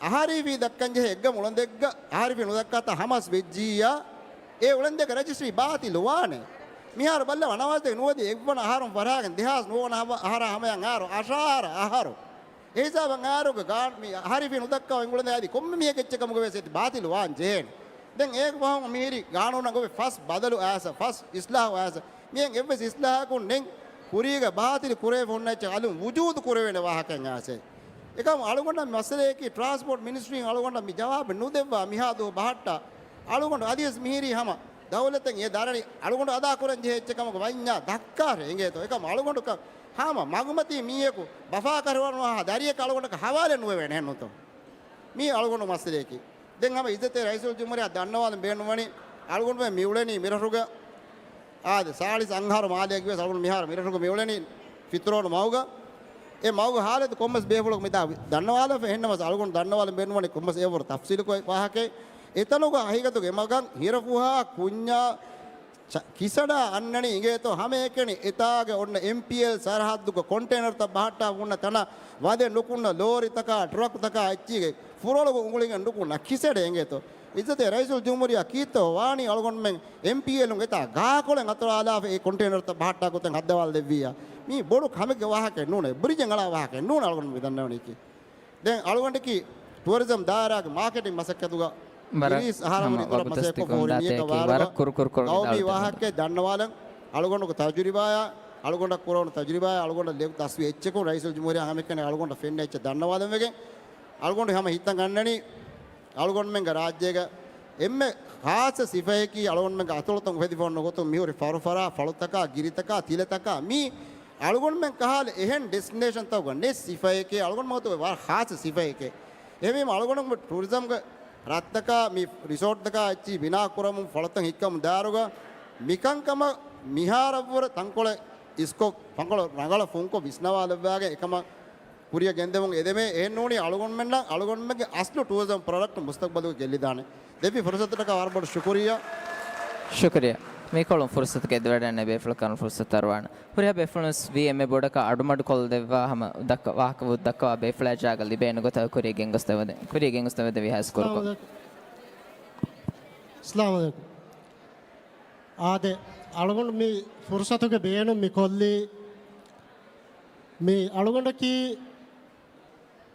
އަހަރީފީ ދައްކަންޖެހޭ އެއްގަމު އުޅަނދެއްގަ އަހަރީފީ ނުދައްކާތާ ހަމަސް ވެއްޖިއްޔާ، އެ އުޅަނދެއްގެ ރަޖިސްޓްރީ ބާތިލު ވާނެ. މިހާރު ބައްލަވާ ނަވާސްތޭކަ ނުވަދި އެއްވަނަ އަހަރުން ފަށާގެން ދެހާސް ނުވަވަނަ އަހަރާ ހަމަޔަށް އަހަރު އަށާރަ އަހަރު. އެހިސާބަށް އަހަރުގެ ގާން-، މި އަހަރީފީ ނުދައްކާ އެނގުޅެން އަދި ކޮންމެ މީހެއްގެ އެއްޗެއް ކަމުގަ ވެސް އެތި ބާތިލު ވާން ޖެހޭނެ. ދެން އޭގެ ފަހުން މިހިރީ ގާނޫނަށް ގޮވެ ފަސް ބަދަލު އައިސް، ފަސް އިސްލާހު އައިސް. މިހެން އެއްވެސް އިސްލާހަކުން ނެތް. ކުރީގަ ބާތިލު ކުރެވިފަ ހުންނަ އެއްޗެއް އަލުން ވުޖޫދު ކުރެވޭނެ ވާހަކައެއް އައިސް. އެކަމު އަޅުގަނޑަށް މައްސަލަޔަކީ ޓްރާންސްޕޯޓް މިނިސްޓްރީން އަޅުގަނޑަށް މި ޖަވާބެއް ނުދެއްވާ މިހާ ދުވަހު ބަހައްޓާ. އަޅުގަނޑު އަދިވެސް މިހިރީ ހަމަ ދައުލަތަށް އެ ދަރަނި އަޅުގަނޑު އަދާކުރަން ޖެހޭ އެއްޗެއް ކަމަކު ވަންޏާ ދައްކާށޭ އިނގޭތޯ. އެކަމު އަޅުގަނޑު ކަ-، ހަމަ މަގުމަތީ މީހަކު ބަފާ ކަށަވަރު ނުވާ ދަރިއެއް އަޅުގަނޑަކަށް ހަވާލެއް ނުވެވޭނެ އެހެންނޫންތޯ. މީ އަޅުގަނޑު މައްސަލަޔަކީ. ދެން ހަމަ އިއްޒަތްތެރި ރައީސުލްޖުމްހޫރިއްޔާ ދަންނަވާލަން ބޭނުންވަނީ، އަޅުގަނޑުމެން މިއުޅެނީ މިރަށުގަ އާދެ، ސާޅީސް އަށް އަހަރު މާލެއަކީ ވެސް އަޅުގަނޑު މިހާރު މިރަށުގަ މިއުޅެނީ ފިތުރޯނު މަގުގަ. އެ މަގުގެ ހާލަތު ކޮންމެސް ބޭފުޅަކު މިތާ ދަންނަވާލަފަ އެހެންނަމަސް އަޅުގަނޑު ދަންނަވާލަން ބޭނުންވަނީ ކޮންމެސް އެއަށްވުރެ ތަފްސީލުކޮށް ވާހަކައެއް. އެތަނުގަ ހަގީގަތުގެ އެ މަގަށް ހިރަފުހާ ކުންޏާ ޗަ-، ކިސަޑާ އަންނަނީ އިނގޭތޯ ހަމައެކަނި އެތާގެ އޮންނަ އެމްޕީއެލް ސަރަހައްދުގަ ކޮންޓޭނަރތައް ބަހައްޓާ ހުންނަ ތަނަށް ވަދެ ނުކުންނަ ލޯރިތަކާ ޓްރަކުތަކާ އެއްޗީގެ ފުރޮޅުގަ އުނގުޅިގެން ނުކުންނަ ކިސަޑެއް އިނގޭތޯ؟ އިއްޒަތްތެރި ރައީސުލްޖުމްހޫރިއްޔާ ކީއްތޯ ވާނީ އަޅުގަނޑުމެން އެމްޕީއެލުން އެތާ ގާކޮޅެއް އަތުރާލާފަ އެ ކޮންޓޭނަރތައް ބަހައްޓާ ގޮތެއް ހައްދަވާލަ ދެއްވިއްޔާ؟ މީ ބޮޑު ކަމެއްގެ ވާހަކައެއް ނޫނޭ. ބުރިޖެއް އަޅާ ވާހަކައެއް ނޫނޭ އަޅުގަނޑު މި ދަންނަވަނީކީ. ދެން އަޅުގަނޑަކީ ޓުއަރިޒަމް ދާއިރާގެ މާކެޓިން މަސައްކަތުގަ ވަރަށް ތިރީސް އަހަރަށް ހަމަ ވަގުތު މިދުރަށް މަސައްކަތް ކުރި ވަގުތު މީހަކަށް ދާތަކީ ވާއިރުގަ ވަރަށް ކުރު ކުރު ކުރު ގައުމީ ދާއިރުތަކެއް. ވާހަކައެއް ދަންނަވާލަން. އަޅުގަނޑުގެ ތަޖުރިބާއާ، އަޅުގަނޑަށް ކުރެވުނު ތަޖުރިބާއާ، އަޅުގަނޑަށް ލިބު ތަސްވީ އެއްޗަކުން ރައީސުލްޖުމްހޫރިއްޔާ ހަމައެކަނި އަޅުގަނޑަށް ފެންނަ އެއްޗެއް ދަންނަވާލަން ވެގެން އަޅުގަނޑު ހަމަ ހިތަށް އަންނަނީ. އަޅުގަނޑުމެންގެ ރާއްޖޭގަ އެންމެ ޚާއްޞަ ސިފައަކީ އަޅުގަނޑުމެންގެ އަތޮޅުތައް އުފެދިފަ އޮންނަ ގޮތުން މިހުރި ފަރުފަރާ ފަޅުތަކާ، ގިރިތަކާ، ތިލަތަކާ މީ އަޅުގަނޑުމެން ކަހާލި އެހެން ޑެސްޓިނޭޝަންތަކުގަ ނެތް ސިފައެކޭ، އަޅުގަނޑުމެން ގޮތުގަ ވަރަށް ޚާއްޞަ ސިފައެކޭ. އެހެންވީމަ އަޅުގަނޑު ޓޫރިޒަމްގެ ރަށްތަކާ މި ރިސޯޓްތަކާ އެއްޗި ބިނާ ކުރަމުން ފަޅުތައް ހިއްކަމުން ދާއިރުގަ މިކަންކަމަށް މިހާރަށްވުރެ ތަންކޮޅެއް އިސްކޮށް، ތަންކޮޅެއް ރަނގަޅަށް ފުންކޮށް ވިސްނަވާލައްވާގެން އެކަމަށް ކުރިއަށް ގެންދެވުން އެދެމޭ. އެހެންނޫނީ އަޅުގަނޑުމެންނަށް އަޅުގަނޑުމެންގެ އަސްލު ޓޫރިޒަމް ޕްރޮޑަކްޓް މުސްތަގްބަލުގަ ގެއްލިދާނެ. ދެއްވި ފުރުސަތުތަކަށް ވަރަށް ބޮޑު ޝުކުރިއްޔާ. ޝުކުރިއްޔާ. މިކޮޅުން ފުރުސަތުގެ އެދިވަޑައިގެންނެވި ބޭފުޅަކަށް ފުރުސަތު އަރުވާނެ. ހުރިހާ ބޭފުޅުންވެސް ވީ އެންމެ ބޮޑަކަށް އަޑުމަޑު ކޮށްލަދެއްވާ ހަމަ ދައްކަ-، ވާހަކަ ދައްކަވާ ބޭފުޅާ ޖާގަ ލިބޭނެ ގޮތަށް ކުރިއަށް ގެންގޮސްދެވެދެ-، ކުރިއަށް ގެންގޮސްދެވެދެވި ހާސް ކުރުކޮށް. އައްސަލާމު އަލައިކުމް. އައްސަލާމު އަލައިކުމް. އާދެ، އަޅުގަނޑު މި ފުރުސަތުގެ ބޭނުން މި ކޮށްލީ، މި އަޅުގަނޑަކީ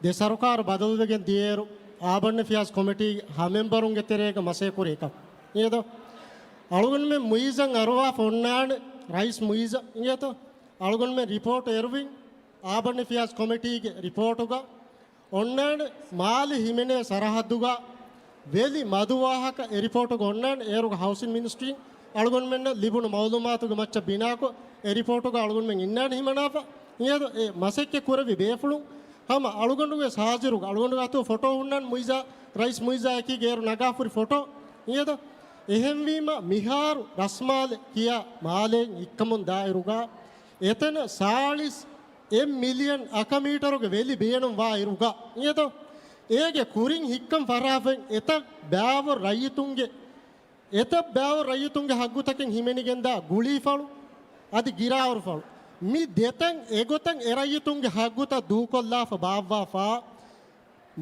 ދެ ސަރުކާރު ބަދަލުވެގެން ދިޔައިރު، އާބަންނެފިޔާސް ކޮމިޓީ ހަ މެމްބަރުންގެ ތެރޭގަ މަސޭ ކުރި އެކަށް. އިނގޭތޯ؟ އަޅުގަނޑުމެން މުއިއްޒަށް އަރުވާފަ އޮންނާނެ، ރައީސް މުއިއްޒަށް. އިނގޭތޯ؟ އަޅުގަނޑުމެން ރިޕޯޓް އެރުވިން، އާބަންނެފިޔާސް ކޮމިޓީގެ ރިޕޯޓުގަ އޮންނާނެ މާލެ ހިމެނޭ ސަރަހައްދުގަ ވެލި މަދު ވާހަކަ އެ ރިޕޯޓުގަ އޮންނާނެ. އޭރުގަ ހައުސިން މިނިސްޓްރީން އަޅުގަނޑުމެންނަށް ލިބުނު މައުލޫމާތުގެ މައްޗަށް ބިނާކޮށް، އެ ރިޕޯޓުގަ އަޅުގަނޑުމެން އިންނާނެ ހިމަނާފަ. އިނގޭތޯ؟ އެ މަސައްކަތް ކުރެއްވި ބޭފުޅުން ހަމަ އަޅުގަނޑުގެ ހާޒިރުގަ އަޅުގަނޑުގެ އަތު ފޮޓޯ ހުންނާނެ މުއިއްޒާ، ރައީސް މުއިއްޒާ އެކީގަ އޭރު ނަގާފަ ހުރި ފޮޓޯ. އިނގޭތޯ؟ އެހެންވީމަ މިހާރު ރަސްމާލެ ކިޔާ މާލޭން ހިއްކަމުން ދާއިރުގަ އެތަނަށް ސާޅީސް އެއް މިލިއަން އަކަމީޓަރުގެ ވެލި ބޭނުންވާ އިރުގަ، އިނގޭތޯ؟ އޭގެ ކުރިން ހިއްކަން ފަށާފައި އެތައް ބާވަރު ރައްޔިތުންގެ، އެތައް ބާވަރު ރައްޔިތުންގެ ހައްގުތަކެއް ހިމެނިގެންދާ ގުޅީފަޅު، އަދި ގިރާއިރުފަޅު. މި ދެތަން އެގޮތަށް އެ ރައްޔިތުންގެ ހައްގުތައް ދޫކޮށްލާފަ ބާއްވާފަ،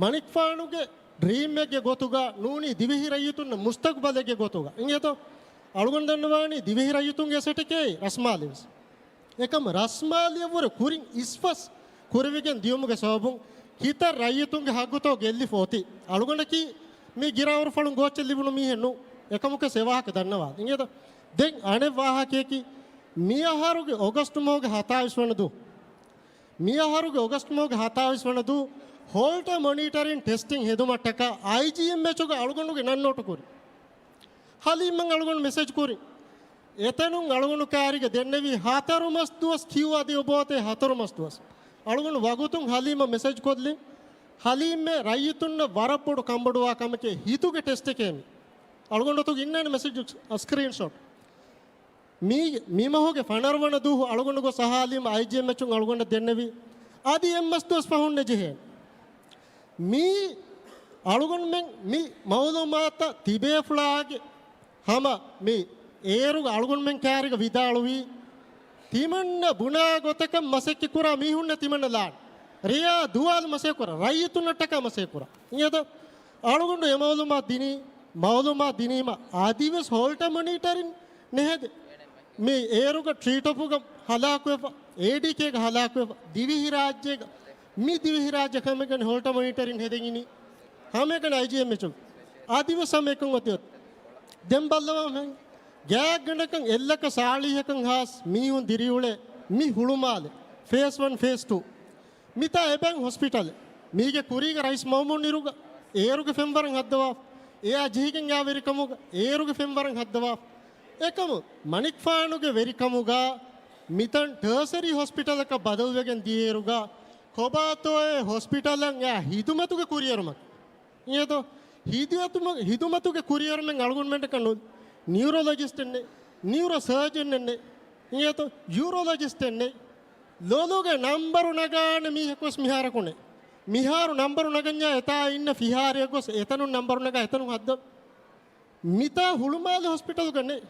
މަނިކުފާނުގެ ޑްރީމެއްގެ ގޮތުގަ ނޫނީ ދިވެހި ރައްޔިތުންނަށް މުސްތަގުބަލެއްގެ ގޮތުގަ. އިނގޭތޯ؟ އަޅުގަނޑު ދަންނަވާނީ ދިވެހި ރައްޔިތުންގެ އެސެޓެކޭ ރަސްމާލެ ވެސް. އެކަމަ ރަސްމާލެއަށްވުރެ ކުރިން އިސްފަސް ކުރެވިގެން ދިޔުމުގެ ސަބަބުން ކިތައް ރައްޔިތުންގެ ހައްގުތޯ ގެއްލިފަ އޮތީ. އަޅުގަނޑަކީ މި ގިރާއިރުފަޅުން ގޯއްޗެއް ލިބުނު މީހެއް ނޫން. އެކަމަކު އެވާހަކަ ދަންނަވާ. އިނގޭތޯ؟ ދެން އަނެއް ވާހަކަޔަކީ މިއަހަރުގެ އޮގަސްޓް މަހުގެ ހަތާވީސް ވަނަ ދުވަހު މިއަހަރުގެ އޮގަސްޓް މަހުގެ ހަތާވީސް ވަނަ ދުވަހު ހޯލްޓަ މޮނީޓަރިން ޓެސްޓިން ހެދުމަށްޓަކާ އައިޖީއެމްއެޗުގަ އަޅުގަނޑުގެ ނަން ނޯޓު ކުރި. ހަލީމަށް އަޅުގަނޑު މެސެޖް ކުރި. އެތަނުން އަޅުގަނޑު ކާރިގަ ދެންނެވީ ހަތަރު މަސް ދުވަސް ކިއު އަދި އޮބޯތޭ ހަތަރު މަސް ދުވަސް. އަޅުގަނޑު ވަގުތުން ހަލީމަށް މެސެޖް ކޮށްލި. ހަލީމްއޭ ރައްޔިތުންނަށް ވަރަށް ބޮޑު ކަންބޮޑުވާ ކަމެކޭ ހިތުގެ ޓެސްޓެކޭ މީ. އަޅުގަނޑު އޮތުގަ އިންނާނެ މެސެޖް ސްކްރީންޝޮޓް. މީ، މި މަހުގެ ފަނަރަ ވަނަ ދުވަހު އަޅުގަނޑު ގޮސް އަހާލީމަ އައިޖީއެމްއެޗުން އަޅުގަނޑަށް ދެންނެވި. އަދި އެއްމަސް ދުވަސް ފަހުން ނެޖެހޭނެ. މީ އަޅުގަނޑުމެން މި މައުލޫމާތަށް ތިބޭފުޅާގެ ހަމަ މި އޭރުގަ އަޅުގަނޑުމެން ކާރިގަ ވިދާޅުވީ، ތިމަންނަ ބުނާ ގޮތަކަށް މަސައްކަތް ކުރާ މީހުންނަށް ތިމަންނަ ލާން. ރެޔާ ދުވާލު މަސައްކަތް ކުރާ، ރައްޔިތުންނަށްޓަކާ މަސައްކަތް ކުރާ. އިނގޭތަ؟ އަޅުގަނޑު އެ މައުލޫމާތު ދިނީ، މައުލޫމާތު ދިނީމަ އަދިވެސް ހޯލްޓަ މޮނީޓަރިން ނެހެދެ. މި އޭރުގަ ޓްރީޓޮޕުގަ ހަލާކުވެފަ، އޭޑީކޭގަ ހަލާކުވެފަ، ދިވެހިރާއްޖޭގަ، މި ދިވެހިރާއްޖެ ކަމެއްގަނޑި ހޯލްޓަ މޮނީޓަރިން ހެދެން އިނީ. ހަމައެކަނި އައިޖީއެމްއެޗު. އަދިވެސް ހަމައެކަނި އޮތީ އޮތީ. ދެން ބައްލަވާ މެ. ގާތްގަނޑަކަށް އެއްލަކަ ސާޅީހަކަށް ހާސް މީހުން ދިރިއުޅޭ މި ހުޅުމާލެ. ފޭސް ވަން، ފޭސް ޓޫ. މިތާ އެބައިން ހޮސްޕިޓަލެއް. މީގެ ކުރީގަ ރައީސް މައުމޫން އިރުގަ އޭރުގެ ފެންވަރަށް ހައްދަވާފަ. އެއާ ޖެހިގެން އާ ވެރިކަމުގަ އޭރުގެ ފެންވަރަށް ހައްދަވާފަ. އެކަމު މަނިކުފާނުގެ ވެރިކަމުގަ މިތަން ޓާސަރީ ހޮސްޕިޓަލަކަށް ބަދަލުވެގެން ދިޔައިރުގަ ކޮބާތޯއޭ ހޮސްޕިޓަލަށް އެއާ ހިދުމަތުގެ ކުރިއެރުމަކީ. އިނގޭތޯ؟ ހިދުމަތު-، ހިދުމަތުގެ ކުރިއެރުމެއް އަޅުގަނޑުމެންޓަކަށް ނޫން. ނިއުރޮލޮޖިސްޓެއް ނެތް، ނިއުރޯ ސަރޖަން އެއް ނެތް. އިނގޭތޯ؟ ޔޫރޮލޮޖިސްޓެއް ނެތް. ލޮލުގެ ނަންބަރު ނަގާނެ މީހަކުވެސް މިހާރަކުނެ. މިހާރު ނަންބަރު ނަގަންޏާ އެތާ އިންނަ ފިހާރައަށް ގޮސް އެތަނުން ނަންބަރު ނަގާ އެތަނުން ހައްދަ. މިތާ ހުޅުމާލެ ހޮސްޕިޓަލުގަ ނެތް.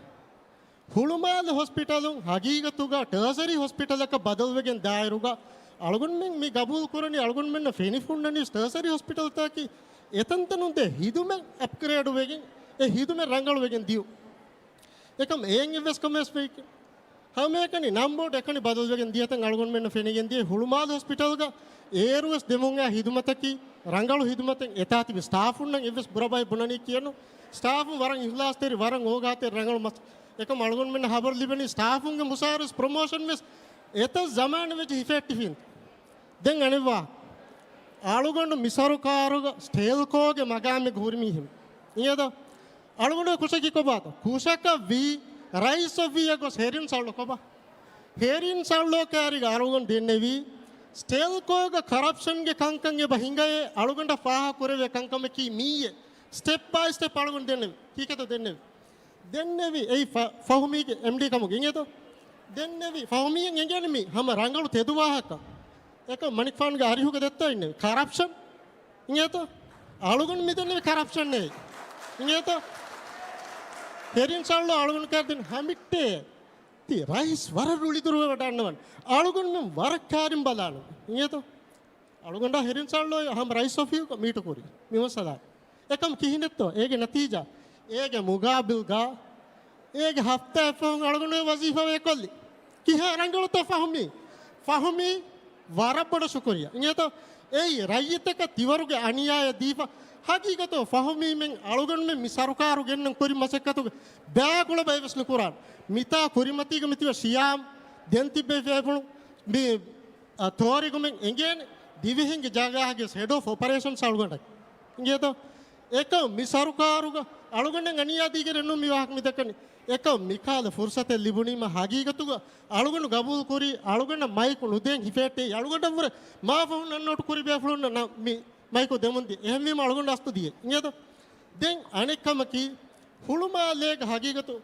ހުޅުމާލެ ހޮސްޕިޓަލުން ހަގީގަތުގަ ޓާސަރީ ހޮސްޕިޓަލަކަށް ބަދަލުވެގެން ދާއިރުގަ އަޅުގަނޑުމެން މި ގަބޫލު ކުރަނީ އަޅުގަނޑުމެންނަށް ފެނިފުންނަނީ ޓާސަރީ ހޮސްޕިޓަލްތަކަކީ އެތަންތަނުން ދޭ ހިދުމަތް އަޕްގްރޭޑު ވެގެން އެ ހިދުމަތް ރަނގަޅުވެގެން ދިޔު. އެކަމް އެއިން އެއްވެސް ކަމެއް ވެސް ވެއްކެ. ހަމައެކަނި ނަންބޯޑް އެކަނި ބަދަލުވެގެން ދިޔަތަން އަޅުގަނޑުމެންނަށް ފެނިގެން ދިޔަ ހުޅުމާލެ ހޮސްޕިޓަލްގަ އޭރުވެސް ދެމުން އައި ހިދުމަތަކީ ރަނގަޅު ހިދުމަތެއް އެތާ ތިބި ސްޓާފުންނަށް އެއްވެސް ބުރަބައެއް ބުނަނީ ކިޔަނު. ސްޓާފުން ވަރަށް އިހްލާސްތެރި ވަރަށް އޯގާތެރި ރަނގަޅު މަސް. އެކަމް އަޅުގަނޑުމެންނަށް ހަބަރު ލިބެނީ ސްޓާފުންގެ މުސާރަވެސް ޕްރޮމޯޝަން ވެސް އެތައް ޒަމާނެއް ވެއްޖެ ހިފެއްޓިފިން. ދެން އަނެއްވާ އަޅުގަނޑު މި ސަރުކާރުގަ ސްޓެލްކޯގެ މަގާމެއް ހުރި މީހެއް. އިނގޭތޯ؟ އަޅުގަނޑު ކުށަކީ ކޮބާތޯ؟ ކުށަކަށް ވީ ރައީސް އޮފީހަށް ގޮސް ހެރިން ސަޅު ކޮބާ؟ ހެރިން ސަޅު ކައިރީގަ އަޅުގަނޑު ދެންނެވީ ސްޓެލްކޯގަ ކަރަޕްޝަންގެ ކަންކަން އެބަ ހިނގައޭ އަޅުގަނޑަށް ފާހަގަ ކުރެވޭ ކަންކަމަކީ މިއްޔެ. ސްޓެޕް ބައި ސްޓެޕް އަޅުގަނޑު ދެންނެވި. ކީކޭތޯ ދެންނެވި؟ ދެންނެވި އެއީ ފަ-، ފަހުމީގެ އެމްޑީ ކަމުގެ އިނގޭތޯ؟ ދެންނެވި ފަހުމީއަށް އެނގޭނެ މީ ހަމަ ރަނގަޅު ތެދު ވާހަކަ. އެކަމް މަނިކުފާނުގެ އަރިހުގަ ދެއްތޯ އިންނެވި ކަރަޕްޝަން. އިނގޭތޯ؟ އަޅުގަނޑު މި ދެންނެވި ކަރަޕްޝަން އެއީ. އިނގޭތޯ؟ ހެރިން ސަޅު އަޅުގަނޑު ކައިރި ދެން ހަމިއްޓޭ. ތި ރައީސް ވަރަށް ރުޅި ދުރުވެވަޑައިގަންނަވަން. އަޅުގަނޑުމެން ވަރަށް ކައިރިން ބަލާނަން. އިނގޭތޯ؟ އަޅުގަނޑާ ހެރިން ސަޅު ހަމަ ރައީސް އޮފީހުގަ މީޓު ކުރި މި މައްސަލާ. އެކަމް ކިހިނެއްތޯ؟ އޭގެ ނަތީޖާ، އޭގެ މުގާބިލްގަ، އޭގެ ހަފްތާއެއް ފަހުން އަޅުގަނޑު ވަޒީފާ ވޭކޮށްލި. ކިހާ ރަނގަޅުތޯ ފަހުމީ؟ ފަހުމީ ވަރަށް ބޮޑަށް ޝުކުރިޔާ. އިނގޭތޯ؟ އެއީ ރައްޔިތަކަށް ތިވަރުގެ އަނިޔާއަށް ދީފަ. ހަގީގަތު ފަހުމީމެން އަޅުގަނޑުމެން މި ސަރުކާރު ގެންނަން ކުރި މަސައްކަތުގެ ބައިކުޅަ ބައެއްވެސް ނުކުރާން. މިތާ ކުރިމަތީގަ މިތިބެ ޝިޔާމް ދެން ތިއްބެވި ފޭފުޅު މި އަ، ތޯރިގުމެން އެނގޭނެ ދިވެހިންގެ ޖަގާގެ ހެޑް އޮފް އޮޕަރޭޝަންސް އަޅުގަނޑަށް. އިނގޭތޯ؟ އެކަމް މި ސަރުކާރުގަ އަޅުގަނޑަށް އަނިޔާ ދީގެނެއްނު މި ވާހަކަ މި ދައްކަނީ. އެކަމް މިކާލަ ފުރުސަތެއް ލިބުނީމަ ހަގީގަތުގަ އަޅުގަނޑު ގަބޫލު ކުރީ އަޅުގަނޑަށް މައިކު ނުދޭން ހިފޭއްޓޭ އަޅުގަނޑަށްވުރެ މާފަހުން އަންނޯޓު ކުރި ބޭފުޅުންނަށް ނަ-، މި މައިކު ދެމުންދިޔަ. އެހެންވީމަ އަޅުގަނޑު އަސްތު ދިޔަ. އިނގޭތޯ؟ ދެން އަނެއް ކަމަކީ ހުޅުމާލޭގެ ހަގީގަތު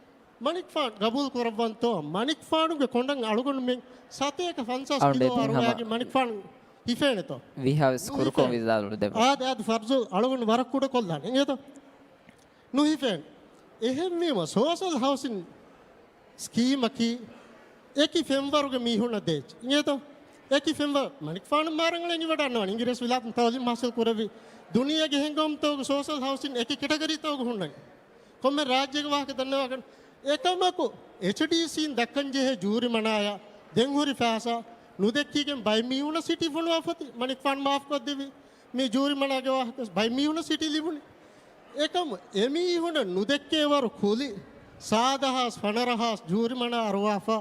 މަނިކުފާނު ގަބޫލު ކުރައްވަންތޯ؟ މަނިކުފާނުގެ ކޮނޑަށް އަޅުގަނޑުމެން ސަތޭކަ ފަންސާސް އަޅުގަނޑު ކިލޯ އެތިން ހަމަ އަރުވާގެ މަނިކުފާނު ހިފޭނެތޯ؟ ވީހާވެސް ކުރުކޮށް ނުހިފޭނެ. ވިދާޅު ދެބަ. އާދެ، އާދެ، ފަރްޒު އަޅުގަނޑު ވަރަށް ކުޑަކޮށްލާނެ. އިނގޭތޯ؟ ނުހިފޭނެ. އެހެންވީމަ، ސޯޝަލް ހައުސިން ސްކީމަކީ އެކި ފެންވަރުގެ މީހުންނަށް ދޭއްޗެއް. އިނގޭތޯ؟ އެކި ފެންވަރު، މަނިކުފާނު މާ ރަނގަޅަށް އެނގިވަޑައިގަންނަވާނެ. އިނގިރޭސި ވިލާތުން ތައުލީމް ހާސިލް ކުރެއްވި، ދުނިޔޭގެ ހިނގަމުތަކުގެ ސޯޝަލް ހައުސިން އެކި ކެޓަގަރީތަކުގަ ހުންނަނީ. ކޮންމެ ރާއްޖޭގެ ވާހަކަ ދަންނަވާގަން. އެކަމަކު، އެޗްޑީސީން ދައްކަންޖެހޭ ޖޫރިމަނާޔާ ދެން ހުރި ފައިސާ ނުދެއްކިގެން ބައެއް މީހުނަށް ސިޓީ ފޮނުވާފަ އޮތީ. މަނިކުފާނު މާފުކޮށްދެއްވި މި ޖޫރިމަނާގެ ވާހަކަ ބައެއް މީހުނަށް ސިޓީ ލިބުނީ. އެކަމު އެމީހުނަށް ނުދެއްކޭވަރު ކުލި ސާދަ ހާސް ފަނަރަ ހާސް ޖޫރިމަނާ އަރުވާފަ.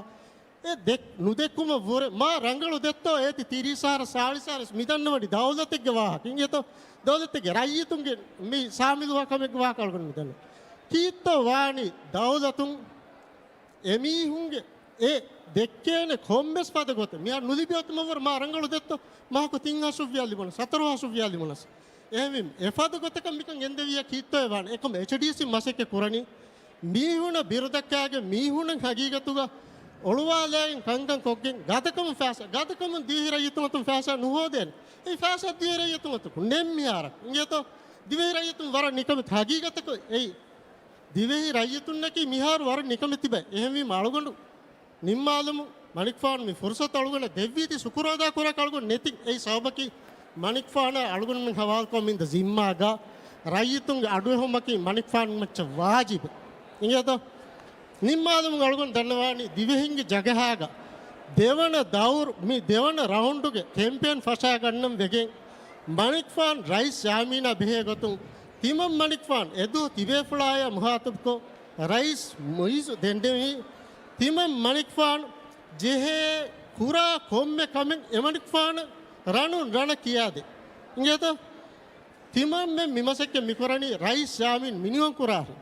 އެ ދެއް-، ނުދެއްކުމަށް ވުރެ މާ ރަނގަޅު ދެއްތޯ އޭތި ތިރީސް ހާސް ސާޅީސް ހާސް މި ދަންނަވަނީ ދައުލަތެއްގެ ވާހަކަ. އިނގޭތޯ؟ ދައުލަތެއްގެ ރައްޔިތުންގެ މި ސާމިލުވާ ކަމެއްގެ ވާހަކަ އަޅުގަނޑު މި ދަންނަ. ކީއްތޯ ވާނީ ދައުލަތުން އެމީހުންގެ އެ ދެއްކޭނެ ކޮންމެސް ފަދަ ގޮތެއް މިހާރު ނުލިބި އޮތުމަށްވުރެ މާ ރަނގަޅު ދެއްތޯ؟ މާކު ތިން ހާސް ރުފިޔާ ލިބުނަސް، ހަތަރު ހާސް ރުފިޔާ ލިބުނަސް. އެހެންވީމަ، އެފަދަ ގޮތަކަށް މިކަން ގެންދެވިޔާ ކީއްތޯއެވާނެ؟ އެކަމަ އެޗްޑީސީ މަސައްކަތް ކުރަނީ މީހުނަށް ބިރުދައްކާގެން މީހުނަށް ހަގީގަތުގަ އޮޅުވާލައިގެން ކަންކަން ކޮށްގެން ގަދަކަމުން ފައިސާ، ގަދަކަމުން ދިވެހި ރައްޔިތުން އަތުން ފައިސާ ނުހޯދޭނެ. އެ ފައިސާ ދިވެހި ރައްޔިތުން އަތުން ނެތް މިހާރަށް. އިނގޭތޯ؟ ދިވެހި ރައްޔިތުން ވަރަށް ނިކަމެތި ހަގީގަތަކަށް އެއީ. ދިވެހި ރައްޔިތުންނަކީ މިހާރު ވަރަށް ނިކަމެތި ބައެއް. އެހެންވީމަ އަޅުގަނޑު ނިންމާލުމުން މަނިކުފާނު މި ފުރުސަތު އަޅުގަނޑަށް ދެއްވީތީ ޝުކުރު އަދާ ކުރާކަށް އަޅުގަނޑު ނެތިން. އެއީ ސަބަބަކީ މަނިކުފާނާ އަޅުގަނޑުމެން ހަވާލުކޮށް މި އިންދަ ޒިންމާގަ ރައްޔިތުންގެ އަޑުއެހުމަކީ މަނިކުފާނު މައްޗަށް ވާޖިބެއް. އިނގޭތޯ؟ ނިންމާލުމުން އަޅުގަނޑު ދަންނަވާނީ ދިވެހިންގެ ޖަގަހާގަ ދެވަނަ ދައުރު، މި ދެވަނަ ރައުންޑުގެ ކެމްޕޭން ފަށާގަންނަން ވެގެން މަނިކުފާނު ރައީސް ޔާމީނާ ބެހޭ ގޮތުން ތިމަން މަނިކުފާނު އެދުވަހު ތިބޭފުޅާޔާ މުހާތަބްކޮށް، ރައީސް މުއިއްޒު ދެންނެވީ، ތިމަން މަނިކުފާނު ޖެހޭ ކުރާ ކޮންމެ ކަމެއް އެމަނިކުފާނަށް ރަނުން ރަނަށް ކިޔާދޭ. އިނގޭތޯ؟ ތިމަންމެން މި މަސައްކަތް މިކުރަނީ ރައީސް ޔާމީން މިނިވަން ކުރާހެން.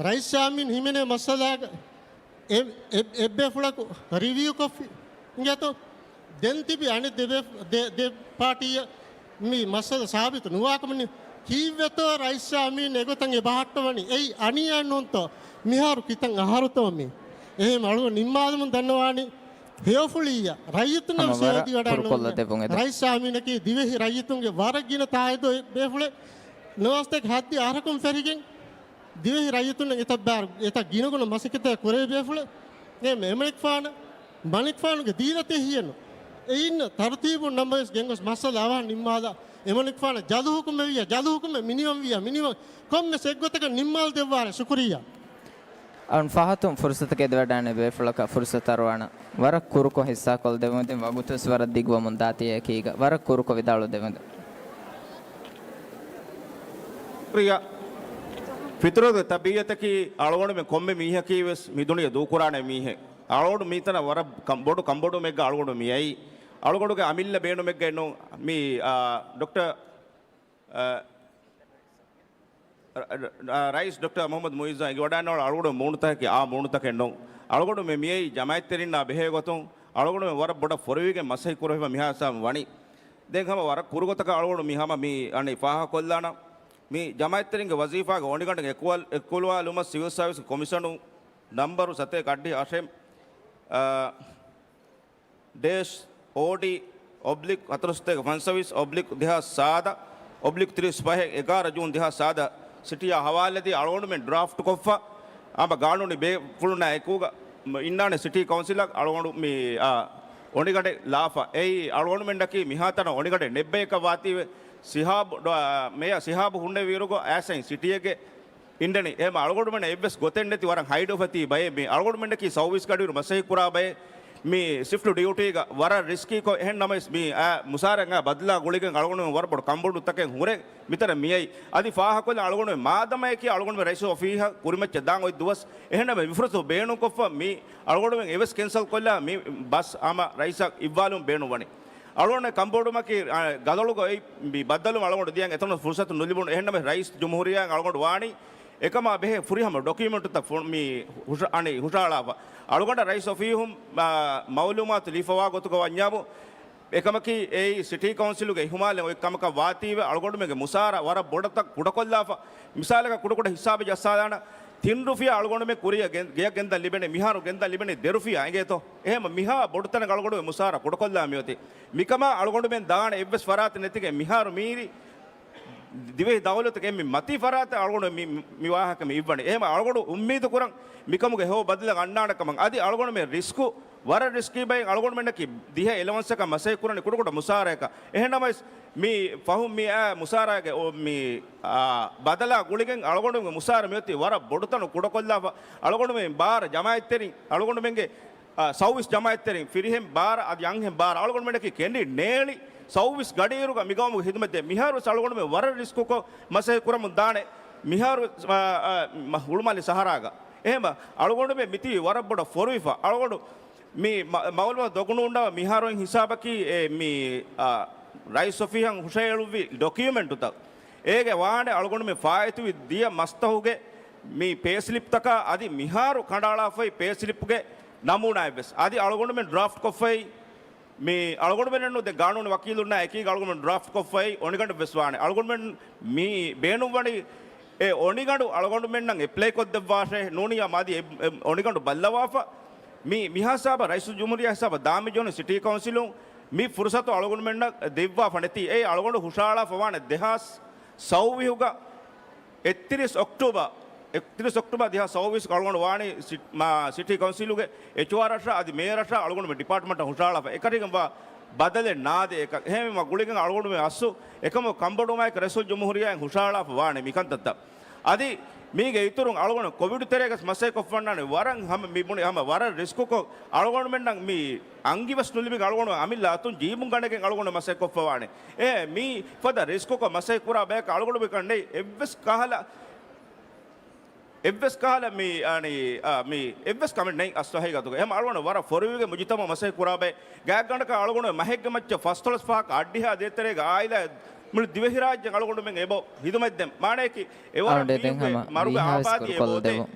ރައީސް ޔާމީން ހިމެނޭ މައްސަލާގަ އެ-، އެ-، އެއްބޭފުޅަކު ރިވިއު ކޮށްފި. އިނގޭތޯ؟ ދެން ތިބި އަނެއް ދެ ބޭ-، ދެ-، ދެ ޕާޓީއަށް މި މައްސަލަ ސާބިތު ނުވާކަމުން ކީއްވެތޯ ރައީސް ޔާމީން އެގޮތަށް އެ ބަހައްޓަވަނީ؟ އެއީ އަނިޔާ ނޫންތޯ؟ މިހާރު ކިތަން އަހަރުތޯ މީ؟ އެހެން އަޅުގަނޑު ނިންމާލުމުން ދަންނަވާނީ ހެޔޮފުޅިއްޔާ ރައްޔިތުންނަށް ހަމަ ވެސް ވަރަށް އެއޮތީ ވަޑާން ކުރުކޮށްލަ ނޫންޏާ. ދެވުން އެދެން. ރައީސް ސާމީނަކީ ދިވެހި ރައްޔިތުންގެ ވަރަށް ގިނަ ތާއީދު ބޭފުޅެއް ނުވަސްތަކެއް ހައްދި އަހަރަކުން ފެށިގެން ދިވެހި ރައްޔިތުންނަށް އެތައް ބާރު، އެތައް ގިނަގުނަ މަސައްކަތެއް ކުރޭ ބޭފުޅެއް. އެ އެމަނިކުފާނަށް، މަނިކުފާނުގެ ދީލަތެއް ހިޔެއްނު. އެއިންނަ ތަރުތީބުން ނަމަވެސް ގެންގޮސް މައްސަލަ އަވަހަށް ނިންމާލާ. އެމަނިކުފާނަށް ޖަލު ހުކުމެއް ވިއްޔާ، ޖަލު ހުކުމެއް މިނިވަން ވިއްޔާ، މިނިވަން. ކޮންމެސް އެއްގޮތަކަށް ނިންމާލަ ދެއްވާނެ. ޝުކުރިއްޔާ. އަޅުން ފަހަތުން ފުރުސަތު ގެދިވަޑާނެ ބޭފުޅަކަށް ފުރުސަތު އަރުވާނަ. ވަރަށް ކުރުކޮށް ހިއްސާކޮށް ދެވުން ދެން ވަގުތުވެސް ވަރަށް ދިގުވަމުން ދާތީ އެކީގަ. ވަރަށް ކުރުކޮށް ވިދާޅު ދެވުން. ރިޔާ، ފިތުރުގެ ތަބީއަތަކީ އަޅުގަނޑުމެން ކޮންމެ މީހަކީ ވެސް މި ދުނިޔެ ދޫކުރާނެ މީހެއް. އަޅުގަނޑު މީތަނަށް ވަރަށް ކަން-، ބޮޑު ކަންބޮޑުމެއްގަ އަޅުގަނޑު މިއައީ. އަޅުގަނޑުގެ އަމިއްލަ ބޭނުމެއްގައެއް ނޫން. މި، އާ، ޑޮކްޓަރ، އާ، ރަ-، ރަ-، ރައީސް ޑޮކްޓަރ މުޙައްމަދު މުޢިއްޒާ އެނގިވަޑާންނަވާ އަޅުގަނޑު މޫނުތަކެއް އާ މޫނުތަކެއް ނޫން. އަޅުގަނޑު މި މިއައީ ޖަމާއަތްތެރިންނާ ބެހޭ ގޮތުން އަޅުގަނޑު ވަރަށް ބޮޑަށް ފޮރުވިގެން މަސައްކަތް ކުރެވިފަ މިހާ ހިސާބުން ވަނީ. ދެން ހަމަ ވަރަށް ކުރު ގޮތަކަށް އަޅުގަނޑު މި ހަމަ މި އަނެއް ފާހަގަކޮށްލާނަން. މި ޖަމާއަތްތެރިންގެ ވަޒީފާގެ އޮނިގަނޑެއް އެކުވަލް-، އެކުލުވާލުމަށް ސިވިލް ސާވިސް ކޮމިޝަނު ނަންބަރު ސަތޭކަ އަށްޑިހަ އަށެއް، އަ، ޑޭޝް އޯޑީ އޮބްލިކް ހަތަރުސަތޭކަ ފަންސަވީސް އޮބްލިކް ދެހާސް ސާދަ އޮބްލިކް ތިރީސް ފަހެއް، އެގާރަ ޖޫން ދެހާސް ސާދަ ސިޓީއާ ހަވާލުވެދީ އަޅުގަނޑުމެން ޑްރާފްޓް ކޮށްފަ، އާ، ގާނޫނީ ބޭފުޅުންނާ އެކުގަ އިންނާނެ ސިޓީ ކައުންސިލަށް އަޅުގަނޑު މި، އާ، އޮނިގަނޑެއް ލާފަ. އެއީ އަޅުގަނޑުމެންނަކީ މިހާތަނަށް އޮނިގަނޑެއް ނެއްބަޔަކަށް ވާތީވެ، ސިހާބު ޑޮ-، އާ، މޭޔަ ސިހާބު ހުންނެވިއިރުގަ އައިސް އިން ސިޓީއެއްގެ އިންނަނީ. އެހެން އަޅުގަނޑުމެން އެއްވެސް ގޮތެއް ނެތި ވަރަށް ހައި ޑޮފަތީ ބައެއް މި އަޅުގަނޑުމެންނަކީ ސައުވީސް ގަޑިއިރު މަސައްކަތް ކުރާ ބައެއް މި ސިފްޓް ޑިއުޓީގަ ވަރަށް ރިސްކީކޮށް. އެހެން ނަމަވެސް މި އާ މުސާރައިން އާ ބަދަލާ ގުޅިގެން އަޅުގަނޑުމެން ވަރަށް ބޮޑު ކަންބޮޑު ތަކެއް ހުރެ މިތަނަށް މިއައީ. އަދި ފާހަގަކޮށްލަން އަޅުގަނޑުމެން މާދަމަޔަކީ އަޅުގަނޑުމެން ރައީސް އޮފީހަށް ކުރިމައްޗަށް ދާން އޮތް ދުވަސް. އެހެން ނަމަވެސް މި ފުރުސަތު ބޭނުންކޮށްފަ މި އަޅުގަނޑުމެން އެވެސް ކެންސަލް ކޮށްލާ މި ބަސް ހަމަ ރައީސަށް އިއްވާލުން ބޭނުންވަނީ. އަޅުގަނޑު ކަންބޮޑުމަކީ، އާ، ގަދަޅުގަ އޮތް މި ބައްދަލު އަޅުގަނޑު ދިޔަން އެތަނަށް ފުރުސަތު ނުލިބުނު. އެހެންނަމަ ރައީސް ޖުމްހޫރިއްޔާ އަޅުގަނޑު ވާނީ އެކަމާ ބެހޭ ފުރިހަމަ ޑޮކިއުމެންޓުތައް ފު-، މި ހުށަ-، އަނެއް ހުށައަޅާފަ. އަޅުގަނޑަށް ރައީސް އޮފީހުން، އާ، މައުލޫމާތު ލިޔެފަވާ ގޮތުގަ ވަންޏާމު، އެކަމަކީ އެއީ ސިޓީ ކައުންސިލުގެ އިހުމާލެއް އޮތް ކަމަކަށް ވާތީވެ، އަޅުގަނޑުމެންގެ މުސާރަ ވަރަށް ބޮޑަތައް ކުޑަކޮށްލާފަ. މިސާލަކަށް ކުޑަކުޑަ ހިސާބެއް ޖައްސާލާނަ، ތިން ރުފިޔާ އަޅުގަނޑުމެން ކުރިއަށް ގެން-، ގެޔަށް ގެންދަން ލިބެނީ، މިހާރު ގެންދަން ލިބެނީ ދެ ރުފިޔާ އިނގޭތޯ؟ އެހެން މިހާ ބޮޑު ތަނަކަށް އަޅުގަނޑުމެން މުސާރަ ކުޑަކޮށްލާ މިއޮތީ. މިކަމާ އަޅުގަނޑުމެން ދާނެ އެއްވެސް ފަރާތެއް ނެތިގެން މިހާރު މީރި ދިވެހި ދައުލަތުގެ އެންމެ މަތީ ފަރާތަށް އަޅުގަނޑު މި، މި ވާހަކަ މި އިއްވަނީ. އެހެން އަޅުގަނޑު އުއްމީދު ކުރަން މިކަމުގެ ހެޔޮ ބަދަލެއް އަންނާނެ ކަމަށް. އަދި އަޅުގަނޑުމެން ރިސްކު، ވަރަށް ރިސްކީ ބައެއް އަޅުގަނޑުމެންނަކީ ދިހަ އެލަވަންސަކަށް މަސައްކަތް ކުރަނީ ކުޑަކުޑަ މުސާރައަކަށް. އެހެން ނަމަވެސް މި ފަހުން މި އާ މުސާރައިގެ އޮ-، މި، އާ، ބަދަލާ ގުޅިގެން އަޅުގަނޑުމެންގެ މުސާރަ މިއޮތީ ވަރަށް ބޮޑުތަނު ކުޑަކޮށްލާފަ. އަޅުގަނޑުމެން ބާރަ ޖަމާއަތްތެރިން، އަޅުގަނޑުމެންގެ އާ، ސައުވީސް ޖަމާއަތްތެރިން ފިރިހެން ބާރަ އަދި އަންހެން ބާރަ އަޅުގަނޑުމެންނަކީ ކެނޑި ނޭޅި ސައުވީސް ގަޑިއިރުގަ މިގައުމުގެ ހިދުމަތްދޭ. މިހާރުވެސް އަޅުގަނޑުމެން ވަރަށް ރިސްކުކޮށް މަސައްކަތް ކުރަމުން ދާނެ. މިހާރު، އާ، އާ، މަ-، ހުޅުމާލެ ސަހަރާގަ. އެހެން އަޅުގަނޑުމެން މިތިބީ ވަރަށް ބޮޑަށް ފޮރުވިފަ. އަޅުގަނޑު މި މަ-، މައުލޫމާތު ދޮގުނޫންނަވާ މިހާރު އޮތް ހިސާބަކީ އެ މި، އާ، ރައީސް އޮފީހަށް ހުށަހެޅުއްވި ޑޮކިއުމެންޓުތައް. އޭގެ ވާނެ އަޅުގަނޑުމެން ފާއިތުވި ދިޔަ މަސްތަހުގެ މި ޕޭސްލިޕްތަކާ އަދި މިހާރު ކަނޑައަޅާފައި ޕޭސްލިޕްގެ ނަމޫނާއެއްވެސް. އަދި އަޅުގަނޑުމެން ޑްރާފްޓް ކޮށްފައި މި އަޅުގަނޑުމެންނު ދެ ގާނޫނު ވަކީލުންނާ އެކީގަ އަޅުގަނޑުމެން ޑްރާފްޓް ކޮށްފައި އޮނިގަނޑެއްވެސް ވާނެ. އަޅުގަނޑުމެން މި ބޭނުންވަނީ އެ އޮނިގަނޑު އަޅުގަނޑުމެންނަށް އެޕްލައި ކޮށްދެއްވާށޭ ނޫނިއްޔާ މަދި އެ-، އެ-، އޮނިގަނޑު ބައްލަވާފަ. މި، މިހާ ހިސާބަށް ރައީސުލްޖުމްހޫރިއްޔާ ހިސާބަށް ދާމިޖޯނު ސިޓީ ކައުންސިލުން މި ފުރުސަތު އަޅުގަނޑުމެންނަށް ދެއްވާފަ ނެތީ. އެއީ އަޅުގަނޑު ހުށައަޅާފަ ވާނެ ދެހާސް ސައުވީހުގަ އެއްތިރީސް އޮކްޓޫބަ، އެއްތިރީސް އޮކްޓޫބަ ދެހާސް ސައުވީސް އަޅުގަނޑު ވާނީ ސި-، މާ ސިޓީ ކައުންސިލުގެ އެޗްއާރަށާ އަދި މޭޔަރަށާ އަޅުގަނޑުމެން ޑިޕާޓްމަންޓަށް ހުށައަޅާފަ. އެކަން ވާ ބަދަލެއް ނާދޭ އެކަން. އެހެންވީމަ ގުޅިގެން އަޅުގަނޑުމެން އަސްލު އެކަމު ކަންބޮޑުވުމާއެކު ރައީސުލްޖުމްހޫރިއްޔާއިން ހުށައަޅާފަ ވާނެ މިކަންތައްތައް. އަދި މީގެ އިތުރުން އަޅުގަނޑު ކޮވިޑު ތެރޭގަސް މަސައްކަތް ކޮށްފަންނާނެ ވަރަށް ހަމަ މި ބުނި ހަމަ ވަރަށް ރިސްކުކޮށް އަޅުގަނޑުމެންނަށް މި އަންގިވެސް ނުލިބި އަޅުގަނޑު އަމިއްލަ އަތުން ޖީބުން ގަނެގެން އަޅުގަނޑު މަސައްކަތް ކޮށްފަވާނެ. އެ މީ ފަދަ ރިސްކުކޮށް މަސައްކަތް ކުރާ ބަޔަކަށް އަޅުގަނޑު މިކަން ނެތް އެއްވެސް ކަހަލަ، އެއްވެސް ކަހަލަ މި، އަނި، އާ، މި އެއްވެސް ކަމެއް ނެތް އަސްލު ހަގީގަތުގަ. އެހެން އަޅުގަނޑު ވަރަށް ފޮރުވިގެ މުޖުތަމަ މަސައްކަތް ކުރާ ބައެއް. ގާތްގަނޑަކަށް އަޅުގަނޑު މަހެއްގެ މައްޗަށް ފަސްދޮޅަސް ފަހަކަށް އަށްޑިހަ ދޭތެރޭގެ އާއިލާ މުޅި ދިވެހިރާއްޖެ އަޅުގަނޑުމެން އެބަ ހިދުމަތްދެން. މާނަޔަކީ އެވަރަށް އަޅުގަނޑު ދެން މީހުންގެ ހަމަ މަރުގެ ވީހާވެސް އާބާދީ އެބަ ކުރުކޮށްލަ އޮތޭ. ދެވުން.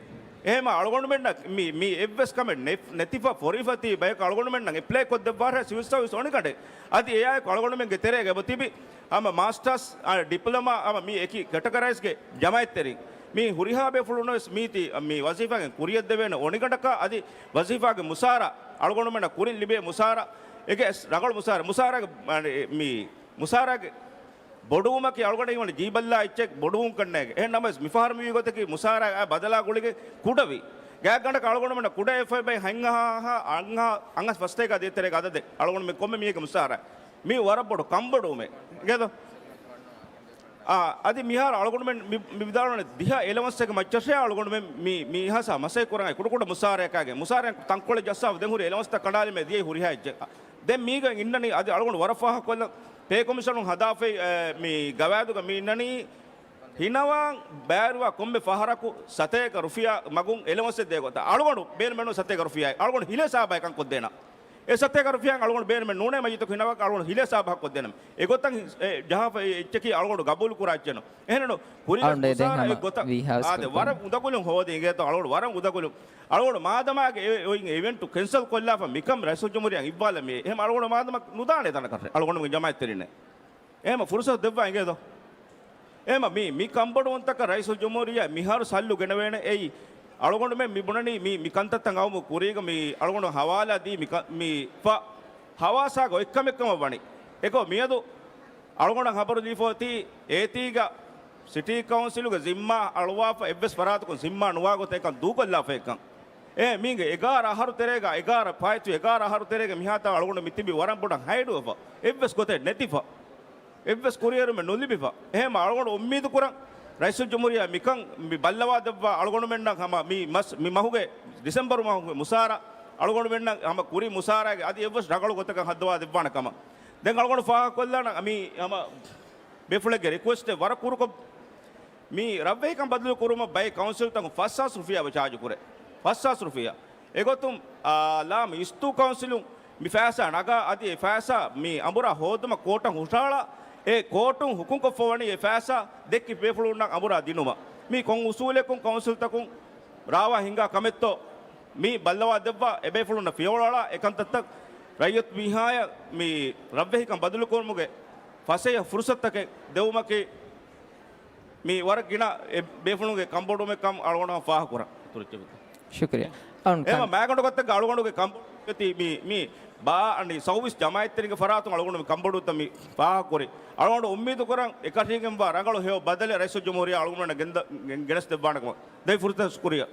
އެހެން އަޅުގަނޑުމެންނަށް މި، މި އެއްވެސް ކަމެއް ނެ-، ނެތިފަ ފޮރިފަ ތިބި ބަޔަކު އަޅުގަނޑުމެންނަށް އެޕްލައި ކޮށްދެއްވާށޭ ސިވިލް ސަރވިސް އޮނިގަނޑެއް. އަދި އެއާއެކު އަޅުގަނޑުމެންގެ ތެރޭގަ އެބަ ތިބި ހަމަ މާސްޓާސް، އާ، ޑިޕްލޮމާ ހަމަ މި އެކި ކެޓަގަރައިޒްގެ ޖަމާއަތްތެރިން. މި ހުރިހާ ބޭފުޅުންނަށް ވެސް މީތި މި ވަޒީފާގެ ކުރިޔަށްދެވޭނެ އޮނިގަނޑަކަށް އަދި ވަޒީފާގެ މުސާރަ އަޅުގަނޑުމެންނަށް ކުރިން ލިބޭ މުސާރަ، އެގެ ރަނގަޅު މުސާރަ، މުސާރަގެ، މި މުސާރަގެ ބޮޑުވުމަކީ އަޅުގަނޑަށް ހީވަނީ ޖީބައްލާ އެއްޗެއް ބޮޑުވުން ކަންނޭގެ. އެހެން ނަމަވެސް މިފަހަރު މިވީ ގޮތަކީ މުސާރަ ބަދަލާ ގުޅިގެން ކުޑަވި. ގާތްގަނޑަކަށް އަޅުގަނޑުމެންނަށް ކުޑަ އެފްއައި އަންހާ، އަންހާ، އަންހާ ފަސްތޭކަ ދޭތެރޭގެ އަދަދެއް އަޅުގަނޑުމެން ކޮންމެ މީހެއްގެ މުސާރަ. މީ ވަރަށް ބޮޑު ކަންބޮޑުވުމެއް. އިނގޭތޯ؟ އާ، އަދި މިހާރު އަޅުގަނޑުމެން މި، މި ވިދާޅުވަނީ ދިހަ އެލަވަންސްގެ މައްޗަށޭ އަޅުގަނޑުމެން މި، މި ހާސާ މަސައްކަތް ކުރަން ކުޑަކުޑަ މުސާރައަކާގެ. މުސާރައިން ތަންކޮޅެއް ޖައްސާފަ ދެން ހުރި އެލަވަންސްތައް ކަނޑާލީމަ ދިޔައީ ހުރިހާ އެއްޗެއް. ދެން މީގަ އިންނަނީ އަދި އަޅުގަނޑު ވަރަށް ފާހަގަކޮށްލަން ޕޭ ކޮމިޝަނުން ހަދާފައި، އެ، މި ގަވާއިދުގަ މި އިންނަނީ ހިނަވާން ބާރުވާ ކޮންމެ ފަހަރަކު ސަތޭކަ ރުފިޔާ މަގުން އެލަވަންސެއް ދޭ ގޮތަށް. އަޅުގަނޑު ބޭނުމެއް ނޫން ސަތޭކަ ރުފިޔާއެއް. އަޅުގަނޑު ހިލޭ ސާބަހަކަށް ކޮށްދޭނަ. އެ ސަތޭކަ ރުފިޔާއިން އަޅުގަނޑު ބޭނުމެއް ނޫނޭ މައްޔިތަކު ހިނަވާކަށް އަޅުގަނޑު ހިލޭ ސާބަހަކަށް ކޮށްދޭނަމޭ. އެގޮތަށް ހި-، އެ ޖަހާފަ އެ އެއްޗަކީ އަޅުގަނޑު ގަބޫލު ކުރާ އެއްޗެއް ނޫން. އެހެންނު ކުރިން އަޅުގަނޑު އެ ދެން މުސާރަ ހަމަ އެއްގޮތަށް ވީހާވެސް އާދެ، ކޮށްދޭނަ. ވަރަށް އުނދަގުލުން ހޯދި އިނގޭތޯ އަޅުގަނޑު ވަރަށް އުނދަގުލުން. އަޅުގަނޑު މާދަމާގެ އެ، އެ އޮތް އިވެންޓު ކެންސަލް ކޮށްލާފަ މިކަން ރައީސުލްޖުމްހޫރިއްޔާ އިއްވާލަމޭ. އެހެން އަޅުގަނޑު މާދަމާ ނުދާނެ ތަނަކަށް އަޅުގަނޑުގެ ޖަމާއަތްތެރިންނޭ. އެހެން ފުރުސަތު ދެއްވާ އިނގޭތޯ؟ އެހެން މި، މި ކަންބޮޑުވުންތަކަށް ރައީސުލްޖުމްހޫރިއްޔާ މިހާރު ސައްލު ގެނެވޭނެ. އެއީ އަޅުގަނޑުމެން މި ބުނަނީ މި، މި ކަންތައްތައް އައުމުގެ ކުރީގަ މި އަޅުގަނޑު ހަވާލާ ދީ މި ކަ-، މި ފަ ހަވާސާގެ އޮތް ކަމެއް ކަމަށް ވަނީ. އެކަމަކު މިއަދު އަޅުގަނޑަށް ހަބަރު ދީފަ އޮތީ އޭތީގަ ސިޓީ ކައުންސިލުގެ ޒިންމާ އަޅުވާފަ އެއްވެސް ފަރާތަކުން ޒިންމާ ނުވާ ގޮތަށް އެކަން ދޫކޮށްލާފަ އެކަން. އެ މީގެ އެގާރަ އަހަރު ތެރޭގަ، އެގާރަ ފާއިތު އެގާރަ އަހަރު ތެރޭގަ މިހާތަނަށް އަޅުގަނޑު މި ތިބީ ވަރަށް ބޮޑަށް ހައިޑުވެފަ. އެއްވެސް ގޮތެއް ނެތިފަ. އެއްވެސް ކުރިއެރުމެއް ނުލިބިފަ. އެހެން އަޅުގަނޑު އުއްމީދު ކުރަން ރައީސުލްޖުމްހޫރިއްޔާ މިކަން މި ބައްލަވާ ދެއްވާ އަޅުގަނޑުމެންނަށް ހަމަ މި މަސް-، މި މަހުގެ ޑިސެމްބަރު މަހުގެ މުސާރަ އަޅުގަނޑުމެންނަށް ހަމަ ކުރި މުސާރައިގެ އަދި އެއްވެސް ރަނގަޅު ގޮތަކަށް ހައްދަވާ ދެއްވާނެ ކަމަށް. ދެން އަޅުގަނޑު ފާހަގަކޮށްލާނަން މި ހަމަ ބޭފުޅެއްގެ ރިކުއެސްޓެއް ވަރަށް ކުރުކޮށް، މި ރަށްވެހިކަން ބަދަލު ކުރުމަށް ބައެއް ކައުންސިލްތަކުން ފަސް ހާސް ރުފިޔާ ޗާޖު ކުރޭ. ފަސް ހާސް ރުފިޔާ. އެގޮތުން، އާ، ލާމް އިސްތޫ ކައުންސިލުން މި ފައިސާ ނަގާ އަދި އެ ފައިސާ މި އަނބުރާ ހޯދުމަށް ކޯޓަށް ހުށަހަޅާ، އެ ކޯޓުން ހުކުމްކޮށްފަ ވަނީ އެ ފައިސާ ދެއްކި ބޭފުޅުންނަށް އަނބުރާ ދިނުމަށް. މީ ކޮން އުސޫލެއްކުން ކައުންސިލްތަކުން ރާވާ ހިނގާ ކަމެއްތޯ؟ މި ބައްލަވާ ދެއްވާ އެބޭފުޅުންނަށް ފިޔަވަޅުއަޅާ އެކަންތައްތައް ރައްޔަތު މީހާޔަށް މި ރަށްވެހިކަން ބަދަލުކުރުމުގެ ފަސޭހަ ފުރުސަތުތަކެއް ދެވުމަކީ މި ވަރަށް ގިނަ އެ ބޭފުޅުންގެ ކަންބޮޑުވުމެއް ކަމަށް އަޅުގަނޑު ފާހަގަކުރަން. އެހެންމަ މައިގަނޑު ގޮތަށް އަޅުގަނޑުގެ ކަންބޮޑު މި، މި ބާ އަންނި ސައުވީސް ޖަމާއަތްތެރިންގެ ފަރާތުން އަޅުގަނޑު މި ކަންބޮޑުވުންތައް މި ފާހަގަކުރި. އަޅުގަނޑު އުއްމީދު ކުރަން އެކަށީގެންވާ ރަނގަޅު ހެޔޮ ބަދަލެއް ރައީސުލްޖުމްހޫރިއްޔާ އަޅުގަނޑަށް ގެންދަ-، ގެން-، ގެނެސް ދެއްވާނެ ކަމަށް. ދެން ފުރަތަމަ ޝުކުރިއްޔާ.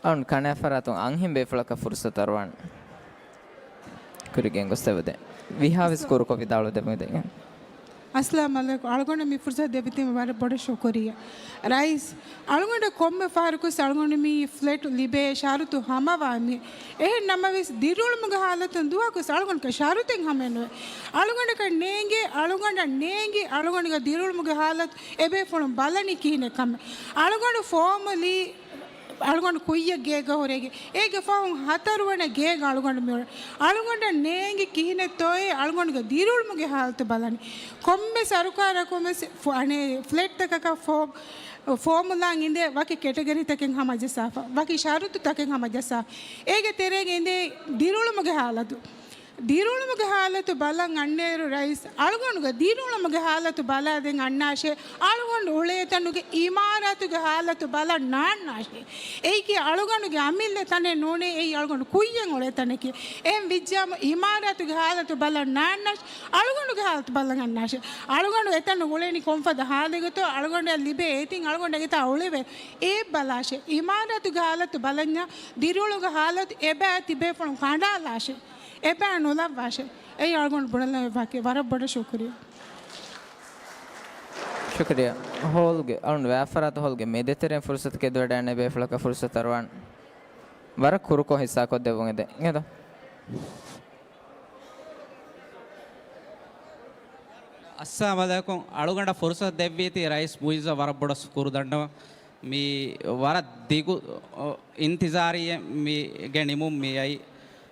އަޅުން ކަނެ ފަރާތުން އަންހެން ބޭފުޅަކަށް ފުރުސަތު އަރުވާން. ކުރިގެން ގޮސް ދެވެދެ. ވިހާވެސް ކުރުކޮށް ވިދާޅު ދެމުދެ. އައްސަލާމް އަލައިކުމް. އަޅުގަނޑަށް މި ފުރުސަތު ދެއްވިތީމަ ވަރަށް ބޮޑަށް ޝުކުރިއްޔާ. ރައީސް، އަޅުގަނޑަށް ކޮންމެ ފަހަރަކު އަޅުގަނޑު މި ފްލެޓް ލިބޭ ޝަރުތު ހަމަވާން މި. އެހެން ނަމަވެސް، ދިރިއުޅުމުގެ ހާލަތުން ދުވަހަކު އަޅުގަނޑަކަށް ޝަރުތެއް ހަމައެއް ނުވޭ. އަޅުގަނޑަކަށް ނޭނގޭ، އަޅުގަނޑަށް ނޭނގި، އަޅުގަނޑުގެ ދިރިއުޅުމުގެ ހާލަތު އެބޭފުޅުން ބަލަނީ ކިހިނެއް ކަމެއް. އަޅުގަނޑު ފޯމަލީ އަޅުގަނޑު ކުއްޔަށް ގޭގަ ހުރޭގެ، އޭގެ ފަހުން ހަތަރުވަނަ ގޭގަ އަޅުގަނޑު މިއުޅެނީ. އަޅުގަނޑަށް ނޭނގި ކިހިނެއްތޯއޭ އަޅުގަނޑުގެ ދިރިއުޅުމުގެ ހާލަތު ބަލަނީ. ކޮންމެ ސަރުކާރަކުން ވެސް ފު-، އަނެއް ފްލެޓްތަކަކަށް ފޯ-، ފޯމުލާއިން އިނދޭ ވަކި ކެޓަގަރީތަކެއް ހަމަޖައްސާފަ، ވަކި ޝަރުތުތަކެއް ހަމަޖައްސާފަ. އޭގެ ތެރޭގަ އިނދޭ ދިރިއުޅުމުގެ ހާލަތު. ދިރިއުޅުމުގެ ހާލަތު ބަލަން އަންނައިރު ރައީސް، އަޅުގަނޑުގެ ދިރިއުޅުމުގެ ހާލަތު ބަލާދޭން އަންނާށޭ، އަޅުގަނޑު އުޅޭ ތަނުގެ އިމާރާތުގެ ހާލަތު ބަލަން ނާންނާށޭ. އެއީކީ އަޅުގަނޑުގެ އަމިއްލަ ތަނެއް ނޫނޭ، އެއީ އަޅުގަނޑު ކުއްޔަށް އުޅޭ ތަނަކީ. އެހެން ވިއްޖާމު އިމާރާތުގެ ހާލަތު ބަލަން ނާންނާށޭ، އަޅުގަނޑުގެ ހާލަތު ބަލަން އަންނާށޭ. އަޅުގަނޑު އެތަނުން އުޅެނީ ކޮންފަދަ ހާލެއްގަތޯ، އަޅުގަނޑަށް ލިބޭ އޭތިން އަޅުގަނޑު އެތާ އުޅެވޭ. އޭ ބަލާށޭ. އިމާރާތުގެ ހާލަތު ބަލަންޏާ، ދިރިއުޅުމުގެ ހާލަތު އެބައި ތިބޭފުޅުން ކަނޑާލާށޭ. އެބައި ނުލައްވާށޭ. އެއީ އަޅުގަނޑު ބުނެލަން ވާކި. ވަރަށް ބޮޑަށް ޝުކުރިއްޔާ. ޝުކުރިއްޔާ. ހޯލްގެ، އަޅުން ވާފަރާތު ހޯލްގެ މެދެތެރެއިން ފުރުސަތު ކެދުވަޑައިގެންނެވި ބޭފުޅަކަށް ފުރުސަތު އަރުވާން. ވަރަށް ކުރުކޮށް ހިއްސާކޮށްދެއްވުން އެދެން. އެދޯ. އައްސަލާމް އަލައިކުމް. އަޅުގަނޑަށް ފުރުސަތު ދެއްވީތީ ރައީސް މުއިއްޒަށް ވަރަށް ބޮޑަށް ޝުކުރު ދަންނަވަން. މި ވަރަށް ދިގު، އޮ، އިންތިޒާރީއެއް މީގެ ނިމުން މި އައީ.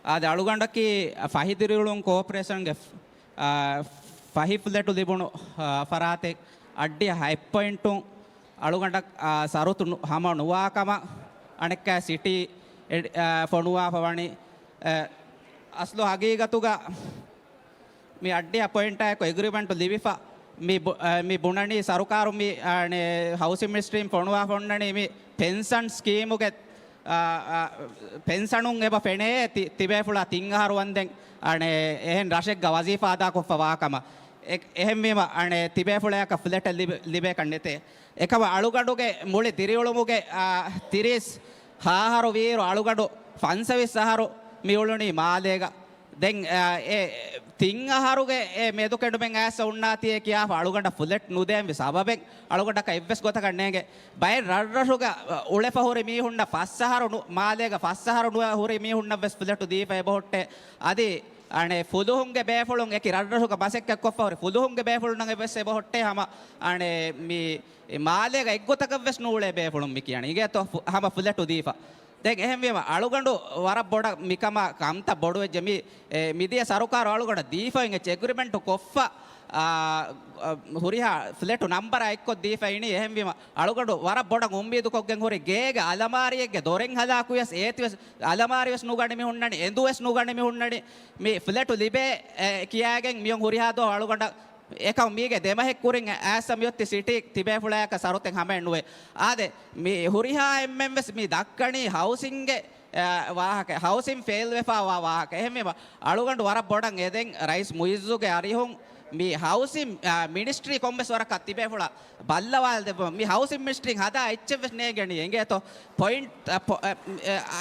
އާދެ، އަޅުގަނޑަކީ ފަހި ދިރިއުޅުން ކޯޕަރޭޝަންގެ، އާ، ފަހި ފްލެޓު ލިބުނު، އާ، ފަރާތެއް އައްޑިހަ ހަތް ޕޮއިންޓުން އަޅުގަނޑަށް، އާ، ޝަރުތު ނު-، ހަމަ ނުވާ ކަމަށް އަނެއްކާ ސިޓީ އެ-، އާ، ފޮނުވާފަ ވަނީ. އެ، އަސްލު ހަގީގަތުގަ މި އައްޑިހަ ޕޮއިންޓާއެކު އެގްރިމެންޓު ލިބިފަ، މި ބު-، އަ، މި ބުނަނީ ސަރުކާރު މި، އަ، ހައުސިން މިނިސްޓްރީން ފޮނުވާފަ އޮންނަނީ މި ޕެންޝަން ސްކީމުގެ އާ، އާ، ޕެންޝަނުން އެބަ ފެނޭ ތި-، ތިބޭފުޅާ ތިން އަހަރު ވަންދެން އަނެއް އެހެން ރަށެއްގަ ވަޒީފާ އަދާކޮށްފަ ވާކަމަށް. އެ-، އެހެންވީމަ އަނެއް ތިބޭފުޅާޔަކަށް ފްލެޓެއް ލިބެ-، ލިބޭކަށް ނެތޭ. އެކަމަށް އަޅުގަނޑުގެ މުޅި ދިރިއުޅުމުގެ، އާ، ތިރީސް ހަ އަހަރު ވީއިރު އަޅުގަނޑު ފަންސަވީސް އަހަރު މި އުޅުނީ މާލޭގަ. ދެން، އާ، އެ ތިން އަހަރުގެ އެ މެދުކެނޑުމެއް އައިސް އޮންނާތީއޭ ކިޔާފަ އަޅުގަނޑަށް ފްލެޓް ނުދޭންވީ ސަބަބެއް އަޅުގަނޑަކަށް އެއްވެސް ގޮތަކަށް ނޭނގެ. ބައެއް ރަށްރަށުގަ، އަ، އުޅެފަ ހުރި މީހުންނަށް ފަސް އަހަރު ނު-، މާލޭގަ ފަސް އަހަރު ނުވެ ހުރި މީހުންނަށް ވެސް ފްލެޓު ދީފަ އެބަހުއްޓޭ. އަދި އަނެއް ފުލުހުންގެ ބޭފުޅުން އެކި ރަށްރަށުގަ މަސައްކަތްކޮށްފަ ހުރި ފުލުހުންގެ ބޭފުޅުންނަށް ވެސް އެބަހުއްޓޭ ހަމަ އަނެއް މި މާލޭގަ އެއްގޮތަކަށް ވެސް ނޫޅޭ ބޭފުޅުން މި ކިޔަނީ. އިނގޭތޯ ފު-، ހަމަ ފްލެޓު ދީފަ. ދެން އެހެންވީމަ އަޅުގަނޑު ވަރަށް ބޮޑަށް މިކަމާ ކަންތައް ބޮޑުވެއްޖެ. މި، އެ، މިދިޔަ ސަރުކާރު އަޅުގަނޑަށް ދީފައިން އެއްޗެއް އެގްރިމެންޓު ކޮށްފަ، އާ، އަ، ހުރިހާ ފްލެޓު ނަންބަރާ އެއްކޮށް ދީފަ އިނީ. އެހެންވީމަ އަޅުގަނޑު ވަރަށް ބޮޑަށް އުއްމީދު ކޮށްގެން ހުރި ގޭގެ އަލަމާރިއެއްގެ ދޮރެއް ހަލާކުވިޔަސް އޭތިވެސް އަލަމާރިވެސް ނުގަނެ މި ހުންނަނީ، އެނދުވެސް ނުގަނެ މި ހުންނަނީ. މި ފްލެޓު ލިބޭ، އެ، ކިޔާގެން މިއޮން ހުރިހާ ދުވަހު އަޅުގަނޑަށް އެކަމް މީގެ ދެމަހެއް ކުރިން އައިސް މިއޮތީ ސިޓީ ތިބޭފުޅާޔަކަށް ސަރުތެއް ހަމައެއް ނުވޭ. އާދެ، މި ހުރިހާ އެންމެން ވެސް މި ދައްކަނީ ހައުސިންގެ، އަ، ވާހަކަ، ހައުސިން ފެއިލް ވެފާ ވާ ވާހަކަ. އެހެންވީމަ އަޅުގަނޑު ވަރަށް ބޮޑަށް އެދެން ރައީސް މުއިއްޒުގެ އަރިހުން މި ހައުސިން، އަ، މިނިސްޓްރީ ކޮންމެސް ވަރަކަށް ތިބޭފުޅާ ބައްލަވާލަދެއްވުމަށް. މި ހައުސިން މިނިސްޓްރީން ހަދާ އެއްޗެއްވެސް ނޭނގެނީ އިނގޭތޯ ޕޮއިންޓް، އަ، ޕޮ-، އަ،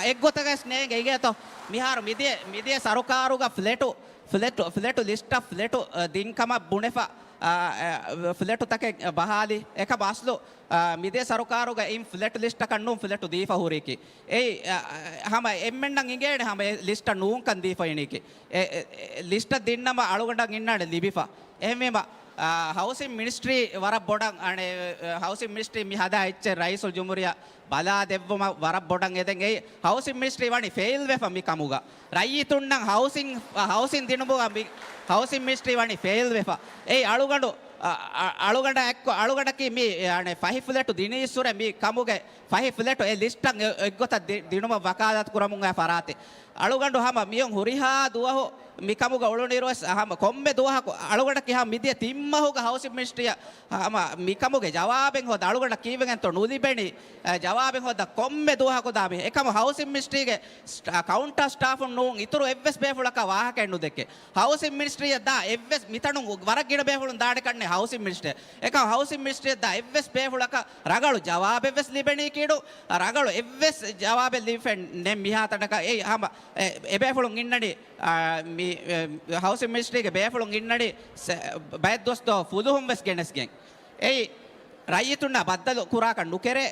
އެއްގޮތަކަށް ނޭނގެ އިނގޭތޯ މިހާރު މިދިޔަ، މިދިޔަ ސަރުކާރުގަ ފްލެޓު ފްލެޓު، ފްލެޓު ލިސްޓަށް ފްލެޓު، އަ، ދިން ކަމަށް ބުނެފަ، އަ، އަ، ފްލެޓުތަކެއް ބަހާލި. އެކަމަށް އަސްލު، އަ، މިދިޔަ ސަރުކާރުގަ އިން ފްލެޓު ލިސްޓަކަށް ނޫން ފްލެޓު ދީފަ ހުރީކީ. އެއީ، އަ، އަ، ހަމަ އެންމެންނަށް އިނގޭނެ ހަމަ އެ ލިސްޓަށް ނޫންކަން ދީފަ އިނީކީ. އެ، އެ، އެ ލިސްޓަށް ދިންނަމަ އަޅުގަނޑަށް އިންނާނެ ލިބިފަ. އެހެންވީމަ، އާ، ހައުސިން މިނިސްޓްރީ ވަރަށް ބޮޑަށް، އަނެއް، އަ، ހައުސިން މިނިސްޓްރީ މި ހަދާ އެއްޗެއް ރައީސުލް ޖުމްހޫރިއްޔާ ބަލާދެއްވުމަށް ވަރަށް ބޮޑަށް އެދެން. އެއީ ހައުސިން މިނިސްޓްރީ ވަނީ ފެއިލް ވެފަ މި ކަމުގަ. ރައްޔިތުންނަށް ހައުސިން، ހައުސިން ދިނުމުގަ މި ހައުސިން މިނިސްޓްރީ ވަނީ ފެއިލް ވެފަ. އެއީ އަޅުގަނޑު، އަ، އަ، އަޅުގަނޑަށް އެއްކޮ-، އަޅުގަނޑަކީ މި، އަނެއް، ފަހި ފްލެޓު ދިނީއްސުރެ މި ކަމުގެ ފަހި ފްލެޓު އެ ލިސްޓަށް އެ-، އެއްގޮތަށް ދި-، ދިނުމަށް ވަކާލާތު ކުރަމުން އައި ފަރާތެއް. އަޅުގަނޑު ހަމަ މިއޮން ހުރިހާ ދުވަހު މިކަމުގަ އުޅުނިއިރުވެސް ހަމަ ކޮންމެ ދުވަހަކު އަޅުގަނޑަކީ ހަމަ މިދިޔަ ތިން މަހުގަ ހައުސިން މިނިސްޓްރީއަށް ހަމަ މިކަމުގެ ޖަވާބެއް ހޯދާ އަޅުގަނޑަށް ކީއްވެގެންތޯ ނުލިބެނީ، އަ، ޖަވާބެއް ހޯދާ ކޮންމެ ދުވަހަކު ދާ މި. އެކަމު ހައުސިން މިނިސްޓްރީގެ ސްޓާ-، ކައުންޓާ ސްޓާފުން ނޫން އިތުރު އެއްވެސް ބޭފުޅަކަށް ވާހަކައެއް ނުދެއްކޭ. ހައުސިން މިނިސްޓްރީއަށް ދާ އެއްވެސް މިތަނުން ވަރަށް ގިނަ ބޭފުޅުން ދާނެ ކަންނޭ ހައުސިން މިނިސްޓްރީ. އެކަމް ހައުސިން މިނިސްޓްރީއަށް ދާ އެއްވެސް ބޭފުޅަކަށް ރަނގަޅު ޖަވާބެއްވެސް ލިބެނީ ކީޑު، ރަނގަޅު އެއްވެސް ޖަވާބެއް ލިބިފައެއް ނެތް މިހާތަނަކަށް. އެއީ ހަމަ އެ، އެބޭފުޅުން އިންނަނީ، އާ، މި، އެ، ހައުސިން މިނިސްޓްރީގެ ބޭފުޅުން އިންނަނީ ސެ-، ބައެއް ދުވަސް ދޯ ފުލުހުން ވެސް ގެނެސްގެން. އެއީ ރައްޔިތުންނާ ބައްދަލު ކުރާކަށް ނުކެރޭ.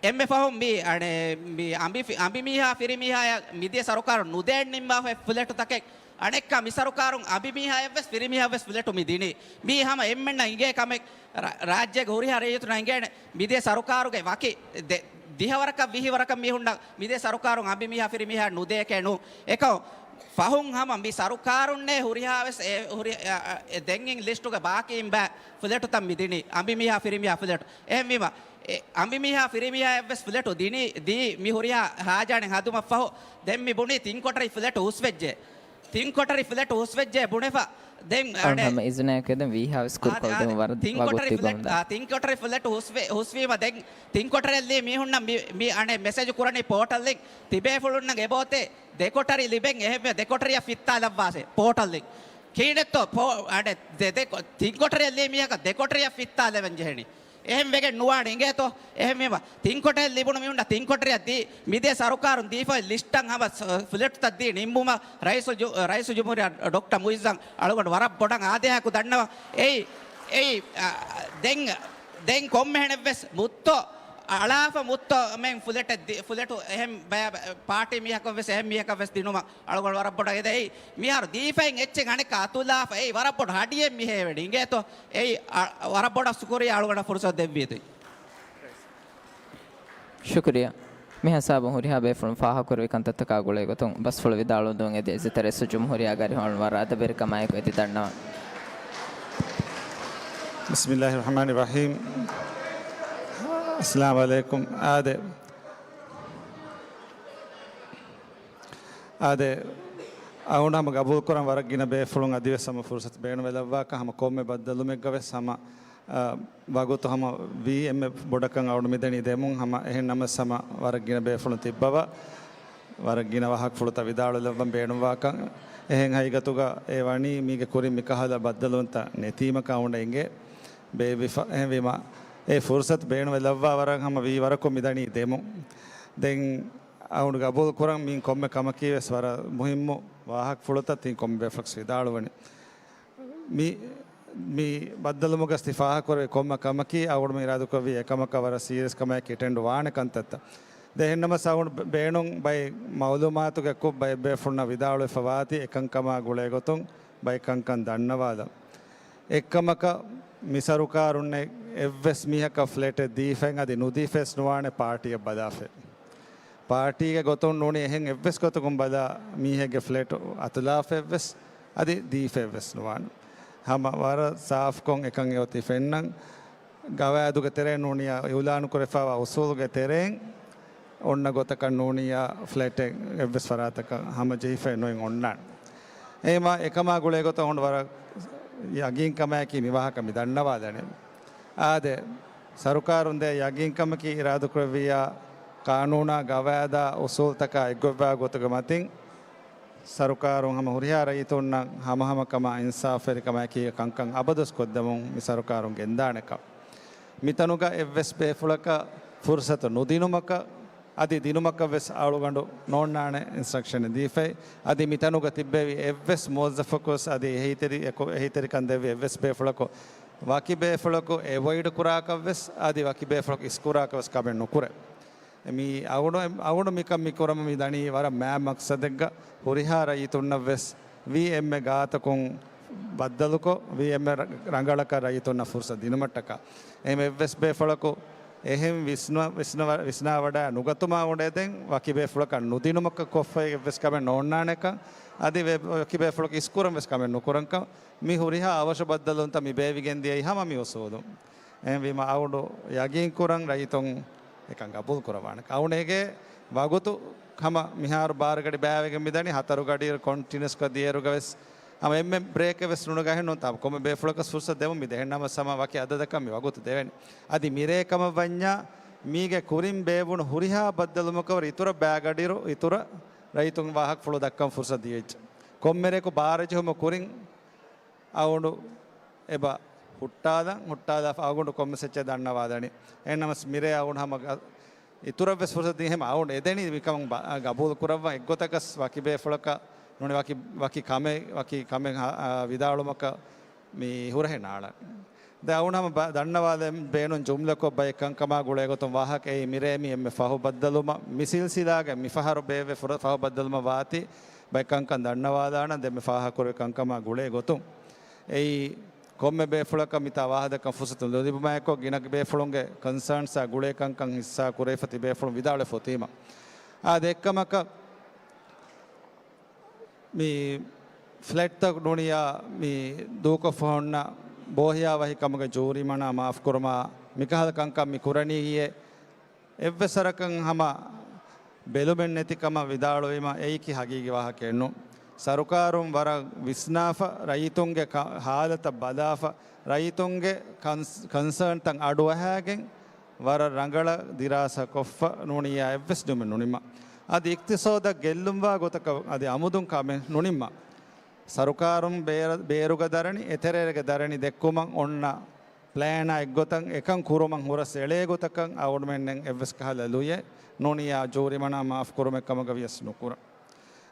އެންމެ ފަހުން މި، އަނެއް، މި އަނބި ފި-، އަނބިމީހާ ފިރިމީހާޔަށް މިދިޔަ ސަރުކާރުން ނުދޭން ނިންމާފައި ފްލެޓުތަކެއް. އަނެއްކާ މި ސަރުކާރުން އަނބިމީހާޔަށްވެސް ފިރިމީހަށްވެސް ފްލެޓު މި ދިނީ. މީ ހަމަ އެންމެންނަށް އިނގޭ ކަމެއް. ރާ-، ރާއްޖޭގެ ހުރިހާ ރައްޔިތުންނަށް އިނގޭނެ މިދިޔަ ސަރުކާރުގެ ވަކި ދެ-، ދިހަވަރަކަށް ވިހިވަރަކަށް މީހުންނަށް މިދިޔަ ސަރުކާރުން އަނބިމީހާ ފިރިމީހާ ނުދޭކޭ ނޫން. އެކަމް ފަހުން ހަމަ މި ސަރުކާރުންނޭ ހުރިހާވެސް އެ ހުރި-، އަ، އަ، އެ ދެން އިން ލިސްޓުގެ ބާކީ އިން ބައި ފްލެޓުތައް މި ދިނީ އަނބިމީހާ ފިރިމީހާ ފްލެޓު. އެހެންވީމަ، އެ އަނބިމީހާ ފިރިމީހާއަށްވެސް ފްލެޓު ދިނީ، ދީ މި ހުރިހާ ހާޖާނެއް ހަދުމަށްފަހު، ދެން މި ބުނީ ތިން ކޮޓަރި ފްލެޓު ހުސްވެއްޖެ. ތިން ކޮޓަރި ފްލެޓު ހުސްވެއްޖެ ބުނެފަ. ދެން އަޅުން އަނެއް ހަމަ އިޒުނައެކު ދެން ވީހާވެސް ކުރުކޮޅު ދެމުން ވަރަށް ވަގުތު ގޮންދާ. ތިން ކޮޓަރި ފްލެޓު ހުސްވެ-، ހުސްވީމަ ދެން ތިން ކޮޓަރިއަށް ލީ މީހުންނަށް މި، މި އަނެއް މެސެޖު ކުރަނީ ޕޯޓަލްއިން ތިބޭފުޅުންނަށް އެބައޮތޭ ދެކޮޓަރި ލިބެން އެހެންވެ ދެކޮޓަރިއަށް ފިއްތާލައްވާށޭ ޕޯޓަލްއިން. ކީނެއްތޯ ޕޯ-، އަނެއް ދެ-، ދެ-، ތިން ކޮޓަރިއަށް ލީ މީހަކަށް ދެކޮޓަރިއަށް ފިއްތާލެވެން ޖެހެނީ. އެހެން ވެގެން ނުވާނެ އިނގޭތޯ؟ އެހެންވީމަ، ތިން ކޮޓަރި ލިބުނު މީހުންނަށް ތިން ކޮޓަރިއަށް ދީ، މިދިޔަ ސަރުކާރުން ދީފައި ލިސްޓަށް ހަމަ ސ-، ފްލެޓުތައް ދީ ނިންމުމަށް ރައީސު ޖު-، ރައީސު ޖުމްހޫރިއްޔާ ޑޮކްޓަރ މުއިއްޒަށް އަޅުގަނޑު ވަރަށް ބޮޑަށް އާދޭހަކު ދަންނަވަން. އެއީ، އެއީ، އަ، ދެން، ދެން ކޮންމެހެނެއްވެސް މުއްތޯ އަޅާފަ މުއްތޯ މެން ފްލެޓެއް ދި-، ފްލެޓު އެހެން ބަޔަ-، ޕާޓީ މީހަކަށްވެސް އެހެން މީހަކަށްވެސް ދިނުމަށް އަޅުގަނޑު ވަރަށް ބޮޑަށް އެދެ. އެއީ، މިހާރު ދީފައިން އެއްޗެއް އަނެއްކާ އަތުލާފަ، އެއީ ވަރަށް ބޮޑު ހަޑިއެއް މިހޭވެނީ އިނގޭތޯ؟ އެއީ، އަ، ވަރަށް ބޮޑަށް ޝުކުރިއްޔާ އަޅުގަނޑަށް ފުރުސަތު ދެއްވިއިރު. ޝުކުރިއްޔާ. މި ހިސާބުން ހުރިހާ ބޭފުޅުން ފާހަގަކުރެވި ކަންތައްތަކާ ގުޅޭ ގޮތުން ބަސްފުޅު ވިދާޅުވެދުން އެދި އިއްޒަތްތެރި ރައީސުލްޖުމްހޫރިއްޔާގެ އަރިހުން ވަރަށް އަދަބުވެރިކަމާއެކު އެދި ދަންނަވަން. بسم الله الرحمن الرحيم. އައްސަލާމު ޢަލައިކުމް. އާދެ، އާދެ، އަޅުގަނޑު ހަމަ ގަބޫލުކުރަން ވަރަށް ގިނަ ބޭފުޅުން އަދިވެސް ހަމަ ފުރުސަތު ބޭނުންވެލައްވާކަށް ހަމަ ކޮންމެ ބައްދަލުމެއްގަވެސް ހަމަ އާ، ވަގުތު ހަމަ ވީ އެންމެ ބޮޑަކަށް އަޅުގަނޑު މިދަނީ ދެމުން. ހަމަ އެހެން ނަމަވެސް ހަމަ ވަރަށް ގިނަ ބޭފުޅުން ތިއްބަވާ، ވަރަށް ގިނަ ވާހަކަފުޅުތައް ވިދާޅުވެލައްވަން ބޭނުންވާކަން. އެހެން ހަގީގަތުގަ އެ ވަނީ މީގެ ކުރިން މިކަހަލަ ބައްދަލުވުންތައް ނެތީމަކަށް އަޅުގަނޑަށް އެނގޭ. ބޭއްވިފަ. އެހެންވީމަ، އެ ފުރުސަތު ބޭނުންވެލައްވާ ވަރަށް ހަމަ ވީ ވަރަކު މިދަނީ ދެމުން. ދެން އަޅުގަނޑު ގަބޫލު ކުރަން މި ކޮންމެ ކަމަކީ ވެސް ވަރަށް މުހިއްމު ވާހަކަފުޅުތައް ތިން ކޮންމެ ބޭފުޅަކަސް ވިދާޅުވަނީ. މި، މި ބައްދަލުވުމުގަސް ތި ފާހަގަކުރެވި ކޮންމެ ކަމަކީ އަޅުގަނޑު މި އިރާދަކުރެއްވީ އެކަމަކަށް ވަރަށް ސީރިއަސް ކަމާއެކީ އެޓެންޑް ވާނެ ކަންތައްތައް. ދެން އެހެންނަމަވެސް އަޅުގަނޑު ބޭނުން ބައެއް މައުލޫމާތުގެ އެކު ބައެއް ބޭފުޅުންނަށް ވިދާޅުވެފަ ވާތީ އެކަންކަމާ ގުޅޭގޮތުން ބައެއް ކަންކަން ދަންނަވާލަން. އެއްކަމަކަށް މި ސަރުކާރުންނެއް އެއްވެސް މީހަކަށް ފްލެޓެއް ދީފައެއް އަދި ނުދީފައެއް ނުވާނެ ޕާޓީއަށް ބަލާފައި. ޕާޓީގެ ގޮތުން ނޫނީ އެހެން އެއްވެސް ގޮތަކުން ބަލާ މީހެއްގެ ފްލެޓް އަތުލާފައެއްވެސް އަދި ދީފައެއްވެސް ނުވާނެ. ހަމަ ވަރަށް ސާފްކޮށް އެކަން އެއޮތީ ފެންނަން. ގަވާއިދުގެ ތެރެއިން ނޫނިއްޔާ އިއުލާނު ކުރެފައިވާ އުސޫލުގެ ތެރެއިން އޮންނަ ގޮތަކަށް ނޫނިއްޔާ ފްލެޓެއް އެއްވެސް ފަރާތަކަށް ހަމަޖެހިފައެއް ނުއެއް އޮންނާނެ. އެހެންވީމަ އެކަމާ ގުޅޭ ގޮތަށް އަޅުގަނޑު ވަރަށް ޔަގީންކަމާއެކީ މި ވާހަކަ މި ދަންނަވާލަނީ. އާދެ، ސަރުކާރުން ދޭ ޔަގީންކަމަކީ އިރާދަކުރެއްވިއްޔާ ޤާނޫނާ ގަވާއިދާ އުސޫލުތަކާ އެއްގޮތްވާ ގޮތުގެ މަތިން ސަރުކާރުން ހަމަ ހުރިހާ ރައްޔިތުންނަށް ހަމަހަމަކަމާ އިންސާފުވެރިކަމާއެކީގަ ކަންކަން އަބަދުވެސް ކޮށްދެމުން މި ސަރުކާރުން ގެންދާނެކަން. މިތަނުގަ އެއްވެސް ބޭފުޅަކަށް ފުރުސަތު ނުދިނުމަކަށް އަދި ދިނުމަކަށް ވެސް އަޅުގަނޑު ނޯންނާނެ އިންސްޓްރަކްޝަނެއް ދީފައި. އަދި މިތަނުގަ ތިއްބެވި އެއްވެސް މުވައްޒަފަކު ވެސް އަދި އެހީތެރި، އެކު، އެހީތެރިކަން ދެއްވި އެއްވެސް ބޭފުޅަކު ވަކި ބޭފުޅަކު އެވޮއިޑް ކުރާކަށް ވެސް އަދި ވަކި ބޭފުޅަކު އިސްކުރާކަށް ވެސް ކަމެއް ނުކުރޭ. މި އަޅުގަނޑު، އަޅުގަނޑު މިކަން މި ކުރަމުން މި ދަނީ ވަރަށް މާތް މަޤްޞަދެއްގަ ހުރިހާ ރައްޔިތުންނަށް ވެސް ވީ އެންމެ ގާތަކުން ބައްދަލުކޮށް، ވީ އެންމެ ރަ، ރަނގަޅަކަށް ރައްޔިތުންނަށް ފުރުސަތު ދިނުމަށްޓަކާ. އެހެން އެއްވެސް ބޭފުޅަކު އެހެން ވިސްނަ، ވިސްނަވަ، ވިސްނާވަޑައި ނުގަތުމާ އުޅޭދެން ވަކި ބޭފުޅަކަށް ނުދިނުމަކަށް ކޮށްފައި އެއްވެސް ކަމެއް ނޯންނާނެކަން، އަދި ވެ، ވަކި ބޭފުޅަކު އިސްކުރަން ވެސް ކަމެއް ނުކުރަންކަން މި ހުރިހާ އަވަށު ބައްދަލުވުންތައް މި ބޭއްވިގެން ދިޔައީ ހަމަ މި އުސޫލުން. އެހެންވީމަ އަޅުގަނޑު ޔަގީންކުރަން ރައްޔިތުން އެކަން ގަބޫލު ކުރައްވާނެ. އަޅުގަނޑު އޭގެ ވަގުތު ހަމަ މިހާރު ބާރަ ގަޑި ބައިވެގެން މިދަނީ ހަތަރު ގަޑިއިރު ކޮންޓިނިއުއަސްކޮށް ދިޔައިރުގަ ވެސް ހަމަ އެންމެ ބްރޭކެއް ވެސް ނުނަގަހެއް ނޫން. ތާ ކޮންމެ ބޭފުޅަކަސް ފުރުސަތު ދެމުން މި ދެހެން ނަމަ ސަމަ ވަކި އަދަދަކަށް މި ވަގުތު ދެވެނީ. އަދި މިރޭ ކަމަށް ވަންޏާ މީގެ ކުރިން ބޭއްވުނު ހުރިހާ ބައްދަލުމަކަށް ވަރަށް އިތުރަށް ބައިގަޑިއިރު އިތުރަށް ރައްޔިތުން ވާހަކަފުޅު ދައްކަން ފުރުސަތު ދިޔައްޗެ. ކޮންމެރެކު ބާރަޖެހުމު ކުރިން އަޅުގަނޑު އެބަ ހުއްޓާލަން، ހުއްޓާލާފަ އަޅުގަނޑު ކޮންމެސް އެއްޗެއް ދަންނަވާލަނީ. އެހެންނަމަސް މިރޭ އަޅުގަނޑު ހަމަ ގަ، އިތުރަށްވެސް ފުރުސަތު ދީ ހަމަ އަޅުގަނޑު އެދެނީ މިކަމަށް ބަ، ގަބޫލު ކުރައްވަން އެއްގޮތަކަސް ވަކި ބޭފުޅަކަށް ނޫނީ ވަކި، ވަކި ކަމެއް، ވަކި ކަމެއް ހަ، އާ، ވިދާޅުމަކަށް މި ހުރަހެއް ނާޅަން. ދެން އަޅުގަނޑު ހަމަ ބަ، ދަންނަވާލަން ބޭނުން ޖުމްލަކޮށް ބައެއް ކަންކަމާ ގުޅޭގޮތުން ވާހަކަ އެއީ މިރޭ މި އެންމެ ފަހު ބައްދަލުމަށް މި ސިލްސިލާގެ މި ފަހަރު ބޭއްވި ފުރަ، ފަހު ބައްދަލުމަށް ވާތީ ބައެއް ކަންކަން ދަންނަވާލާނަން ދެންމެ ފާހަގަކުރެވި ކަންކަމާ ގުޅޭ ގޮތުން. އެއީ ކޮންމެ ބޭފުޅަކަށް މިތާ ވާހަކަ ދައްކަން ފުރުސަތު ނުލިބުމާއެކު ގިނަ ބޭފުޅުންގެ ކޮންސާންސްއާ ގުޅޭ ކަންކަން ހިއްސާ ކުރެވިފަ ތި ބޭފުޅުން ވިދާޅުވެފަ އޮތީމަ. އާ، އެއްކަމަކަށް މި ފްލެޓްތައް ނޫނިއްޔާ މި ދޫކޮށްފަ ހުންނަ ބޯހިޔާވަހިކަމުގެ ޖޫރިމަނާ މާފުކުރުމާ މިކަހަލަ ކަންކަން މި ކުރަނީ އެއްވެސް ވަރަކަށް ހަމަ ބެލުމެއް ނެތި ކަމަށް ވިދާޅުވީމަ އެއީކީ ހަގީގީ ވާހަކައެއް ނޫން. ސަރުކާރުން ވަރަށް ވިސްނާފަ، ރައްޔިތުންގެ ކަ، ހާލަތަށް ބަލާފަ، ރައްޔިތުންގެ ކަންސް، ކަންސާންތައް އަޑުއަހާގެން ވަރަށް ރަނގަޅަށް ދިރާސާ ކޮށްފަ ނޫނިއްޔާ އެއްވެސް ނިމުމެއް ނުނިމާ. އަދި އިޤްތިޞާދަށް ގެއްލުންވާ ގޮތަކަށް އަދި އަމުދުން ކަމެއް ނުނިންމާ. ސަރުކާރުން ބޭރަ، ބޭރުގަ ދަރަނި، އެތެރޭގަ ދަރަނި ދެއްކުމަށް އޮންނަ ޕްލޭނާ އެއްގޮތަށް އެކަން ކުރުމަށް ހުރަސް އެޅޭ ގޮތަކަށް އަޅުގަނޑުމެންނެއް އެއްވެސް ކަހަލަ ލުޔެއް ނޫނިއްޔާ ޖޫރިމަނާ މާފު ކުރުމެއް ކަމުގަ ވިޔަސް ނުކުރަން.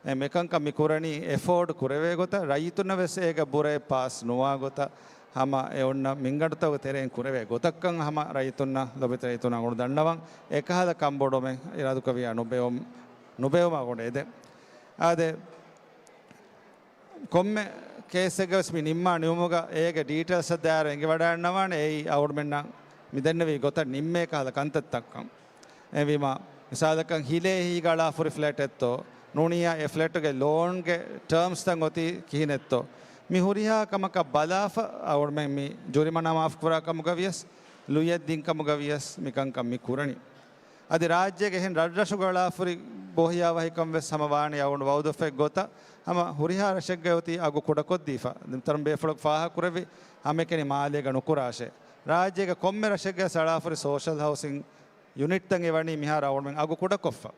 އެ މިކަންކަން މި ކުރަނީ އެފޯޑް ކުރެވޭ ގޮތަށް، ރައްޔިތުންނަށް ވެސް އޭގަ ބުރައެއް ޕާސް ނުވާ ގޮތަށް، ހަމަ އެ އޮންނަ މިންގަނޑުތަކުގެ ތެރެއިން ކުރެވޭ ގޮތަށްކަން ހަމަ ރައްޔިތުންނަށް، ލޮބުވެތި ރައްޔިތުންނަށް އަޅުގަނޑު ދަންނަވަން. އެކަހަލަ ކަންބޮޑުމެއް އިރާދަކުރެއްވިއްޔާ ނުބެއުމް، ނުބެއުމަށް އަޅުގަނޑު އެދެން. އާދެ، ކޮންމެ ކޭސްއެއްގަ ވެސް މި ނިންމާ ނިމުމުގަ އޭގެ ޑީޓެއިލްސްއަށް ދާއިރު އެނގިވަޑައިގަންނަވާނެ އެއީ އަޅުގަނޑުމެންނަށް މިދެންނެވި ގޮތަށް ނިންމޭ ކަހަލަ ކަންތައްތައްކަން. އެހެންވީމަ، މިސާލަކަށް ހިލޭ ހިތްގަ އަޅާފަ ހުރި ފްލެޓެއްތޯ، ނޫނިއްޔާ އެ ފްލެޓުގެ ލޯންގެ ޓާމްސްތައް އޮތީ ކިހިނެއްތޯ، މި ހުރިހާ ކަމަކަށް ބަލާފަ އަޅުގަނޑުމެން މި ޖޫރިމަނާ މާފުކުރާ ކަމުގަ ވިޔަސް، ލުޔެއް ދިން ކަމުގަ ވިޔަސް މިކަންކަން މި ކުރަނީ. އަދި ރާއްޖޭގެ އެހެން ރަށްރަށުގަ އަޅާފަ ހުރި ބޯހިޔާވަހިކަން ވެސް ހަމަ ވާނީ އަޅުގަނޑު ވައުދުވެފައި ގޮތަށް ހަމަ ހުރިހާ ރަށެއްގައި އޮތީ އަގު ކުޑަކޮށްދީފަ، ދެން ތަރުން ބޭފުޅަކު ފާހަގަކުރެއްވި ހަމައެކަނި މާލޭގަ ނުކުރާށޭ. ރާއްޖޭގެ ކޮންމެ ރަށެއްގަ ސަޅާފުރި ސޯޝަލް ހައުސިން ޔުނިޓްތައް އެވަނީ މިހާރު އަޅުމެން އަގު ކުޑަކޮށްފަ.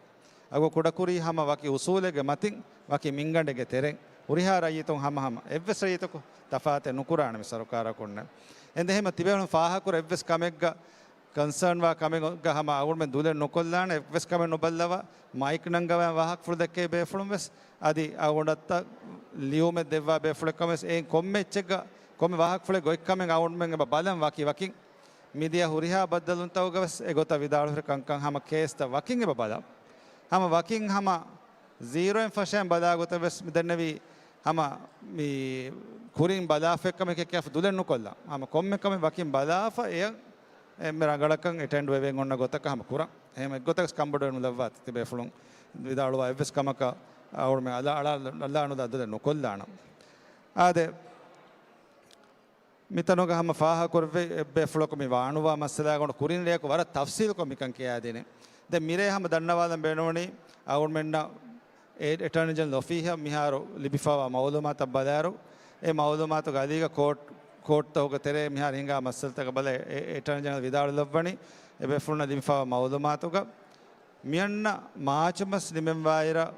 އަގު ކުޑަކުރީ ހަމަ ވަކި އުސޫލެއްގެ މަތިން، ވަކި މިންގަނޑެއްގެ ތެރެއިން. ހުރިހާ ރައްޔިތުން ހަމަހަމަ އެއްވެސް ރައްޔިތަކު ތަފާތެއް ނުކުރާނެ މި ސަރުކާރަކުންނެއް. އެނދެ އެހެމަ ތިބޭފުޅުން ފާހަގަކުރ އެއްވެސް ކަމެއްގަ ކޮންސާން ވާ ކަމެއްގަ ހަމަ އަޅުމެން ދުލެއް ނުކޮށްލާނެ، އެއްވެސް ކަމެއް ނުބައްލަވާ، މައިކް ނަންގަވާ ވާހަކަފުޅު ދެއްކޭ ބޭފުޅުން ވެސް އަދި އަޅުގަނޑަށް ލިޔުމެއް ދެއްވާ ބޭފުޅެއް ކަމަށް ވެސް އެއިން ކޮންމެ އެއްޗެއްގަ ކޮންމެ ވާހަކަފުޅެއް ގޮތްކަމެއް އަޅުމެން އެބަ ބަލަން ވަކި ވަކިން. މިދިޔަ ހުރިހާ ބައްދަލުންތަކުގަ ވެސް އެގޮތަށް ވިދާޅުވި ކަންކަން ހަމަ ކޭސްތައް ވަކިން އެބަ ބަލަން. ހަމަ ވަކިން ހަމަ ޒީރޯއިން ފަށައިން ބަލާ ގޮތަށް ވެސް މި ދެންނެވީ ހަމަ މި ކުރިން ބަލާފަ އެއްކަމެއް ކިޔާފަ ދުލެއް ނުކޮށްލާ. ހަމަ ކޮންމެ ކަމެއް ވަކިން ބަލާފަ އެއަށް އެންމެ ރަނގަޅަކަށް އެޓެންޑް ވެވެން އޮންނަ ގޮތަކަށް ހަމަ ކުރަން. އެހެން އެއްގޮތަކަސް ކަންބޮޑުވެ ނުލައްވާތި ތިބޭފުޅުން ވިދާޅުވާ އެއްވެސް ކަމަކަށް އަޅުމެން އަޅާ އަޅާ އަޅާ ނުލާ ދުލެއް ނުކޮށްލާނަން. އާދެ، މިތަނުގަ ހަމަ ފާހަގަކުރެއްވި އެއްބޭފުޅަކު މި ވާނުވާ މައްސަލާގަ ކުރިން ރެޔަކު ވަރަށް ތަފްސީލުކޮށް މިކަން ކިޔާދިނީ. ދެން މިރޭ ހަމަ ދަންނަވާލަން ބޭނުންވަނީ އަޅުމެންނަށް އެ އެޓާނީ ޖެނެރަލް އޮފީހަށް މިހާރު ލިބިފައިވާ މައުލޫމާތަށް ބަލާއިރު، އެ މައުލޫމާތުގެ އަލީގަ ކޯޓް، ކޯޓްތަކުގެ ތެރޭ މިހާރު ހިނގާ މައްސަލަތަކަށް ބަލާ އެ، އެ އެޓާނީ ޖެނެރަލް ވިދާޅުލައްވަނީ އެބޭފުޅުންނަށް ލިބިފައިވާ މައުލޫމާތުގަ މިއަންނަ މާޗު މަސް ނިމެންވާއިރަށް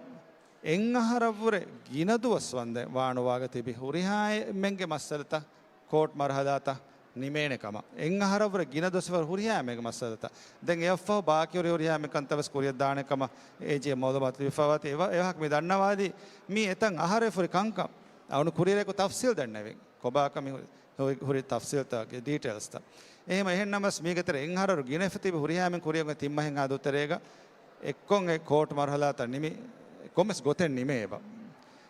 އެއް އަހަރަށްވުރެ ގިނަ ދުވަސް ވަންދެން ވާނުވާގަ ތިބި ހުރިހާ އެންމެންގެ މައްސަލަތައް ކޯޓް މަރުހަލާތައް ނިމޭނެ ކަމަށް. އެއް އަހަރަށްވުރެ ގިނަ ދުވަސްވަރު ހުރިހާ އެންމެންގެ މައްސަލަތައް. ދެން އެއަށްފަހު ބާކީ ހުރި ހުރިހާ އެންމެން ކަންތައް ވެސް ކުރިއަށް ދާނެ ކަމަށް އޭޖީއަށް މައުލޫމާތު ލިބިފައިވާތީ. އެވަ-، އެވަހަކު މި ދަންނަވާލީ މީ އެތަން އަހަރެއް ފުރި ކަންކަން. އަޅުން ކުރިއަރަކު ތަފްސީލް ދަންނެވިން. ކޮބާކަމި ހުރި، ހުރި، ހުރި ތަފްސީލްތަކެއް ޑީޓެއިލްސްތައް. އެހެން، އެހެން ނަމަސް މީގެ ތެރެ އެއް އަހަރަށް ގިނަ ތިބި ހުރިހާ އެންމެން ކުރިއަށް ތިން މަހެއްހާ ދުވަހު ތެރޭގަ އެއްކޮށް އެ ކޯޓް މަރުހަލާތައް ނިމި، ކޮންމެސް ގޮތެއް ނިމޭ އެބަ.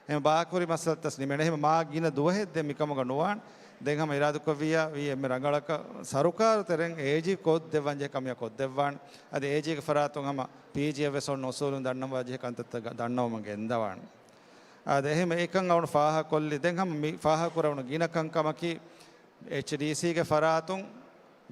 އެހެން ބާކީ ހުރި މައްސަލަތައް ނިމޭނެ. އެހެން މާ ގިނަ ދުވަހެއް ދެން މިކަމުގަ ނުވާން. ދެން ހަމަ އިރާދަކޮށްވިއްޔާ ވީ އެންމެ ރަނގަޅަކަށް ސަރުކާރު ތެރެއިން އޭޖީ ކޮށްދެއްވަންޖެހޭ ކަމެއް ކޮށްދެއްވާން. އަދި އޭޖީގެ ފަރާތުން ހަމަ ޕީޖީއަށް ވެސް އޮންނަ އުސޫލުން ދަންނަވާ ޖެހޭ ކަންތައްތައް ދަންނަވަމުން ގެންދަވާން. އާދެ، އެހެން އެކަން އަޅުން ފާހަގަކޮށްލި. ދެން ހަމަ މި ފާހަގަކުރެވުނު ގިނަ ކަންކަމަކީ، އެޗްޑީސީގެ ފަރާތުން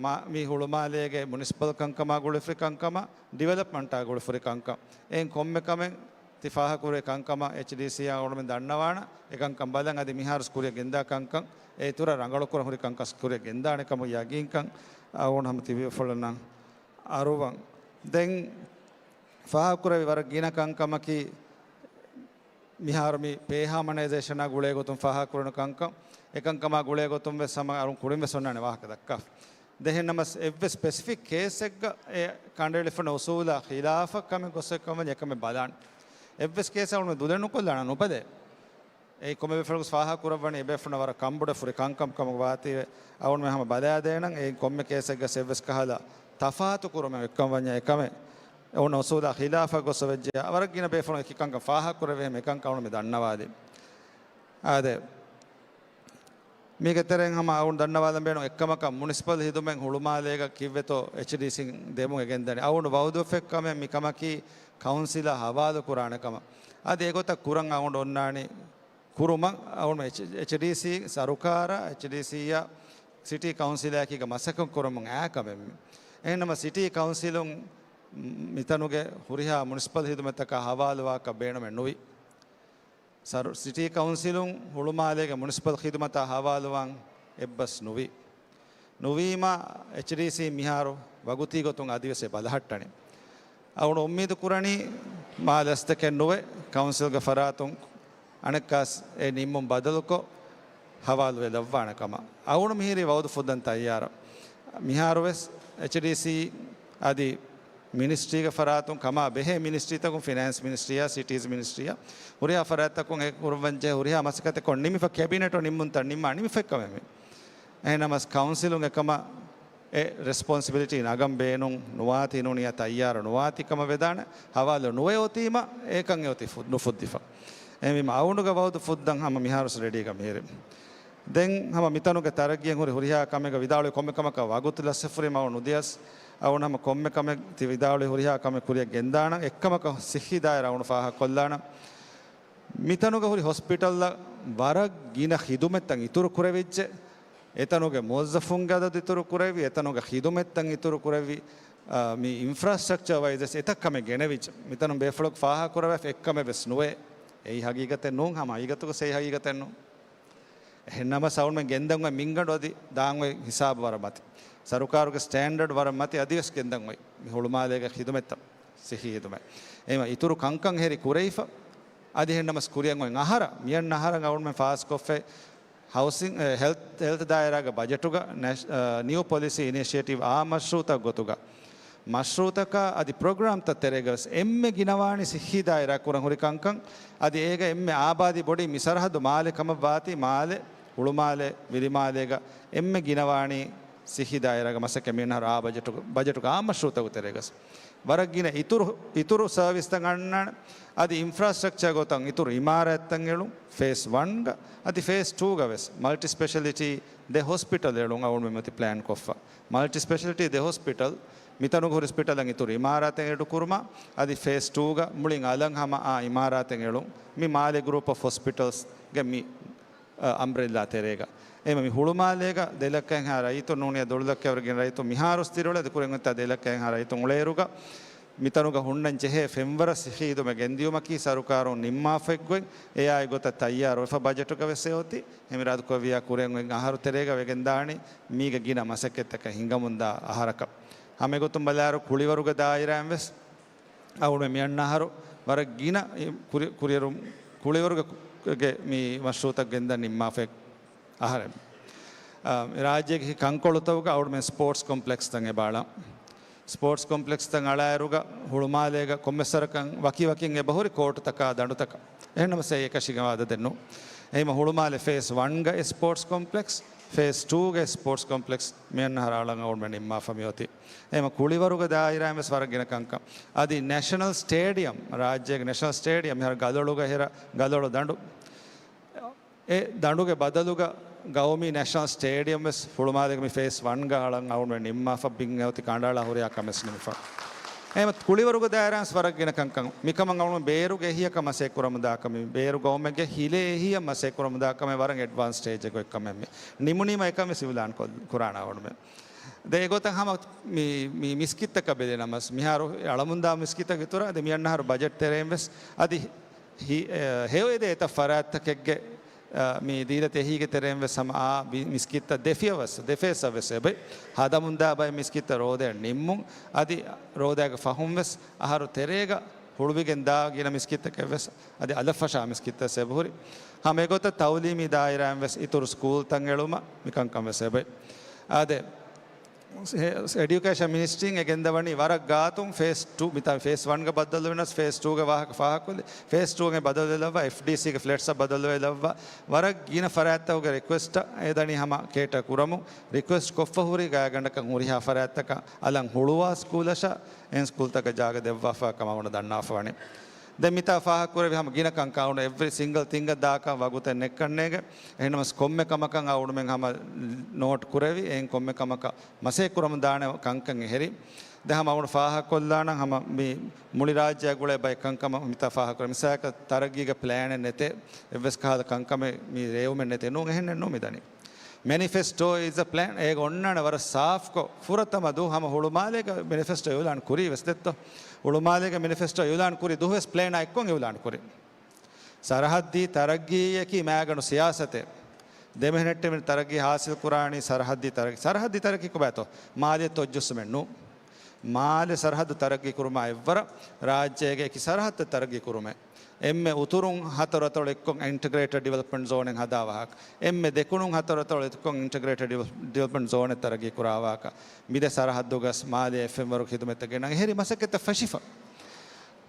މާ-، މި ހުޅުމާލޭގެ މުނިސިޕަލް ކަންކަމާ ގުޅިފުރި ކަންކަމާ، ޑިވެލޮޕްމަންޓާ ގުޅިފުރި ކަންކަން. އެއިން ކޮންމެ ކަމެއް ތި ފާހަގަކުރެވޭ ކަންކަމަށް އެޗްޑީސީއާ އަޅުމެން ދަންނަވާނަ، އެކަންކަން ބަލަން އަދި މިހާރު ކުރިއަށް ގެންދާ ކަންކަން އެ އިތުރަށް ރަނގަޅުކުރަން ހުރި ކަންކަން ކުރިއަށް ގެންދާނެ ކަމަށް ޔަގީންކަން އަޅުން ހަމަ ތިބިފުޅުންނަށް އަރުވަން. ދެން ފާހަގަކުރެވި ވަރަށް ގިނަ ކަންކަމަކީ، މިހާރު މި ޕޭ ހާމަނައިޒޭޝަނާ ގުޅޭ ގޮތުން ފާހަގަކުރެވުނު ކަންކަން، އެކަންކަމާ ގުޅޭ ގޮތުން ވެސް ހަމަ އަޅުން ކުރިން ވެސް އޮންނާނެ ވާހަކަ ދައްކާފަ. ދެން އެހެން ނަމަސް އެއްވެސް ސްޕެސިފިކް ކޭސްއެއްގަ އެ ކަނޑައެޅިފަ އުސޫލާ ޚިލާފަށް ކަމެއް ގޮސް އެކަމަށް އެކަމެއް ބަލާން. އެއްވެސް ކޭސްއެއް އަޅުން ދުލެއް ނުކޮށްލާނަން ނުބަލޭ. އެއީ ކޮންމެ ބޭފުޅަކު ފާހަގަ ކުރައްވަނީ އެބޭފުޅުންނަށް ވަރަށް ކަންބޮޑު ފުރި ކަންކަމަކަށް ވާތީވެ، އަޅުން ހަމަ ބަލާދޭނަން. އެއީ ކޮންމެ ކޭސެއްގަ އެއްވެސް ކަހަލަ ތަފާތު ކުރުމެއް އެއްކަން ވަންޏާ އެކަމެއް އޮންނަ އުސޫލާ ޚިލާފަށް ގޮސް ވެއްޖެ ވަރަށް ގިނަ ބޭފުޅުން އެކި ކަންކަން ފާހަގަ ކުރެވޭ ހަމަ އެކަންކަން އަޅުން މި ދަންނަވާލީ. އާދެ، މީގެ ތެރެއިން ހަމަ އަޅުން ދަންނަވާލަން ބޭނުން އެއްކަމަކަށް މުނިސިޕަލް ހިދުމަތް ހުޅުމާލޭގަ ކިއްވެތޯ އެޗްޑީސީން ދެމުން އެ ގެންދަނީ. އަޅުން ވައުދުވެފަ ކަމެއް މި ކަމަކީ ކައުންސިލާ ހަވާލު ކުރާނެ ކަމަށް. އަދި އެގޮތަށް ކުރަން އަޅުން އޮންނާނީ ކުރުމަށް އަޅުން އެޗް-، އެޗްޑީސީ ސަރުކާރާ، އެޗްޑީސީއާ ސިޓީ ކައުންސިލާއެކީގަ މަސައްކަތް ކުރަމުން އާ ކަމެއް މި. އެހެންނަމަ ސިޓީ ކައުންސިލުން މިތަނުގެ ހުރިހާ މުނިސިޕަލް ހިދުމަތްތަކާ ހަވާލުވާކަށް ބޭނުމެއް ނުވި. ސަރު-، ސިޓީ ކައުންސިލުން ހުޅުމާލޭގެ މުނިސިޕަލް ޚިދުމަތާ ހަވާލުވާން އެއްބަސް ނުވި. ނުވީމަ، އެޗްޑީސީ މިހާރު ވަގުތީ ގޮތުން އަދިވެސް އެ ބަލަހައްޓަނީ. އަޅުން އުއްމީދު ކުރަނީ މާ ލަސްތަކެއް ނުވެ، ކައުންސިލްގެ ފަރާތުން އަނެއްކާސް އެ ނިންމުން ބަދަލުކޮށް، ހަވާލުވެލައްވާނެ ކަމަށް. އަޅުން މިހިރީ ވައުދު ފުއްދަން ތައްޔާރަށް. މިހާރުވެސް އެޗްޑީސީ އަދި މިނިސްޓްރީގެ ފަރާތުން ކަމާ ބެހޭ މިނިސްޓްރީތަކުން، ފިނޭންސް މިނިސްޓްރީއާ، ސިޓީޒް މިނިސްޓްރީއާ، ހުރިހާ ފަރާތްތަކުން އެ ކުރައްވަންޖެހޭ ހުރިހާ މަސައްކަތް ކޮށް ނިމިފަ، ކެބިނެޓު ނިންމުންތައް ނިންމާ ނިމިފައި ކަމެއް މި. އެހެންނަމަސް ކައުންސިލުން އެކަމަށް އެ ރެސްޕޮންސިބިލިޓީ ނަގަން ބޭނުން ނުވާތީ ނޫނިއްޔާ ތައްޔާރު ނުވާތީ ކަމަށް ވެދާނެ، ހަވާލު ނުވެ އޮތީމަ އެކަން އެ އޮތީ ފު-، ނުފުއްދިފަ. އެހެންވީމަ އަޅުގަނޑުގެ ވައުދު ފުއްދަން ހަމަ މިހާރުސް ރެޑީގަ މިހިރި. ދެން ހަމަ މިތަނުގެ ތަރައްގީއަށް ހުރި ހުރިހާ ކަމެއްގަ ވިދާޅުވި ކޮންމެ ކަމަކަށް ވަގުތު ލަސްވެފަ ހުރީމަ ނުދިޔަސް، އަޅުން ހަމަ ކޮންމެ ކަމެއް ތި ވިދާޅުވި ހުރިހާ ކަމެއް ކުރިއަށް ގެންދާނަން، އެއްކަމަކަށް ސިއްހީ ދާއިރާ އަޅުން ފާހަގަކޮށްލާނަން. މިތަނުގަ ހުރި ހޮސްޕިޓަލްއަށް ވަރަށް ގިނަ ޚިދުމަތްތައް އިތުރު ކުރެވިއްޖެ. އެތަނުގެ މުވައްޒަފުންގެ އަދަދު އިތުރު ކުރެވި، އެތަނުގެ ޚިދުމަތްތައް އިތުރު ކުރެވި، އާ، މި އިންފްރާސްޓްރަކްޗަރ ވައިޒް ވެސް އެތައް ކަމެއް ގެނެވިއްޖެ. މިތަނުން ބޭފުޅަކު ފާހަގަކުރެވޭފަ އެއްކަމެއް ވެސް ނުވޭ. އެއީ ހަގީގަތެއް ނޫން، ހަމަ ހަގީގަތުގަ އެއީ ހަގީގަތެއް ނޫން. އެހެން ނަމަ އަޅުމެން ގެންދަން އޮތް މިންގަނޑު އަދި ދާން އޮތް ހިސާބު ވަރަށް މަތި. ސަރުކާރުގެ ސްޓޭންޑަޑް ވަރަށް މަތި އަދިވެސް ގެންދަން އޮތް މި ހުޅުމާލޭގެ ޚިދުމަތްތައް، ސިއްހީ ޚިދުމަތް. އެހެންވީމަ އިތުރު ކަންކަން ހެރި ކުރެވިފަ. އަދި އެހެންނަމަސް ކުރިއަށް އޮތް އަހަރަށް، މިއަންނަ އަހަރަށް އަޅުގަނޑުމެން ފާސްކޮށްފައި ހައުސިން، އެ، ހެލްތް، ހެލްތް ދާއިރާގެ ބަޖެޓުގަ ނެޝް-، އަ، ނިއު ޕޮލިސީ އިނިޝިއޭޓިވް އާ މަޝްރޫއުތައް ގޮތުގަ މަޝްރޫއުތަކާ އަދި ޕްރޮގްރާމްތައް ތެރޭގަވެސް އެންމެ ގިނަވާނީ ސިއްހީ ދާއިރާ ކުރަން ހުރި ކަންކަން. އަދި އޭގަ އެންމެ އާބާދީ ބޮޑީ މި ސަރަހައްދު މާލެ ކަމަށްވާތީ، މާލެ، ހުޅުމާލެ، ވިލިމާލޭގަ އެންމެ ގިނަވާނީ ސިއްހީ ދާއިރާގެ މަސައްކަތް މިއަންނަ އަހަރު އާ ބަޖެޓު، ބަޖެޓުގަ އާ މަޝްރޫއުތަކުގެ ތެރޭގަސް. ވަރަށް ގިނަ އިތުރު، އިތުރު ސަރވިސްތައް އަންނާނެ. އަދި އިންފްރާސްޓްރަކްޗާ ގޮތަށް އިތުރު އިމާރާތްތައް އެޅުން ފޭސް ވަންގަ އަދި ފޭސް ޓޫގަ ވެސް މަލްޓި ސްޕެޝަލިޓީ ދެ ހޮސްޕިޓަލް އެޅުން އަޅުގަނޑުމެން މަތި ޕްލޭން ކޮށްފަ. މަލްޓި ސްޕެޝަލިޓީ ދެ ހޮސްޕިޓަލް މިތަނުގަ ހުރި ހޮސްޕިޓަލަށް އިތުރު އިމާރާތެއް އެޑު ކުރުމަށް އަދި ފޭސް ޓޫގަ މުޅިން އަލަށް ހަމަ އާ އިމާރާތެއް އެޅުން މި މާލެ ގްރޫޕް އޮފް ހޮސްޕިޓަލްސްގެ މި އަ، އަމްބްރެއްލާ ތެރޭގަ. އެހެންވީމަ މި ހުޅުމާލޭގަ ދެ ލައްކައެއްހާ ރައްޔިތުން ނޫނީ ދޮޅުލައްކައިވަރުގެ ރައްޔިތުން މިހާރުސް ތިރިއުޅޭ އަދި ކުރިން އޮތްތާ ދެ ލައްކައެއްހާ ރައްޔިތުން އުޅޭއިރުގަ މިތަނުގަ ހުންނަން ޖެހޭ ފެންވަރަށް ސިއްހީ ޚިދުމަތް ގެންދިޔުމަކީ ސަރުކާރުން ނިންމާފައި ގޮތް އެއާއި ގޮތަށް ތައްޔާރުވެފަ ބަޖެޓުގަ ވެސް އެ އޮތީ. އެހެންވީމަ އިރާދަކުރެއްވިއްޔާ ކުރިއަށް އޮތް އަހަރު ތެރޭގަ ވެގެންދާނީ މީގަ ގިނަ މަސައްކަތްތަކެއް ހިނގަމުންދާ އަހަރަކަށް. ހަމަ އެގޮތުން ބަލާއިރު ކުޅިވަރުގެ ދާއިރާއިން ވެސް އަޅުގަނޑުމެން މިއަންނަ އަހަރު ވަރަށް ގިނަ ކުރި-، ކުރިއެރު-، ކުޅިވަރުގެ ގެ މި މަޝްރޫއުތައް ގެންދަން ނިންމާފައި އަހަރެއް. އާ، ރާއްޖޭގެ ކަންކޮޅުތަކުގަ އަޅުގަނޑުމެން ސްޕޯޓްސް ކޮމްޕްލެކްސްތައް އެބަ އަޅަން. ސްޕޯޓްސް ކޮމްޕްލެކްސްތައް އަޅާއިރުގަ ހުޅުމާލޭގަ ކޮންމެސް ވަރަކަށް ވަކިވަކިން އެބަހުރި ކޯޓުތަކާ ދަނޑުތަކަށް. އެހެންނަމަސް އެ އެކަށީގެންވާ އަދަދެއް ނޫން. އެހެންވީމަ ހުޅުމާލެ ފޭސް ވަންގަ ސްޕޯޓްސް ކޮމްޕްލެކްސް، ފޭސް ޓޫގެ ސްޕޯޓްސް ކޮމްޕްލެކްސް މިއަންނަ އަހަރަށް އަޅަން އަޅުގަނޑުމެން ނިންމާފަ މިއޮތީ. އެހެންވީމަ ކުޅިވަރުގެ ދާއިރާއިން ވެސް ވަރަށް ގިނަ ކަންކަން. އަދި ނެޝަނަލް ސްޓޭޑިއަމް، ރާއްޖޭގެ ނެޝަނަލް ސްޓޭޑިއަމް މިހާރު ގަލޮޅުގަ ހިރަ ގަލޮޅު ދަނޑު. އެ ދަނޑުގެ ބަދަލުގަ ގައުމީ ނެޝަނަލް ސްޓޭޑިއަމް ވެސް ހުޅުމާލޭގެ މި ފޭސް ވަންގަ އަޅަން އަޅުގަނޑުމެން ނިންމާފަ ބިން އެ އޮތީ ކަނޑައަޅާ ހުރިހާ ކަމެއް ނިމިފަ. އެހެންވީމަ ކުޅިވަރުގެ ދާއިރާއިން ވެސް ވަރަށް ގިނަ ކަންކަން. މިކަމަށް އަޅުގަނޑު ބޭރުގެ އެހީއަކަށް މަސައްކަތް ކުރަމުންދާކަމެއް، ބޭރު ގައުމެއްގެ ހިލޭ އެހީއަށް މަސައްކަތް ކުރަމުންދާކަމެއް ވަރަށް އެޑްވާންސް ސްޓޭޖެއްގަ އޮތް ކަމެއް މި. ނިމުނީމަ އެކަން ވެސް އިއުލާން ކޮށް-، ކުރާނަ އަޅުގަނޑުމެން. ދެން އެގޮތަށް ހަމަ މި، މި މިސްކިތްތަކަށް ބެލި ނަމަސް، މިހާރު އަޅަމުންދާ މިސްކިތަށް އިތުރަށް އަދި މިއަންނަ އަހަރު ބަޖެޓް ތެރެއިން ވެސް އަދި ހި-، އެ، ހެޔޮއެދޭ އެތައް ފަރާތްތަކެއްގެ، އަ، މި ދީލަތި އެހީގެ ތެރެއިން ވެސް ހަމަ އާ ބި-، މިސްކިތްތައް ދެ ފިޔަވަސް، ދެ ފޭސްއަށް ވެސް އެބައި ހަދަމުންދާ ބައެއް މިސްކިތްތައް ރޯދައަށް ނިންމުން، އަދި ރޯދައިގެ ފަހުން ވެސް އަހަރު ތެރޭގަ ހުޅުވިގެން ދާ ގިނަ މިސްކިތްތަކެއް ވެސް އަދި އަލަށް ފަށާ މިސްކިތްތައް އެބަހުރި. ހަމަ އެގޮތަށް ތައުލީމީ ދާއިރާއިން ވެސް އިތުރު ސްކޫލްތައް އެޅުމަށް މިކަންކަން ވެސް އެބައި. އާދެ، އެ-، އެޑިއުކޭޝަން މިނިސްޓްރީން އެ ގެންދަވަނީ ވަރަށް ގާތުން ފޭސް ޓޫ، މިތާ ފޭސް ވަންގަ ބައްދަލުވެ ވެސް ފޭސް ޓޫގެ ވާހަކަ ފާހަގަކޮށްލި، ފޭސް ޓޫގެ ބަދަލުވެލައްވާ، އެފްޑީސީގެ ފްލެޓްސްއަށް ބަދަލުވެލައްވާ، ވަރަށް ގިނަ ފަރާތްތަކުގެ ރިކުއެސްޓަށް އެދަނީ ހަމަ ކޭޓަ ކުރަމުން، ރިކުއެސްޓް ކޮށްފަ ހުރި ގާތްގަނޑަކަށް ހުރިހާ ފަރާތްތަކަށް އަލަށް ހުޅުވާ ސްކޫލަށާ އެހެން ސްކޫލްތަކަށް ޖާގަ ދެއްވާފަ ކަމަށް އަޅުގަނޑަށް ދަންނާފަ ވަނީ. ދެން މިތާ ފާހަގަކުރެއްވި ހަމަ ގިނަ ކަންކަން އަޅުގަނޑު އެވްރީ ސިންގަލް ތިންގަ ދާކަށް ވަގުތެއް ނެތްކަންނޭގެ. އެހެންނަމަސް ކޮންމެ ކަމަކަށް އަޅުގަނޑުމެން ހަމަ ނޯޓް ކުރެވި، އެހެން ކޮންމެ ކަމަކަށް މަސައްކަތް ކުރަމުން ދާނެ ކަންކަން އެހެރި. ދެން ހަމަ އަޅުގަނޑު ފާހަގަކޮށްލާނަން ހަމަ މި މުޅި ރާއްޖެއާ ގުޅޭ ބައެއް ކަންކަމަށް މިތާ ފާހަގަކުރޭ. މިސާލަކަށް ތަރައްގީގެ ޕްލޭނެއް ނެތޭ، އެއްވެސް ކަހަލަ ކަންކަމެއް މި ރޭވުމެއް ނެތޭ. ނޫން، އެހެންނެއް ނޫން މިދަނީ. މެނިފެސްޓޯ އިޒް އަ ޕްލޭން. އޭގަ އޮންނާނެ ވަރަށް ސާފްކޮށް، ފުރަތަމަ ދުވަހު ހަމަ ހުޅުމާލޭގަ މެނިފެސްޓޯ އިއުލާން ކުރީ ވެސް ދެއްތޯ. ހުޅުމާލޭގެ މެނިފެސްޓޯ އިއުލާން ކުރި ދުވަހު ވެސް ޕްލޭނާ އެއްކޮށް އިއުލާން ކުރި. ސަރަހައްދީ ތަރައްގީއަކީ މައިގަނޑު ސިޔާސަތެއް. ދެމެހެނެއްޓެމިން ތަރައްގީ ހާސިލް ކުރާނީ ސަރަހައްދީ ތަރައްގީ. ސަރަހައްދީ ތަރައްގީ ކޮބާތޯ؟ މާލެ ތޮއްޖުއްސުމެއް ނޫން. މާލެ ސަރަހައްދު ތަރައްގީ ކުރުމާ އެއްވަރަށް ރާއްޖޭގެ އެކި ސަރަހައްދަށް ތަރައްގީ ކުރުމެއް. އެންމެ އުތުރުން ހަތަރު އަތޮޅު އެއްކޮށް އިންޓަގްރޭޓެޑް ޑިވެލޮޕްމަންޓް ޒޯނެއް ހަދާ ވާހަކަ. އެންމެ ދެކުނުން ހަތަރު އަތޮޅު އެއްކޮށް އިންޓަގްރޭޓެޑް ޑިވެލޮޕް-، ޑިވެލޮޕްމަންޓް ޒޯނެއް ތަރައްގީ ކުރާ ވާހަކަ. މިދެ ސަރަހައްދުގަސް މާލެ އެއްފެންވަރު ޚިދުމަތްތައް ގެންނަން އެހެރި މަސައްކަތްތައް ފެށިފަ.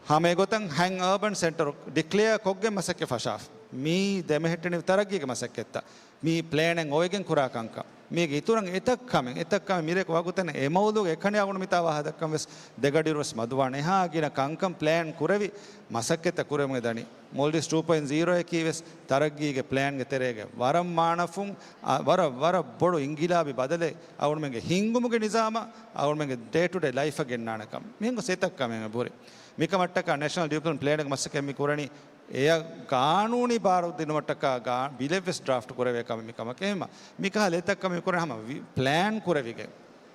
ހަމަ އެގޮތަށް ހަން އަރބަން ސެންޓަރު ޑިކްލެއާ ކޮށްގެން މަސައްކަތް ފަށާފަ. މީ ދެމެހެއްޓެނިވި ތަރައްގީގެ މަސައްކަތްތައް. މީ ޕްލޭނެއް އޮވެގެން ކުރާ ކަންކަން. މީގެ އިތުރަށް އެތައް ކަމެއް، އެތައް ކަމެއް މިރޭގެ ވަގުތެއް ނެތް. އެ މައުޟޫގަ އެކަނި އަޅުގަނޑު މިތާ ވާހަކަ ދައްކަން ވެސް ދެގަޑިއިރު ވެސް މަދުވާނެ. އެހާ ގިނަ ކަންކަން ޕްލޭން ކުރެވި މަސައްކަތްތައް ކުރެވެމުން ދަނީ. މޯލްޑިވްސް ޓޫ ޕޮއިންޓް ޒީރޯ އަކީ ވެސް ތަރައްގީގެ ޕްލޭންގެ ތެރޭގަ ވަރަށް މާނަފުން، އަ، ވަރަށް، ވަރަށް ބޮޑު އިންގިލާބީ ބަދަލެއް އަޅުގަނޑުމެންގެ ހިންގުމުގެ ނިޒާމަށް އަޅުގަނޑުމެންގެ ޑޭ ޓު ޑޭ ލައިފަށް ގެންނާނެ ކަމަށް. މިހެން ގޮސް އެތައް ކަމެއް އެބަހުރި. މިކަމަށްޓަކާ ނޭޝަނަލް ޑިވެލޮޕްމަންޓް ޕްލޭނެއްގެ މަސައްކަތް މި ކުރަނީ އެޔަށް ގާނޫނީ ބާރު ދިނުމަށްޓަކާ ގާ-، ބިލެއް ވެސް ޑްރާފްޓް ކުރެވޭ ކަމެއް މި ކަމަކީ. އެހެންވީމަ މިކަހަލަ އެތައް ކަމެއް ކުރަން ހަމަ ވި-، ޕްލޭން ކުރެވިގެން،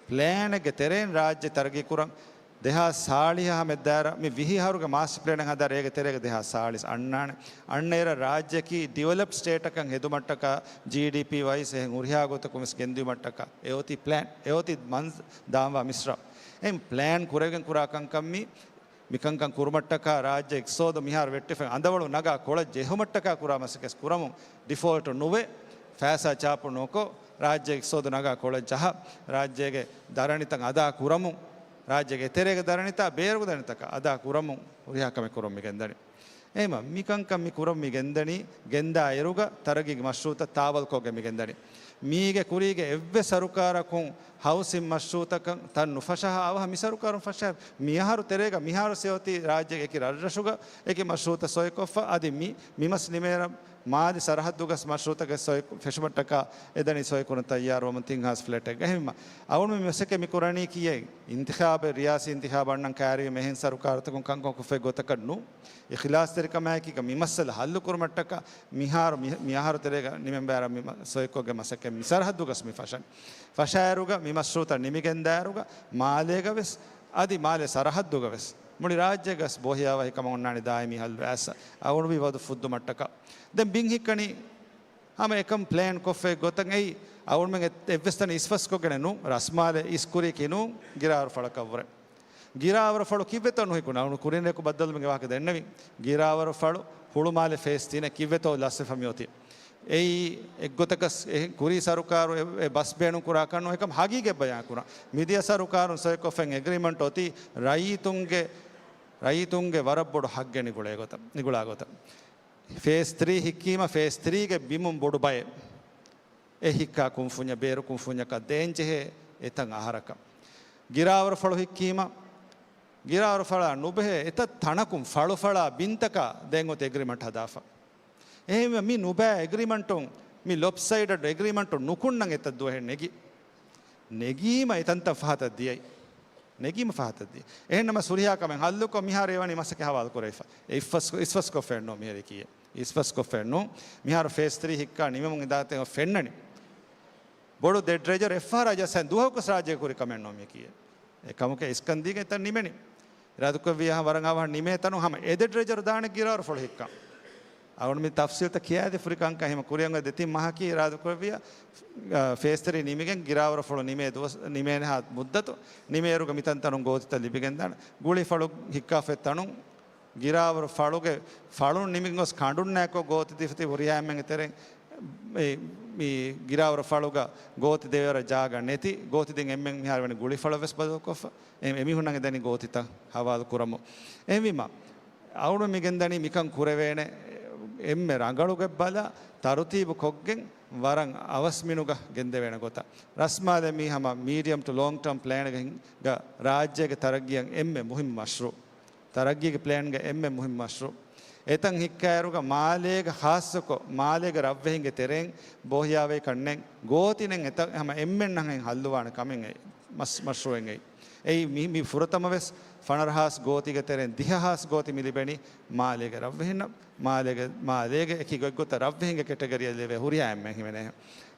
ޕްލޭނެއްގެ ތެރެއިން ރާއްޖެ ތަރައްގީ ކުރަން ދެހާސް ސާޅީސް ހަމައަށް ދާއިރަށް މި ވިހި އަހަރުގެ މާސްޓަރ ޕްލޭނެއް ހަދާ ރޭގެ ތެރޭގަ ދެހާސް ސާޅީސް އަންނާނެ. އަންނައިރަށް ރާއްޖެއަކީ ޑިވެލޮޕްޑް ސްޓޭޓަކަށް ހެދުމަށްޓަކާ ޖީޑީޕީ ވައިސް އެހެން ހުރިހާ ގޮތަކުން ވެސް ގެންދިއުމަށްޓަކާ އެއޮތީ ޕްލޭން، އެއޮތީ މަންޒަ ދާންވާ މިސްރާބް. އެހެން ޕްލޭން ކުރެވިގެން ކުރާ ކަންކަން މި މިކަންކަން ކުރުމަށްޓަކާ ރާއްޖެ އިޤްތިޞާދު މިހާރު ވެއްޓިފައި އަނދަވަޅު ނަގާ ކޮޅަށް ޖެހުމަށްޓަކާ ކުރާ މަސައްކަތް ކުރަމުން ޑިފޯލްޓް ނުވެ، ފައިސާ ޗާޕު ނުކޮށް، ރާއްޖެ އިޤްތިޞާދު ނަގާ ކޮޅަށް ޖަހާ، ރާއްޖޭގެ ދަރަނިތައް އަދާ ކުރަމުން، ރާއްޖޭގެ އެތެރޭގެ ދަރަނިތާ ބޭރުގެ ދަރަނިތަކަށް އަދާ ކުރަމުން ހުރިހާ ކަމެއް ކުރަމުން މި ގެންދަނީ. އެހެންވީމަ، މިކަންކަން މި ކުރަމުން މި ގެންދަނީ، ގެންދާ އިރުގަ ތަރައްގީގެ މަޝްރޫޢުތައް ތާވަލްކޮށްގެން މި ގެންދަނީ. މީގެ ކުރީގެ އެއްވެސް ސަރުކާރަކުން ހައުސިން މަޝްރޫޢުތަކަށް ތަން ނުފަށާ އަވަހަށް މި ސަރުކާރުން ފަށާ، މިއަހަރު ތެރޭގަ މިހާރު ސެއޮތީ ރާއްޖޭގެ އެކި ރަށްރަށުގަ އެކި މަޝްރޫޢުތައް ސޮއިކޮށްފަ، އަދި މި، މި މަސް ނިމޭރަށް މާލެ ސަރަހައްދުގަސް މަޝްރޫޢުތަކެއް ސޮއި ފެށުމަށްޓަކާ އެދަނީ ސޮއިކުރަން ތައްޔާރުވަމުން ތިން ހާސް ފްލެޓެއްގަ. އެހެންވީމަ، އަޅުގަނޑު މި މަސައްކަތް މި ކުރަނީ ކިޔޭ އިންތިޚާބެއް، ރިޔާސީ އިންތިޚާބް އަންނަން ކައިރިވެ މިހެން ސަރުކާރުތަކުން ކަންކަން ކޮށްފައި ގޮތަކަށް ނޫން. އިޚްލާޞްތެރިކަމާއެކީގަ މި މައްސަލަ ހައްލު ކުރުމަށްޓަކާ މިހާރު މި، މި އަހަރު ތެރޭގަ ނިމެން ބައިރަށް މި މަ، ސޮއިކޮށްގެ މަސައްކަތް މި ސަރަހައްދުގަސް މި ފަށަން. ފަށާއިރުގަ މި މަޝްރޫޢުތައް ނިމިގެންދާއިރުގަ މާލޭގަ ވެސް، އަދި މާލޭ ސަރަހައްދުގަ ވެސް މުޅި ރާއްޖޭގަސް ބޯހިޔާވަހިކަމަށް އޮންނާނެ ދާއިމީ ހައްލު އައިސް، އަޅުގަނޑު މި ވަދު ފުއްދުމަށްޓަކާ. ދެން ބިން ހިއްކަނީ ހަމަ އެކަން ޕްލޭން ކޮށްފައި ގޮތަށް އެއީ، އަޅުގަނޑުމެން އެ، އެއްވެސް ތަނެއް އިސްފަސްކޮށްގެނެއް ނޫން، ރަސްމާލެ އިސްކުރީކީ ނޫން، ގިރާވަރު ފަޅަކަށްވުރެ. ގިރާވަރު ފަޅު ކިއްވެތޯ ނުހިއްކުން، އަޅުގަނޑު ކުރިން ރެކު ބައްދަލުމެއްގެ ވާހަކަ ދެންނެވި. ގިރާވަރު ފަޅު ހުޅުމާލެ ފޭސް ތިނަށް ކިއްވެތޯ ލަސްވެފަ މިއޮތީ. އެއީ އެއްގޮތަކަސް އެ ކުރީ ސަރުކާރު އެ، އެ ބަސް ބޭނުން ކުރާކަށް ނޫން، އެކަމް ހަގީގަތް ބަޔާން ކުރަން. މިދިޔަ ސަރުކާރުން ސޮއިކޮށްފައި އެގްރިމަންޓް އޮތީ ރައްޔިތުންގެ، ރައްޔިތުންގެ ވަރަށް ބޮޑު ހައްގެއް ނިގުޅޭ ގޮތަށް، ނިގުޅާ ގޮތަށް. ފޭސް ތްރީ ހިއްކީމަ، ފޭސް ތްރީގެ ބިމުން ބޮޑު ބައެއް އެ ހިއްކާ ކުންފުންޏަށް، ބޭރު ކުންފުންޏަކަށް ދޭންޖެހޭ އެތައް އަހަރަކަށް. ގިރާވަރު ފަޅު ހިއްކީމަ، ގިރާވަރު ފަޅާ ނުބެހޭ އެތައް ތަނަކުން ފަޅު ފަޅާ ބިންތަކާ ދެން އޮތް އެގްރިމަންޓް ހަދާފަ. އެހެންވެ، މި ނުބައި އެގްރިމަންޓުން، މި ލޮޕްސައިޑަޑް އެގްރިމަންޓުން ނުކުންނަން އެތައް ދުވަހެއް ނެގި، ނެގީމަ އެތަންތަން ފަހަތަށް ދިޔައީ. ނެގީމަ ފަހަތަށް ދިޔަ. އެހެންނަމަ ހުރިހާ ކަމެއް ހައްލުކޮށް މިހާރު އެވަނީ މަސައްކަތް ހަވާލު ކުރެވިފަ. އެ އިސްފަސް، އިސްފަސްކޮށްފައެއް ނޫން މިހާރު ކިޔޭ. އިސްފަސްކޮށްފައެއް ނޫން. މިހާރު ފޭސް ތްރީ ހިއްކާ ނިމެމުން އިނދާތެ ފެންނަނީ. ބޮޑު ދެ ޑްރެޖަރު އެއްފަހަރާ ޖައްސަން ދުވަހަކުސް ރާއްޖޭގަ ކުރި ކަމެއް ނޫން މި ކިޔޭ. އެކަމުގެ އިސްކަން ދީގެން އެތަން ނިމެނީ. އިރާދަކުރެއްވިޔާ ވަރަށް އަވަހަށް ނިމޭ ތަނުން ހަމަ އެ ދެ ޑްރެޖަރު ދާނެ ގިރާވަރު ފަޅު ހިއްކަން. އަޅުގަނޑު މި ތަފްސީލްތައް ކިޔާދީ ފުރި ކަންކަން ހިމަ ކުރިއަށް އޮތް ދެ ތިން މަހަކީ އިރާދަކުރެއްވިޔާ، އާ، ފޭސް ތްރީ ނިމިގެން ގިރާވަރު ފަޅު ނިމޭ ދުވަސް، ނިމޭނެ ހާ މުއްދަތު ނިމޭއިރުގަ މިތަންތަނުން ގޯތިތައް ލިބިގެންދާނެ. ގުޅި ފަޅު ހިއްކާފައި ތަނުން ގިރާވަރު ފަޅުގެ ފަޅުން ނިމިގެން ގޮސް ކަނޑުންނާއެކު ގޯތި ދީފަތި ހުރިހާ އެންމެންގެ ތެރެއިން މި، މި ގިރާވަރު ފަޅުގަ ގޯތި ދެވޭވަރަށް ޖާގަ ނެތި ގޯތި ދިން އެންމެން މިހާރު ވަނީ ގުޅި ފަޅަށް ވެސް ބަދަލުކޮށްފަ. އެ، އެމީހުންނަށް އެދަނީ ގޯތިތައް ހަވާލު ކުރަމުން. އެހެންވީމަ، އަޅުގަނޑު މި ގެންދަނީ މިކަން ކުރެވޭނެ އެންމެ ރަނގަޅުގޮތް ބަލާ، ތަރުތީބު ކޮށްގެން ވަރަށް އަވަސް މިނުގަ ގެންދެވޭނެ ގޮތަށް. ރަސްމާލެ މީ ހަމަ މީޑިއަމް ޓު ލޯންގް ޓާމް ޕްލޭންގަ ރާއްޖޭގެ ތަރައްގީއަށް އެންމެ މުހިއްމު މަޝްރޫޢު. ތަރައްގީގެ ޕްލޭންގެ އެންމެ މުހިއްމު މަޝްރޫޢު. އެތަން ހިއްކާއިރުގަ މާލޭގަ ޚާއްޞަކޮށް، މާލޭގެ ރަށްވެހިންގެ ތެރެއިން ބޯހިޔާވައި ކަންނެން ގޯތިނެއް އެތައް ހަމަ އެންމެންނަށް ހައްލުވާނެ ކަމެއް އެ މަސް، މަޝްރޫޢެއް އެއީ. މި، މި ފުރަތަމަ ވެސް ފަނަރަ ހާސް ގޯތީގެ ތެރެއިން ދިހަ ހާސް ގޯތި މި ލިބެނީ މާލޭގެ ރަށްވެހިންނަށް. މާލޭގެ، މާލޭގެ އެކި ގޮތްގޮތަށް ރަށްވެހިންގެ ކެޓަގަރީއަށް ލެވޭ ހުރިހާ އެންމެން ހިމެނޭ.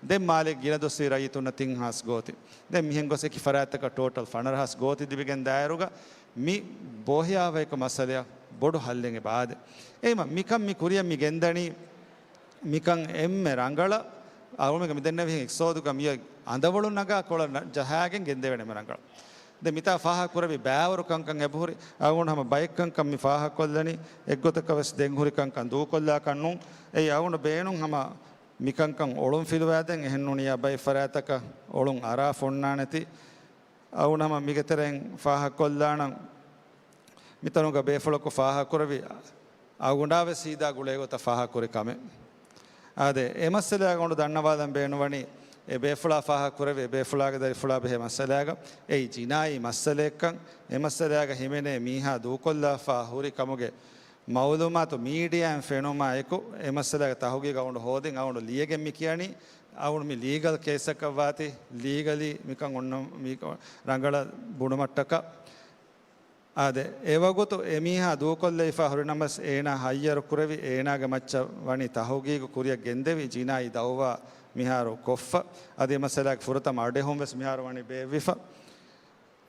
ދެން މާލޭގެ ގިނަ ދުއްސި ރައްޔިތުންނަށް ތިން ހާސް ގޯތި. ދެން މިހެން ގޮސް އެކި ފަރާތްތަކަށް ޓޯޓަލް ފަނަރަ ހާސް ގޯތި ލިބިގެން ދާއިރުގަ މި ބޯހިޔާވަހިކަމުގެ މައްސަލައަށް ބޮޑު ހައްލެއް އެބަ އާދޭ. އެހެންވީމަ މިކަން މި ކުރިއަށް މި ގެންދަނީ މިކަން އެންމެ ރަނގަޅަށް އަޅުގަނޑުމެން މި ދެންނެވިހެން އިޤްތިޞާދުގަ މިއޮތް އަނދަވަޅު ނަގާ ކޮޅަށް ނަ، ޖަހާގެން ގެންދެވޭނެ އެންމެ ރަނގަޅަށް. ދެން މިތާ ފާހަގަކުރެއްވި ބައިވަރު ކަންކަން އެބަހުރި. އަޅުގަނޑު ހަމަ ބައެއް ކަންކަން މި ފާހަގަކޮށްލަނީ އެއްގޮތަކަށް ވެސް ދެން ހުރި ކަންކަން ދޫކޮށްލާކަށް ނޫން. އެއީ އަޅުގަނޑު ބޭނުން ހަމަ މިކަންކަން އޮޅުން ފިލުވާދޭން. އެހެން ނޫނިއްޔާ ބައެއް ފަރާތްތަކަށް އޮޅުން އަރާފަ އޮންނާނެތީ. އަޅުގަނޑު ހަމަ މީގެ ތެރެއިން ފާހަގަކޮށްލާނަން. މިތަނުގަ ބޭފުޅަކު ފާހަގަކުރެއްވި އަޅުގަނޑާ ވެސް ހީދާ ގުޅޭ ގޮތަށް ފާހަގަކުރި ކަމެއް. އާދެ، އެ މައްސަލައާ އަޅުގަނޑު ދަންނަވާލަން ބޭނުންވަނީ، އެ ބޭފުޅާ ފާހަގަކުރެއްވި އެ ބޭފުޅާގެ ދަރިފުޅާ ބެހޭ މައްސަލައިގަ އެއީ ޖިނާއީ މައްސަލައެއްކަން، އެ މައްސަލައިގަ ހިމެނޭ މީހާ ދޫކޮށްލާފާ ހުރި ކަމުގެ މައުލޫމާތު މީޑިއާއިން ފެނުމާ އެކު، އެ މައްސަލައިގެ ތަހުގީގު އަޅުގަނޑު ހޯދިން އަޅުގަނޑު ލިޔެގެން މި ކިޔަނީ. އަޅުގަނޑު މި ލީގަލް ކޭސްއަކަށް ވާތީ، ލީގަލީ މިކަން އޮންނަ މި ރަނގަޅަށް ބުނުމަށްޓަކާ. އާދެ، އެވަގުތު އެމީހާ ދޫކޮށްލައިފާ ހުރިނަމަވެސް، އޭނާ ހައްޔަރު ކުރެވި، އޭނާގެ މައްޗަށް ވަނީ ތަހުގީގު ކުރިއަށް ގެންދެވި، ޖިނާއީ ދައުވާ މިހާރު ކޮށްފަ. އަދި އެ މައްސަލާގެ ފުރަތަމަ އަޑެއްހުން ވެސް މިހާރު ވަނީ ބޭއްވިފަ.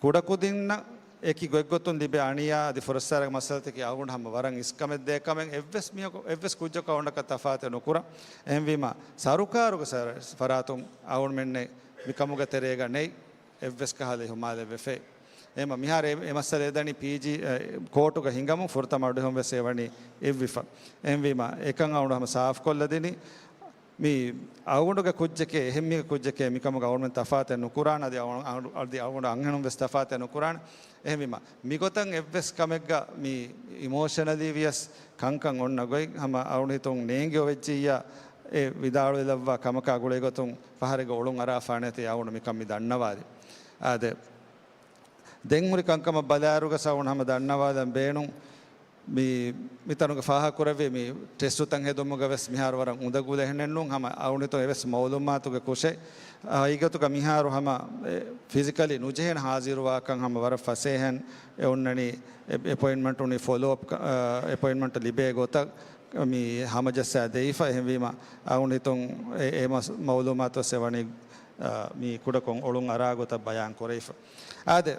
ކުޑަކުދިންނަށް އެކި ގޮތްގޮތުން ލިބޭ އަނިޔާ އަދި ފުރައްސާރަގެ މައްސަލަތަކީ އަޅުގަނޑު ހަމަ ވަރަށް އިސްކަމެއް ދޭ ކަމެއް އެއްވެސް މީހަކު އެއްވެސް ކުއްޖަކު އަޅުގަނޑަކަށް ތަފާތެއް ނުކުރާ. އެހެންވީމަ ސަރުކާރުގެ ސަރ-، ފަރާތުން އަޅުގަނޑުމެންނެއް މިކަމުގެ ތެރޭގަ ނެތް އެއްވެސް ކަހަލަ އިހުމާލެއް ވެފައި. އެހެންވީމަ މިހާރު އެ، އެ މައްސަލަ އެދަނީ ޕީޖީ، އެ، ކޯޓުގަ ހިނގަމުން ފުރަތަމަ އަޑުއެހުން ވެސް އެވަނީ އިއްވިފަ. އެހެންވީމަ އެކަން އަޅުގަނޑު ހަމަ ސާފުކޮށްލަދިނީ. މި އަޅުގަނޑުގެ ކުއްޖެކޭ، އެހެން މީހެއްގެ ކުއްޖެކޭ މިކަމުގަ އަޅުގަނޑުމެން ތަފާތެއް ނުކުރާނެ، އަދި އަޅު-، އަޅު-، އަދި އަޅުގަނޑު އަންހެނުން ވެސް ތަފާތެއް ނުކުރާނެ. އެހެންވީމަ، މިގޮތަށް އެއްވެސް ކަމެއްގަ މި އިމޯޝަނަލީ ވިޔަސް ކަންކަން އޮންނަ ގޮތް ހަމަ އަޅުގަނޑު ހިތުން ނޭނގި އޮވެއްޖިއްޔާ، އެ ވިދާޅުވެލައްވާ ކަމަކާ ގުޅޭގޮތުން ފަހަރެއްގަ އޮޅުން އަރާފާނެތީ އަޅުގަނޑު މިކަން މި ދަންނަވާލި. އާދެ، ދެން ހުރި ކަންކަމަށް ބަލާއިރުގަ އަޅުގަނޑު ހަމަ ދަންނަވާލަން ބޭނުން. މި، މިތަނުގަ ފާހަގަކުރެއްވި މި ޓެސްޓުތައް ހެދުމުގަ ވެސް މިހާރު ވަރަށް އުނދަގުލެއް ހެނެއްނޫން، ހަމަ އަޅުގަނޑު އެވެސް މައުލޫމާތުގެ ކުށެއް. އާ، އެގޮތުގަ މިހާރު ހަމަ، އެ، ފިޒިކަލީ ނުޖެހޭނެ ހާޒިރުވާކަން ހަމަ ވަރަށް ފަސޭހައިން އެ އޮންނަނީ، އެ، އެޕޮއިންޓްމަންޓު ނި ފޮލޯ އަޕް ކަ-، އާ، އެޕޮއިންޓްމަންޓް ލިބޭ ގޮތަށް މި ހަމަޖައްސާ ދެވިފަ. އެހެންވީމަ އަޅުގަނޑު ހިތުން އެ، އެ މަސް-، މައުލޫމާތު ވެސް އެވަނީ، އާ، މި ކުޑަކޮށް އޮޅުން އަރާ ގޮތަށް ބަޔާން ކުރެވިފަ. އާދެ،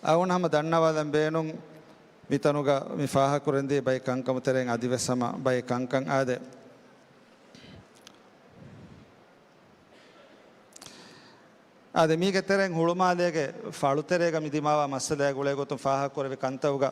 އަޅުގަނޑު ހަމަ ދަންނަވާލަން ބޭނުން. މިތަނުގަ މި ފާހަގަކުރަންދީ ބައެއް ކަންކަމު ތެރެއިން އަދިވެސް ހަމަ ބައެއް ކަންކަން އާދެ. އާދެ، މީގެ ތެރެއިން ހުޅުމާލޭގެ ފަޅުތެރޭގަ މި ދިމާވާ މައްސަލައާ ގުޅޭގޮތުން ފާހަގަކުރެއްވި ކަންތައްގަ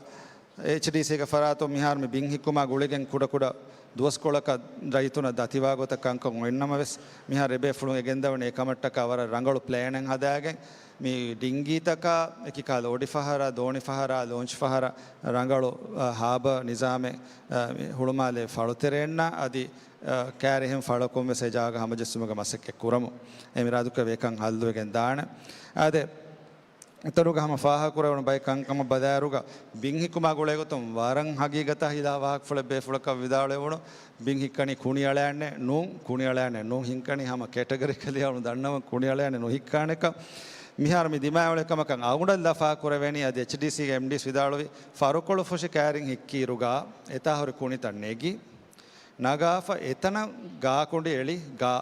އެޗްޑީސީގެ ފަރާތުން މިހާރު މި ބިން ހިއްކުމާ ގުޅިގެން ކުޑަކުޑަ ދުވަސްކޮޅަކަށް ރައްޔިތުންނަށް ދަތިވާ ގޮތަށް ކަންކަން އޮތްނަމަވެސް، މިހާރު އެބޭފުޅުން އެ ގެންދަވަނީ އެކަމަށްޓަކާ ވަރަށް ރަނގަޅު ޕްލޭނެއް ހަދާގެން، މި ޑިންގީތަކާ އެކި ކަހަލަ އޮޑި ފަހަރާ، ދޯނި ފަހަރާ، ލޯންޗް ފަހަރާ، ރަނގަޅު، އަ، ހާބަ ނިޒާމެއް، އަ، މި ހުޅުމާލޭ ފަޅުތެރެއިންނާ އަދި، އަ، ކާރިހެން ފަޅަކުން ވެސް އެ ޖާގަ ހަމަޖެއްސުމުގެ މަސައްކަތް ކުރަމު. އެ މި އިރާދުކުރެއްވި އެކަން ހައްލުވެގެން ދާނެ. އާދެ، އިތުރުގަ ހަމަ ފާހަގަކުރެވުނު ބައެއް ކަންކަމަށް ބަލާއިރުގަ، ބިން ހިއްކުމާ ގުޅޭގޮތުން ވަރަށް ހަގީގަތާ ހިލާ ވާހަކަފުޅެއް ބޭފުޅަކަށް ވިދާޅުވެވުނު، ބިން ހިއްކަނީ ކުނިއަޅާންނެއް ނޫން، ކުނިއަޅާންނެއް ނޫން، ހިންކަނީ ހަމަ ކެޓަގަރިކަލީ އަޅު ދަންނަވަން ކުނިއަޅާންނެއް ނުހިއްކާނެކަން. މިހާރު މި ދިމާވެވުނު ކަމަކަށް އަޅުގަނޑަށް ލަފާ ކުރެވޭނީ އަދި އެޗްޑީސީގެ އެމްޑީސް ވިދާޅުވި ފަރުކޮޅު ފުށި ކާރިން ހިއްކިއިރުގަ އެތާ ހުރި ކުނިތައް ނެގި، ނަގާފަ އެތަނަށް ގާކުނޑި އެޅި ގާ.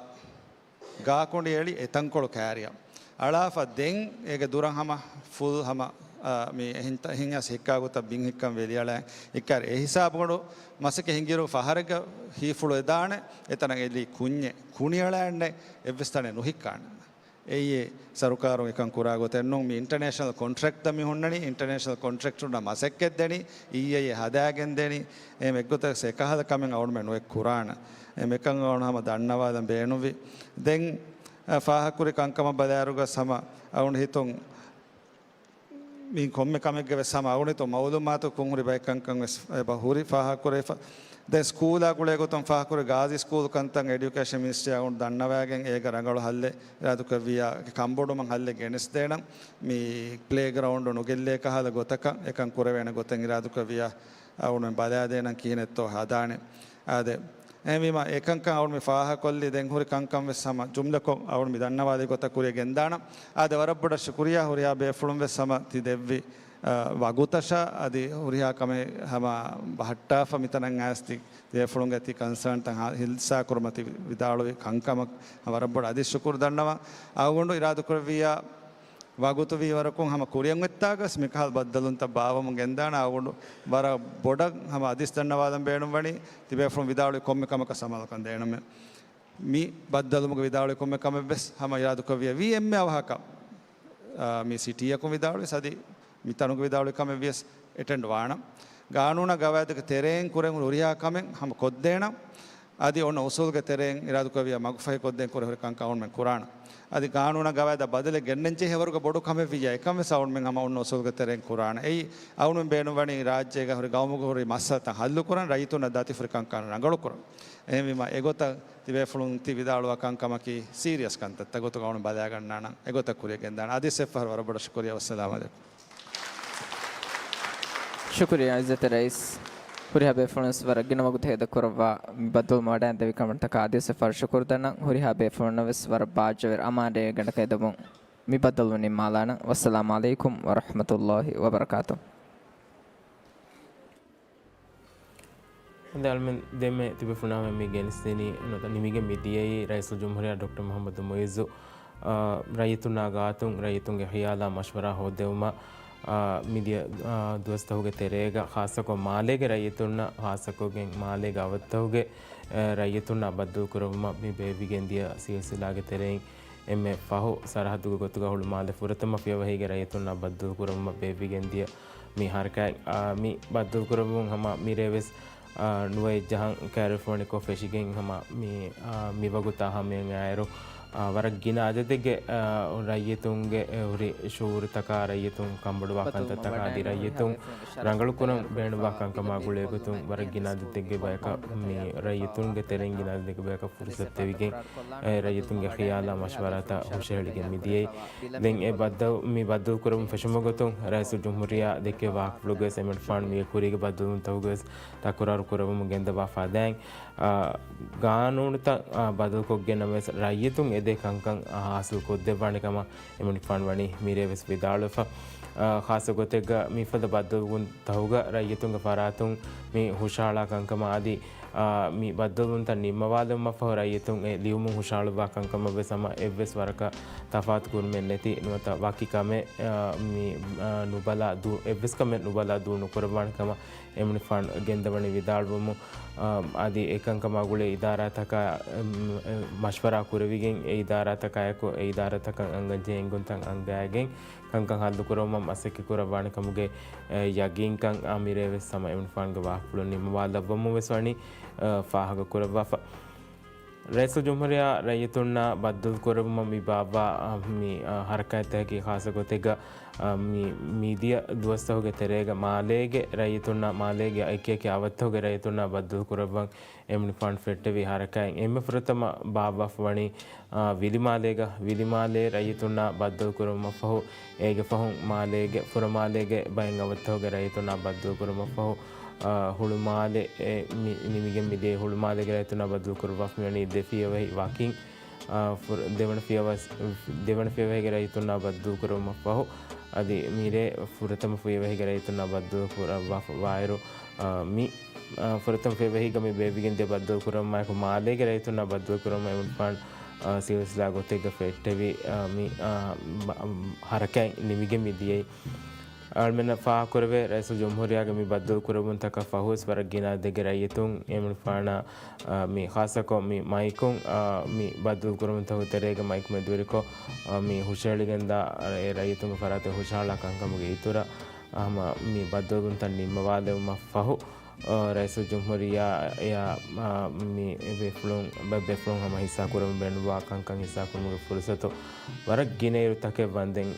ގާކުނޑި އެޅި އެތަންކޮޅު ކާރިއަށް އަޅާފަ ދެން އޭގެ ދުރަށް ހަމަ ފުލް ހަމަ، އާ، މި އެހިން ތަ-، އެހިން އަސް ހިއްކާ ގޮތަށް ބިން ހިއްކަން ވެލިއަޅާ ހިއްކާރި. އެ ހިސާބުގަނޑު މަސައްކަތް ހިނގިއިރު ފަހަރެއްގަ ހީފުޅު އެދާނެ އެތަނަށް އެލީ ކުންޏެއް. ކުނިއަޅާންނެއް އެއްވެސް ތަނެއް ނުހިއްކާނެ. އެއީ ސަރުކާރުން އެކަން ކުރާ ގޮތެއް ނޫން. މި އިންޓަނޭޝަނަލް ކޮންޓްރެކްޓް ދަ މި ހުންނަނީ، އިންޓަނޭޝަނަލް ކޮންޓްރެކްޓުންނަށް މަސައްކަތް ދެނީ، އީއޭއޭ ހަދާގެން ދެނީ، އެ އެއްގޮތަށް އެކަހަލަ ކަމެއް އަޅުމެން ނުއެއް ކުރާނެ. އެ މިކަން އަޅު ހަމަ ދަންނަވާލަން ބޭނުންވި. ދެން، އަ، ފާހަކުރި ކަންކަމަށް ބަލާއިރުގަ ހަމަ އަޅު ހިތުން މި ކޮންމެ ކަމެއްގެ ވެސް ހަމަ އަޅުނިތޯ މައުލޫމާތު ކުންހުރި ބައެއް ކަންކަން ވެސް އެބަ ހުރި ފާހަކުރެފަ. ދެން ސްކޫލާ ގުޅޭ ގޮތުން ފާހަކުރި ގާޒީ ސްކޫލް ކަންތައް އެޑިއުކޭޝަން މިނިސްޓްރީ އަޅު ދަންނަވާގެން އޭގަ ރަނގަޅު ހައްލެއް އިރާދުކޮށްވިޔާ ކަންބޮޑުމަށް ހައްލެއް ގެނެސްދޭނަން. މި ޕްލޭގްރައުންޑް ނުގެއްލޭ ކަހަލަ ގޮތަކަށް އެކަން ކުރެވޭނެ ގޮތެއް އިރާދުކޮށްވިޔާ އަޅުން ބަލާދޭނަން ކިހިނެއްތޯ ހަދާނެ. އާދެ، އެހެންވީމަ އެކަންކަން އަޅުން މި ފާހަކޮށްލި ދެން ހުރި ކަންކަން ވެސް ހަމަ ޖުމްލަކޮށް އަޅުން މި ދަންނަވާލި ގޮތަށް ކުރިޔަށް ގެންދާނަން. އާދެ، ވަރަށް ބޮޑަށް ޝުކުރިޔާ ހުރިހާ ބޭފުޅުން ވެސް ހަމަ ތި ދެއްވި، އަ، ވަގުތަށާ އަދި ހުރިހާ ކަމެއް ހަމަ ބަހައްޓާފަ މިތަނަށް އައިސް ތި ބޭފުޅުންގެ ތި ކަންސާންތައް ހި-، ހިލްސާކުރުމަށް ތި ވިދާޅުވި ކަންކަމަށް ވަރަށް ބޮޑަށް އަދި ޝުކުރު ދަންނަވަން. އަޅުގަނޑު އިރާދުކުރެއްވިއްޔާ ވަގުތު ވީވަރަކުން ހަމަ ކުރިއަށް އޮތްތާގަސް މިކަހަލަ ބައްދަލުވުންތައް ބާވަމުން ގެންދާނަ. އަޅުގަނޑު ވަރަށް ބޮޑަށް ހަމަ އަދިސް ދަންނަވާލަން ބޭނުންވަނީ ތިބޭފުޅުން ވިދާޅުވި ކޮންމެ ކަމަކަށް ސަމާލުކަން ދޭނަމޭ. މި ބައްދަލުވުމުގެ ވިދާޅުވި ކޮންމެ ކަމެއް ވެސް ހަމަ އިރާދުކޮށްވިޔަ ވީ އެންމެ އަވަހަކަށް، އާ، މި ސިޓީއަކުން ވިދާޅުވި ސަދި މި ތަނުގެ ވިދާޅުވި ކަމެއް ވިޔަސް އެޓެންޑް ވާނަން. ގާނޫނާ ގަވާއިދުގެ ތެރެއިން ކުރެން ހުރިހާ ކަމެއް ހަމަ ކޮށްދޭނަން. އަދި އޮންނަ އުސޫލްގެ ތެރެއިން އިރާދުކުރެއްވިޔާ މަގުފަހި ކޮށްދޭން ކުރެ ހުރި ކަންކަން އަޅުމެން ކުރާނަން. އަދި ގާނޫނާ ގަވާއިދާ ބަދަލެއް ގެންނަން ޖެހޭ ވަރުގަ ބޮޑު ކަމެއް ވިއްޔާ އެކަން ވެސް އަޅުމެން ހަމަ އޮންނަ އުސޫލްގެ ތެރެއިން ކުރާނަން. އެއީ އަޅުމެން ބޭނުންވަނީ ރާއްޖޭގަ ހުރި ގައުމުގަ ހުރި މައްސަލަތައް ހައްލުކުރަން، ރައްޔިތުންނަށް ދަތިފުރި ކަންކަން ރަނގަޅުކުރަން. އެހެންވީމަ އެގޮތަށް ތިބޭފުޅުން ތި ވިދާޅުވާ ކަންކަމަކީ ސީރިއަސް ކަންތައްތައް ގޮތުގަ އަޅުމެން ބަލާގަންނާނަން. އެގޮތަށް ކުރިޔަށް ގެންދާނަން. އަދި އެއްފަހަރު ވަރަށް ބޮޑަށް ޝުކުރިޔާ. ވައްސަލާމް އަލައިކުމް. ޝުކުރިއްޔާ އިއްޒަތްތެރި ރައީސް. ހުރިހާ ބޭފުޅުންވެސް ވަރަށް ގިނަ ވަގުތު ހޭދަކުރައްވާ މި ބައްދަލުވުމަށް ވަޑައިގެންދެވި ކަމަށްޓަކާ އަދިވެސް އެއްފަހަރު ޝުކުރު ދަންނަން. ހުރިހާ ބޭފުޅުންނަށް ވެސް ވަރަށް ބާއްޖަވެރި އަމާން ރޭ ގަނޑަކަށް އެދެމުން މި ބައްދަލުވުން ނިންމާލާނަން. ވައްސަލާމް އަލައިކުމް ވަރަޙްމަތުﷲ ވަބަރަކާތުހު. އަދި އަޅުމެން ދެންމެ ތިބޭފުޅުންނާ މި ގެނެސްދިނީ ނުވަތަ ނިމިގެން މި ދިޔައީ ރައީސުލްޖުމްހޫރިއްޔާ ޑޮކްޓަރ މުޙައްމަދު މުޢިއްޒު، އާ، ރައްޔިތުންނާ ގާތުން ރައްޔިތުންގެ ޚިޔާލާ މަޝްވަރާ ހޯއްދެވުމަށް، މިދިޔަ ދުވަސްތަކުގެ ތެރޭގަ ޚާއްޞަކޮށް މާލޭގެ ރައްޔިތުންނަށް، ޚާއްޞަކޮށްގެން މާލޭގެ އަވަށްތަކުގެ ރައްޔިތުންނަށް ބައްދަލުކުރައްވުމަށް މި ބޭއްވިގެންދިޔަ ސިލްސިލާގެ ތެރެއިން އެންމެ ފަހު ސަރަހައްދުގެ ގޮތުގަ ހުޅުމާލެ ފުރަތަމަ ފިޔަވަހީގެ ރައްޔިތުންނަށް ބައްދަލުކުރައްވުމަށް ބޭއްވިގެންދިޔަ މި ހަރަކާތް، މި ބައްދަލުކުރައްވުން ހަމަ މިރޭވެސް ނުވައެއް ޖަހަން ކައިރިފޮނިކޮށް ފެށިގެން ހަމަ މި، މިވަގުތާ ހަމައަށް އައިރު، ވަރަށް ގިނަ އަދަދެއްގެ ރައްޔިތުންގެ ހުރި ޝުޢޫރުތަކާ ރައްޔިތުން ކަންބޮޑުވާ ކަންތައްތަކާ އަދި ރައްޔިތުން ރަނގަޅުކުރަން ބޭނުންވާ ކަންކަމާ ގުޅޭގޮތުން ވަރަށް ގިނަ އަދަދެއްގެ ބަޔަކަށް މި ރައްޔިތުންގެ ތެރެއިން ގިނަ އަދަދެއްގެ ބަޔަކަށް ފުރުސަތު ދެވިގެން، ރައްޔިތުންގެ ޚިޔާލާ މަޝްވަރާތައް ހުށަހެޅިގެން މިދިޔައީ. ދެން އެ ބައްދަލު، މި ބައްދަލުކުރަމުން ފެށުމުގެ ގޮތުން ރައީސުލްޖުމްހޫރިއްޔާ ދެއްކެވި ވާހަކަފުޅުގަވެސް އެމެނިކުފާނު މީގެ ކުރީގެ ބައްދަލުވުންތަކުގަވެސް ތަކުރާރު ކުރައްވަމުން ގެންދަވާ ފަދައިން، ގާނޫނުތައް ބަދަލުކޮށްގެން ނަމަވެސް ރައްޔިތުން އެދޭ ކަންކަން ހާސިލް ކޮށްދެއްވާނެ ކަމަށް އެމެނިކުފާނު ވަނީ މިރޭވެސް ވިދާޅުވެފަ. ޚާއްޞަ ގޮތެއްގަ މިފަދަ ބައްދަލުވުންތަކުގަ ރައްޔިތުންގެ ފަރާތުން މި ހުށަހަޅާ ކަންކަމާ އަދި މި ބައްދަލުވުންތައް ނިންމަވާލުމަށްފަހު ރައްޔިތުން އެ ލިޔުމުން ހުށަހަޅުއްވާ ކަންކަމަށްވެސް ހަމަ އެއްވެސް ވަރަކަށް ތަފާތު ކުރުމެއް ނެތި ނުވަތަ ވަކި ކަމެއް މި ނުބަލާ ދޫ، އެއްވެސް ކަމެއް ނުބަލާ ދޫ ނުކުރައްވާނެ ކަމަށް އެމެނިކުފާނު ގެންދަވަނީ ވިދާޅުވުމުން، އަދި އެކަންކަމާ ގުޅޭ އިދާރާތަކާ މަޝްވަރާ ކުރެވިގެން އެ އިދާރާތަކާއެކު އެ އިދާރާތަކަށް އަންގަންޖެހޭ އެންގުންތައް އަންގައިގެން ކަންކަން ހައްލުކުރުމަށް މަސައްކަތް ކުރައްވާނެ ކަމުގެ ޔަގީންކަން އަމިރޭވެސް ހަމަ އެމެނިކުފާނުގެ ވާހަކަފުޅުން ނިންމަވާލައްވަމުން ވެސް ވަނީ ފާހަގަ ކުރައްވާފަ. ރައީސުލްޖުމްހޫރިއްޔާ ރައްޔިތުންނާ ބައްދަލުކުރެއްވުމަށް މި ބާއްވާ މި ހަރަކާތްތަކަކީ ޚާއްޞަ ގޮތެއްގަ މި މިދިޔަ ދުވަސްތަކުގެ ތެރޭގަ މާލޭގެ ރައްޔިތުންނާ މާލޭގެ އެކިއެކި އަވަށްތަކުގެ ރައްޔިތުންނާ ބައްދަލުކުރައްވަން އެމެނިކުފާނު ފެއްޓެވި ހަރަކާތް އެންމެ ފުރަތަމަ ބާއްވާފަ ވަނީ ވިލިމާލޭގަ، ވިލިމާލޭ ރައްޔިތުންނާ ބައްދަލުކުރުމަށްފަހު، އޭގެ ފަހުން މާލޭގެ ފުރަމާލޭގެ ބައެއް އަވަށްތަކުގެ ރައްޔިތުންނާ ބައްދަލުކުރުމަށްފަހު، ހުޅުމާލެ ނިމިގެން މިދިޔަ ހުޅުމާލޭގެ ރައްޔިތުންނާ ބައްދަލުކުރައްވާފަ މިވަނީ ދެ ފިޔަވަހި ވަކިން، ދެވަނަ ފިޔަވަ، ދެވަނަ ފިޔަވަހީގެ ރައްޔިތުންނާ ބައްދަލުކުރުމަށްފަހު، އަދި މިރޭ ފުރަތަމަ ފިޔަވަހީގެ ރައްޔިތުންނާ ބައްދަލުކުރައްވާފަ ވާއިރު، މި ފުރަތަމަ ފިޔަވަހީގަ މި ބޭއްވިގެން ދިޔަ ބައްދަލުކުރުމާއެކު މާލޭގެ ރައްޔިތުންނާ ބައްދަލުކުރުމަށް އެމެނިކުފާނު ސިލްސިލާ ގޮތެއްގަ ފެއްޓެވި، މި ހަރަކާތް ނިމިގެން މި ދިޔައީ. އަޅުމެންނަށް ފާހަގަކުރެވޭ، ރައީސުލްޖުމްހޫރިއްޔާގެ މި ބައްދަލުކުރެވުންތަކަށް ފަހުވެސް ވަރަށް ގިނަ އަދަދެއްގެ ރައްޔިތުން އެމެނިކުފާނަށް، މި ޚާއްޞަކޮށް މި މައިކުން، މި ބައްދަލުކުރެވުންތަކުގެ ތެރޭގަ މައިކު މެދުވެރިކޮށް، މި ހުށަހެޅިގެންދާ އެ ރައްޔިތުންގެ ފަރާތުން ހުށަހަޅާ ކަންކަމުގެ އިތުރަށް، ހަމަ މި ބައްދަލުވުންތައް ނިންމަވާލެވުމަށް ފަހު، ރައީސުލްޖުމްހޫރިއްޔާ އެއާ، މި ބޭފުޅުން، ބައެއް ބޭފުޅުން ހަމަ ހިއްސާކުރަމުން ބޭނުންވާ ކަންކަން ހިއްސާކުރުމުގެ ފުރުސަތު ވަރަށް ގިނައިރު ތަކެއް ވަންދެން،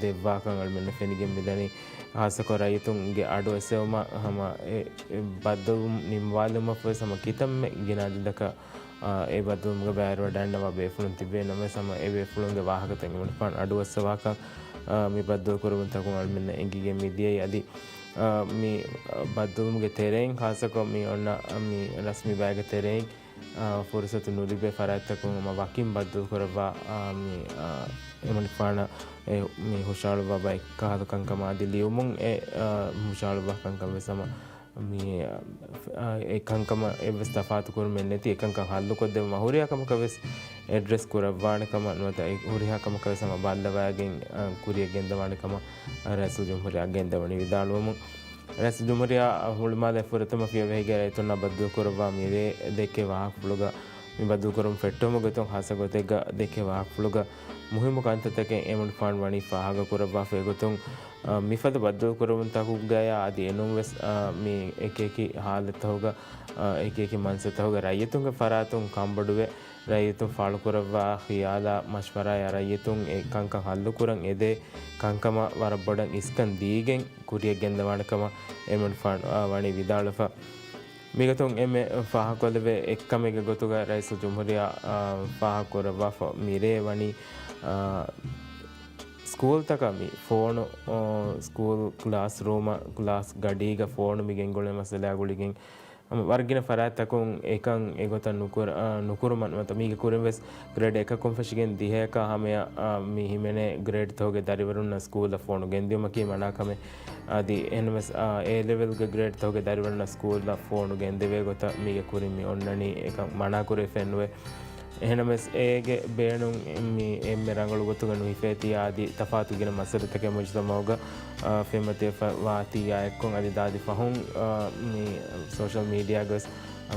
ދެއްވާކަން އަޅުމެންނަށް ފެނިގެން މިދަނީ. ޚާއްޞަކޮށް ރައްޔިތުންގެ އަޑު އެއްސެވުމަށް ހަމަ އެ، އެ ބައްދަލުވުން ނިންމަވާލުމަށްފަހު ހަމަ ކިތަންމެ ގިނަ އަދަދަކަށް، އެ ބައްދަލުވުމުގެ ބައިވެރިވަޑައިގަންނަވާ ބޭފުޅުން ތިބޭ ނަމަވެސް ހަމަ އެ ބޭފުޅުންގެ ވާހަކަތައް އެމެނިކުފާނު އަޑުއައްސަވާކަން، މި ބައްދަލުކުރެވުންތަކުން އަޅުމެންނަށް އެނގިގެން މިދިޔައީ. އަދި، މި ބައްދަލުވުމުގެ ތެރެއިން ޚާއްޞަކޮށް މި އޮންނަ މި ރަސްމީ ބައެއްގެ ތެރެއިން، ފުރުސަތު ނުލިބޭ ފަރާތްތަކުން ހަމަ ވަކިން ބައްދަލުކުރައްވާ، މި، އެމެނިކުފާނަށް އެ، މި ހުށަހަޅުއްވާ ބައެއް ކަހަލަ ކަންކަމާ އަދި ލިޔުމުން އެ، ހުށަހަޅުއްވާ ކަންކަން ވެސް ހަމަ މި، އެ ކަންކަމަށް އެއްވެސް ތަފާތު ކުރުމެއް ނެތި، އެކަންކަން ހައްލުކޮށްދެއްވުމަށް ހުރިހާ ކަމަކަށް ވެސް އެޑްރެސް ކުރައްވާނެ ކަމަށް ނުވަތަ އެ ހުރިހާ ކަމަކަށް ވެސް ހަމަ ބައްލަވައިގެން، ކުރިޔަށް ގެންދަވާނެ ކަމަށް ރައީސުލްޖުމްހޫރިއްޔާ ގެންދަވަނީ ވިދާޅުވަމުން. ރައީސުލްޖުމްހޫރިއްޔާ ހުޅުމާލެ ފުރަތަމަ ފިޔަވަހީގެ ރައްޔިތުންނާ ބައްދަލުކުރައްވާ މިރޭ ދެއްކޭ ވާހަކަފުޅުގަ މި ބައްދަލުކުރުން ފެއްޓެވުމުގެ ގޮތުން ޚާއްޞަ ގޮތެއްގަ ދެއްކޭ ވާހަކަފުޅުގަ މުހިއްމު ކަންތައްތަކެއް އެމެނިކުފާނު ވަނީ ފާހަގަކުރައްވާފައި ގޮތުން، މިފަދަ ބައްދަލުކުރެވުންތަކުގަޔާ އަދި އެނޫންވެސް، މި އެކިއެކި ހާލަތްތަކުގަ، އެކިއެކި މަންސަތަކުގަ ރައްޔިތުންގެ ފަރާތުން ކަންބޮޑުވެ، ރައްޔިތުން ފާޅުކުރައްވާ ޚިޔާލާ މަޝްވަރާއާ ރައްޔިތުން އެ ކަންކަން ހައްލުކުރަން އެދޭ ކަންކަމަށް ވަރަށް ބޮޑަށް އިސްކަން ދީގެން ކުރިޔަށް ގެންދަވާނެ ކަމަށް އެމެނިކުފާނު ވަނީ ވިދާޅުވެފަ. މިގޮތުން އެންމެ ފާހަގަކޮށްލެވޭ އެއްކަމެއްގެ ގޮތުގަ ރައީސުލްޖުމްހޫރިއްޔާ، އާ، ފާހަގަކުރައްވާފަ މިރޭ ވަނީ، އާ، ސްކޫލްތަކަށް މި ފޯނު، އާ، ސްކޫލް ކްލާސްރޫމަށް، ކްލާސް ގަޑީގަ ފޯނު މި ގެންގުޅޭ މައްސަލައާ ގުޅިގެން ހަމަ ވަރަށް ގިނަ ފަރާތްތަކުން އެކަން އެގޮތަށް ނުކުރ-، އާ، ނުކުރުމަށް ނުވަތަ މީގެ ކުރިން ވެސް ގްރޭޑް އެކަކުން ފެށިގެން ދިހަޔަކާ ހަމަޔަށް، އާ، މި ހިމެނޭ ގްރޭޑްތަކުގެ ދަރިވަރުންނަށް ސްކޫލަށް ފޯނު ގެންދިއުމަކީ މަނާ ކަމެއް. އަދި އެހެންވެސް، އާ، އޭ ލެވެލްގެ ގްރޭޑްތަކުގެ ދަރިވަރުންނަށް ސްކޫލަށް ފޯނު ގެންދެވޭ ގޮތަށް މީގެ ކުރިން މި އޮންނަނީ އެކަން މަނާ ކުރެވިފައެއް ނުވޭ. އެހެނަމެސް އޭގެ ބޭނުން މި އެންމެ ރަނގަޅު ގޮތުގަ ނުހިފޭތީ އަދި ތަފާތު ގިނަ މައްސަލަތަކެއް މުޖުތަމައުގަ، އާ، ފެންމަތިވެފަ ވާތީ އާއެއްކޮށް އަދި ދާދި ފަހުން، އާ، މި ސޯޝަލް މީޑިއާގަސް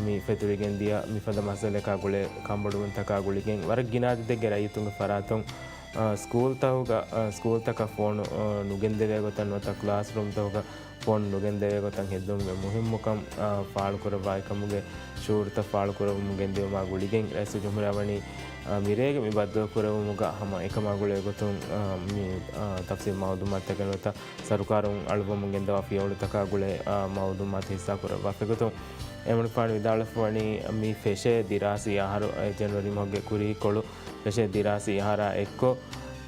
މި ފެތުރިގެން ދިޔަ މިފަދަ މައްސަލައަކާ ގުޅޭ ކަނބޮޑުވުންތަކާ ގުޅިގެން ވަރަށް ގިނަ އަދަދެއްގެ ރައްޔިތުންގެ ފަރާތުން، އާ، ސްކޫލްތަކުގަ، އާ، ސްކޫލްތަކަށް ފޯނު، އާ، ނުގެންދެވޭ ގޮތަށް ނުވަތަ ކްލާސްރޫމްތަކުގަ ފޯނު ނުގެންދެވޭ ގޮތަށް ހެއްދުމުގެ މުހިއްމުކަން، އާ، ފާޅުކުރައްވާ އެކަމުގެ ޝުޢޫރުތައް ފާޅުކުރައްވަމުން ގެންދިއުމާ ގުޅިގެން ރައީސުލްޖުމްހޫރިއްޔާ ވަނީ، އާ، މިރޭގެ މި ބައްދަލުކުރެވުމުގަ ހަމަ އެކަމާ ގުޅޭ ގޮތުން، އާ، މި، އާ، ތަފްސީލް މައުލޫމާތުތަކެއް ނުވަތަ ސަރުކާރުން އަޅުވަމުން ގެންދަވާ ފިޔަވަޅުތަކާ ގުޅޭ، އާ، މައުލޫމާތު ހިއްސާކުރައްވާފައިގޮތުން އެމަނިކުފާނު ވިދާޅުވެފަވަނީ މި ފެށޭ ދިރާސީ އަހަރު، އެ، ޖެނުއަރީ މަހުގެ ކުރީކޮޅު ފެށޭ ދިރާސީ އަހަރާ އެއްކޮށް،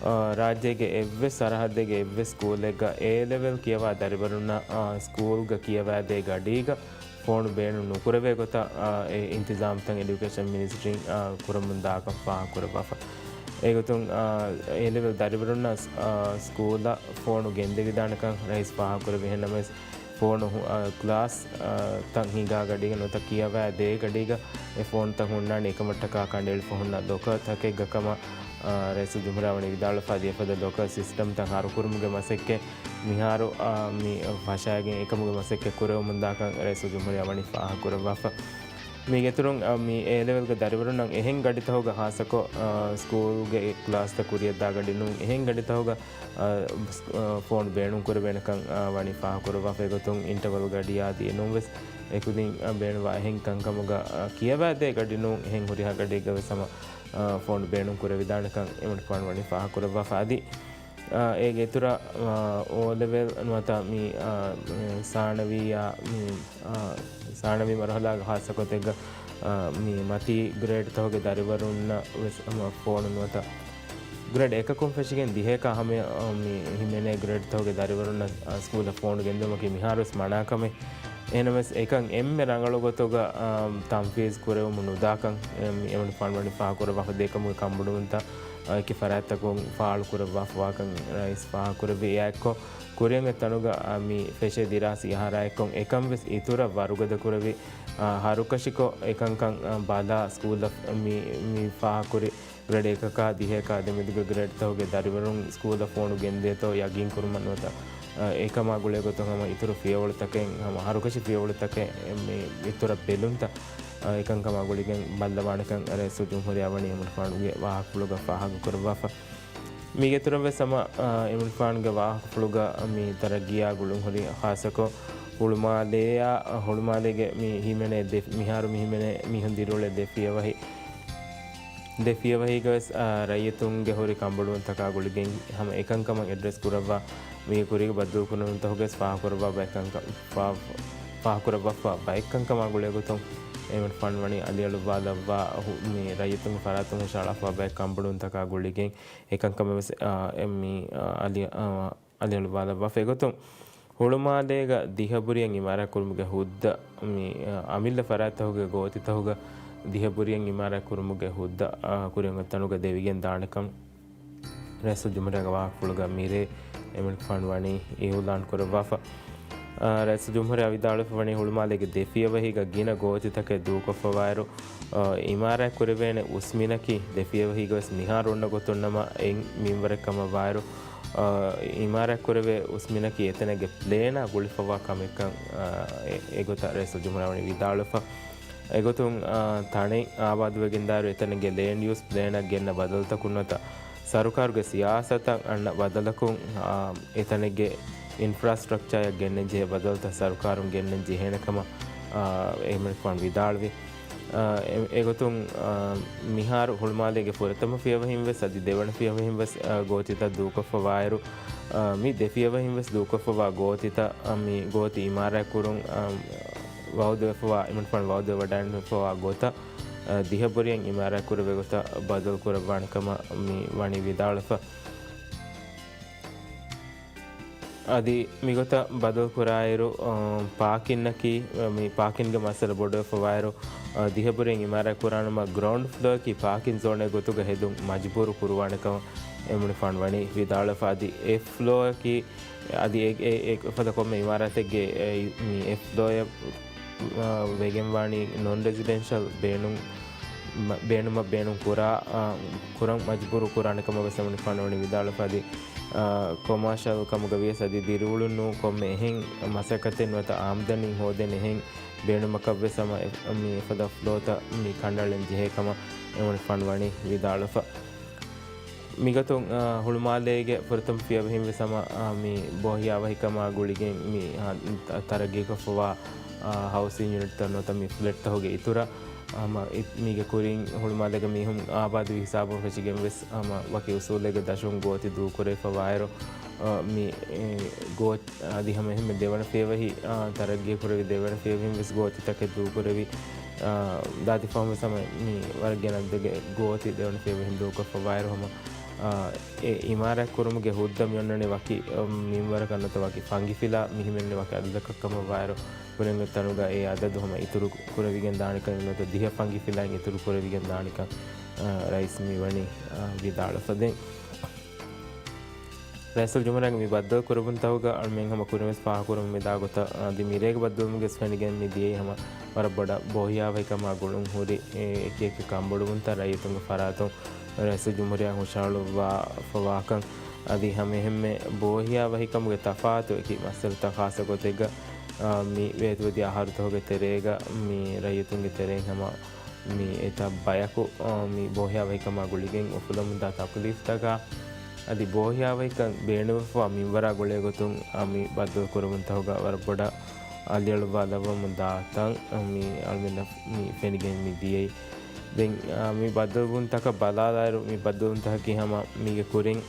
އާ، ރާއްޖޭގެ އެއްވެސް ސަރަހައްދެއްގެ އެއްވެސް ސްކޫލެއްގަ އޭ ލެވެލް ކިޔަވާ ދަރިވަރުންނަށް، އާ، ސްކޫލްގަ ކިޔަވާދޭ ގަޑީގަ ފޯނު ބޭނުން ނުކުރެވޭ ގޮތަށް، އާ، އެ އިންތިޒާމްތައް އެޑިއުކޭޝަން މިނިސްޓްރީން، އާ، ކުރަމުން ދާކަން ފާހަގަކުރައްވާފަ. އެގޮތުން، އާ، އޭ ލެވެލް ދަރިވަރުންނަށް، އާ، ސްކޫލަށް ފޯނު ގެންދެވިދާނެކަން ރައީސް ފާހަގަކުރެއްވި. އެހެންނަމަވެސް، ފޯނު ހު-، އާ، ކްލާސް، އާ، ތައް ހިނގާ ގަޑީގަ ނުވަތަ ކިޔަވާ ދޭ ގަޑީގަ އެ ފޯނުތައް ހުންނާނީ އެކަމަށްޓަކާ ކަނޑައެޅިފަ ހުންނަ ލޮކަރ ތަކެއްގަ ކަމަށް، އާ، ރައީސުލްޖުމްހޫރިއްޔާ ވަނީ ވިދާޅުވެފަ އަދި އެފަދަ ލޮކަރ ސިސްޓަމްތައް ހަރުކުރުމުގެ މަސައްކަތް މިހާރު، އާ، މި ފަށާގެން އެކަމުގެ މަސައްކަތް ކުރެވެމުންދާކަން ރައީސުލްޖުމްހޫރިއްޔާ ވަނީ ފާހަގަކުރައްވާފަ. މީގެއިތުރުން، އާ، މި އޭ ލެވެލްގެ ދަރިވަރުންނަށް އެހެން ގަޑިތަކުގަ ހާއްސަކޮށް، އާ، ސްކޫލްގެ ކްލާސްތައް ކުރިއަށްދާ ގަޑި ނޫން، އެހެން ގަޑިތަކުގަ އާ، ސް-، އާ، ފޯނު ބޭނުންކުރެވޭނެކަން، އާ، ވަނީ ފާހަގަކުރައްވާފަ. އެގޮތުން އިންޓަވަލް ގަޑި އާދީ އެނޫންވެސް އެކުދިން، އާ، ބޭނުންވާ އެހެން ކަންކަމުގަ، އާ، ކިޔަވާދޭ ގަޑި ނޫން އެހެން ހުރިހާ ގަޑިއެއްގަވެސް ހަމަ، އާ، ފޯނު ބޭނުންކުރެވިދާނެކަން އެމަނިކުފާނު ވަނީ ފާހަގަކުރައްވާފަ. އަދި، އާ، އޭގެ އިތުރަށް، އާ، އޯ ލެވެލް ނުވަތަ މި، އާ، މި ސާނަވީއާ، މި، އާ، ސާނަވީ މަރުހަލާގެ ހާއްސަކޮށް އެއްގަ، އާ، މި މަތީ ގްރޭޑްތަކުގެ ދަރިވަރުންނަށް ވެސް ހަމަ ފޯނު ނުވަތަ ގްރޭޑް އެކަކުން ފެށިގެން ދިހައަކާ ހަމަޔަށް، އާ، މި ހިމެނޭ ގްރޭޑްތަކުގެ ދަރިވަރުންނަށް، އާ، ސްކޫލަށް ފޯނު ގެންދިއުމަކީ މިހާރުވެސް މަނާކަމެއް. އެހެނަމެސް އެކަން އެންމެ ރަނގަޅު ގޮތުގަ، އާ، ތަންފީޒް ކުރެވެމުން ނުދާކަން، އެ، މި އެމަނިކުފާނު ވަނީ ފާހަގަކުރައްވާފަ. އެކަމުގެ ކަންބޮޑުވުންތައް، އާ، އެކި ފަރާތްތަކުން ފާޅުކުރައްވާފަވާކަން ރައީސް ފާހަގަކުރެއްވި. އެއާއެއްކޮށް ކުރިއަށް އޮތް ތަނުގަ، އާ، މި ފެށޭ ދިރާސީ އަހަރާއެއްކޮށް އެކަން ވެސް އިތުރަށް ވަރުގަދަ ކުރެވި، އާ، ހަރުކަށިކޮށް އެކަންކަން، އާ، ބަލާ ސްކޫލަށް މި، މި ފާހަގަކުރި ގްރޭޑް އެކަކާ ދިހައަކާ ދެމެދުގެ ގްރޭޑްތަކުގެ ދަރިވަރުން ސްކޫލަށް ފޯނު ގެންދޭތޯ ޔަގީންކުރުމަށް ނުވަތަ، އާ، އެކަމާ ގުޅޭ ގޮތުން ހަމަ އިތުރު ފިޔަވަޅުތަކެއް، ހަމަ ހަރުކަށި ފިޔަވަޅުތަކެއް މި އިތުރަށް ބެލުންތައް، އާ، އެކަންކަމާ ގުޅިގެން ބައްލަވާނެކަން ރައީސުލްޖުމްހޫރިއްޔާ ވަނީ އެމަނިކުފާނުގެ ވާހަކަފުޅުގަ ފާހަގަކުރައްވާފަ. މީގެއިތުރަށްވެސް ހަމަ، އާ، އެމަނިކުފާނުގެ ވާހަކަފުޅުގަ މި ތަރައްގީއާ ގުޅުންހުރި ހާއްސަކޮށް ހުޅުމާލޭއާ، ހުޅުމާލޭގެ މި ހިމެނޭ ދެ، މިހާރު މި ހިމެނޭ މީހުން ދިރިއުޅޭ ދެ ފިޔަވަހި، ދެ ފިޔަވަހީގަވެސް، އާ، ރައްޔިތުންގެ ހުރި ކަންބޮޑުވުންތަކާ ގުޅިގެން ހަމަ އެކަންކަމަށް އެޑްރެސް ކުރައްވާ މީގެ ކުރީގެ ބައްދަލުކުރުންތަކުގަވެސް ފާހަގަކުރައްވާ ބައެއްކަންކަ-، ފާ-، ފާހަގަކުރައްވާފަ ބައެއްކަންކަމާ ގުޅޭގޮތުން އެމަނިކުފާނު ވަނީ އަލިއަޅުއްވާލައްވާ ހު-، މި ރައްޔިތުންގެ ފަރާތުން ހުށަހަޅާފަ ބައެއް ކަންބޮޑުވުންތަކާ ގުޅިގެން އެކަންކަމެއް ވެސް، އާ، އެ، މި، އާ، އަލި-، އާ، އަލިއަޅުއްވާލައްވާފަ. އެގޮތުން ހުޅުމާލޭގަ ދިހަ ބުރިއަށް އިމާރާތްކުރުމުގެ ހުއްދަ، މި، އަ، އަމިއްލަ ފަރާތްތަކުގެ ގޯތިތަކުގަ ދިހަ ބުރިއަށް އިމާރާތްކުރުމުގެ ހުއްދަ، އަ، ކުރިއަށް އޮތް ތަނުގަ ދެވިގެން ދާނެކަން ރައީސުލްޖުމްހޫރިއްޔާގެ ވާހަކަފުޅުގަ މިރޭ އެމަނިކުފާނު ވަނީ އިއުލާން ކުރައްވާފަ. އަ، ރައީސުލްޖުމްހޫރިއްޔާ ވިދާޅުވެފަ ވަނީ ހުޅުމާލޭގެ ދެ ފިޔަވަހީގަ ގިނަ ގޯތިތަކެއް ދޫކޮށްފަވާއިރު، އަ، އިމާރާތް ކުރެވޭނެ އުސްމިނަކީ ދެ ފިޔަވަހީގަވެސް މިހާރު އޮންނަ ގޮތުން ނަމަ އެއް މިންވަރެއް ކަމަށް ވާއިރު، އަ، އިމާރާތް ކުރެވޭ އުސްމިނަކީ އެތަނެއްގެ ޕްލޭނާ ގުޅިފަވާ ކަމެއްކަން، އަ، އެ-، އެގޮތަށް ރައީސުލްޖުމްހޫރިއްޔާ ވަނީ ވިދާޅުވެފަ. އެގޮތުން، އާ، ތަނެއް އާބާދުވެގެންދާއިރު އެތަނެއްގެ ލޭންޑް ޔޫސް ޕްލޭނަށް ގެންނަ ބަދަލުތަކުން ނުވަތަ ސަރުކާރުގެ ސިޔާސަތަށް އަންނަ ބަދަލަކުން، އާ، އެތަނެއްގެ އިންފްރާސްޓްރަކްޗާއަށް ގެންނަން ޖެހޭ ބަދަލުތައް ސަރުކާރުން ގެންނަން ޖެހޭނެ ކަމަށް، އާ، އެމަނިކުފާނު ވިދާޅުވި. އާ، އެ-، އެގޮތުން، އާ، މިހާރު ހުޅުމާލޭގެ ފުރަތަމަ ފިޔަވަހިން ވެސް އަދި ދެވަނަ ފިޔަވަހިން ވެސް، އާ، ގޯތިތައް ދޫކޮށްފަ ވާއިރު، އާ، މި ދެ ފިޔަވަހިން ވެސް ދޫކޮށްފަވާ ގޯތިތައް، އާ، މި ގޯތި އިމާރާތް ކުރުން، އާ، ވައުދުވެފަވާ، އެމަނިކުފާނު ވައުދުވެވަޑައިންފަވާ ގޮތަށް، އަ، ދިހަ ބުރިއަށް އިމާރާތް ކުރެވޭ ގޮތަށް ބަދަލު ކުރައްވާނެ ކަމަށް މި ވަނީ ވިދާޅުވެފަ. އަދި މިގޮތަށް ބަދަލު ކުރާއިރު، އަ، ޕާކިންއަކީ، މި ޕާކިންގެ މައްސަލަ ބޮޑުވެފަ ވާއިރު، އަ، ދިހަ ބުރިއަށް އިމާރާތް ކުރާނަމަ ގްރައުންޑް ފްލޯއަކީ ޕާކިން ޒޯނެއް ގޮތުގަ ހެދުން މަޖުބޫރު ކުރުވާނެ ކަމަށް އެމަނިކުފާނު ވަނީ ވިދާޅުވެފަ. އަދި އެފް ފްލޯއަކީ އަދި އެ، އެ، އެ ފަދަ ކޮންމެ އިމާރާތެއްގެ އެ، މި އެފް ފްލޯއަށް، އާ، ވެގެންވާނީ ނޮން ރެޒިޑެންޝަލް ބޭނުން، މަ-، ބޭނުމަށް ބޭނުން ކުރާ، އާ، ކުރަން މަޖުބޫރު ކުރާނެ ކަމަށް ވެސް އެމަނިކުފާނު ވަނީ ވިދާޅުވެފަ. އަދި، އާ، ކޮމާޝަލް ކަމުގަ ވިޔަސް އަދި ދިރިއުޅުނު ކޮންމެ އެހެން މަސައްކަތެއް ނުވަތަ އާމްދަނީ ހޯދޭނެ އެހެން ބޭނުމަކަށް ވެސް ހަމަ އެ-، މި އެފަދަ ފްލޯތައް މި ކަނޑައަޅަން ޖެހޭ ކަމަށް އެމަނިކުފާނު ވަނީ ވިދާޅުވެފަ. މިގޮތުން، އާ، ހުޅުމާލޭގެ ފުރަތަމަ ފިޔަވަހިން ވެސް ހަމަ، އާ، މި ބޯހިޔާވަހިކަމާ ގުޅިގެން މި، އާ، ތަ-، ތަރައްގީކޮށްފަވާ، އާ، ހައުސިން ޔުނިޓްތައް ނުވަތަ މި ފްލެޓްތަކުގެ އިތުރަށް، އާ، ހަމަ އި-، މީގެ ކުރިން ހުޅުމާލޭގެ މީހުން އާބާދުވި ހިސާބުން ފެށިގެން ވެސް ހަމަ ވަކި އުސޫލެއްގެ ދަށުން ގޯތި ދޫކުރެވިފަވާއިރު، އާ، މި، އެ، ގޯ-، އަދި ހަމަ އެހެންމެ ދެވަނަ ފިޔަވަހި، އާ، ތަރައްގީ ކުރެވި ދެވަނަ ފިޔަވަހިން ވެސް ގޯތިތަކެއް ދޫކުރެވި، އާ، ދާދި ފަހުން ވެސް ހަމަ މި ވަރަށް ގިނަ އަދަދެއްގެ ގޯތި ދެވަނަ ފިޔަވަހިން ދޫކޮށްފަވާއިރު ހަމަ، އާ، އެ އިމާރާތް ކުރުމުގެ ހުއްދަ މިއޮންނަނީ ވަކި، އަ، މިންވަރަކަށް ނުވަތަ ވަކި ފަންގިފިލާ މި ހިމެނެނީ ވަކި އަދަދަކަށް ކަމަށް ވާއިރު، ކުރިން ތަނުގަ އެ އަދަދު ހަމަ އިތުރު ކުރެވިގެން ދާނެކަން ނުވަތަ ދިހަ ފަންގިފިލާއިން އިތުރު ކުރެވިގެން ދާނެކަން، އަ، ރައީސް މި ވަނީ، އަ، ވިދާޅުވެފަ. ދެން ރައީސުލްޖުމްހޫރިއްޔާގެ މި ބައްދަލު ކުރެވުންތަކުގަ އަޅުމެން ހަމަ ކުރިން ވެސް ފާހަގަކުރަމުން މިދާ ގޮތަށް، އަ، އަދި މިރޭގެ ބައްދަލުވުމުގެ ފެނިގެން މި ދިޔައީ ހަމަ ވަރަށް ބޮޑަށް ބޯހިޔާވަހިކަމާ ގުޅުން ހުރި، އެ، އެކި އެކި ކަންބޮޑުވުންތައް ރައްޔިތުންގެ ފަރާތުން ރައީސުލްޖުމްހޫރިއްޔާ ހުށަހަޅުއްވާފަވާކަން، އަދި ހަމައެހެންމެ ބޯހިޔާވަހިކަމުގެ ތަފާތު އެކި މައްސަލަތައް ޚާއްޞަ ގޮތެއްގަ، އާ، މި ވޭތުވެދިޔަ އަހަރުތަކުގެ ތެރޭގަ މި ރައްޔިތުންގެ ތެރެއިން ހަމަ މި އެތައް ބަޔަކު، އާ، މި ބޯހިޔާވަހިކަމާ ގުޅިގެން އުފުލަމުންދާ ތަކުލީފްތަކާ، އަދި ބޯހިޔާވަހިކަން ބޭނުންވެފަވާ މިންވަރާ ގުޅޭގޮތުން، އާ، މި ބައްދަލު ކުރެވުންތަކުގަ ވަރަށް ބޮޑަށް އަލިއަޅުއްވާލައްވަމުން ދާތަން، އާ، މި އަޅުމެންނަށް މި ފެނިގެން މި ދިޔައީ. ދެން، އާ، މި ބައްދަލުވުންތަކަށް ބަލާލާއިރު، މި ބައްދަލުވުންތަކަކީ ހަމަ މީގެ ކުރިން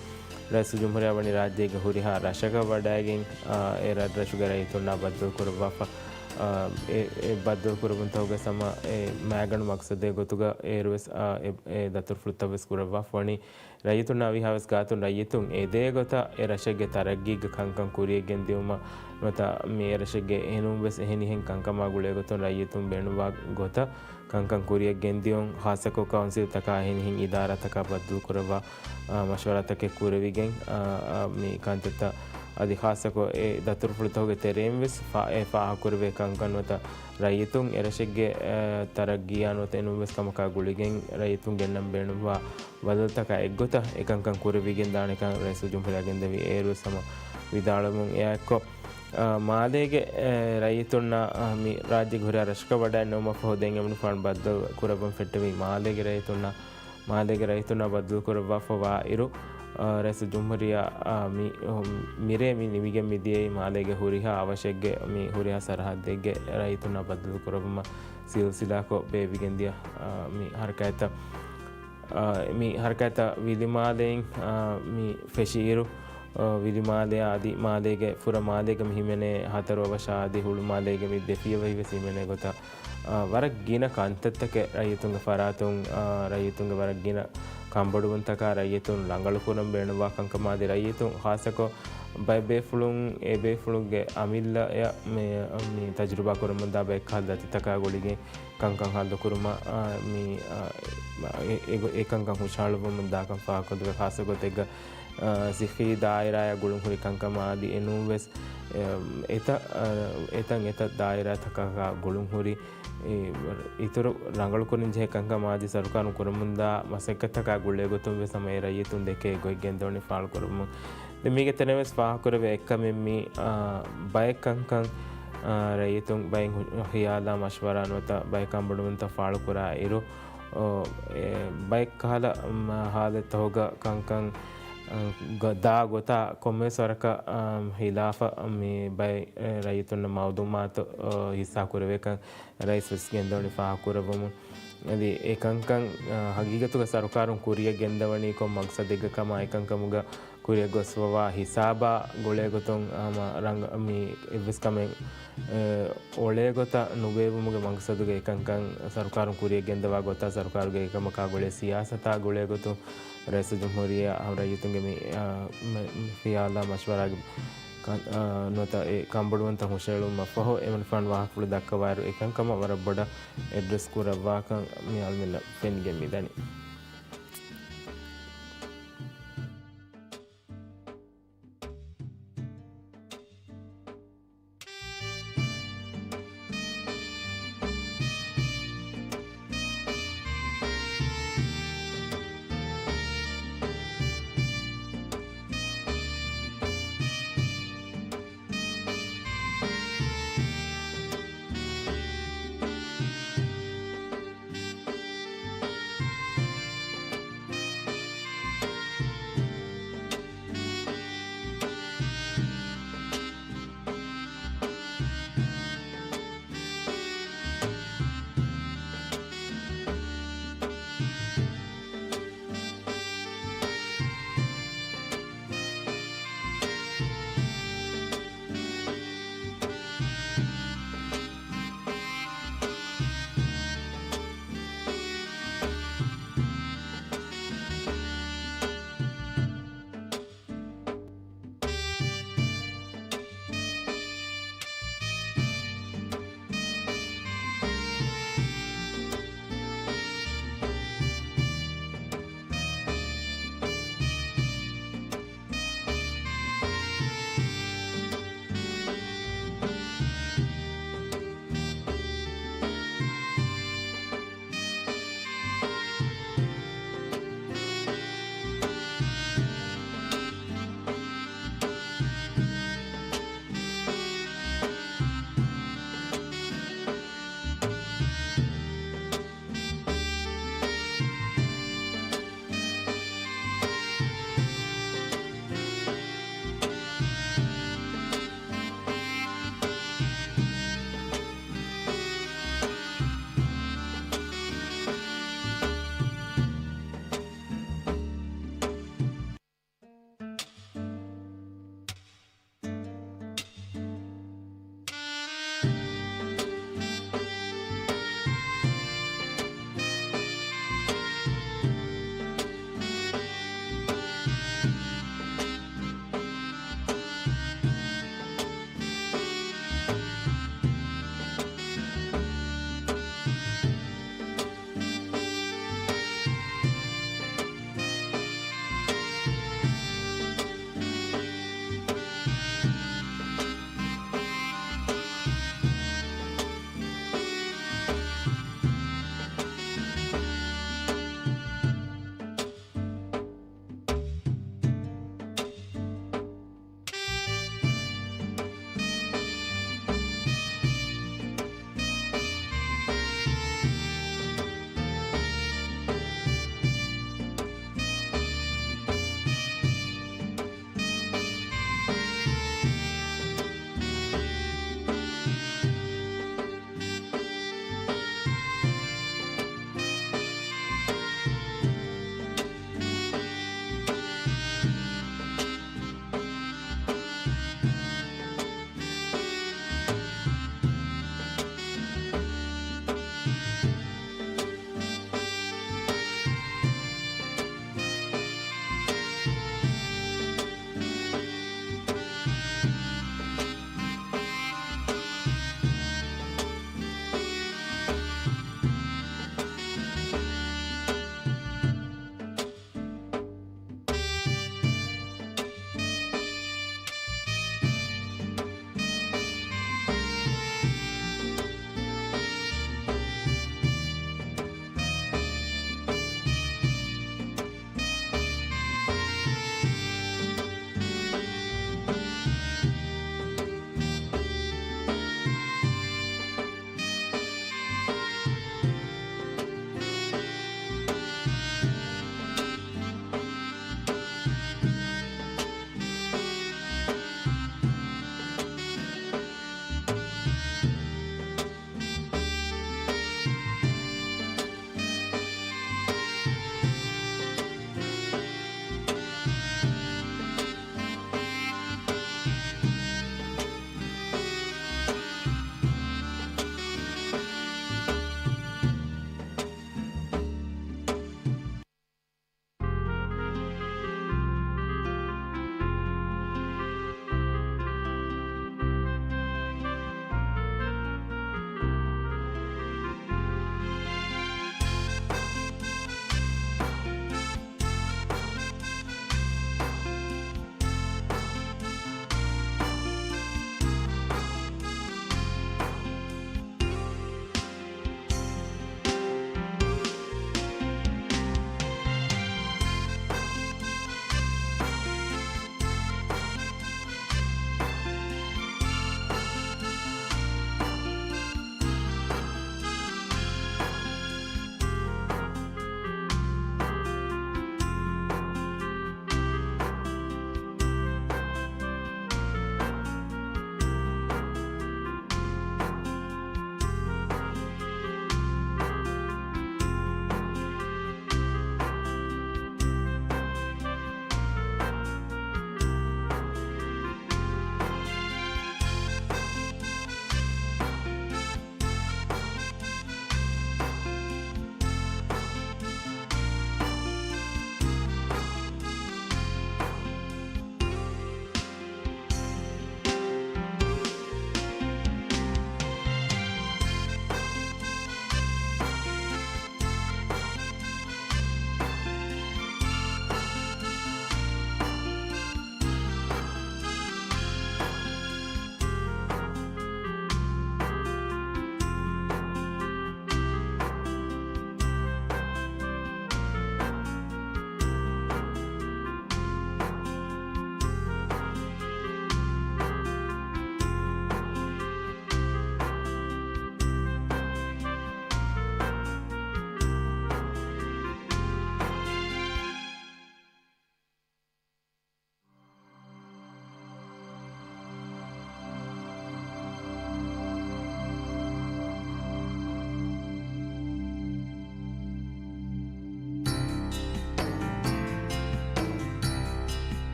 ރައީސުލްޖުމްހޫރިއްޔާ ވަނީ ރާއްޖޭގެ ހުރިހާ ރަށަކަށް ވަޑައިގެން، އާ، އެ ރަށްރަށުގެ ރައްޔިތުންނާ ބައްދަލު ކުރައްވާފަ. އާ، އެ، އެ ބައްދަލު ކުރެވުންތަކުގެ ހަމަ އެ މައިގަނޑު މަގްސަދެއް ގޮތުގަ އޭރުވެސް، އާ، އެ، އެ ދަތުރުފުޅުތައް ވެސް ކުރައްވާފަ ވަނީ. ރައްޔިތުންނާ ވީހާވެސް ގާތުން ރައްޔިތުން އެދޭ ގޮތަށް އެ ރަށެއްގެ ތަރައްގީގެ ކަންކަން ކުރިޔަށް ގެންދިއުމަށް ނުވަތަ މި އެ ރަށެއްގެ އެހެނުން ވެސް އެހެނިހެން ކަންކަމާ ގުޅޭގޮތުން ރައްޔިތުން ބޭނުންވާ ގޮތަށް ކަންކަން ކުރިޔަށް ގެންދިޔުން، ޚާއްޞަކޮށް ކައުންސިލްތަކާ އެހެނިހެން އިދާރާތަކާ ބައްދަލުކުރައްވާ، އާ، މަޝްވަރާތަކެއް ކުރެވިގެން، އާ، އާ، މި ކަންތައްތައް އަދި ޚާއްޞަކޮށް އެ ދަތުރުފުޅުތަކުގެ ތެރެއިން ވެސް ފާ-، އެ ފާހަގަކުރެވޭ ކަންކަން ނުވަތަ ރައްޔިތުން އެ ރަށެއްގެ، އާ، ތަރައްގީއާ ނުވަތަ އެނޫންވެސް ކަމަކާ ގުޅިގެން ރައްޔިތުން ގެންނަން ބޭނުންވާ ބަދަލުތަކާ އެއްގޮތަށް އެކަންކަން ކުރެވިގެން ދާނެކަން ރައީސުލްޖުމްހޫރިއްޔާ ގެންދެވި އޭރުވެސް ހަމަ ވިދާޅުވަމުން އެއާއެއްކޮށް، އާ، މާލޭގެ، އެ، ރައްޔިތުންނާ، އާ، މި ރާއްޖޭގެ ހުރިހާ ރަށަކަށް ވަޑައިނުވުމަށްފަހު ދެން އެމަނިކުފާނު ބައްދަލު ކުރައްވަން ފެއްޓެވި މާލޭގެ ރައްޔިތުންނާ، މާލޭގެ ރައްޔިތުންނާ ބައްދަލު ކުރައްވާފަ ވާ އިރު، އާ، ރައީސުލްޖުމްހޫރިއްޔާ، އާ، މި، އު، މިރޭ މި ނިމިގެން މި ދިޔައީ މާލޭގެ ހުރިހާ އަވަށެއްގެ މި ހުރިހާ ސަރަހައްދެއްގެ ރައްޔިތުންނާ ބައްދަލު ކުރައްވުމަށް ސިލްސިލާކޮށް ބޭއްވިގެން ދިޔަ، އާ، މި ހަރަކާތްތައް. އާ، މި ހަރަކާތްތައް ވިލިމާލެއިން، އާ، މި ފެށިއިރު، އާ، ވިލިމާލެއާ އަދި މާލޭގެ ފުރަ މާލޭގަ މި ހިމެނޭ ހަތަރު އަވަށާ އަދި ހުޅުމާލޭގެ މި ދެ ފިޔަވަހި ވެސް ހިމެނޭ ގޮތަށް، އާ، ވަރަށް ގިނަ ކަންތައްތަކެއް ރައްޔިތުންގެ ފަރާތުން، އާ، ރައްޔިތުންގެ ވަރަށް ގިނަ ކަންބޮޑުވުންތަކާ ރައްޔިތުން ރަނގަޅުކުރަން ބޭނުންވާ ކަންކަމާ އަދި ރައްޔިތުން ޚާއްޞަކޮށް ބައެއް ބޭފުޅުން އެ ބޭފުޅުންގެ އަމިއްލަޔަށް މި، މި ތަޖުރިބާ ކުރަމުންދާ ބައެއްކަހަލަ ދަތިތަކާ ގުޅިގެން ކަންކަން ހައްލުކުރުމަށް، އާ، މި، އާ، އެ، އެ، އެ ކަންކަން ހުށަހަޅުއްވަމުން ދާކަން ފާހަގަކޮށްދެއްވި ޚާއްޞަ ގޮތެއްގަ، އާ، ސިއްހީ ދާއިރާއާ ގުޅުންހުރި ކަންކަމާ އަދި އެނޫންވެސް، އެ، އެތައް، އާ، އެތައް އެތައް ދާއިރާތަކަކާ ގުޅުންހުރި، އެ، އިތުރު ރަނގަޅުކުރަންޖެހޭ ކަންކަމާ އަދި ސަރުކާރުން ކުރަމުންދާ މަސައްކަތްތަކާ ގުޅޭގޮތުން ވެސް ހަމަ އެ ރައްޔިތުން ދެކޭ ގޮތް ގެންދަވަނީ ފާޅުކުރަމުން. ދެން މީގެ ތެރެއިން ވެސް ފާހަގަކުރެވޭ އެއްކަމެއް މި، އާ، ބައެއް ކަންކަން، އާ، ރައްޔިތުން ބައެއް ހު-، ހިޔާލާ މަޝްވަރާ ނުވަތަ ބައެއް ކަންބޮޑުވުންތައް ފާޅުކުރާ އިރު، އޯ، އެ، ބައެއް ކަހަލަ، މަ، ހާލަތްތަކުގަ ކަންކަން، އާ، ގަ-، ދާ ގޮތާ ކޮންމެވެސް ވަރަކަށް، އާ، ހިލާފަށް މި ބައެއް، އެ، ރައްޔިތުންނަށް މައުލޫމާތު، އޯ، ހިއްސާ ކުރެވޭކަން ރައީސް ވެސް ގެންދަވަނީ ފާހަގަކުރައްވަމުން. އަދި އެކަންކަން، އާ، ހަގީގަތުގަ ސަރުކާރުން ކުރިޔަށް ގެންދަވަނީ ކޮން މަގްސަދެއްގަ ކަމާ އެކަންކަމުގަ ކުރިޔަށް ގޮސްފަވާ ހިސާބާ ގުޅޭގޮތުން ހަމަ ރަނގަ-، މި އެއްވެސް ކަމެއް، އެ، އޮޅޭގޮތަށް ނުބޭއްވުމުގެ މަގްސަދުގަ އެކަންކަން ސަރުކާރުން ކުރިޔަށް ގެންދަވާ ގޮތާ ސަރުކާރުގެ އެކަމަކާ ގުޅޭ ސިޔާސަތާ ގުޅޭގޮތުން ރައީސުލްޖުމްހޫރިއްޔާ ރައްޔިތުންގެ މި، އާ، މި، މި ހިޔާލާ މަޝްވަރާގެ ކަން-، އާ، ނުވަތަ އެ ކަންބޮޑުވުންތައް ހުށައެޅުމަށްފަހު އެމަނިކުފާނު ވާހަކަފުޅު ދައްކަވާއިރު އެކަންކަމަށް ވަރަށް ބޮޑަށް އެޑްރެސް ކުރައްވާކަން މި އަޅުމެންނަށް ފެނިގެން މިދަނީ.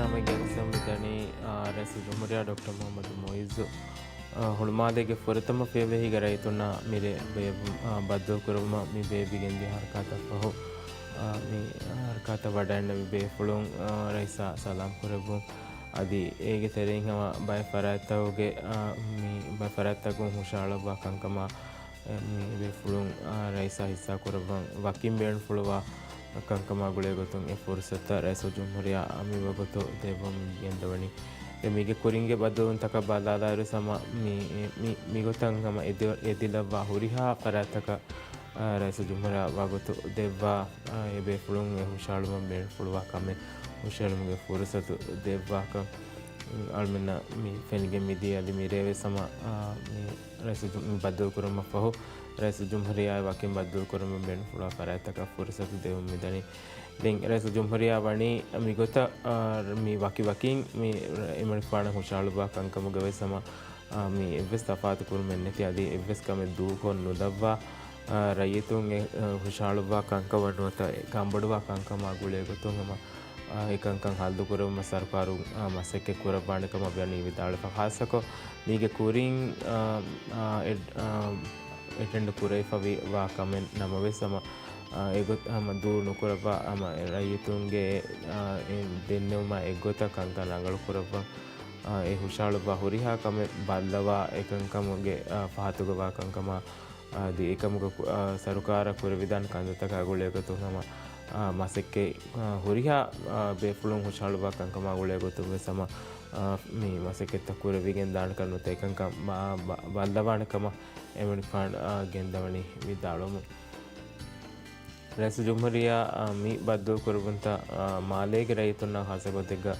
ހަމަ ގެންސަމް މިދަނީ، އާ، ރައީސުލްޖުމްހޫރިއްޔާ ޑޮކްޓަރ މުޙައްމަދު މުޢިއްޒު، އާ، ހުޅުމާލޭގެ ފުރަތަމަ ފިޔަވަހީގެ ރައްޔިތުންނާ މިރޭ ބޭއްވުން، އާ، ބައްދަލުކުރުމަށް މި ބޭއްވިގެންދިޔަ ހަރަކާތަށް ފަހު، އާ، މި ހަރަކާތަށް ވަޑައިންނަ މި ބޭފުޅުން، އާ، ރައީސާ ސަލާމް ކުރެއްވުން. އަދި އޭގެ ތެރެއިން ހަމަ ބައެއް ފަރާތްތަކުގެ، އާ، މި ބައެއް ފަރާތްތަކުން ހުށަހަޅައްވާ ކަންކަމާ، އެ، މި ބޭފުޅުން، އާ، ރައީސާ ހިއްސާ ކުރައްވަން ވަކިން ބޭނުންފުޅުވާ ކަންކަމާ ގުޅޭ ގޮތުން އެ ފުރުސަތަށް ރައީސުލްޖުމްހޫރިއްޔާ މި ވަގުތު ދެއްވަމުން ގެންދަވަނީ. ދެން މީގެ ކުރިންގެ ބައްދަލުވުންތަކަށް ބަލާލާއިރު ހަމަ މި، މި، މިގޮތަށް ހަމަ އެދި، އެދިލައްވާ ހުރިހާ ފަރާތްތަކަށް، އާ، ރައީސުލްޖުމްހޫރިއްޔާ ވަގުތު ދެއްވާ، އާ، އެ ބޭފުޅުން އެ ހުށަހަޅުމަށް ބޭނުންފުޅުވާ ކަމެއް ހުށަހެޅުމުގެ ފުރުސަތު ދެއްވާކަން އަޅުމެންނަށް މި ފެނިގެން މިދިޔަ އަދި މިރޭވެސް ހަމަ، އާ، މި ރައީސުލްޖު، މި ބައްދަލުކުރުމަށް ފަހު، ރައީސުލްޖުމްހޫރިއްޔާ ވަކިން ބައްދަލުކުރުމަށް ބޭނުންފުޅުވާ ފަރާތްތަކަށް ފުރުސަތު ދެވުން މިދަނީ. ދެން ރައީސުލްޖުމްހޫރިއްޔާ ވަނީ މިގޮތަށް، އާ، މި ވަކި ވަކިން މި އެމަނިކުފާނަށް ހުށަހަޅުއްވާ ކަންކަމުގަވެސް ހަމަ، އާ، މި އެއްވެސް ތަފާތު ކުރުމެއް ނެތި އަދި އެއްވެސް ކަމެއް ދޫކޮށް ނުލައްވާ، އާ، ރައްޔިތުން އެ، އާ، ހުށަހަޅުއްވާ ކަންކަމަށް ނުވަތަ އެ ކަންބޮޑުވާ ކަންކަމާ ގުޅޭ ގޮތުން ހަމަ، އާ، އެކަންކަން ހައްލުކުރެވުމަށް ސަރުކާރުން، އާ، މަސައްކަތް ކުރައްވާނެ ކަމަށް ވަނީ ވިދާޅުވެފަ. ޚާއްޞަކޮށް މީގެ ކުރިން، އާ، އާ، އެ، އާ، އެޓެންޑް ކުރެވިފަ ވި، ވާ ކަމެއް ނަމަވެސް ހަމަ، އާ، އެގޮތަށް ހަމަ ދޫ ނުކުރައްވާ ހަމަ ރައްޔިތުންގެ، އާ، އެ ދެންނެވުމާ އެއްގޮތަށް ކަންކަން ރަނގަޅު ކުރައްވަން، އާ، އެ ހުށަހަޅުއްވާ ހުރިހާ ކަމެއް ބައްލަވާ އެކަންކަމުގެ، އާ، ފަހަތުގަ ވާ ކަންކަމާ، އަދި އެކަމުގަ ކު، އާ، ސަރުކާރަށް ކުރެވިދާނެ ކަންތައްތަކާ ގުޅޭ ގޮތުން ހަމަ، އާ، މަސައްކަތް، އާ، ހުރިހާ، އާ، ބޭފުޅުން ހުށަހަޅުއްވާ ކަންކަމާ ގުޅޭ ގޮތުން ވެސް ހަމަ، އާ، މި މަސައްކަތްތައް ކުރެވިގެން ދާނެކަން ނުވަތަ އެކަންކަން ބަ، ބަ، ބައްލަވާނެ ކަމަށް އެމަނިކުފާނު، އާ، ގެންދަވަނީ ވިދާޅުވަމުން. ރައީސުލްޖުމްހޫރިއްޔާ، އާ، މި ބައްދަލުކުރެއްވުންތައް، އާ، މާލޭގެ ރައްޔިތުންނަށް ޚާއްޞަ ގޮތެއްގަ،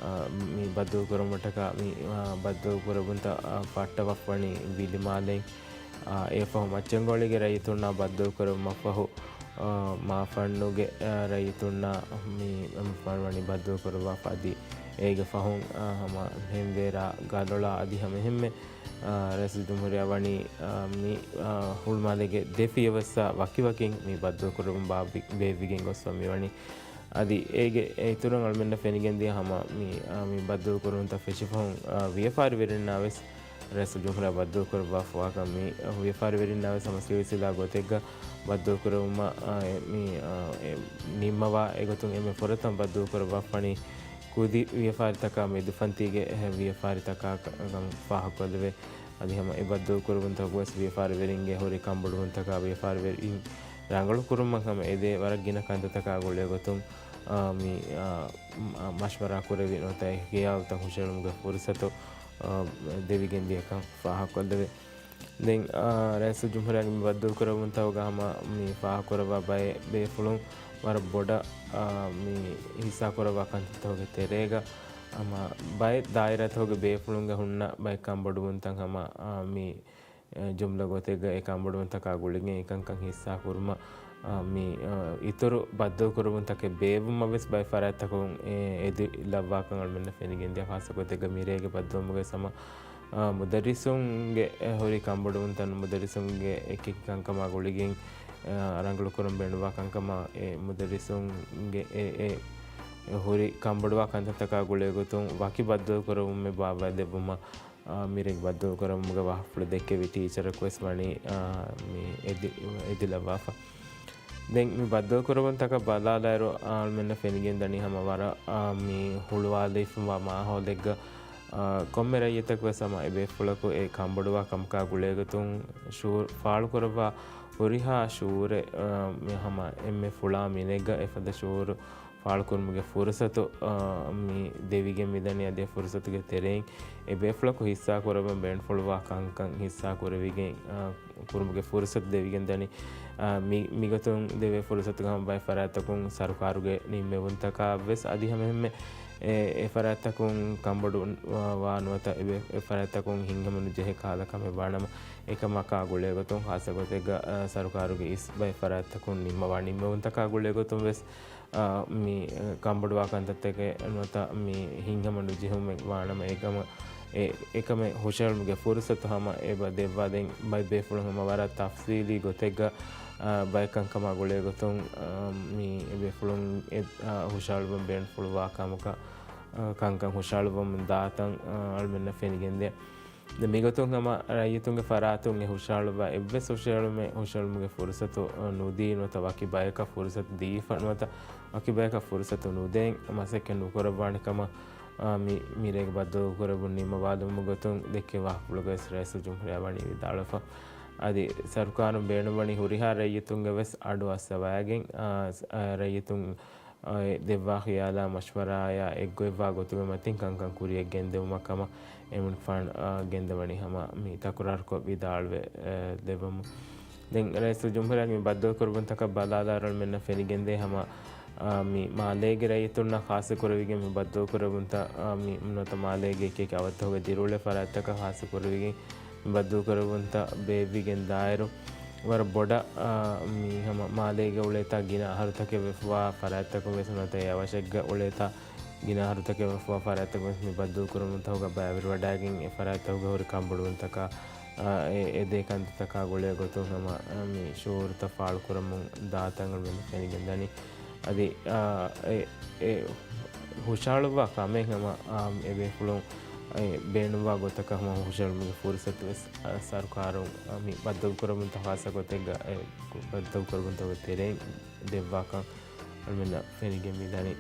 އާ، މި ބައްދަލުކުރުމަށްޓަކާ މި، އާ، ބައްދަލުކުރެއްވުންތައް، އާ، ފައްޓަވައްވަނީ ވިލިމާލެއިން. އާ، އެއަށްފަހު މައްޗަންގޮޅީގެ ރައްޔިތުންނާ ބައްދަލުކުރެއްވުމަށްފަހު، އާ، މާފަންނުގެ، އާ، ރައްޔިތުންނާ މި، މި ފަންވަނީ ބައްދަލުކުރައްވާފަ އަދި އޭގެ ފަހުން، އާ، ހަމަ ހެންވޭރާ ގަލޮޅާ އަދި ހަމަ އެހެންމެ އާ، ރައީސުލްޖުމްހޫރިއްޔާ ވަނީ، އާ، މި، އާ، ހުޅުމާލޭގެ ދެ ފިޔަވައްސާ ވަކިވަކިން މި ބައްދަލުކުރުމުން ބާއްވި، ބޭއްވިގެން ގޮސްފަ މިވަނީ. އަދި އޭގެ އިތުރުން އަޅުމެންނަށް ފެނިގެން ދިޔަ ހަމަ މި، އާ، މި ބައްދަލުކުރުންތައް ފެށިފަހުން، އާ، ވިޔަފާރިވެރިންނާ ވެސް ރައީސުލްޖުމްހޫރިއްޔާ ބައްދަލުކުރައްވާފަވާކަން މި ވިޔަފާރިވެރިންނާ ވެސް ހަމަ ސިލްސިލާ ގޮތެއްގަ ބައްދަލުކުރެވުމަށް، އާ، މި، އާ، އެ، ނިންމަވާ އެގޮތުން އެންމެ ފުރަތަމަ ބައްދަލުކުރައްވާފަނީ ކުދި ވިޔަފާރިތަކާ މެދުފަންތީގެ އެހެން ވިޔަފާރިތަކާ ކަ، ކަން ފާހަގަކޮށްލެވޭ. އަދި ހަމަ އެ ބައްދަލުކުރެވުންތަކު ވެސް ވިޔަފާރިވެރިންގެ ހުރި ކަންބޮޑުވުންތަކާ ވިޔަފާރިވެރިން ރަނގަޅުކުރުމަށް ހަމަ އެދޭ ވަރަށް ގިނަ ކަންތައްތަކާ ގުޅޭ ގޮތުން، އާ، މި، އާ، މަ، މަޝްވަރާ ކުރެވި ނުވަތަ ޚިޔާލުތައް ހުށަހެޅުމުގެ ފުރުސަތު، އާ، ދެވިގެން ދިޔަކަން ފާހަގަކޮށްލެވޭ. ދެން، އާ، ރައީސުލްޖުމްހޫރިއްޔާގެ މި ބައްދަލުކުރެވުންތަކުގަ ހަމަ މި ފާހަގަކުރައްވާ ބައެއް ބޭފުޅުން ވަރަށް ބޮޑަށް، އާ، މި ހިއްސާކުރައްވާ ކަންތައްތަކުގެ ތެރޭގަ ހަމަ ބައެއް ދާއިރާތަކުގެ ބޭފުޅުންގެ ހުންނަ ބައެއް ކަންބޮޑުވުންތައް ހަމަ، އާ، މި ޖުމްލަ ގޮތެއްގަ އެ ކަންބޮޑުވުންތަކާ ގުޅިގެން އެކަންކަން ހިއްސާ ކުރުމަށް، އާ، މި، އާ، އިތުރު ބައްދަލުކުރުވުންތަކެއް ބޭއްވުމަށް ވެސް ބައެއް ފަރާތްތަކުން އެ، އެދި ލައްވާކަން އަޅުމެންނަށް ފެނިގެންދިޔަ ޚާއްޞަ ގޮތެއްގަ މިރޭގެ ބައްދަލުވުމުގަ ސަމަ، އާ، މުދައްރިސުންގެ ހުރި ކަންބޮޑުވުންތައް މުދައްރިސުންގެ އެކި ކަންކަމާ ގުޅިގެން، އާ، ރަނގަޅުކުރަން ބޭނުންވާ ކަންކަމާ އެ މުދައްރިސުންގެ އެ، އެ ހުރި ކަންބޮޑުވާ ކަންތައްތަކާ ގުޅޭ ގޮތުން ވަކި ބައްދަލުކުރެވުމެއް ބާއްވައިދެއްވުމަށް އާ، މިރޭގެ ބައްދަލުކުރުމުގެ ވާހަކަފުޅު ދެއްކެވި ޓީޗަރަކު ވެސް ވަނީ، އާ، މި އެދި، އެދިލައްވާފަ. ދެން މި ބައްދަލުކުރުވުންތަކަށް ބަލާލާއިރު، އާ، އަޅުމެންނަށް ފެނިގެން ދަނީ ހަމަ ވަރަށް، އާ، މި ހުޅުވާލައިފަވާ މާހައުލެއްގަ، އާ، ކޮންމެ ރައްޔިތަކު ވެސް ހަމަ އެބޭފުޅަކު އެ ކަންބޮޑުވާ ކަމަކާ ގުޅޭގޮތުން ޝުއޫރު ފާޅުކުރައްވާ ހުރިހާ ޝުއޫރެއް، އާ، މި ހަމަ އެންމެ ފުޅާ މިނެއްގަ އެފަދަ ޝުއޫރު ފާޅުކުރުމުގެ ފުރުސަތު، އާ، މި ދެވިގެން މިދަނީ. އަދި އެ ފުރުސަތުގެ ތެރެއިން އެ ބޭފުޅަކު ހިއްސާކުރައްވަން ބޭނުންފުޅުވާ ކަންކަން ހިއްސާ ކުރެވިގެން، އާ، ކުރުމުގެ ފުރުސަތު ދެވިގެން ދަނީ. އާ، މި، މިގޮތުން ދެވޭ ފުރުސަތުގަ ހަމަ ބައެއް ފަރާތްތަކުން ސަރުކާރުގެ ނިންމެވުންތަކާ ވެސް އަދި ހަމަ އެހެންމެ އެ، އެ ފަރާތްތަކުން ކަންބޮޑު ވާ ނުވަތަ އެ ބޭ، އެ ފަރާތްތަކުން ހިތްހަމަނުޖެހޭ ކަހަލަ ކަމެއް ވާނަމަ، އެކަމަކާ ގުޅޭގޮތުން ޚާއްޞަ ގޮތެއްގަ، އާ، ސަރުކާރުގެ އިސް ބައެއް ފަރާތްތަކުން ނިންމަވާ ނިންމެވުންތަކާ ގުޅޭގޮތުން ވެސް އާ، މި، އަ، ކަންބޮޑުވާ ކަންތައްތަކެއް ނުވަތަ މި ހިތްހަމަނުޖެހުމެއް ވާނަމަ، އެކަމަށް، އެ، އެކަމެއް ހުށަހެޅުމުގެ ފުރުސަތު ހަމަ އެބަ ދެއްވާ. ދެން ބައެއް ބޭފުޅުން ހަމަ ވަރަށް ތަފްސީލީ ގޮތެއްގަ، އާ، ބައެއް ކަންކަމާ ގުޅޭ ގޮތުން، އާ، މި ބޭފުޅުން އެ، އާ، ހުށަހަޅުވަން ބޭނުންފުޅުވާ ކަމަކަށް، ކަންކަން ހުށަހަޅުއްވަމުން ދާތަން އަޅުމެންނަށް ފެނިގެންދޭ. ދެން މިގޮތުން ހަމަ ރައްޔިތުންގެ ފަރާތުން އެ ހުށަހަޅުއްވާ އެއްވެސް ހުށަހެޅުމެއް ހުށަހެޅުމުގެ ފުރުސަތު ނުދީ ނުވަތަ ވަކި ބަޔަކަށް ފުރުސަތު ދީފަ ނުވަތަ ވަކި ބަޔަކަށް ފުރުސަތު ނުދޭން މަސައްކަތް ނުކުރައްވާނެ ކަމަށް މި މިރޭގެ ބައްދަލުކުރެއްވުން ނިންމަވާލުމުގެ ގޮތުން ދެއްކެވި ވާހަކަފުޅުގައި ރައީސުލްޖުމްހޫރިއްޔާ ވަނީ ވިދާޅުވެފަ. އަދި ސަރުކާރުން ބޭނުންވަނީ ހުރިހާ ރައްޔިތުންގެ ވެސް އަޑު އައްސަވައިގެން، އާ، ސް-، އާ، ރައްޔިތުން އާ، އެ ދެއްވާ ޚިޔާލާ މަޝްވަރާއާ އެއްގޮތްވާ ގޮތުގެ މަތިން ކަންކަން ކުރިޔަށް ގެންދެވުމަށް ކަމަށް އެމުން ފަން، އާ، ގެންދަވަނީ ހަމަ މި ތަކުރާރުކޮށް ވިދާޅުވެ، އެ، ދެއްވަމުން. ދެން ރައީސުލްޖުމްހޫރިއްޔާގެ މި ބައްދަލުކުރެއްވުންތަކަށް ބަލާލާ އަޅުމެންނަށް ފެނިގެންދޭ ހަމަ، އާ، މި މާލޭގެ ރައްޔިތުންނަށް ޚާއްޞަކުރެވިގެން މި ބައްދަލުކުރެއްވުންތައް، އާ، މި ނުވަތަ މާލޭގެ އެކި އެކި އަވަށްތަކުގެ ދިރިއުޅޭ ފަރާތްތަކަށް ޚާއްޞަކުރެވިގެން މި ބައްދަލުކުރެއްވުންތައް ބޭއްވިގެން ދާއިރު، ވަރަށް ބޮޑަށް، އާ، މި ހަމަ މާލޭގަ އުޅޭތާ ގިނަ އަހަރުތަކެއް ވެފަވާ ފަރާތްތަކުން ވެސް ނުވަތަ އެ އަވަށެއްގަ އުޅޭތާ ގިނަ އަހަރުތަކެއް ވެފަވާ ފަރާތްތަކުން ވެސް މި ބައްދަލުކުރެއްވުންތަކުގަ ބައިވެރިވަޑައިގެން އެ ފަރާތްތަކުގަ ހުރި ކަންބޮޑުވުންތަކާ، އާ، އެ، އެ ދޭ ކަންތައްތަކާ ގުޅޭ ގޮތުން ހަމަ، އާ، މި ޝުއޫރުތައް ފާޅުކުރަމުން ދާތަން އަޅުމެން ފެނިގެން ދަނީ. އަދި، އާ، އެ، އެ ހުށަހަޅުއްވާ ކަމެއް ހަމަ، އާ، އެބޭފުޅުން އެ ބޭނުންވާ ގޮތަކަށް ހަމަ ހުށަހެޅުމުގެ ފުރުސަތު ވެސް، އާ، ސަރުކާރުން، އާ، މި ބައްދަލުކުރަމުންތައް ޚާއްޞަ ގޮތެއްގަ، އެ، ބައްދަލުކުރަމުންތަކުގެ ތެރެއިން ދެއްވާކަން އަޅުމެންނަށް ފެނިގެން މިދަނީ.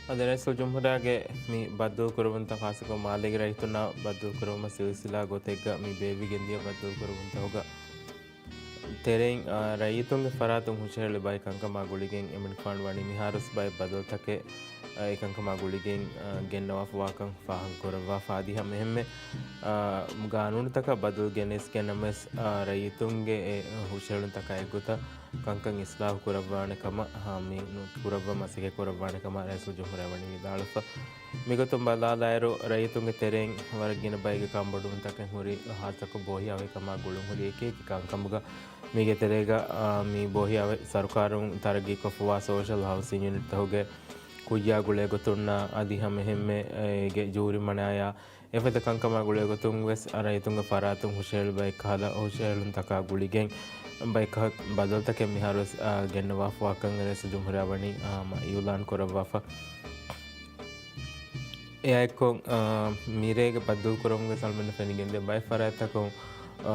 އަދި ރައީސުލްޖުމްހޫރިއްޔާގެ މި ބައްދަލުކުރެވުންތައް ޚާއްޞަކޮށް މާލޭގެ ރައްޔިތުންނާ ބައްދަލުކުރެވުމަށް ސިލްސިލާ ގޮތެއްގަ މި ބޭއްވިގެންދިޔަ ބައްދަލުކުރެވުންތަކުގަ ތެރެއިން، އާ، ރައްޔިތުންގެ ފަރާތުން ހުށަހެޅި ބައެއް ކަންކަމާ ގުޅިގެން އެމަނިކުފާނު ވަނީ މިހާރުވެސް ބައެއް ބަދަލުތަކެއް، އާ، އެކަންކަމާ ގުޅިގެން، އާ، ގެންނަވާފަވާކަން ފާހަގަކުރައްވާފަ. އަދި ހަމައެހެންމެ، އާ، ގާނޫނުތަކަށް ބަދަލު ގެނެސްގެން ނަމަވެސް، އާ، ރައްޔިތުންގެ އެ ހުށަހެޅުންތަކާ އެއްގޮތަށް ކަންކަން އިސްލާހު ކުރައްވާނެ ކަމަށް، އާ، މި ކުރައްވަން މަސައްކަތް ކުރައްވާނެ ކަމަށް ރައީސުލްޖުމްހޫރިއްޔާ ވަނީ ވިދާޅުވެފަ. މިގޮތުން ބަލާލާއިރު، ރައްޔިތުންގެ ތެރެއިން ވަރަށް ގިނަ ބައެއްގެ ކަންބޮޑުވުންތަކެއް ހުރި، ހާއްސަކޮށް ބޯހިޔާވަހިކަމާ ގުޅުން ހުރި އެކި އެކި ކަންކަމުގަ މީގެ ތެރޭގަ، އާ، މި ބޯހިޔާވަހި ސަރުކާރުން ތަރައްގީކޮށްފަވާ ސޯޝަލް ހައުސިން ޔުނިޓްތަކުގެ ކުއްޔާ ގުޅޭގޮތުންނާ އަދި ހަމައެހެންމެ އޭގެ ޖޫރިމަނާޔާ އެފަދަ ކަންކަމާ ގުޅޭގޮތުން ވެސް ރައްޔިތުންގެ ފަރާތުން ހުށަހެޅި ބައެއްކަހަލަ ހުށަހެޅުންތަކާ ގުޅިގެން ބައެއްކަހަ ބަދަލުތަކެއް މިހާރުވެސް، އާ، ގެންނަވާފަވާކަން ރައީސުލްޖުމްހޫރިއްޔާ ވަނީ، އާ، މަ-، އިއުލާން ކުރައްވާފަ. އެއާއެއްކޮށް، އާ، މިރޭގެ ބައްދަލުކުރަމުގެ ސަލްމެން ފެނިގެންދޭ ބައެއް ފަރާތްތަކުން، އާ،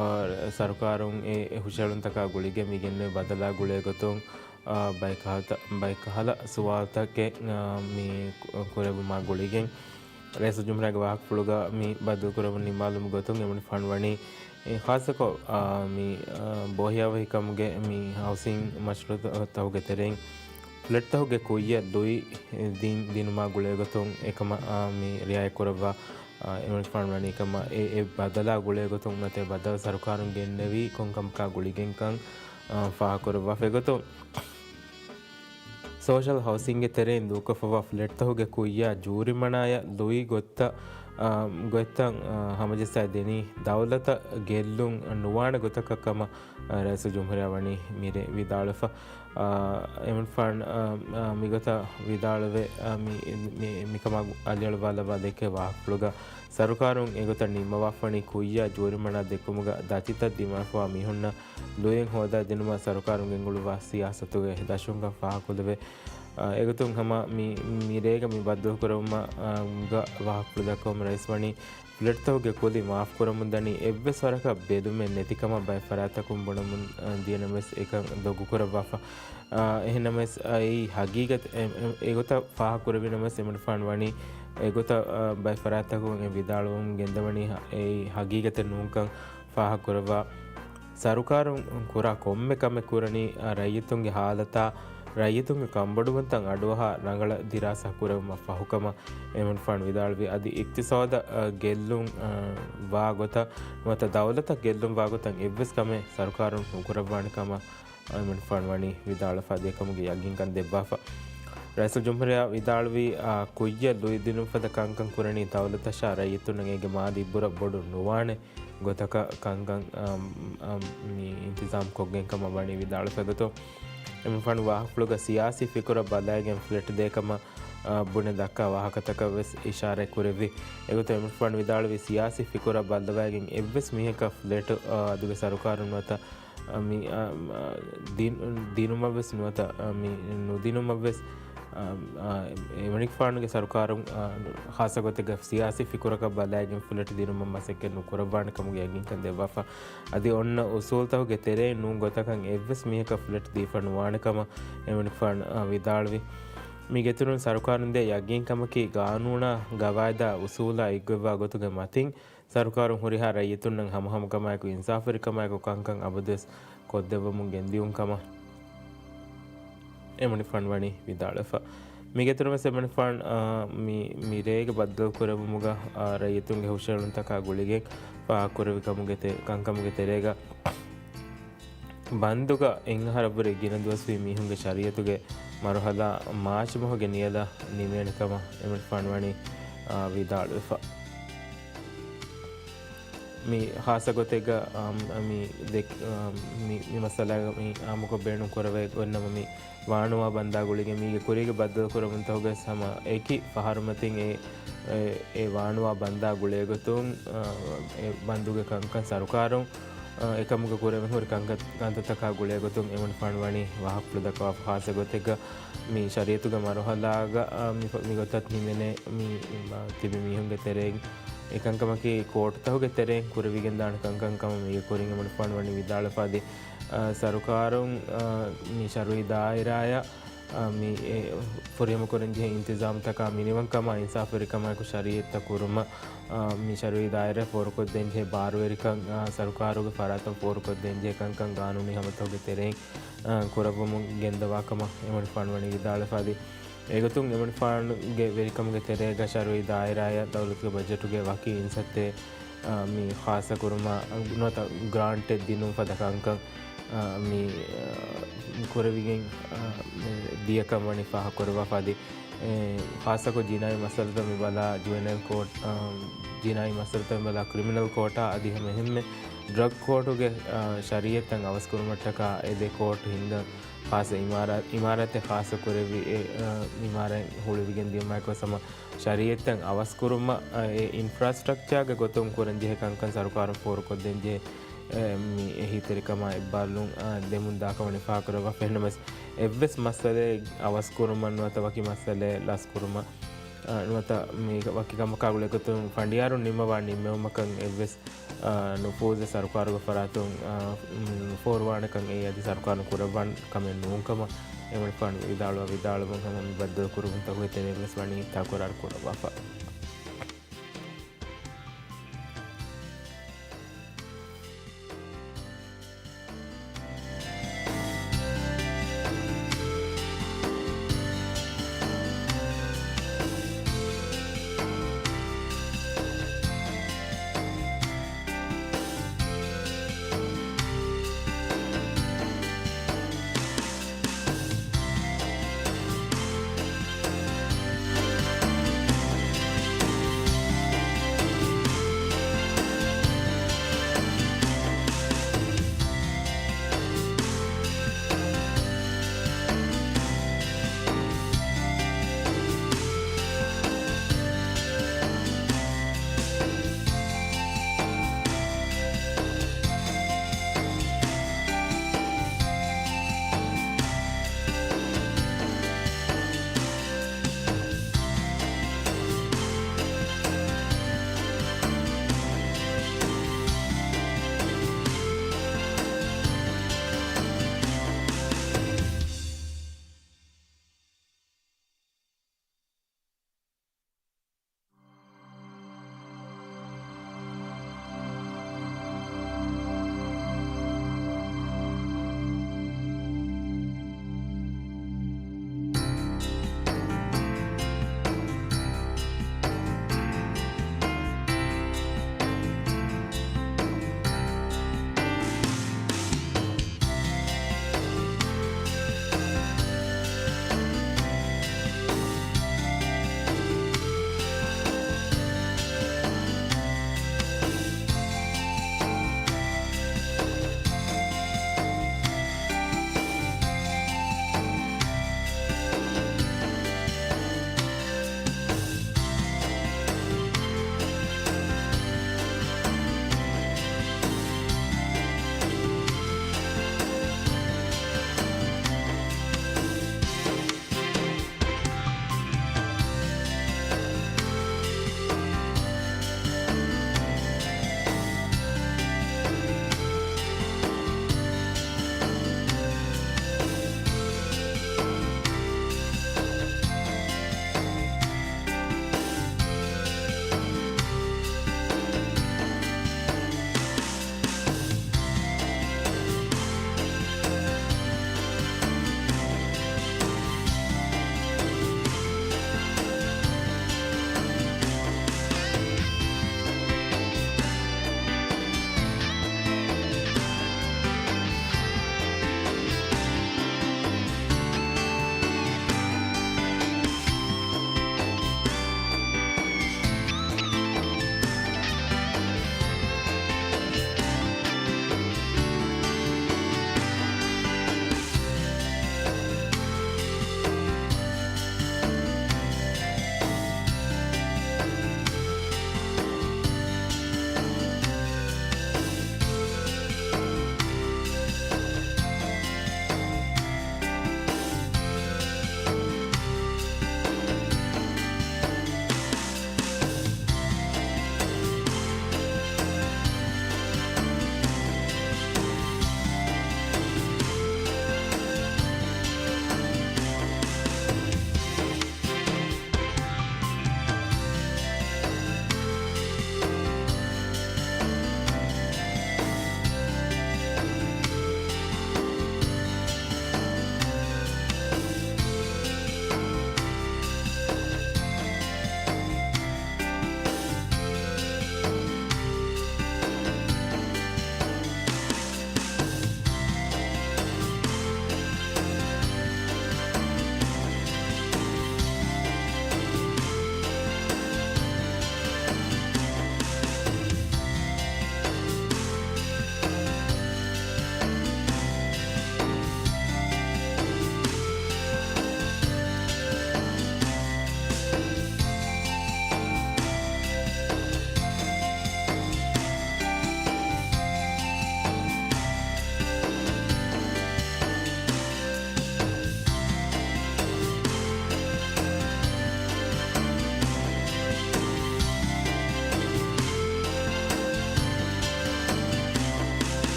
ސަރުކާރުން އެ، އެ ހުށަހެޅުންތަކާ ގުޅިގެން މި ގެންނެވި ބަދަލާ ގުޅޭގޮތުން، އާ، ބައެއްކަހަލަ-، ބައެއްކަހަލަ ސުވާލުތަކެއް، އާ، މި ކު-، ކުރެއްވުމާ ގުޅިގެން، ރައީސުލްޖުމްހޫރިއްޔާގެ ވާހަކަފުޅުގަ މި ބައްދަލުކުރެވުނު ނިންމާލުމުގެ ގޮތުން އެމަނިކުފާނު ވަނީ، އެ، ޚާއްޞަކޮށް، އާ، މި، އާ، ބޯހިޔާވަހިކަމުގެ މި ހައުސިން މަޝްރޫއުތަކުގެ ތެރެއިން ފްލެޓްތަކުގެ ކުއްޔަށް ލުއި ދިން-، ދިނުމާ ގުޅޭގޮތުން އެކަމަށް، އާ، މި ރިއާޔަތްކުރައްވާ، އާ، އެމަނިކުފާނު ވަނީ ކަމަށް އެ، އެ ބަދަލާ ގުޅޭގޮތުން ނުވަތަ އެ ބަދަލު ސަރުކާރުން ގެންނެވީ ކޮންކަމަކާ ގުޅިގެންކަން، އާ، ފާހަގަކުރައްވާފައިގޮތުން. ސޯޝަލް ހައުސިންގެ ތެރެއިން ދޫކޮށްފަވާ ފްލެޓްތަކުގެ ކުއްޔާ ޖޫރިމަނާޔަށް ލުއި ގޮތްތައް، އާ، ގޮތްތައް، އާ، ހަމަޖައްސާ ދިނީ ދައުލަތަށް ގެއްލުން ނުވާނެ ގޮތަކަށް ކަމަށް، އާ، ރައީސުލްޖުމްހޫރިއްޔާ ވަނީ މިރޭ ވިދާޅުވެފަ. އާ، އެމަނިކުފާނު، އާ، އާ، މިގޮތަށް ވިދާޅުވެ، އާ، މި، މި، މިކަމާ އަލިއަޅުވާލައްވާ ދެއްކޭ ވާހަކަފުޅުގަ ސަރުކާރުން އެގޮތަށް ނިންމަވާފަނީ ކުއްޔާ ޖޫރިމަނާ ދެއްކުމުގަ ދަތިތައް ދިމާވެފަވާ މީހުންނަށް ލުއިން ހޯދާ ދިނުމަށް ސަރުކާރުން ގެންގުޅުއްވާ ސިޔާސަތުގެ ދަށުންކަން ފާހަގަކުރެވޭ. އާ، އެގޮތުން ހަމަ މި، މިރޭގަ މި ބައްދަލުކުރެވުމަށް، އާ، ގަ ވާހަކަފުޅު ދައްކަވަމުން ރައީސް ވަނީ ފްލެޓްތަކުގެ ކުލި މާފްކުރަމުންދަނީ އެއްވެސް ވަރަކަށް ބެލުމެއް ނެތިކަމަށް ބައެއް ފަރާތްތަކުން ބުނަމުން، އާ، ދިޔަނަމަވެސް އެކަން ދޮގުކުރައްވާފަ. އާ، އެހެންނަމަވެސް، އާ، އެއީ ހަގީގަތެއް، އެ، އެ، އެގޮތަށް ފާހަގަކުރެވިނަމަވެސް އެމަނިކުފާނު ވަނީ އެގޮތަށް، އާ، ބައެއް ފަރާތްތަކުން އެ ވިދާޅުވަމުން ގެންދަވަނީ އެއީ ހަގީގަތެއް ނޫންކަން ފާހަގަކުރައްވާ. ސަރުކާރުން ކުރާ ކޮންމެ ކަމެއް ކުރަނީ، އާ، ރައްޔިތުންގެ ހާލަތާ، ރައްޔިތުންގެ ކަންބޮޑުވުންތައް އަޑުއަހާ ރަނގަޅަށް ދިރާސާ ކުރެވުމަށް ފަހުކަމަށް އެމަނިކުފާނު ވިދާޅުވި. އަދި އިޤްތިޞާދަށް، އާ، ގެއްލުން، އާ، ވާ ގޮތަށް ނުވަތަ ދައުލަތަށް ގެއްލުން ވާ ގޮތަށް އެއްވެސް ކަމެއް ސަރުކާރުން ނުކުރައްވާނެ ކަމަށް އެމަނިކުފާނު ވަނީ ވިދާޅުވެފަ ދޭކަމުގެ ޔަގީންކަން ދެއްވާފަ. ރައީސުލްޖުމްހޫރިއްޔާ ވިދާޅުވީ، އާ، ކުއްޔަށް ލުއިދިނުން ފަދަ ކަންކަން ކުރަނީ ދައުލަތަށާ ރައްޔިތުންނަށް އޭގެ މާލީ އިއްބުރަށް ބޮޑު ނުވާނެ ގޮތަކަށް ކަންކަން، އާ، އާ، މި އިންތިޒާމް ކޮށްގެން ކަމަށް ވަނީ ވިދާޅުވެފަ. އެގޮތުން އެމަނިކުފާނު ވާހަކަފުޅުގަ ސިޔާސީ ފިކުރަށް ބަލައިގެން ފްލެޓް ދޭ ކަމަށް، އާ، ބުނެ ދައްކާ ވާހަކަތަކަށް ވެސް އިޝާރަތް ކުރެއްވި. އެގޮތުން އެމަނިކުފާނު ވިދާޅުވީ ސިޔާސީ ފިކުރަށް ބައްލަވައިގެން އެއްވެސް މީހަކަށް ފްލެޓު، އާ، އަދުގެ ސަރުކާރުން ނުވަތަ އަ، މި، އަ، އަ، ދިން-، ދިނުމަށްވެސް ނުވަތަ، އަ، މި ނުދިނުމަށްވެސް، އަ، އަ، އެމަނިކުފާނުގެ ސަރުކާރުން، އަ، ޚާއްޞަ ގޮތެއްގަ ސިޔާސީ ފިކުރަކަށް ބަލައިގެން ފުލެޓް ދިނުމަށް މަސައްކަތް ނުކުރައްވާނެ ކަމުގެ ޔަގީންކަން ދެއްވާފަ. އަދި އޮންނަ އުސޫލްތަކުގެ ތެރެއިން ނޫން ގޮތަކަށް އެއްވެސް މީހަކަށް ފުލެޓް ދީފަ ނުވާނެ ކަމަށް އެމަނިކުފާނު، އަ، ވިދާޅުވި. މި ގެތުރުން ސަރުކާރުން ދޭ ޔަގީންކަމަކީ ގާނޫނާ، ގަވާއިދާ، އުސޫލާ އިއްގޮތްވާ ގޮތުގެ މަތިން، ސަރުކާރުން ހުރިހާ ރައްޔިތުންނަށް ހަމަހަމަކަމާއެކު އިންސާފުވެރިކަމާއެކު ކަންކަން އަބަދުވެސް ކޮށްދެއްވަމުން ގެންދިއުން ކަމަށް އެމަނިކުފާނު ވަނީ ވިދާޅުވެފަ. މިގެތުރުންވެސް އެމަނިކުފާނު، އާ، މި، މި ރޭގެ ބައްދަލުކުރެއްވުމުގަ، އާ، ރައްޔިތުންގެ ހުށަހެޅުންތަކާ ގުޅިގެން ފާހަގަކުރެއްވި ކަމުގެ ތެ-، ކަންކަމުގެ ތެރޭގަ ބަންދުގަ އެއްއަހަރަށްވުރެ ގިނަ ދުވަސްވީ މީހުންގެ ޝަރީއަތުގެ މަރުހަލާ މާޗް މަހުގެ ނިޔަލަށް ނިމޭނެ ކަމަށް އެމަނިކުފާނު ވަނީ، އާ، ވިދާޅުވެފަ. މި ޚާއްޞަ ގޮތެއްގަ، އާ، މި ދެ-، އާ، މި، މި މައްސަލާގަ މި އާއްމުކޮށް ބޭނުން ކުރެވޭ އޮންނަމަ މި ވާނުވާ ބަންދާ ގުޅިގެން މީގެ ކުރީގެ ބައްދަލުކުރެވުންތަކުގަސް ހަމަ އެކި ފަހަރުމަތިން އެ، އެ، އެ ވާނުވާ ބަންދާ ގުޅޭގޮތުން، އާ، އެ ބަންދުގެ ކަންކަން ސަރުކާރުން، އާ، އެކަމުގަ ކުރެވެން ހުރި ކަންކަ-، ކަންތައްތަކާ ގުޅޭގޮތުން އެމަނިކުފާނު ވަނީ ވާހަކަފުޅު ދައްކަވާފަ. ޚާއްޞަ ގޮތެއްގަ މި ޝަރީއަތުގެ މަރުހަލާގަ، އާ، މި، މިގޮތަށް ހިމެނޭ މި، މި ތިބި މީހުންގެ ތެރެއިން އެކަންކަމަކީ ކޯޓުތަކުގެ ތެރެއިން ކުރެވިގެންދާނެ ކަންކަން ކަމަށް މީގެ ކުރިން އެމަނިކުފާނު ވަނީ ވިދާޅުވެފަ. އަދި، އާ، ސަރުކާރުން، އާ، މި ޝަރުއީ ދާއިރާއަށް، އާ، މި އެ ފުރިހަމަކުރަންޖެހޭ އިންތިޒާމްތަކާ މިނިވަންކަމާ އިންސާފުވެރިކަމާއެކު ޝަރީއަތްތައް ކުރުމަށް، އާ، މި ޝަރުއީ ދާއިރާ ފޯރުކޮށްދޭންޖެހޭ ބާރުވެރިކަން، އާ، ސަރުކާރުގެ ފަރާތުން ފޯރުކޮށްދޭންޖެހޭ ކަންކަން ގާނޫނީ ހަމަތަކުގެ ތެރެއިން، އާ، ކުރައްވަމުން ގެންދަވާކަމަށް އެމަނިކުފާނު ވަނީ ވިދާޅުވެފައިވި. އެގޮތުން އެމަނިކުފާނުގެ ވެރިކަމުގެ ތެރޭގަ ޝަރުއީ ދާއިރާއަށް ދައުލަތުގެ ބަޖެޓުގެ ވަކި އިންސައްތެއް، އާ، މި ޚާއްޞަކުރުމަށް ނުވަތަ ގްރާންޓެއް ދިނުން ފަދަ ކަންކަން، އާ، މި، އާ، ކުރެވިގެން، އާ، ދިޔަކަން ވަނީ ފާހަގަކުރައްވާފައި. އެ، ޚާއްޞަކޮށް ޖިނާއީ މައްސަލަތައް މި ބަލާ ޖުވެނައިލް ކޯޓް، އާ، ޖިނާއީ މައްސަލަތައް މި ބަލާ ކްރިމިނަލް ކޯޓާ އަދި ހަމަ އެހެންމެ ޑްރަގް ކޯޓުގެ، އާ، ޝަރީއަތްތައް އަވަސްކުރުމަށްޓަކާ އެ ދެ ކޯޓު ހިންގަން ޚާއްޞަ އިމާރާ-، އިމާރާތެއް ޚާއްޞަ ކުރެއްވި އެ، އާ، އިމާރާތް ހުޅުވިގެން ދިޔުމާއެކު ހަމަ ޝަރީއަތްތައް އަވަސްކުރުމަށް، އާ، އެ އިންފްރާސްޓްރަކްޗާގެ ގޮތުން ކުރަންޖެހޭ ކަންކަން ސަރުކާރުން ފޯރުކޮށްދޭންޖެހޭ، އެ، މި އެހީތެރިކަމާ އެއްބާރުލުން، އާ، ދެމުން ދާކަމަށް ވަނީ ފާހަގަކުރައްވާފަ. އެހެންނަމަވެސް އެއްވެސް މައްސަލައެއް އަވަސްކުރުމަށް ނުވަތަ ވަކި މައްސަލައެއް ލަސްކުރުމަށް، އާ، ނުވަތަ މީގަ ވަކި ކަމަކާ ގުޅޭގޮތުން ފަނޑިޔާރުން ނިންމަވާ ނިންމެވުމަކަށް އެއްވެސް، އާ، ނުފޫޒެއް ސަރުކާރުގެ ފަރާތުން، އާ، ނުފޯރުވާނެކަން އެއީ އަދި ސަރުކާރުން ކުރައްވާން ކަމެއް ނޫންކަމަށް އެމަނިކުފާނު ވިދާޅުވާ ވިދާޅުވުން ހަމަ މި ބައްދަލުކުރުމުން ތަކުގެ ތެރޭ ވެސް ވަނީ ތަކުރާރު ކުރައްވާފަ.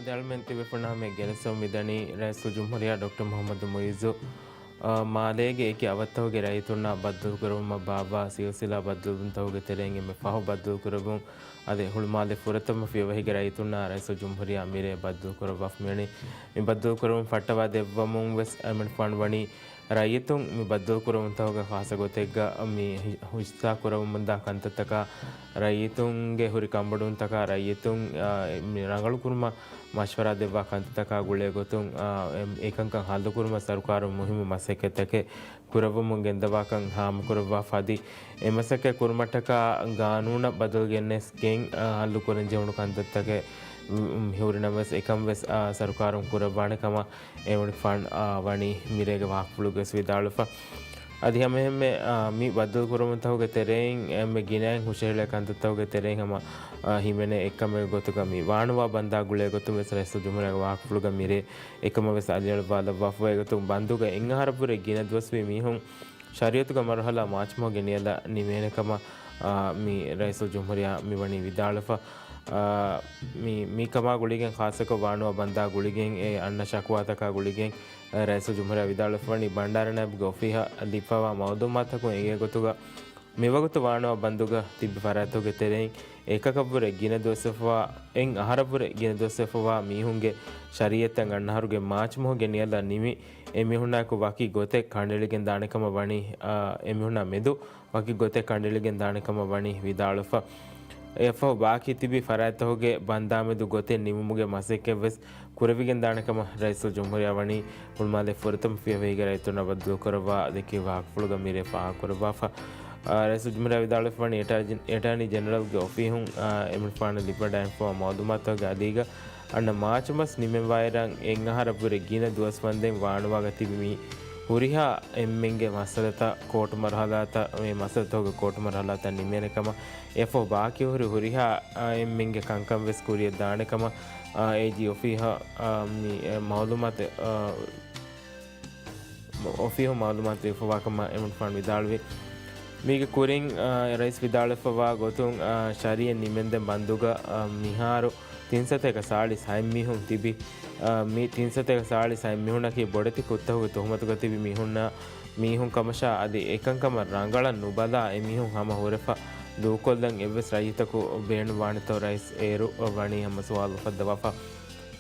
ދަޅުމެން ތިބެފުންނާ މި ގެނެސް މިދަނީ ރައީސުލްޖުމްހޫރިއްޔާ ޑޮކްޓަރ މުޙައްމަދު މުޢިއްޒު، އާ، މާލޭގެ އެކި އަވަށްތަކުގެ ރައްޔިތުންނާ ބައްދަލުކުރެވުމަށް ބާއްވާ ސިލްސިލާ ބައްދަލުވުންތަކުގެ ތެރެއިން އެންމެ ފަހު ބައްދަލުކުރެވުން. އަދި ހުޅުމާލެ ފުރަތަމަ ފިޔަވަހިގެ ރައްޔިތުންނާ ރައީސުލްޖުމްހޫރިއްޔާ މިރޭ ބައްދަލުކުރައްވާފަ މިވަނީ. މި ބައްދަލުކުރެވުން ފައްޓަވާ ދެއްވަމުން ވެސް އެމަނިފާން ވަނީ ރައްޔިތުން މި ބައްދަލުކުރެވުންތަކުގަ ޚާއްޞަ ގޮތެއްގަ މި ހި-، ހިއްސާ ކުރަމުންދާ ކަންތައްތަކާ، ރައްޔިތުންގެ ހުރި ކަންބޮޑުވުންތަކާ، ރައްޔިތުން، އާ، މި ރަނގަޅުކުރުމަށް މަޝްވަރާ ދެއްވާ ކަންތައްތަކާ ގުޅޭ ގޮތުން، އާ، އެ-، އެކަންކަން ހައްލުކުރުމަށް ސަރުކާރުން މުހިއްމު މަސައްކަތްތަކެއް ކުރައްވަމުން ގެންދަވާކަން ހާމަކުރައްވާފަ އަދި، އެ މަސައްކަތް ކުރުމަށްޓަކާ ގާނޫނަށް ބަދަލު ގެންނެސް ގެން، އާ، ހައްލު ކުރަން ޖެހުނު ކަންތައްތަކެއް، މް، މް، ހުރި ނަމަވެސް އެކަން ވެސް، އާ، ސަރުކާރުން ކުރައްވާނެ ކަމަށް އެމަނިފާން، އާ، ވަނީ މިރޭގެ ވާހަކަފުޅުގައި ވެސް ވިދާޅުވެފަ. އަދި ހަމައެހެންމެ، އާ، މި ބައްދަލުކުރުމުންތަކުގެ ތެރެއިން އެންމެ ގިނައިން ހުށަހެޅޭ ކަންތައްތަކުގެ ތެރެއިން ހަމަ، އާ، ހިމެނޭ އެއްކަމެއް ގޮތުގަ މި ވާނުވާ ބަންދާ ގުޅޭ ގޮތުން ވެސް ރައީސުލްޖުމްހޫރިއްޔާގެ ވާހަކަފުޅުގަ މިރޭ އެކަމަށް ވެސް އަލިއަޅުވާލައްވާފަ އެގޮތުން ބަންދުގަ އެއްއަހަރަށްވުރެ ގިނަ ދުވަސްވީ މީހުން ޝަރީއަތުގެ މަރުހަލާ މާޗްމަހުގެ ނިޔަލަށް ނިމޭނެ ކަމަށް، އާ، މި ރައީސުލްޖުމްހޫރިއްޔާ މިވަނީ ވިދާޅުވެފަ. އާ، މި، މިކަމާ ގުޅިގެން ޚާއްޞަކޮށް ވާނުވާ ބަންދާ ގުޅިގެން އެ އަންނަ ޝަކުވާތަކާ ގުޅިގެން، އާ، ރައީސުލްޖުމްހޫރިއްޔާ ވިދާޅުވެފަ ވަނީ ބަންޑާރަ ނައިބުގެ އޮފީހަށް ލިބިފަވާ މައުލޫމާތަކުން އެނގޭ ގޮތުގަ މިވަގުތު ވާނުވާ ބަންދުގަ ތިބި ފަރާތްތަކުގެ ތެރެއިން އެކަކަށްވުރެ ގިނަ ދުވަސްވެފަވާ، އެއްއަހަރަށްވުރެ ގިނަ ދުވަސްވެފަވާ މީހުންގެ ޝަރީއަތްތައް އަންނަ އަހަރުގެ މާޗްމަހުގެ ނިޔަލަށް ނިމި، އެމީހުންނާއެކު ވަކި ގޮތެއް ކަނޑައެޅިގެން ދާނެ ކަމަށް ވަނީ، އާ، އެމީހުންނާ މެދު ވަކި ގޮތެއް ކަނޑައެޅިގެން ދާނެ ކަމަށް ވަނީ ވިދާޅުވެފަ. އެއަށްފަހު ބާކީ ތިބި ފަރާތްތަކުގެ ބަންދާމެދު ގޮތެއް ނިމުމުގެ މަސައްކަތްވެސް ކުރެވިގެން ދާނެ ކަމަށް ރައީސުލްޖުމްހޫރިއްޔާ ވަނީ ހުޅުމާލެ ފުރަތަމަ ފިޔަވަހީގެ ރައްޔިތުންނާ ބައްދަލުކުރައްވާ ދެއްކި ވާހަކަފުޅުގަ މިރޭ ފާހަގަކުރައްވާފަ. އާ، ރައީސުލްޖުމްހޫރިއްޔާ ވިދާޅުވެފަ ވަނީ އެޓާ-، އެޓާނީ ޖެނެރަލްގެ އޮފީހުން، އާ، އެމަނިފާނަށް ލިބިވަޑައިގެންފަވާ މައުލޫމާތުގެ އަދީގަ އަންނަ މާޗުމަސް ނިމެވާއިރަށް އެއްއަހަރަށްވުރެ ގިނަ ދުވަސް ވަންދެން ވާނުވާގަ ތިބި މި ހުރިހާ އެންމެންގެ މައްސަލަތައް ކޯޓު މަރުހަލާތައް، މި މައްސަލަތަކުގެ ކޯޓު މަރުހަލާތައް ނިމޭނެ ކަމަށް، އެއަށްފަހު ބާކީ ހުރި ހުރިހާ، އާ، އެންމެންގެ ކަންކަން ވެސް ކުރިއަށް ދާނެ ކަމަށް، އާ، އޭޖީ އޮފީހަށް، އާ، މި، އެ، މައުލޫމާތު، އާ، އޮފީހުން މައުލޫމާތު ދެއްވާ ކަމަށް އެމަނިފާން ވިދާޅުވި. މީގެ ކުރިން، އާ، ރައީސް ވިދާޅުވެފަވާ ގޮތުން، އާ، ޝަރީއަތް ނިމެންދެން ބަންދުގަ، އާ، މިހާރު ތިން ސަތޭކަ ސާޅީސް ހަތް މީހުން ތިބި، އާ، މި ތިން ސަތޭކަ ސާޅީސް ހަތް މީހުންނަކީ ބޮޑެތި ކުށްތަކުގެ ތުހުމަތުގަ ތިބި މީހުންނާ، މީހުން ކަމަށާ އަދި އެކަންކަމަށް ރަނގަޅަށް ނުބަލާ އެމީހުން ހަމަ ހުރެފަ ދޫކޮށްލަން އެއްވެސް ރައްޔިތަކު ބޭނުންވާނެތޯ ރައީސް އޭރު ވަނީ ހަމަ ސުވާލު އުފައްދަވާފަ.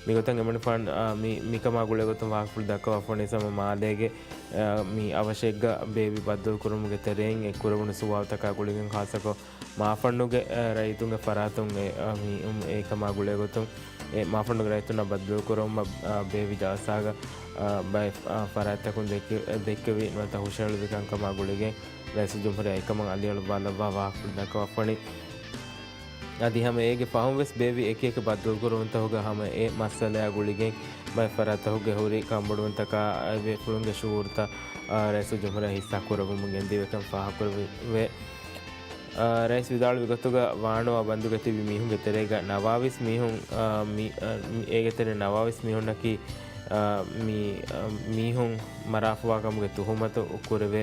މިގޮތަށް އެމަނިފާން، އާ، މި، މިކަމާ ގުޅޭގޮތުން ވާހަކަފުޅު ދައްކަވާފަ ވަނީ ހަމަ މާލޭގެ، އާ، މި އަވަށެއްގަ ބޭބި ބައްދަލުކުރުމުގެ ތެރެއިން އެ ކުރެވުނު ސުވާލުތަކާ ގުޅިގެން ޚާއްސަކޮށް މާފަންނުގެ، އަ، ރައްޔިތުންގެ ފަރާތުން އެ، އަ، މި، އު، އެކަމާ ގުޅޭގޮތުން އެ މާފަންނުގެ ރައްޔިތުންނާ ބައްދަލުކުރައްވުމަށް، އަ، ބޭއްވި ޖަލްސާގަ، އަ، ބައެއް، އަ، ފަރާތްތަކުން ދެއްކެ-، ދެއްކެވި ނުވަތަ ހުށަހެޅުއްވި ކަންކަމާ ގުޅިގެން ރައީސުލްޖުމްހޫރިއްޔާ އެކަމަށް އަލިއަޅުއްވާލައްވާ ވާހަކަފުޅު ދައްކަވާފަ ވަނީ. އަދި ހަމަ އޭގެ ފަހުން ވެސް ބޭއްވި އެކި އެކި ބައްދަލުކުރުންތަކުގަ ހަމަ އެ މައްސަލަޔާ ގުޅިގެން ބައެއް ފަރާތްތަކުގެ ހުރި ކަންބޮޑުވުންތަކާ އެ ބޭފުޅުންގެ ޝުއޫރުތައް، އާ، ރައީސުލްޖުމްހޫރިއްޔާ ހިއްސާ ކުރައްވަމުން ގެންދިޔަ ކަން ފާހަގަކުރެވޭ. އާ، ރައީސް ވިދާޅުވި ގޮތުގަ ވާނުވާ ބަންދުގަ ތިބި މީހުންގެ ތެރޭގަ ނަވާވީސް މީހުން، އާ، މި-، އާ، މި-، އޭގެ ތެރެ ނަވާވީސް މީހުންނަކީ، އާ، މި-، އާ، މީހުން މަރާފަވާ ކަމުގެ ތުހުމަތު ކުރެވޭ.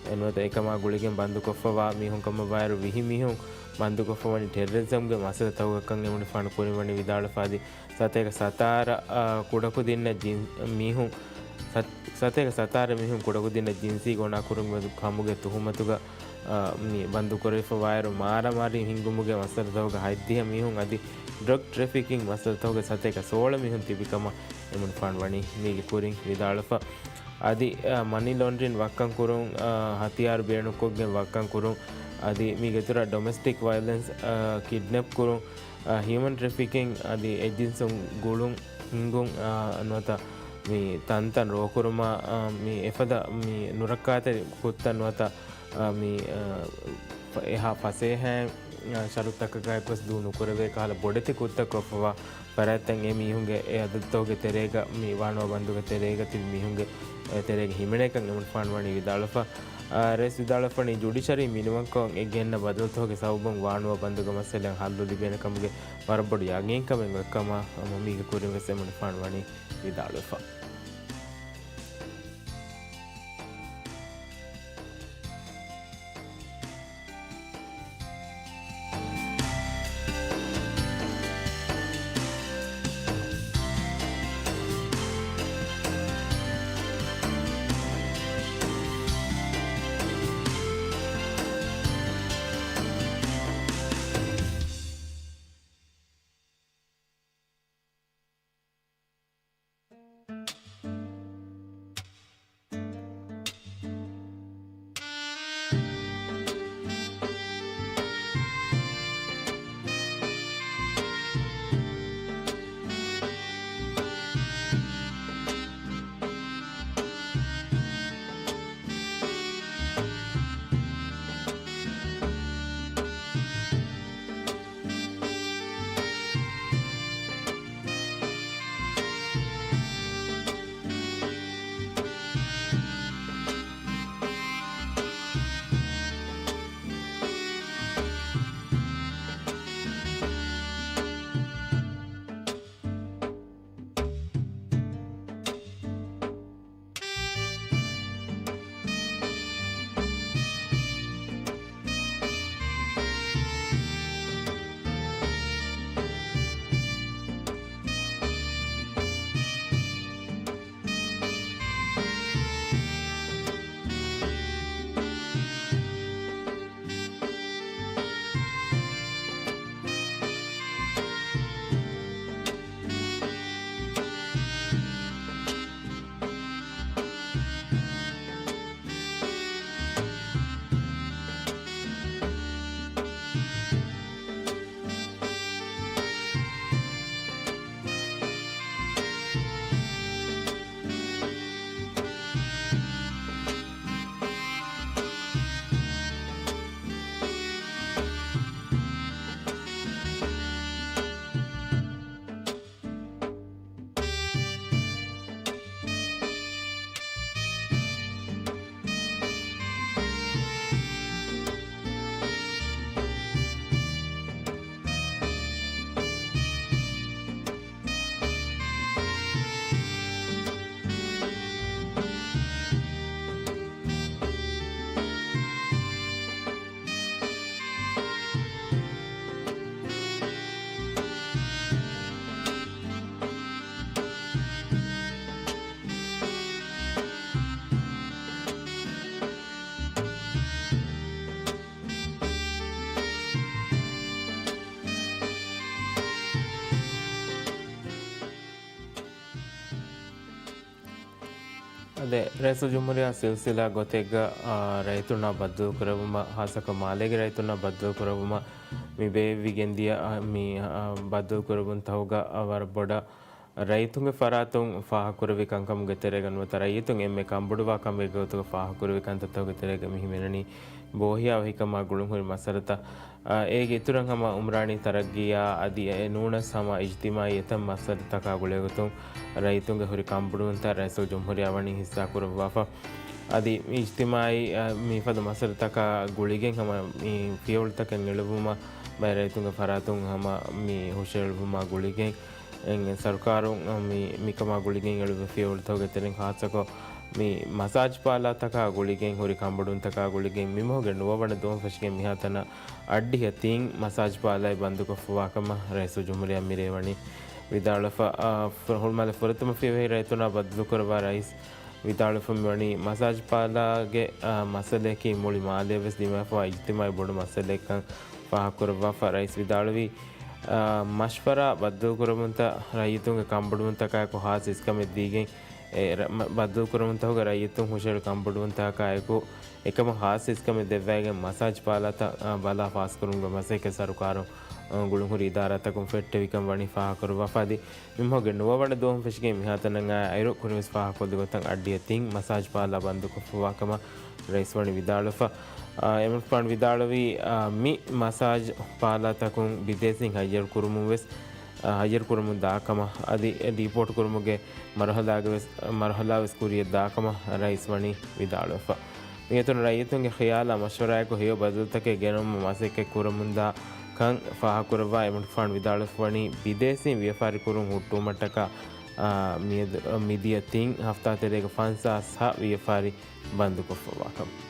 އެނުވަތަ އެކަމާ ގުޅިގެން ބަންދުކޮށްފަވާ މީހުން ކަމަށްވާއިރު ވިހި މީހުން ބަންދުކޮށްފަ ވަނީ ޓެރަރިޒަމްގެ މައްސަލަތަކުގަކަން އެމަނިފާނު ކުރިން ވަނީ ވިދާޅުވެފަ އަދި ސަތޭކަ ސަތާރަ، އާ، ކުޑަކުދިންނަށް ޖިން-، މީހުން، ސަތް-، ސަތޭކަ ސަތާރަ މީހުން ކުޑަކުދިންނަށް ޖިންސީ ގޮނާކުރުމުގެ ކަމުގެ ތުހުމަތުގަ، އާ، މި ބަންދުކުރެވިފަ ވާއިރު މާރާމާރީ ހިންގުމުގެ މައްސަލަތަކުގަ ހަތްދިހަ މީހުން އަދި ޑްރަގް ޓްރެފިކިން މައްސަލަތަކުގަ ސަތޭކަ ސޯޅަ މީހުން ތިބި ކަމަށް އެމަނިފާނު ވަނީ މީގެ ކުރިން ވިދާޅުވެފަ. އަދި، އާ، މަނީ ލޯންޑްރިން ވައްކަން ކުރުން، އާ، ހަތިޔާރު ބޭނުންކޮށްގެން ވައްކަން ކުރުން، އަދި މީގެ އިތުރަށް ޑޮމެސްޓިކް ވަޔަލެންސް، އާ، ކިޑްނެޕް ކުރުން، އާ، ހިއުމަން ޓްރެފިކިން އަދި އެއްޖިންސުން ގުޅުން ހިންގުން، އާ، ނުވަތަ މި ތަންތަން ރޯކުރުމާ، އާ، މި އެފަދަ މި ނުރައްކާތެރި ކުށްތައް ނުވަތަ، އާ، މި، އާ، ފަ-، އެހާ ފަސޭހައިން، އާ، ޝަރުތަކަކާއެކުވެސް ދޫ ނުކުރެވޭ ކަހަލަ ބޮޑެތި ކުށްތައް ކޮށްފަވާ ފަރާތްތައް އެ މީހުންގެ އެ އަދަދުތަކުގެ ތެރޭގަ މި ވާނުވާ ބަންދުގެ ތެރޭގަ ތިބި މީހުންގެ އެ ތެރޭގަ ހިމެނޭކަން އެމަނިފާނު ވަނީ ވިދާޅުވެފަ. އާ، ރައީސް ވިދާޅުވެފަ ވަނީ ޖުޑިޝަރީ މިނިވަންކޮށް އެ ގެންނަ ބަދަލުތަކުގެ ސަބަބުން ވާނުވާ ބަންދުގެ މައްސަލައަށް ހައްލު ލިބޭނެ ކަމުގެ ވަރަށް ބޮޑު ޔަގީންކަމެއް އޮތްކަމަށް މީގެ ކުރިން ވެސް އެމަނިފާނު ވަނީ ވިދާޅުވެފަ. ރައީސުލްޖުމްހޫރިއްޔާ ސިލްސިލާ ގޮތެއްގަ، އާ، ރައްޔިތުންނާ ބައްދަލުކުރެއްވުމަށް، ހާއްސަކޮށް މާލޭގެ ރައްޔިތުންނާ ބައްދަލުކުރެއްވުމަށް މި ބޭއްވިގެންދިޔަ، އާ، މި، އާ، ބައްދަލުކުރެއްވުންތަކުގަ، އާ، ވަރަށް ބޮޑަށް ރައްޔިތުންގެ ފަރާތުން ފާހަގަކުރެއްވި ކަންކަމުގެ ތެރޭގަ ނުވަތަ ރައްޔިތުން އެންމެ ކަންބޮޑުވާ ކަމެއްގެ ގޮތުގަ ފާހަގަކުރެއްވި ކަންތައްތަކުގެ ތެރޭގަ މި ހިމެނެނީ ބޯހިޔާވަހި ކަމާ ގުޅުންހުރި މައްސަލަތައް. އާ، އޭގެ އިތުރަށް ހަމަ އުމްރާނީ ތަރައްގީއާ އަދި އެ ނޫނަސް ހަމަ އިޖްތިމާއީ އެތައް މައްސަލަތަކާ ގުޅޭގޮތުން ރައްޔިތުންގެ ހުރި ކަންބޮޑުވުންތައް ރައީސުލްޖުމްހޫރިއްޔާ ވަނީ ހިއްސާ ކުރައްވާފަ. އަދި އިޖްތިމާއީ، އާ، މިފަދަ މައްސަލަތަކާ ގުޅިގެން ހަމަ މި ފިޔަވަޅުތަކަށް އެޅުއްވުމަށް ބައެއް ރައްޔިތުންގެ ފަރާތުން ހަމަ މި ހުށައެޅުއްވުމާ ގުޅިގެން، އެން، ސަރުކާރުން މި، މިކަމާ ގުޅިގެން އެޅުއްވި ފިޔަވަޅުތަކުގެ ތެރެއިން ހާއްސަކޮށް މި މަސާޖް ޕާލާތަކާ ގުޅިގެން ހުރި ކަންބޮޑުވުންތަކާ ގުޅިގެން މި މަހުގެ ނުވަވަނަ ދުވަހުން ފެށިގެން މިހާތަނަށް އައްޑިހަ ތިން މަސާޖް ޕާލާއެއް ބަންދުކޮށްފަވާކަމަށް ރައީސުލްޖުމްހޫރިއްޔާ މިރޭ ވަނީ ވިދާޅުވެފަ. އާ، ފު-، ހުޅުމާލެ ފުރަތަމަ ފިޔަވަހި ރައްޔިތުންނާ ބައްދަލުކުރައްވާ ރައީސް ވިދާޅުވެފަ މިވަނީ މަސާޖް ޕާލާގެ، އާ، މައްސަލަޔަކީ މުޅި މާލެއަށް ވެސް ދިމާވެފަވާ އިޖްތިމާއީ ބޮޑު މައްސަލައެއްކަން ފާހަގަކުރައްވާފަ. ރައީސް ވިދާޅުވީ، އާ، މަޝްވަރާ ބައްދަލުކުރަމުންތައް ރައްޔިތުންގެ ކަންބޮޑުވުންތަކާއެކު ހާއްސަ އިސްކަމެއް ދީގެން، އެ، ރަ-، މަ-، ބައްދަލުކުރަމުންތަކުގެ ރައްޔިތުން ހުށައެޅި ކަންބޮޑުވުންތަކާއެކު އެކަމަށް ހާއްސަ އިސްކަމެއް ދެއްވައިގެން މަސާޖް ޕާލާތައް، އާ، ބަލާ ފާސްކުރުމުގެ މަސައްކަތް ސަރުކާރުން، އާ، ގުޅުންހުރި އިދާރާތަކުން ފެއްޓެވިކަން ވަނީ ފާހަގަކުރައްވާފަ. އަދި މި މަހުގެ ނުވަވަނަ ދުވަހުން ފެށިގެން މިހާތަނަށް އައިރު ކުރިންވެސް ފާހަގަކޮށްލި ގޮތަށް އައްޑިހަ ތިން މަސާޖް ޕާލާ ބަންދުކޮށްފަވާކަމަށް ރައީސް ވަނީ ވިދާޅުވެފަ. އާ، އެމަނިކުފާނު ވިދާޅުވީ، އާ، މި މަސާޖް ޕާލާތަކުން ބިދޭސީން ހައްޔަރު ކުރުމުން ވެސް، އާ، ހައްޔަރު ކުރަމުން ދާކަމަށް އަދި ޑީޕޯޓް ކުރުމުގެ މަރުހަލާގެ ވެސް، މަރުހަލާ ވެސް ކުރިޔަށް ދާކަމަށް ރައީސް ވަނީ ވިދާޅުވެފަ. މިއަތުން ރައްޔިތުންގެ ޚިޔާލާ މަޝްވަރާއެކު ހެޔޮ ބަދަލުތަކެއް ގެނައުމަށް މަސައްކަތް ކުރަމުންދާ ކަން ފާހަގަކުރައްވާ، އެމަނިކުފާނު ވިދާޅުވެފަ ވަނީ ބިދޭސީން ވިޔަފާރި ކުރުން ހުއްޓުވުމަށްޓަކާ، އާ، މިއަދު، މިދިޔަ ތިން ހަފްތާ ތެރޭގަ ފަންސާސް ހަ ވިޔަފާރި ބަންދުކޮށްފަވާކަމަށް.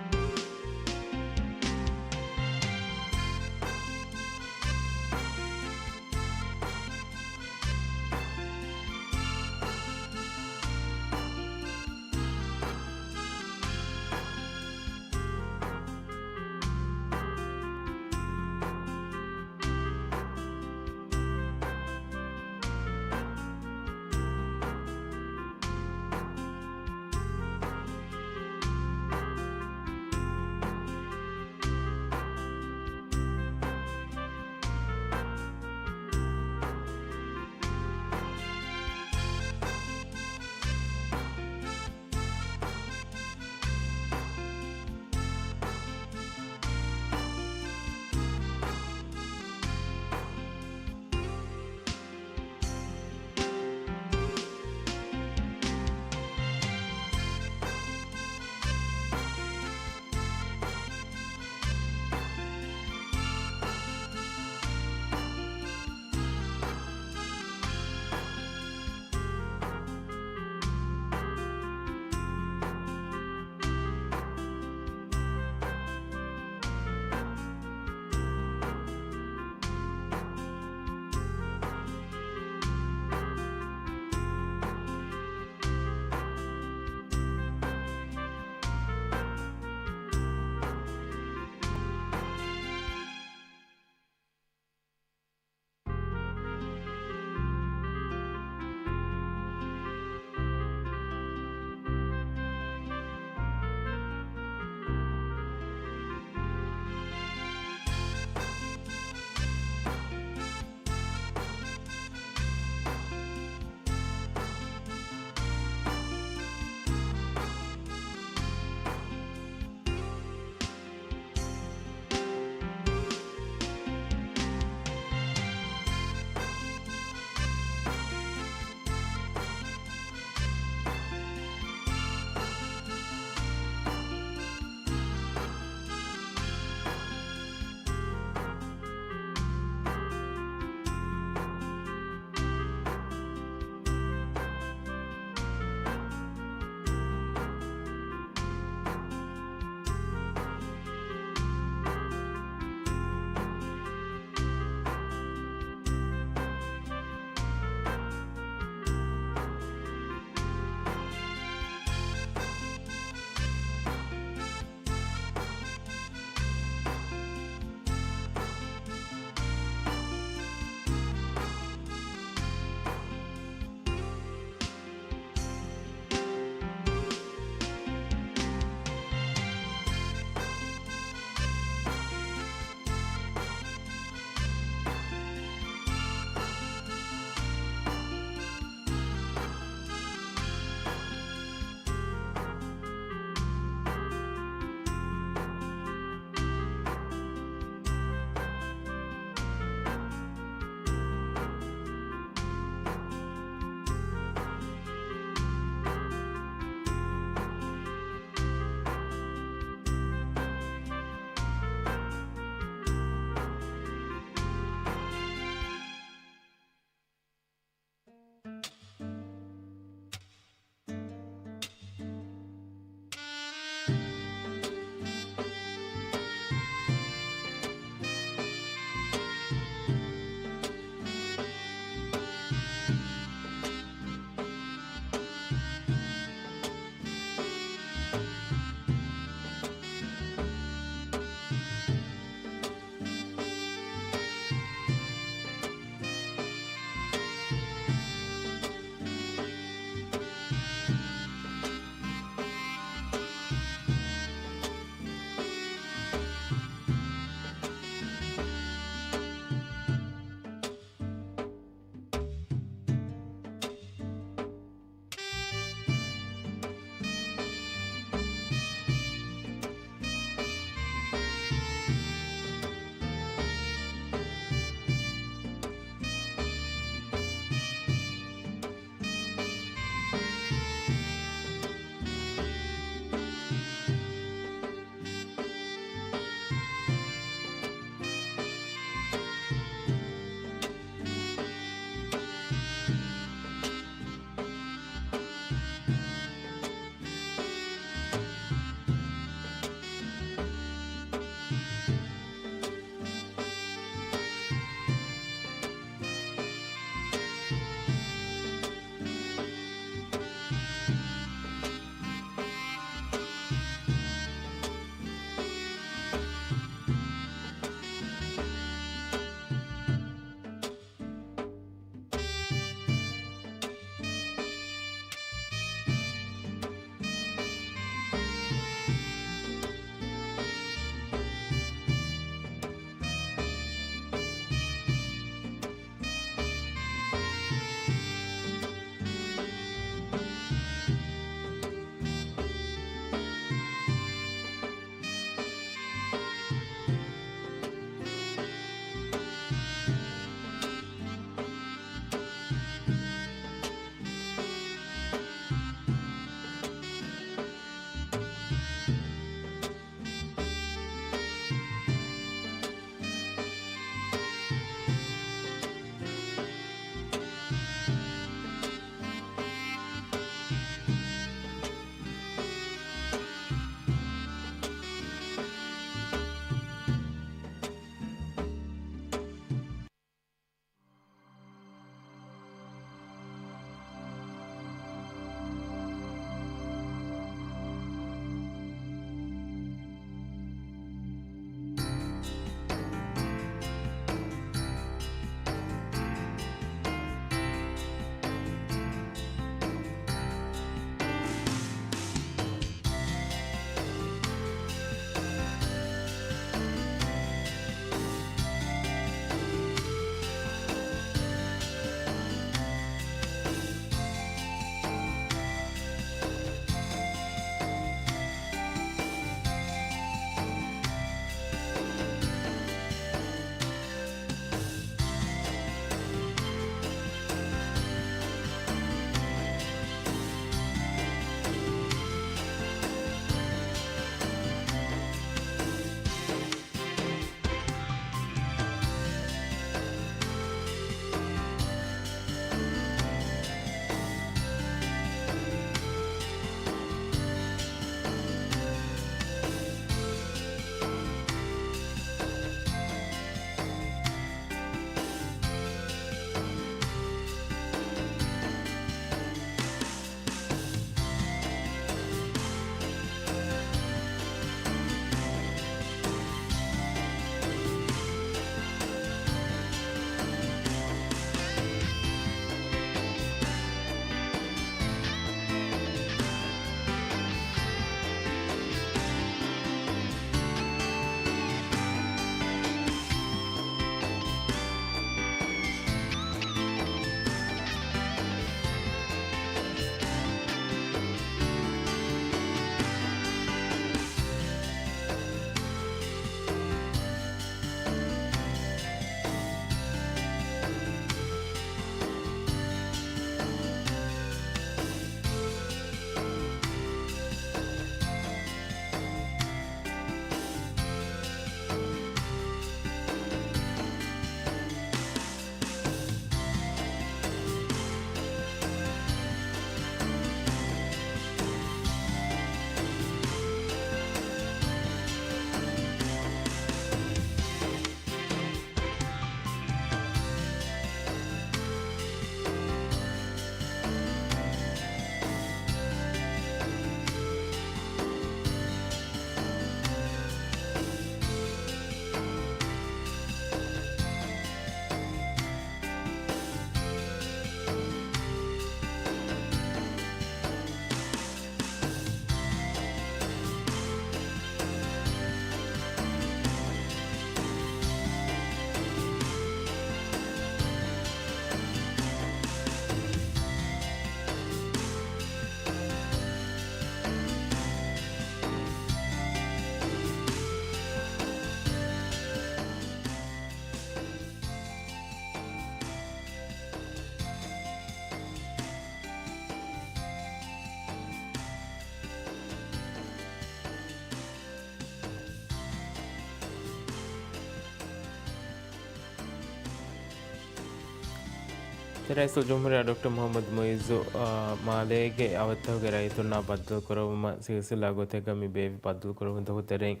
ރައީސުލްޖުމްހޫރިއްޔާ ޑޮކްޓަރ މުޙައްމަދު މުޢިއްޒު، އާ، މާލޭގެ އަވަށްތަކުގެ ރައްޔިތުންނާ ބައްދަލުކުރެއްވުމަށް ސިލްސިލާ ގޮތެއްގަ މި ބޭއްވި ބައްދަލުކުރެއްވުންތަކުގެ ތެރެއިން،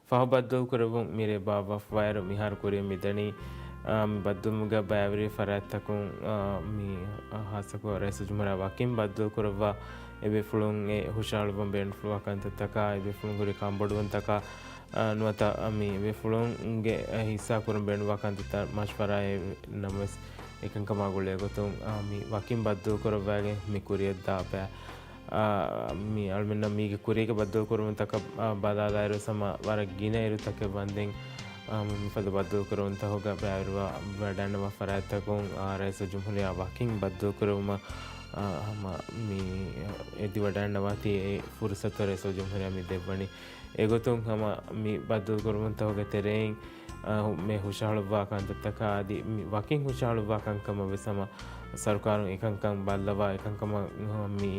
ފަހު ބައްދަލުކުރެއްވުން މިރޭ ބާއްވާފަވާއިރު، މިހާރު ކުރިއަށް މިދަނީ، އާ، މި ބައްދަލުވުމުގަ ބައިވެރި ފަރާތްތަކުން، އާ، މި، އާ، ޚާއްޞަކޮށް ރައީސުލްޖުމްހޫރިއްޔާ ވަކިން ބައްދަލުކުރައްވާ އެ ބޭފުޅުން އެ ހުށަހަޅުއްވަން ބޭނުންފުޅުވާ ކަންތައްތަކާ، އެ ބޭފުޅުން ހުރި ކަންބޮޑުވުންތަކާ، އާ، ނުވަތަ މި ބޭފުޅުންގެ ހިއްސާ ކުރަން ބޭނުންވާ ކަންތައްތައް މަޝްވަރާއެއް ނަމަވެސް، އެކަންކަމާ ގުޅޭގޮތުން، އާ، މި ވަކިން ބައްދަލުކުރައްވާގެން މި ކުރިއަށްދާ ބައެއް، އާ، މި އަޅުމެންނަށް މީގެ ކުރީގެ ބައްދަލުކުރުމުންތަކަށް، އާ، ބަލާލާއިރު ހަމަ ވަރަށް ގިނަ އިރުތަކެއް ވަންދެން، އާ، މިފަދަ ބައްދަލުކުރުމުންތަކުގަ ބައިވެރިވާ ވަޑައިގަންނަވާ ފަރާތްތަކުން، އާ، ރައީސުލްޖުމްހޫރިއްޔާ ވަކިން ބައްދަލުކުރެއްވުމަށް، އާ، ހަމަ މި އެދި ވަޑައިގަންނަވާތީ އެ ފުރުސަތު ރައީސުލްޖުމްހޫރިއްޔާ މި ދެއްވަނީ. އެގޮތުން ހަމަ މި ބައްދަލުކުރުމުންތަކުގެ ތެރެއިން، އާ، ހު-، މި ހުށަހަޅުއްވާ ކަންތައްތަކާ އަދި މި ވަކިން ހުށަހަޅުއްވާ ކަންކަމަށް ވެސް ހަމަ ސަރުކާރުން އެކަންކަން ބައްލަވާ، އެކަންކަމަށް، އާ، މި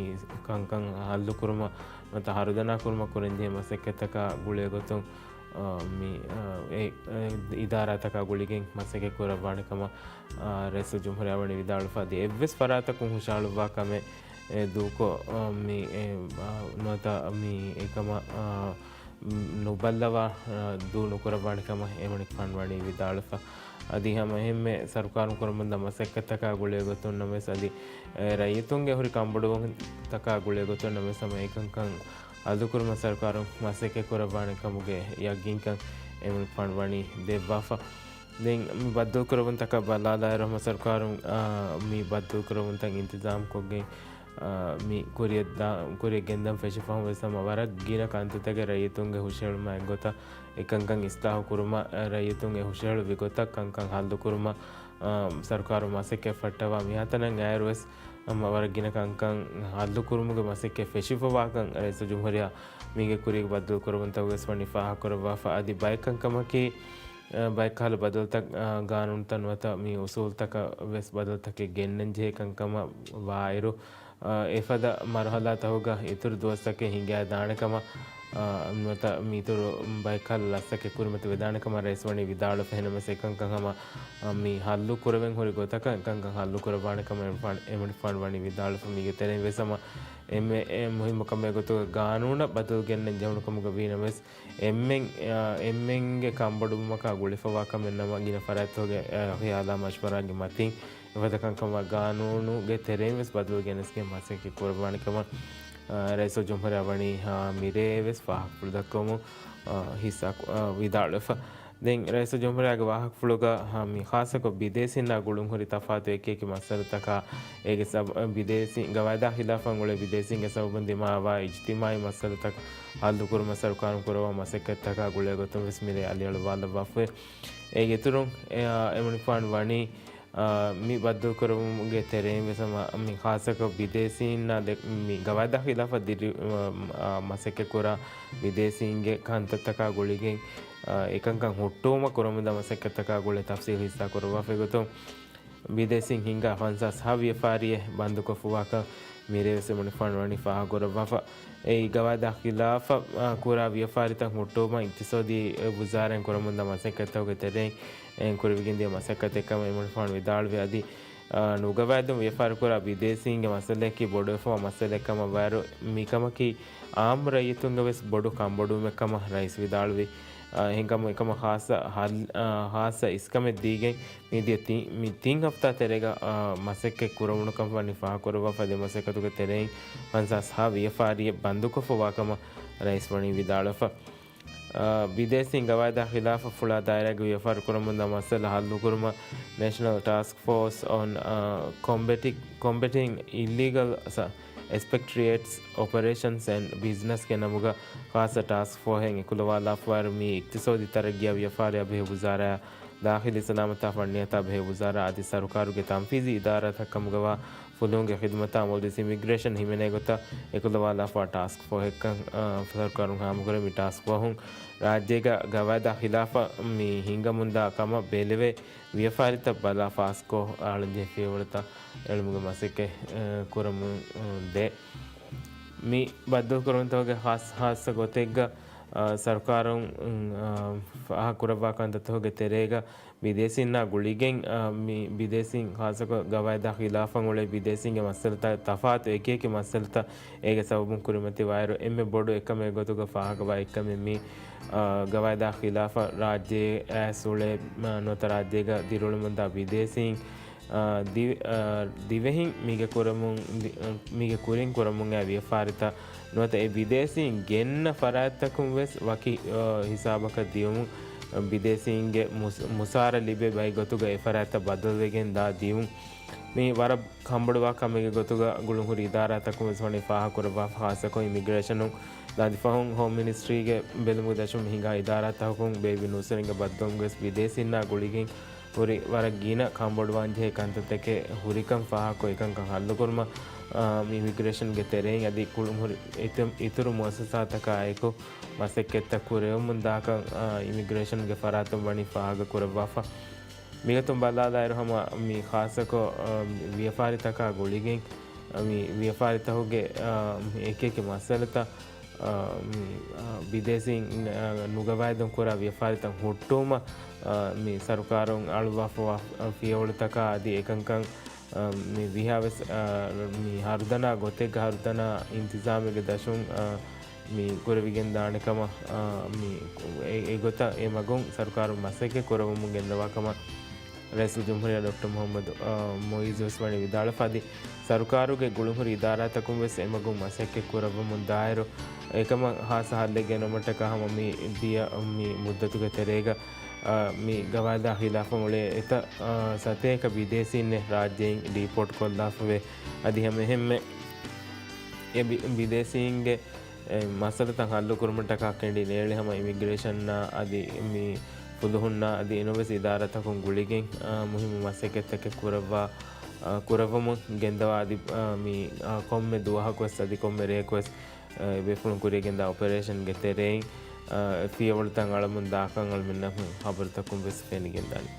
ކަންކަން ހައްލުކުރުމަށް ނުވަތަ ހަރުދަނާ ކުރުމަށް ކުރަންޖެހޭ މަސައްކަތްތަކާ ގުޅޭގޮތުން، އާ، މި، އާ، އެ، އެ، އިދާރާތަކާ ގުޅިގެން މަސައްކަތް ކުރައްވާނެ ކަމަށް، އާ، ރައީސުލްޖުމްހޫރިއްޔާ ވަނީ ވިދާޅުވެފަ. އަދި އެއްވެސް ފަރާތަކުން ހުށަހަޅުއްވާ ކަމެއް، އެ، ދޫކޮށް، އާ، މި، އެ، އާ، ނުވަތަ މި އެކަމަށް، އާ، ނުބައްލަވާ، އާ، ދޫ ނުކުރައްވާނެ ކަމަށް އެމަނިކުފާނު ވަނީ ވިދާޅުވެފަ. އަދި ހަމަ އެހެންމެ ސަރުކާރުން ކުރަމުންދާ މަސައްކަތްތަކާ ގުޅޭގޮތުން ނަމަވެސް އަދި، އެ، ރައްޔިތުންގެ ހުރި ކަންބޮޑުވުންތަކާ ގުޅޭގޮތުން ނަމަވެސް ހަމަ އެކަންކަން ހައްލުކުރުމަށް ސަރުކާރުން މަސައްކަތް ކުރައްވާނެ ކަމުގެ ޔަގީންކަން އެމަނިކުފާނު ވަނީ ދެއްވާފަ. ދެން މި ބައްދަލުކުރެއްވުންތަކަށް ބަލާލާއިރު ހަމަ ސަރުކާރުން، އާ، މި ބައްދަލުކުރެއްވުންތައް އިންތިޒާމްކޮށްގެން، އާ، މި ކުރިއަށް ދާ-، ކުރިއަށް ގެންދަން ފެށި ފަހުން ވެސް ހަމަ ވަރަށް ގިނަ ކަންތައްތަކެއް ރައްޔިތުންގެ ހުށަހެޅުމާ އެއްގޮތަށް އެކަންކަން އިސްލާހު ކުރުމަށް، އަ، ރައްޔިތުން އެ ހުށަހެޅުއްވި ގޮތަށް ކަންކަން ހައްލުކުރުމަށް، އާ، ސަރުކާރުން މަސައްކަތް ފައްޓަވާ މިހާތަނަށް އައިރު ވެސް ހަމަ ވަރަށް ގިނަ ކަންކަން ހައްލުކުރުމުގެ މަސައްކަތް ފެށިފަވާކަން ރައީސުލްޖުމްހޫރިއްޔާ މީގެ ކުރީގެ ބައްދަލުކުރެއްވުންތަކުގަވެސް ވަނީ ފާހަގަކުރައްވާފަ. އަދި ބައެއް ކަންކަމަކީ، އަ، ބައެއްކަހަލަ ބަދަލުތައް، އަ، ގާނޫނުތައް ނުވަތަ މި އުސޫލުތަކަށް ވެސް ބަދަލުތަކެއް ގެންނަން ޖެހޭ ކަންކަމަށް ވާއިރު، އަ، އެފަދަ މަރުހަލާތަކުގަ އިތުރު ދުވަސްތަކެއް ހިނގާދާނެ ކަމަށް، އަ، ނުވަތަ މިއިތުރު ބައެއްކަހަލަ ލަސްތަކެއް ކުރިމަތިވެދާނެ ކަމަށް ރައީސް ވަނީ ވިދާޅުވެފަ. އެހެންނަމަވެސް އެކަންކަން ހަމަ، އަ، މި ހައްލު ކުރެވެން ހުރި ގޮތަކަށް އެކަންކަން ހައްލު ކުރައްވާނެ ކަމަށް އެމަނިކުފާނު، އެމަނިކުފާނު ވަނީ ވިދާޅުވެފަ. މީގެ ތެރެއިން ވެސް ހަމަ އެންމެ، އެ، މުހިއްމު ކަމެއް ގޮތުގަ ގާނޫނަށް ބަދަލު ގެންނަން ޖެހުނު ކަމުގަ ވީ ނަމަވެސް، އެންމެން، އާ، އެންމެންގެ ކަންބޮޑުވުމަކާ ގުޅިފަވާ ކަމެއް ނަމަ، ގިނަ ފަރާތްތަކުގެ، އާ، ޚިޔާލާ މަޝްވަރާގެ މަތިން އެފަދަ ކަންކަމާ ގާނޫނުގެ ތެރެއިން ވެސް ބަދަލު ގެނެސްގެން މަސައްކަތް ކުރައްވާނެ ކަމަށް، އާ، ރައީސުލްޖުމްހޫރިއްޔާ ވަނީ، އާ، މިރޭ ވެސް ފާހަގަކޮށް ދައްކަވަމުން، އާ، ހިއްސާ، އާ، ވިދާޅުވެފަ. ދެން ރައީސުލްޖުމްހޫރިއްޔާގެ ވާހަކަފުޅުގަ، އާ، މި ޚާއްޞަކޮށް ބިދޭސީންނާ ގުޅުންހުރި ތަފާތު އެކިއެކި މައްސަލަތަކާ، އޭގެ ސަބަ-، ބިދޭސީ ގަވާއިދާ ޚިލާފަށް އުޅޭ ބިދޭސީންގެ ސަބަބުން ދިމާވާ އިޖްތިމާޢީ މައްސަލަތަކަށް ހައްލުކުރުމަށް ސަރުކާރުން ކުރައްވާ މަސައްކަތްތަކާ ގުޅޭގޮތުން ވެސް މިރޭ އަލިއަޅުވާލައްވާފައި. އޭގެ އިތުރުން، އެ، އާ، އެމަނިކުފާނު ވަނީ، އާ، މި ބައްދަލުކުރުމުގެ ތެރެއިން ވެސް ހަމަ މި ޚާއްޞަކޮށް ބިދޭސީންނާ ދެ-، މި ގަވާއިދާ ޚިލާފަށް ދިރި-، އާ، މަސައްކަތް ކުރާ ބިދޭސީންގެ ކަންތައްތަކާ ގުޅިގެން، އާ، އެކަންކަން ހުއްޓުވުމަށް ކުރަމުންދާ މަސައްކަތްތަކާ ގުޅޭ ތަފްސީލް ހިއްސާ ކުރައްވާފައި ގޮތުން، ބިދޭސީން ހިންގާ ފަންސާސް ހަ ވިޔަފާރިއެއް ބަންދުކޮށްފަވާކަން މިރޭވެސް އެމަނިކުފާނު ވަނީ ފާހަގަކުރައްވާފަ. އެއީ ގަވާއިދާ ޚިލާފަށް، އާ، ކުރާ ވިޔަފާރިތައް ހުއްޓުވުމަށް އިޤްތިޞާދީ ވުޒާރާއިން ކުރަމުންދާ މަސައްކަތްތަކުގެ ތެރެއިން އެ، ކުރެވިގެންދިޔަ މަސައްކަތެއް ކަމަށް އެމަނިކުފާނު ވިދާޅުވި. އަދި، އާ، ނުގަވާއިދުން ވިޔަފާރިކުރާ ބިދޭސީންގެ މައްސަލައަކީ ބޮޑުވެފަވާ މައްސަލައެއް ކަމަށް ވާއިރު، މިކަމަކީ އާއްމު ރައްޔިތުންގެ ވެސް ބޮޑު ކަންބޮޑުވުމެއް ކަމަށް ރައީސް ވިދާޅުވި. އާ، އެހެންކަމުން އެކަމަށް ޚާއްޞަ ހައްލު، އާ، ޚާއްޞަ އިސްކަމެއް ދީގެން މިދިޔަ ތި-، މި ތިން ހަފްތާ ތެރޭގަ، އާ، މަސައްކަތް ކުރެވުނުކަން ވަނީ ފާހަގަކުރައްވާފަ. ދެ މަސައްކަތުގެ ތެރެއިން ފަންސާސް ހަ ވިޔަފާރިއެއް ބަންދުކޮށްފަވާ ކަމަށް ރައީސް ވަނީ ވިދާޅުވެފަ. އާ، ބިދޭސީން ގަވާއިދާ ޚިލާފަށް ފުޅާ ދާއިރާގެ ވިޔަފާރި ކުރަމުންދާ މައްސަލަ ހައްލުކުރުމަށް ނޭޝަނަލް ޓާސްކް ފޯސް އޮން، އާ، ކޮމްބެޓި-، ކޮމްބެޓިން އިލީގަލް ސަ-، އެކްސްޕެޓްރިއޭޓްސް އޮޕަރޭޝަންސް އެންޑް ބިޒްނަސްގެ ނަމުގަ ޚާއްޞަ ޓާސްކް ފޯހެއް އެކުލަވާލާފައިވާއިރު، މީ އިޤްތިޞާދީ ތަރައްގީއާ ވިޔަފާރިއާ ބެހޭ ވުޒާރާއާ، ދާޚިލީ ސަލާމަތާ ފަންނިޔަތާ ބެހޭ ވުޒާރާ އަދި ސަރުކާރުގެ ތަންފީޒީ އިދާރާތައް ކަމުގަވާ ފުލުހުންގެ ޚިދުމަތާ އަމުލު ދިސް އިމިގްރޭޝަން ހިމެނޭ ގޮތަށް އެކުލަވާލާފަ ޓާސްކް ފޯހެއްކަން، އާ، ސަރުކާރުން ހާމަކުރެއްވި ޓާސްކް ފޯހުން ރާއްޖޭގަ ގަވާއިދާ ޚިލާފަށް މި ހިނގަމުންދާ ކަމަށް ބެލެވޭ ވިޔަފާރިތައް ބަލާ ފާސްކޮށް އަޅަންޖެހޭ ފިޔަވަޅުތައް އެޅުމުގެ މަސައްކަތް، އާ، ކުރަމުން، އާ، ދޭ. މި ބައްދަލުކުރުންތަކުގެ ޚާއްސަ، ޚާއްސަ ގޮތެއްގަ، އާ، ސަރުކާރުން، އުން، އާ، ފާހަގަކުރައްވާ ކަންތައްތަކުގެ ތެރޭގަ ބިދޭސީންނާ ގުޅިގެން، އާ، މި ބިދޭސީން ޚާއްޞަކޮށް ގަވާއިދާ ޚިލާފަށް އުޅޭ ބިދޭސީންގެ މައްސަލަތައް ތަފާތު އެކިއެކި މައްސަލަތައް އޭގެ ސަބަބުން ކުރިމަތިވާއިރު، އެންމެ ބޮޑު އެކަމެއް ގޮތުގަ ފާހަގަވާ އެއްކަމެއް މި، އާ، ގަވާއިދާ ޚިލާފަށް ރާއްޖެ އައިސް އުޅޭ، އާ، ނުވަތަ ރާއްޖޭގަ ދިރިއުޅެމުންދާ ބިދޭސީން، އާ، ދިވެ-، އާ، ދިވެހިން މީގެ ކުރަމުން، ދި-، އާ، މީގެ ކުރިން ކުރަމުން އައި ވިޔަފާރިތައް ނުވަތަ އެ ބިދޭސީން ގެންނަ ފަރާތްތަކުން ވެސް ވަކި، އާ، ހިސާބަކަށް ދިޔުމުން، އާ، ބިދޭސީންގެ މުސް-، މުސާރަ ލިބޭ ބައި ގޮތުގަ އެ ފަރާތްތައް ބަދަލުވެގެން ދާ ދިޔުން. މީ ވަރަށް ކަންބޮޑުވާ ކަމެއްގެ ގޮތުގަ ގުޅުންހުރި އިދާރާތަކުން ވެސް ވަނީ ފާހަގަކުރައްވާފަ، ޚާއްޞަކޮށް އިމިގްރޭޝަނުން. ލަދި ފަހުން ހޯމް މިނިސްޓްރީގެ ބެލުމުގެ ދަށުން ހިނގާ އިދާރާތަކުން ބޭއްވި ނޫސްވެރިންގެ ބައްދަލުވުމުގަވެސް ބިދޭސީންނާ ގުޅިގެން ހުރި ވަރަށް ގިނަ ކަންބޮޑުވާންޖެހޭ ކަންތައްތަކެއް ހުރިކަން ފާހަގަކޮށް، އެކަންކަން ހައްލުކުރުމަށް، އާ، މި އިމިގްރޭޝަންގެ ތެރެއިން އަދި ކުޅުންހުރި އިތު-، އިތުރު މުއައްސަސާތަކާ އެކު މަސައްކަތްތައް ކުރެވެމުން ދާކަން، އާ، އިމިގްރޭޝަންގެ ފަރާތުން ވަނީ ފާހަގަކުރައްވާފަ. މިގޮތުން ބަލާލާއިރު ހަމަ މި ޚާއްޞަކޮށް، އާ، ވިޔަފާރިތަކާ ގުޅިގެން، އާ، މި ވިޔަފާރިތަކުގެ، އާ، މި އެކިއެކި މައްސަލަތައް، އާ، މި، އާ، ބިދޭސީން، އާ، ނުގަވާއިދުން ކުރާ ވިޔަފާރިތައް ހުއްޓުވުމަށް، އާ، މި ސަރުކާރުން އަޅުވާފަވާ ފިޔަވަޅުތަކާ އަދި އެކަންކަން، އާ، މި ވީހާވެސް، އާ، މި ހަރުދަނާ ގޮތެއްގަ ހަރުދަނާ އިންތިޒާމެއްގެ ދަށުން، އާ، މި ކުރެވިގެންދާނެކަމަށް، އާ، މި އެ-، އެގޮތަށް އެ މަގުން ސަރުކާރުން މަސައްކަތް ކުރައްވަމުން ގެންދަވާ ކަމަށް ރައީސުލްޖުމްހޫރިއްޔާ ޑޮކްޓަރ މުޙައްމަދު، އާ، މުޢިއްޒު ވެސް ވަނީ ވިދާޅުވެފަ އަދި ސަރުކާރުގެ ގުޅުންހުރި އިދާރާތަކުން ވެސް އެމަގުން މަސައްކަތް ކުރައްވަމުން ދާއިރު، އެކަމަށް ޚާއްޞަ ހައްލެއް ގެނައުމަށްޓަކާ ހަމަ މި ދިޔަ މި މުއްދަތުގެ ތެރޭގަ، އާ، މި ގަވާއިދާ ޚިލާފަށް އުޅޭ އެތައް، އާ، ސަތޭކަ ބިދޭސީންނެއް ރާއްޖެއިން ޑީޕޯޓް ކޮށްލާފަވޭ. އަދި ހަމަ އެހެންމެ އެ ބި-، ބިދޭސީންގެ އެ މައްސަލަތައް ހައްލުކުރުމަށްޓަކާ ކެނޑި ނޭޅި ހަމަ އިމިގްރޭޝަންނާ އަދި މި ފުލުހުންނާ އަދި އެން އޯ އެސް އިދާރާތަކުން ގުޅިގެން، އާ، މުހިއްމު މަސައްކަތްތަކެއް ކުރައްވާ، އާ، ކުރައްވަމުން ގެންދަވާ އަދި، އާ، މި، އާ، ކޮންމެ ދުވަހަކުވެސް އަދި ކޮންމެ ރެޔަކުވެސް، އާ، ބޭފުޅުން ކުރިޔަށް ގެންދާ އޮޕަރޭޝަންގެ ތެރެއިން، އާ، ފިޔަވަޅުތައް އަޅަމުން ދާކަން އަޅުމެންނަށް ހަބަރުތަކުން ވެސް ފެނިގެންދާނެ.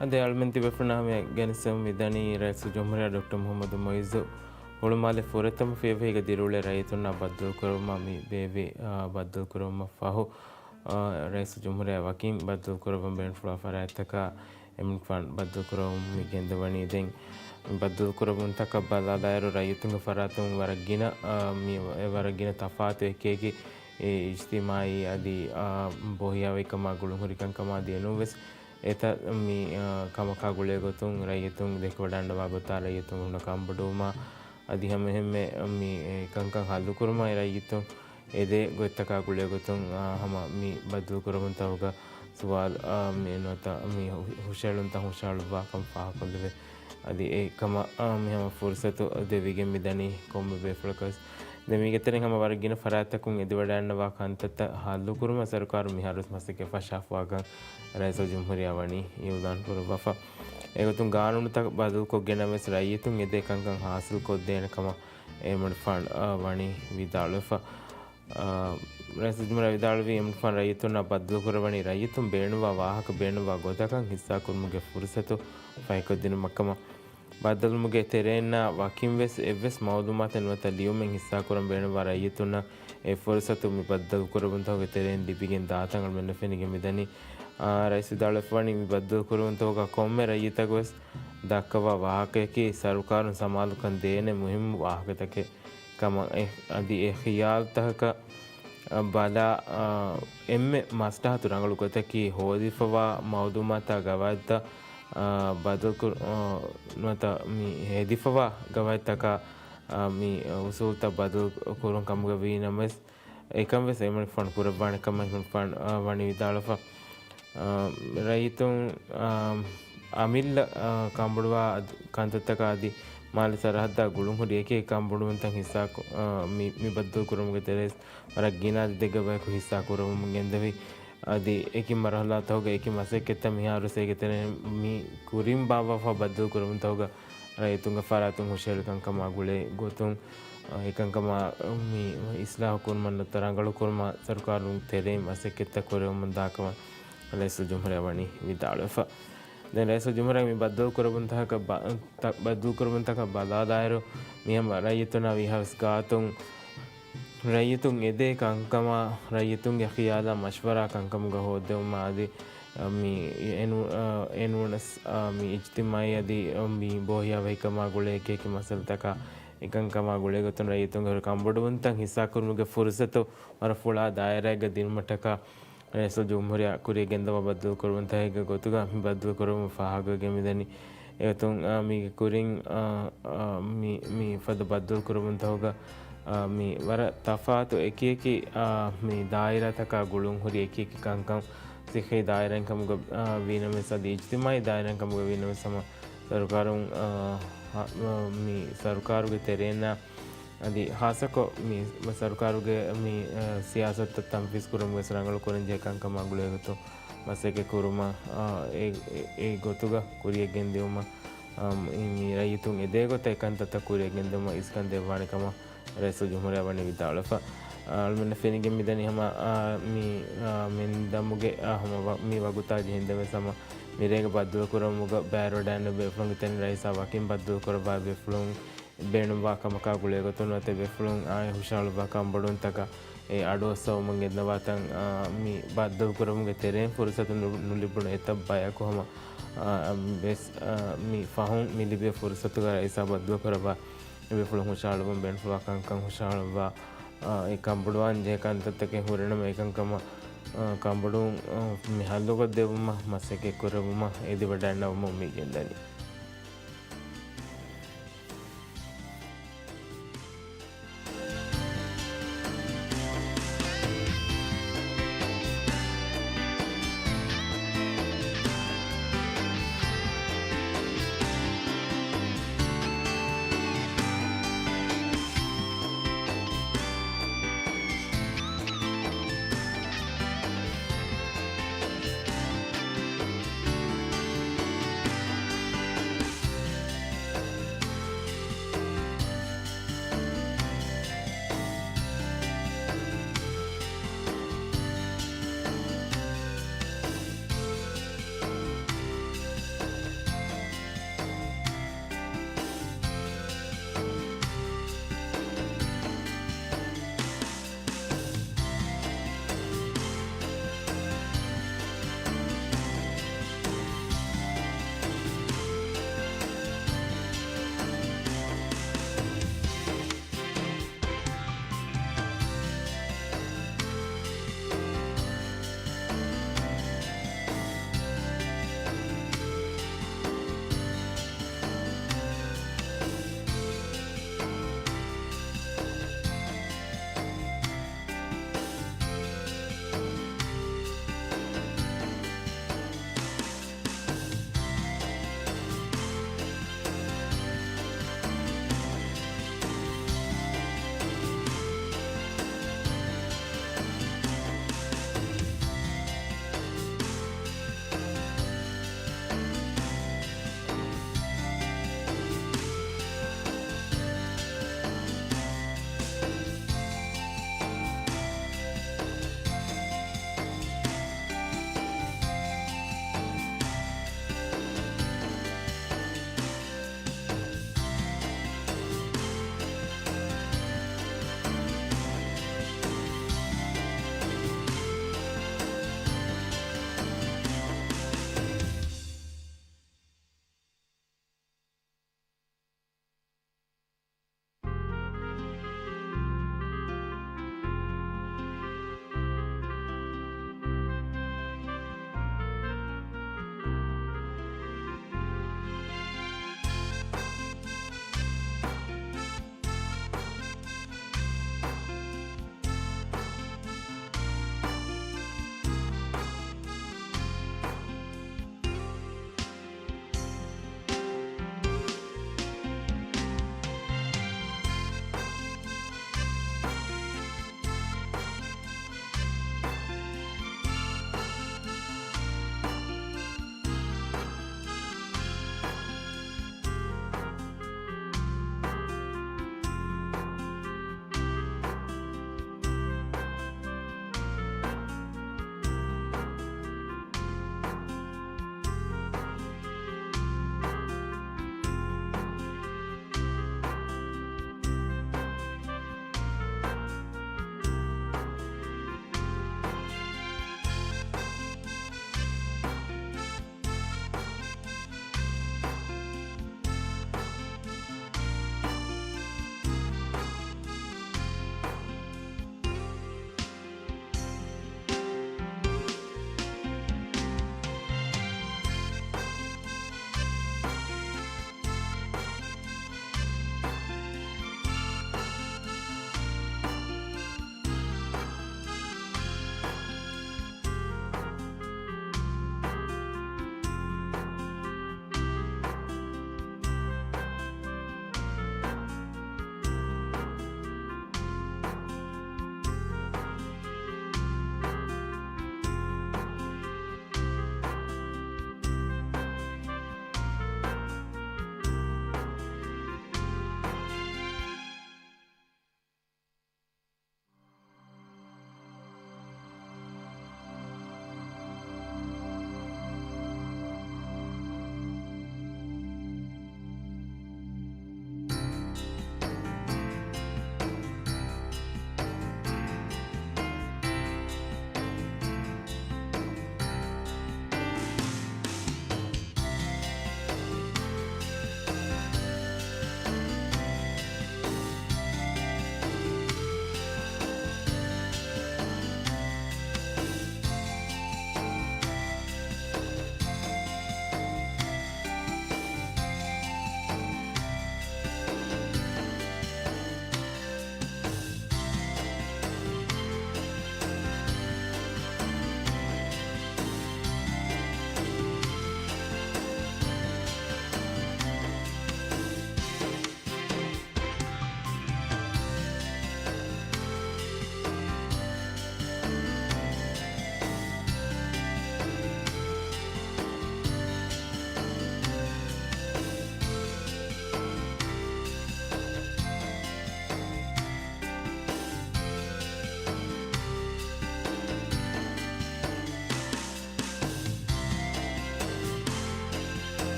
އަދި އަޅުމެން ތިބޭފުޅުންނާ ހަމަޔަށް ގެނެސްދެމުން މިދަނީ ރައީސުލްޖުމްހޫރިއްޔާ ޑޮކްޓަރ މުޙައްމަދު މުޢިއްޒު ހުޅުމާލެ ފުރަތަމަ ފިޔަވަހީގަ ދިރިއުޅޭ ރައްޔިތުންނާ ބައްދަލުކުރުމަށް މި ބޭއްވި، އާ، ބައްދަލުކުރުމަށް ފަހު، އާ، ރައީސުލްޖުމްހޫރިއްޔާ ވަކިން ބައްދަލުކުރައްވަން ބޭނުންފުޅުވާ ފަރާތްތަކާ އެމަނިކުފާނު ބައްދަލުކުރައްވަމުން މި ގެންދަވަނީ. ދެން މި ބައްދަލުކުރައްވުންތަކަށް ބަލާލާއިރު، ރައްޔިތުންގެ ފަރާތުން ވަރަށް ގިނަ، އާ، މި، ވަރަށް ގިނަ ތަފާތު އެކި އެކި އިޖްތިމާޢީ އަދި، އާ، ބޯހިޔާވަހިކަމާ ގުޅުންހުރި ކަންކަމާ ދިޔަ ނޫންވެސް އެތައް މި، އާ، ކަމަކާ ގުޅޭގޮތުން ރައްޔިތުން ދެކެވަޑައިގަންނަވާ ގޮތާ ރައްޔިތުން ހުންނަ ކަންބޮޑުވުމާ އަދި ހަމައެހެންމެ މި ކަންކަން ހައްލުކުރުމާއި ރައްޔިތުން އެދޭ ގޮތްތަކާ ގުޅޭގޮތުން، އާ، ހަމަ މި ބައްދަލުކުރަމުންތަކުގަ ސުވާލު، އާ، މި ނުވަތަ މި ހު-، ހުށައެޅުންތައް ހުށަހަޅުއްވާކަން ފާހަގަކޮށްލެވޭ. އަދި އެކަމަށް، އާ، މި ހަމަ ފުރުސަތު ދެވިގެން މިދަނީ ކޮންމެ ބޭފުޅަކަސް. ދެން މީގެ ތެރެއިން ހަމަ ވަރަށް ގިނަ ފަރާތްތަކުން އެދިވަޑައިގަންނަވާ ކަންތައްތައް ހައްލުކުރުމަށް ސަރުކާރު މިހާރުވެސް މަސައްކަތް ފަށާފަވާކަން ރައީސުލްޖުމްހޫރިއްޔާ ވަނީ އިޢުލާން ކުރައްވާފަ. އެގޮތުން ގާނޫނުތައް ބަދަލުކޮށްގެންނަވެސް ރައްޔިތުން އެދޭ ކަންކަން ހާސިލްކޮށްދޭނެ ކަމަށް އެމަނިކުފާނު، އާ، ވަނީ ވިދާޅުވެފަ. އާ، ރައީސުލްޖުމްހޫރިއްޔާ ވިދާޅުވީ، އެމަނިކުފާނު ރައްޔިތުންނާ ބައްދަލުކުރައްވަނީ ރައްޔިތުން ބޭނުންވާ ވާހަކަ ބޭނުންވާ ގޮތަކަށް ހިއްސާކުރުމުގެ ފުރުސަތު ފަހިކޮށްދިނުމަށްކަމަށް. ބައްދަލުވުމުގެ ތެރެއިންނާ ވަކިންވެސް އެއްވެސް މައުލޫމާތެއް ނުވަތަ ލިޔުމެއް ހިއްސާކުރަން ބޭނުންވާ ރައްޔިތުންނަށް އެ ފުރުސަތު މި ބައްދަލުކުރައްވުންތަކުގެ ތެރެއިން ލިބިގެން ދާތަން އަޅުމެންނަށް ފެނިގެން މިދަނީ. އާ، ރައީސް ވިދާޅުވެފަވަނީ މި ބައްދަލުކުރައްވުންތަކުގަ ކޮންމެ ރައްޔިތަކުވެސް ދައްކަވާ ވާހަކަޔަކީ ސަރުކާރުން ސަމާލުކަން ދޭނެ މުހިއްމު ވާހަކަތަކެއް ކަމަށް އެ-، އަދި އެ ޚިޔާލުތަކަކަށް ބަލާ، އާ، އެންމެ މަސްލަހަތު ރަނގަޅު ގޮތަކީ ހޯދިފަވާ މައުލޫމާތާ ގަވާއިދުތައް، އާ، ބަދަލުކުރު-، އާ، ނުވަތަ މި ހެދިފަވާ ގަވާއިދުތަކާ، އާ، މި އުސޫލުތައް ބަދަލު ކުރުން ކަމުގަ ވީ ނަމަވެސް، އެކަން ވެސް އެމަނިކުފާނު ކުރައްވާނެ ކަމަށް އެމަނިކުފާނު، އާ، ވަނީ ވިދާޅުވެފަ. އާ، ރައްޔިތުން، އާ، އަމިއްލަ، އާ، ކަންބޮޑުވާ އަދި-، ކަންތައްތަކާ އަދި މާލެ ސަރަހައްދާ ގުޅުންހުރި އެކި ކަންބޮޑުވުންތައް ހިއްސާ ކު-، އާ، މި، މި ބައްދަލުކުރުމުގެ ތެރޭސް ވަރަށް ގިނަ އަދަދެއްގެ ބަޔަކު ހިއްސާ ކުރަމުން ގެންދެވި. އަދި އެކި މަރުހަލާތަކުގަ އެކި މަސައްކަތްތައް މިހާރުވެސް އޭގެ ތެރެއިން މި ކުރިން ބާއްވާފަ ބައްދަލުކުރަމުންތަކުގަ ރައްޔިތުންގެ ފަރާތުން ހުށަހެޅި ކަންކަމާ ގުޅޭ ގޮތުން، އެކަންކަމާ މި އިސްލާހު ކުރުމަށް ނުވަތަ ރަނގަޅު ކުރުމަށް ސަރުކާރުން ތެރެއިން މަސައްކަތްތައް ކުރެވެމުންދާކަމަށް ރައީސުލްޖުމްހޫރިއްޔާ ވަނީ ވިދާޅުވެފަ. ދެން ރައީސުލްޖުމްހޫރިއްޔާ މި ބައްދަލުކުރައްވުންތަކަށް ބަ-، ތަ-، ބައްދަލުކުރައްވުންތަކަށް ބަލާލާއިރު، މިހަމަ ރައްޔިތުންނާ ވީހާވެސް ގާތުން ރައްޔިތުން އެދޭ ކަންކަމާ، ރައްޔިތުންގެ ޚިޔާލާ މަޝްވަރާ ކަންކަމުގަ ހޯއްދެވުމާ އަދި، އަ، މި އެނޫ-، އަ، އެނޫނަސް، އަ، މި އިޖްތިމާޢީ އަދި، އަ، މި ބޯހިޔާވަހިކަމާ ގުޅޭ އެކި އެކި މައްސަލަތަކާ އެކަންކަމާ ގުޅޭގޮތުން ރައްޔިތުންގެ ހުރި ކަންބޮޑުވުންތައް ހިއްސާކުރުމުގެ ފުރުސަތު ވަރަށް ފުޅާ ދާއިރާއެއްގަ ދިނުމަށްޓަކާ، ރައީސުލްޖުމްހޫރިއްޔާ ކުރިއަށް ގެންދަވާ ބައްދަލުކުރުވުންތަކެއްގެ ގޮތުގަ މި ބައްދަލުކުރައްވުން ފާހަގަވެގެން މިދަނީ. އެގޮތުން، އާ، މީގެ ކުރިން، އާ، އާ، މި، މި ފަދަ ބައްދަލުކުރައްވުންތަކުގަ، އާ، މި ވަރަށް ތަފާތު އެކިއެކި، އާ، މި ދާއިރާތަކާ ގުޅުން ހުރި އެކިއެކި ކަންކަން ސިއްހީ ދާއިރާއިން ކަމުގަ، އާ، ވީނަމަވެސް އަދި އިޖްތިމާޢީ ދާއިރާއިން ކަމުގަ ވީނަމަވެސް ހަމަ ސަރުކާރުން، އާ، ހަ-، މި ސަރުކާރުގެ ތެރެއިންނާ އަދި ހާއްސަކޮށް މި ސަރުކާރުގެ މި، އަ، ސިޔާސަތުތައް ތަންފީޒު ކުރުމުގެ ވެސް ރަނގަޅު ކުރަންޖެހޭ ކަންކަމާ ގުޅޭގޮތުން މަސައްކަތް ކުރުމަށް، އަ، އެ، އެ، އެ ގޮތުގަ ކުރިއަށް ގެންދިއުމަށް، އަ، މި ރައްޔިތުން އެދޭ ގޮތަށް އެ ކަންތައްތައް ކުރިއަށް ގެންދިއުމަށް އިސްކަން ދެއްވާނެ ކަމަށް ރައީސުލްޖުމްހޫރިއްޔާ ވަނީ ވިދާޅުވެފަ. އަ، އަޅުމެންނަށް ފެނިގެން މިދަނީ ހަމަ، އަ، މި، އަ، މެންދަމުގެ، އަ، ހަމަ ވަ-، މި ވަގުތާ ޖެހިންދެން ވެސް ހަމަ މިރޭގެ ބައްދަލުކުރުމުގަ ބައިވެރިވެވަޑައިގަންނަ ބޭފުޅުންގެ ތެރެއިން ރައީސާ ވަކިން ބައްދަލުކުރައްވާ ބޭފުޅުން ބޭނުންވާ ކަމަކާ ގުޅޭގޮތުން ނުވަތަ ބޭފުޅުން އާއި ހުށަހަޅުއްވާ ކަންބޮޑުވުންތަކަށް އެ އަޑުއައްސަވަމުން ގެންދަވާތަން، އާ، މި ބައްދަލުކުރުމުގެ ތެރެއިން ފުރުސަތު ނު-، ނުލިބުނު އެތައް ބަޔަކު ހަމަ، އާ، ވެސް، އާ، މި ފަހުން މި ލިބޭ ފުރުސަތުގަ ރައީސާ ބައްދަލުކުރައްވާ އެ ބޭފުޅުން ހުށަހަޅުވަން ބޭނުންފުޅުވާ ކަންކަން ހުށަހަޅުއްވާ، އާ، އެ ކަންބޮޑުވާން ޖެހޭ ކަންތައްތަކެއް ހުރިނަމަ އެކަންކަމަށް، އާ، ކަންބޮޑުވުން، އާ، މި ހައްލުކޮށްދެއްވުމަށް މަސައްކަތް ކުރެއްވުމަށް އެދިވަޑައިގަންނަވަމުން މި ގެންދަނީ.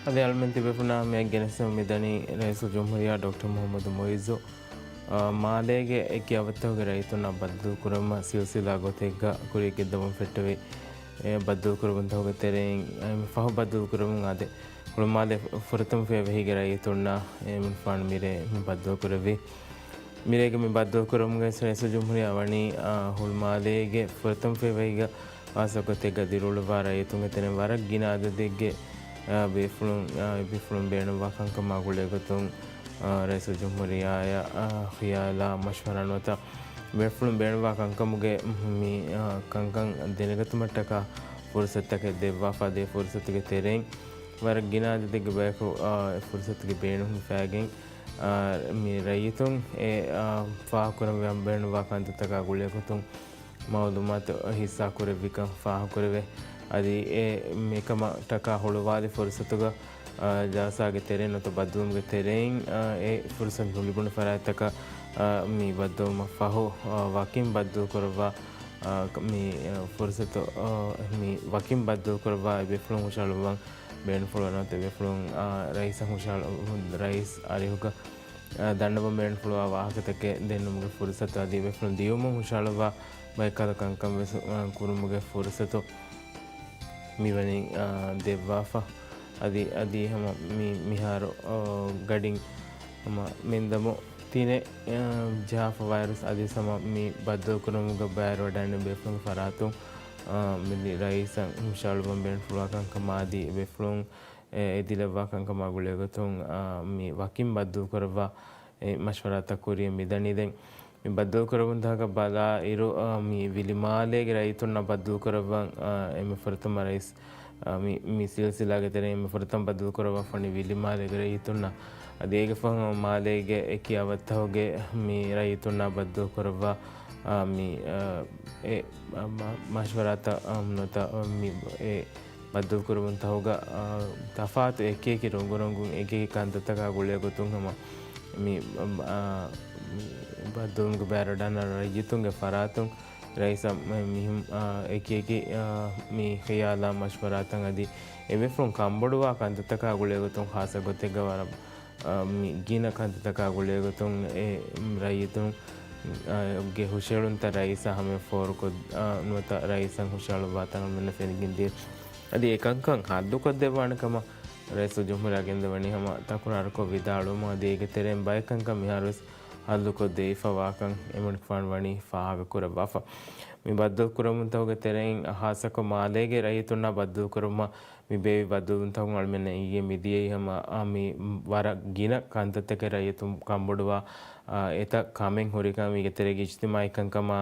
އަދި އަޅުމެން ތިބޭފުޅުންނާ ހަމަޔަށް ގެނެސްދެމުން މިދަނީ ރައީސުލްޖުމްހޫރިއްޔާ ޑޮކްޓަރ މުޙައްމަދު މުޢިއްޒު، އާ، މާލޭގެ އެކި އަވަށްތަކުގެ ރައްޔިތުންނާ ބައްދަލުކުރުމަށް ސިލްސިލާ ގޮތެއްގަ ކުރިއަށް ގެންދަވަން ފެއްޓެވި. އެ ބައްދަލުކުރަމުންތަކުގެ ތެރެއިން، އެ، ފަހު ބައްދަލުކުރަމުން އާދެ، ހުޅުމާލެ ފުރަތަމަ ފޭވަހީގެ ރައްޔިތުންނާ އެމިންފާނު މިރޭ މި ބައްދަލުކުރެއްވި. މިރޭގެ މި ބައްދަލުކުރަމުގައި ރައީސުލްޖުމްހޫރިއްޔާ ވަނީ، އާ، ހުޅުމާލޭގެ ފުރަތަމަ ފޭވަހީގަ ޚާއްޞަ ގޮތެއްގަ ދިރިއުޅުއްވާ ރައްޔިތުންގެ ތެރެއިން ވަރަށް ގިނަ އަދަދެއްގެ، އާ، ބޭފުޅުން، އާ، ބޭފުޅުން ބޭނުންވާ ކަންކަމާ ގުޅޭގޮތުން، އާ، ރައީސުލްޖުމްހޫރިއްޔާއާ، އާ، ޚިޔާލާ މަޝްވަރާ ނުވަތަ ބޭފުޅުން ބޭނުންވާ ކަންކަމުގެ މި، އާ، ކަންކަން ދެނެގަތުމަށްޓަކާ ފުރުސަތުތަކެއް ދެއްވާފަ. އަދި އެ ފުރުސަތުގެ ތެރެއިން ވަރަށް ގިނަ އަދަދެއްގެ ބަޔަކު، އާ، އެ ފުރުސަތުގެ ބޭނުން ހިފައިގެން، އާ، މި ރައްޔިތުން އެ، އާ، ފާހަގަކުރަން ބޭނުންވާ ކަންތައްތަކާ ގުޅޭގޮތުން މައުލޫމާތު ހިއްސާކުރެއްވިކަން ފާހަގަކުރެވޭ. އަދި އެ މިކަމަށްޓަކާ ހުޅުވާލި ފުރުސަތުގަ، އާ، ޖަލްސާގެ ތެރެއިން ނުވަތަ ބައްދަލުވުމުގެ ތެރެއިން، އާ، އެ ފުރުސަތު ނުލިބުނު ފަރާތްތަކަށް، އާ، މި ބައްދަލުވުމަށް ފަހު، އާ، ވަކިން ބައްދަލުކުރައްވާ، އާ، މި، އާ، ފުރުސަތު، އާ، މި ވަކިން ބައްދަލުކުރައްވާ އެބޭފުޅުން ހުށަހަޅުއްވަން ބޭނުންފުޅުވާ ނުވަތަ އެބޭފުޅުން، އާ، ރައީސަށް ހުށަހަޅު-، ރައީސް އަރިހުގަ އާ، ދަންނަވަން ބޭނުންފުޅުވާ ވާހަކަތަކެއް ދެންނެވުމުގެ ފުރުސަތު އަދި އެބޭފުޅުން ދިޔުމުން ހުށަހަޅުއްވާ ބައެއްކަހަލަ ކަންކަން ވެސް، އާ، ކުރުމުގެ ފުރުސަތު މިވަނީ، އާ، ދެއްވާފަ. އަދި، އަދި ހަމަ މި، މިހާރު، އާ، ގަޑިން ހަމަ މެންދަމު ތިނެއް، އާ، ޖަހާފަ ވާއިރު އަދި ހަމަ މި ބައްދަލުކުރުމުގަ ބައިވެރިވަޑައިގެން ބޭފުޅުންގެ ފަރާތުން، އާ، މި ރައީސަށް ހުށަހަޅުއްވަން ބޭނުންފުޅުވާ ކަންކަމާ އަދި އެބޭފުޅުން އެ، އެ ދިލައްވާ ކަންކަމާ ގުޅޭގޮތުން، އާ، މި ވަކިން ބައްދަލުކުރައްވާ އެ މަޝްވަރާތައް ކުރިއަށް މިދަނީ. ދެން މި ބައްދަލުކުރަމުންތަކަށް ބަލާއިރު، އާ، މި ވިލިމާލޭގެ ރައްޔިތުންނާ ބައްދަލުކުރައްވަން، އާ، އެންމެ ފުރަތަމަ ރައީސް، އާ، މި، މި ސިލްސިލާގެ ތެރެއިން އެންމެ ފުރަތަމަ ބައްދަލުކުރައްވާފަ ވަނީ ވިލިމާލޭގެ ރައްޔިތުންނާ. އަދި އޭގެ ފަހުން މާލޭގެ އެކި އަވަށްތަކުގެ މި ރައްޔިތުންނާ ބައްދަލުކުރައްވާ، އާ، މި، އާ، އެ، އާ، މަ-، މަޝްވަރާތައް، އާ، ނުވަތަ، އާ، މި، އެ، ބައްދަލުކުރުމުން ތަހުގަ، އާ، ތަފާތު އެކިއެކި ރޮނގުރޮނގުން އެކިއެކި ކަންތައްތަކާ ގުޅޭގޮތުން ހަމަ މި، އާ، މި ބައްދަލުވުމުގެ ބައިވެރިވަޑައިގަންނަވާ ރައްޔިތުންގެ ފަރާތުން ރައީސަށް މި-، މިހުން، އާ، އެކިއެކި، އާ، މި ޚިޔާލާ މަޝްވަރާތައް އަދި އެބޭފުޅުން ކަންބޮޑުވާ ކަންތައްތަކާ ގުޅޭގޮތުން ޚާއްޞަ ގޮތެއްގަ ވަރަށް އާ، މި ގިނަ ކަންތައްތަކާ ގުޅޭގޮތުން އެ ރައްޔިތުން، އާ، ގެ ހުށައެޅުންތައް ރައީސާ ހަމަޔަށް ފޯރުކޮށް، އާ، ނުވަތަ ރައީސަށް ހުށަހަޅުއްވާތަން އަޅުމެންނަށް ފެނިގެންދިޔަ. އަދި އެކަންކަން ހައްލުކޮށްދެއްވާނެ ކަމަށް ރައީސުލްޖުމްހޫރިއްޔާ ގެންދަވަނީ ހަމަ ތަކުރާރުކޮށް ވިދާޅުވުމުން އަދި އޭގެ ތެރެއިން ބައެއް ކަންކަން މިހާރުވެސް ހައްލުކޮށްދެވިފަ ވާކަން އެމަނިކުފާނު ވަނީ ފާހަގަކުރައްވާފަ. މި ބައްދަލުކުރަމުންތަކުގެ ތެރެއިން ހާއްސަކޮށް މާލޭގެ ރައްޔިތުންނާ ބައްދަލުކުރުމަށް މި ބޭއްވި ބައްދަލުވުންތަކުން އަޅުމެންނަށް އެނގިގެން މިދިޔައީ ހަމަ، އާ، މި ވަރަށް ގިނަ ކަންތައްތަކެއް ރައްޔިތުން ކަންބޮޑުވާ، އާ، އެތައް ކަމެއް ހުރިކަން މީގެ ތެރޭގައި އިޖްތިމާޢީ ކަންކަމާ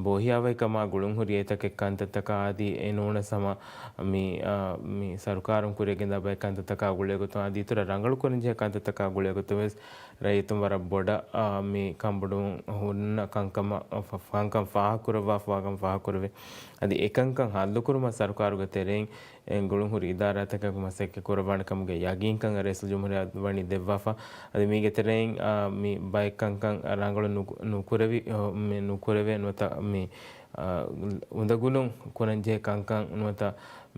ބޯހިޔާވަހިކަމާ ގުޅުން ހުރި އެތަކެއް ކަންތައްތަކާ އަދި އެ ނޫނަސް ހަމަ މި، އާ، މި ސަރުކާރުން ކުރިއަށް ގެންދާ ބައެއް ކަންތައްތަކާ ގުޅޭގޮތުން އަދި އިތުރަށް ރަނގަޅު ކުރަންޖެހޭ ކަންތައްތަކާ ގުޅޭގޮތުން ވެސް ރައްޔިތުން ވަރަށް ބޮޑަށް، އާ، މި ކަންބޮޑުވުން ހުންނަ ކަންކަމަށް، ފަ-، ކަންކަން ފާހަގަކުރައްވާފަ ވާކަން ފާހަގަކުރެވޭ. އަދި އެކަންކަން ހައްލުކުރުމަށް ސަރުކާރުގެ ތެރެއިން އެ ގުޅުންހުރި އިދާރާތަކަކު މަސައްކަތް ކުރައްވާނެ ކަމުގެ ޔަގީންކަން ރައީސުލްޖުމްހޫރިއްޔާ ވަނީ ދެއްވާފަ. އަދި މީގެ ތެރެއިން، އާ، މި ބައެއް ކަންކަން ރަނގަޅު ނު-، ނުކުރެވި، މި ނުކުރެވޭ ނުވަތަ މި، އާ، އުނދަގުލުން ކުރަންޖެހޭ ކަންކަން ނުވަތަ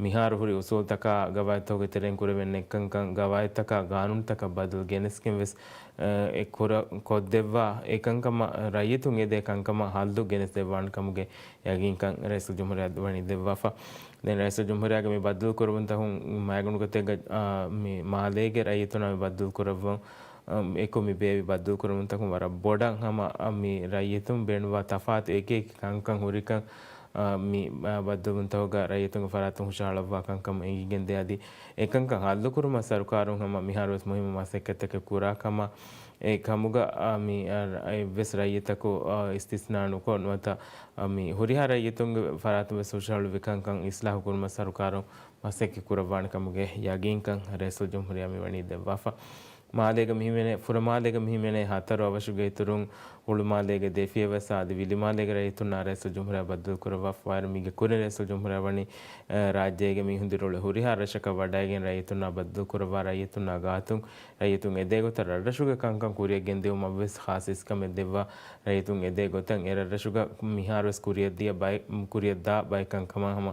މިހާރު ހުރި އުސޫލްތަކާ ގަވާއިދުތަކުގެ ތެރެއިން ކުރެވެން ނެތްކަންކަން ގަވާއިދުތަކާ ގާނޫނުތަކަށް ބަދަލު ގެނެސްގެން ވެސް، އާ، އެ ކުރަ-، ކޮށްދެއްވާ އެކަންކަމަށް ރައްޔިތުން އެދޭ ކަންކަމަށް ހައްލު ގެނެސްދެއްވާނެ ކަމުގެ ޔަގީންކަން ރައީސުލްޖުމްހޫރިއްޔާ ވަނީ ދެއްވާފަ. ދެން ރައީސުލްޖުމްހޫރިއްޔާގެ މި ބައްދަލުކުރުމުންތަކުން މައިގަނޑުގޮތެއްގަ، އާ، މި މާލޭގެ ރައްޔިތުންނާ މި ބައްދަލުކުރައްވަން، އާ، އެކު މި ބޭއްވި ބައްދަލުކުރުމުންތަކުން ވަރަށް ބޮޑަށް ހަމަ، އާ، މި ރައްޔިތުން ބޭނުންވާ ތަފާތު އެކި އެކި ކަންކަން ހުރިކަން، އާ، މި، އާ، ބައްދަލުވުންތަކުގަ ރައްޔިތުންގެ ފަރާތުން ހުށަހަޅައްވާ ކަންކަމަށް އެނގިގެންދޭ އަދި އެކަންކަން ހައްލުކުރުމަށް ސަރުކާރުން ހަމަ މިހާރުވެސް މުހިއްމު މަސައްކަތްތަކެއް ކުރާ ކަމަށް އެ ކަމުގަ، އާ، މި، އާ، އެއްވެސް ރައްޔިތަކު، އާ، އިސްތިސްނާ ނުކޮށް ނުވަތަ، އާ، މި ހުރިހާ ރައްޔިތުންގެ ފަރާތުން ވެސް ހުށަހަޅުއްވި ކަންކަން އިސްލާހު ކުރުމަށް ސަރުކާރުން މަސައްކަތް ކުރައްވާނެ ކަމުގެ ޔަގީންކަން ރައީސުލްޖުމްހޫރިއްޔާ މި ވަނީ ދެއްވާފަ. މާލޭގަ މިހިމެނޭ، ފުރަމާލޭގަ މިހިމެނޭ ހަތަރު އަވަށުގެ އިތުރުން ހުޅުމާލޭގެ ދެ ފިޔަވަސް އަދި ވިލިމާލޭގެ ރައްޔިތުންނާ ރައީސުލްޖުމްހޫރިއްޔާ ބައްދަލުކުރައްވާފަ ވާއިރު މީގެ ކުރިން ރައީސުލްޖުމްހޫރިއްޔާ ވަނީ، އަ، ރާއްޖޭގެ މީހުން ދިރިއުޅޭ ހުރިހާ ރަށަކަށް ވަޑައިގެން ރައްޔިތުންނާ ބައްދަލުކުރައްވާ ރައްޔިތުންނާ ގާތުން ރައްޔިތުން އެދޭ ގޮތަށް ރަށްރަށުގެ ކަންކަން ކުރިއަށް ގެންދިއުމަށްވެސް ޚާއްސަ އިސްކަމެއް ދެއްވާ ރައްޔިތުން އެދޭ ގޮތަށް އެ ރަށްރަށުގަ މިހާރުވެސް ކުރިއަށް ދިޔަ ބައެއް، ކުރިއަށް ދާ ބައެއް ކަންކަމާ ހަމަ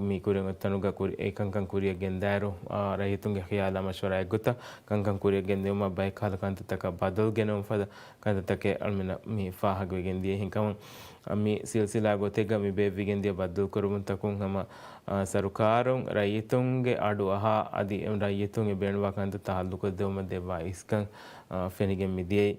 މި ކުރިން އޮތް ތަނުގަ ކުރި، އެ ކަންކަން ކުރިއަށް ގެންދާއިރު، ރައްޔިތުންގެ ޚިޔާލާ މަޝްވަރާއެއްގޮތަށް ކަންކަން ކުރިއަށް ގެންދިއުމަށް ބައެއް ކަހަލަ ކަންތައްތަކަށް ބަދަލު ގެނައުން ފަދަ ކަންތައްތަކެއް އަޅުމެންނަށް މި ފާހަގަވެގެން ދިޔަ. އެހެންކަމުން މި ސިލްސިލާ ގޮތެއްގަ މި ބޭއްވިގެން ދިޔަ ބައްދަލުކުރުމުންތަކުން ހަމަ، އާ، ސަރުކާރުން ރައްޔިތުންގެ އަޑު އަހާ އަދި ރައްޔިތުން އެ ބޭނުންވާ ކަންތައްތައް ހައްލުކޮށްދެވުމަށް ދެއްވާ އިސްކަން، އާ، ފެނިގެން މިދިޔައީ.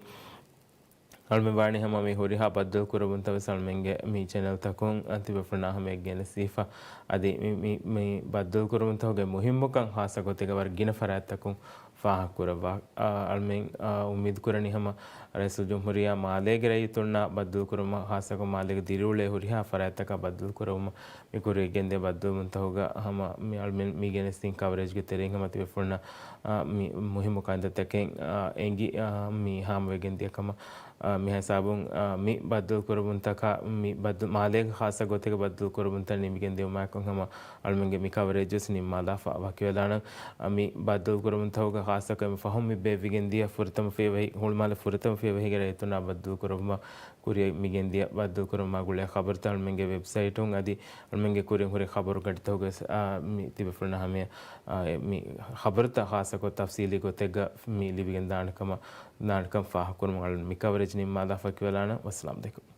އަޅުމެން ވާނީ ހަމަ މި ހުރިހާ ބައްދަލު ކުރެވުންތައް ވެސް އަޅުމެންގެ މި ޗެނަލްތަކުން ތިބޭފުޅުންނާ ހަމަޔަށް ގެނެސްދީފަ. އަދި މި، މި، މި ބައްދަލު ކުރެވުންތަކުގެ މުހިއްމުކަން ޚާއްޞަ ގޮތެއްގަ ވަރަށް ގިނަ ފަރާތްތަކުން ފާހަގަކުރައްވާ. އާ، އަޅުމެން، އާ، އުއްމީދު ކުރަނީ ހަމަ ރައީސުލްޖުމްހޫރިއްޔާ މާލޭގެ ރައްޔިތުންނާ ބައްދަލު ކުރުމަށް ޚާއްޞަކޮށް މާލޭގެ ދިރިއުޅޭ ހުރިހާ ފަރާތްތަކާ ބައްދަލު ކުރެވުމަށް މި ކުރިއަށް ގެންދިޔަ ބައްދަލުވުންތަކުގަ ހަމަ މި އަޅުމެން މި ގެނެސްދިން ކަވަރޭޖްގެ ތެރެއިން ހަމަ ތިބޭފުޅުންނަށް، އާ، މި މުހިއްމު ކަންތައްތަކެއް، އާ، އެނގި، އާ، މި ހާމަވެގެން ދިޔަ ކަމަށް، އާ، މި ހިސާބުން، އާ، މި ބައްދަލު ކުރެވުންތަކާ، މި ބައްދަލު، މާލޭގެ ޚާއްޞަ ގޮތެއްގެ ބައްދަލު ކުރެވުންތައް ނިމިގެން ދިޔުމާއެކު ހަމަ އަޅުމެންގެ މި ކަވަރޭޖް ވެސް ނިންމާލާފަ ވަކިވެލާނަން. އާ، މި ބައްދަލު ކުރެވުންތަކުގެ ޚާއްޞަކޮށް އެންމެ ފަހުން މި ބޭއްވިގެން ދިޔަ ފުރަތަމަ ފިޔަވަހި، ހުޅުމާލެ ފުރަތަމަ ފިޔަވަހީގެ ރައްޔިތުންނާ ބައްދަލު ކުރެވުމަށް ކުރިއަށް މިގެންދިޔަ ބައްދަލު ކުރުމާ ގުޅޭ ޚަބަރުތައް އަޅުމެންގެ ވެބްސައިޓުން އަދި އަޅުމެންގެ ކުރިން ހުރި ޚަބަރު ގަޑިތަކުގައި ވެސް، އާ، މި ތިބޭފުޅުންނަށް ހަމަޔަށް، އާ، އެ، މި ޚަބަރުތައް ޚާއްޞަކޮށް ތަފްސީލީ ގޮތެއްގަ މި ލިބިގެން ދާނެ ކަމަށް، ދާނެ ކަން ފާހަގަކުރުމަށް އަޅުން މި ކަވަރޭޖް ނިންމާލާފަ ވަކިވެލާނަން. ވައްސަލާމް އަލައިކުމް.